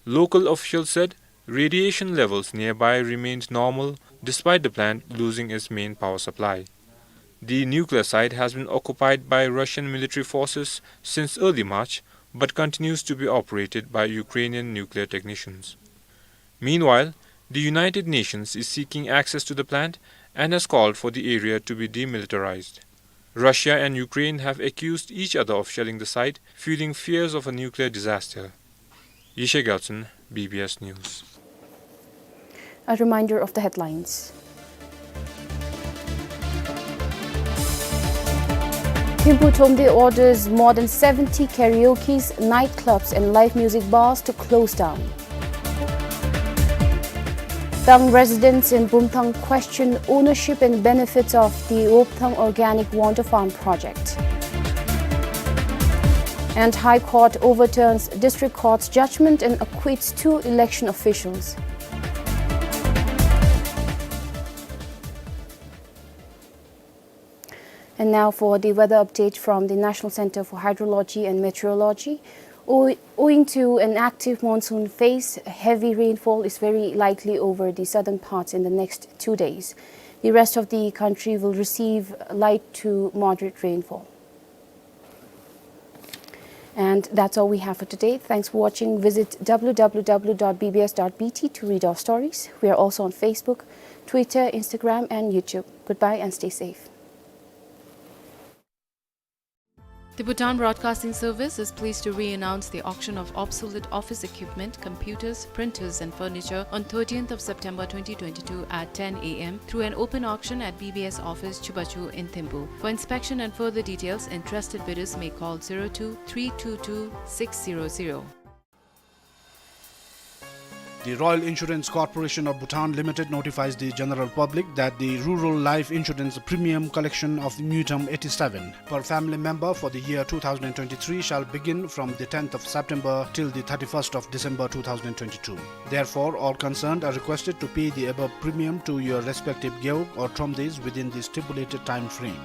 Local officials said radiation levels nearby remained normal despite the plant losing its main power supply. The nuclear site has been occupied by Russian military forces since early March, but continues to be operated by Ukrainian nuclear technicians. Meanwhile, the United Nations is seeking access to the plant and has called for the area to be demilitarized. Russia and Ukraine have accused each other of shelling the site, fueling fears of a nuclear disaster. Yeshe Gyaltsen, B B S News. A reminder of the headlines. Thimphu Thromde orders more than seventy karaokes, nightclubs and live music bars to close down. Tang residents in Bumthang question ownership and benefits of the Wopthang Organic Wonder Farm project. And High Court overturns District Court's judgment and acquits two election officials. And now for the weather update from the National Center for Hydrology and Meteorology. Ow-, owing to an active monsoon phase, heavy rainfall is very likely over the southern parts in the next two days. The rest of the country will receive light to moderate rainfall. And that's all we have for today. Thanks for watching. Visit W W W dot B B S dot B T to read our stories. We are also on Facebook, Twitter, Instagram, and YouTube. Goodbye and stay safe. The Bhutan Broadcasting Service is pleased to re-announce the auction of obsolete office equipment, computers, printers, and furniture on thirteenth of September twenty twenty-two at ten A M through an open auction at B B S office, Chubachu in Thimphu. For inspection and further details, interested bidders may call zero two three two two six zero zero. The Royal Insurance Corporation of Bhutan Limited notifies the general public that the rural life insurance premium collection of Ngultrum eighty-seven per family member for the year two thousand twenty-three shall begin from the tenth of September till the thirty-first of December two thousand twenty-two. Therefore, all concerned are requested to pay the above premium to your respective Gewog or Thromdes within the stipulated time frame.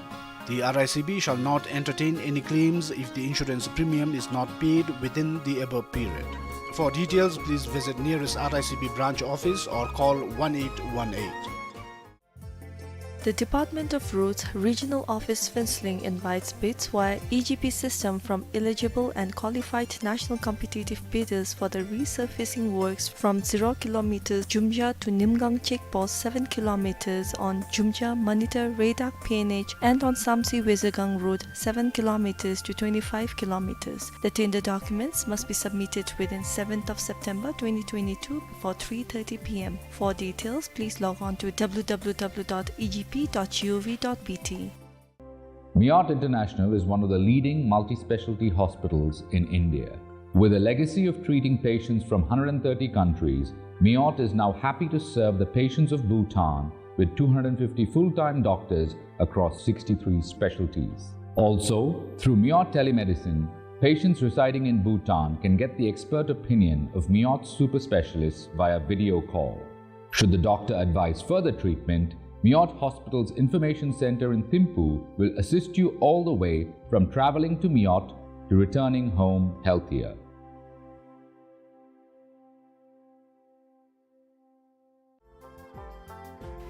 The R I C B shall not entertain any claims if the insurance premium is not paid within the above period. For details, please visit nearest R I C B branch office or call one eight one eight. The Department of Roads Regional Office Phuentsholing invites bids via E G P system from eligible and qualified national competitive bidders for the resurfacing works from zero kilometers Jumja to Nimgang check post, seven kilometers on Jumja Manitar Redak P N H, and on Samtse Wesegang Road, seven kilometers to twenty-five kilometers. The tender documents must be submitted within seventh of September twenty twenty-two before three thirty P M. For details, please log on to W W W dot E G P dot G O V dot B T. Meerut International is one of the leading multi-specialty hospitals in India. With a legacy of treating patients from hundred thirty countries, Meerut is now happy to serve the patients of Bhutan with two hundred fifty full-time doctors across sixty-three specialties. Also, through Meerut Telemedicine, patients residing in Bhutan can get the expert opinion of Meerut super specialists via video call. Should the doctor advise further treatment, Meerut Hospital's Information Center in Thimphu will assist you all the way from traveling to Meerut to returning home healthier.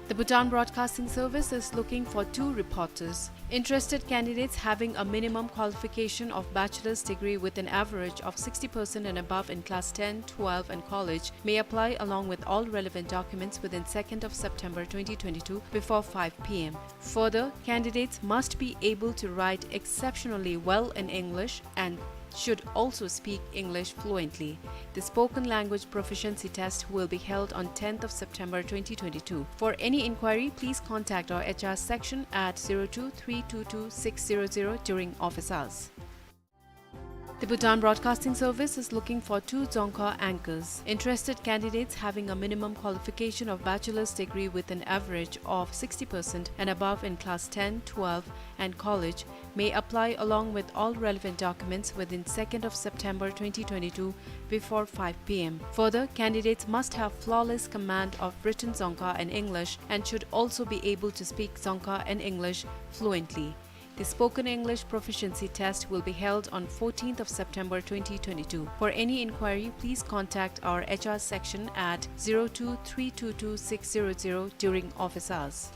The Bhutan Broadcasting Service is looking for two reporters. Interested candidates having a minimum qualification of bachelor's degree with an average of sixty percent and above in class ten, twelve and college may apply along with all relevant documents within second of September twenty twenty-two before five p m. Further, candidates must be able to write exceptionally well in English and should also speak English fluently. The spoken language proficiency test will be held on tenth of September twenty twenty-two. For any inquiry, please contact our H R section at zero two three two two six zero zero during office hours. The Bhutan Broadcasting Service is looking for two Dzongkha anchors. Interested candidates having a minimum qualification of bachelor's degree with an average of sixty percent and above in class ten, twelve and college may apply along with all relevant documents within second of September twenty twenty-two before five p m. Further, candidates must have flawless command of written Dzongkha and English and should also be able to speak Dzongkha and English fluently. The spoken English proficiency test will be held on fourteenth of September twenty twenty-two. For any inquiry, please contact our H R section at zero two three two two six zero zero during office hours.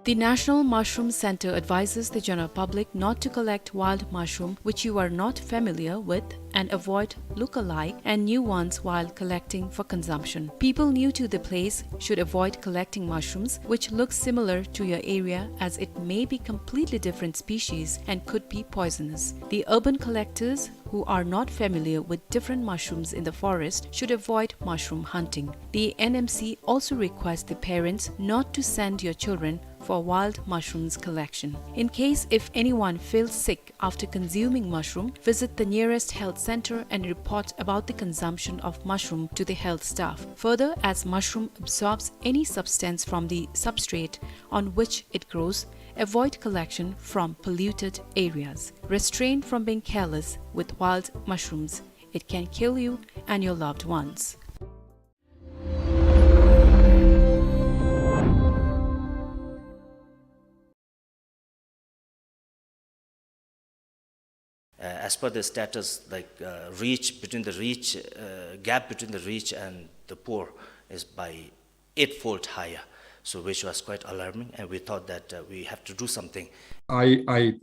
The National Mushroom Center advises the general public not to collect wild mushroom which you are not familiar with and avoid look-alike and new ones while collecting for consumption. People new to the place should avoid collecting mushrooms which look similar to your area, as it may be completely different species and could be poisonous. The urban collectors who are not familiar with different mushrooms in the forest should avoid mushroom hunting. The N M C also requests the parents not to send your children for wild mushrooms collection. In case if anyone feels sick after consuming mushroom, visit the nearest health center and report about the consumption of mushroom to the health staff. Further, as mushroom absorbs any substance from the substrate on which it grows, avoid collection from polluted areas. Restrain from being careless with wild mushrooms. It can kill you and your loved ones. Uh, as per the status, like, uh, reach between the reach, uh, gap between the rich and the poor is by eightfold higher, so which was quite alarming, and we thought that, uh, we have to do something. I, I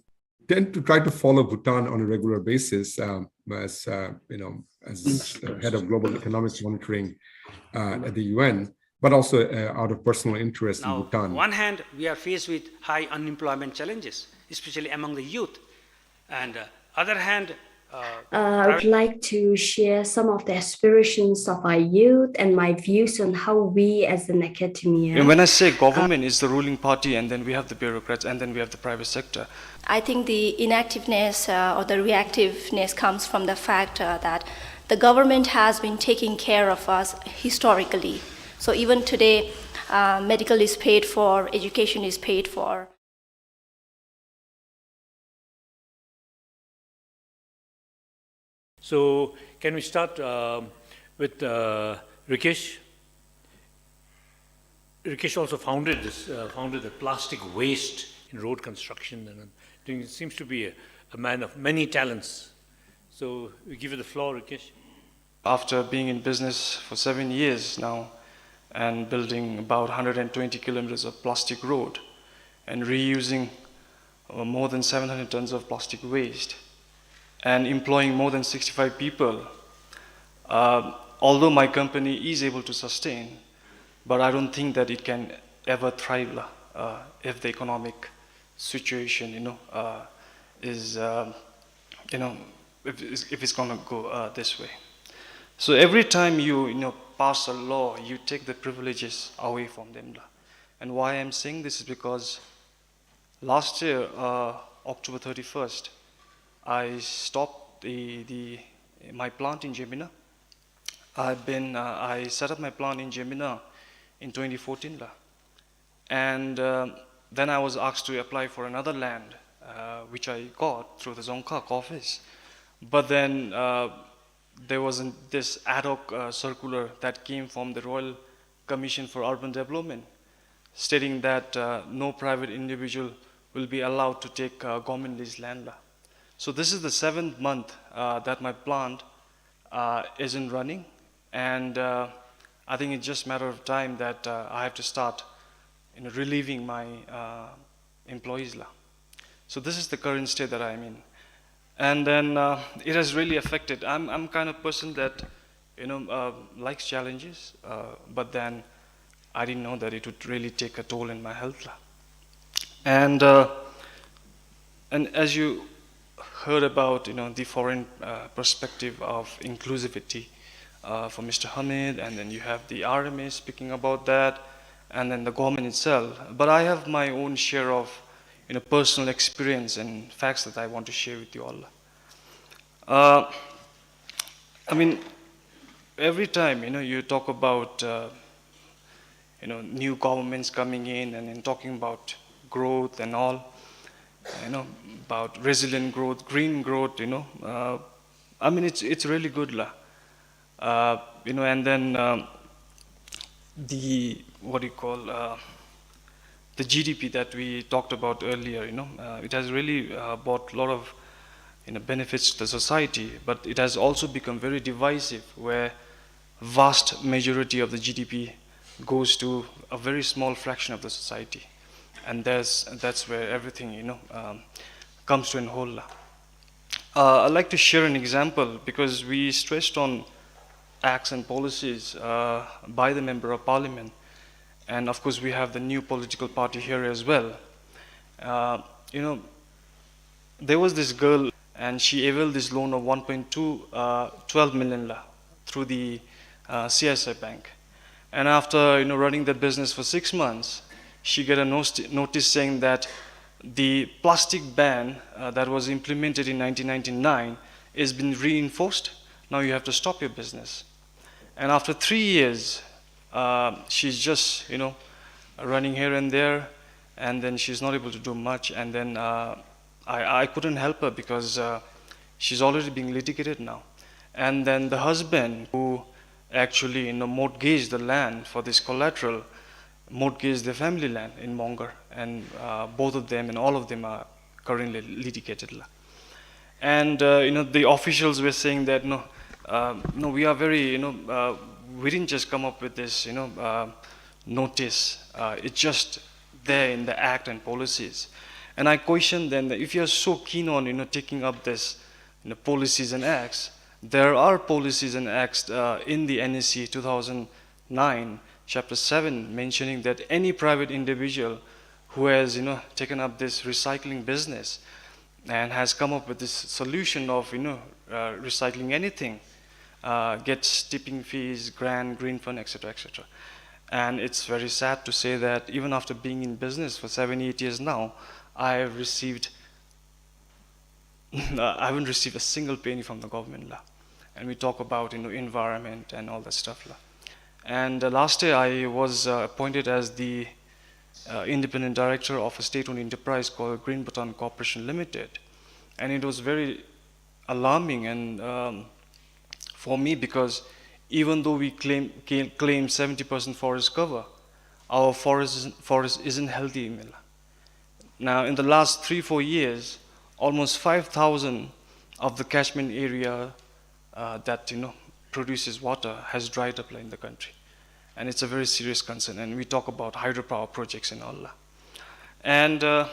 tend to try to follow Bhutan on a regular basis, um, as, uh, you know, as the head of global economic monitoring, uh, at the U N, but also, uh, out of personal interest in Bhutan. Now, on one hand, we are faced with high unemployment challenges, especially among the youth. And, uh, other hand, uh, uh, I would like to share some of the aspirations of our youth and my views on how we as an academia. And when I say government is the ruling party, and then we have the bureaucrats, and then we have the private sector. I think the inactiveness, uh, or the reactiveness comes from the fact, uh, that the government has been taking care of us historically. So even today, uh, medical is paid for, education is paid for. So, can we start, um, with, uh, Rikesh? Rikesh also founded this, uh, founded the plastic waste in road construction, and, uh, doing, seems to be a, a man of many talents. So, we give you the floor, Rikesh. After being in business for seven years now and building about hundred and twenty kilometers of plastic road and reusing, uh, more than seven hundred tons of plastic waste and employing more than sixty-five people, uh, although my company is able to sustain, but I don't think that it can ever thrive, uh, if the economic situation, you know, uh, is, uh, you know, if, if it's gonna go, uh, this way. So every time you, you know, pass a law, you take the privileges away from them. And why I'm saying this is because last year, uh, October thirty-first, I stopped the, the, my plant in Jemina. I've been, uh, I set up my plant in Jemina in twenty fourteen la. And, uh, then I was asked to apply for another land, uh, which I got through the Dzongkhag office. But then, uh, there was an, this ad hoc, uh, circular that came from the Royal Commission for Urban Development, stating that, uh, no private individual will be allowed to take, uh, government lease land la. So this is the seventh month, uh, that my plant, uh, isn't running, and, uh, I think it's just a matter of time that uh, I have to start, you know, relieving my uh, employees la. So this is the current state that I'm in, and then uh, it has really affected. I'm I'm kind of person that, you know, uh, likes challenges, uh, but then I didn't know that it would really take a toll in my health la. And uh, and as you heard about, you know, the foreign uh, perspective of inclusivity uh, for Mister Hamid, and then you have the R M A speaking about that, and then the government itself. But I have my own share of, you know, personal experience and facts that I want to share with you all. Uh, I mean, every time, you know, you talk about uh, you know, new governments coming in and then talking about growth and all, you know, about resilient growth, green growth, you know. Uh, I mean, it's it's really good la. Uh, you know, and then um, the, what do you call, uh, the G D P that we talked about earlier, you know, uh, it has really uh, brought a lot of, you know, benefits to the society, but it has also become very divisive, where vast majority of the G D P goes to a very small fraction of the society, and that's that's where everything, you know, um, comes to an whole. Uh, I'd like to share an example because we stressed on acts and policies uh, by the member of parliament, and of course we have the new political party here as well. Uh, you know, there was this girl, and she availed this loan of one point two, uh, twelve million la through the uh, C S I bank. And after, you know, running that business for six months, she get a nosti- notice saying that the plastic ban uh, that was implemented in nineteen ninety-nine has been reinforced. Now you have to stop your business. And after three years, uh, she's just, you know, running here and there, and then she's not able to do much. And then uh, I, I couldn't help her because uh, she's already being litigated now. And then the husband, who actually, you know, mortgaged the land for this collateral, mortgaged the family land in Mongar, and uh, both of them and all of them are currently litigated la. And uh, you know, the officials were saying that no, uh, no, we are very, you know, uh, we didn't just come up with this, you know, uh, notice. Uh, it's just there in the act and policies. And I question then that if you are so keen on, you know, taking up this, you know, policies and acts, there are policies and acts uh, in the N A C two thousand nine, chapter seven, mentioning that any private individual who has, you know, taken up this recycling business and has come up with this solution of, you know, uh, recycling anything, uh, gets tipping fees, grant, green fund, et cetera, et cetera. And it's very sad to say that even after being in business for seven, eight years now, I have received I haven't received a single penny from the government la. And we talk about, you know, environment and all that stuff la. And uh, last year I was uh, appointed as the uh, independent director of a state-owned enterprise called Green Bhutan Corporation Limited, and it was very alarming and um, for me, because even though we claim claim seventy percent forest cover, our forest forest isn't healthy, mila. Now, in the last three, four years, almost five thousand of the catchment area uh, that, you know, produces water has dried up in the country. And it's a very serious concern. And we talk about hydropower projects and all that. And uh,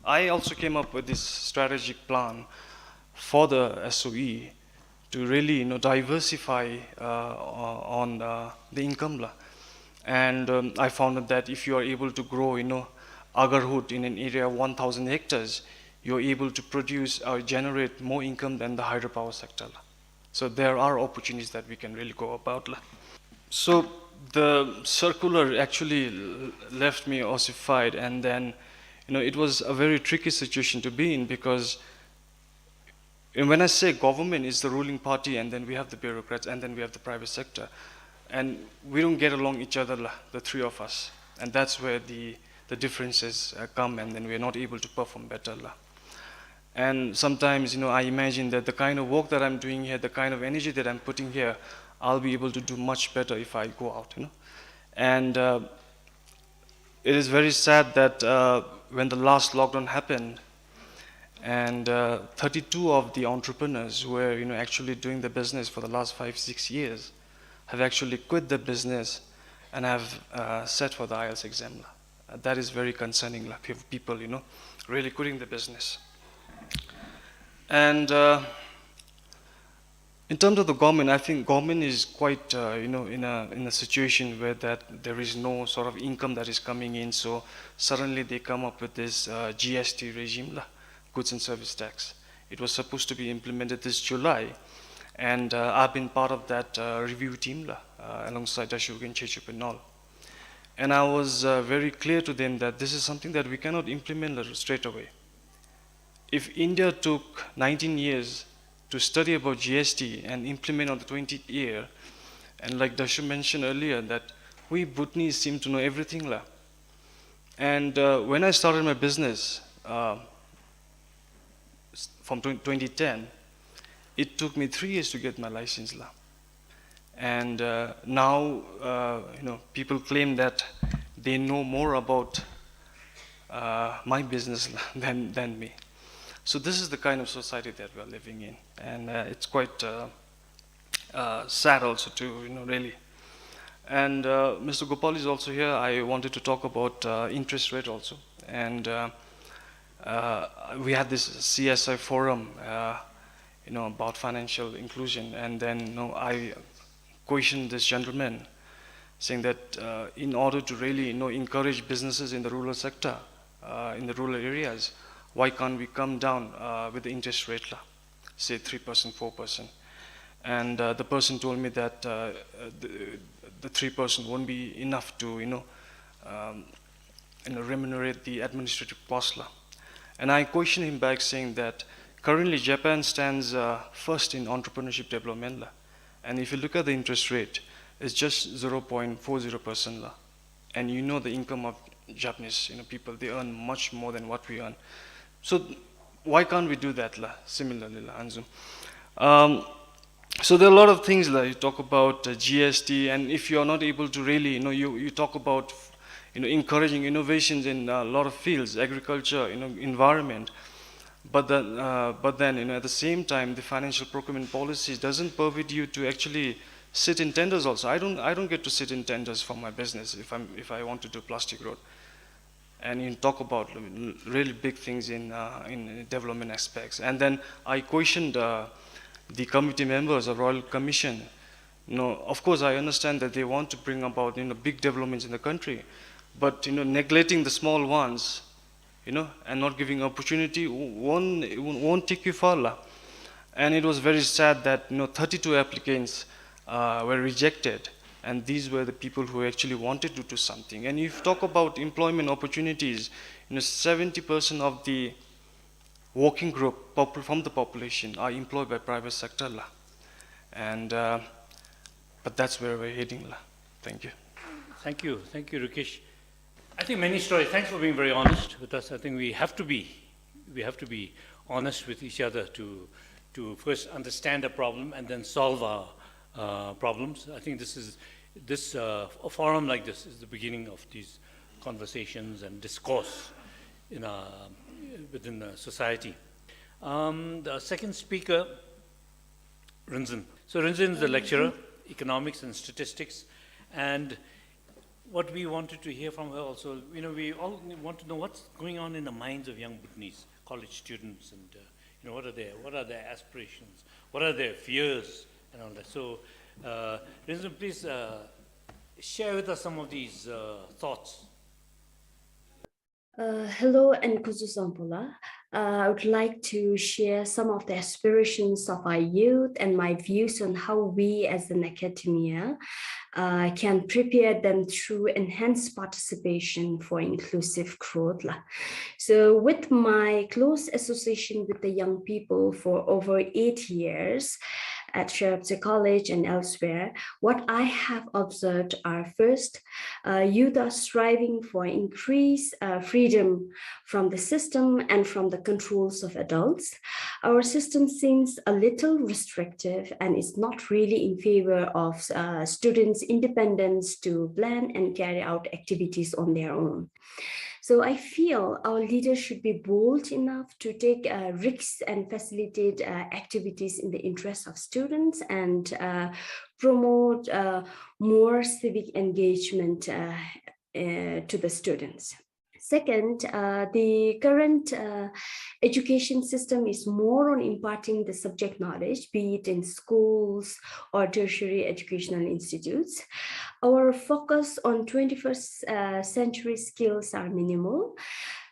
I also came up with this strategic plan for the S O E to really, you know, diversify uh, on uh, the income la. And um, I found that if you are able to grow, you know, agarwood in an area of one thousand hectares, you're able to produce or generate more income than the hydropower sector la. So there are opportunities that we can really go about la. So the circular actually left me ossified, and then, you know, it was a very tricky situation to be in, because and when I say government is the ruling party, and then we have the bureaucrats, and then we have the private sector, and we don't get along each other la, the three of us, and that's where the the differences uh, come, and then we're not able to perform better la. And sometimes, you know, I imagine that the kind of work that I'm doing here, the kind of energy that I'm putting here, I'll be able to do much better if I go out, you know. And uh, it is very sad that uh, when the last lockdown happened, and uh, thirty-two of the entrepreneurs who were, you know, actually doing the business for the last five, six years, have actually quit the business and have uh, sat for the IELTS exam. Uh, that is very concerning, la, pe- people, you know, really quitting the business. And uh, in terms of the government, I think government is quite, uh, you know, in a in a situation where that there is no sort of income that is coming in. So suddenly they come up with this uh, G S T regime, la, goods and service tax. It was supposed to be implemented this July, and uh, I've been part of that uh, review team, la, uh, alongside Dashi Ugyen Chechup and all. And I was uh, very clear to them that this is something that we cannot implement, la, straight away. If India took nineteen years to study about G S T and implement on the twentieth year, and like Dashi mentioned earlier, that we Bhutanese seem to know everything, la. And uh, when I started my business uh, s- from twenty, twenty ten, it took me three years to get my license, la. And uh, now, uh, you know, people claim that they know more about uh, my business than, than me. So this is the kind of society that we are living in, and uh, it's quite uh, uh, sad also to, you know, really. And uh, Mister Gopal is also here. I wanted to talk about uh, interest rate also, and uh, uh, we had this C S I forum, uh, you know, about financial inclusion, and then, you know, I questioned this gentleman, saying that uh, in order to really, you know, encourage businesses in the rural sector, uh, in the rural areas, why can't we come down uh, with the interest rate, la, say three percent, four percent? And uh, the person told me that uh, the, the three percent won't be enough to, you know, um, you know, remunerate the administrative cost, la. And I questioned him back, saying that currently Japan stands uh, first in entrepreneurship development, la. And if you look at the interest rate, it's just zero point four zero percent, la. And you know the income of Japanese, you know, people, they earn much more than what we earn. So why can't we do that, la? Similarly, la, Anzum. Um, so there are a lot of things, la. You talk about uh, G S T, and if you are not able to really, you know, you, you talk about, you know, encouraging innovations in a lot of fields, agriculture, you know, environment. But then, uh, but then, you know, at the same time, the financial procurement policy doesn't permit you to actually sit in tenders also. I don't, I don't get to sit in tenders for my business if I'm, if I want to do plastic road and you talk about really big things in uh, in development aspects. And then I questioned uh, the committee members of Royal Commission. You know, of course, I understand that they want to bring about, you know, big developments in the country, but, you know, neglecting the small ones, you know, and not giving opportunity won't, won't take you far, la. And it was very sad that, you know, thirty-two applicants uh, were rejected, and these were the people who actually wanted to do something. And if you talk about employment opportunities, you know, seventy percent of the working group popul- from the population are employed by private sector, la. And uh, but that's where we're heading, la. Thank you. Thank you, thank you, Rikesh. I think many stories. Thanks for being very honest with us. I think we have to be, we have to be honest with each other to, to first understand a problem and then solve our uh, problems. I think this is, this uh, a forum like this is the beginning of these conversations and discourse in our, within the society. Um, the second speaker, Rinzin. So Rinzin is a lecturer, economics and statistics, and what we wanted to hear from her also, you know, we all want to know what's going on in the minds of young Bhutanese college students, and uh, you know, what are their, what are their aspirations, what are their fears, and all that. So, uh, Rinzin, please uh, share with us some of these uh, thoughts. Uh, hello and kuzuzangpo la. Uh, I would like to share some of the aspirations of our youth and my views on how we as an academia uh, can prepare them through enhanced participation for inclusive growth. La. So with my close association with the young people for over eight years at Sherabje College and elsewhere, what I have observed are first, uh, youth are striving for increased uh, freedom from the system and from the controls of adults. Our system seems a little restrictive and is not really in favor of uh, students' independence to plan and carry out activities on their own. So I feel our leaders should be bold enough to take uh, risks and facilitate uh, activities in the interest of students and uh, promote uh, more civic engagement uh, uh, to the students. Second, uh, the current uh, education system is more on imparting the subject knowledge, be it in schools or tertiary educational institutes. Our focus on twenty-first uh, century skills are minimal.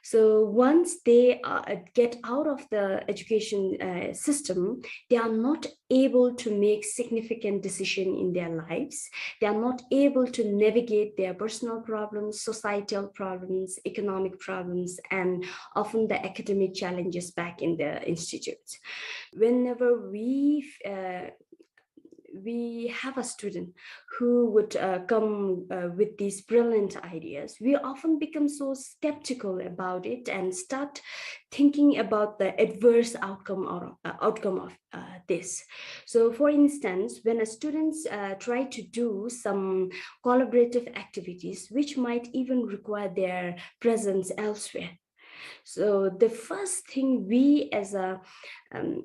So once they uh, get out of the education uh, system, they are not able to make significant decision in their lives. They are not able to navigate their personal problems, societal problems, economic problems, and often the academic challenges back in the institutes. Whenever we uh, we have a student who would uh, come uh, with these brilliant ideas, we often become so skeptical about it and start thinking about the adverse outcome or uh, outcome of uh, this. So, for instance, when a students uh, try to do some collaborative activities, which might even require their presence elsewhere, so the first thing we as a um,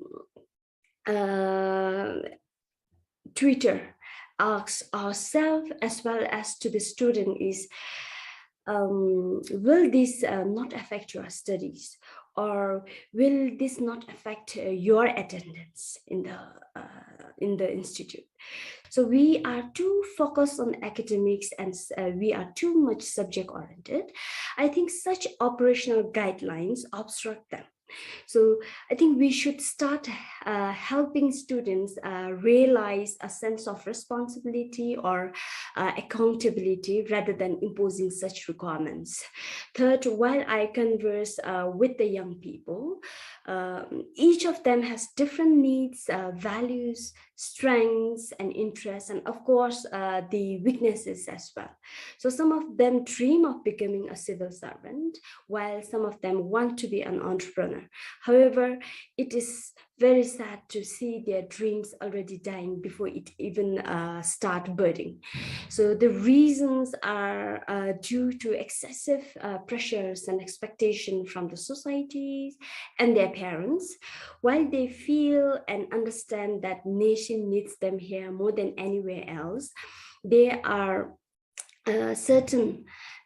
uh, tutor asks ourselves as well as to the student is, um, will this uh, not affect your studies, or will this not affect uh, your attendance in the uh, in the institute? So we are too focused on academics and uh, we are too much subject oriented. I think such operational guidelines obstruct them. So I think we should start uh, helping students uh, realize a sense of responsibility or uh, accountability rather than imposing such requirements. Third, while I converse uh, with the young people, um, each of them has different needs, uh, values, strengths and interests, and of course uh, the weaknesses as well. So some of them dream of becoming a civil servant, while some of them want to be an entrepreneur. However, it is very sad to see their dreams already dying before it even uh, start budding. So the reasons are uh, due to excessive uh, pressures and expectation from the societies and their parents. While they feel and understand that nation needs them here more than anywhere else, they are uh, certain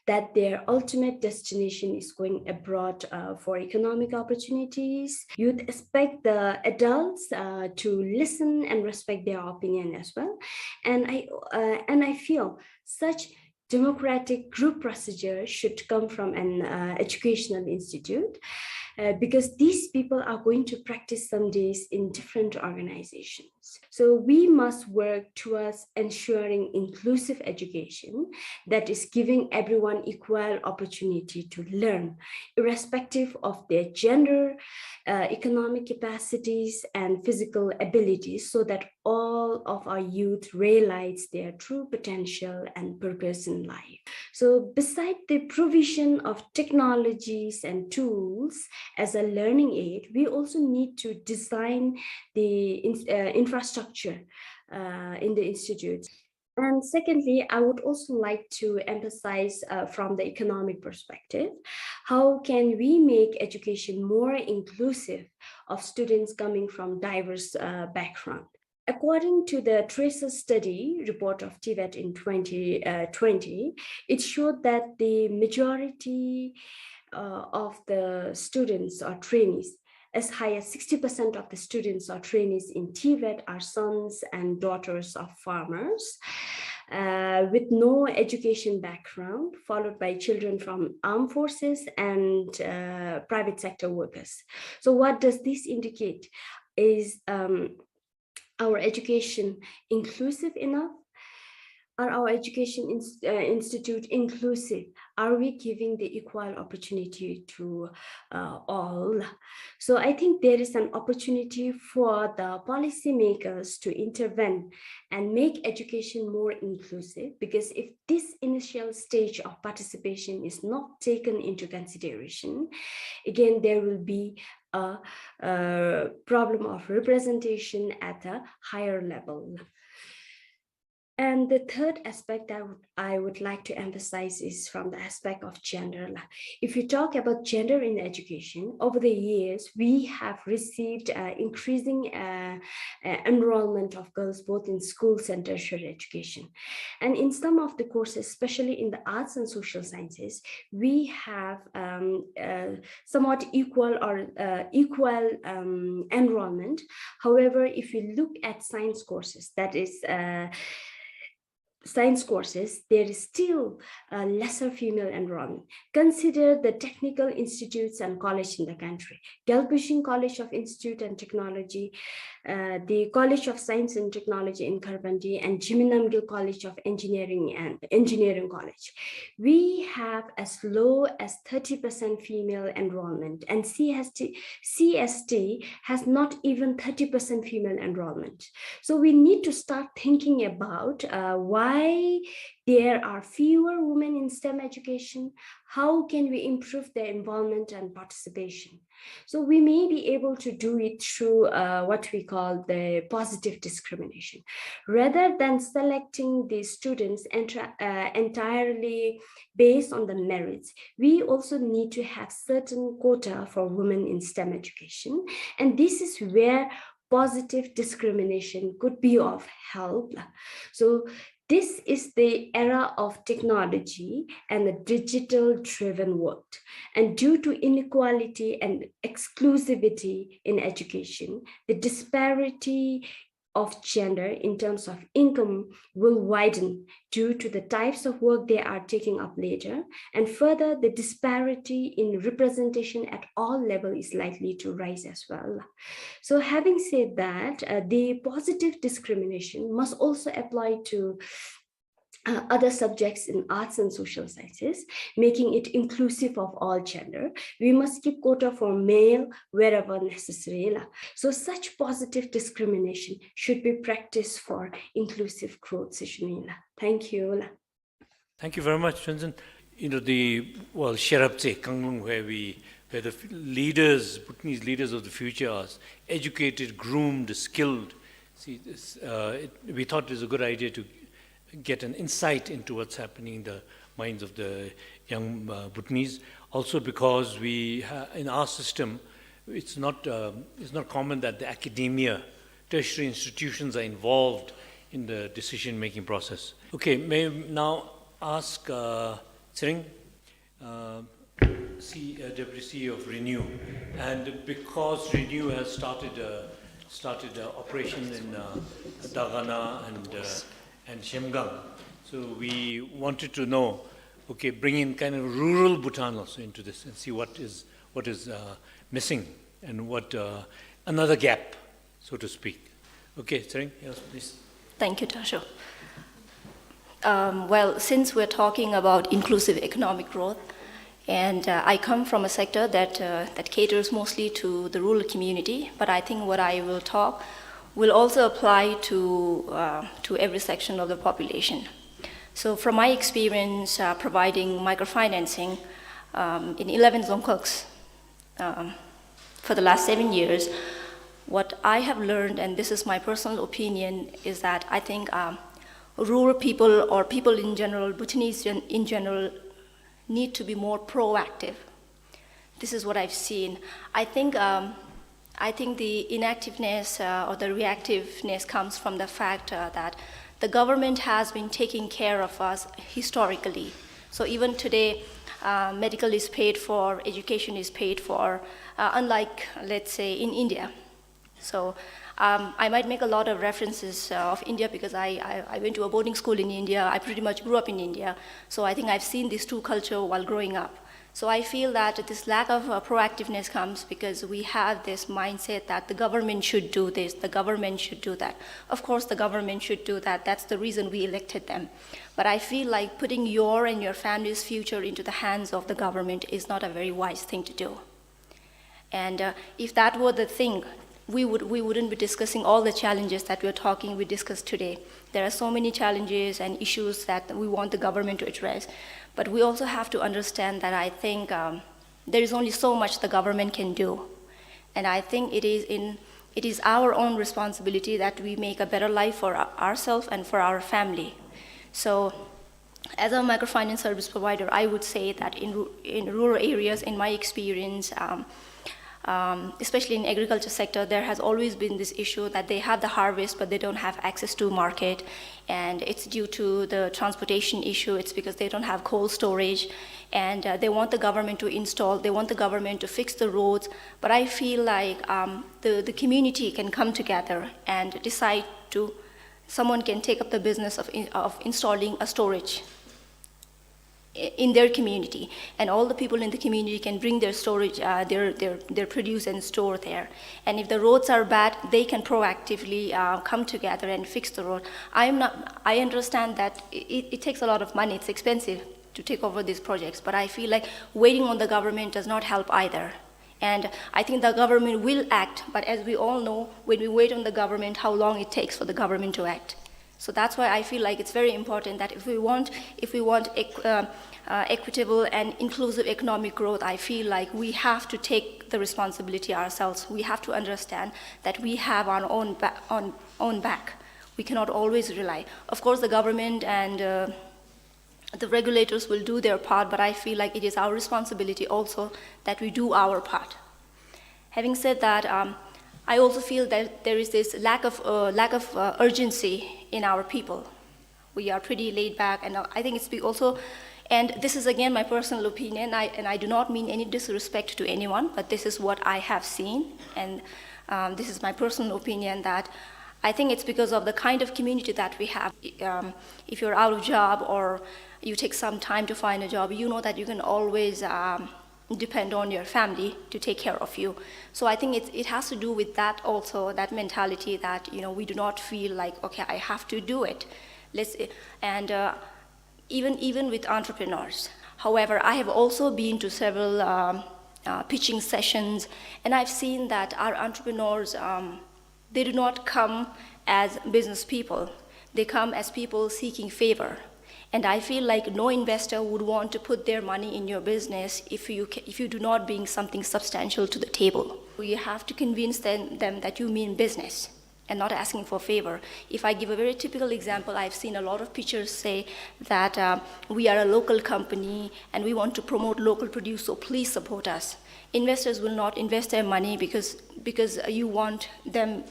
that their ultimate destination is going abroad uh, for economic opportunities. Youth expect the adults uh, to listen and respect their opinion as well. And I uh, and I feel such democratic group procedure should come from an uh, educational institute uh, because these people are going to practice some days in different organizations. So we must work towards ensuring inclusive education that is giving everyone equal opportunity to learn, irrespective of their gender, uh, economic capacities, and physical abilities, so that all of our youth realize their true potential and purpose in life. So, beside the provision of technologies and tools as a learning aid, we also need to design the in- uh, infrastructure uh, in the institute. And secondly, I would also like to emphasize uh, from the economic perspective, how can we make education more inclusive of students coming from diverse uh, background? According to the Tracer study report of TVET in twenty twenty, it showed that the majority uh, of the students or trainees, as high as sixty percent of the students or trainees in TVET are sons and daughters of farmers uh, with no education background, followed by children from armed forces and uh, private sector workers. So, what does this indicate? Is um, our education inclusive enough? Are our education ins- uh, institute inclusive? Are we giving the equal opportunity to uh, all? So I think there is an opportunity for the policymakers to intervene and make education more inclusive, because if this initial stage of participation is not taken into consideration, again, there will be a, a problem of representation at a higher level. And the third aspect that I would, I would like to emphasize is from the aspect of gender. If you talk about gender in education, over the years, we have received uh, increasing uh, uh, enrollment of girls both in schools and tertiary education. And in some of the courses, especially in the arts and social sciences, we have um, uh, somewhat equal or uh, equal um, enrollment. However, if you look at science courses, that is uh, science courses, there is still a lesser female enrollment. Consider the technical institutes and college in the country. Gyalpushing College of Institute and Technology, uh, the College of Science and Technology in Kharbandi, and Jigme Namgyel College of Engineering and Engineering College. We have as low as thirty percent female enrollment, and C S T, C S T has not even thirty percent female enrollment. So we need to start thinking about uh, why there are fewer women in STEM education. How can we improve their involvement and participation? So we may be able to do it through uh, what we call the positive discrimination. Rather than selecting the students entra- uh, entirely based on the merits, we also need to have certain quota for women in STEM education. And this is where positive discrimination could be of help. So this is the era of technology and the digital driven world. And due to inequality and exclusivity in education, the disparity of gender in terms of income will widen due to the types of work they are taking up later, and further, the disparity in representation at all level is likely to rise as well. So having said that, uh, the positive discrimination must also apply to uh, other subjects in arts and social sciences, making it inclusive of all gender. We must keep quota for male wherever necessary. So such positive discrimination should be practiced for inclusive growth. Thank you. Thank you very much, Chonzin. You know, the, well, Sheraptse Kanglung, where we, where the leaders, Bhutanese leaders of the future are educated, groomed, skilled. See, this, uh, it, we thought it was a good idea to get an insight into what's happening in the minds of the young uh, Bhutanese. Also, because we, ha- in our system, it's not uh, it's not common that the academia, tertiary institutions are involved in the decision-making process. Okay, may I now ask uh, Tshering, uh, C, uh, Deputy C E O of Renew, and because Renew has started uh, started uh, operation in uh, Dagana and uh, and Zhemgang. So we wanted to know, okay, bring in kind of rural Bhutan also into this and see what is what is uh, missing and what uh, another gap, so to speak. Okay, Tshering, yes, please. Thank you, Tarsho. Um, well, since we're talking about inclusive economic growth, and uh, I come from a sector that uh, that caters mostly to the rural community, but I think what I will talk will also apply to uh, to every section of the population. So, from my experience uh, providing microfinancing um, in eleven dzongkhags um, for the last seven years, what I have learned, and this is my personal opinion, is that I think um, rural people or people in general, Bhutanese in, in general, need to be more proactive. This is what I've seen. I think um, I think the inactiveness uh, or the reactiveness comes from the fact uh, that the government has been taking care of us historically. So even today, uh, medical is paid for, education is paid for, uh, unlike, let's say, in India. So um, I might make a lot of references uh, of India because I, I, I went to a boarding school in India. I pretty much grew up in India. So I think I've seen these two culture while growing up. So I feel that this lack of uh, proactiveness comes because we have this mindset that the government should do this, the government should do that. Of course, the government should do that. That's the reason we elected them. But I feel like putting your and your family's future into the hands of the government is not a very wise thing to do. And uh, if that were the thing, we would we wouldn't be discussing all the challenges that we're talking we discussed today. There are so many challenges and issues that we want the government to address, but we also have to understand that I think um, there is only so much the government can do, and I think it is in It is our own responsibility that we make a better life for our- ourselves and for our family. So, as a microfinance service provider, I would say that in, ru- in rural areas, in my experience, um, um, especially in agriculture sector, there has always been this issue that they have the harvest, but they don't have access to market, and it's due to the transportation issue. It's because they don't have cold storage, and uh, they want the government to install, they want the government to fix the roads. But I feel like um, the, the community can come together and decide to, someone can take up the business of, in, of installing a storage i- in their community, and all the people in the community can bring their storage, uh, their, their, their produce and store there. And if the roads are bad, they can proactively uh, come together and fix the road. I am not, I understand that it, it takes a lot of money, it's expensive to take over these projects, but I feel like waiting on the government does not help either. And I think the government will act, but as we all know, when we wait on the government, how long it takes for the government to act. So that's why I feel like it's very important that if we want, if we want equ- uh, uh, equitable and inclusive economic growth, I feel like we have to take the responsibility ourselves. We have to understand that we have our own ba- on own back. We cannot always rely. Of course, the government and uh, the regulators will do their part, but I feel like it is our responsibility also that we do our part. Having said that, um, I also feel that there is this lack of uh, lack of uh, urgency in our people. We are pretty laid back, and uh, I think it's be- also, and this is again my personal opinion. I, and I do not mean any disrespect to anyone, but this is what I have seen, and um, this is my personal opinion that I think it's because of the kind of community that we have. Um, if you're out of job or you take some time to find a job, you know that you can always um, depend on your family to take care of you. So I think it, it has to do with that also, that mentality that, you know, we do not feel like, okay, I have to do it. Let's, and uh, even, even with entrepreneurs. However, I have also been to several um, uh, pitching sessions, and I've seen that our entrepreneurs, um, they do not come as business people. They come as people seeking favor. And I feel like no investor would want to put their money in your business if you, ca- if you do not bring something substantial to the table. You have to convince them, them that you mean business and not asking for favor. If I give a very typical example, I've seen a lot of pitchers say that uh, we are a local company and we want to promote local produce, so please support us. Investors will not invest their money because, because uh, you want them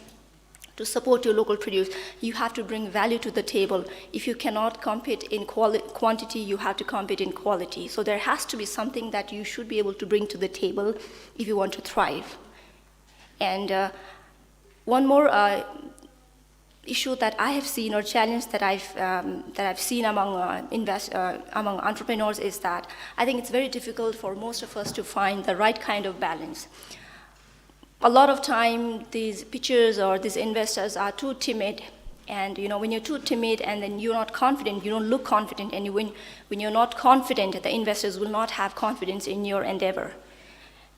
to support your local produce. You have to bring value to the table. If you cannot compete in quali- quantity, you have to compete in quality. So there has to be something that you should be able to bring to the table if you want to thrive. And uh, one more uh, issue that I have seen, or challenge that I've um, that I've seen among uh, invest uh, among entrepreneurs, is that I think it's very difficult for most of us to find the right kind of balance. A lot of time, these pitchers or these investors are too timid, and you know, when you're too timid and then you're not confident, you don't look confident, and when when you're not confident, the investors will not have confidence in your endeavor.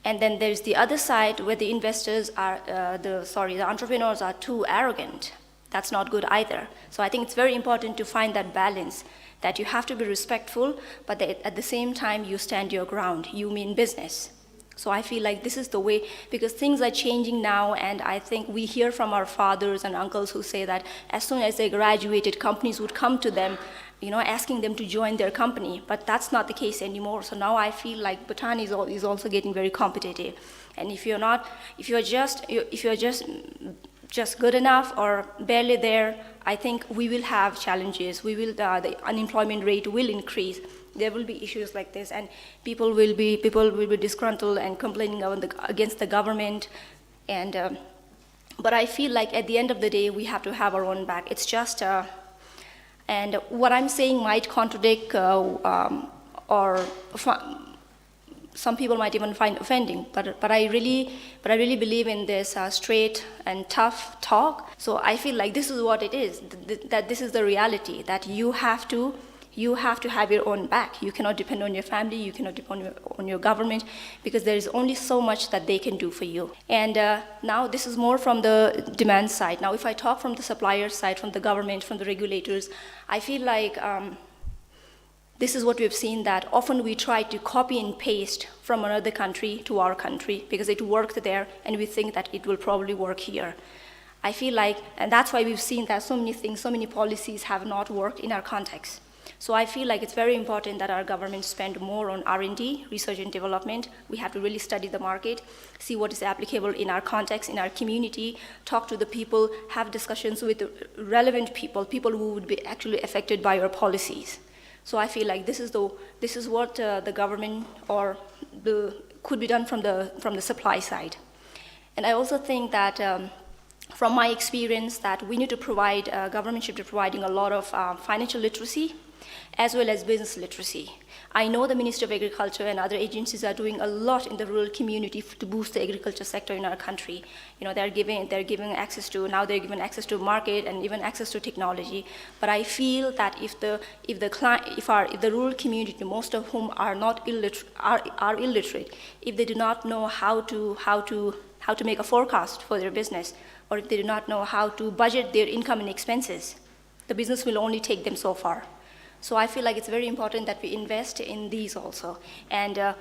And then there's the other side where the investors are, uh, the sorry, the entrepreneurs are too arrogant. That's not good either. So I think it's very important to find that balance, that you have to be respectful, but that at the same time you stand your ground. You mean business. So I feel like this is the way, because things are changing now, and I think we hear from our fathers and uncles who say that as soon as they graduated, companies would come to them, you know, asking them to join their company. But that's not the case anymore. So now I feel like Bhutan is, al- is also getting very competitive. And if you're not, if you're just, you- if you're just, just good enough or barely there, I think we will have challenges. We will, uh, the unemployment rate will increase. There will be issues like this, and people will be, people will be disgruntled and complaining about the, against the government. And um, but I feel like at the end of the day, we have to have our own back. It's just, uh, and what I'm saying might contradict uh, um, or fi- some people might even find offending, but but I really, but I really believe in this uh, straight and tough talk. So I feel like this is what it is. Th- th- that this is the reality, that you have to, you have to have your own back. You cannot depend on your family. You cannot depend on your, on your government, because there is only so much that they can do for you. And uh, now this is more from the demand side. Now, if I talk from the supplier side, from the government, from the regulators, I feel like um, This is what we've seen, that often we try to copy and paste from another country to our country because it worked there and we think that it will probably work here. I feel like, and that's why we've seen that so many things, so many policies have not worked in our context. So I feel like it's very important that our government spend more on R and D, research and development. We have to really study the market, see what is applicable in our context, in our community, talk to the people, have discussions with the relevant people, people who would be actually affected by our policies. So I feel like this is the, this is what, uh, the government or the, could be done from the, from the supply side. And I also think that, um, from my experience, that we need to provide, uh, government should be providing a lot of, uh, financial literacy as well as business literacy. I know the Ministry of Agriculture and other agencies are doing a lot in the rural community f-, to boost the agriculture sector in our country. You know, they're giving, they're giving access to, now they're given access to market and even access to technology. But I feel that if the, if the cli-, if our, if the rural community, most of whom are not illiter-, are, are illiterate, if they do not know how to, how to, how to make a forecast for their business, or if they do not know how to budget their income and expenses, the business will only take them so far. So I feel like it's very important that we invest in these also. And, uh,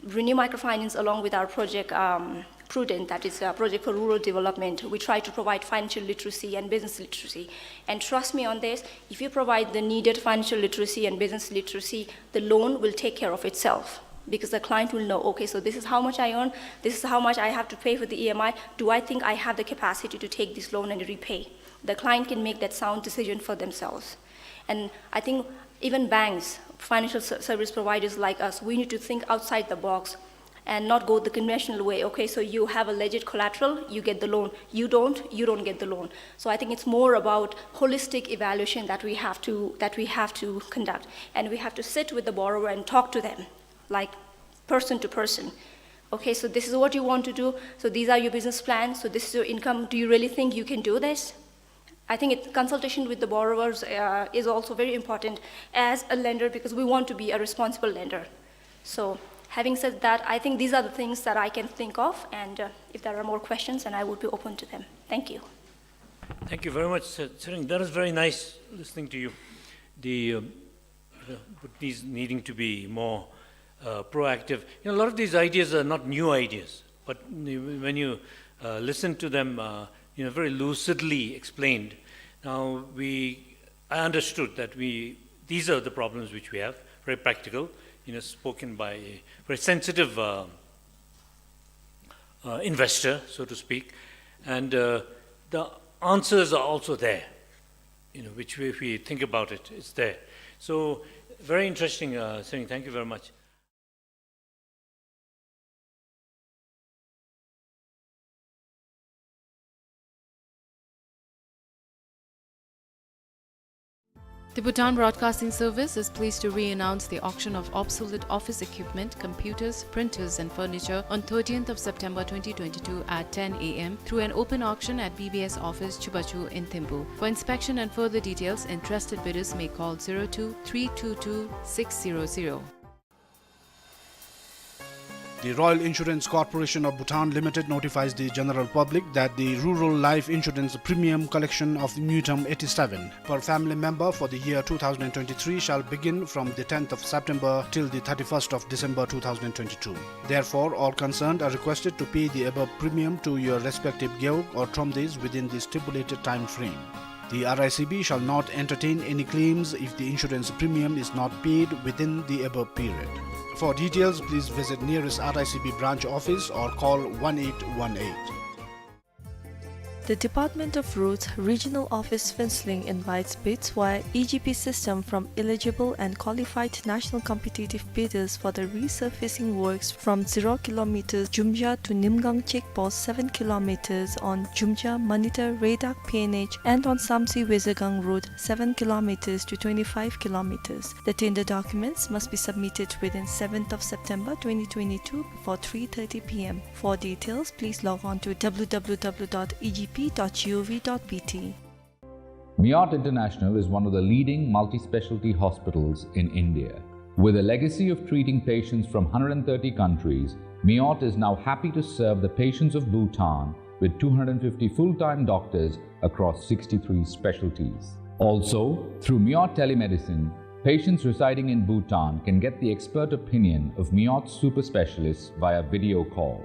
Renew Microfinance, along with our project, um, Prudent, that is a project for rural development, we try to provide financial literacy and business literacy. And trust me on this, if you provide the needed financial literacy and business literacy, the loan will take care of itself. Because the client will know, okay, so this is how much I earn, this is how much I have to pay for the E M I. Do I think I have the capacity to take this loan and repay? The client can make that sound decision for themselves. And I think even banks, financial ser-, service providers like us, we need to think outside the box and not go the conventional way. Okay, so you have a legit collateral, you get the loan. You don't, you don't get the loan. So I think it's more about holistic evaluation that we have to, that we have to conduct. And we have to sit with the borrower and talk to them, like, person to person. Okay, so this is what you want to do. So these are your business plans. So this is your income. Do you really think you can do this? I think it, consultation with the borrowers, uh, is also very important as a lender, because we want to be a responsible lender. So, having said that, I think these are the things that I can think of, and, uh, if there are more questions, and I would be open to them. Thank you. Thank you very much, Tse-, Tshering. That is very nice listening to you. The, um, the Bhutanese needing to be more, uh, proactive. You know, a lot of these ideas are not new ideas, but when you, uh, listen to them, uh, you know, very lucidly explained. Now, we, I understood that we, these are the problems which we have, very practical, you know, spoken by a very sensitive, uh, uh, investor, so to speak, and, uh, the answers are also there, you know, which we, if we think about it, it's there. So, very interesting, uh, Tshering. Thank you very much. The Bhutan Broadcasting Service is pleased to re-announce the auction of obsolete office equipment, computers, printers, and furniture on thirtieth of September twenty twenty-two at ten A M through an open auction at B B S office, Chubachu in Thimphu. For inspection and further details, interested bidders may call zero two three two two six zero zero. The Royal Insurance Corporation of Bhutan Limited notifies the general public that the rural life insurance premium collection of Ngultrum eighty-seven per family member for the year two thousand twenty-three shall begin from the tenth of September till the thirty-first of December two thousand twenty-two. Therefore, all concerned are requested to pay the above premium to your respective gewog or thromdays within the stipulated time frame. The R I C B shall not entertain any claims if the insurance premium is not paid within the above period. For details, please visit nearest R I C B branch office or call one eight one eight. The Department of Roads Regional Office Phuentsholing invites bids via E G P system from eligible and qualified national competitive bidders for the resurfacing works from zero kilometers Jumja to Nimgang check post seven kilometers on Jumja Manitar Redak P N H and on Samtse Wesegang Road seven kilometers to twenty-five kilometers. The tender documents must be submitted within seventh of September twenty twenty-two before three thirty P M. For details, please log on to W W W dot E G P dot G O V dot B T. Miot International is one of the leading multi-specialty hospitals in India. With a legacy of treating patients from hundred and thirty countries, Miot is now happy to serve the patients of Bhutan with two hundred fifty full-time doctors across sixty-three specialties. Also, through Miot Telemedicine, Patients residing in Bhutan can get the expert opinion of Miot super specialists via video call.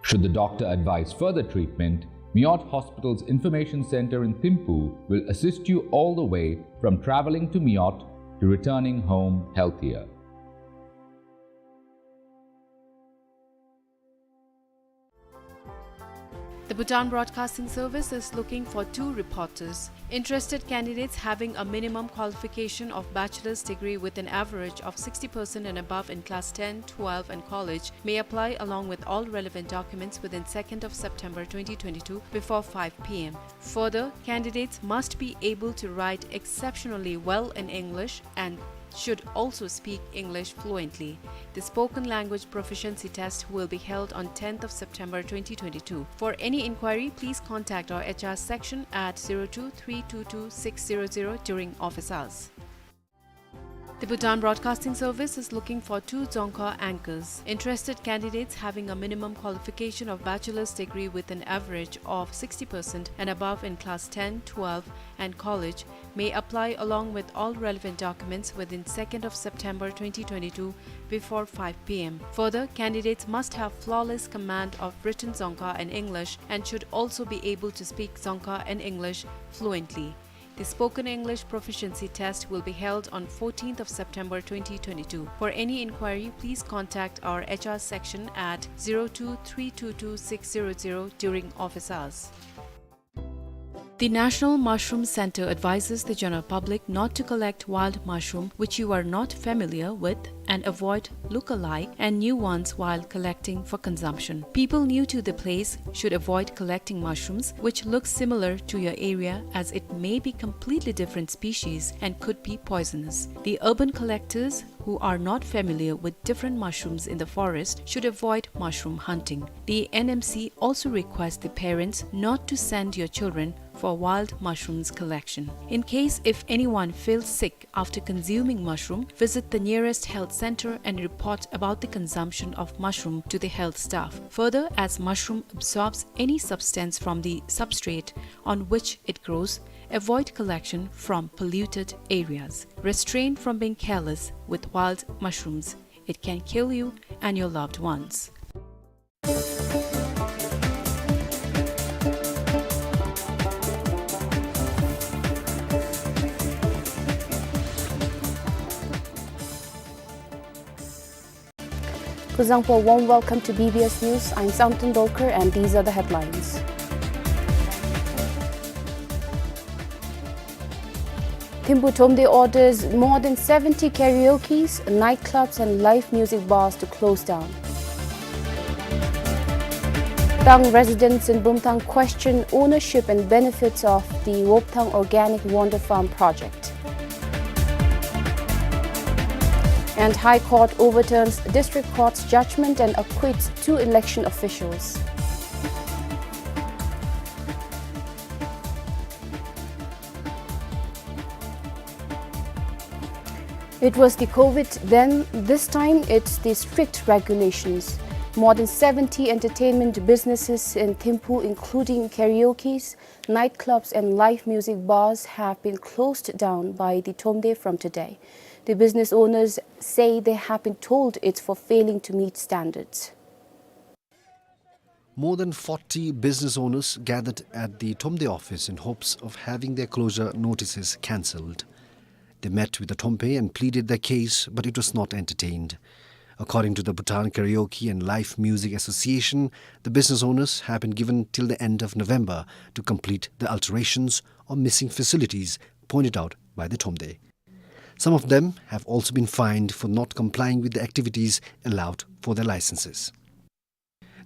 Should the doctor advise further treatment, Miot Hospital's Information Center in Thimphu will assist you all the way from traveling to Miot to returning home healthier. The Bhutan Broadcasting Service is looking for two reporters. Interested candidates having a minimum qualification of bachelor's degree with an average of sixty percent and above in class ten, twelve and college may apply along with all relevant documents within second of September twenty twenty-two before five P M. Further, candidates must be able to write exceptionally well in English and should also speak English fluently. The spoken language proficiency test will be held on tenth of September twenty twenty-two. For any inquiry, please contact our H R section at zero two three two two six zero zero during office hours. The Bhutan Broadcasting Service is looking for two Dzongkha anchors. Interested candidates having a minimum qualification of bachelor's degree with an average of sixty percent and above in class ten, twelve and college may apply along with all relevant documents within second of September twenty twenty-two before five P M. Further, candidates must have flawless command of written Dzongkha and English and should also be able to speak Dzongkha and English fluently. The spoken English proficiency test will be held on fourteenth of September twenty twenty-two. For any inquiry, please contact our H R section at zero two three two two six zero zero during office hours. The National Mushroom Center advises the general public not to collect wild mushroom which you are not familiar with and avoid look-alike and new ones while collecting for consumption. People new to the place should avoid collecting mushrooms which look similar to your area, as it may be completely different species and could be poisonous. The urban collectors who are not familiar with different mushrooms in the forest should avoid mushroom hunting. The N M C also requests the parents not to send your children for wild mushrooms collection. In case if anyone feels sick after consuming mushroom, visit the nearest health center and report about the consumption of mushroom to the health staff. Further, as mushroom absorbs any substance from the substrate on which it grows, avoid collection from polluted areas. Restrain from being careless with wild mushrooms. It can kill you and your loved ones. Kuzuzangpo, warm welcome to B B S News. I'm Samten Dolkar and these are the headlines. Thimphu Thromde orders more than seventy karaokes, nightclubs and live music bars to close down. Tang residents in Bumthang question ownership and benefits of the Wopthang Organic Wonder Farm project. And High Court overturns District Court's judgment and acquits two election officials. It was the COVID then, this time it's the strict regulations. More than seventy entertainment businesses in Thimphu, including karaokes, nightclubs and live music bars, have been closed down by the Thromde from today. The business owners say they have been told it's for failing to meet standards. More than forty business owners gathered at the Thromde office in hopes of having their closure notices cancelled. They met with the Thromde and pleaded their case, but it was not entertained. According to the Bhutan Karaoke and Live Music Association, the business owners have been given till the end of November to complete the alterations or missing facilities pointed out by the Thromde. Some of them have also been fined for not complying with the activities allowed for their licenses.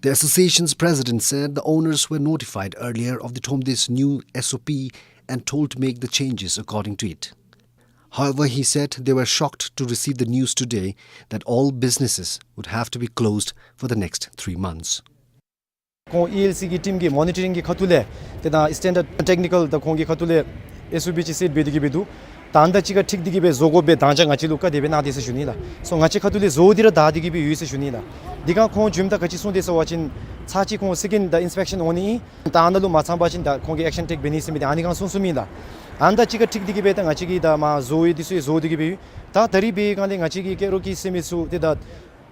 The association's president said the owners were notified earlier of the Thromde's new S O P and told to make the changes according to it. However, he said they were shocked to receive the news today that all businesses would have to be closed for the next three months. ཁོང་ཨི་ཨེལ་སི་གི་ཊིམ་གྱི་མོ་ནི་ཊ་རིང་གི་ཁ་ཐུག་ལས་ཏེ་ད་སི་ཊེན་ཌརཌ་ཊེག་ནི་ཀལ་དང་ཁོང་གི་ཁ་ཐུག་ལས་ཨེསི་ཨོ་པི་ཅིག་སེཊ་འབད་དེ་གི་འབད་འདུག། ད་ ད་ཨ་ནི་དང་གཅིག་ཁར་འཁྲིལ་ཏེ་གི་སྦེ་བཟོ་དགོ་པའི་དང་ཅ་ང་བཅས་ལུ་བཀའ་དེ་སྦེ་གནང་དེས་ཟེར་ཞུ་ནི་ལགས། སོ་ང་བཅས་ཁ་ཐུག་ལས་བཟོ་སྟེ་ར་བདའ་སྟེ་གི་སྦེ་ཡོད་ཟེར་ཞུ་ནི་ལགས། དེ་སྒང་ཁོང་མཇུག་མཐའ་ག་ཅི་གསུངས་དེས་ཟེར་བ་ཅིན་ཚར་གཅིག་ཁོང་second the inspection འོང་ནི་ཨིན། ད་ཨ་ནཱ་ལུ་མ་ཚང་པ་ཅིན་ད་ཁོང་གིས་action take འབད་ནི་ཟེར་མི་དེ་ཨ་ནི་སྒང་གསུངས་གསུངསམ་ཨིན་ལགས། ཨ་ནི་དང་གཅིག་ཁར་འཁྲིལ་ཏེ་གི་སྦེ་ད་ང་བཅས་ཀྱིས་ད་མར་བཟོ་ཡི་དེ་ཚུ་ཡང་བཟོ་སྟེ་གི་སྦེ་ཡོད། ད་ད་རིས་འབད་བའི་སྒང་ལས་ང་བཅས་ཀྱི་ཀེ་རོ་ཀི་ཟེར་མི་ཚུ་ཏེ་ད་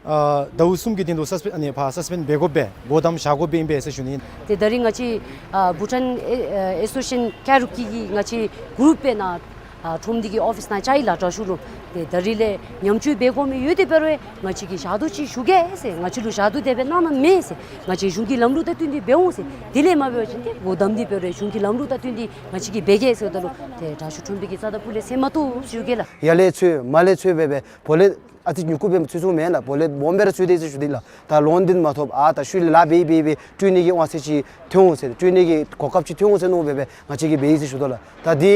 ཨ་ཟླཝ་གསུམ་གྱི་སྟེང་དུ་སསི་པེན་ཨ་ནི་ཕར་སསི་པེན་འབད་དགོ་པས། སྒོ་བསྡམ་བཞག་དགོ་པས་ཨིན་པས་ཟེར་ཞུ་ནི་ཨིན། ཏེ་ད་རིས་ང་བཅས་ཨ་Bhutan ཨེ་ཨེ་Association ཀེ་རོ་ཀི་གི་ང་བཅས་གུ་རུབ་སྦེ་ནཱ་ཨ་ཁྲོམ་སྡེ་གི་ཨོ་ཕིསི་ནང་བཅར་ཡི་ལགས། དྲག་ཤོས་ལུ་ཏེ་ད་རིས་ལས་ཉམས་བཅོས་འབད་དགོ་མི་ཡོད་དེ་འབད་རུང་ང་བཅས་ཀྱིས་ཞག་དུས་ཅིག་ཞུ་གེ་ཟེར། ང་བཅས་ལུ་ཞག་དུས་དེ་སྦེ་གནང་གནངམ་མེད་ཟེར། ང་བཅས་གཞུང་གི་ལམ་ལུགས་དང་བསྟུན་ཏེ་འབད་འོང་ཟེར། དེ་ལས་མ་འབད་བ་ཅིན་ཏེ་སྒོ་བསྡམས་ཏེ་འབད་རུང་གཞུང་གི་ལམ་ལུགས་དང་བསྟུན་ཏེ་ང་བཅས་ཀྱིས་འབད་གེ་ཟེརཝ་ད་ལུ་ཏེ་དྲག་ཤོས་ཁྲོམ་སྡེ་གི་རྩ་དང་ཕུ་ལས་ཟེར་མ་བཏུབ་ཟེར་ཞུ་གེ་ལགས། ཡར་ལས་འཚོལ་མར་ལས་འཚོལ་འབད་སྦེ་བོ་ལེཊ་ཨ་ཙི་ཉུ་གུ་སྦེ་འཚོལ་ཚུགས་མེན་ལགས། བོ་ལེཊ་སྦོམ་སྦེ་ར་འཚོལ་དེས་ཟེར་ཞུ་ནི་ལགས། ད་ལོན་འདི་མ་ཐོབ་ཨ་ད་ཤུལ་ལས་ལཱ་འབད་འབད་འབད་སྤྲོད་ནི་གི་དབང་ཚད་ཅིག་ཐོན་འོང་ཟེར། སྤྲོད་ནི་གི་གོ་སྐབས་ཅིག་ཐོན་འོང་ཟེར་མནོ་སྦེ་སྦེ་ང་བཅས་ཀྱིས་འབད་ཡི་ཟེར་ཞུ་དོ་ལགས། ད་འདི་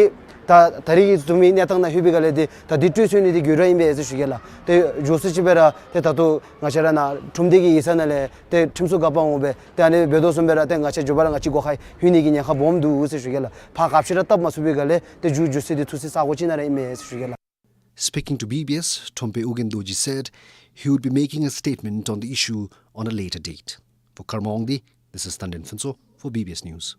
ད་ད་རིས་ཀྱི་བཟུམ་མའི་གནས་སྟངས་ནང་ལྷོད་པའི་སྒང་ལས་ཏེ་ད་འདི་སྤྲོད་ཚུགས་ནི་འདི་དགོད་བྲ་ཨིན་པས་ཟེར་ཞུ་གེ་ལགས། ཏེ་མགྱོགས་སུ་ཅིག་སྦེ་ར་ཏེ་ད་ལྟོ་ང་བཅས་ར་ནཱ་ཁྲོམ་སྡེ་གི་ཡིག་ཚང་ནང་ལས་ཏེ་ཁྲིམས་སྲུང་འགག་པ་འོང་སྦེ་ཏེ་ཨ་ནི་འབད་དོ་བཟུམ་སྦེ་ར་ཏེ་ང་བཅས་མགྱོགས་པ་ར་ང་བཅས་སྒོ་ཁར་ལྷོད་ནི་གི་ཉེན་ཁ་སྦོམ་འདུག་ཟེར་ཞུ་གེ་ལགས། ཕར་གབ་ཤི་ར་བཏབ་མ་ཚུགས་པའི་སྒང་ལས་ཏེ་མཇུག་མཇུག་ཟེར་ཏེ་ཐུགས་སྲས་ས་གོ་ཅིག་ནང་ར་ཨིན་མས་ཟེར་ཞུ་གེ་ལགས། Speaking to B B S, Trompe Ogendoji said he would be making a statement on the issue on a later date. For Karma Wangdi, this is Tanden Phuntsho for B B S News.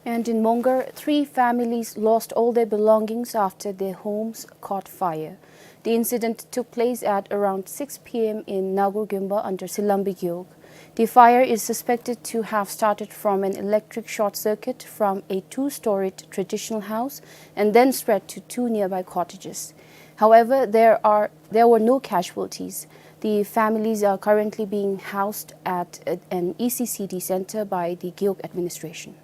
And in Mongar, three families lost all their belongings after their homes caught fire. The incident took place at around six P M in Nagur Gyumba under Silambi Gewog. The fire is suspected to have started from an electric short circuit from a two-storied traditional house and then spread to two nearby cottages. However, there are, there were no casualties. The families are currently being housed at a, an E C C D center by the Gewog administration.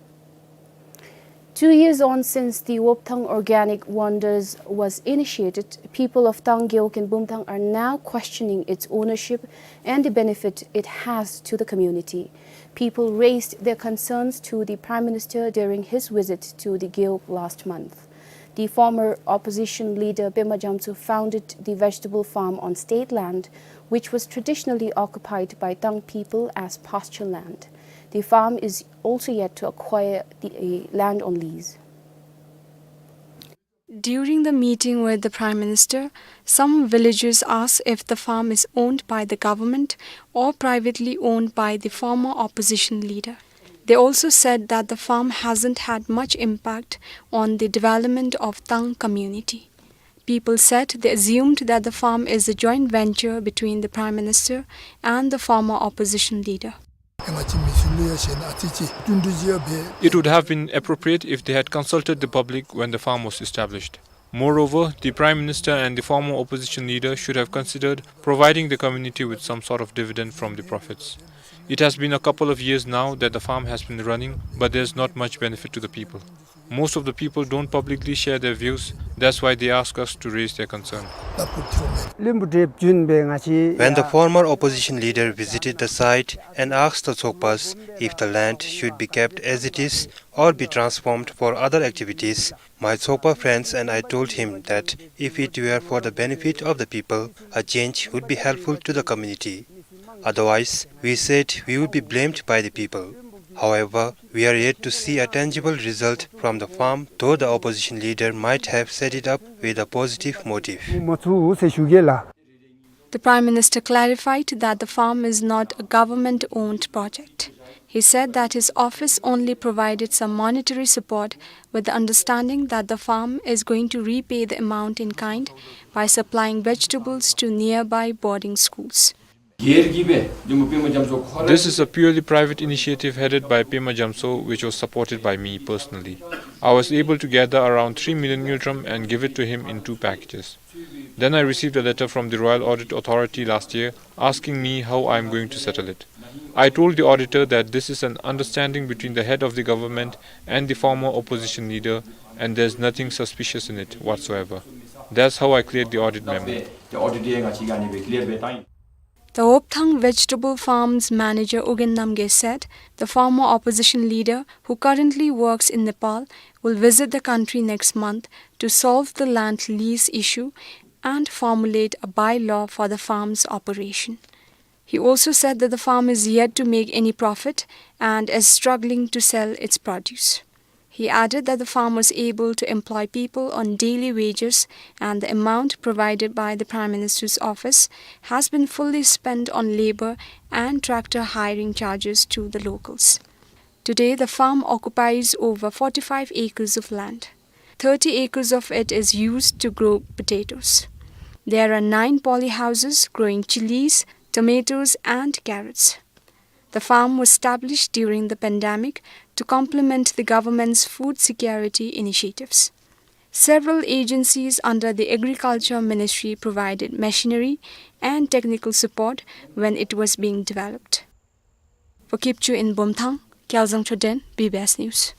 Two years on since the Wopthang Organic Wonders was initiated, people of Thang, Gewog and Bumthang are now questioning its ownership and the benefit it has to the community. People raised their concerns to the Prime Minister during his visit to the Gewog last month. The former opposition leader Pema Jamso founded the vegetable farm on state land, which was traditionally occupied by Thang people as pasture land. The farm is also yet to acquire the, uh, land on lease. During the meeting with the Prime Minister, some villagers asked if the farm is owned by the government or privately owned by the former opposition leader. They also said that the farm hasn't had much impact on the development of Thang community. People said they assumed that the farm is a joint venture between the Prime Minister and the former opposition leader. It would have been appropriate if they had consulted the public when the farm was established. Moreover, the Prime Minister and the former opposition leader should have considered providing the community with some sort of dividend from the profits. It has been a couple of years now that the farm has been running, but there's not much benefit to the people. Most of the people don't publicly share their views, that's why they ask us to raise their concern. When the former opposition leader visited the site and asked the Chokpas if the land should be kept as it is or be transformed for other activities, my Chokpa friends and I told him that if it were for the benefit of the people, a change would be helpful to the community. Otherwise, we said we would be blamed by the people. However, we are yet to see a tangible result from the farm, though the opposition leader might have set it up with a positive motive. The Prime Minister clarified that the farm is not a government-owned project. He said that his office only provided some monetary support with the understanding that the farm is going to repay the amount in kind by supplying vegetables to nearby boarding schools. This is a purely private initiative headed by Pema Jamso, which was supported by me personally. I was able to gather around three million ngultrum and give it to him in two packages. Then I received a letter from the Royal Audit Authority last year asking me how I am going to settle it. I told the auditor that this is an understanding between the head of the government and the former opposition leader, and there's nothing suspicious in it whatsoever. That's how I cleared the audit memo. The Wopthang vegetable farm's manager Ugyen Namgay said the former opposition leader, who currently works in Nepal, will visit the country next month to solve the land lease issue and formulate a bylaw for the farm's operation. He also said that the farm is yet to make any profit and is struggling to sell its produce. He added that the farm was able to employ people on daily wages, and the amount provided by the Prime Minister's office has been fully spent on labor and tractor hiring charges to the locals. Today, the farm occupies over forty-five acres of land. Thirty acres of it is used to grow potatoes. There are nine poly houses growing chilies, tomatoes, and carrots. The farm was established during the pandemic to complement the government's food security initiatives. Several agencies under the Agriculture Ministry provided machinery and technical support when it was being developed. For Kipchoo in Bomthang, Kyaljang Choden, B B S News.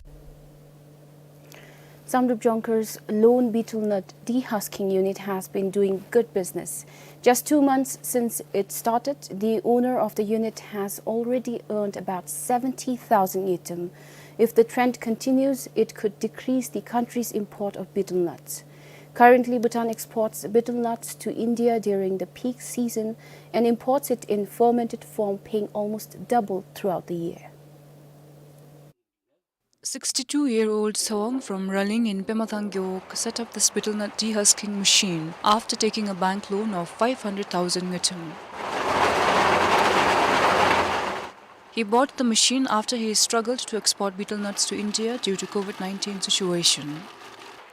Samdrup Jongkar's lone betel nut dehusking unit has been doing good business. Just two months since it started, the owner of the unit has already earned about seventy thousand ngultrum. If the trend continues, it could decrease the country's import of betel nuts. Currently, Bhutan exports betel nuts to India during the peak season and imports it in fermented form, paying almost double throughout the year. Sixty-two-year-old Tsawang from Raling in Pemathang Gewog set up this betel nut dehusking machine after taking a bank loan of five hundred thousand ngultrum. He bought the machine after he struggled to export betel nuts to India due to COVID nineteen situation.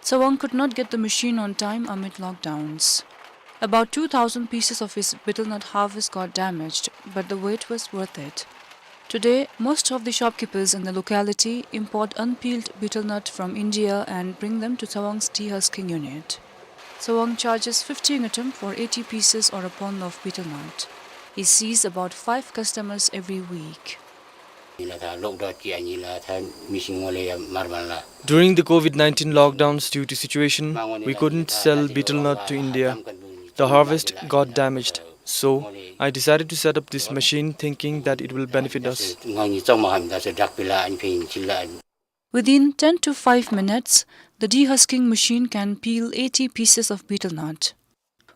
Tsawang could not get the machine on time amid lockdowns. About two thousand pieces of his betel nut harvest got damaged, but the wait was worth it. Today, most of the shopkeepers in the locality import unpeeled betel nut from India and bring them to Tsawang's dehusking unit. Tsawang charges fifty ngultrum for eighty pieces or a pound of betel nut. He sees about five customers every week. During the COVID nineteen lockdowns, due to situation, we couldn't sell betel nut to India. The harvest got damaged. So, I decided to set up this machine thinking that it will benefit us. Within ten to five minutes, the dehusking machine can peel eighty pieces of betel nut.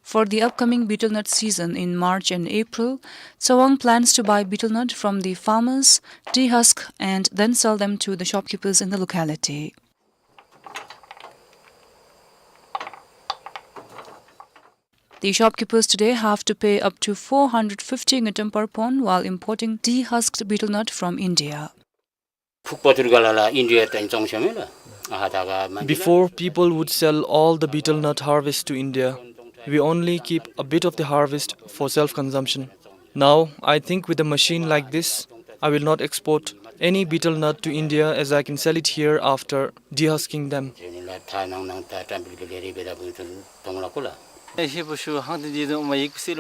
For the upcoming betel nut season in March and April, Tsawang plans to buy betel nut from the farmers, dehusk, and then sell them to the shopkeepers in the locality. The shopkeepers today have to pay up to four hundred fifty ngultrum per pound while importing dehusked betel nut from India. Before, people would sell all the betel nut harvest to India. We only keep a bit of the harvest for self-consumption. Now, I think with a machine like this, I will not export any betel nut to India, as I can sell it here after dehusking them.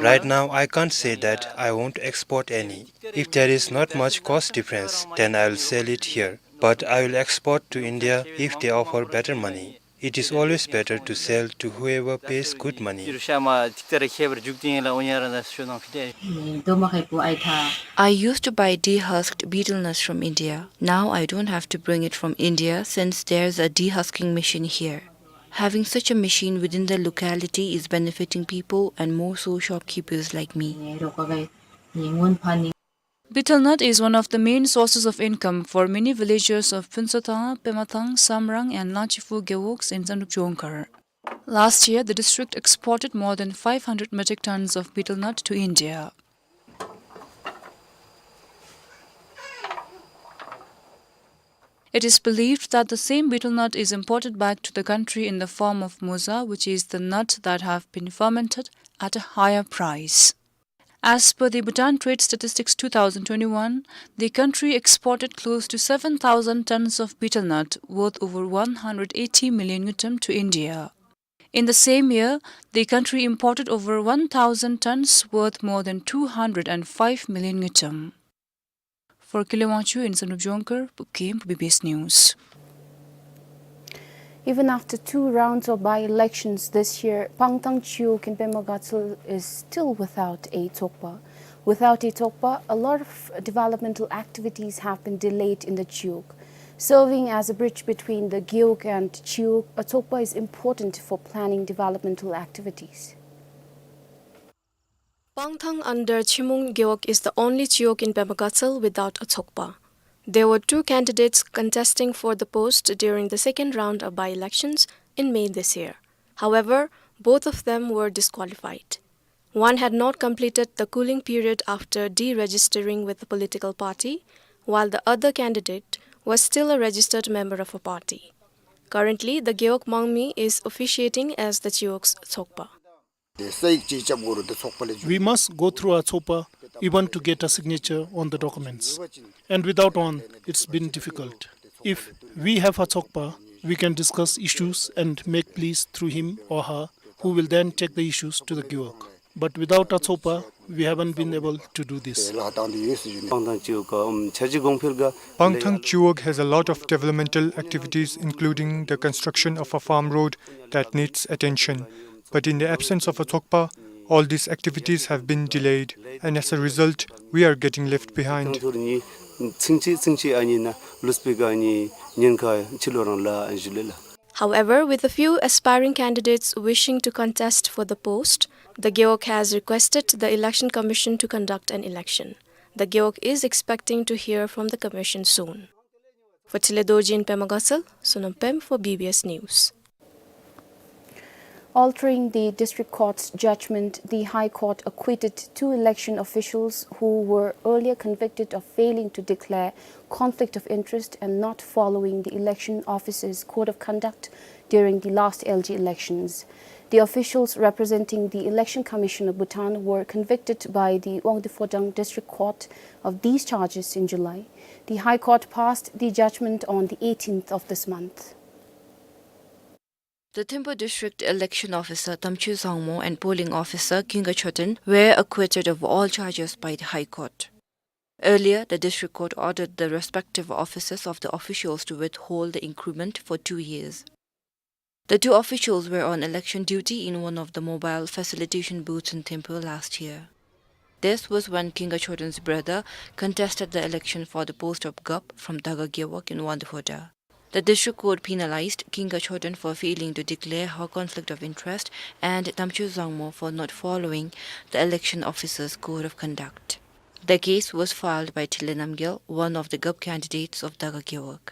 Right now, I can't say that I won't export any. If there is not much cost difference, then I will sell it here. But I will export to India if they offer better money. It is always better to sell to whoever pays good money. I used to buy dehusked betel nuts from India. Now I don't have to bring it from India since there's a dehusking machine here. Having such a machine within the locality is benefiting people and more so shopkeepers like me. Betel nut is one of the main sources of income for many villagers of Phuntsotangla, Pemathang, Samrang and Lachifu gewogs in Samdrup Jongkhar. Last year, the district exported more than five hundred metric tons of betel nut to India. It is believed that the same betel nut is imported back to the country in the form of moza, which is the nut that have been fermented at a higher price. As per the Bhutan Trade Statistics two thousand twenty-one, the country exported close to seven thousand tons of betel nut worth over one hundred eighty million ngultrum to India. In the same year, the country imported over one thousand tons worth more than two hundred and five million ngultrum. For Kile Wangchuk in Samdrup Jongkhar, Pu Kim, B B S News. Even after two rounds of by-elections this year, Pangtang Chiwog in Pema Gatshel is still without a Tsokpa. Without a Tsokpa, a lot of developmental activities have been delayed in the Chiwog. Serving as a bridge between the Gewog and Chiwog, a Tsokpa is important for planning developmental activities. Pangtang under Chimung Gewog is the only Chiwog in Pema Gatshel without a Tsokpa. There were two candidates contesting for the post during the second round of by-elections in May this year. However, both of them were disqualified. One had not completed the cooling period after deregistering with a political party, while the other candidate was still a registered member of a party. Currently, the Gewog Mangmi is officiating as the Gewog's Tsokpa. We must go through our Tsokpa even to get a signature on the documents. And without one, it's been difficult. If we have a Tsokpa, we can discuss issues and make pleas through him or her, who will then take the issues to the Gewog. But without a Tsokpa, we haven't been able to do this. Pangthang Gewog has a lot of developmental activities, including the construction of a farm road that needs attention. But in the absence of a Tsokpa, all these activities have been delayed, and as a result, we are getting left behind. However, with a few aspiring candidates wishing to contest for the post, the Gewog has requested the Election Commission to conduct an election. The Gewog is expecting to hear from the commission soon. For Tile Dorji in Pema Gatshel, Sonam Pem for B B S News. Altering the district court's judgment, the High Court acquitted two election officials who were earlier convicted of failing to declare conflict of interest and not following the election officer's code of conduct during the last L G elections. The officials representing the Election Commission of Bhutan were convicted by the Wangdue Phodrang District Court of these charges in July. The High Court passed the judgment on the eighteenth of this month. The Thimphu District Election Officer Tamchwe Zangmo and Polling Officer Kinga Choden were acquitted of all charges by the High Court. Earlier, the District Court ordered the respective offices of the officials to withhold the increment for two years. The two officials were on election duty in one of the mobile facilitation booths in Thimphu last year. This was when Kinga Choden's brother contested the election for the post of Gup from Daga Gewog in Wangdue Phodrang. The district court penalized Kinga Choden for failing to declare her conflict of interest and Tamchwe Zangmo for not following the election officer's code of conduct. The case was filed by Tile Namgyel, one of the Gup candidates of Daga Gewog.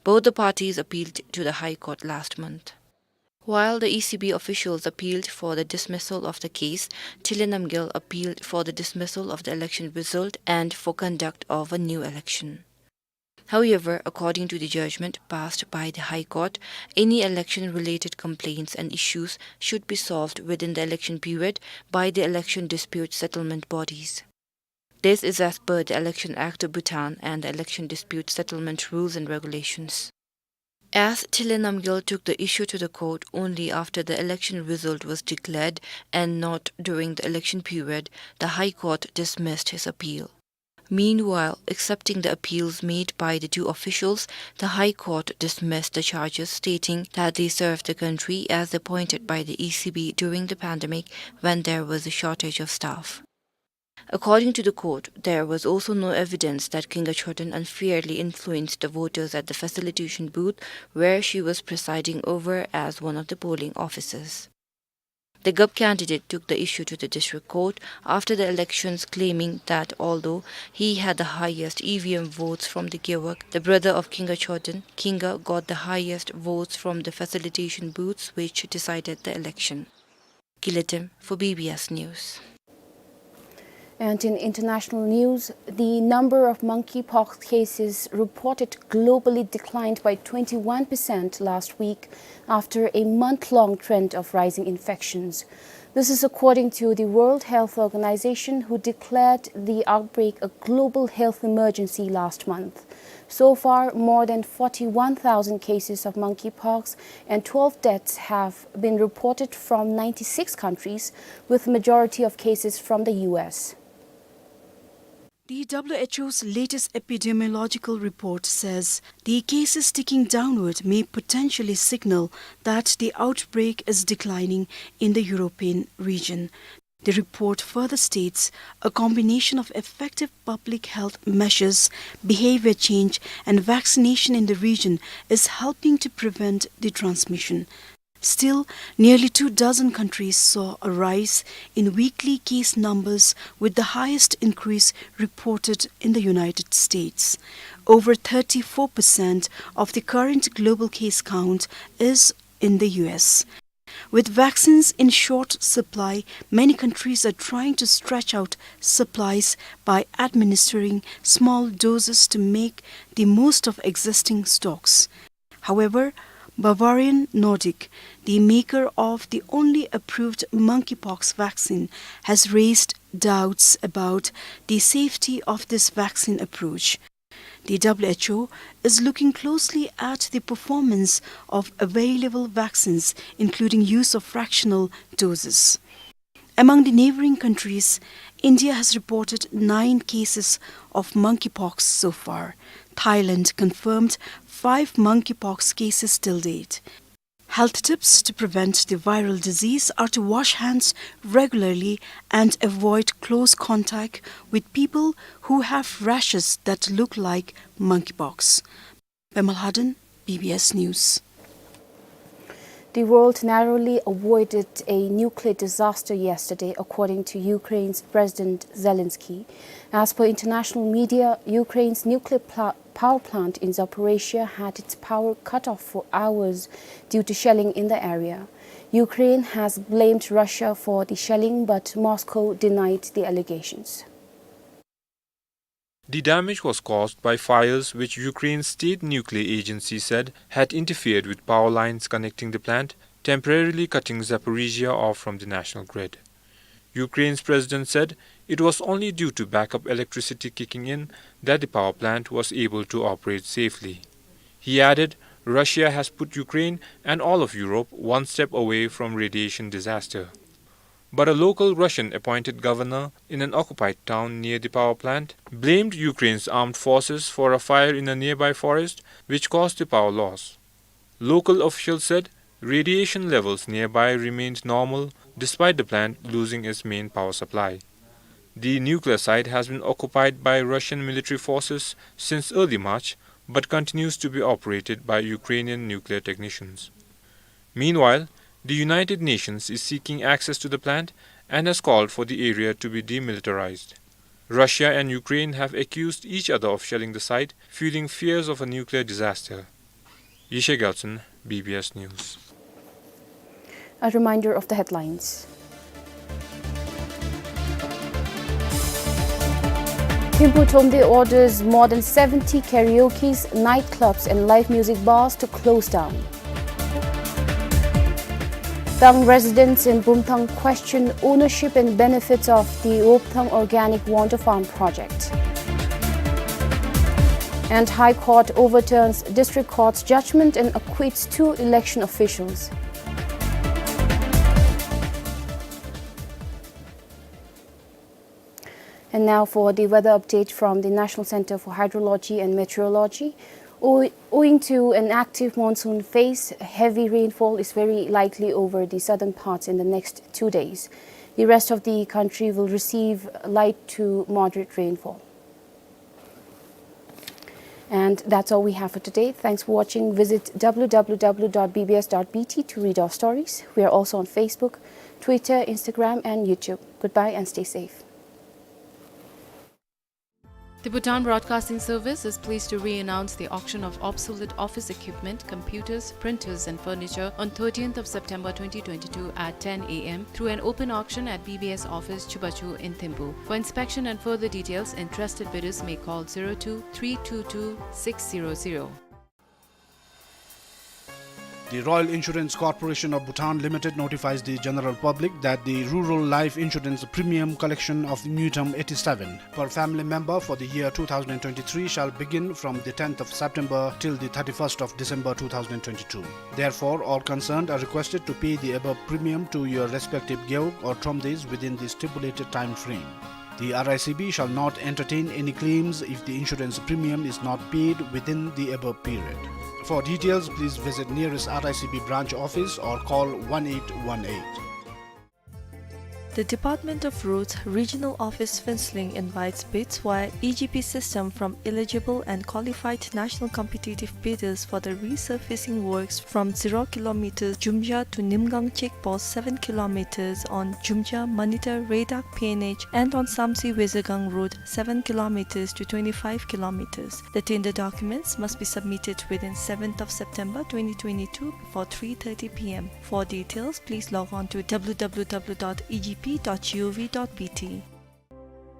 Both the parties appealed to the High Court last month. While the E C B officials appealed for the dismissal of the case, Tile Namgyel appealed for the dismissal of the election result and for conduct of a new election. However, according to the judgment passed by the High Court, any election-related complaints and issues should be solved within the election period by the election dispute settlement bodies. This is as per the Election Act of Bhutan and the Election Dispute Settlement Rules and Regulations. As Tile Namgyel took the issue to the court only after the election result was declared and not during the election period, the High Court dismissed his appeal. Meanwhile, accepting the appeals made by the two officials, the High Court dismissed the charges, stating that they served the country as appointed by the E C B during the pandemic when there was a shortage of staff. According to the court, there was also no evidence that Kinga Choden unfairly influenced the voters at the facilitation booth where she was presiding over as one of the polling officers. The Gup candidate took the issue to the district court after the elections, claiming that although he had the highest E V M votes from the Gewog, the brother of Kinga Choden, Kinga got the highest votes from the facilitation booths which decided the election. Gile Tem for B B S News. And in international news, the number of monkeypox cases reported globally declined by twenty-one percent last week after a month-long trend of rising infections. This is according to the World Health Organization, who declared the outbreak a global health emergency last month. So far, more than forty-one thousand cases of monkeypox and twelve deaths have been reported from ninety-six countries, with majority of cases from the U S. The W H O's latest epidemiological report says the cases ticking downward may potentially signal that the outbreak is declining in the European region. The report further states a combination of effective public health measures, behavior change, and vaccination in the region is helping to prevent the transmission. Still, nearly two dozen countries saw a rise in weekly case numbers, with the highest increase reported in the United States. Over thirty-four percent of the current global case count is in the U S. With vaccines in short supply, many countries are trying to stretch out supplies by administering small doses to make the most of existing stocks. However, Bavarian Nordic, the maker of the only approved monkeypox vaccine, has raised doubts about the safety of this vaccine approach. The W H O is looking closely at the performance of available vaccines, including use of fractional doses. Among the neighboring countries, India has reported nine cases of monkeypox so far. Thailand confirmed five monkeypox cases till date. Health tips to prevent the viral disease are to wash hands regularly and avoid close contact with people who have rashes that look like monkeypox. Pema Lhaden, B B S News. The world narrowly avoided a nuclear disaster yesterday, according to Ukraine's President Zelensky. As per international media, Ukraine's nuclear pla-, power plant in Zaporizhzhia had its power cut off for hours due to shelling in the area. Ukraine has blamed Russia for the shelling, but Moscow denied the allegations. The damage was caused by fires which Ukraine's state nuclear agency said had interfered with power lines connecting the plant, temporarily cutting Zaporizhzhia off from the national grid. Ukraine's president said it was only due to backup electricity kicking in that the power plant was able to operate safely. He added, Russia has put Ukraine and all of Europe one step away from radiation disaster. But a local Russian appointed governor in an occupied town near the power plant blamed Ukraine's armed forces for a fire in a nearby forest, which caused the power loss. Local officials said radiation levels nearby remained normal despite the plant losing its main power supply. The nuclear site has been occupied by Russian military forces since early March, but continues to be operated by Ukrainian nuclear technicians. Meanwhile, the United Nations is seeking access to the plant and has called for the area to be demilitarized. Russia and Ukraine have accused each other of shelling the site, fueling fears of a nuclear disaster. Yeshe Gyaltsen, B B S News. A reminder of the headlines. Thimphu Thromde orders more than seventy karaokes, nightclubs and live music bars to close down. Tang residents in Bumthang question ownership and benefits of the Ropthang Organic Wonder Farm project. And High Court overturns District Court's judgment and acquits two election officials. And now for the weather update from the National Center for Hydrology and Meteorology. Ow-, owing to an active monsoon phase, heavy rainfall is very likely over the southern parts in the next two days. The rest of the country will receive light to moderate rainfall. And that's all we have for today. Thanks for watching. Visit W W W dot B B S dot B T to read our stories. We are also on Facebook, Twitter, Instagram, and YouTube. Goodbye and stay safe. The Bhutan Broadcasting Service is pleased to re-announce the auction of obsolete office equipment, computers, printers, and furniture on thirteenth of September twenty twenty-two at ten A M through an open auction at B B S office, Chubachu in Thimphu. For inspection and further details, interested bidders may call zero two three two two six zero zero. The Royal Insurance Corporation of Bhutan Limited notifies the general public that the rural life insurance premium collection of Newton eighty-seven per family member for the year two thousand twenty-three shall begin from the tenth of September till the thirty-first of December two thousand twenty-two. Therefore, all concerned are requested to pay the above premium to your respective Gewog or Thromdes within the stipulated time frame. The R I C B shall not entertain any claims if the insurance premium is not paid within the above period. For details, please visit nearest R I C B branch office or call one eight one eight. The Department of Roads Regional Office Phuentsholing invites bids via E G P system from eligible and qualified national competitive bidders for the resurfacing works from zero kilometers Jumja to Nimgang check post seven kilometers on Jumja Manitar Redak P N H and on Samtse Wezegang Road seven kilometers to twenty-five kilometers. The tender documents must be submitted within seventh of September twenty twenty-two before three thirty P M. For details, please log on to W W W dot E G P dot G O V dot B T.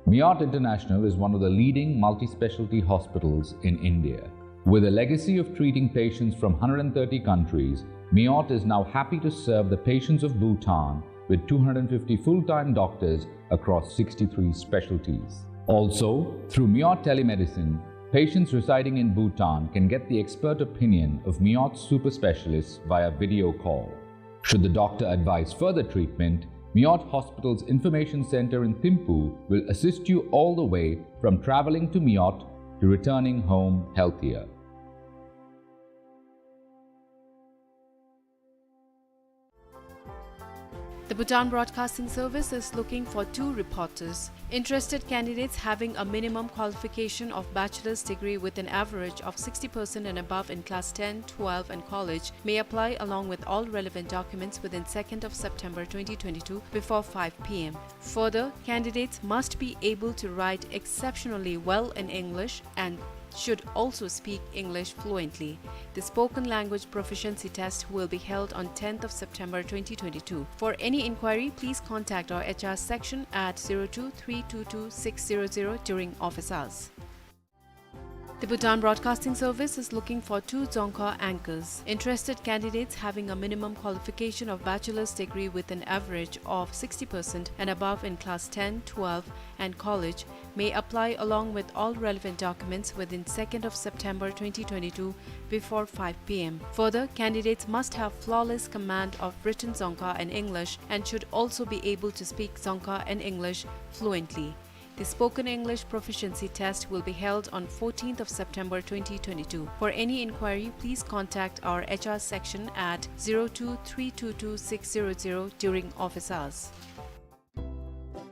Miot International is one of the leading multi-specialty hospitals in India. With a legacy of treating patients from hundred and thirty countries, Miot is now happy to serve the patients of Bhutan with two hundred fifty full-time doctors across sixty-three specialties. Also, through Miot Telemedicine, patients residing in Bhutan can get the expert opinion of Miot super specialists via video call. Should the doctor advise further treatment, Miot Hospital's Information Center in Thimphu will assist you all the way from traveling to Miot to returning home healthier. The Bhutan Broadcasting Service is looking for two reporters. Interested candidates having a minimum qualification of bachelor's degree with an average of sixty percent and above in class ten, twelve and college may apply along with all relevant documents within second of September twenty twenty-two before five P M. Further, candidates must be able to write exceptionally well in English and should also speak English fluently. The spoken language proficiency test will be held on tenth of September twenty twenty-two. For any inquiry, please contact our H R section at zero two three two two six zero zero during office hours. The Bhutan Broadcasting Service is looking for two Dzongkha anchors. Interested candidates having a minimum qualification of bachelor's degree with an average of sixty percent and above in class ten, twelve and college may apply along with all relevant documents within second of September twenty twenty-two before five P M. Further, candidates must have flawless command of written Dzongkha and English and should also be able to speak Dzongkha and English fluently. The spoken English proficiency test will be held on fourteenth of September twenty twenty-two. For any inquiry, please contact our H R section at zero two three two two six zero zero during office hours.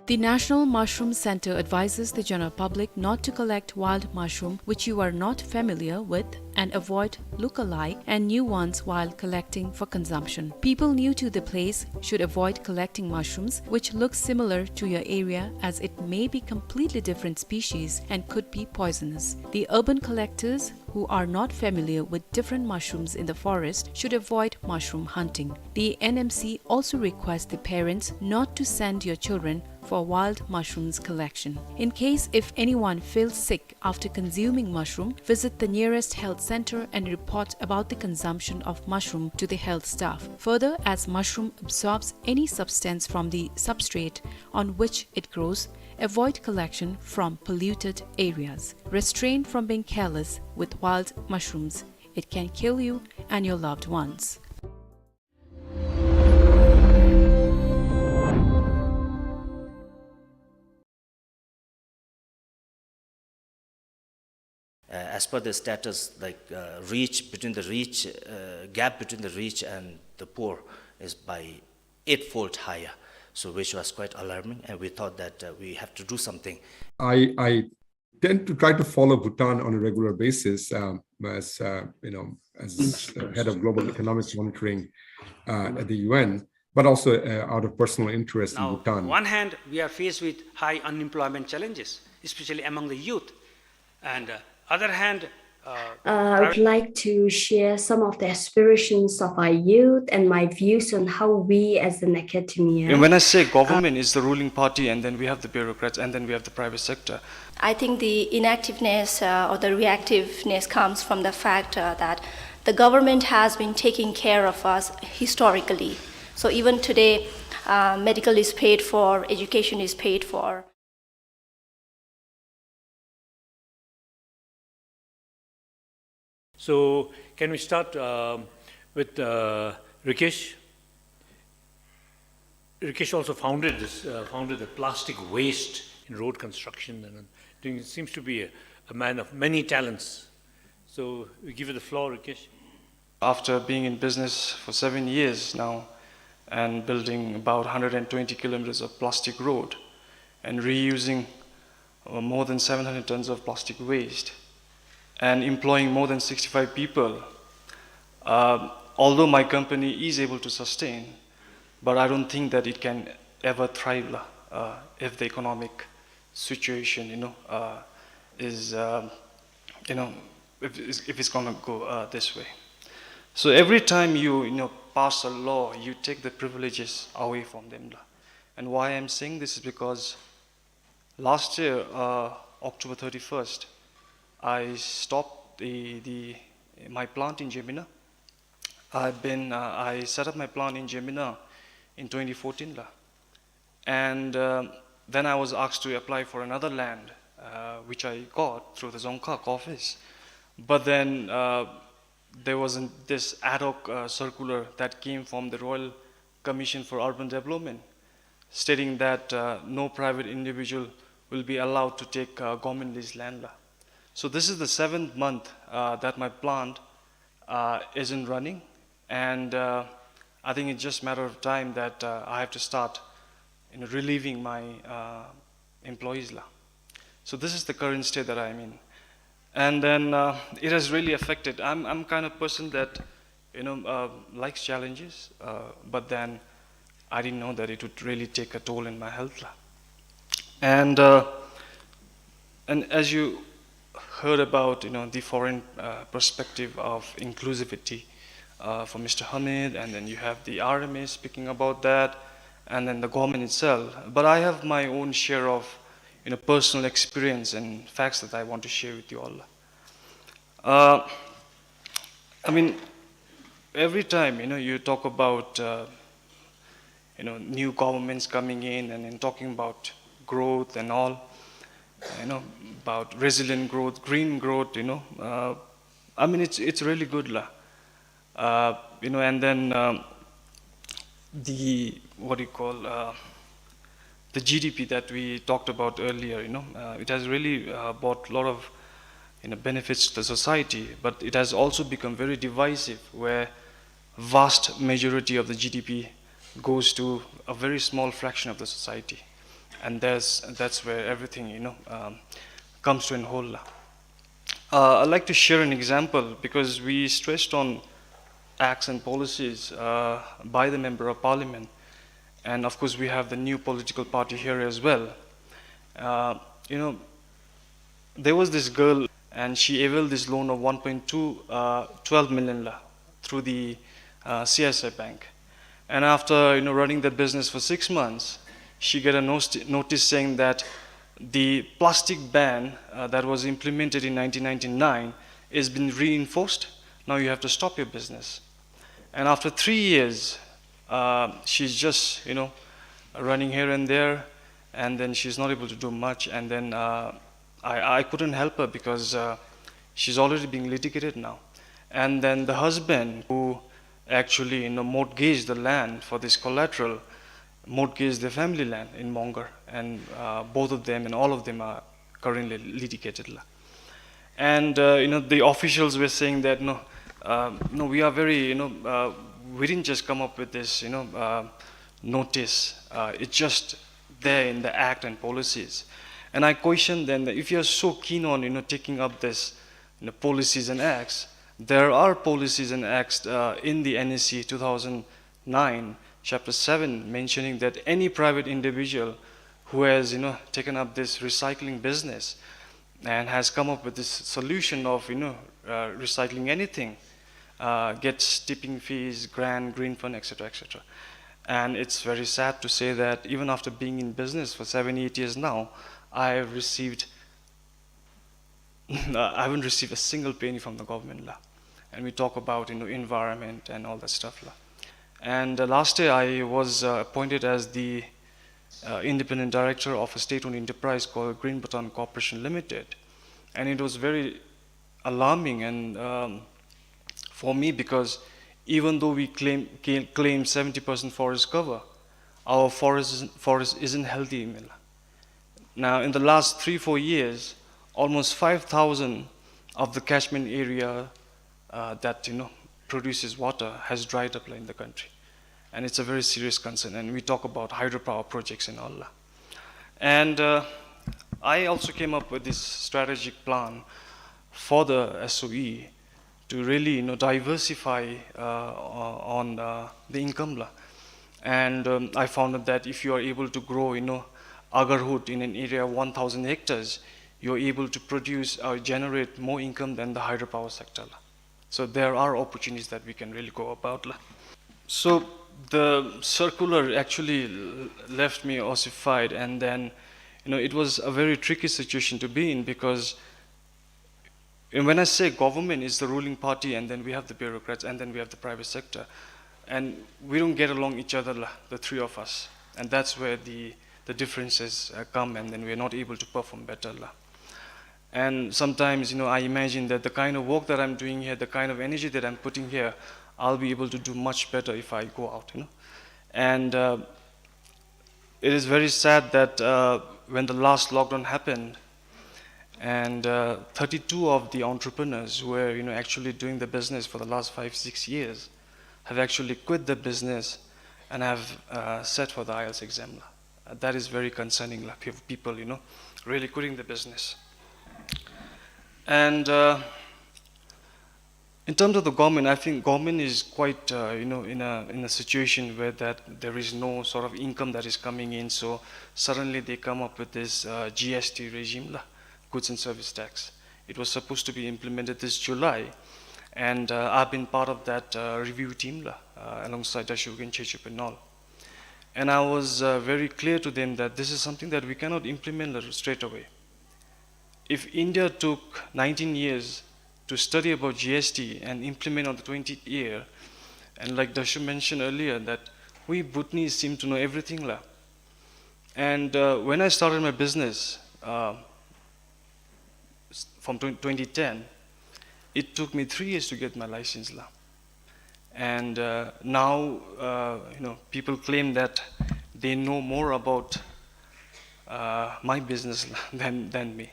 The National Mushroom Center advises the general public not to collect wild mushroom which you are not familiar with and avoid look-alike and new ones while collecting for consumption. People new to the place should avoid collecting mushrooms which look similar to your area, as it may be completely different species and could be poisonous. The urban collectors who are not familiar with different mushrooms in the forest should avoid mushroom hunting. The N M C also requests the parents not to send your children for wild mushrooms collection. In case if anyone feels sick after consuming mushroom, visit the nearest health center and report about the consumption of mushroom to the health staff. Further, as mushroom absorbs any substance from the substrate on which it grows, avoid collection from polluted areas. Restrain from being careless with wild mushrooms. It can kill you and your loved ones. Uh, as per the status, like, uh, reach between the reach, uh, gap between the rich and the poor is by eightfold higher, so which was quite alarming, and we thought that, uh, we have to do something. I, I tend to try to follow Bhutan on a regular basis, um, as, uh, you know, as, uh, head of global economic monitoring, uh, at the U N, but also, uh, out of personal interest in Bhutan. Now, on one hand, we are faced with high unemployment challenges, especially among the youth, and, uh, other hand, uh, uh, I would like to share some of the aspirations of our youth and my views on how we as an academia. And when I say government is the ruling party, and then we have the bureaucrats, and then we have the private sector. I think the inactiveness, uh, or the reactiveness comes from the fact, uh, that the government has been taking care of us historically. So even today, uh, medical is paid for, education is paid for. So can we start, um, with, uh, Rikesh? Rikesh also founded this, uh, founded the plastic waste in road construction, and, uh, doing, seems to be a, a man of many talents. So we give you the floor, Rikesh. After being in business for seven years now, and building about one hundred twenty kilometers of plastic road and reusing uh, more than seven hundred tons of plastic waste and employing more than sixty-five people. Uh, although my company is able to sustain, but I don't think that it can ever thrive uh, if the economic situation, you know, uh, is, uh, you know, if, if it's going to go uh, this way. So every time you, you know, pass a law, you take the privileges away from them. And why I'm saying this is because last year, uh, October thirty-first, I stopped the, the my plant in Gemina. I've been, uh, I set up my plant in Gemina in twenty fourteen, la. And um, then I was asked to apply for another land, uh, which I got through the Dzongkhag office. But then uh, there was an, this ad hoc uh, circular that came from the Royal Commission for Urban Development, stating that uh, no private individual will be allowed to take uh, government lease land. So this is the seventh month uh, that my plant uh, isn't running, and uh, I think it's just a matter of time that uh, I have to start, you know, relieving my uh, employees, la. So this is the current state that I'm in, and then uh, it has really affected. I'm I'm kind of person that, you know, uh, likes challenges, uh, but then I didn't know that it would really take a toll in my health, la. And uh, and as you heard about, you know, the foreign uh, perspective of inclusivity uh, from Mister Hamid, and then you have the R M A speaking about that, and then the government itself. But I have my own share of, you know, personal experience and facts that I want to share with you all. Uh, I mean, every time, you know, you talk about uh, you know, new governments coming in and then talking about growth and all, you know, about resilient growth, green growth, you know. Uh, I mean, it's it's really good, la. Uh, you know, and then um, the, what do you call, uh, the G D P that we talked about earlier, you know, uh, it has really uh, brought a lot of, you know, benefits to the society, but it has also become very divisive, where vast majority of the G D P goes to a very small fraction of the society, and that's that's where everything, you know, um, comes to an whole. Uh, I'd like to share an example because we stressed on acts and policies uh, by the Member of Parliament, and of course we have the new political party here as well. Uh, you know, there was this girl, and she availed this loan of one point two, uh, twelve million la through the uh, C S I Bank. And after, you know, running the business for six months, she get a nosti- notice saying that the plastic ban uh, that was implemented in nineteen ninety-nine has been reinforced. Now you have to stop your business. And after three years, uh, she's just, you know, running here and there, and then she's not able to do much. And then uh, I, I couldn't help her because uh, she's already being litigated now. And then the husband who actually, you know, mortgaged the land for this collateral, mortgaged the family land in Mongar, and uh, both of them and all of them are currently litigated la. And uh, you know, the officials were saying that no, uh, no, we are very, you know, uh, we didn't just come up with this, you know, uh, notice. Uh, it's just there in the act and policies. And I question then that if you are so keen on, you know, taking up this, you know, policies and acts, there are policies and acts uh, in the N A C two thousand nine, chapter seven, mentioning that any private individual who has, you know, taken up this recycling business and has come up with this solution of, you know, uh, recycling anything uh, gets tipping fees, grant, green fund, et cetera, et cetera. And it's very sad to say that even after being in business for seven, eight years now, I have received I haven't received a single penny from the government la. And we talk about, you know, environment and all that stuff la. And uh, last year I was uh, appointed as the uh, independent director of a state-owned enterprise called Green Bhutan Corporation Limited, and it was very alarming and um, for me because even though we claim claim seventy percent forest cover, our forest forest isn't healthy, la. Now, in the last three, four years, almost five thousand of the catchment area uh, that, you know, produces water has dried up in the country. And it's a very serious concern. And we talk about hydropower projects and all that. And uh, I also came up with this strategic plan for the S O E to really, you know, diversify uh, on uh, the income la. And um, I found out that if you are able to grow, you know, agarwood in an area of one thousand hectares, you're able to produce or generate more income than the hydropower sector la. So there are opportunities that we can really go about la. So the circular actually l- left me ossified, and then, you know, it was a very tricky situation to be in because, and when I say government is the ruling party, and then we have the bureaucrats, and then we have the private sector, and we don't get along each other la, the three of us, and that's where the the differences uh, come, and then we're not able to perform better la. And sometimes, you know, I imagine that the kind of work that I'm doing here, the kind of energy that I'm putting here, I'll be able to do much better if I go out, you know. And uh, it is very sad that uh, when the last lockdown happened, and uh, thirty-two of the entrepreneurs who were, you know, actually doing the business for the last five, six years have actually quit the business and have uh, sat for the I E L T S exam la. Uh, that is very concerning la, pe- people, you know, really quitting the business. And uh, in terms of the government, I think government is quite, uh, you know, in a in a situation where that there is no sort of income that is coming in. So suddenly they come up with this uh, G S T regime la, goods and service tax. It was supposed to be implemented this July, and uh, I've been part of that uh, review team la, uh, alongside Dashi Ugyen Chechup and all. And I was uh, very clear to them that this is something that we cannot implement straight away. If India took nineteen years to study about G S T and implement on the twentieth year, and like Dashi mentioned earlier, that we Bhutanese seem to know everything la. And uh, when I started my business uh, s- from twenty ten, it took me three years to get my license la. And uh, now, uh, you know, people claim that they know more about uh, my business than, than me.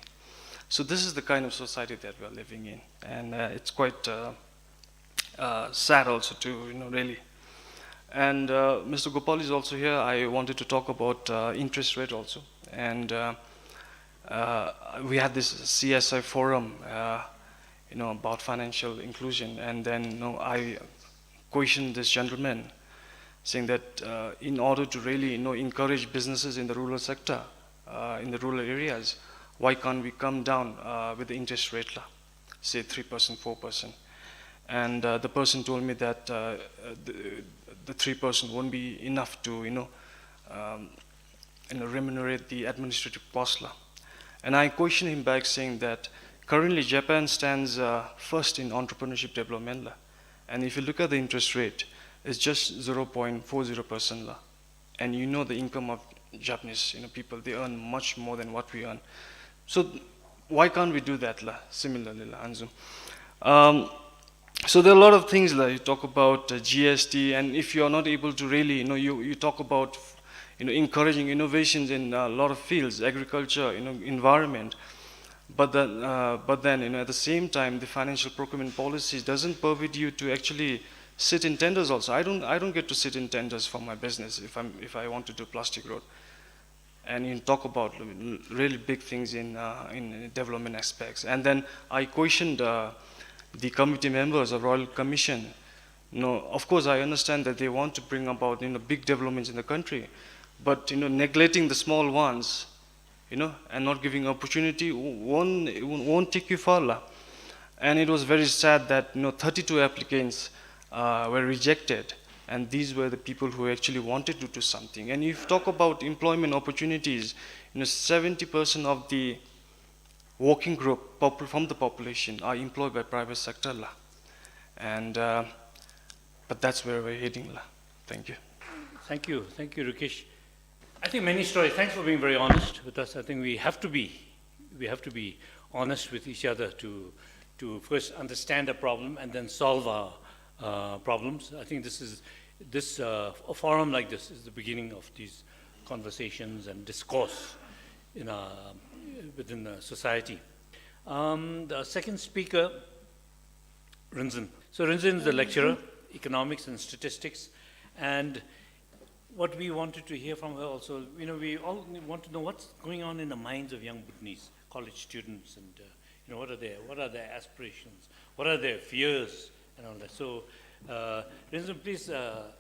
So this is the kind of society that we are living in, and uh, it's quite uh, uh, sad also to, you know, really. And uh, Mister Gopal is also here. I wanted to talk about uh, interest rate also, and uh, uh, we had this C S I forum, uh, you know, about financial inclusion, and then, you know, I questioned this gentleman, saying that uh, in order to really, you know, encourage businesses in the rural sector, uh, in the rural areas, why can't we come down uh, with the interest rate la, say three percent, four percent? And uh, the person told me that uh, uh, the, the three percent won't be enough to, you know, um, you know, remunerate the administrative cost la. And I questioned him back, saying that currently Japan stands uh, first in entrepreneurship development la. And if you look at the interest rate, it's just zero point four zero percent la. And you know the income of Japanese, you know, people, they earn much more than what we earn. So why can't we do that la? Similarly la, anzu. Um, so there are a lot of things la, you talk about uh, G S T, and if you are not able to really, you know, you, you talk about, you know, encouraging innovations in a lot of fields, agriculture, you know, environment. But then, uh, but then, you know, at the same time, the financial procurement policy doesn't permit you to actually sit in tenders also. I don't, I don't get to sit in tenders for my business if I'm, if I want to do plastic road. And you talk about l- really big things in, uh, in development aspects. And then I questioned uh, the committee members of Royal Commission. No, of course, I understand that they want to bring about, you know, big developments in the country, but, you know, neglecting the small ones, you know, and not giving opportunity won't, won't take you far la. And it was very sad that, you know, thirty-two applicants uh, were rejected, and these were the people who actually wanted to do something. And if you talk about employment opportunities, you know, seventy percent of the working group popul- from the population are employed by private sector la. And uh, but that's where we're heading la. Thank you. Thank you, thank you, Rakesh. I think many stories. Thanks for being very honest with us. I think we have to be, we have to be honest with each other to, to first understand a problem and then solve our uh, problems. I think this is, this uh, a forum like this is the beginning of these conversations and discourse in our, within the society. Um, the second speaker, Rinzin. So Rinzin is a lecturer, economics and statistics, And what we wanted to hear from her also, you know, we all want to know what's going on in the minds of young Bhutanese college students and, uh, you know, what are their, what are their aspirations, what are their fears and all that. So, uh, Rinzin, please, uh,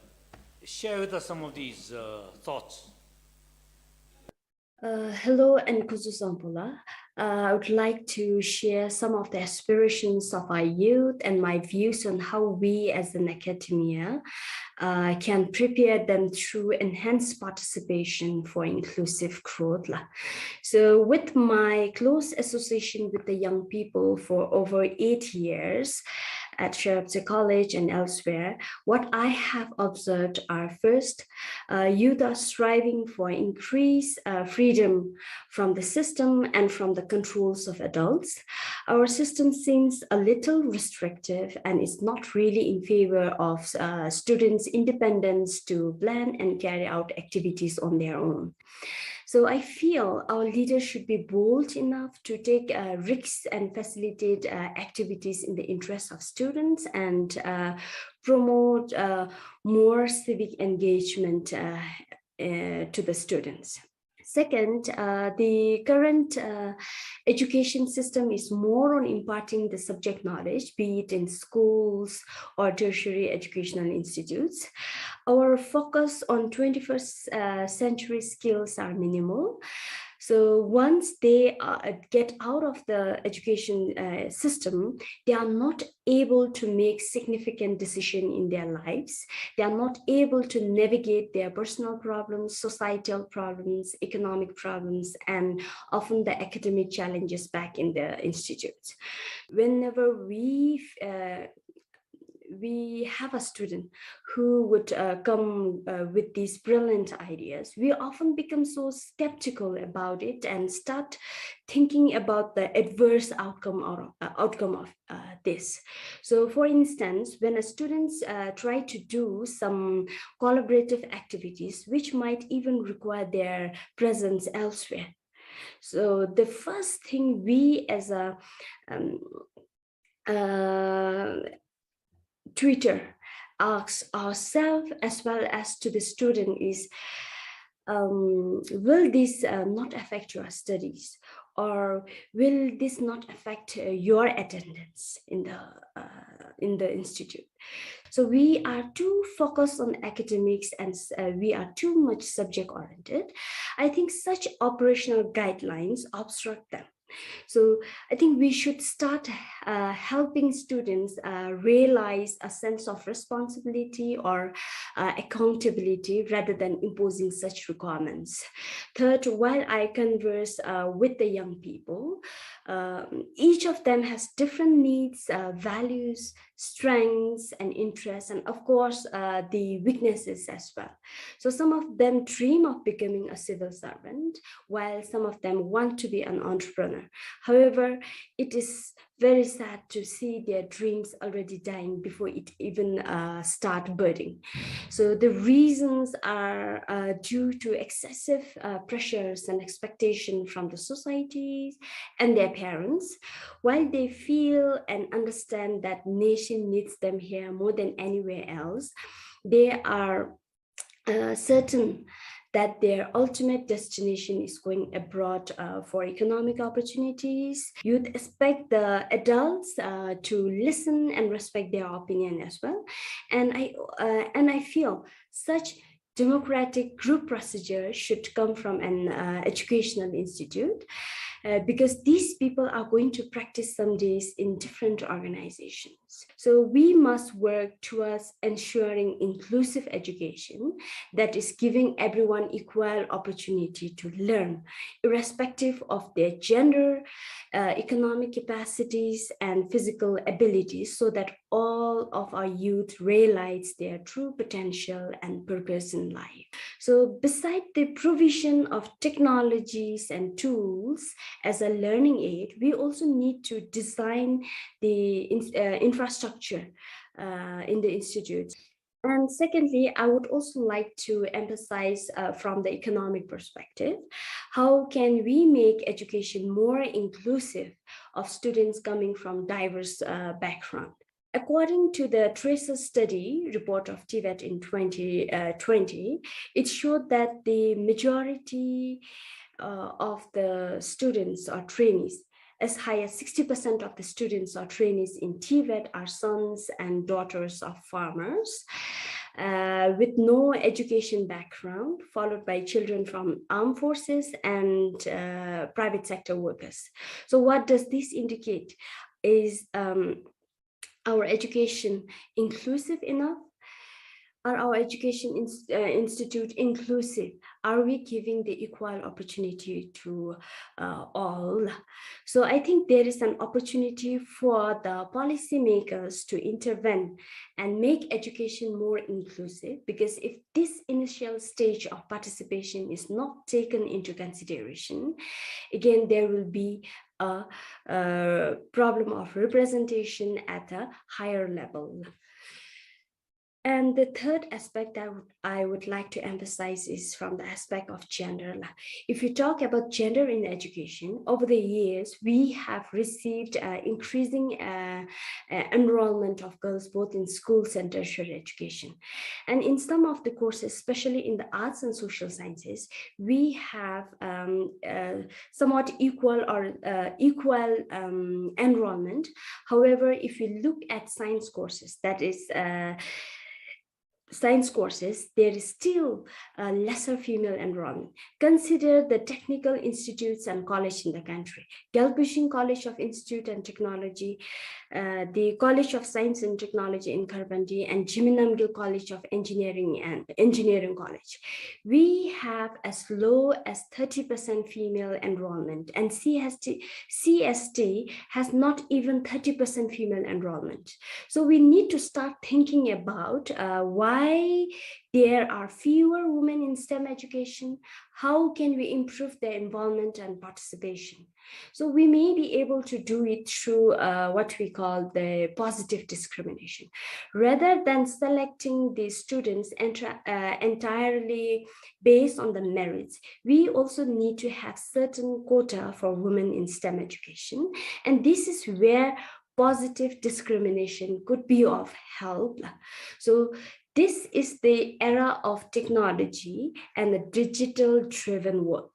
share with us some of these, uh, thoughts. Uh, hello and kuzuzangpo la. Uh, I would like to share some of the aspirations of our youth and my views on how we as an academia, uh, can prepare them through enhanced participation for inclusive growth la. So with my close association with the young people for over eight years at Sharapse College and elsewhere, what I have observed are, first, uh, youth are striving for increased, uh, freedom from the system and from the controls of adults. Our system seems a little restrictive and is not really in favor of, uh, students' independence to plan and carry out activities on their own. So I feel our leaders should be bold enough to take, uh, risks and facilitate, uh, activities in the interest of students and, uh, promote, uh, more civic engagement, uh, uh, to the students. Second, uh, the current, uh, education system is more on imparting the subject knowledge, be it in schools or tertiary educational institutes. Our focus on twenty-first, uh, century skills are minimal. So once they, uh, get out of the education, uh, system, they are not able to make significant decision in their lives. They are not able to navigate their personal problems, societal problems, economic problems, and often the academic challenges back in the institutes. Whenever we, uh, we have a student who would, uh, come, uh, with these brilliant ideas, we often become so skeptical about it and start thinking about the adverse outcome or, uh, outcome of, uh, this. So, for instance, when a students, uh, try to do some collaborative activities, which might even require their presence elsewhere, so the first thing we as a, um, uh, tutor asks ourselves as well as to the student is, um, will this, uh, not affect your studies, or will this not affect, uh, your attendance in the, uh, in the institute? So we are too focused on academics and, uh, we are too much subject oriented. I think such operational guidelines obstruct them. So I think we should start, uh, helping students, uh, realize a sense of responsibility or, uh, accountability rather than imposing such requirements. Third, while I converse, uh, with the young people, um, each of them has different needs, uh, values, strengths and interests, and of course, uh, the weaknesses as well. So some of them dream of becoming a civil servant, while some of them want to be an entrepreneur. However, it is very sad to see their dreams already dying before it even, uh, start budding. So the reasons are, uh, due to excessive, uh, pressures and expectation from the societies and their parents. While they feel and understand that nation needs them here more than anywhere else, they are, uh, certain that their ultimate destination is going abroad, uh, for economic opportunities. Youth expect the adults, uh, to listen and respect their opinion as well. And I, uh, and I feel such democratic group procedure should come from an, uh, educational institute, uh, because these people are going to practice some days in different organizations. So we must work towards ensuring inclusive education that is giving everyone equal opportunity to learn, irrespective of their gender, uh, economic capacities, and physical abilities, so that all of our youth realize their true potential and purpose in life. So, beside the provision of technologies and tools as a learning aid, we also need to design the in-, uh, infrastructure, uh, in the institute. And secondly, I would also like to emphasize, uh, from the economic perspective, how can we make education more inclusive of students coming from diverse, uh, background? According to the Tracer study report of TVET in twenty twenty, it showed that the majority uh, of the students or trainees, as high as sixty percent of the students or trainees in TVET are sons and daughters of farmers uh, with no education background, followed by children from armed forces and uh, private sector workers. So, what does this indicate? Is um, our education inclusive enough? Are our education ins- uh, institute inclusive? Are we giving the equal opportunity to uh, all? So I think there is an opportunity for the policymakers to intervene and make education more inclusive, because if this initial stage of participation is not taken into consideration, again, there will be a, a problem of representation at a higher level. And the third aspect that I would, I would like to emphasize is from the aspect of gender. If you talk about gender in education, over the years, we have received uh, increasing uh, uh, enrollment of girls both in schools and tertiary education. And in some of the courses, especially in the arts and social sciences, we have um, uh, somewhat equal or uh, equal um, enrollment. However, if you look at science courses, that is uh, science courses, there is still a lesser female enrollment. Consider the technical institutes and college in the country. Gyalpo Shing College of Institute and Technology, uh, the College of Science and Technology in Kharbandi, and Zhimee Namgyel College of Engineering and Engineering College. We have as low as thirty percent female enrollment, and CST, CST has not even thirty percent female enrollment. So we need to start thinking about uh, why there are fewer women in STEM education. How can we improve their involvement and participation? So we may be able to do it through uh, what we call the positive discrimination. Rather than selecting the students entra- uh, entirely based on the merits, we also need to have certain quota for women in STEM education. And this is where positive discrimination could be of help. So this is the era of technology and the digital driven world.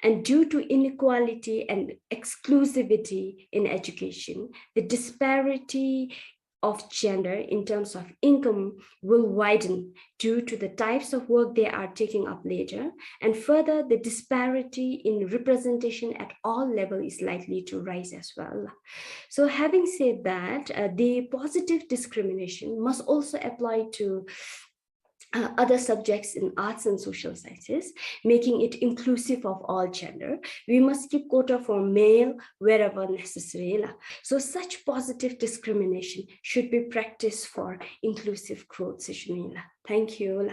And due to inequality and exclusivity in education, the disparity of gender in terms of income will widen due to the types of work they are taking up later, and further, the disparity in representation at all level is likely to rise as well. So, having said that, uh, the positive discrimination must also apply to uh, other subjects in arts and social sciences, making it inclusive of all gender. We must keep quota for male wherever necessary. La. So such positive discrimination should be practiced for inclusive growth. Thank you. La.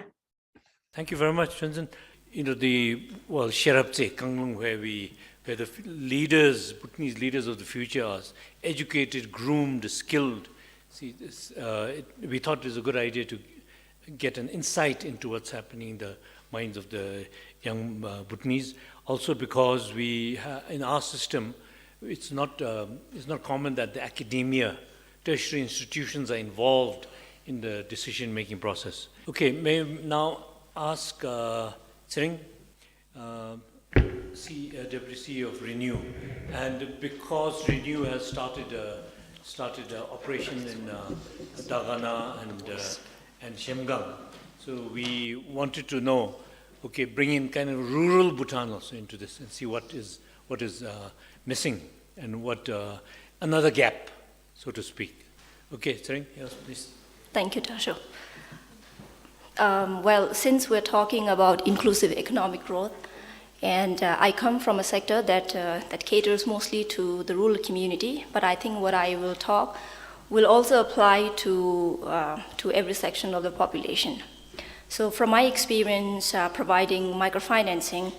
Thank you very much, Johnson. You know, the, well, Sheraptse Kanglung, where we, where the f- leaders, Bhutanese leaders of the future are educated, groomed, skilled. See, this, uh, it, we thought it was a good idea to get an insight into what's happening in the minds of the young uh, Bhutanese. Also, because we, ha- in our system, it's not, um, it's not common that the academia, tertiary institutions are involved in the decision-making process. Okay, may I now ask uh, Tshering, uh, C, uh, Deputy C E O of Renew, and because Renew has started uh, started uh, operation in uh, Dagana and uh, and Zhemgang, so we wanted to know, okay, bring in kind of rural Bhutan also into this and see what is what is uh, missing and what uh, another gap, so to speak. Okay, Tshering, yes, please. Thank you, Tarsho. Um, well, since we're talking about inclusive economic growth, and uh, I come from a sector that, uh, that caters mostly to the rural community, but I think what I will talk will also apply to, uh, to every section of the population. So, from my experience uh, providing microfinancing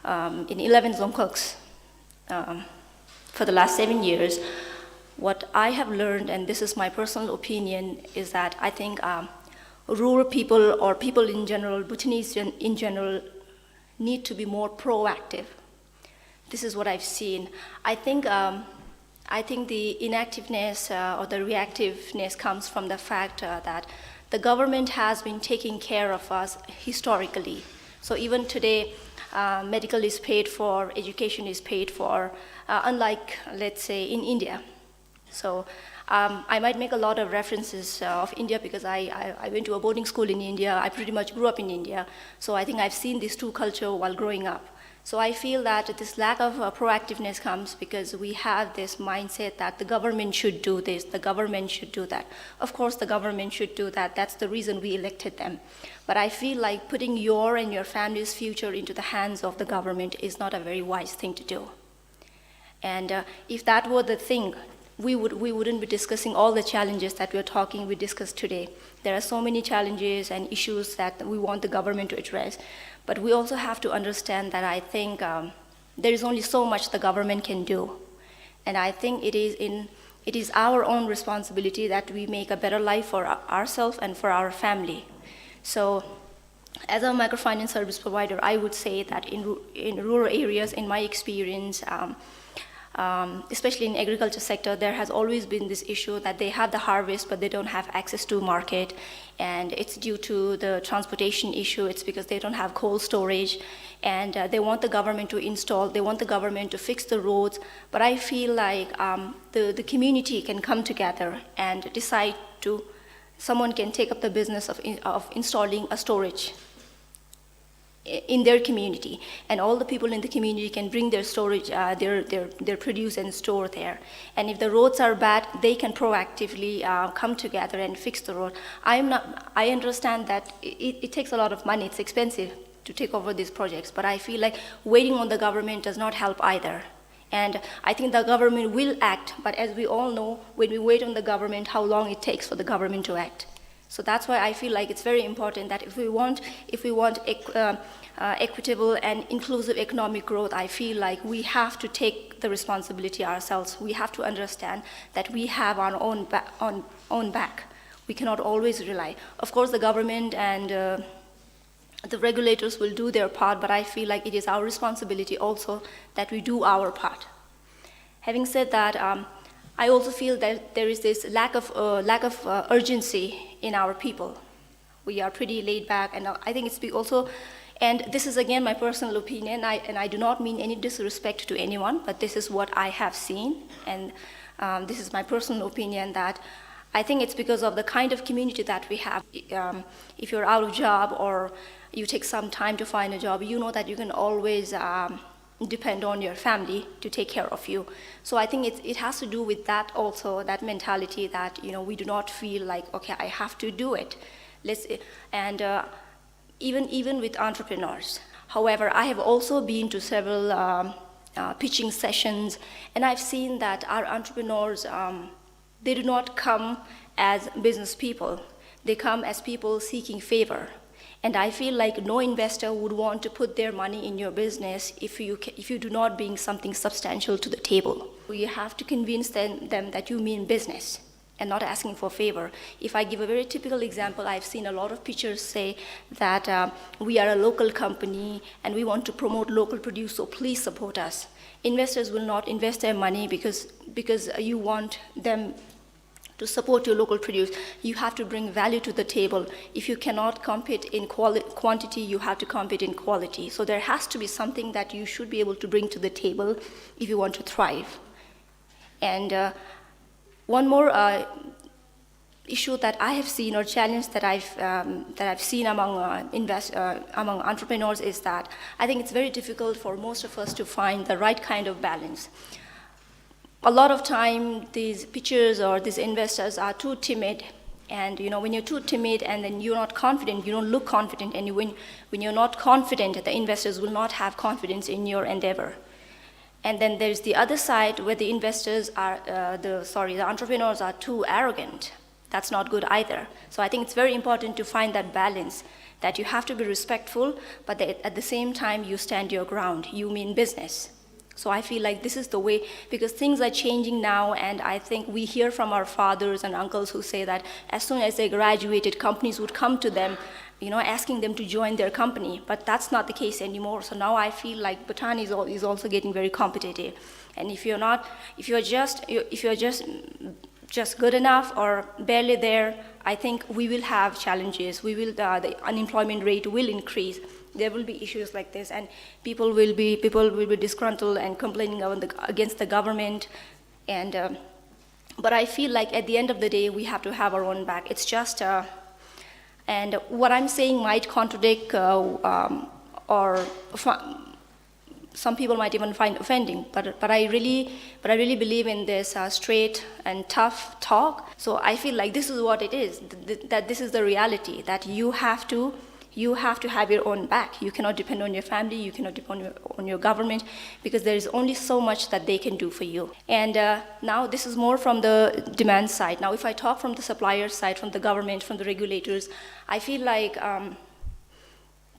um, in eleven dzongkhags um, for the last seven years, what I have learned, and this is my personal opinion, is that I think um, rural people or people in general, Bhutanese in, in general, need to be more proactive. This is what I've seen. I think um, I think the inactiveness, uh, or the reactiveness comes from the fact, uh, that the government has been taking care of us historically. So even today, uh, medical is paid for, education is paid for, uh, unlike, let's say, in India. So, um, I might make a lot of references, uh, of India because I, I, I went to a boarding school in India. I pretty much grew up in India. So I think I've seen these two culture while growing up. So I feel that this lack of, uh, proactiveness comes because we have this mindset that the government should do this, the government should do that. Of course, the government should do that. That's the reason we elected them. But I feel like putting your and your family's future into the hands of the government is not a very wise thing to do. And, uh, if that were the thing, we would, we wouldn't be discussing all the challenges that we're talking, we discussed today. There are so many challenges and issues that we want the government to address. But we also have to understand that I think, um, there is only so much the government can do. And I think it is in, it is our own responsibility that we make a better life for our-, ourselves and for our family. So, as a microfinance service provider, I would say that in ru-, in rural areas, in my experience, um, um, especially in agriculture sector, there has always been this issue that they have the harvest, but they don't have access to market, and it's due to the transportation issue. It's because they don't have cold storage, and, uh, they want the government to install, they want the government to fix the roads. But I feel like, um, the, the community can come together and decide to, someone can take up the business of in-, of installing a storage i-, in their community, and all the people in the community can bring their storage, uh, their, their, their produce and store there. And if the roads are bad, they can proactively, uh, come together and fix the road. I am not, I understand that it, it takes a lot of money, it's expensive to take over these projects, but I feel like waiting on the government does not help either. And I think the government will act, but as we all know, when we wait on the government, how long it takes for the government to act. So that's why I feel like it's very important that if we want, if we want equ-, uh, uh, equitable and inclusive economic growth, I feel like we have to take the responsibility ourselves. We have to understand that we have our own ba-, own, own back. We cannot always rely. Of course, the government and, uh, the regulators will do their part, but I feel like it is our responsibility also that we do our part. Having said that, um, I also feel that there is this lack of, uh, lack of, uh, urgency in our people. We are pretty laid back, and, uh, I think it's be-, also, and this is again my personal opinion, I, and I do not mean any disrespect to anyone, but this is what I have seen, and, um, this is my personal opinion that I think it's because of the kind of community that we have. Um, if you're out of job or you take some time to find a job, you know that you can always, um, depend on your family to take care of you. So I think it, it has to do with that also, that mentality that, you know, we do not feel like, "Okay, I have to do it." Let's, and, uh, even, even with entrepreneurs. However, I have also been to several, um, uh, pitching sessions, and I've seen that our entrepreneurs, um, they do not come as business people. They come as people seeking favor. And I feel like no investor would want to put their money in your business if you ca-, if you do not bring something substantial to the table. You have to convince them, them that you mean business and not asking for favor. If I give a very typical example, I've seen a lot of pitchers say that, uh, "We are a local company and we want to promote local produce, so please support us." Investors will not invest their money because, because, uh, you want them to support your local produce. You have to bring value to the table. If you cannot compete in quali-, quantity, you have to compete in quality. So there has to be something that you should be able to bring to the table if you want to thrive. And, uh, one more, uh, issue that I have seen, or challenge that I've, um, that I've seen among, uh, invest-, uh, among entrepreneurs, is that I think it's very difficult for most of us to find the right kind of balance. A lot of time, these pitchers or these investors are too timid. And, you know, when you're too timid and then you're not confident, you don't look confident, and when, when you're not confident, the investors will not have confidence in your endeavor. And then there's the other side where the investors are, uh, the, sorry, the entrepreneurs are too arrogant. That's not good either. So I think it's very important to find that balance, that you have to be respectful, but that at the same time you stand your ground, you mean business. So I feel like this is the way, because things are changing now, and I think we hear from our fathers and uncles who say that as soon as they graduated, companies would come to them you know, asking them to join their company. But that's not the case anymore. So now I feel like Bhutan is al-, is also getting very competitive. And if you're not, if you're just, if you're just, just good enough or barely there, I think we will have challenges. We will, uh, the unemployment rate will increase. There will be issues like this, and people will be, people will be disgruntled and complaining on the, against the government. And, um, but I feel like at the end of the day, we have to have our own back. It's just, uh, and what I'm saying might contradict, uh, um, or fi-, some people might even find offending, but, but I really, but I really believe in this, uh, straight and tough talk. So I feel like this is what it is, th-, th-, that this is the reality, that you have to, you have to have your own back. You cannot depend on your family, you cannot depend on your, on your government, because there is only so much that they can do for you. And, uh, now this is more from the demand side. Now, if I talk from the supplier side, from the government, from the regulators, I feel like, um,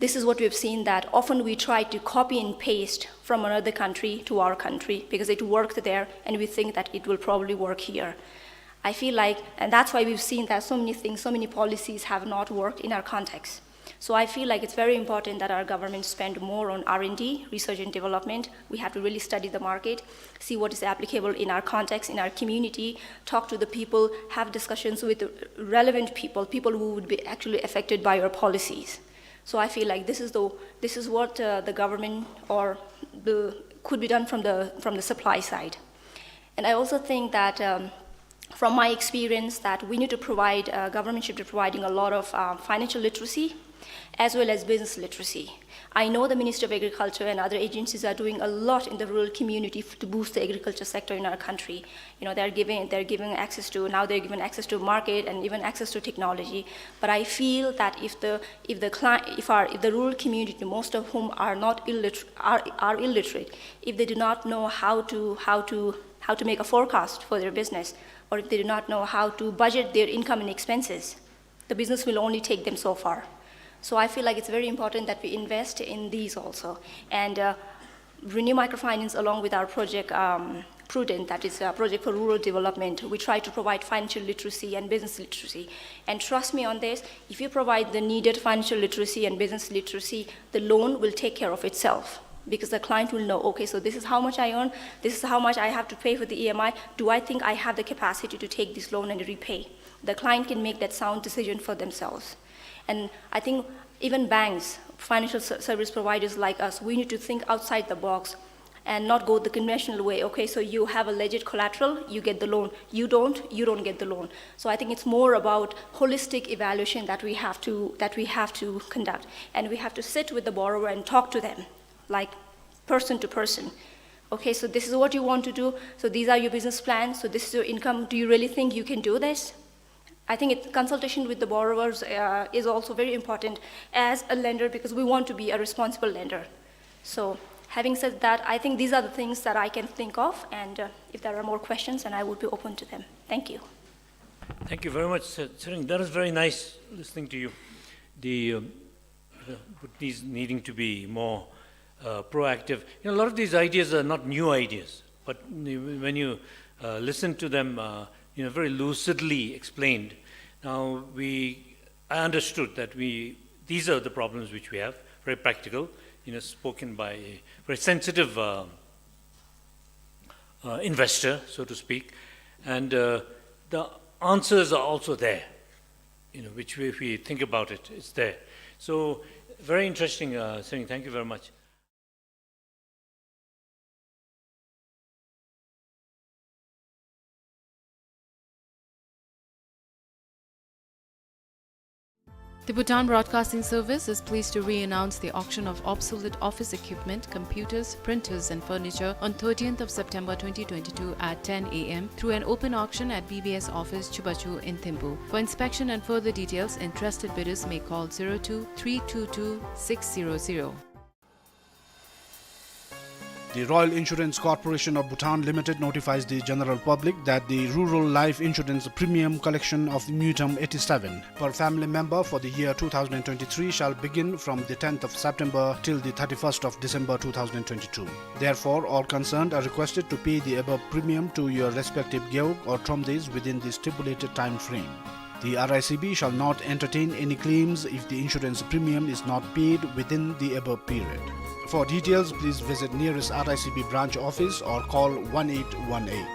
this is what we've seen, that often we try to copy and paste from another country to our country because it worked there and we think that it will probably work here. I feel like, and that's why we've seen that so many things, so many policies have not worked in our context. So I feel like it's very important that our government spend more on R and D, research and development. We have to really study the market, see what is applicable in our context, in our community, talk to the people, have discussions with relevant people, people who would be actually affected by our policies. So I feel like this is the, this is what, uh, the government or the, could be done from the, from the supply side. And I also think that, um, from my experience, that we need to provide, uh, government should be providing a lot of, uh, financial literacy as well as business literacy. I know the Ministry of Agriculture and other agencies are doing a lot in the rural community f-, to boost the agriculture sector in our country. You know, they're giving, they're giving access to, now they're given access to market and even access to technology. But I feel that if the, if the cli-, if our, if the rural community, most of whom are not illiter-, are, are illiterate, if they do not know how to, how to, how to make a forecast for their business, or if they do not know how to budget their income and expenses, the business will only take them so far. So I feel like it's very important that we invest in these also. And, uh, Renew Microfinance, along with our project, um, Prudent, that is a project for rural development, we try to provide financial literacy and business literacy. And trust me on this, if you provide the needed financial literacy and business literacy, the loan will take care of itself. Because the client will know, "Okay, so this is how much I earn, this is how much I have to pay for the E M I. Do I think I have the capacity to take this loan and repay?" The client can make that sound decision for themselves. And I think even banks, financial ser-, service providers like us, we need to think outside the box and not go the conventional way. "Okay, so you have a legit collateral, you get the loan. You don't, you don't get the loan." So I think it's more about holistic evaluation that we have to, that we have to conduct. And we have to sit with the borrower and talk to them, like, person to person. "Okay, so this is what you want to do. So these are your business plans. So this is your income. Do you really think you can do this?" I think it, consultation with the borrowers, uh, is also very important as a lender, because we want to be a responsible lender. So, having said that, I think these are the things that I can think of, and, uh, if there are more questions, then I would be open to them. Thank you. Thank you very much, Tse-, Tshering. That is very nice listening to you. The, um, the Bhutanese needing to be more, uh, proactive. You know, a lot of these ideas are not new ideas, but when you, uh, listen to them, uh, you know, very lucidly explained. Now, we, I understood that we, these are the problems which we have, very practical, you know, spoken by a very sensitive, uh, uh, investor, so to speak, and, uh, the answers are also there, you know, which we, if we think about it, it's there. So, very interesting, uh, Tshering. Thank you very much. The Bhutan Broadcasting Service is pleased to re-announce the auction of obsolete office equipment, computers, printers, and furniture on thirteenth of September twenty twenty-two at ten A M through an open auction at B B S office, Chubachu in Thimphu. For inspection and further details, interested bidders may call zero two three two two six zero zero. The Royal Insurance Corporation of Bhutan Limited notifies the general public that the rural life insurance premium collection of Myutam eighty-seven per family member for the year two thousand twenty-three shall begin from the tenth of September till the thirty-first of December two thousand twenty-two. Therefore, all concerned are requested to pay the above premium to your respective gewog or thromdays within the stipulated time frame. The R I C B shall not entertain any claims if the insurance premium is not paid within the above period. For details, please visit nearest R I C B branch office or call one eight one eight.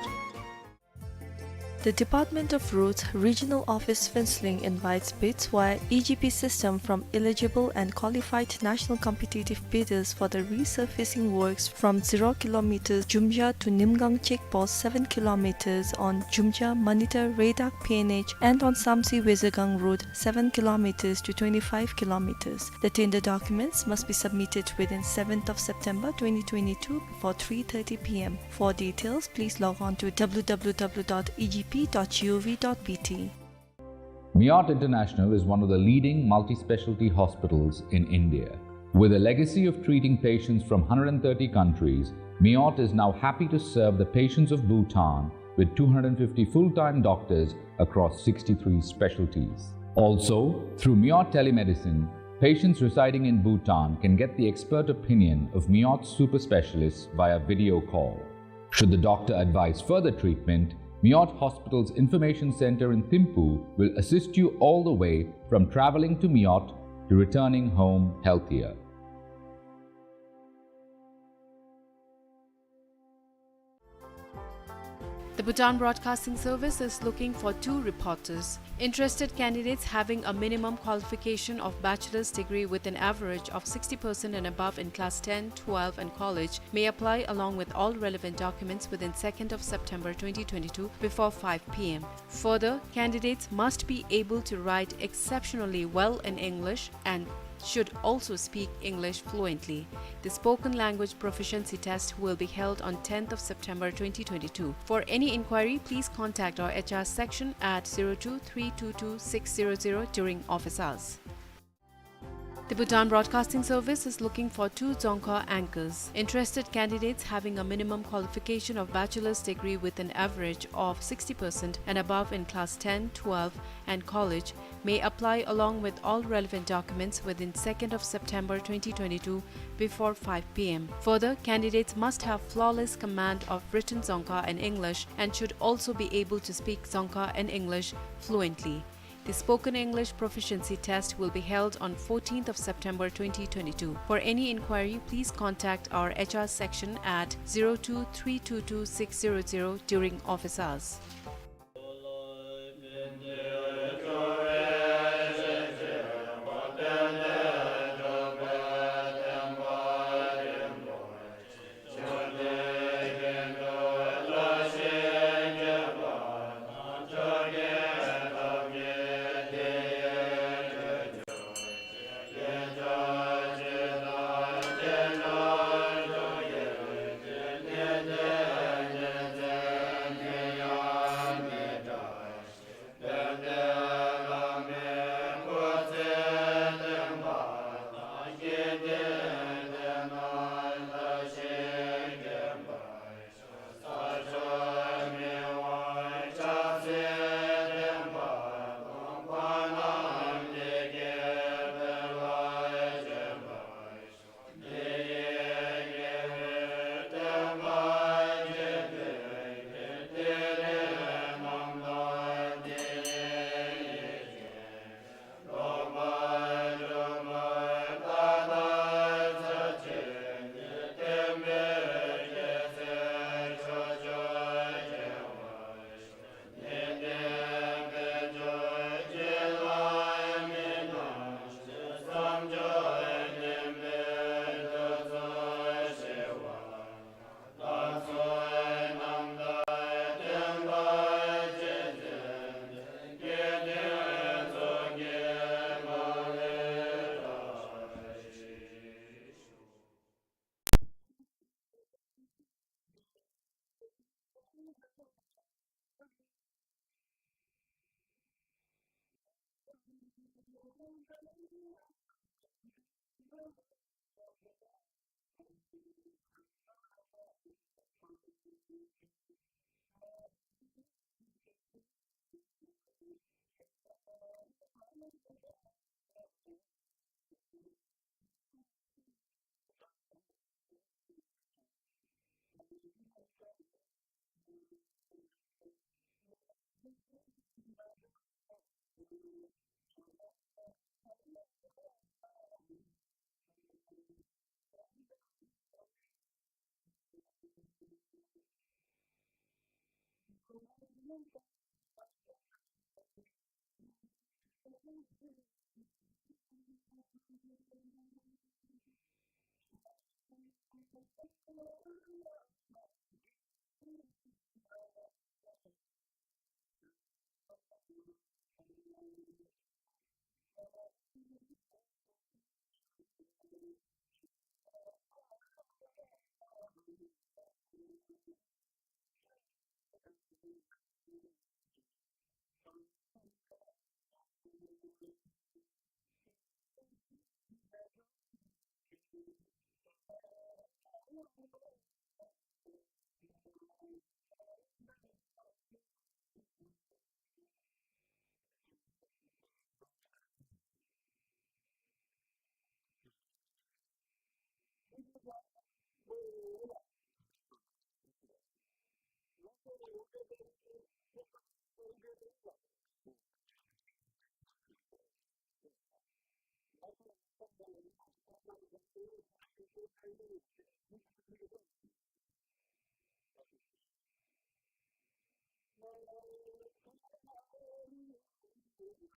The Department of Roads Regional Office Phuentsholing invites bids via E G P system from eligible and qualified national competitive bidders for the resurfacing works from zero kilometers Jumja to Nimgang check post, seven kilometers on Jumja Manitar Redak P N H, and on Samtse Wezegang Road, seven kilometers to twenty-five kilometers. The tender documents must be submitted within seventh of September twenty twenty-two before three thirty P M. For details, please log on to W W W dot E G P dot G O V dot B T. Mayotte International is one of the leading multi-specialty hospitals in India. With a legacy of treating patients from hundred and thirty countries, Mayotte is now happy to serve the patients of Bhutan with two hundred fifty full-time doctors across sixty-three specialties. Also, through Mayotte Telemedicine, patients residing in Bhutan can get the expert opinion of Mayotte super specialists via video call. Should the doctor advise further treatment, Mayotte Hospital's Information Center in Thimphu will assist you all the way from traveling to Mayotte to returning home healthier. The Bhutan Broadcasting Service is looking for two reporters. Interested candidates having a minimum qualification of bachelor's degree with an average of sixty percent and above in class ten, twelve and college may apply along with all relevant documents within second of September twenty twenty-two before five P M. Further, candidates must be able to write exceptionally well in English and should also speak English fluently. The spoken language proficiency test will be held on tenth of September twenty twenty-two. For any inquiry, please contact our H R section at zero two three two two six zero zero during office hours. The Bhutan Broadcasting Service is looking for two Dzongkha anchors. Interested candidates having a minimum qualification of bachelor's degree with an average of sixty percent and above in class ten, twelve and college may apply along with all relevant documents within second of September twenty twenty-two before five P M. Further, candidates must have flawless command of written Dzongkha and English and should also be able to speak Dzongkha and English fluently. The spoken English proficiency test will be held on fourteenth of September twenty twenty-two. For any inquiry, please contact our H R section at zero two three two two six zero zero during office hours.